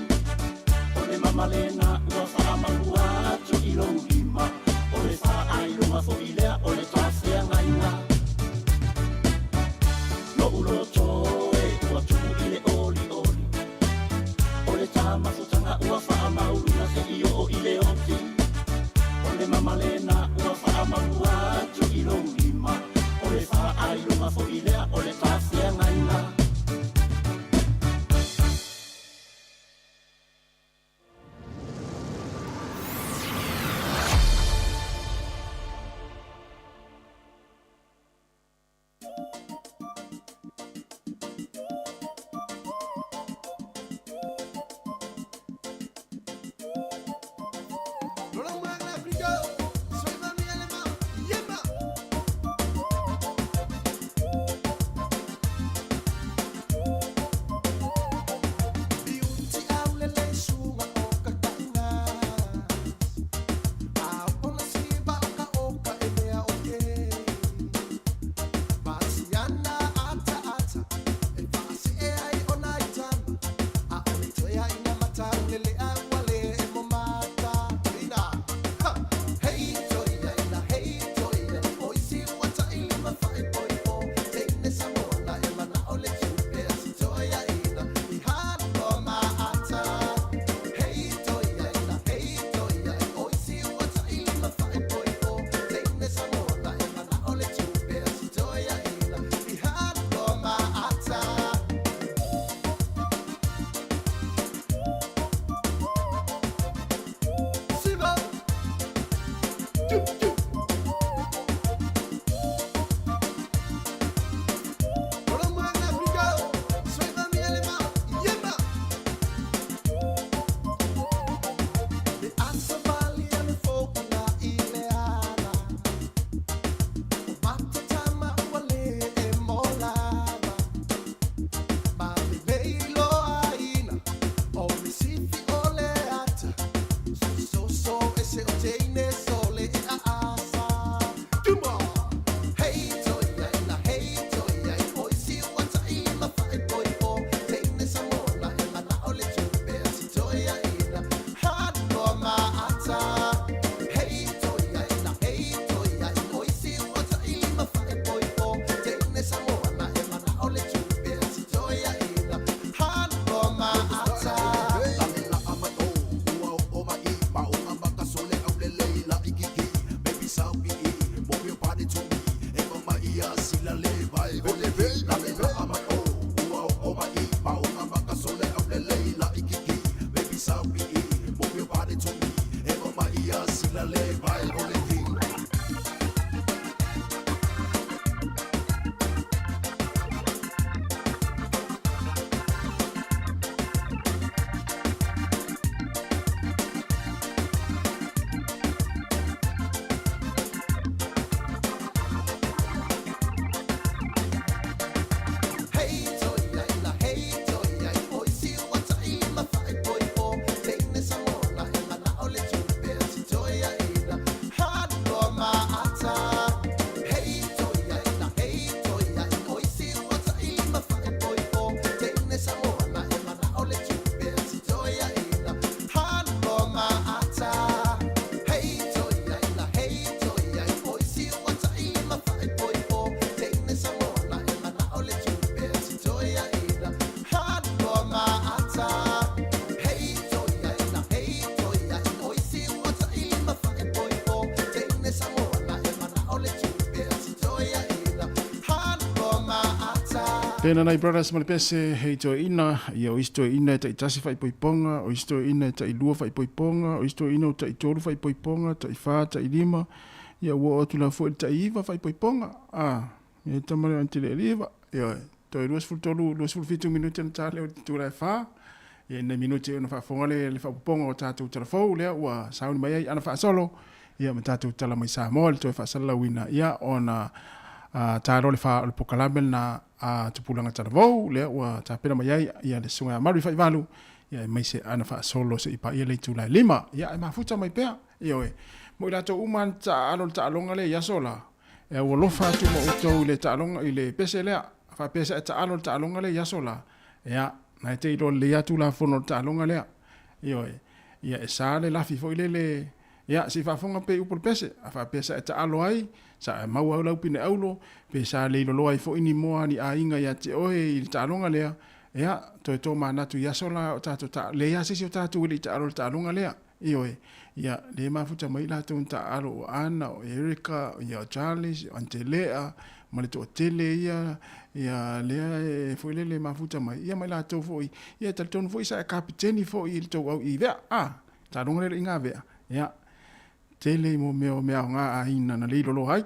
[SPEAKER 10] O le mamalena ua faamalua atu i lou lima O le faailoga fo'i lea o le tafeagaiga Lo'u loto e ua tumu i le olioli
[SPEAKER 21] Tenanai Brothers ma le pese hei toeaina, ia o isi toeaina e taitasi faaipoipoga, o isi toeaina e tailua faaipoipoga, o isi toeaina ua taitolu faaipoipoga, taifa, tailima, ia ua oo atu lava foi i le taiiva faaipoipoga. A, ia tama lea o Antilealiiva, ioe, toe 23, 27 minute na ta lea o le itula e fa. Ia ina minute ona faafofoga le le faaopoopoga o tatou talafou lea ua sauni mai ai ana faasolo ia ma tatou tala mai Samoa le toe faasalalauina ia ona ta loa le fa o le pokalame lena a Tupulaga Talavou lea ua tapena mai ai ia le Susuga ia Maru i Faivalu ia aemaise ana faasolo se i paia le itula e 5 ia ae mafuta mai pea. Ioe, mo i latou uma na taaalo le taaloga lea i aso la, e aualofa atu ma outou i le taaloga i le pese lea, faapea sa e taalo le taaloga lea i aso la, ea, na e te iloa lelei lava Tulafono o le taaloga lea. Ioe, ia e sa le lafi foi lele, ia, se i faafofoga pea i upu o le pese, a faapea sa e taalo ai, sa e maua au lau pine aulo, pe sa le iloloa ai foi ni moa a ni aiga ia te oe i le taaloga lea, ea, toe tomanatu i aso la o tatou ta, leai lava se isi o tatou e le i taalo i le taaloga lea. Ioe, ia, lea e mafuta mai i latou na taaalo o Ana, o Erica, ia o Charles, o Antelea, ma le toatele ia, ia, lea e foi lele e mafuta mai, ia ma i latou foi, ia e talitonu foi sa e kapiteni foi i le tou au i vea, a, taaloga lea i ngā vea, ia, tele i mo mea o mea aoga aiga na le iloloa ai.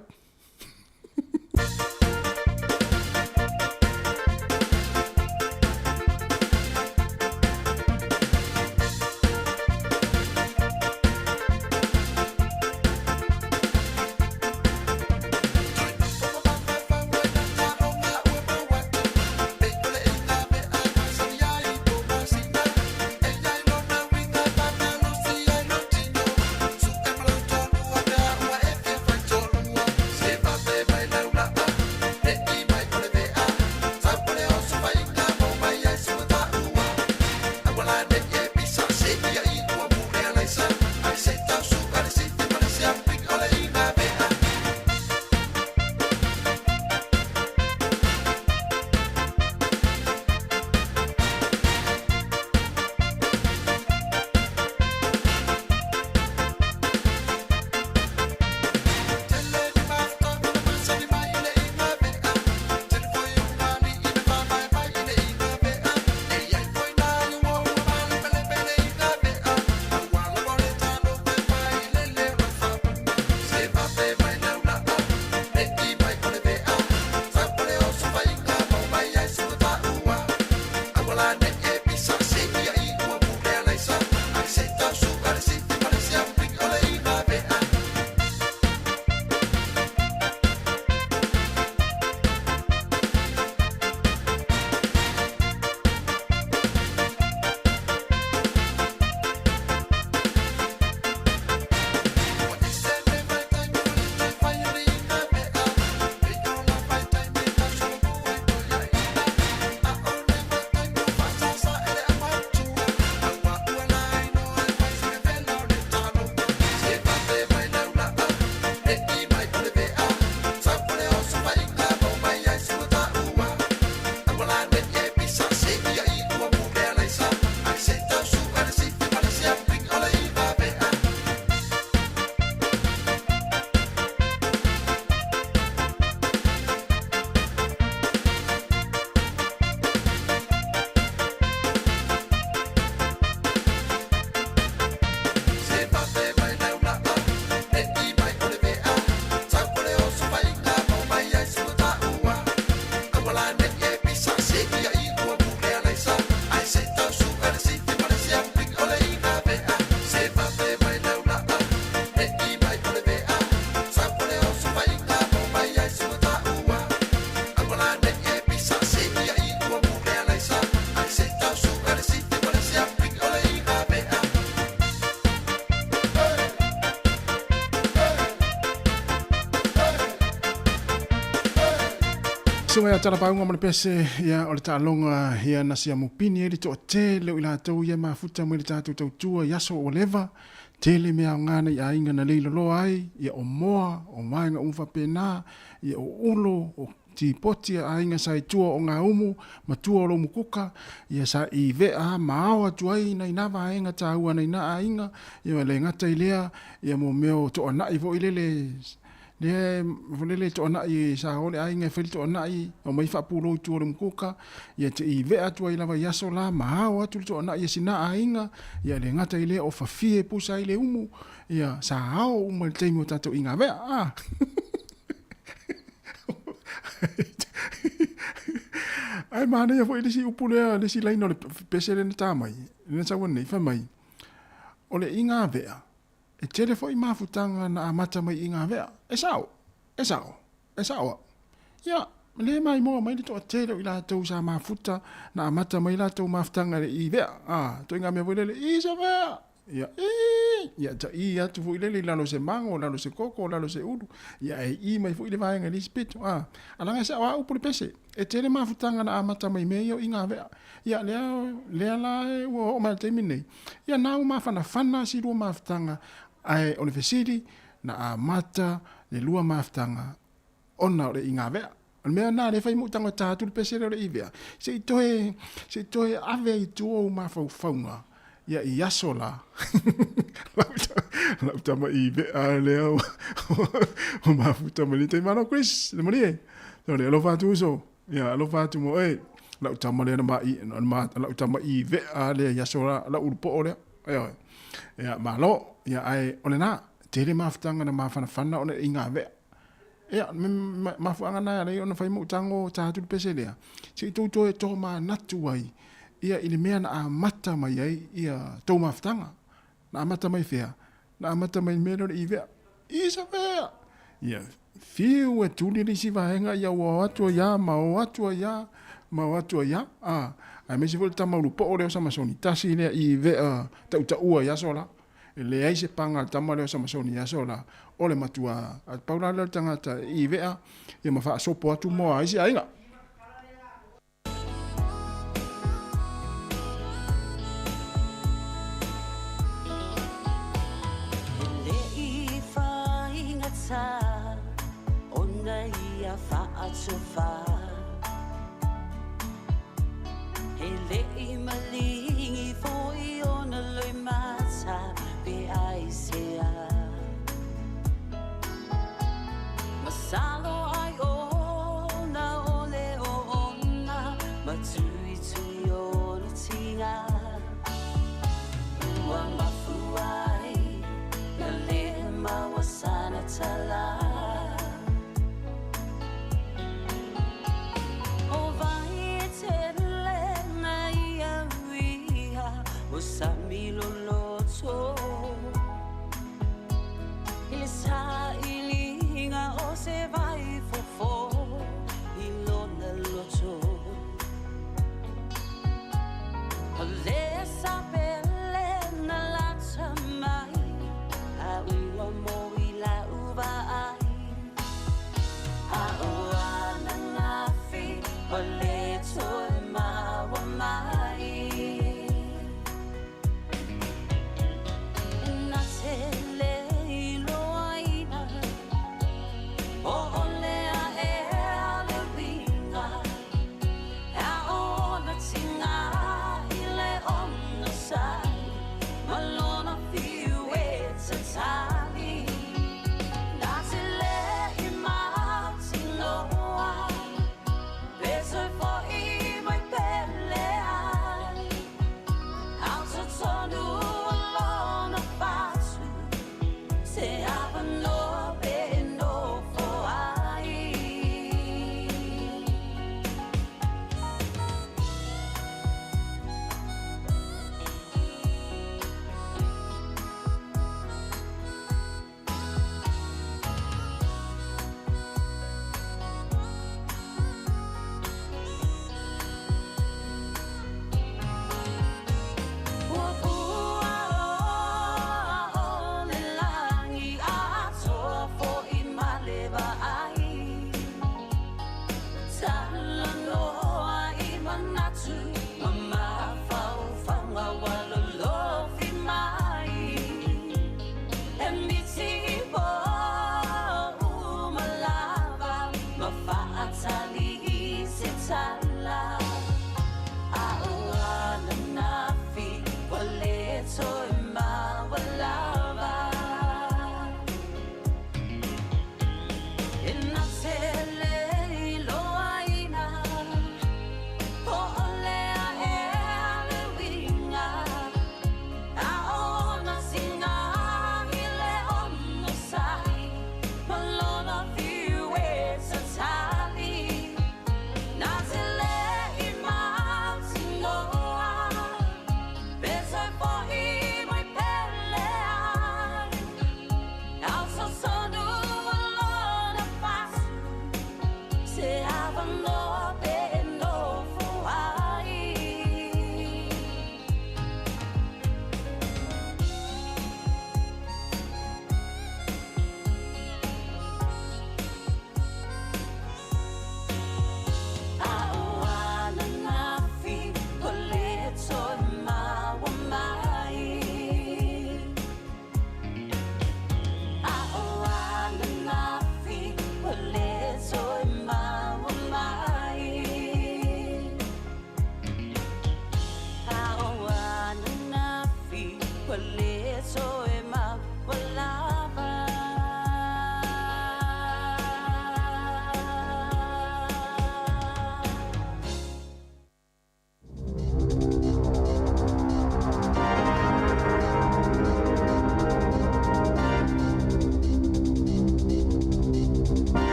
[SPEAKER 21] Susuga ia Talapauga ma le pese ia o le taaloga ia na sia mupini ai le toatele o i latou ia mafuta mai le tatou tautua i aso ua leva tele mea aoga nai aiga na leiloloa ai ia o moa o vaega uma faapena ia o ulo o tipoti a aiga sa i tua o Gaumu ma tua o Loumukuka ia sa i vea ma ao atu ai nai na vaega taua nai na aiga ia le gata i lea ia mo mea o toanai foi lele. Lea e toanai sa o le aiga e fai le toanai, aumai faapulou i tua o le umukuka, ia te i vea atu ai lava i aso la, ma ao atu le toanai e sina aiga, ia le gata i lea o fafie e pusa ai le umu, ia sa ao uma i le taimi o tatou igavea. Ah. Ae manaia foi le isi upu lea, le isi laina o le pese lea na ta mai, lea na sau nei, fai mai, o le igavea, e tele foi mafutaga na amata mai i igavea. E sao, e sao, e sao au. Ia, le maimoa mai le toatele o i latou sa mafuta na amata mai latou mafutaga i le ivea. Ah, ituaiga mea foi lele, Isavea! Ia, ii! Ia, ta'i atu foi lele i lalo o se mago, lalo o se koko, lalo o se ulu. Ia, e ii mai foi le vaega i le isi pito. Ah, a leaga e sao lava upu le pese. E tele mafutaga na amata mai i mea ia o igavea. Ia, lea, lea la ua oo mai i le taimi lenei. Ia, na ua mafanafana si lua mafutaga, ae o le fesili, na amata le lua mafutaga ona o le igavea. O le mea lena lea e fai moʻu tago e ta atu le pese lea o le ivea, se i toe, se i toe ave i tua ou mafaufauga, ia i aso la, lau tama ivea lea ua mafuta mai le taimi. Malo Chris, le malie. Sole, alofa atu uso. Ia, alofa atu mo oe. Lau tama lea na ma, ma, lau tama ivea lea i aso la, lau ulupoo lea. Ioe. Ia, malo. Ia, ae o lena, tele mafutaga na mafanafana ona e igavea. Ia, mafuaaga na e ala ai ona fai moʻu tago ta atu le pese lea, se i tou toe tomanatu ai ia i le mea na amata mai ai ia tou mafutaga. Na amata mai fea? Na amata mai i le mea lea o le ivea. Isavea! Ia, fiu e tuli le isi vaega ia ua o atu ai lava ma o atu ai lava ma o atu ai lava. A, aemaise foi le tama ulupoo lea o Samasoni, tasi lea ivea tautaua i aso la. E leai se paga a le tama lea o Samasoni i aso la, o le matua, a pau la lea o le tagata e ivea ia ma faasopo atu moa a isi aiga.
[SPEAKER 2] E le i faigata ona ia faatofa E le i maligi foi ona loimata pe aisea Masalo ai ona o le oona ma tuitui ona tiga Ua mafua ai na le maua sana tala O vai e tele na ia uia o sami loloto I le sailiga o se vai.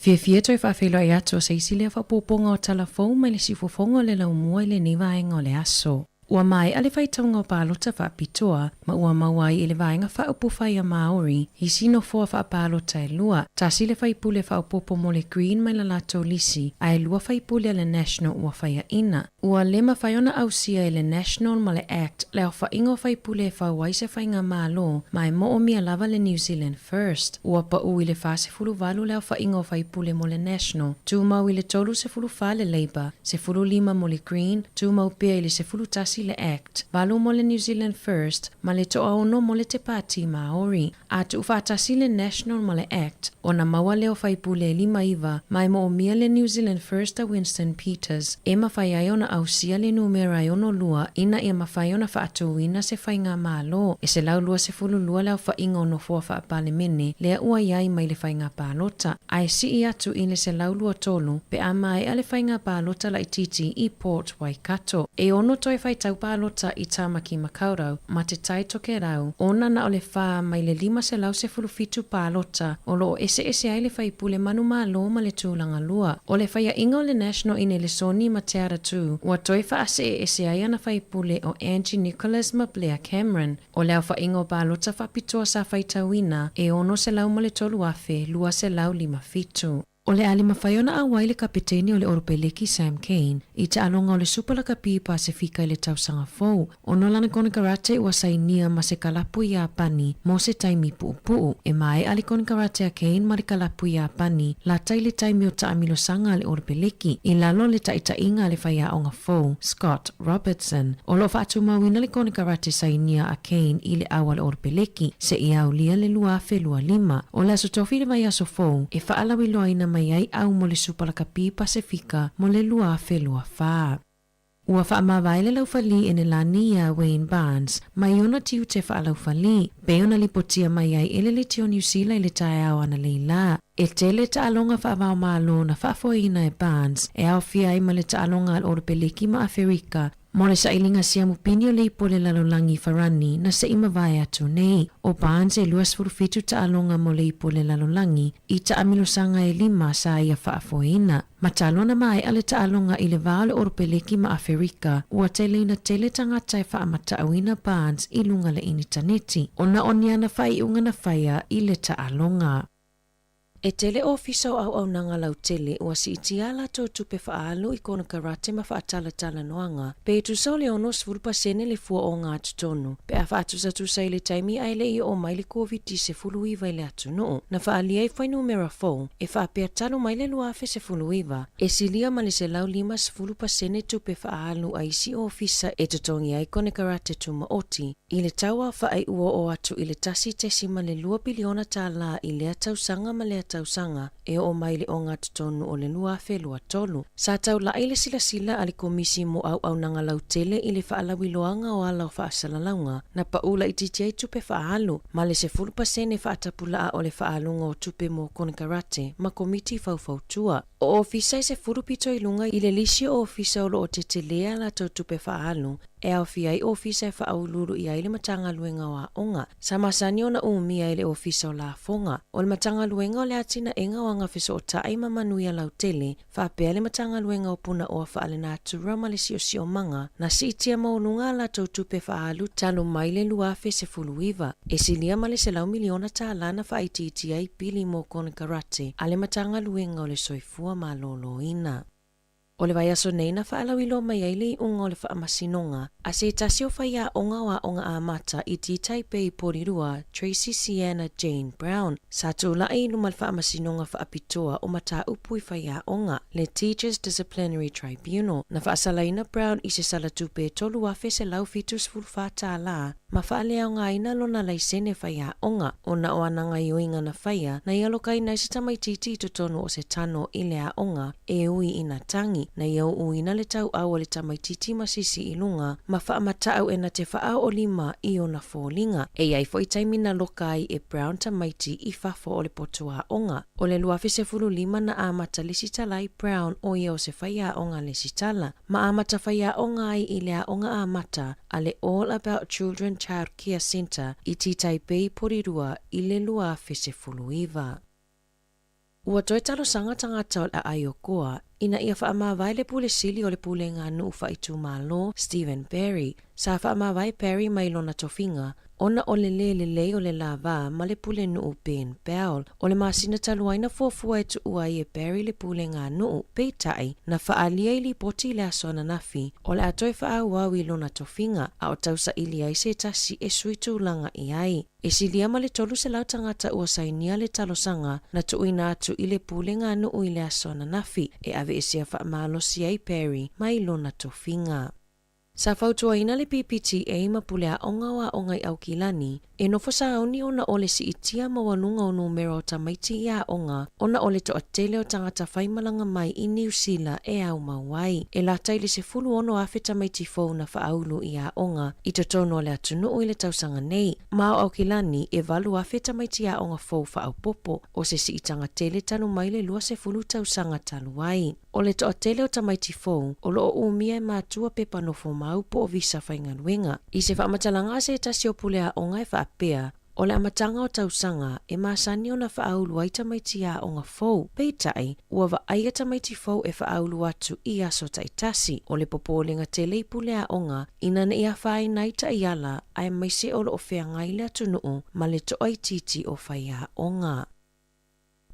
[SPEAKER 4] Fiafia toe faafeiloai atu o se isi lea faaopoopoga o tala fou mai le siufofoga o le laumua i lenei vaega o le aso. Ua maea le faitauga o palota faapitoa ma ua maua ai i le Vaega Faaupufai a Māori isi nofoa faapalota e lua, tasi le faipule faaopoopo mo le Green mai la latou lisi, ae lua faipule a le National ua faiaina. Ua le mafai ona ausia e le National ma le Act le aofaiga o faipule e fau ai se faigamalo ma e moomia lava le New Zealand First. Ua pau i le 48 le aofaiga o faipule mo le National, tumau i le 34 le Labour, 15 mo le Green, tumau pea i le 11 le Act, 8 mo le New Zealand First, ma le 6 mo le Te Pāti Māori. A tuufaatasi le National ma le Act, ona maua lea o faipule e 59, ma e moomia le New Zealand First a Winston Peters e mafai ai ona ausia le numera e 62 ina ia mafai ona faatūina se faigamalo e 122 le aofaiga o nofoa faa-Palemene lea ua i ai mai le faiga palota, ae sii atu i le 123 pe a maea le faiga palota laitiiti i Port Waikato. E ono toe faitau palota i Tāmaki Makaurau ma Te Tai Tokerau ona na o le 4 mai le 517 palota o loo eseese ai le faipule manumalo ma le tulaga lua. O le faiaʻiga o le National i Nelesoni ma Te Aratū ua toe faaseeese ai ana faipule o Angie Nicholas ma Blair Cameron. O le aofaiga o palota faapitoa sa faitauina e 603,257. O le a le mafai ona auai le kapeteni o le Oropeleki Sam Cane i taaloga o le Supa Lakapi Pasefika i le tausaga fou, ona o lana konekarate ua sainia ma se kalapu Iapani mo se taimi puupuu. E maea le konekarate a Cane ma le kalapu Iapani lata i le taimi o taamilosaga a le Oropeleki i lalo o le taitaiga a le faiaoga fou Scott Robertson. O loo faatumauina le konekarate sainia a Cane i le au a le Oropeleki seia aulia le 2025. O le Aso Tofi le vaiaso fou e faalauiloaina mai ai au mo le Supa Lakapi Pasefika mo le 2024. Ua faamavae le laufali Enelani iā Wayne Barnes mai ona tiute faalaufali, pei ona lipotia mai ai e le Leitio Niu Sila i le taeao analeila. E tele taaloga faavaomalo na faafoeina e Barnes e aofia ai ma le taaloga a le Oropeleki ma Aferika mo le sailiga siamu pini o le ipu o le lalolagi i Farani na se i mavae atu nei. ʻO Barnes e 27 taaloga mo le ipu o le lalolagi i taamilosaga e lima sa ia faafoeina. Ma talu ona maea le taaloga i le va o le Oropeleki ma Aferika, ua teleina tele tagata e faamatauina Barnes i luga le initaneti ona o ni ana faaiuga na faia i le taaloga. E tele ofisa o auaunaga lautele ua siitia a latou tupe faaalu i konekarate ma faatalatalanoaga pe tusa o le 60% le fua ogatotonu pe a faatusatusa i le taimi ae le i oo mai le Koviti-19 i le atunuu. Na faaalia ai fuainumera fou e faapea talu mai le 2019, e silia ma le 150% tupe faaalu a isi ofisa e totogi ai konekarate tumaoti i le tau aofaʻi ua oo atu i le $1.2 piliona i lea tausaga ma lea tausaga e oo mai i le ogatotonu o le 2023. Sa taulaʻi le silasila a le Komisi mo Auaunaga Lautele i le faalauiloaga o ala o faasalalauga na paʻu laitiiti ai tupe faaalu ma le 10% faatapulaa o le faaaluga o tupe mo konekarate ma komiti faufautua. O ofisa e 10 pito i luga i le lisi o ofisa o loo tetelē a latou tupe faaalu e aofia ai ofisa e faauluulu i ai le Matagaluega o Aoga. Sa masani ona umia e le Ofisa o Lafoga, o le Matagaluega o le Atinaega o Agafesootai ma Manuia Lautele, faapea le Matagaluega o Punaoa Faalenatura ma le Siosiomaga, na siitia maualuga a latou tupe faaalu talu mai le 2019, e silia ma le $100 miliona na faaitiitia ai pili mo konekarate a le Matagaluega o le Soifua Maloloina. O le vaiaso nei na faalauiloa mai ai le iuga o le faamasinoga a se tasi o faiaoga o Aoga Amata i Taipei Porirua, Tracy Sienna Jane Brown, sa tulaʻi i luma le faamasinoga faapitoa o mataupu i faiaoga, le Teachers Disciplinary Tribunal. Na faasalaina Brown i se sala tupe e $3,174 ma faaleaogaina lona laisene faiaoga ona o ana gaoioiga na faia na ia alokaina ai se tamaitiiti i totonu o se tano i le aoga e ui ina tagi, na ia uuina le tauau o le tamaitiiti ma sisi i luga ma faamatau e na te faaoolima i ona foliga. E i ai foi taimi na loka ai e Brown tamaiti i fafo o le potu aoga. O le 2015 na amata lesitala ai Brown o ia o se faiaoga lesitala, ma amata faiaoga ai i le aoga amata a le All About Children Child Care Centre i Tītaipei, Porirua i le 2019. Ua toe talosaga tagata o le aai o Koa ina ia faamavae le Pule Sili o le Pulega a Nuu Faaitumalo, Stephen Parry. Sa faamavae Parry mai lona tofiga ona o le lē lelei o le lava ma le Pulenuu Ben Bell. O le masina talu ai na fuafua e tuua ai e Parry le pulega a nuu, peitai, na faaalia i lipoti i le aso ananafi o le a toe faaauau i lona tofiga, a o tausaili ai se tasi e sui tulaga i ai. E silia ma le 300 tagata ua sainia le talosaga na tuuina atu i le pulega a nuu i le aso ananafi e aveesea faamalosi ai Parry mai lona tofiga. Sa fautuaina le PPTA ma pule aoga o Aoga i Aukilani e nofo sauni ona o le siitia maualuga o numera o tamaiti i aoga ona o le toatele o tagata faimalaga mai i Niu Sila e aumau ai. E lata i le 16,000 tamaiti fou na faaulu i aoga i totonu o le atunuu i le tausaga nei. Ma o Aukilani e 8,000 tamaiti aoga fou faaopoopo, o se siitaga tele talu mai le 20 tausaga talu ai. O le toatele o tamaiti fou o lo o umia e matua pepa nofomau po o visa faigaluega. I se faamatalaga a se tasi o pule aoga e faapea, O le amataga o tausaga e masani ona faaulu ai tamaiti aoga fou, peitai, ua vaaia tamaiti fou e faaulu atu i aso taitasi. O le popolega tele i pule aoga ina ne i afaina ai taiala aemaise o lo o feagai le atunuu ma le toaitiiti o faiaoga.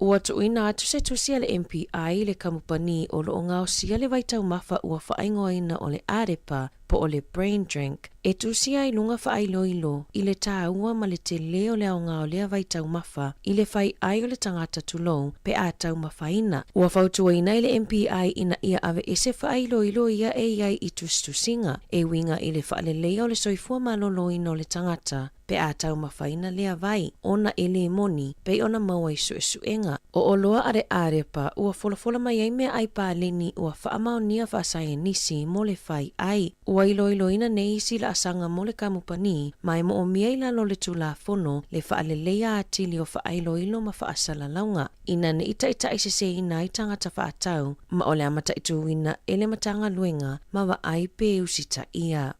[SPEAKER 4] Ua tuuina atu se tusi a le MPI i le kamupani o lo o gaosia le vaitaumafa ua faaigoaina o le Arepa po o le Brain Drink e tusia ai luga faailoilo i le taua ma le telē o le aoga o lea vaitaumafa i le fai ai o le tagata tulou pe a taumafaina. Ua fautuaina e le MPI ina ia aveese faailoilo ia e i ai i tusitusiga e uiga i le faaleleia o le soifua maloloina o le tagata pe a taumafaina lea vai ona e lē moni pei ona maua i suesuega. O oloa a le Arepa ua folafola mai ai meaai paleni ua faamaonia faasaienisi mo le fai ai. Ua iloiloina nei isi laasaga mo le kamupani ma e moomia i lalo o le Tulafono le faaleleia atili o faailoilo ma faasalalauga ina ne i taitaiseseina ai tagata faatau ma o le a mataituina e le Matagaluega ma vaai pe usitaia.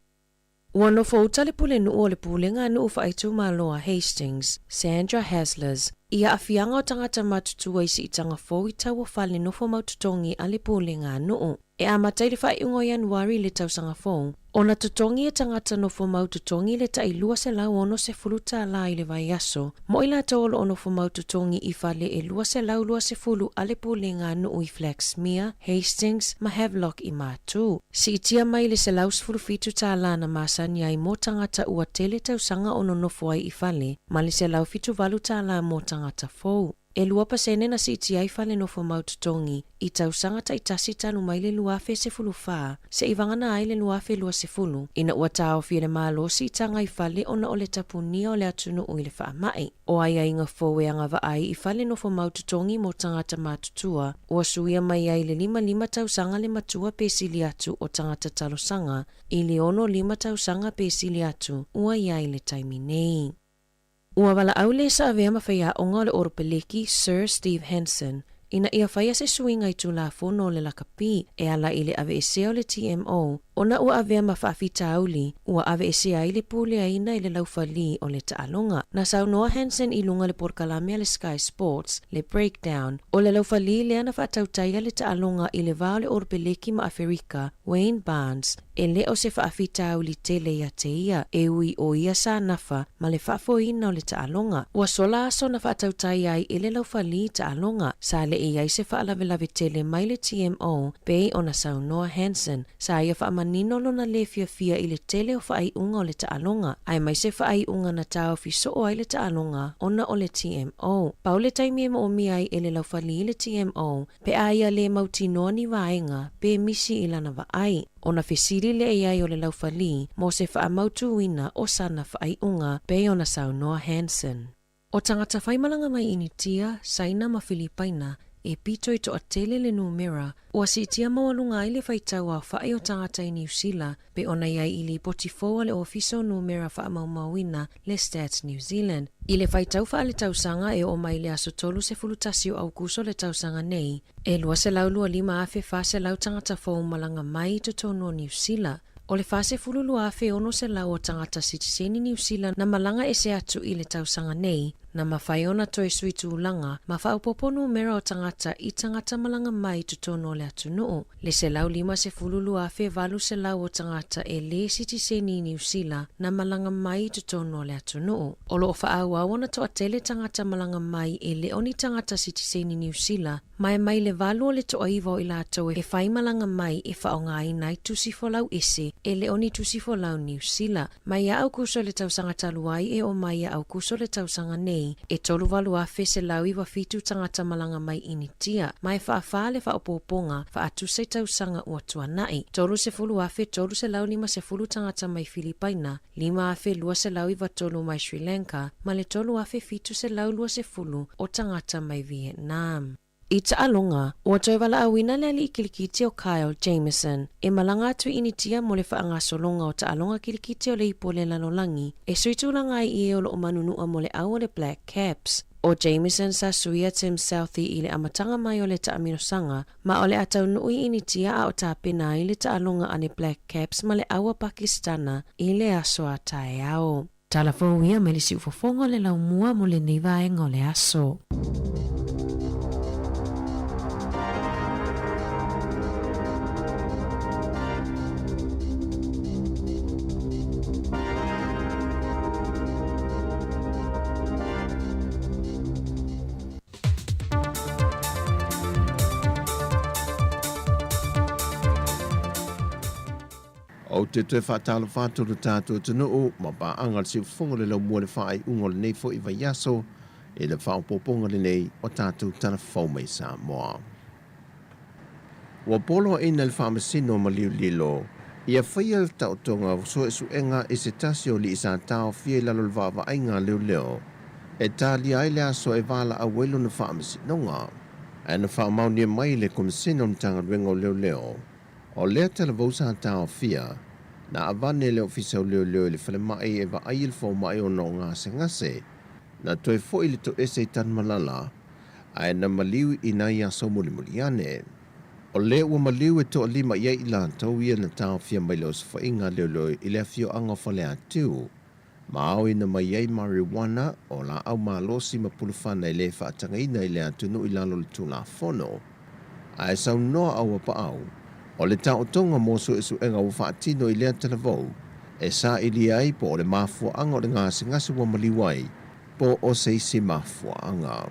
[SPEAKER 4] Ua nofo uta le pulenuu o le Pulega a Nuu Faaitumalo a Hastings, Sandra Haslers, i aafiaga o tagata matutua i siitaga fou i tau o fale nofo mau totogi a le Pulega a Nuu. E amata i le faaiuga o Ianuari i le tausaga fou, ona totogi e tagata nofo mau totogi le tai $260 i le vaiaso, mo i latou o lo o nofo mau totogi i fale e 220 a le Pulega a Nuu i Flaxmere, Hastings ma Havelock i Matu. Siitia mai le $117 na masani ai mo tagata ua tele tausaga o nonofo ai i fale, ma le $178 mo tagata fou. E 2% na siitia ai fale nofo mau totogi i tausaga taitasi talu mai le 2014 seia vagana ai le 2020, ina ua taofi e le Malo siitaga i fale ona o le tapunia o le atunuu i le faamai. O aiaiga fou e agavaa ai i fale nofo mau totogi mo tagata matutua, ua suia mai ai le 55 tausaga le matua pe sili atu o tagata talosaga i le 65 tausaga pe sili atu ua i ai i le taimi nei. Ua valaau le sa avea ma faiaoga o le Oropeleki Sir Steve Hansen ina ia faia se suiga i Tulafono o le Lakapi e ala i le aveesea o le TMO ona ua avea ma faafitauli ua aveesea ai le puleaina i le laufali o le taaloga. Na saunoa Hansen i luga o le polokalame a le Sky Sports, le Breakdown, o le laufali lea na faatautaia le taaloga i le va o le Oropeleki ma Aferika, Wayne Barnes, e le o se faafitauli tele ia te ia, e ui o ia sa nafa ma le faafoeina o le taaloga. Ua sola aso na faatautai ai e le laufali taaloga, sa le i ai se faalavelave tele mai le TMO pei ona saunoa Hansen, sa ia faamanino lona lē fiafia i le tele o faaiuga o le taaloga, aemaise faaiuga na taofi soo ai le taaloga ona o le TMO. Pau le taimi e moomia ai e le laufali le TMO pe a ia lē mautinoa ni vaega pe misi i lana vaai. Ona fesili lea i ai o le laufali mo se faamautuina o sana faaiuga pei ona saunoa Hansen. O tagata faimalaga mai Initia, Saina ma Filipaina e pito i toatele le numera ua siitia maualuga ai le faitau aofai o tagata i Niu Sila pei ona i ai i lipoti fou a le Ofisa o Numera Faamaumauina le Stats New Zealand. I le faitau faaletausaga e oo mai i le aso 31 o Aukuso le tausaga nei, e 225,400 tagata fou malaga mai i totonu o Niu Sila. O le 42,600 o tagata sitiseni Niu Sila na malaga ese atu i le tausaga nei, Na mafai ona toe sui tulaga ma faaopoopo numera o tagata i tagata malaga mai i totonu o le atunuu. Le 152,800 o tagata e lē sitiseni i Niu Sila na malaga mai i totonu o le atunuu. O loo faaauau ona toatele tagata malaga mai e le o ni tagata sitiseni Niu Sila ma e mai le 8 o le 9 o i latou e fai malaga mai e faaaogaina ai tusi folau ese e le o ni tusi folau Niu Sila. Mai ia Aukuso i le tausaga talu ai e oo mai ia Aukuso le tausaga nei, e 38,197 tagata malaga mai Initia, ma e faafa le faaopoopoga faatusa i tausaga ua tuanai. 30,350 tagata mai Filipaina, 5,293 mai Sri Lanka, ma le 3,720 o tagata mai Vietnam. I taaloga, ua toe valaauina le alii kilikiti o Kyle Jamieson e malaga atu i Initia mo le faagasologa o taaloga kilikiti o le ipu o le lalolagi e sui tulaga ai i e o loo manunua mo le au o le Black Caps. ʻO Jamieson sa suia Tim Southee i le amataga mai o le taamilosanga ma o le a taunuu i Initia a o tapena ai le taaloga a le Black Caps ma le au a Pakistana i le aso a taeao. Tala fou ia mai le siufofoga o le laumua mo lenei vaega o le aso.
[SPEAKER 8] Ou te toe faatalofa atu lo tatou atunuu ma paaga o le siufofoga o le laumua i le faaiuga o lenei foi vaiaso i le faaopoopoga lenei o tatou Tala Fou mai Samoa. Ua poloaiina le Faamasino ma Liulilo ia faia le taotoga o suesuega i se tasi o alii sa taofia i lalo o le vaavaaiga a leoleo e talia ai le aso e valaau ai lona faamasinoga. Ae na faamaonia mai e le Komesina o le Matagaluega o Leoleo, o lea talavou sa taofia, na avane e le Ofisa o Leoleo i le falemai e vaai i le fomai ona o gasegase, na toe foi le toese i Tanumalala, ae na maliu i nai aso mulimuli ane. O lea ua maliu e toalima i ai i latou ia na taofia mai le osofaiga a leoleo i le afioaga o Faleatiu, ma aoina mai ai marijuana o laau malosi ma pulufana e le faatagaina i le atunuu i lalo o le Tulafono. Ae saunoa a Uapaau, o le taotoga mo suesuega ua faatino i lea talavou, e sailia ai po o le mafuaaga o le gasegase ua maliu ai, po o se isi mafuaaga.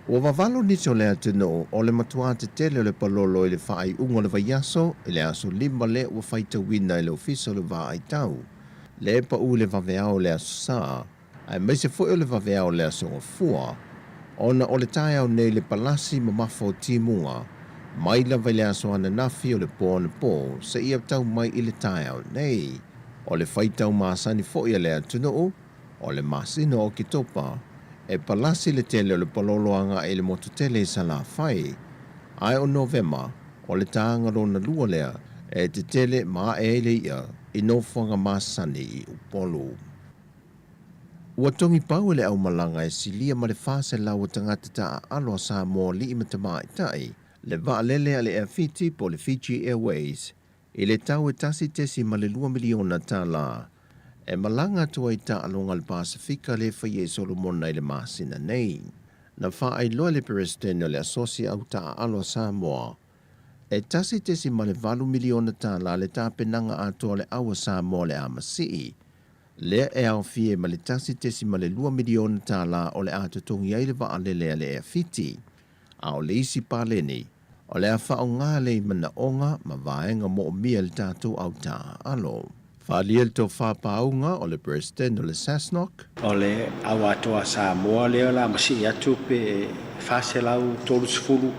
[SPEAKER 8] Ua vavalo nisi o le atunuu o le matuā tetele o le palolo i le faaiuga o le vaiaso i le aso 5 lea ua faitauina e le Ofisa o le Vaaitau le paʻu i le vaveao o le Aso Sa aemaise foi o le vaveao o le Aso Gafua ona o le taeao nei le palasi mamafa o timuga mai lava i le aso ananafi o le po anapo seia tau mai i le taeao nei. O le faitau masani foi a le atunuu o le masina o Oketopa, e palasi le tele o le palolo agai i le motu tele i Salafai. Ae o Novema, o le taga lona lua lea e tetele ma ae ai le i'a i nofoaga masani i Upolu. Ua togipau e le aumalaga e silia ma le 400 o tagata taaalo a Samoa alii ma tamaitai le vaalele a le Air Fiti po o le Fiji Airways I le tau e $1.2 miliona tālā, e malaga atu ai taaloga a le Pasefika le faia i Solomona i le masina nei. Na faailoa e le Peresetene o le Asosi Au Taaalo a Samoa, e $1.8 miliona tālā le tapenaga atoa o le Au a Samoa o le a masii, lea e aofia ai ma le $1.2 miliona tālā o le a totogi ai le vaalele a le Air Fiti. A o le isi paleni, o le a faaaoga lea i manaoga ma vaega moomia e le tatou au taaalo. Faaalia le tofa pauga o le Peresetene o le SASNOC.
[SPEAKER 9] O le au atoa Samoa lea o le a masii atu pe 430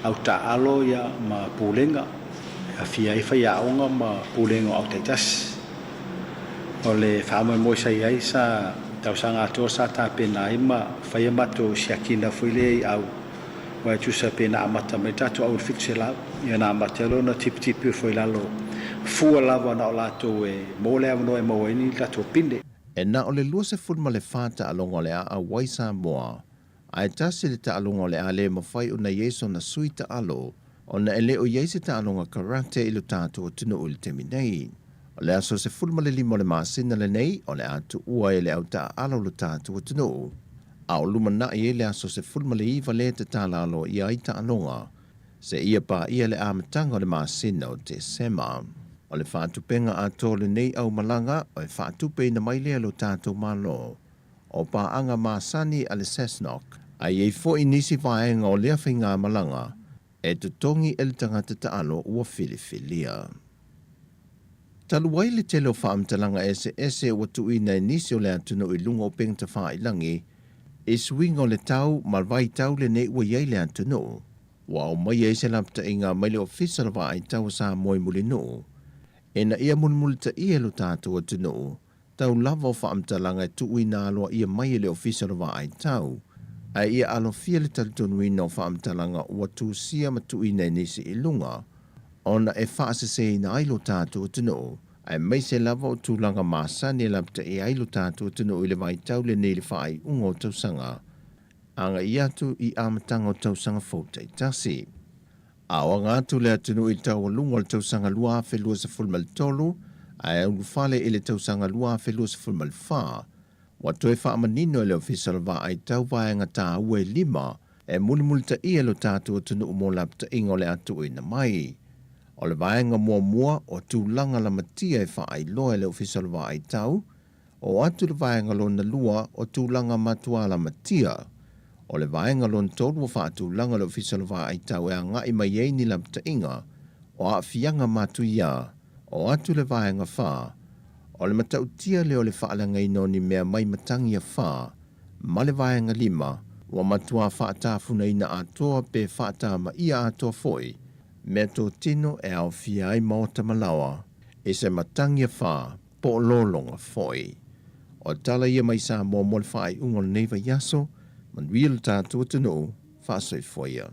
[SPEAKER 9] au taaalo ia ma pulega e afia ai faiaoga ma pulega o au taitasi. O le faamoemoe sa i ai sa tausaga atoa sa tapena ai ma fai a matou siakina foi lea i au aua e tusa pe na amata mai le tatou au i le 700 ia na amata ai loa ona tipitipi ifo i lalo fua lava na o latou e maua le avanoa e maua ai ni latou pine.
[SPEAKER 8] E na o le 24 taaloga o le a auai Samoa, ae tasi le taaloga o le a le mafai ona i ai sona sui taalo ona e le o i ai se taaloga karate i lo tatou atunuu i le taimi nei. O le aso 15 o le masina lenei o le a tuua e le au taaalo lo tatou atunuu, a o lumanai ai le aso 19 lea e tatala aloaia ai taaloga seia paia le amataga o le masina o Tesema. O le faatupeina atoa o lenei aumalaga o e faatupeina mai lea e lo tatou Malo o paaga masani a le SASNOC, a i ai foi nisi vaega o lea faigamalaga e totogi e le tagata taalo ua filifilia. Talu ai le tele o faamatalaga eseese ua tuuina e nisi o le atunuu i luga o upega tafailagi i suiga o le tau ma le vaitau lenei ua i ai le atunuu, ua aumaia ai se lapataiga mai le Ofisa o le Vaai Tau o Samoa i Mulinuu ina ia mulimulitaia e lo tatou atunuu tau lava o faamatalaga e tuuina aloaia mai e le Ofisa o le Vaai Tau, ae ia alofia le talitonuina o faamatalaga ua tusia ma tuuina e nisi i luga, ona e faaseseina ai lo tatou atunuu, aemaise lava o tulaga masani e lapataia ai lo tatou atunuu i le vaitau lenei i le faaiuga o tausaga agai atu i amataga o tausaga fou taitasi. A o aga atu le atunuu i le taualuga o le tausaga 2023 ae ulufale i le tausaga 2024, ua toe faamanino e le Ofisa o le Vaai Tau vaega taua e lima e mulimulitaia e lo tatou atunuu mo lapataiga o le a tuuina mai. O le vaega muamua o tulaga lamatia e faailoa e le Ofisa o le Vaai Tau, Oo atu le vaega lona lua o tulaga matua lamatia. O le vaega lona tolu ua faatulaga le Ofisa o le Vaai Tau e agai mai ai ni lapataiga o aafiaga matuia. Oo atu le vaega fa, o le matautia lea o le faaleagaina o ni mea mai matagi afa, ma le vaega lima, ua matua faatafunaina atoa pe faatamaia atoa foi meatotino e aofia ai maota ma laoa i se matagi afa po o lologa foi. O tala ia mai Samoa mo le faaiuga o lenei vaiaso, manuia lo tatou atunuu, faasoifua ia.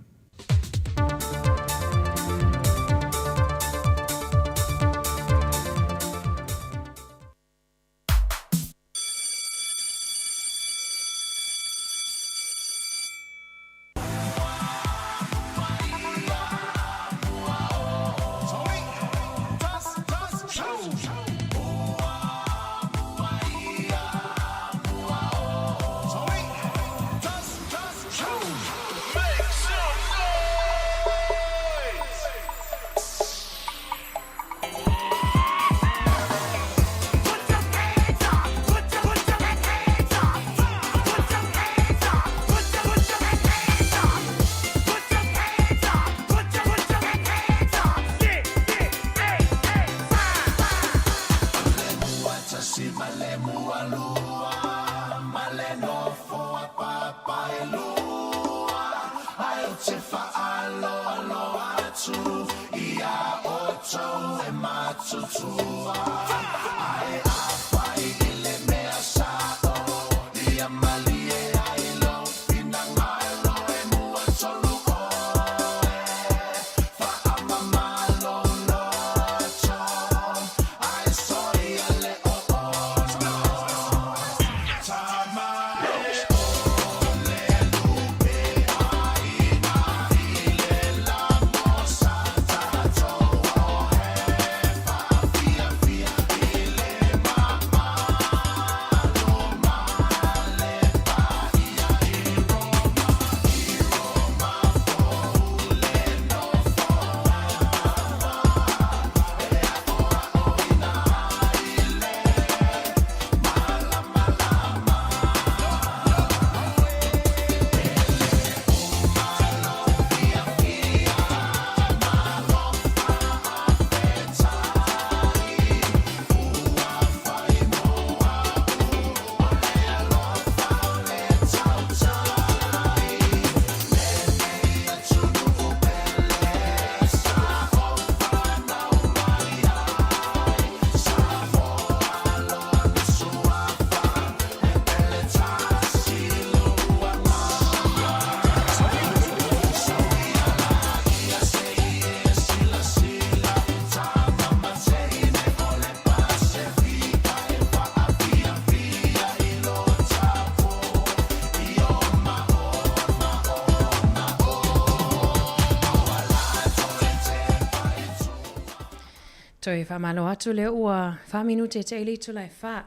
[SPEAKER 4] Toe faamalo atu lea ua faaminute e te'i le itula e fa.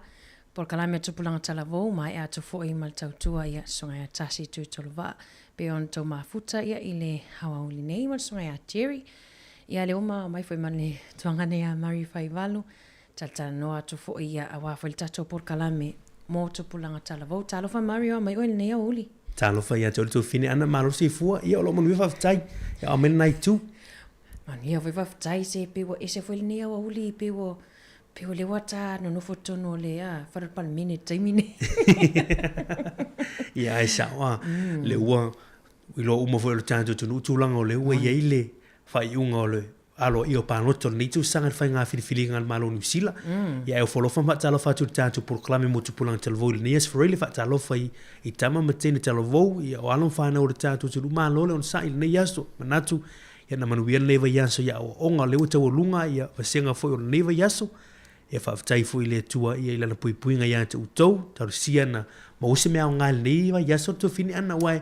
[SPEAKER 4] Polokalame a Tupulaga Talavou, maea atu foi ma le tautua ia Susuga ia Tasi Tuitolovaa pei ona tou mafuta ia i le aoauli nei ma le Susuga ia Jerry. Ia lea ua mai foi ma le tuaga nei a Mary Faivalu, talatalanoa atu foi ia aua foi le tatou polokalame mo Tupulaga Talavou. Talofa Mary oa mai oe i lenei aoauli.
[SPEAKER 1] Talofa ia te oe le tuafafine Ana, malo le soifua, ia o lo o manuia faafetai. Ia ao mai lena itu.
[SPEAKER 4] Manuia foi faafetai se pei ua ese foi lenei aoauli pei ua pei o lea ua ta nonofo totonu o le a fale o le Palemene i le taimi nei.
[SPEAKER 1] Ia ae sao a, le ua iloa uma foi e lo tatou atunuu tulaga o lea ua i ai le faaiuga o le aloaia o palota o lenei tausaga i le faiga filifiliga a le Malo o Niu Sila. Ia ae ofo alofa ma faatalofa atu i le tatou polokalame mo tupulaga talavou i lenei aso Faraile, faatalofa i tama ma teine talavou, ia o alo ma fanau o le tatou atunuu, malo le onosai i lenei aso. Manatu Ia na manuia lenei vaiaso i aoaoga, o lea ua taualuga ia vasega foi o lenei vaiaso. Ia faafetai foi i le Atua ia i lana puipuiga ia te outou, talosia na maua se mea aoga i lenei vaiaso le tuafine ana, aua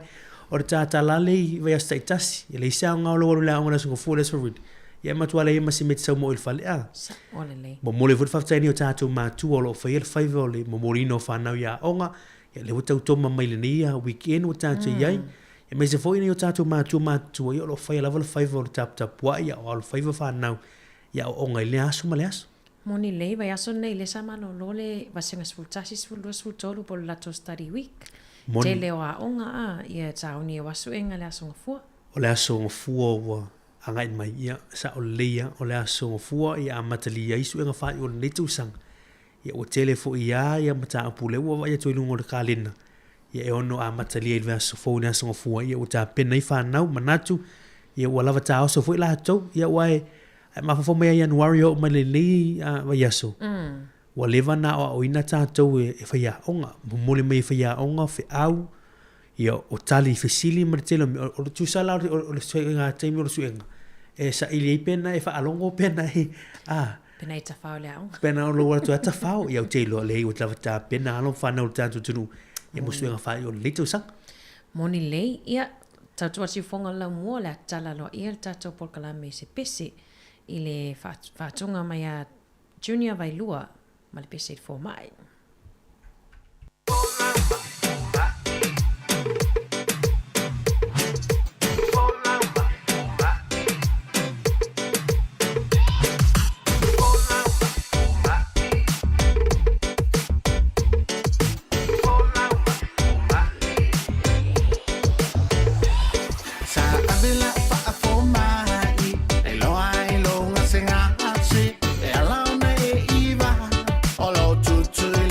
[SPEAKER 1] o le tatala lea i vaiaso taitasi, e leai se aoga o lou alu i le aoga i le Aso Gafua i le Aso Faraile, ia e matua leai ma se mea e te sau ma oe i le fale, a.
[SPEAKER 4] Sao lelei.
[SPEAKER 1] Momoli foi le faafetai i nai o tatou matua o lo o faia le faiva o le momoliina o fanau i aoga, ia lea ua tautoma mai i lenei weekend ua tatou i ai. Aemaise foi nai o tatou matua matutua ia o lo o faia lava le faiva o le taputapuai a o alofaiva fanau i aoaoga i lea aso ma le aso.
[SPEAKER 4] Moni lelei, vaiaso lenei lea sa malolo le vasega 11, 12, 13 po o le latou study week.
[SPEAKER 1] Moni.
[SPEAKER 4] Tele o aoga a, ia taoni e o aso ega le aso gafua.
[SPEAKER 1] O le aso gafua ua agai mai, ia sao lelei a, o le aso gafua ia amatalia ai suega faaiu o lenei tausaga. Ia ua tele foi a ia mataupu lea ua vaai atu ai i luga o le kalena, ia e ono amatalia i le vaiaso fou i le aso Gafua, ia ua tapena ai fanau, manatu, ia ua lava taoso foi latou, ia aua e mafaufau mai ia Ianuari e oo mai lenei vaiaso, ua leva ona aoaoina tatou e faiaoga, momoli mai e faiaoga feau, ia o tali i fesili ma le tele o mea, o le tusa la o le suega taimi o le suega, e saili ai pe na e faalogo pe na e, a.
[SPEAKER 4] Pe na e tafao i le aoga.
[SPEAKER 1] Pe na o lou atu a tafao, ia ou te iloa leai ua lava tapena alo ma fanau o le tatou atunuu, ia mo suega faaiu o lenei tausaga.
[SPEAKER 4] Moni lelei, ia, tautua siufoga o le laumua o le a tatala aloaia le tatou polokalame i se pese i le faatuga mai a Junior Vailua ma le pese i le fomai.
[SPEAKER 11] Sa ave la'u faafoma'i e iloa ai lou gasegase e ala ona e iva o lou tutu i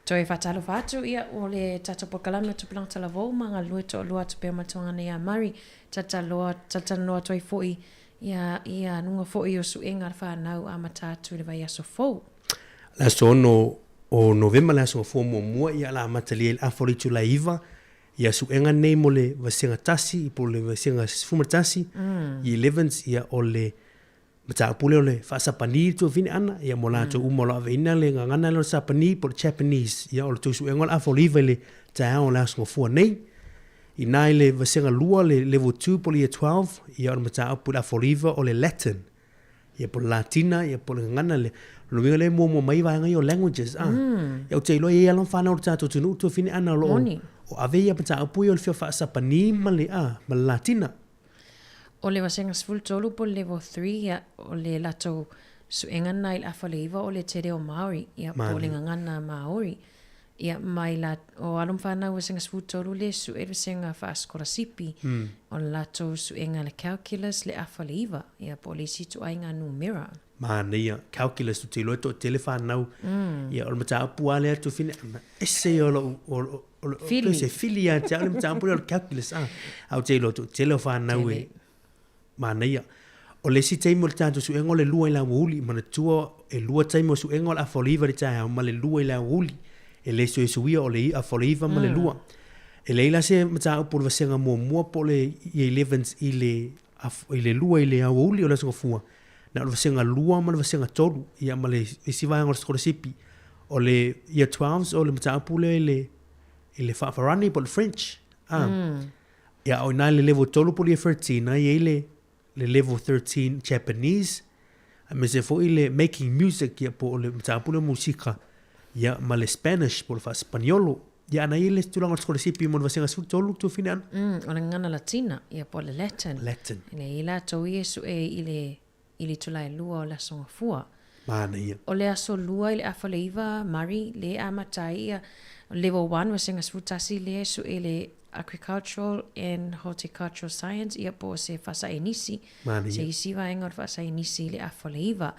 [SPEAKER 4] Toe faatalofa atu, ia, o le tatou polokalame o Tupulaga Talavou ma galulue toalua atu pea ma le tuaga nei a Mari, talatalanoa, talatalanoa atu ai foi ia, i anuga foi o suega a le fanau amata atu i le vaiaso fou.
[SPEAKER 1] Le aso 6 o Novema le aso gafua muamua ia o le a amatalia ai le afa o le itula e 9 ia suega nei mo le vasega tasi po o le vasega 11 i elevens ia o le mataupu lea o le faa-Sapani le tuafafine Ana ia mo latou uma o lo o aveina le gagana lea o le Sapani po o le Japanese ia o le tou suega o le afa o le 9 i le taeao o le aso gafua nei. Inā i le vasega lua le level 2 po o le year 12 ia o le mataupu i le afa o le 9 o le Latin ia po o le Latina ia po o le gagana lea. O lona uiga lea e muamua mai vaega ia o languages a. Ia ou te iloa e i ai lava fanau o le tatou atunuu tuafafine Ana o lo o ave ia mataupu ia o le fia faa-Sapani ma le a ma le Latina.
[SPEAKER 4] O le vasega 13 po o le level 3 ia o le latou suega lena i le afa o le 9 o le te reo Māori ia po o le gagana Māori. Ia mai la o alo ma fanau vasega 13 le sue le vasega faasikolasipi o le latou suega le calculus le afa o le 9 ia po o le isi ituaiga numera.
[SPEAKER 1] Manaia, calculus ou te iloa e toatele fanau. Ia o le mataupu lava lea Tufine, ese ia o lou, o, o, o, o,
[SPEAKER 4] Fili.
[SPEAKER 1] se fili ia te au le mataupu lea o le calculus. Ah, ae ou te iloa toatele o fanau e manaia. O le isi taimi o le tatou suega o le 2 i le aoauli, manatua e lua taimi o suega o le afa o le 9 i le taeao ma le 2 i le aoauli. E le suesuia o le afa o le 9 ma le 2. E leai la se mataupu o le vasega muamua po o le Year 11 i le i le 2 i le aoauli o le Aso Gafua, na o le vasega 2 ma le vasega 3, ia ma le isi vaega o le sikolasipi. O le Year 12 o le mataupu lea i le, i le faafarani po o le French. Ah. Ia, o i ina i le level 3 po o le Year 13, na i ai le, le level 13 Japanese, aemaise foi le making music, ia po o le mataupu lea o musika, ia ma le Spanish po o le faasepaniolo. Ia ana i le tulaga o le sikolasipi mo le vasega 13 Tuafine Ana.
[SPEAKER 4] O le gagana Latina, ia po o le Latin.
[SPEAKER 1] Latin.
[SPEAKER 4] Ina ia i latou ia e sue i le, i le itula e lua o le Aso Gafua.
[SPEAKER 1] Manaia.
[SPEAKER 4] O le aso lua i le afa o le iva, Mari, le amata ai ia level 1 vasega 11 lea e sue i le Agricultural and Horticultural Science, ia po o se faasaenisi.
[SPEAKER 1] Manaia.
[SPEAKER 4] Se isi vaega o le faasaenisi i le afa o le iva.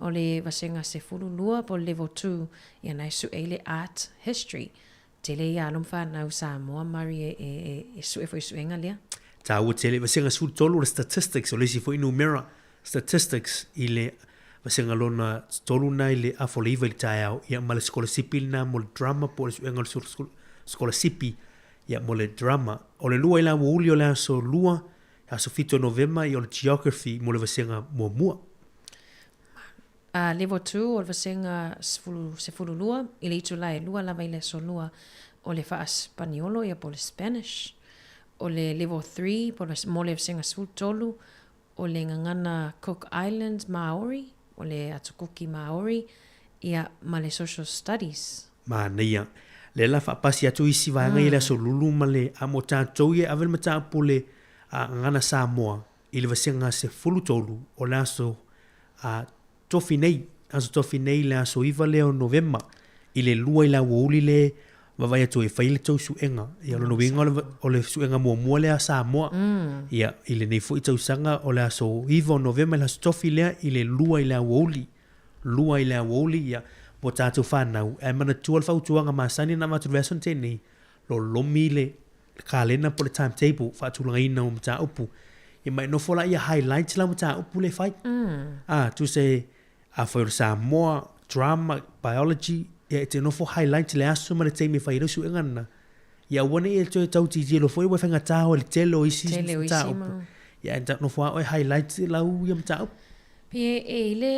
[SPEAKER 4] O le vasega 12 po o le level 2, ia na e sue ai le Art History. Tele ia alo ma fanau Samoa Mari e, e, e, e sue foi suega lea.
[SPEAKER 1] Taua tele, vasega 13 o le Statistics, o le isi foi numera Statistics i le vasega lona 3 na i le afa o le iva i le taeao, ia ma le sikolasipi lena mo le Drama po o le suega o le sikolasipi ia mo le Drama. O le lua i le aoauli o le aso lua, aso 7 o Novema, ia o le Geography mo le vasega muamua.
[SPEAKER 4] A level 2 o le vasega 12 i le itula e lua lava i le aso lua o le faa-Sipaniolo ia po o le Spanish. O le level 3 po o le, mo le vasega 13 o le gagana Cook Islands Māori, o le Atu Kuki Māori, ia ma le Social Studies.
[SPEAKER 1] Manaia. Lea la faapasi atu isi vaega ia le aso lulu ma le a mo tatou ia e ave le mataupu o le gagana Samoa i le vasega 13 o le aso a tofi nei, aso tofi nei le aso 9 lea o Novema i le 2 i le aoauli le vaavaai atu ai e fai le tou suega. Ia o lona uiga o le, o le suega muamua lea a Samoa. Ia i lenei foi tausaga o le aso 9 o Novema i le aso tofi lea i le 2 i le aoauli. 2 i le aoauli ia mo tatou fanau. Ae manatua le fautuaga masani na avatu i le vaiaso na tea nei, lolomi le kalena po o le timetable, faatulagaina o mataupu. Ia ma e nofo la ia highlight lau mataupu lea e fai. A, tusa e, afai o le Samoa, drama, biology, ia e te nofo highlight le aso ma le taimi e fai ai lau suega lena. Ia aua ne i e toe tau tilotilo foi ua faigata o le tele o isi
[SPEAKER 4] Tele o isi
[SPEAKER 1] mataupu.
[SPEAKER 4] ma-
[SPEAKER 1] Ia e nofo lava oe highlight lau ia mataupu.
[SPEAKER 4] Pe e i le,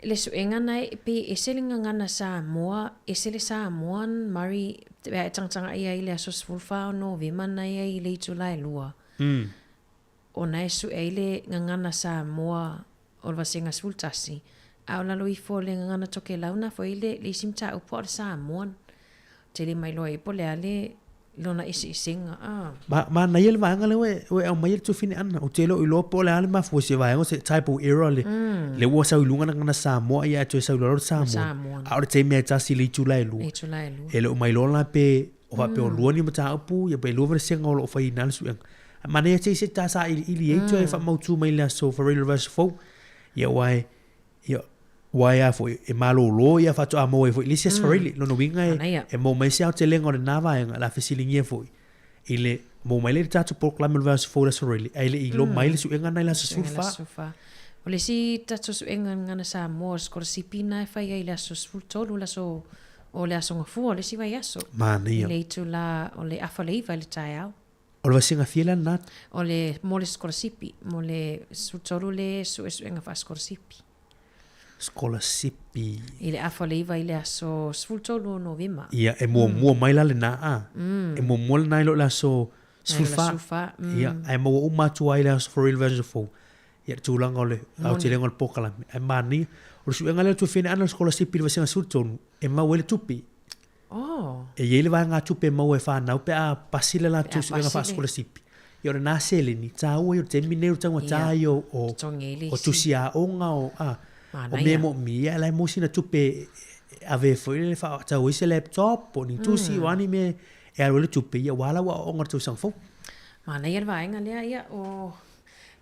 [SPEAKER 4] le suega na e, pe ese le gagana Samoa, ese le Samoan, Mari, pe a e tagatagai ai i le aso 14 o Novema na e ai i le itula e lua. Ona e sue ai le gagana Samoa o le vasega 11, a o lalo ifo o le gagana Tokelau na foi le, le isi mataupu a o le Samoan. Tele mai loa i po o le a le lona eseesega, a.
[SPEAKER 1] Ma, manaia le vaega lea ua e, ua e aumaia le tuafine Ana. Ou te le o iloa po o le a le mafua i se vaega o se typo error le, lea ua sau i luga le gagana Samoa ia ae toe sau i lalo le Samoan.
[SPEAKER 4] Samoan.
[SPEAKER 1] A o le taimi lava e tasi i le itula e lua.
[SPEAKER 4] Le itula e lua.
[SPEAKER 1] E le o mailoa la pe o faapea o lua ni mataupu, ia pe lua vasega o lo o faiina ai le suega. Ae manaia se i se ta sailiili ai toe faamautu mai le aso Farewell le vaiaso fou. Ia aua e, ia, Ua e a foi, e malōlō ia faatoa maua ai foi i le isi aso Faraili. Lona uiga e,
[SPEAKER 4] Manaia.
[SPEAKER 1] e maua mai se aotelega o lena vaega, o le a fesiligia foi i le maua mai lea i le tatou polokalame o le vaiaso fou i le aso Faraili, ae le i iloa mai le suega lena i le aso
[SPEAKER 4] Suega i le aso
[SPEAKER 1] 14.
[SPEAKER 4] 14. O le isi tatou suega gagana Samoa, o le sikolasipi lena e fai ai i le aso 13, le aso o le Aso Gafua o le isi vaiaso.
[SPEAKER 1] Manaia.
[SPEAKER 4] I le itula o le afa o le 9 i le taeao.
[SPEAKER 1] O le vasega fia lea lena?
[SPEAKER 4] O le mo le sikolasipi, mo le 13 le suesuega faasikolasipi.
[SPEAKER 1] Sikolasipi.
[SPEAKER 4] I le afa o le 9 i le aso 13 o Novema.
[SPEAKER 1] Ia, e muamua mai la lena a. E muamua lena i lo le aso
[SPEAKER 4] Nai lo le
[SPEAKER 1] 14.
[SPEAKER 4] 14, mm.
[SPEAKER 1] Ia, ae maua uma atu ai le aso for real version fou. Ia, le tulaga o le
[SPEAKER 4] Moni.
[SPEAKER 1] aotelega o le polokalame. Ae manaia, o le suega lea o le tuafine ana o le sikolasipi i le vasega 13, e maua ai le tupe.
[SPEAKER 4] Oh.
[SPEAKER 1] E i ai le vaegatupe e maua e whanau pe a pasi le latou
[SPEAKER 4] Pe a
[SPEAKER 1] suega
[SPEAKER 4] pasi le-
[SPEAKER 1] faasikolasipi. Ia o lena seleni, tāua ia o le taimi nei o le taugata
[SPEAKER 4] Ia,
[SPEAKER 1] ia o,
[SPEAKER 4] totogi ai le
[SPEAKER 1] o
[SPEAKER 4] isi.
[SPEAKER 1] tusi aoga o, a, o
[SPEAKER 4] Manaia.
[SPEAKER 1] mea moomia, ia la e maua sina tupe e ave foi le faatatau ai se laptop po o ni tusi o a ni mea e alu ai le tupe, ia aua lau aoaoga i le tausaga fou.
[SPEAKER 4] Manaia le vaega lea, ia, o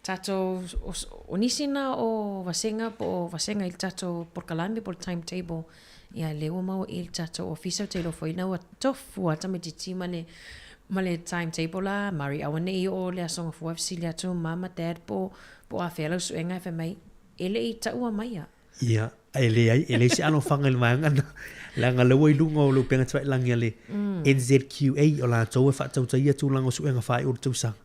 [SPEAKER 4] tatou, o, o nisi na o vasega po o vasega i le tatou polokalame po o le timetable, ia lea ua maua i le tatou ofisa, ou te iloa foi ina ua tofu lava tamaitiiti ma le, ma le timetable la, mari aua ne i oo le Aso Gafua e fesili atu mum ma dad po, po o afea lau suega e fai mai, e le i taua maia.
[SPEAKER 1] Ia, e leai, e leai se alofaga i le vaega lena, leaga o lea ua i luga o le upega tafailagi a le NZQA, o latou e faatautaia tulaga o suega faaiu o le tausaga.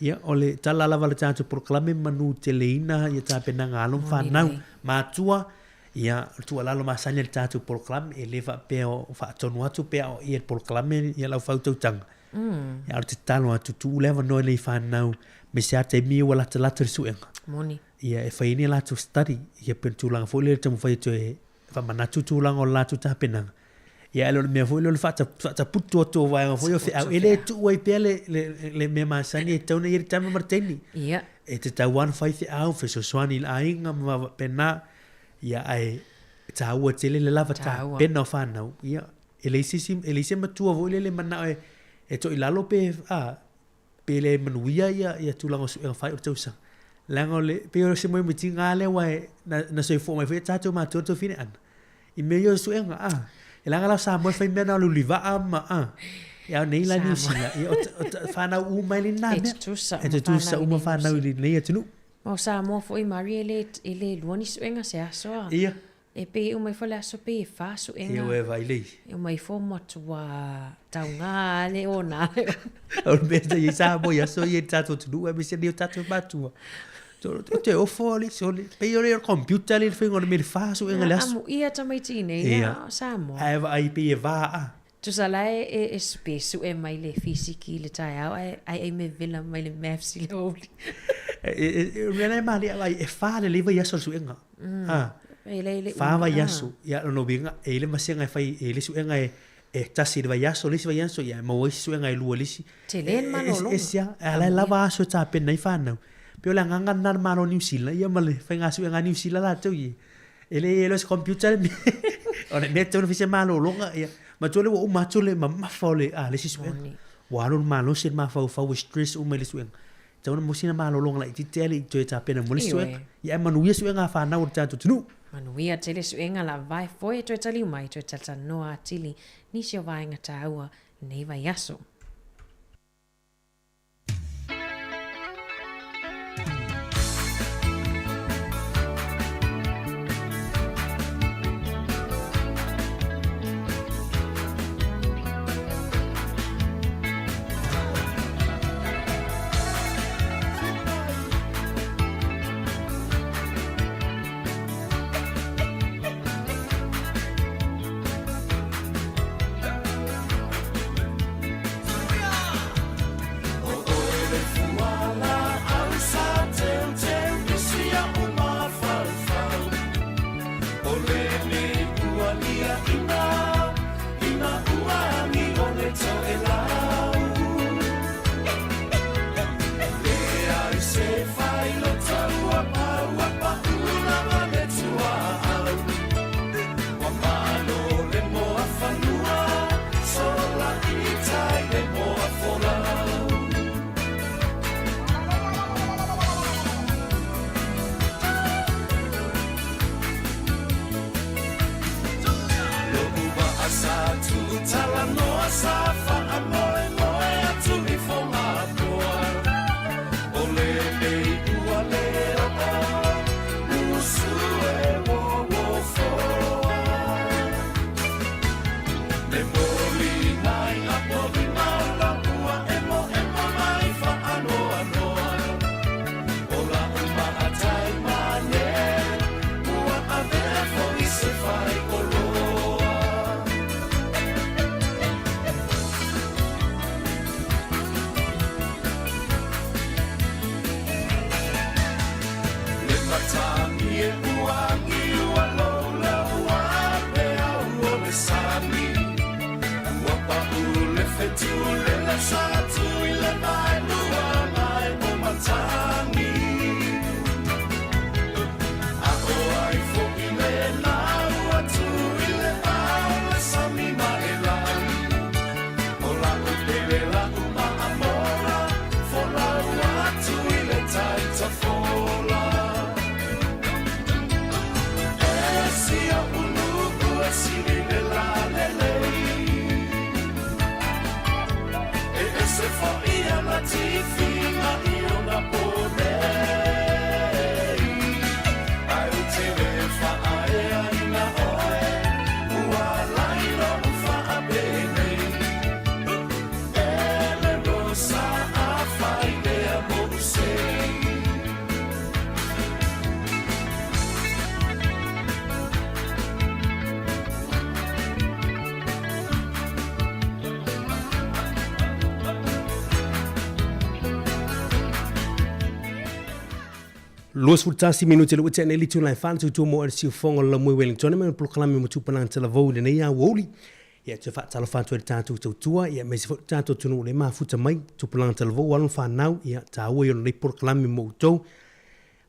[SPEAKER 1] Ia, o le tala lava a le tatou polokalame manuteleina ia tapenaga a alo ma fanau, matua, ia, o le tuualalo masani a le tatou polokalame, e le faapea o faatonu atu pe a o ia le polokalame ia lau fautautaga. Ia, a o le tatalo atu, tuu le avanoa i nei fanau, aemaise lava taimi ia ua latalata le suega.
[SPEAKER 4] Moni.
[SPEAKER 1] Ia, e fai ai ni a latou study, ia pei o le tulaga foi lea e taumafai atu e faamanatu tulaga o le latou tapenaga. Ia, ae le o le mea foi lea o le faataputu atu o vaega foi o feau, e le tuu ai pea le, le, le mea masani e tatau ona i ai le tama ma le teine.
[SPEAKER 4] Ia.
[SPEAKER 1] E tatau lava ona fai feau, fesoasoani i le aiga ma faapena. Ia, ae taua tele le lava tapena o fanau. Ia, e leai se isi, e leai se matua foi lele e manao e, e toilalo pe, a, pe le manuia ia, ia tulaga o suega fai o le tausaga. Leaga o le, pei o se moemoetiga lava lea aua e, na, na soifua mai foi e tatou matua le tuafine ana. I mea ia o suega, a. E leaga la o Samoa e fai mea na o le ulivaa ma, a. Ia a o nei la Niu Sila, ia o, o, o fanau uma ai lena
[SPEAKER 4] E
[SPEAKER 1] mea.
[SPEAKER 4] tutusa
[SPEAKER 1] E
[SPEAKER 4] uma
[SPEAKER 1] tutusa
[SPEAKER 4] fanau i
[SPEAKER 1] uma
[SPEAKER 4] nei
[SPEAKER 1] fanau i lenei atunuu.
[SPEAKER 4] Ma o Samoa foi, Mari, e le, e le lua ni suega se aso a.
[SPEAKER 1] Ia.
[SPEAKER 4] E pei e uma ifo le aso pei e fa suega.
[SPEAKER 1] Ia ua e vaai lei.
[SPEAKER 4] E uma ifo matua taugā le ona le ona.
[SPEAKER 1] O le mea sa i ai Samoa i aso ia i le tatou atunuu aemaise nei o tatou matua. O te ofo le sole. Pei o le computer le faiga o le mea i le fa suega i le aso.
[SPEAKER 4] Amuia tamaiti i nei,
[SPEAKER 1] Ia.
[SPEAKER 4] a Samoa.
[SPEAKER 1] Ae vaai pei e va a.
[SPEAKER 4] Tusa la e, e, e pe sue mai le fisiki i le taeao ae, ae ai me vela mai le maths i le aoauli.
[SPEAKER 1] E, e, e, o le mea la e malie ai, e fa lelei vaiaso o le suega.
[SPEAKER 4] Mm.
[SPEAKER 1] A.
[SPEAKER 4] E le, le
[SPEAKER 1] Fa
[SPEAKER 4] umi,
[SPEAKER 1] vaiaso.
[SPEAKER 4] ah.
[SPEAKER 1] Ia, lona uiga, e i ai le vasega e fai, e i ai le suega e, e tasi i le vaiaso, le isi vaiaso, ia, e maua ai isi suega e lua i le isi.
[SPEAKER 4] Tele le malologa.
[SPEAKER 1] E ese lava, a o la e lava aso e tapena ai fanau. Pei o le agaga lena o le Malo o Niu Sila, ia ma le faiga suega a Niu Sila latou ia. E le i o se computer le mea. O le mea e tatau ona fai se malologa, ia. Matua lea ua uma atu le mamafa o le, a, le isi suega. Ua alu le malosi le mafaufau ua stress uma i le suega. E tatau ona maua sina malologa laitiiti ae le i toe tapena mo le isi suega. Ia ae manuia suega a fanau a le tatou atunuu.
[SPEAKER 4] Manuia tele suega la vae foe e toe taliu mai, toe talatalanoa atili nisi o vaega taua lenei vaiaso.
[SPEAKER 6] Sa atu i le vaelua mai o matagi. A o ai fo'i le lau atu i le vao le sami ma e lagi. O la'u pele la'u maamola, folau atu i le tai tafola. E si o'u nu'u e sili le lalelei. E ese fo'i ana tifiga i ona po nei. Ae ou te le faaeaina oe, ua lai lo'u faapenei. E le Rosa afai lea mo'u sei.
[SPEAKER 1] 21 minute le ua tea nei le itula e fa le tautua mo le siufofoga o le Laumua i Wellington ma le polokalame mo Tupulaga Talavou i lenei aoauli. Ia toe faatalofa atu ai le tatou tautua, ia aemaise foi le tatou atunuu le mafuta mai, Tupulaga Talavou, alo ma fanau, ia taua ia o lenei polokalame mo outou.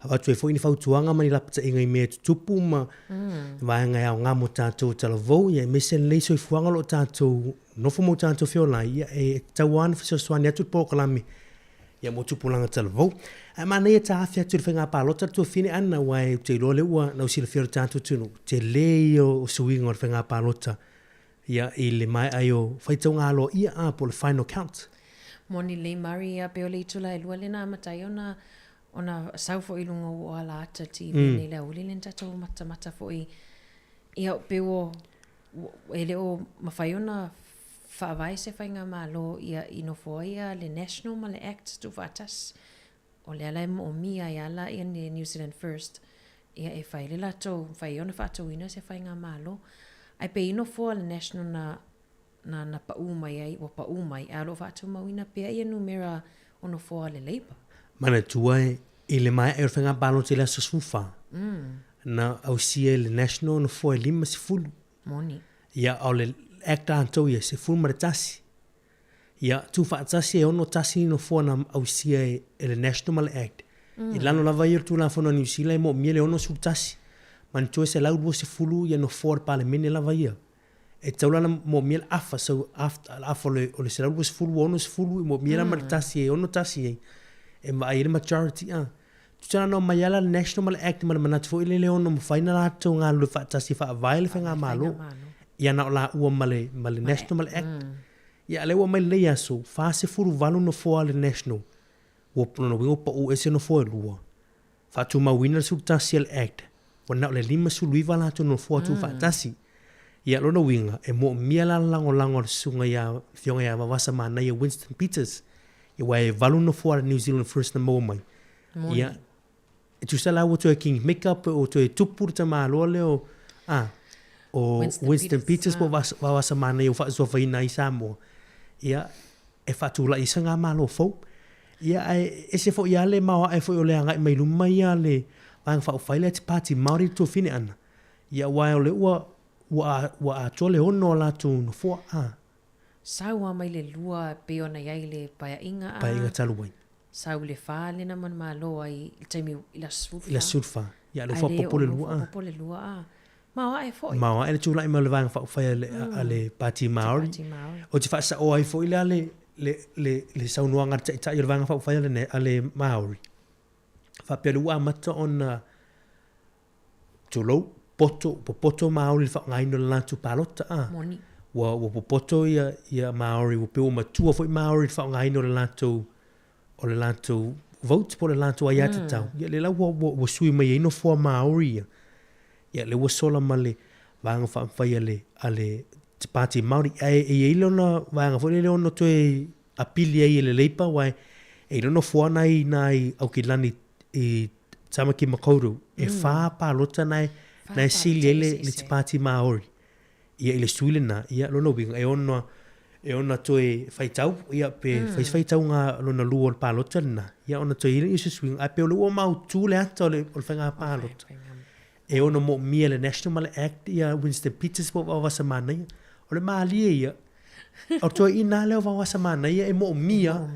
[SPEAKER 1] Avatu ai foi ni fautuaga ma ni lapataiga i mea e tutupu ma vaega e aoga mo tatou talavou, ia aemaise lenei soifuaga o lo o tatou nofo ma o tatou feola ai, ia e tatau lava ona fesoasoani atu le polokalame ia mo tupulaga talavou. Ae manaia ta afe atu i le faiga palota le tuafine Anna, aua ou te iloa lea ua na ou silafia o le tatou atunuu, tele ia o suiga o le faiga palota ia i le maea ai o faitauga aloaia a po o le final count.
[SPEAKER 4] Moni lelei Murray, ia pei o le itula e lua lea na amata ai ona ona sau foi i luga o ala ata TV nei le aoauli lea na tatou matamata foi ia pei ua e le o mafai ona faavae se faigamalo ia i nofo ai ia le National ma le Act tuufaatasi. O lea la e moomia ai lava la ia le New Zealand First ia e fai le latou, mafai ai ona faatauina se faigamalo. Ae pei i nofoa le National na na na paʻū mai ai, ua paʻū mai, ae o lo o faatumauina pea ia numera o nofoa le Labour.
[SPEAKER 1] Manatua i le maea o le faiga palota i le aso 14, na ausia e le National nofoa e 50.
[SPEAKER 4] Moni.
[SPEAKER 1] Ia, a o le Act latou ia, 11. Ia, tuufaatasi e 61 nofoa na ausia e le National ma le Act. I lalo lava ia o le Tulafono a Niu Sila e moomia le 61. Manatua e 120 ia nofoa o le Palemene lava ia. E tatau la ona moomia le afa, so after, le afa o le, o le 120 ua 60, e moomia la ma le tasi e 61 ai, e vaai ai le majority a. Tusa la na omai lava la le National ma le Act ma le manatu foi lele e ono mafai ona latou galulue faatasi e faavae le faigamalo. Ia na o laua ma le, ma le National ma le Act. Ia a o lea ua aumai i lenei aso, 48 nofoa a le National, ua, lona uiga ua pau ese nofoa e lua. Faatumauina le 11 a le Act, ua na o le 59 latou nofoa tuufaatasi. Ia, lona uiga, e moomia la le lagolago a le susuga ia Afioga ia Vavasa Manaia Winston Peters, ia aua e valu nofoa a le New Zealand First na maua mai. Ia, e tusa la ua toe king maker pe ua toe tupu le tamaloa lea o, a, o Winston, Winston Peters, Peters po o Vavasa Manaia ua faasoafaina ai Samoa. Ia, e faatulai ai se Malo fou. Ia, ae ese foi lava le maoae foi o le agai mai luma ia le Vaega Faaupufai lea te Pāti Māori le tuafine ʻana. Ia, aua o lea ua, ua, ua atoa le ono o latou nofoa, a.
[SPEAKER 4] Sau lava mai le lua e pei ona i ai le paeaiga a.
[SPEAKER 1] Paeaiga talu ai.
[SPEAKER 4] Sau i le fa lea na manumalo ai i le taimi i le aso 14.
[SPEAKER 1] I le aso 14. Ia, a o lea ua faaopoopo le lua a.
[SPEAKER 4] Faaopoopo le lua a. Maoae foi.
[SPEAKER 1] Maoae le tulai mai o le Vaega Faaupufai a le, a le Pāti Māori. Ou te faasaoa ai foi la le, le, le, le saunoaga a le Taitai o le Vaega Faaupufai a le, a le Māori. Faapea lea ua amata ona, tulou, poto, popoto Māori i le faaaogaina o le latou palota. A.
[SPEAKER 4] Moni.
[SPEAKER 1] Ua, ua popoto ia, ia Māori, ua pei ua matua foi Māori i le faaaogaina o le latou o le latou vote po o le latou aiatatau, mm. ia lea la ua, ua, ua sui mai ai nofoa Māori ia. Ia lea ua sola ma le Vaega Faaupufai a le, a le Te Pāti Māori. Ae e i ai lona vaega foi lele ono toe apili ai e le Labour, aua e i ai lona nofoa na i nai Aukilani i Tamaki Makaurau, e whā palota na e, na e sili ai le, le Te Pāti Māori. Ia i le sui lena, ia lona uiga e ono e ona toe faitau, ia pe mm. fai faitauga lona lua o le palota lena, ia ona toe i ai lea o se suiga, ae pei o lea ua mautū le ata o le, o le faiga palota. E ono moomia e le National ma le Act ia Winston Peters po o Vaovasa Manaia. O le malie ia. O le toeaina lava lea o Vaoasamanaia e moomia,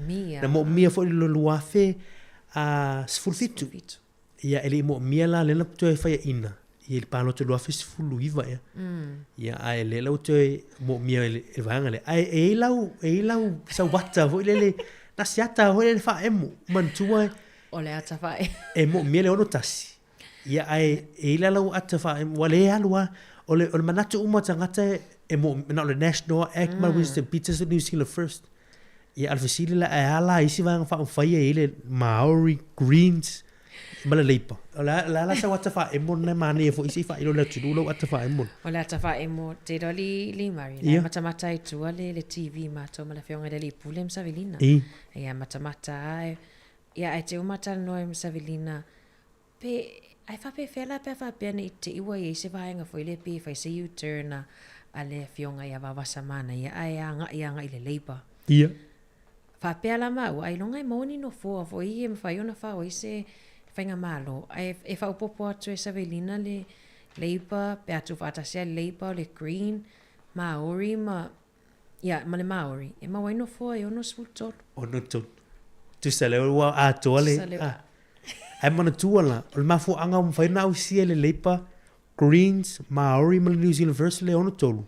[SPEAKER 1] na moomia foi i le 2017. Ia, e le i moomia la lea na toe faiaina i le palota 2019 ea. Ia, ae lea la ua toe moomia e le vaega lea. Ae e i ai lau, e i ai lau sauata foi lele, na se ata foi lele faaemo, manatua
[SPEAKER 4] O le ata faaemo.
[SPEAKER 1] E moomia le 61. Ia, ae e i ai la lau ata faaemo, ua le alu lava. O le, o le manatu uma o tagata e moomia, na o le National Act ma Winston Peters o New Zealand First. Ia, a o le fesili la, ae a la isi vaega faaupufai ia e i ai le Maori, Greens ma le Labour? O le a, o le a la sau ata faaemo lena e manaia foi se i faailo i le atunuu lau ata faaemo lena?
[SPEAKER 4] O le ata faaemo, te iloa li, li Murray, la e matamata ai tua le, le TV matou ma le Afioga i le Alii Pule ma Savelina. Ia, matamata lava e, ia, ae te uma talanoa ai ma Savelina, Pe, ae faapefea la pe a faapea ne i te i ua i ai se vaega foi lea pei e fai se U-turn a, a le afioga ia Vaovasamanaia ae agai agai i le Labour.
[SPEAKER 1] Ia.
[SPEAKER 4] Faapea la maua, ailoga e maua ni nofoa foi e mafai ona fao ai se faigamalo. Ae e faaopoopo atu e Savelina le Labour, pe a tuufaatasi lava le Labour, o le Green, Maori ma Ia, ma le Māori, e mau ai nofoa e 63.
[SPEAKER 1] 63. Tusa lea ua atoa le...
[SPEAKER 4] Tusa lea.
[SPEAKER 1] Ae manatua la, o le mafuaaga ua mafai ona ausia e le Labour, Greens, Māori ma le New Zealand First le 63,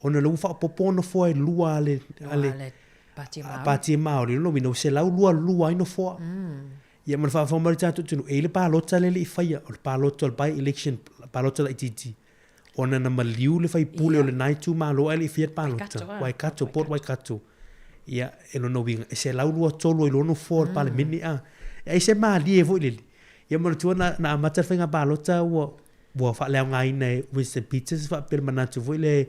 [SPEAKER 1] ona o lea ua faaopoopo nofoa e lua a le, a le
[SPEAKER 4] Pāti Māori.
[SPEAKER 1] Pāti Māori, lona uiga ua 122 ai nofoa. Ia ma le faafofoga mai o le tatou atunuu, e i ai le palota lea e le i faia, o le palota o le by-election, palota laitiiti. Ona na maliu le faipule o lena itumalo ae le i faia le palota. Waikato, Port Waikato. Ia, e lona uiga, e 123 ai loa nofoa o le Palemene, a. Ai se malie foi lele. Ia manatua na, na amata le faiga palota ua, ua faaleaogaina e Winston Peters faapea le manatu foi lea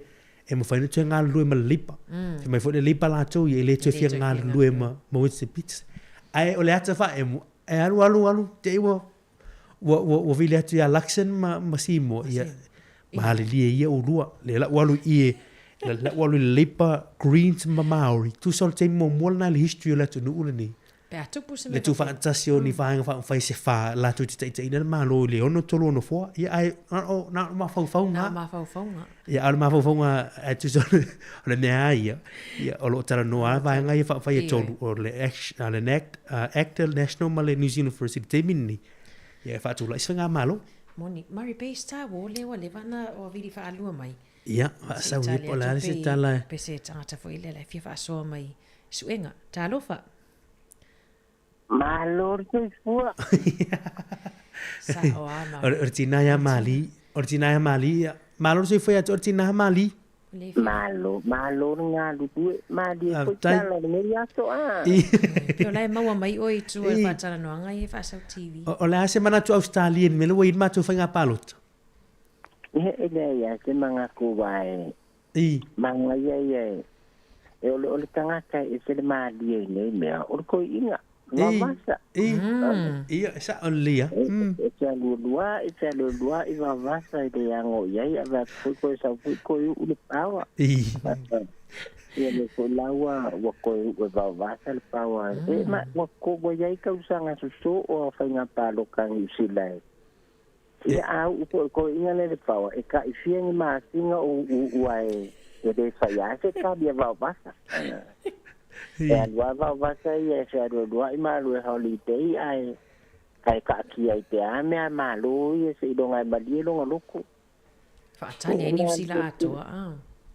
[SPEAKER 1] e mafai ona toe galulue ma le Labour. Fai mai foi le Labour latou ia e le toe fia galulue ma, ma Winston Peters. Ae o le ata faaemo, e alu alu alu, te i ua Ua, ua, ua vili atu ia Luxon ma, ma Seymour, ia, malilie ia ulua. Le lau alu i e, le lau alu i le Labour, Greens ma Maori. Tusa o le taimi muamua lena i le history o le atunuu lenei.
[SPEAKER 4] Pe a tupu se
[SPEAKER 1] Le
[SPEAKER 4] mea
[SPEAKER 1] tuufaatasi o ni vaega faaupufai se fa latou te taitaiina le Malo i le 63 nofoa. Ia, ae na o, na o mafaufauga.
[SPEAKER 4] Na o mafaufauga.
[SPEAKER 1] Ia, a o le mafaufauga, ae tusa o le, o le mea lava ia, ia, o lo o talanoa lava vaega ia faaupufai e tolu, o le Act, le Act, Act National ma le New Zealand First i le taimi lenei. Ia, e faatulai se faigamalo.
[SPEAKER 4] Moni. Murray, pe Star War lea ua leva ona ua vili faalua mai.
[SPEAKER 1] Ia, faasau ia po o le a le se tala e.
[SPEAKER 4] Pe se tagata foi lea la e fia faasoa mai suega. Talofa.
[SPEAKER 12] Malo le soifua.
[SPEAKER 4] Sao a ma.
[SPEAKER 1] O le tina ia Mali, o le tina ia Mali, ia. Malo le soifua ia te oe le tina Mali.
[SPEAKER 12] Malo, malo le galulue, malie foi tala o lenei aso a.
[SPEAKER 4] Pei o la e maua mai oe i tua i le faatalanoaga ia e faasau TV.
[SPEAKER 1] O le a se manatu Ausetalia i le mea lea ua i ai le matou faiga palota?
[SPEAKER 12] Ia, e leai lava se manatu aua e manaia ia e o le tagata e ese le malie i nei mea, o le toeaina. Vavasa.
[SPEAKER 1] Ia, e sao lelei lava.
[SPEAKER 12] E te alualua, e te alualua i vavasa i le ano i ai, ave atu foi koe sau foi koe uu le paoa. Ia le foi la ua, ua koe uu e vavasa le paoa. E ma, ua ko, ua i ai tausaga soso o faiga paloka a Niu Sila e. Ia a uu foi koe inga le le paoa, e taifia ni masina o uu ua e, e le fai a se tali a vavasa. E alu lava vaovasa ia e fealualua'i ma alu e holiday ae ae taatia i te a mea a Malo ia seiloga e malie lona loto.
[SPEAKER 4] Faatali ai Niu Sila atoa a.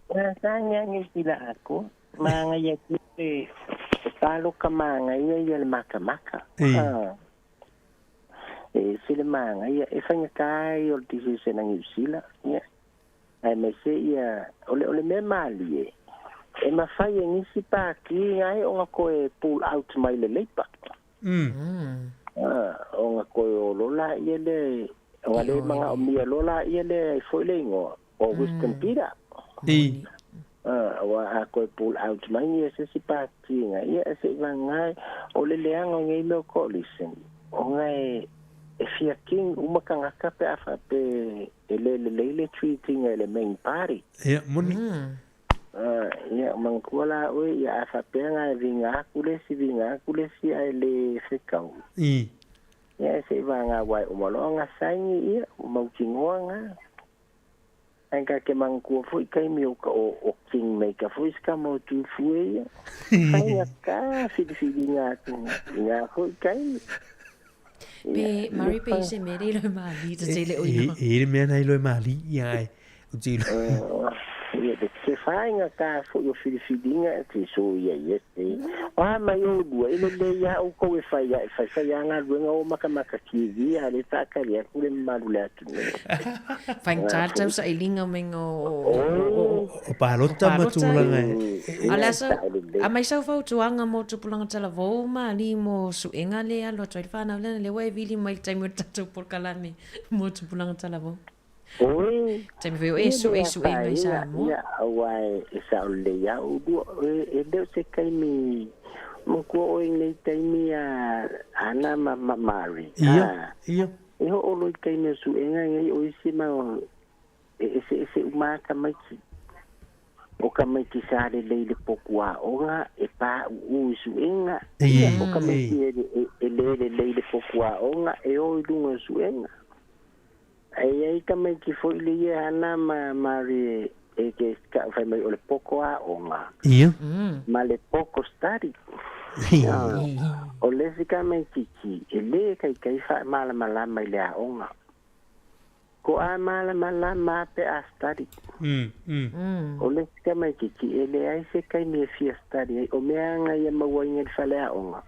[SPEAKER 12] Faatali ai Niu Sila atoa. Manaia tele e paloka manaia ia le matamata. E ese le manaia e faigata ia o le decision a Niu Sila ia. Aemaise ia o le o le mea malie e mafai e nisi pāti gae ona toe pull out mai le Labour. Ona toe o loa laia lea, ona le manaomia loa laia lea ai foi le igoa o Winston Peter. Aua a toe pull out mai ia se isi pāti gae, ia seivaga o le leaga o nei mea o coalition, ona e e fia king uma tagata pe a faapea e le lelei le treat ina e le main party.
[SPEAKER 1] Ia, moni.
[SPEAKER 12] Ia, manatua la oe, ia a faapea na e viga atu le isi, viga atu le isi ae le fetau. Ia, se i vagā aua e uma loa ona saini, ia, ua mautinoa na. Ae ka ke manatua foi taimi o o Kingmaker foi se tama o Tuifue ia. Faigata filifiliga atu i na foi taimi.
[SPEAKER 4] Pe Murray pe i se mea le iloa mali ta te le o ina.
[SPEAKER 1] E le mea na iloa mali ia ai. O te iloa.
[SPEAKER 12] Ia te te faigata foi o filifiliga e te so ia ia te. O a mai o lua e lelei lava outou e fai ae faifai lava galuega o makamaka TV a le faatali atu le mamalu o le atunuu.
[SPEAKER 4] Faigata le tausailiga maiga o
[SPEAKER 1] O palota ma tulaga
[SPEAKER 4] e. A o le a sau, aumai sau fautuaga mo tupulaga talavou ma alii mo suega lea e alu atu ai le fanau leaga lea ua e vili mai i le taimi o le tatou polokalame mo tupulaga talavou.
[SPEAKER 12] Oi.
[SPEAKER 4] Taimi foi o e sue i suega i Samoa.
[SPEAKER 12] Ia, aua e sao lelei lava oulua. E le o se taimi matua oe i nei taimi a Ana ma Mary.
[SPEAKER 1] Ia, ia.
[SPEAKER 12] E oo loa i taimi o suega nei o isi mau e eseese uma lava tamaiti. O tamaiti sa lelei i le potu aoga e pauu i suega, ia, o tamaiti e le lelei i le potu aoga e o i luga o suega. Ae i ai tamaiti foi le ia Hana ma Mary e ke tau fai mai o le poto aoga ma le poto study. O le isi tamaititi e le taitai faamalamalama i le aoga. Ko a malamalama pe a study. O le isi tamaititi e leai se taimi e fia study ai, o mea aga ia mauaina i le fale aoga.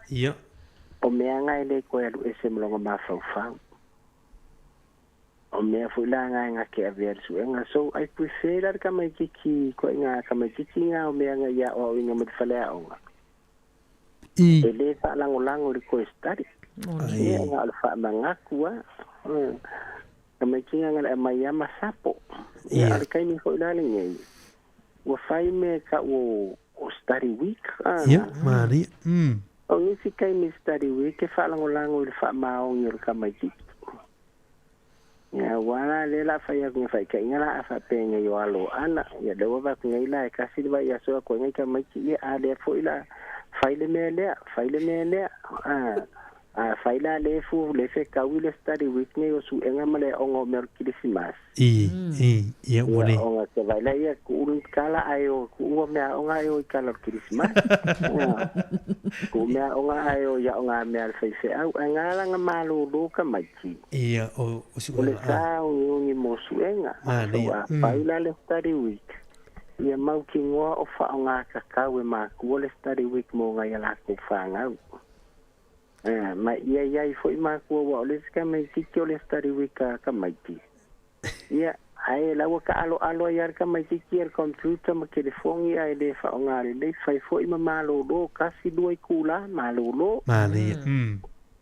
[SPEAKER 12] O mea aga e le toe alu ese ma lona mafaufau. O mea foi la nga e gake avea i le suega. So I prefer la le tamaititi ituaiga tamaititi nga o mea nga i aoaoina mai le faleaoga. E le faalagolago i le toe study. Ia na o le faamanatu lava. Tamaiti nga na le aumai lava ma sapo. Ia a o le taimi foi la lenei, ua fai mea e tau o study week.
[SPEAKER 1] Ia, malie.
[SPEAKER 12] O nisi taimi study week e faalagolago i le faamaoni o le tamaititi. Ia, aua la lea la fai atu faitaʻiga la a faapea nei o alo o Ana. Ia lea ua avatu nei la e tasi le vaiaso atu ai nei tamaiti, ia a lea foi la fai le mea lea, fai le mea lea. A, a fai la lea fu le fetaui le study week nei o suega ma le aoga o mea o le Kirisimasi.
[SPEAKER 1] I, i, ia ua le.
[SPEAKER 12] Ia, ona te vaai la ia tuu le tala ae o tuu mea aoga ae o i tala o le Kirisimasi. Tuu mea aoga ae o i aoga mea a le faifeau. Ae nga la na malōlō tamaiti.
[SPEAKER 1] Ia, o, o
[SPEAKER 12] O le
[SPEAKER 1] suega, a.
[SPEAKER 12] saogiugi mo suega.
[SPEAKER 1] Manaia,
[SPEAKER 12] So a fai la le study week, ia mautinoa o faaaoga tatau e matua le study week mo nai a latou fanau. A, ma ia i ai foi matua ua o le isi tamaititi o le study week a tamaiti. Ia, ae la ua taaloalo ai lava le tamaititi i le computer ma telefoni ae le faaaoga lelei, fai foi ma malōlō, tasi lua itulā, malōlō.
[SPEAKER 1] Manaia.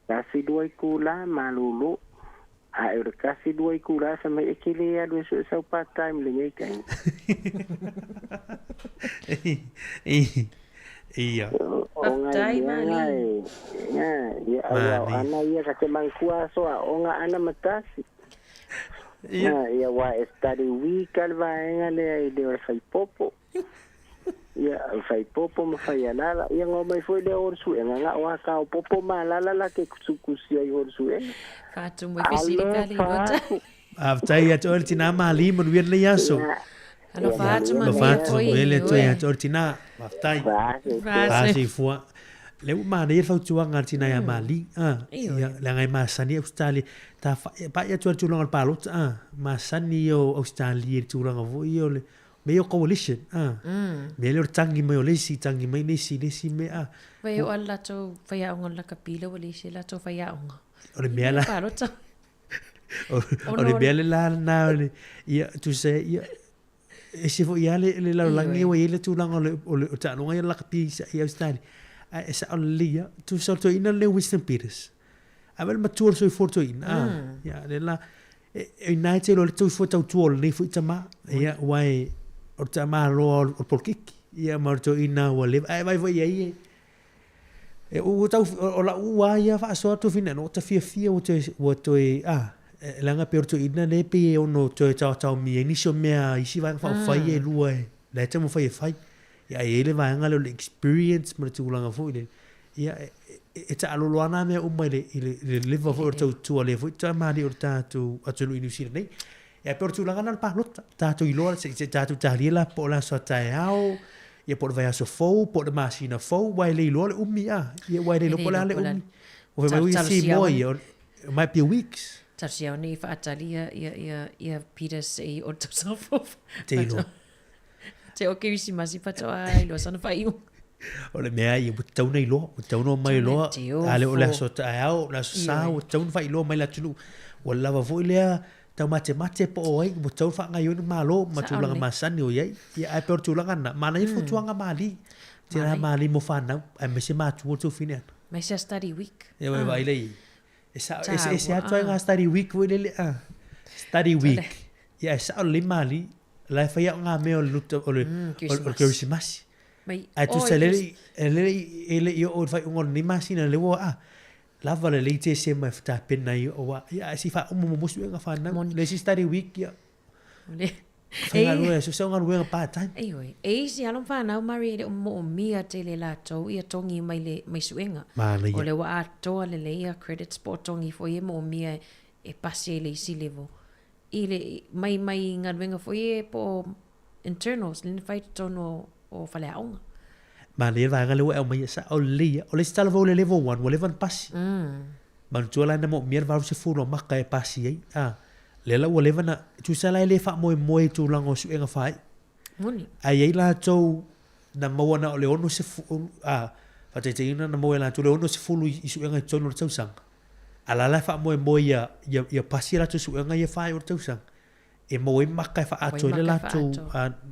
[SPEAKER 12] Tasi lua itulā, malōlō. Ae o le tasi lua itulā fai mai e te le alu e sue sau part time lenei taimi.
[SPEAKER 1] Ia.
[SPEAKER 12] O ngai
[SPEAKER 4] Faafetai,
[SPEAKER 12] mea nga
[SPEAKER 4] Mali.
[SPEAKER 12] e, nga, ia aua o
[SPEAKER 1] Manaia.
[SPEAKER 12] ana ia ka te manatua aso aoga ana ma tasi.
[SPEAKER 1] Ia.
[SPEAKER 12] Nga, ia aua e study week a le vaega lea i le o le faipopo. Ia, faipopo ma faialala. Ia nga omai foi lea o le suega, nga o a taopopo ma alala la ke kusukusi ai o le suega.
[SPEAKER 4] Faatumu e fesili pe alii
[SPEAKER 12] Alofa
[SPEAKER 4] lota.
[SPEAKER 12] atu.
[SPEAKER 1] Faafetai ia te oe le tinā Mali, manuia lenei aso.
[SPEAKER 12] Ia,
[SPEAKER 4] Alofa
[SPEAKER 12] ia
[SPEAKER 4] atu
[SPEAKER 12] manuia
[SPEAKER 1] Alofa
[SPEAKER 4] manuia
[SPEAKER 1] atu,
[SPEAKER 4] foi
[SPEAKER 1] manuia le Atua
[SPEAKER 4] oe.
[SPEAKER 1] ia te oe le tinā. Faafetai.
[SPEAKER 12] Fa
[SPEAKER 4] Fa
[SPEAKER 1] Fa
[SPEAKER 4] soifua.
[SPEAKER 1] soifua. Le ua manaia le fautuaga a le tinā ia Mali, a,
[SPEAKER 4] Ioe.
[SPEAKER 1] ia, leaga e masani Ausetalia, ta pai atu ai le tulaga o le palota, a, masani ia o Ausetalia i le tulaga foi ia o le mea ia o coalition, a, mea lea o le tagi mai o le isi, tagi mai le isi, le isi mea, a.
[SPEAKER 4] Vai oo lava le latou faiaoga o le lakapi ua leai se latou faiaoga.
[SPEAKER 1] O le mea la.
[SPEAKER 4] Palota.
[SPEAKER 1] O le mea le la lena o le, ia, tusa ia, ese foi lava le lalolagi ua i ai le tulaga o le taaloga ia o le lakapi i Ausetalia. Ae e sao lelei lava, tusa o le toeaina lenei o Winston Peters, a vaai le matua o le soifua o le toeaina, a, ia, lea la, e, i ina e te iloa ai le soifua tautua o lenei foi tama, ia, aua e, o le tamaloa o le polokiki, ia, ma o le toeaina ua leva, ae vaai foi i ai e, E ua tau, o lau lava ia faasoa atu finagalo, ua ta fiafia ua toe, ua toe, a, leaga pei o le toeaina lea pei e ono toe taotaomia ai nisi o mea, isi vaega faaupufai ia e lua e, la e taumafai e fai. Ia ae i ai le vaega lea o le experience ma le tulaga foi lele, ia e taalolo lava na mea uma i le, i le leva foi o le tautua a lea foi tamalii o le tatou atunuu i Niu Sila nei. Ia pei o le tulaga lena o le palota. Tatou iloa se i tatou talia la po o le aso a taeao, ia po o le vaiaso fou, po o le masina fou, aua e le iloa le umi a. Ia aua e le iloa po o le a le umi. Ua fai mai isi moa ia, it might be weeks.
[SPEAKER 4] Talosia nei faatali ia, ia, ia, ia Peter se i o le tausaga fou.
[SPEAKER 1] Te iloa.
[SPEAKER 4] Te o Kerisimasi faatoa iloa sana faaiuga.
[SPEAKER 1] O le mea ia, ua tatau ona iloa, ua tatau ona omai loa, a le o le aso taeao, o le aso Sa, ua tatau ona faailoa mai le atunuu. Ua lava foi lea taumatemate po o ai, ua tatau ona faagaoioi le Malo ma tulaga masani o i ai. Ia, ae pei o le tulaga lena, manaia le fautuaga mali, tela mali mo fanau, aemaise matua le tuafafine ana.
[SPEAKER 4] Aemaise a study week.
[SPEAKER 1] Ia, ua vaai lea i ai. E sao, e eseese atu ai ngā study week foi lele, a. Study week. Ia, e sao lelei mali, la e fai au ngā mea o le luta, o le, o le Kerisimasi. Ae tusa e le e le e le i oo i le faaiuga o lenei masina lea ua a, lava lelei Tesema e tapena ai aua ia ae se i faauma muamua suega fanau. Le isi study week ia faigaluega, so se galuega part time.
[SPEAKER 4] Ioe, e isi alo ma fanau Mari e le o moomia tele latou ia togi mai le mai suega.
[SPEAKER 1] Manaia.
[SPEAKER 4] O lea ua atoa lelei ia credits po o togi foi e moomia e pasi ai le isi level. I le mai mai galuega foi e po o internals lea na fai i totonu o, o faleaoga.
[SPEAKER 1] Manaia le vaega lea ua e aumaia, sao lelei ia. O le isi tala foi o le level one ua leva ona pasi. Manatua la na moomia le 80 o maka e pasi ai, a. Lea la ua leva ona, tusa la e le faamoemoe i tulaga o suega faaiu.
[SPEAKER 4] Moni.
[SPEAKER 1] Ae i ai latou na maua na o le 60, a, faataitaiga na maua e latou le 60 i suega i totonu o le tausaga. A la la e faamoemoe ia, ia, ia pasi a latou suega ia faaiu o le tausaga, e maua ai maka e faaatoa ai le latou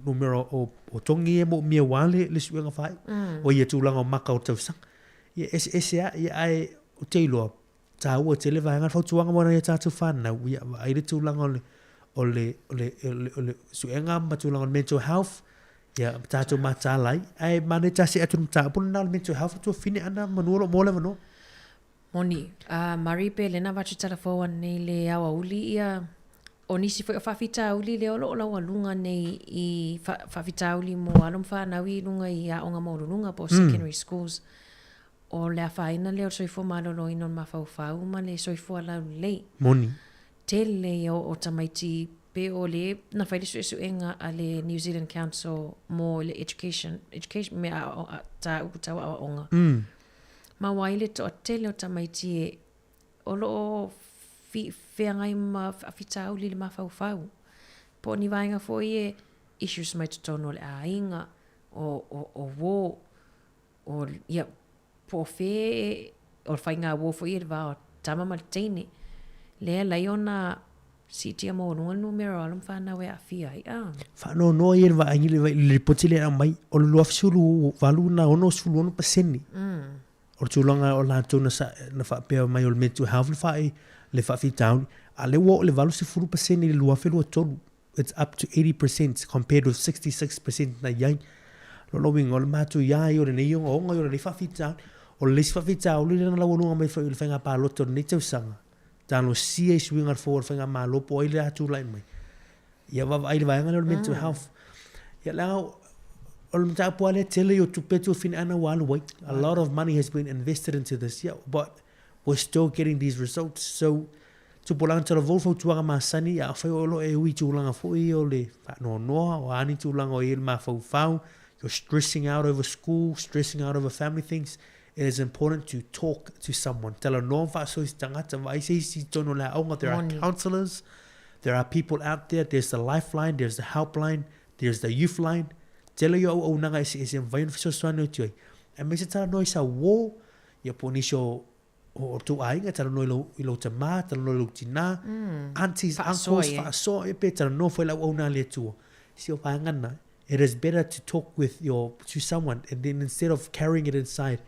[SPEAKER 1] numera o, o togi ia e moomia aua le, le suega faaiu. O ia tulaga o maka o le tausaga. Ia eseese lava, ia ae ou te iloa, taua tele vaega le fautuaga mo nai a tatou fanau, ia vaai le tulaga o le, o le, o le, o le, o le suega ma tulaga o le mental health, ia tatou mataala ai. Ae manaia ta see atu i le mataupu lena o le mental health tuafafine ana manu o lo o maua le avanoa.
[SPEAKER 4] Moni, a Mari pe lena avatu tala fou anei le aoauli ia o nisi foi o faafitauli lea o lo o laualuga nei i faafitauli mo alo ma fanau i luga i aoga maualuluga po o secondary schools. O le afaina lea o le soifua maloloina o le mafaufau ma le soifua laulelei.
[SPEAKER 1] Moni.
[SPEAKER 4] Tele ia o tamaiti pe o le na fai le suesuega a le New Zealand Council mo le education, education mea a, mataupu tau aoaoga. Ma ua ai le toatele o tamaiti e o lo o fi, feagai ma faafitauli i le mafaufau. Po o ni vaega foi e issues mai totonu o le aiga, o, o, o uō, o, ia, po o fea e, o le faiga uō foi e le va o tama ma le teine. Lea e alai ona siitia maualuga le numera o alo ma fanau e aafia ai. Ah.
[SPEAKER 1] Faanoanoa ia i le vaai i le lipoti lea e aumai, o le 2018 na 66% o le tulaga o latou na, sa, na faapea mai o le mental health le, faa, le faafitauli, a lea ua oo i le 80% i le 2023. It's up to 80% compared with 66% na i ai. Lona uiga, o le matuia ia o lenei ogaoga ia o lenei faafitauli. O le isi faafitauli lea na laualuga mai foi i le faiga palota o lenei tausaga, talosia i suiga fou a le faigamalo po o ai le a tulai mai. Ia vaavaai i le vaega lea o le mental health. Ia leaga o le mataupu lava lea tele ia o tupe tuafine ana ua alu ai. A lot of money has been invested into this, yeah, but we're still getting these results. So, tupulaga talavou fautuaga masani, afai o lo e ui i tulaga foi ia o le faanoanoa, o a ni tulaga o i ai le mafaufau, you're stressing out over school, stressing out over family things, it is important to talk to someone. Talanoa ma faasoa i se tagata, vaai se isi i totonu o le aoga, there are counsellors, there are people out there, there's the lifeline, there's the helpline, there's the youth line. Tele ia o auaunaga eseese e mafai ona fesoasoani atu ai. Aemaise talanoa i sa uō, ia po o nisi o o tou aiga, talanoa i lou, i lou tamā, talanoa i lou tinā, aunties,
[SPEAKER 4] Faasoa
[SPEAKER 1] uncles,
[SPEAKER 4] ia.
[SPEAKER 1] faasoa ia pe talanoa foi le auauna a le Atua. Si o vaega na, it is better to talk with your, to someone and then instead of carrying it inside,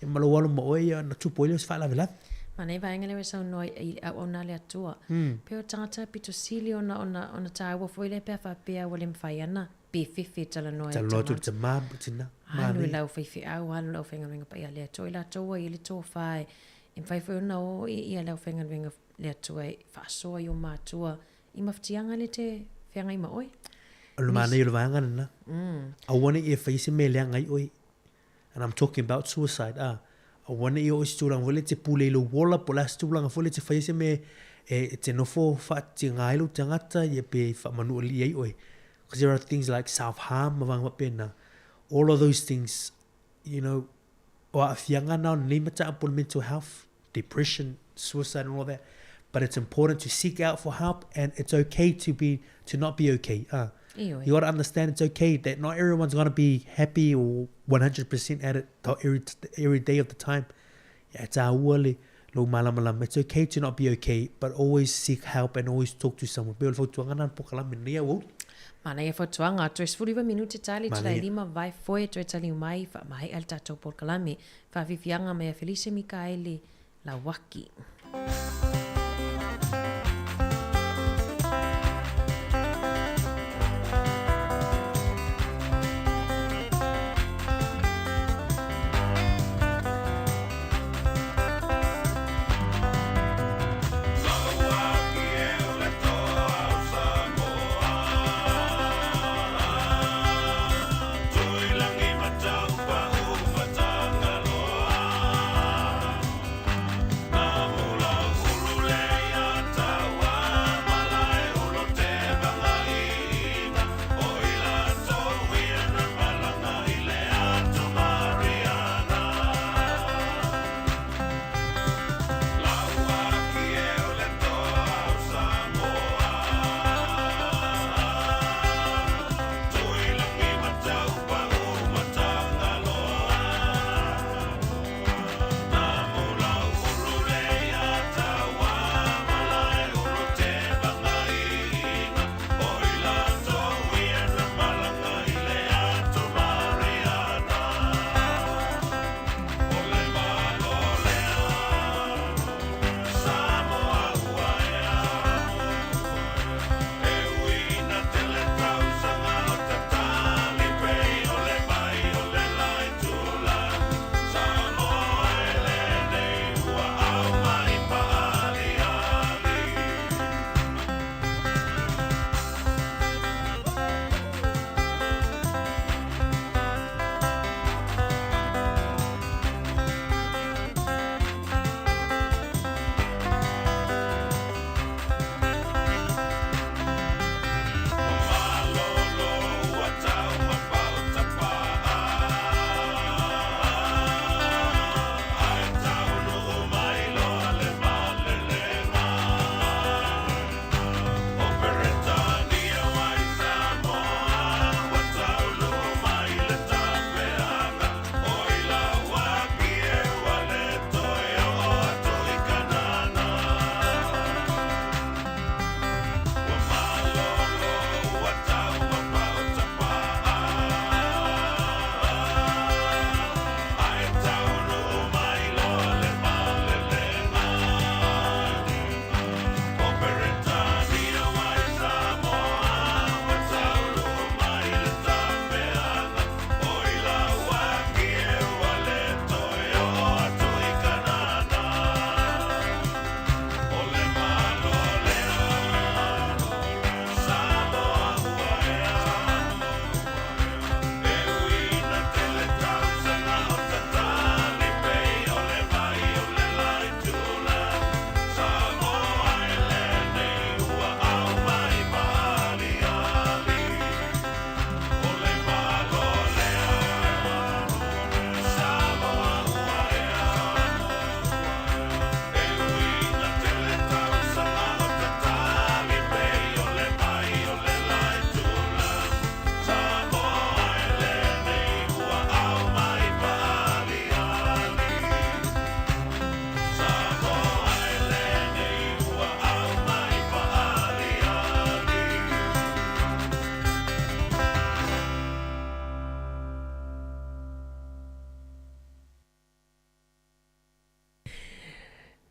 [SPEAKER 1] e ma lou alo ma oe ia ona tupu ai lea o se faalavelave.
[SPEAKER 4] Manaia vaega lea ua e saunoa i le auauna a le Atua. Pei o tagata pito sili ona, ona, ona taua foi lea pe a faapea ua le mafai ana pe fefe e talanoa i le
[SPEAKER 1] Talanoa atu i le
[SPEAKER 4] tama.
[SPEAKER 1] tamā ma le tinā.
[SPEAKER 4] Alu i
[SPEAKER 1] Manaia.
[SPEAKER 4] lau faifeau, alu i le aufaigaluega paia a le Atua, i latou ua i ai le tofa e mafai foi ona o i ia le aufaigaluega le Atua e faasoa i o matua i mafatiaga le te feagai ma oe.
[SPEAKER 1] O le manaia o le vaega lena. Aua ne i e faia se mea e leaga ai oe. And I'm talking about suicide, ah. Aua ne i oo i se tulaga foi lea e te pule i lou ola po o le a se tulaga foi lea e te faia se mea E, e te nofo whaatiga ai lou tagata, ia pe faamanualii ai oe. Because there are things like self-harm ma vaega faapena. All of those things, you know, o aafiaga na o lenei mataupu o le mental health, depression, suicide and all that. But it's important to seek out for help and it's okay to be, to not be okay. Ah.
[SPEAKER 4] Ioe.
[SPEAKER 1] You got to understand it's okay that not everyone's going to be happy or 100% at it every, every day of the time. Ia, e tāua le lou malamalama. It's okay to not be okay, but always seek help and always talk to someone. Pei o le fautuaga na polokalame lenei aoauli.
[SPEAKER 4] Manaia fautuaga, toe 19 minute tali
[SPEAKER 1] Manaia.
[SPEAKER 4] Tulai lima vae foe toe taliu mai faamaea le tatou polokalame. Faafiafiaga mai a Felise Mikaele Lauaki.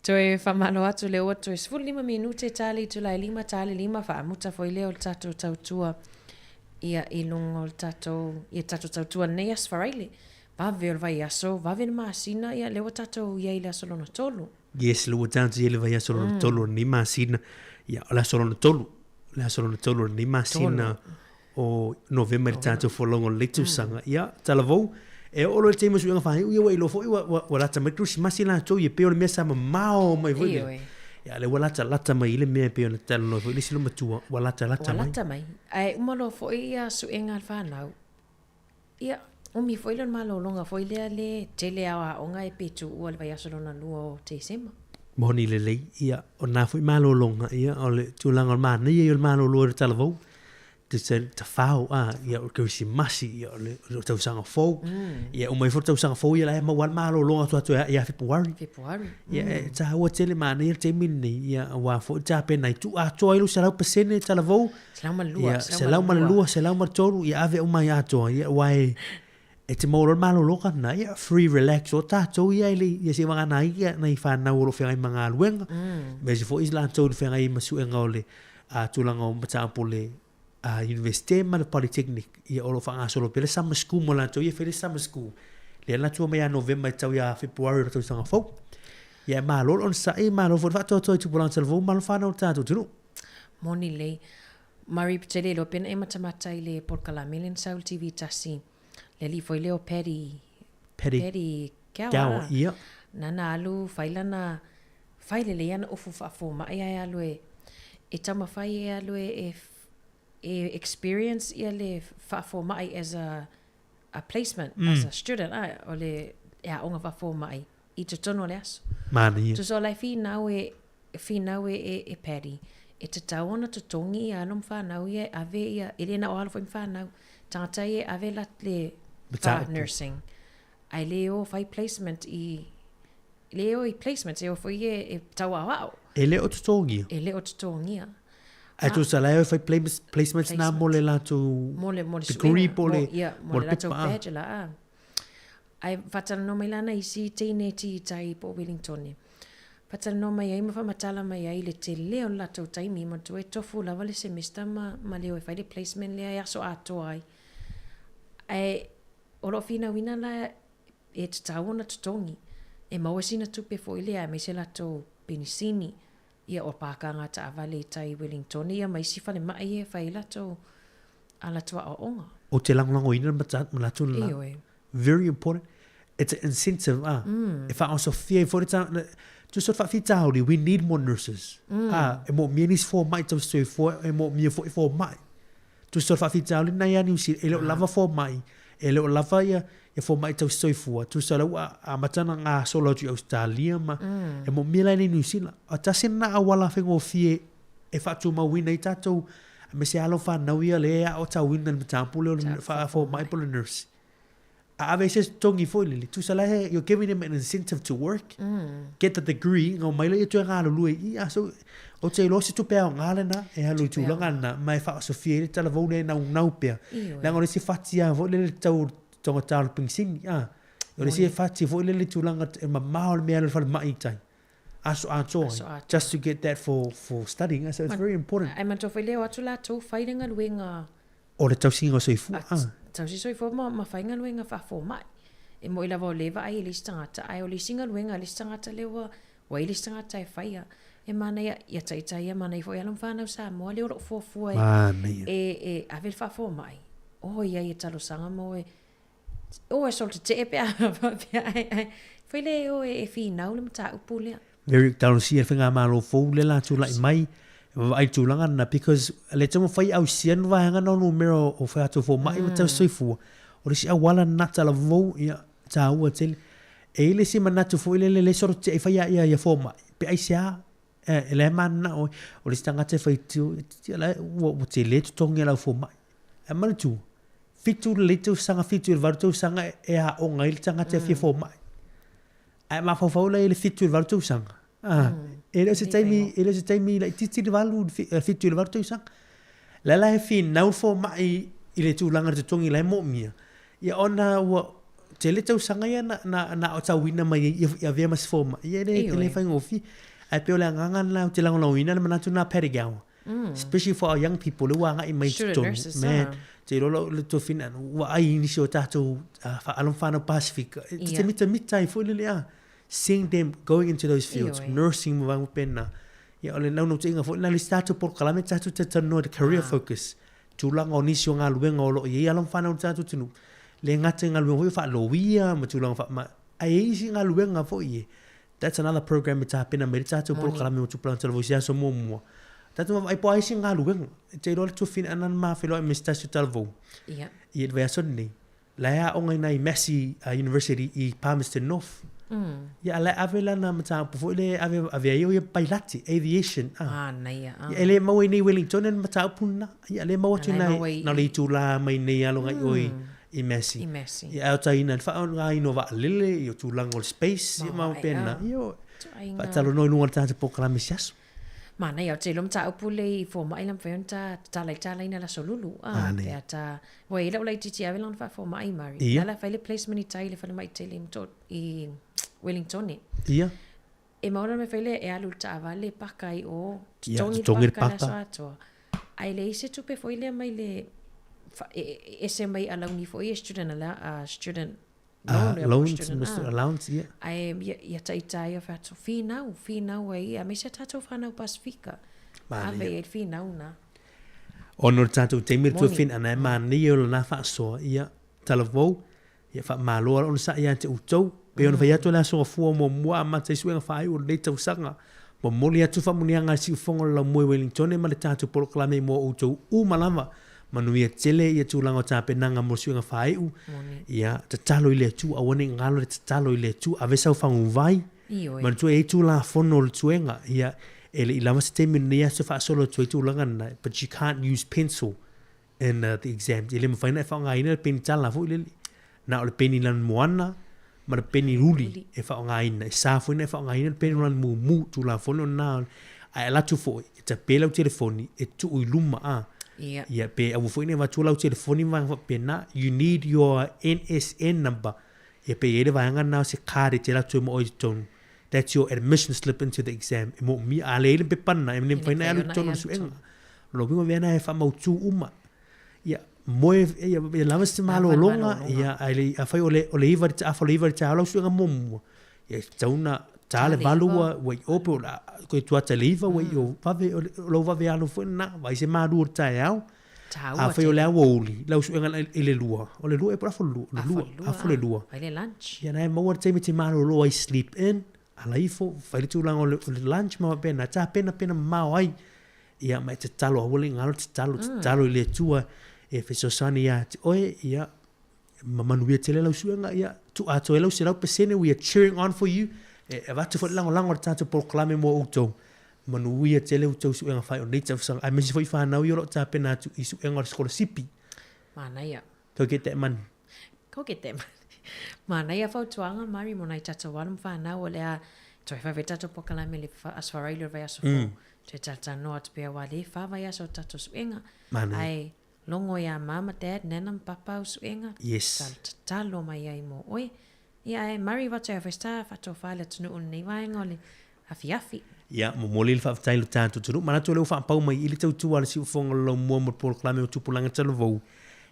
[SPEAKER 4] Toe faamalo atu le ua toe 15 minute tali Tulai lima tali lima faamuta foi lea o le tatou tautua ia i luga o le tatou ia tatou tautua lenei aso Faraile. Vave o le vaiaso, vave le masina ia lea ua tatou i ai i le aso lona tolu.
[SPEAKER 1] Yes, le ua tatou i ai i le vaiaso lona tolu o lenei masina. Ia, o le aso lona tolu, le aso lona tolu o lenei masina o Novema i le tatou folauga o lenei tausaga. Ia, talavou, e oo loa i le taimi o suiga faaiu, ia ua iloa foi ua, ua, ua lata mai le Kerisimasi latou, ia pei o le mea sa mamao mai foi lea. Ia, a lea ua latalata mai i le mea e pei ona talanoa foi le isi loomatua, ua latalata
[SPEAKER 4] mai. Ua
[SPEAKER 1] lata
[SPEAKER 4] mai. Ae uma loa foi ia suega a le fanau, ia, umi foi lona malologa foi lea le tele lava o aoga e pe tuua i le vaiaso lona lua o Tesema.
[SPEAKER 1] Moni lelei, ia, o na foi malologa, ia, o le tulaga o le manaia ia o le malolo ai o le talavou, tafao, a, ia, o le Kerisimasi, ia, o le tausaga fou, ia, uma ifo le tausaga fou, ia, la e maua lava le malologa faatoa toe ae ia Fepuari.
[SPEAKER 4] Fepuari.
[SPEAKER 1] Ia, e taua tele, manaia le taimi lenei, ia, aua foi le tapena ai, tuu atoa ai lou 100% talavou,
[SPEAKER 4] 102,
[SPEAKER 1] ia, 102, 103, ia ave uma ai atoa, ia, aua e, e te maua loa le malologa lena, ia, free relax loa tatou ia, e le, ia seivagana ai ia nai fanau o lo o feagai ma galuega, aemaise foi i latou o feagai ma suega o le tulaga o mataupu o le Iunivesite ma le Polytechnic, ia o lo o faagasolo pea le summer school mo latou ia e fai le summer school, lea na tua mai ia Novema e tau ia Fepuari o le tausaga fou. Ia e malo le onosai, malo foi le faatoatoa i tupulaga talavou, malo fanau o le tatou atunuu.
[SPEAKER 4] Moni lelei. Murray, ou te le iloa pe na e matamata i le polokalame lea na sau i le TV tasi, le alii foi lea o Paddy,
[SPEAKER 1] Paddy,
[SPEAKER 4] Paddy Gower,
[SPEAKER 1] Gower, ia.
[SPEAKER 4] Nana alu fai lana, fai lelei ana ofu faafomai ae alu e, e taumafai e alu e, e, e experience ia le faafomai as a, a placement, as a student, a, o le e aoga faafomai i totonu o le aso.
[SPEAKER 1] Manaia.
[SPEAKER 4] Tusa o la e finau e, finau e, e, e Paddy, e tatau ona totogi ia alo ma fanau ia e ave ia, e le na o alo foi ma fanau, tagata ia e ave la, le
[SPEAKER 1] Mataupu.
[SPEAKER 4] nursing, ae le o fai placement i, le o i placements, e o foi e, e tauaoao.
[SPEAKER 1] E le o totogia.
[SPEAKER 4] E le o totogia.
[SPEAKER 1] Ae tusa la e o e fai placements na mo le latou
[SPEAKER 4] mo le, mo le
[SPEAKER 1] degree
[SPEAKER 4] suega,
[SPEAKER 1] po o le,
[SPEAKER 4] mo, ia, mo
[SPEAKER 1] mo
[SPEAKER 4] le
[SPEAKER 1] le
[SPEAKER 4] latou
[SPEAKER 1] pepa, ah.
[SPEAKER 4] bachelor, ah. Ae faatalanoa mai la nai isi teine tiitai po o Wellingtone. Faatalanoa mai ai ma faamatala mai ai le tele o le latou taimi, manatua e tofu lava le semester ma, ma le o e fai le placement lea e aso atoa ai. Ae o lo o finauina la e tatau ona totogi, e maua sina tupe foi lea aemaise latou penisini, ia o pākāga taavale i tai Wellingtone ia ma isi falemai ia e fai ai latou a latou aoaoga.
[SPEAKER 1] Ou te lagolagoina le manatu lena.
[SPEAKER 4] Ioe.
[SPEAKER 1] Very important. It's an incentive, ah. E faaosofia ai foi le tusa o le faafitauli, we need more nurses. Ah, e moomia nisi fomai tausisoifua, e moomia foi fomai. Tusa o le faafitauli lena ia Niu Sila, e le o lava fomai, e le o lava ia ia fomai tausisoifua, tusa o lea ua amata ona gasolo atu i Ausetalia ma e moomia la i Niu Sila. O tasi lena auala faigofie e faatumauina ai tatou aemaise alo fanau ia lea e aotauina i le mataupu lea o le faafomai po o le nurse. A ave ai se totogi foi lele, tusa la he, you're giving them an incentive to work, get the degree, ngau mai lea toe galulue i i, a so, ou te iloa se tupe aoga lena, e alu i tulaga lena, ma e faaosofia ai le talavou lea e naunau pea. Leaga o le isi fati lava foi lele tau taugata o le penisini, a. O le isi fati foi lele tulaga e mamao le mea e alu i le falemai i tai. Aso atoa,
[SPEAKER 4] Aso atoa.
[SPEAKER 1] just to get that for, for studying, so it's very important.
[SPEAKER 4] Ae manatua foi lea o atu latou fai le galuega
[SPEAKER 1] O le tausiga o soifua, a.
[SPEAKER 4] Tausi soifua ma, ma fai galuega faafomai. E moi lava o lea e vaai e le isi tagata, ae o le isi galuega a le isi tagata lea ua, ua i ai le isi tagata e faia. E manaia, ia taitai ia manaia foi alo ma fanau Samoa lea o lo o fuafua e,
[SPEAKER 1] Manaia.
[SPEAKER 4] e, e ave le faafomai. O i ai e talosaga ma oe, o e solo tetee pe a faapea, ae, ae, foi lea e o e, e finau le mataupu lea.
[SPEAKER 1] Very talosia le faigamalo fou lea la tulai mai e vaavaai i le tulaga lena because le taumafai e ausia ni vaega na o numera o tatou fomai ma tausisoifua o le isi auala lena talavou ia taua tele. E i ai le isi manatu foi lele lea solo tetee fai a ia fomai pe aisea e la e mananao ai. O le isi tagata e faitio la ua tele totogi a le au fomai. Ae manatua 7 lelei tausaga 7 i le 8 tausaga e aoga ai le tagata e fia fomai. Ae mafaufau la i le 7 i le 8 tausaga. Ah, e le o se taimi, e le o se taimi laitiiti le 8, 7 i le 8 tausaga. La la e finau le fomai i le tulaga i le totogi la e moomia, ia ona ua tele tausaga ia na, na, na aotauina mai ai ia, ia avea ma se fomai, ia e le, e le faigofie. Ae pei o le agaga lena ou te lagolagoina le manatu lena a Paddy Gower. Especially for our young people lea ua agai mai i totonu. Man, te iloa lau le tofina, ua ai i nisi o tatou alo ma fanau Pasifika. E te mitamita ai foi lele a. Seeing them going into those fields, nursing ma vaega faapena. Ia o le naunautaiga foi lena o le isi tatou polokalame tatou te talanoa i le career focus. Tulaga o nisi o galuega o lo o i ai alo ma fanau i le tatou atunuu. Le gata i galuega foi faaloia ma tulaga faa-, ae i ai isi galuega foi e. That's another program e tapena mai le tatou polokalame o Tupulaga Talavou i se aso muamua. Tatou vaavaai po o ai se galuega. E te iloa le tuafine ana na ma feiloai ma se tasi o Talavou.
[SPEAKER 4] Ia.
[SPEAKER 1] I le vaiaso lenei. La e aoga i ina i Massey University i Palmerston North. Ia a la e ave lana mataupu foi lea e ave, ave ai o ia pailate, aviation.
[SPEAKER 4] Ah. Manaia, ah.
[SPEAKER 1] Ia e le maua i nei Wellington le mataupu lena. Ia lea e maua atu
[SPEAKER 4] A
[SPEAKER 1] i
[SPEAKER 4] la e
[SPEAKER 1] ina
[SPEAKER 4] maua i-
[SPEAKER 1] na o le itula mai nei alo agai i o i i Massey.
[SPEAKER 4] I Massey.
[SPEAKER 1] Ia ae o taina i le faaaogaina o vaalele, i o tulaga o le space, ia ma
[SPEAKER 4] Maoae,
[SPEAKER 1] faapena.
[SPEAKER 4] ah.
[SPEAKER 1] Ia o
[SPEAKER 4] Ituaiga.
[SPEAKER 1] faatalanoa i luga o le tatou polokalame i se aso.
[SPEAKER 4] Manaia, ou te iloa mataupu le i fomai la mafai ona ta tatala i talaina le aso lulu. Ah,
[SPEAKER 1] Manaia.
[SPEAKER 4] pe a ta, ua i ai lau laitiiti e ave lana faafomai, Mari.
[SPEAKER 1] Ia.
[SPEAKER 4] La la fai le placement i tai i le falemai tele i Mto, i Wellingtone.
[SPEAKER 1] Ia.
[SPEAKER 4] E maua lana mea fai lea e alu i le taavale paka ai o,
[SPEAKER 1] Ia,
[SPEAKER 4] totogi le
[SPEAKER 1] totogi le
[SPEAKER 4] paka i le aso
[SPEAKER 1] paka.
[SPEAKER 4] atoa. Ae leai se tupe foi lea mai le, fa, e, e, ese mai alauni foi e student, ala, student
[SPEAKER 1] Ah,
[SPEAKER 4] loan,
[SPEAKER 1] loans,
[SPEAKER 4] student,
[SPEAKER 1] Mr.
[SPEAKER 4] ah.
[SPEAKER 1] Allowance, ia.
[SPEAKER 4] Ae ia, ia taita ia fai atu, finau, finau ai ia, aemaise a tatou fanau Pasifika.
[SPEAKER 1] Manaia.
[SPEAKER 4] Ave i ai le finau na.
[SPEAKER 1] Ona o le tatou taimi le
[SPEAKER 4] Moni.
[SPEAKER 1] tuafine ana e manaia o lana faasoa, ia, talavou, ia faamalo ala ona sa'i ia te outou. Pei ona fai atu le aso gafua muamua amata ai suega faaiu o lenei tausaga. Momoli atu faamuniaga a le siufofoga o le laumua i Wellingtone ma le tatou polokalame mo outou uma lava. Manuia tele ia tulaga o tapenaga mo le suega faaiu. Ia, tatalo i le Atua, aua ne i galo le tatalo i le Atua, ave sau faguvai.
[SPEAKER 4] Ioe.
[SPEAKER 1] Manatua e i ai tulafono o le suega, ia, e le i lava se taimi o lenei aso e faasolo atu ai tulaga na, but you can't use pencil in the exams. E le mafai ona e faaaogaina le penitala foi lele. Na o le peni lanumoana ma le peni ruli e faaaogaina. E sa foi ona e faaaogaina le peni lanumumu, tulafono lena. Ae alu atu foi, e tape lau telefoni e tuu i luma a.
[SPEAKER 4] Ia.
[SPEAKER 1] Ia, pe aua foi ne i avatua lau telefoni ma vaega faapena. You need your NSN number. Ia pe i ai le vaega lena o se card e te alu atu ai ma oe i totonu. That's your admission slip into the exam. E moomia, a leai le pepa lena, e le mafai ona e alu i totonu o le suega. O lona uiga o mea na e faamautu uma. Ia, moe, ia, ia lava se malologa, ia, ae le, afai o le, o le 9 i le, afa o le 9 i le taeao lau suega muamua, ia, e tatau ona ta le 8 ua, ua i o, pe o le a koe tua ata i le 9 ua i o, vave, o lou vave alo foi lena, vaai se malu o le taeao.
[SPEAKER 4] Taua
[SPEAKER 1] Afai o le
[SPEAKER 4] tele.
[SPEAKER 1] aoauli, lau suega i le 2, o le 2 ea po o le afa o le 2, o le 2, afa o le 2.
[SPEAKER 4] Fai le lunch.
[SPEAKER 1] Ia, na e maua le taimi e te malolo ai, sleep in, ala ifo, fai le tulaga o le, o le lunch ma faapena, tapenapena mamao ai. Ia, ma e tatalo, aua le galo tatalo, tatalo i le Atua e fesoasoani ia te oe, ia, ma manuia tele lau suega, ia, tuu atoa ai lau 100%, we are cheering on for you, e avatu foi le lagolago a le tatou polokalame mo outou. Manuia tele outou suega fai o nei tausaga, aemaise foi fanau ia o lo o tapena atu i suega o le sikolasipi.
[SPEAKER 4] Manaia.
[SPEAKER 1] Go get that money.
[SPEAKER 4] Go get that money. Manaia fautuaga Mari mo nai tatou alo ma fanau o le a toe fai fai tatou polokalame le aso faraile o le vaiaso fou. Toe talatalanoa atu pea aua le fa vaiaso o tatou suega.
[SPEAKER 1] Manaia.
[SPEAKER 4] Ae logo ia mama, dad, nana ma papa au suega.
[SPEAKER 1] Yes.
[SPEAKER 4] Tatalo mai ai mo oe. Ia ae Mari Watu e Westa faatofa le atunuu o lenei vaega o le afiafi.
[SPEAKER 1] Ia, momoli le faafetai i lo tatou atunuu. Manatu o lea ua faapau mai i le tautua a le siufofoga o le laumua mo le polokalame o Tupulaga Talavou.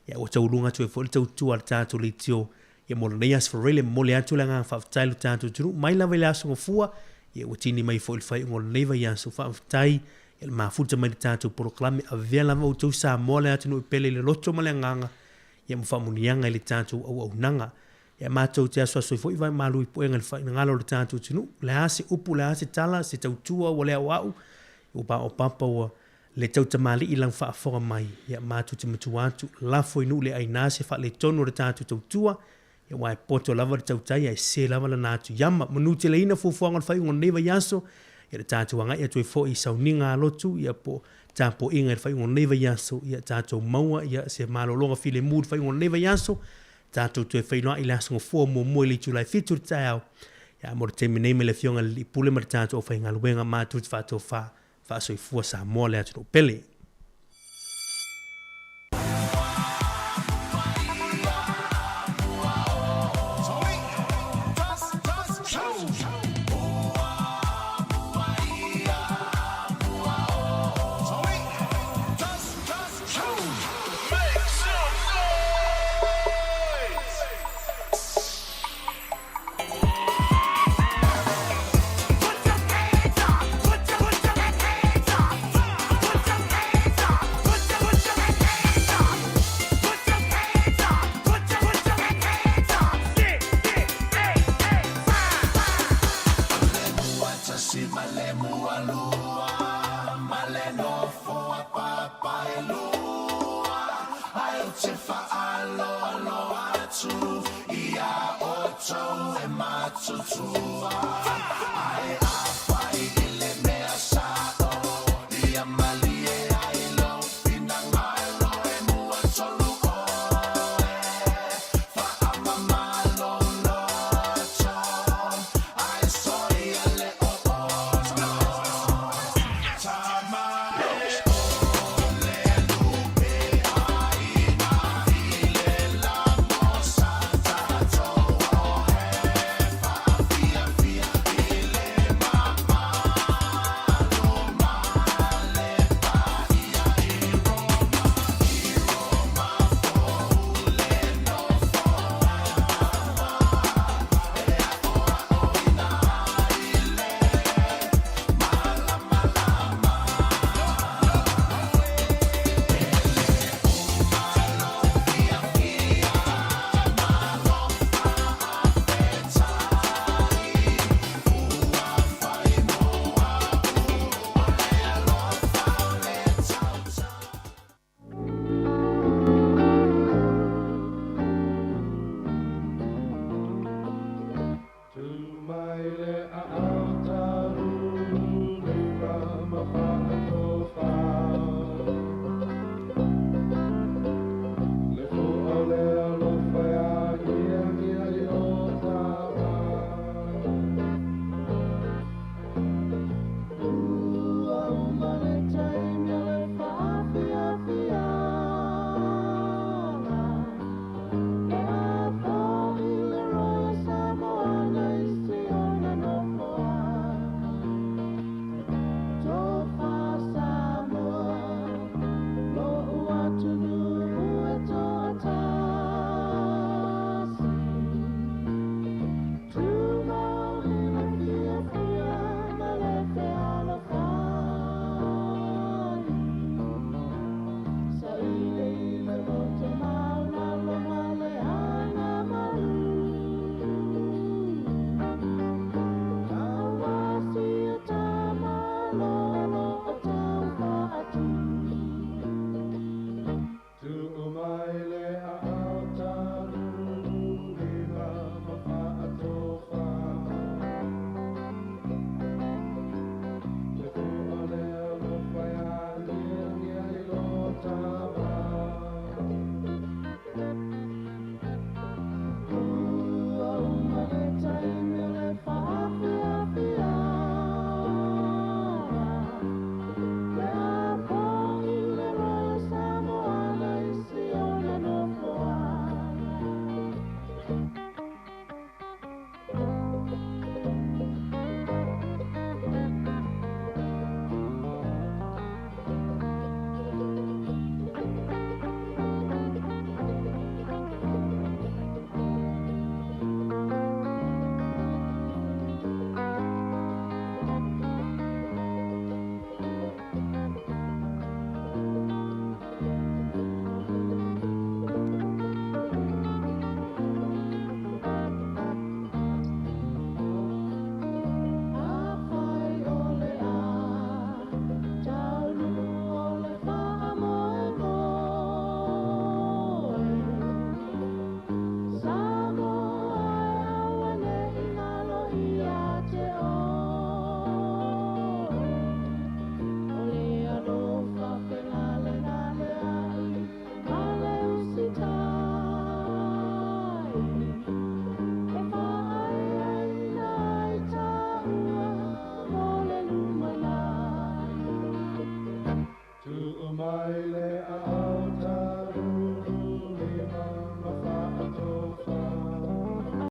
[SPEAKER 1] Ia, ua tauluga atu ai foi le tautua a le tatou leitio. Ia, mo lenei aso Faraile, momoli atu le agaga faafetai i lo tatou atunuu. Mai lava i le aso Gafua, ia, ua tini mai foi i le faaiuga o lenei vaiaso. Faafetai, ia, le mafuta mai i le tatou polokalame. Avea lava outou Samoa le atunuu e pele i le loto ma le agaga, ia, ma faamuniaga i le tatou auaunaga. Ia matou te asuasu ai foi vai malu i puega i le fainagalo o le tatou atunuu. O le a se upu, o le a se tala, se tautua ua le auau, ua paopapa ua le tau tamalii i lau faafofoga mai. Ia matou te matua atu, lafo i nuu le aina se faaletonu o le tatou tautua, ia aua e poto lava le tautai ae sese lava lana atu iama. Manuteleina fuafuaga o le faaiuga o lenei vaiaso, ia le tatou agai atu ai foi i sauniga a lotu, ia po o tapuaiga i le faaiuga o lenei vaiaso, ia tatou maua ia se malologa filemu i le faaiuga o lenei vaiaso, Tatou toe feiloai i le aso Gafua muamua i le itula e 7 i le taeao. Ia, mo le taimi nei mai le Afioga i le Alii Pule ma le tatou aufaigaluega matou te faatofa faasoifua Samoa le atunuu pele.
[SPEAKER 3] lua Ae ou te fa'aloalo atu Iā outou e matutua Ae afai i le mea sa'o Ia malie ai lou finagalo E muatolu oe Fa'amamā lou loto Ae soia le o'ono Tama e o le lupe āina I le lamo sa tatou o e Fa'afiafia i le mamalu ma le paia i Roma I Roma fou le nofoaga E a'oa'oina ai le malamalama E le umalo fiafia malo fa'afetai Ua fai mo a'u o le alofa o le tautai.
[SPEAKER 6] Tu'u mai le a'ao.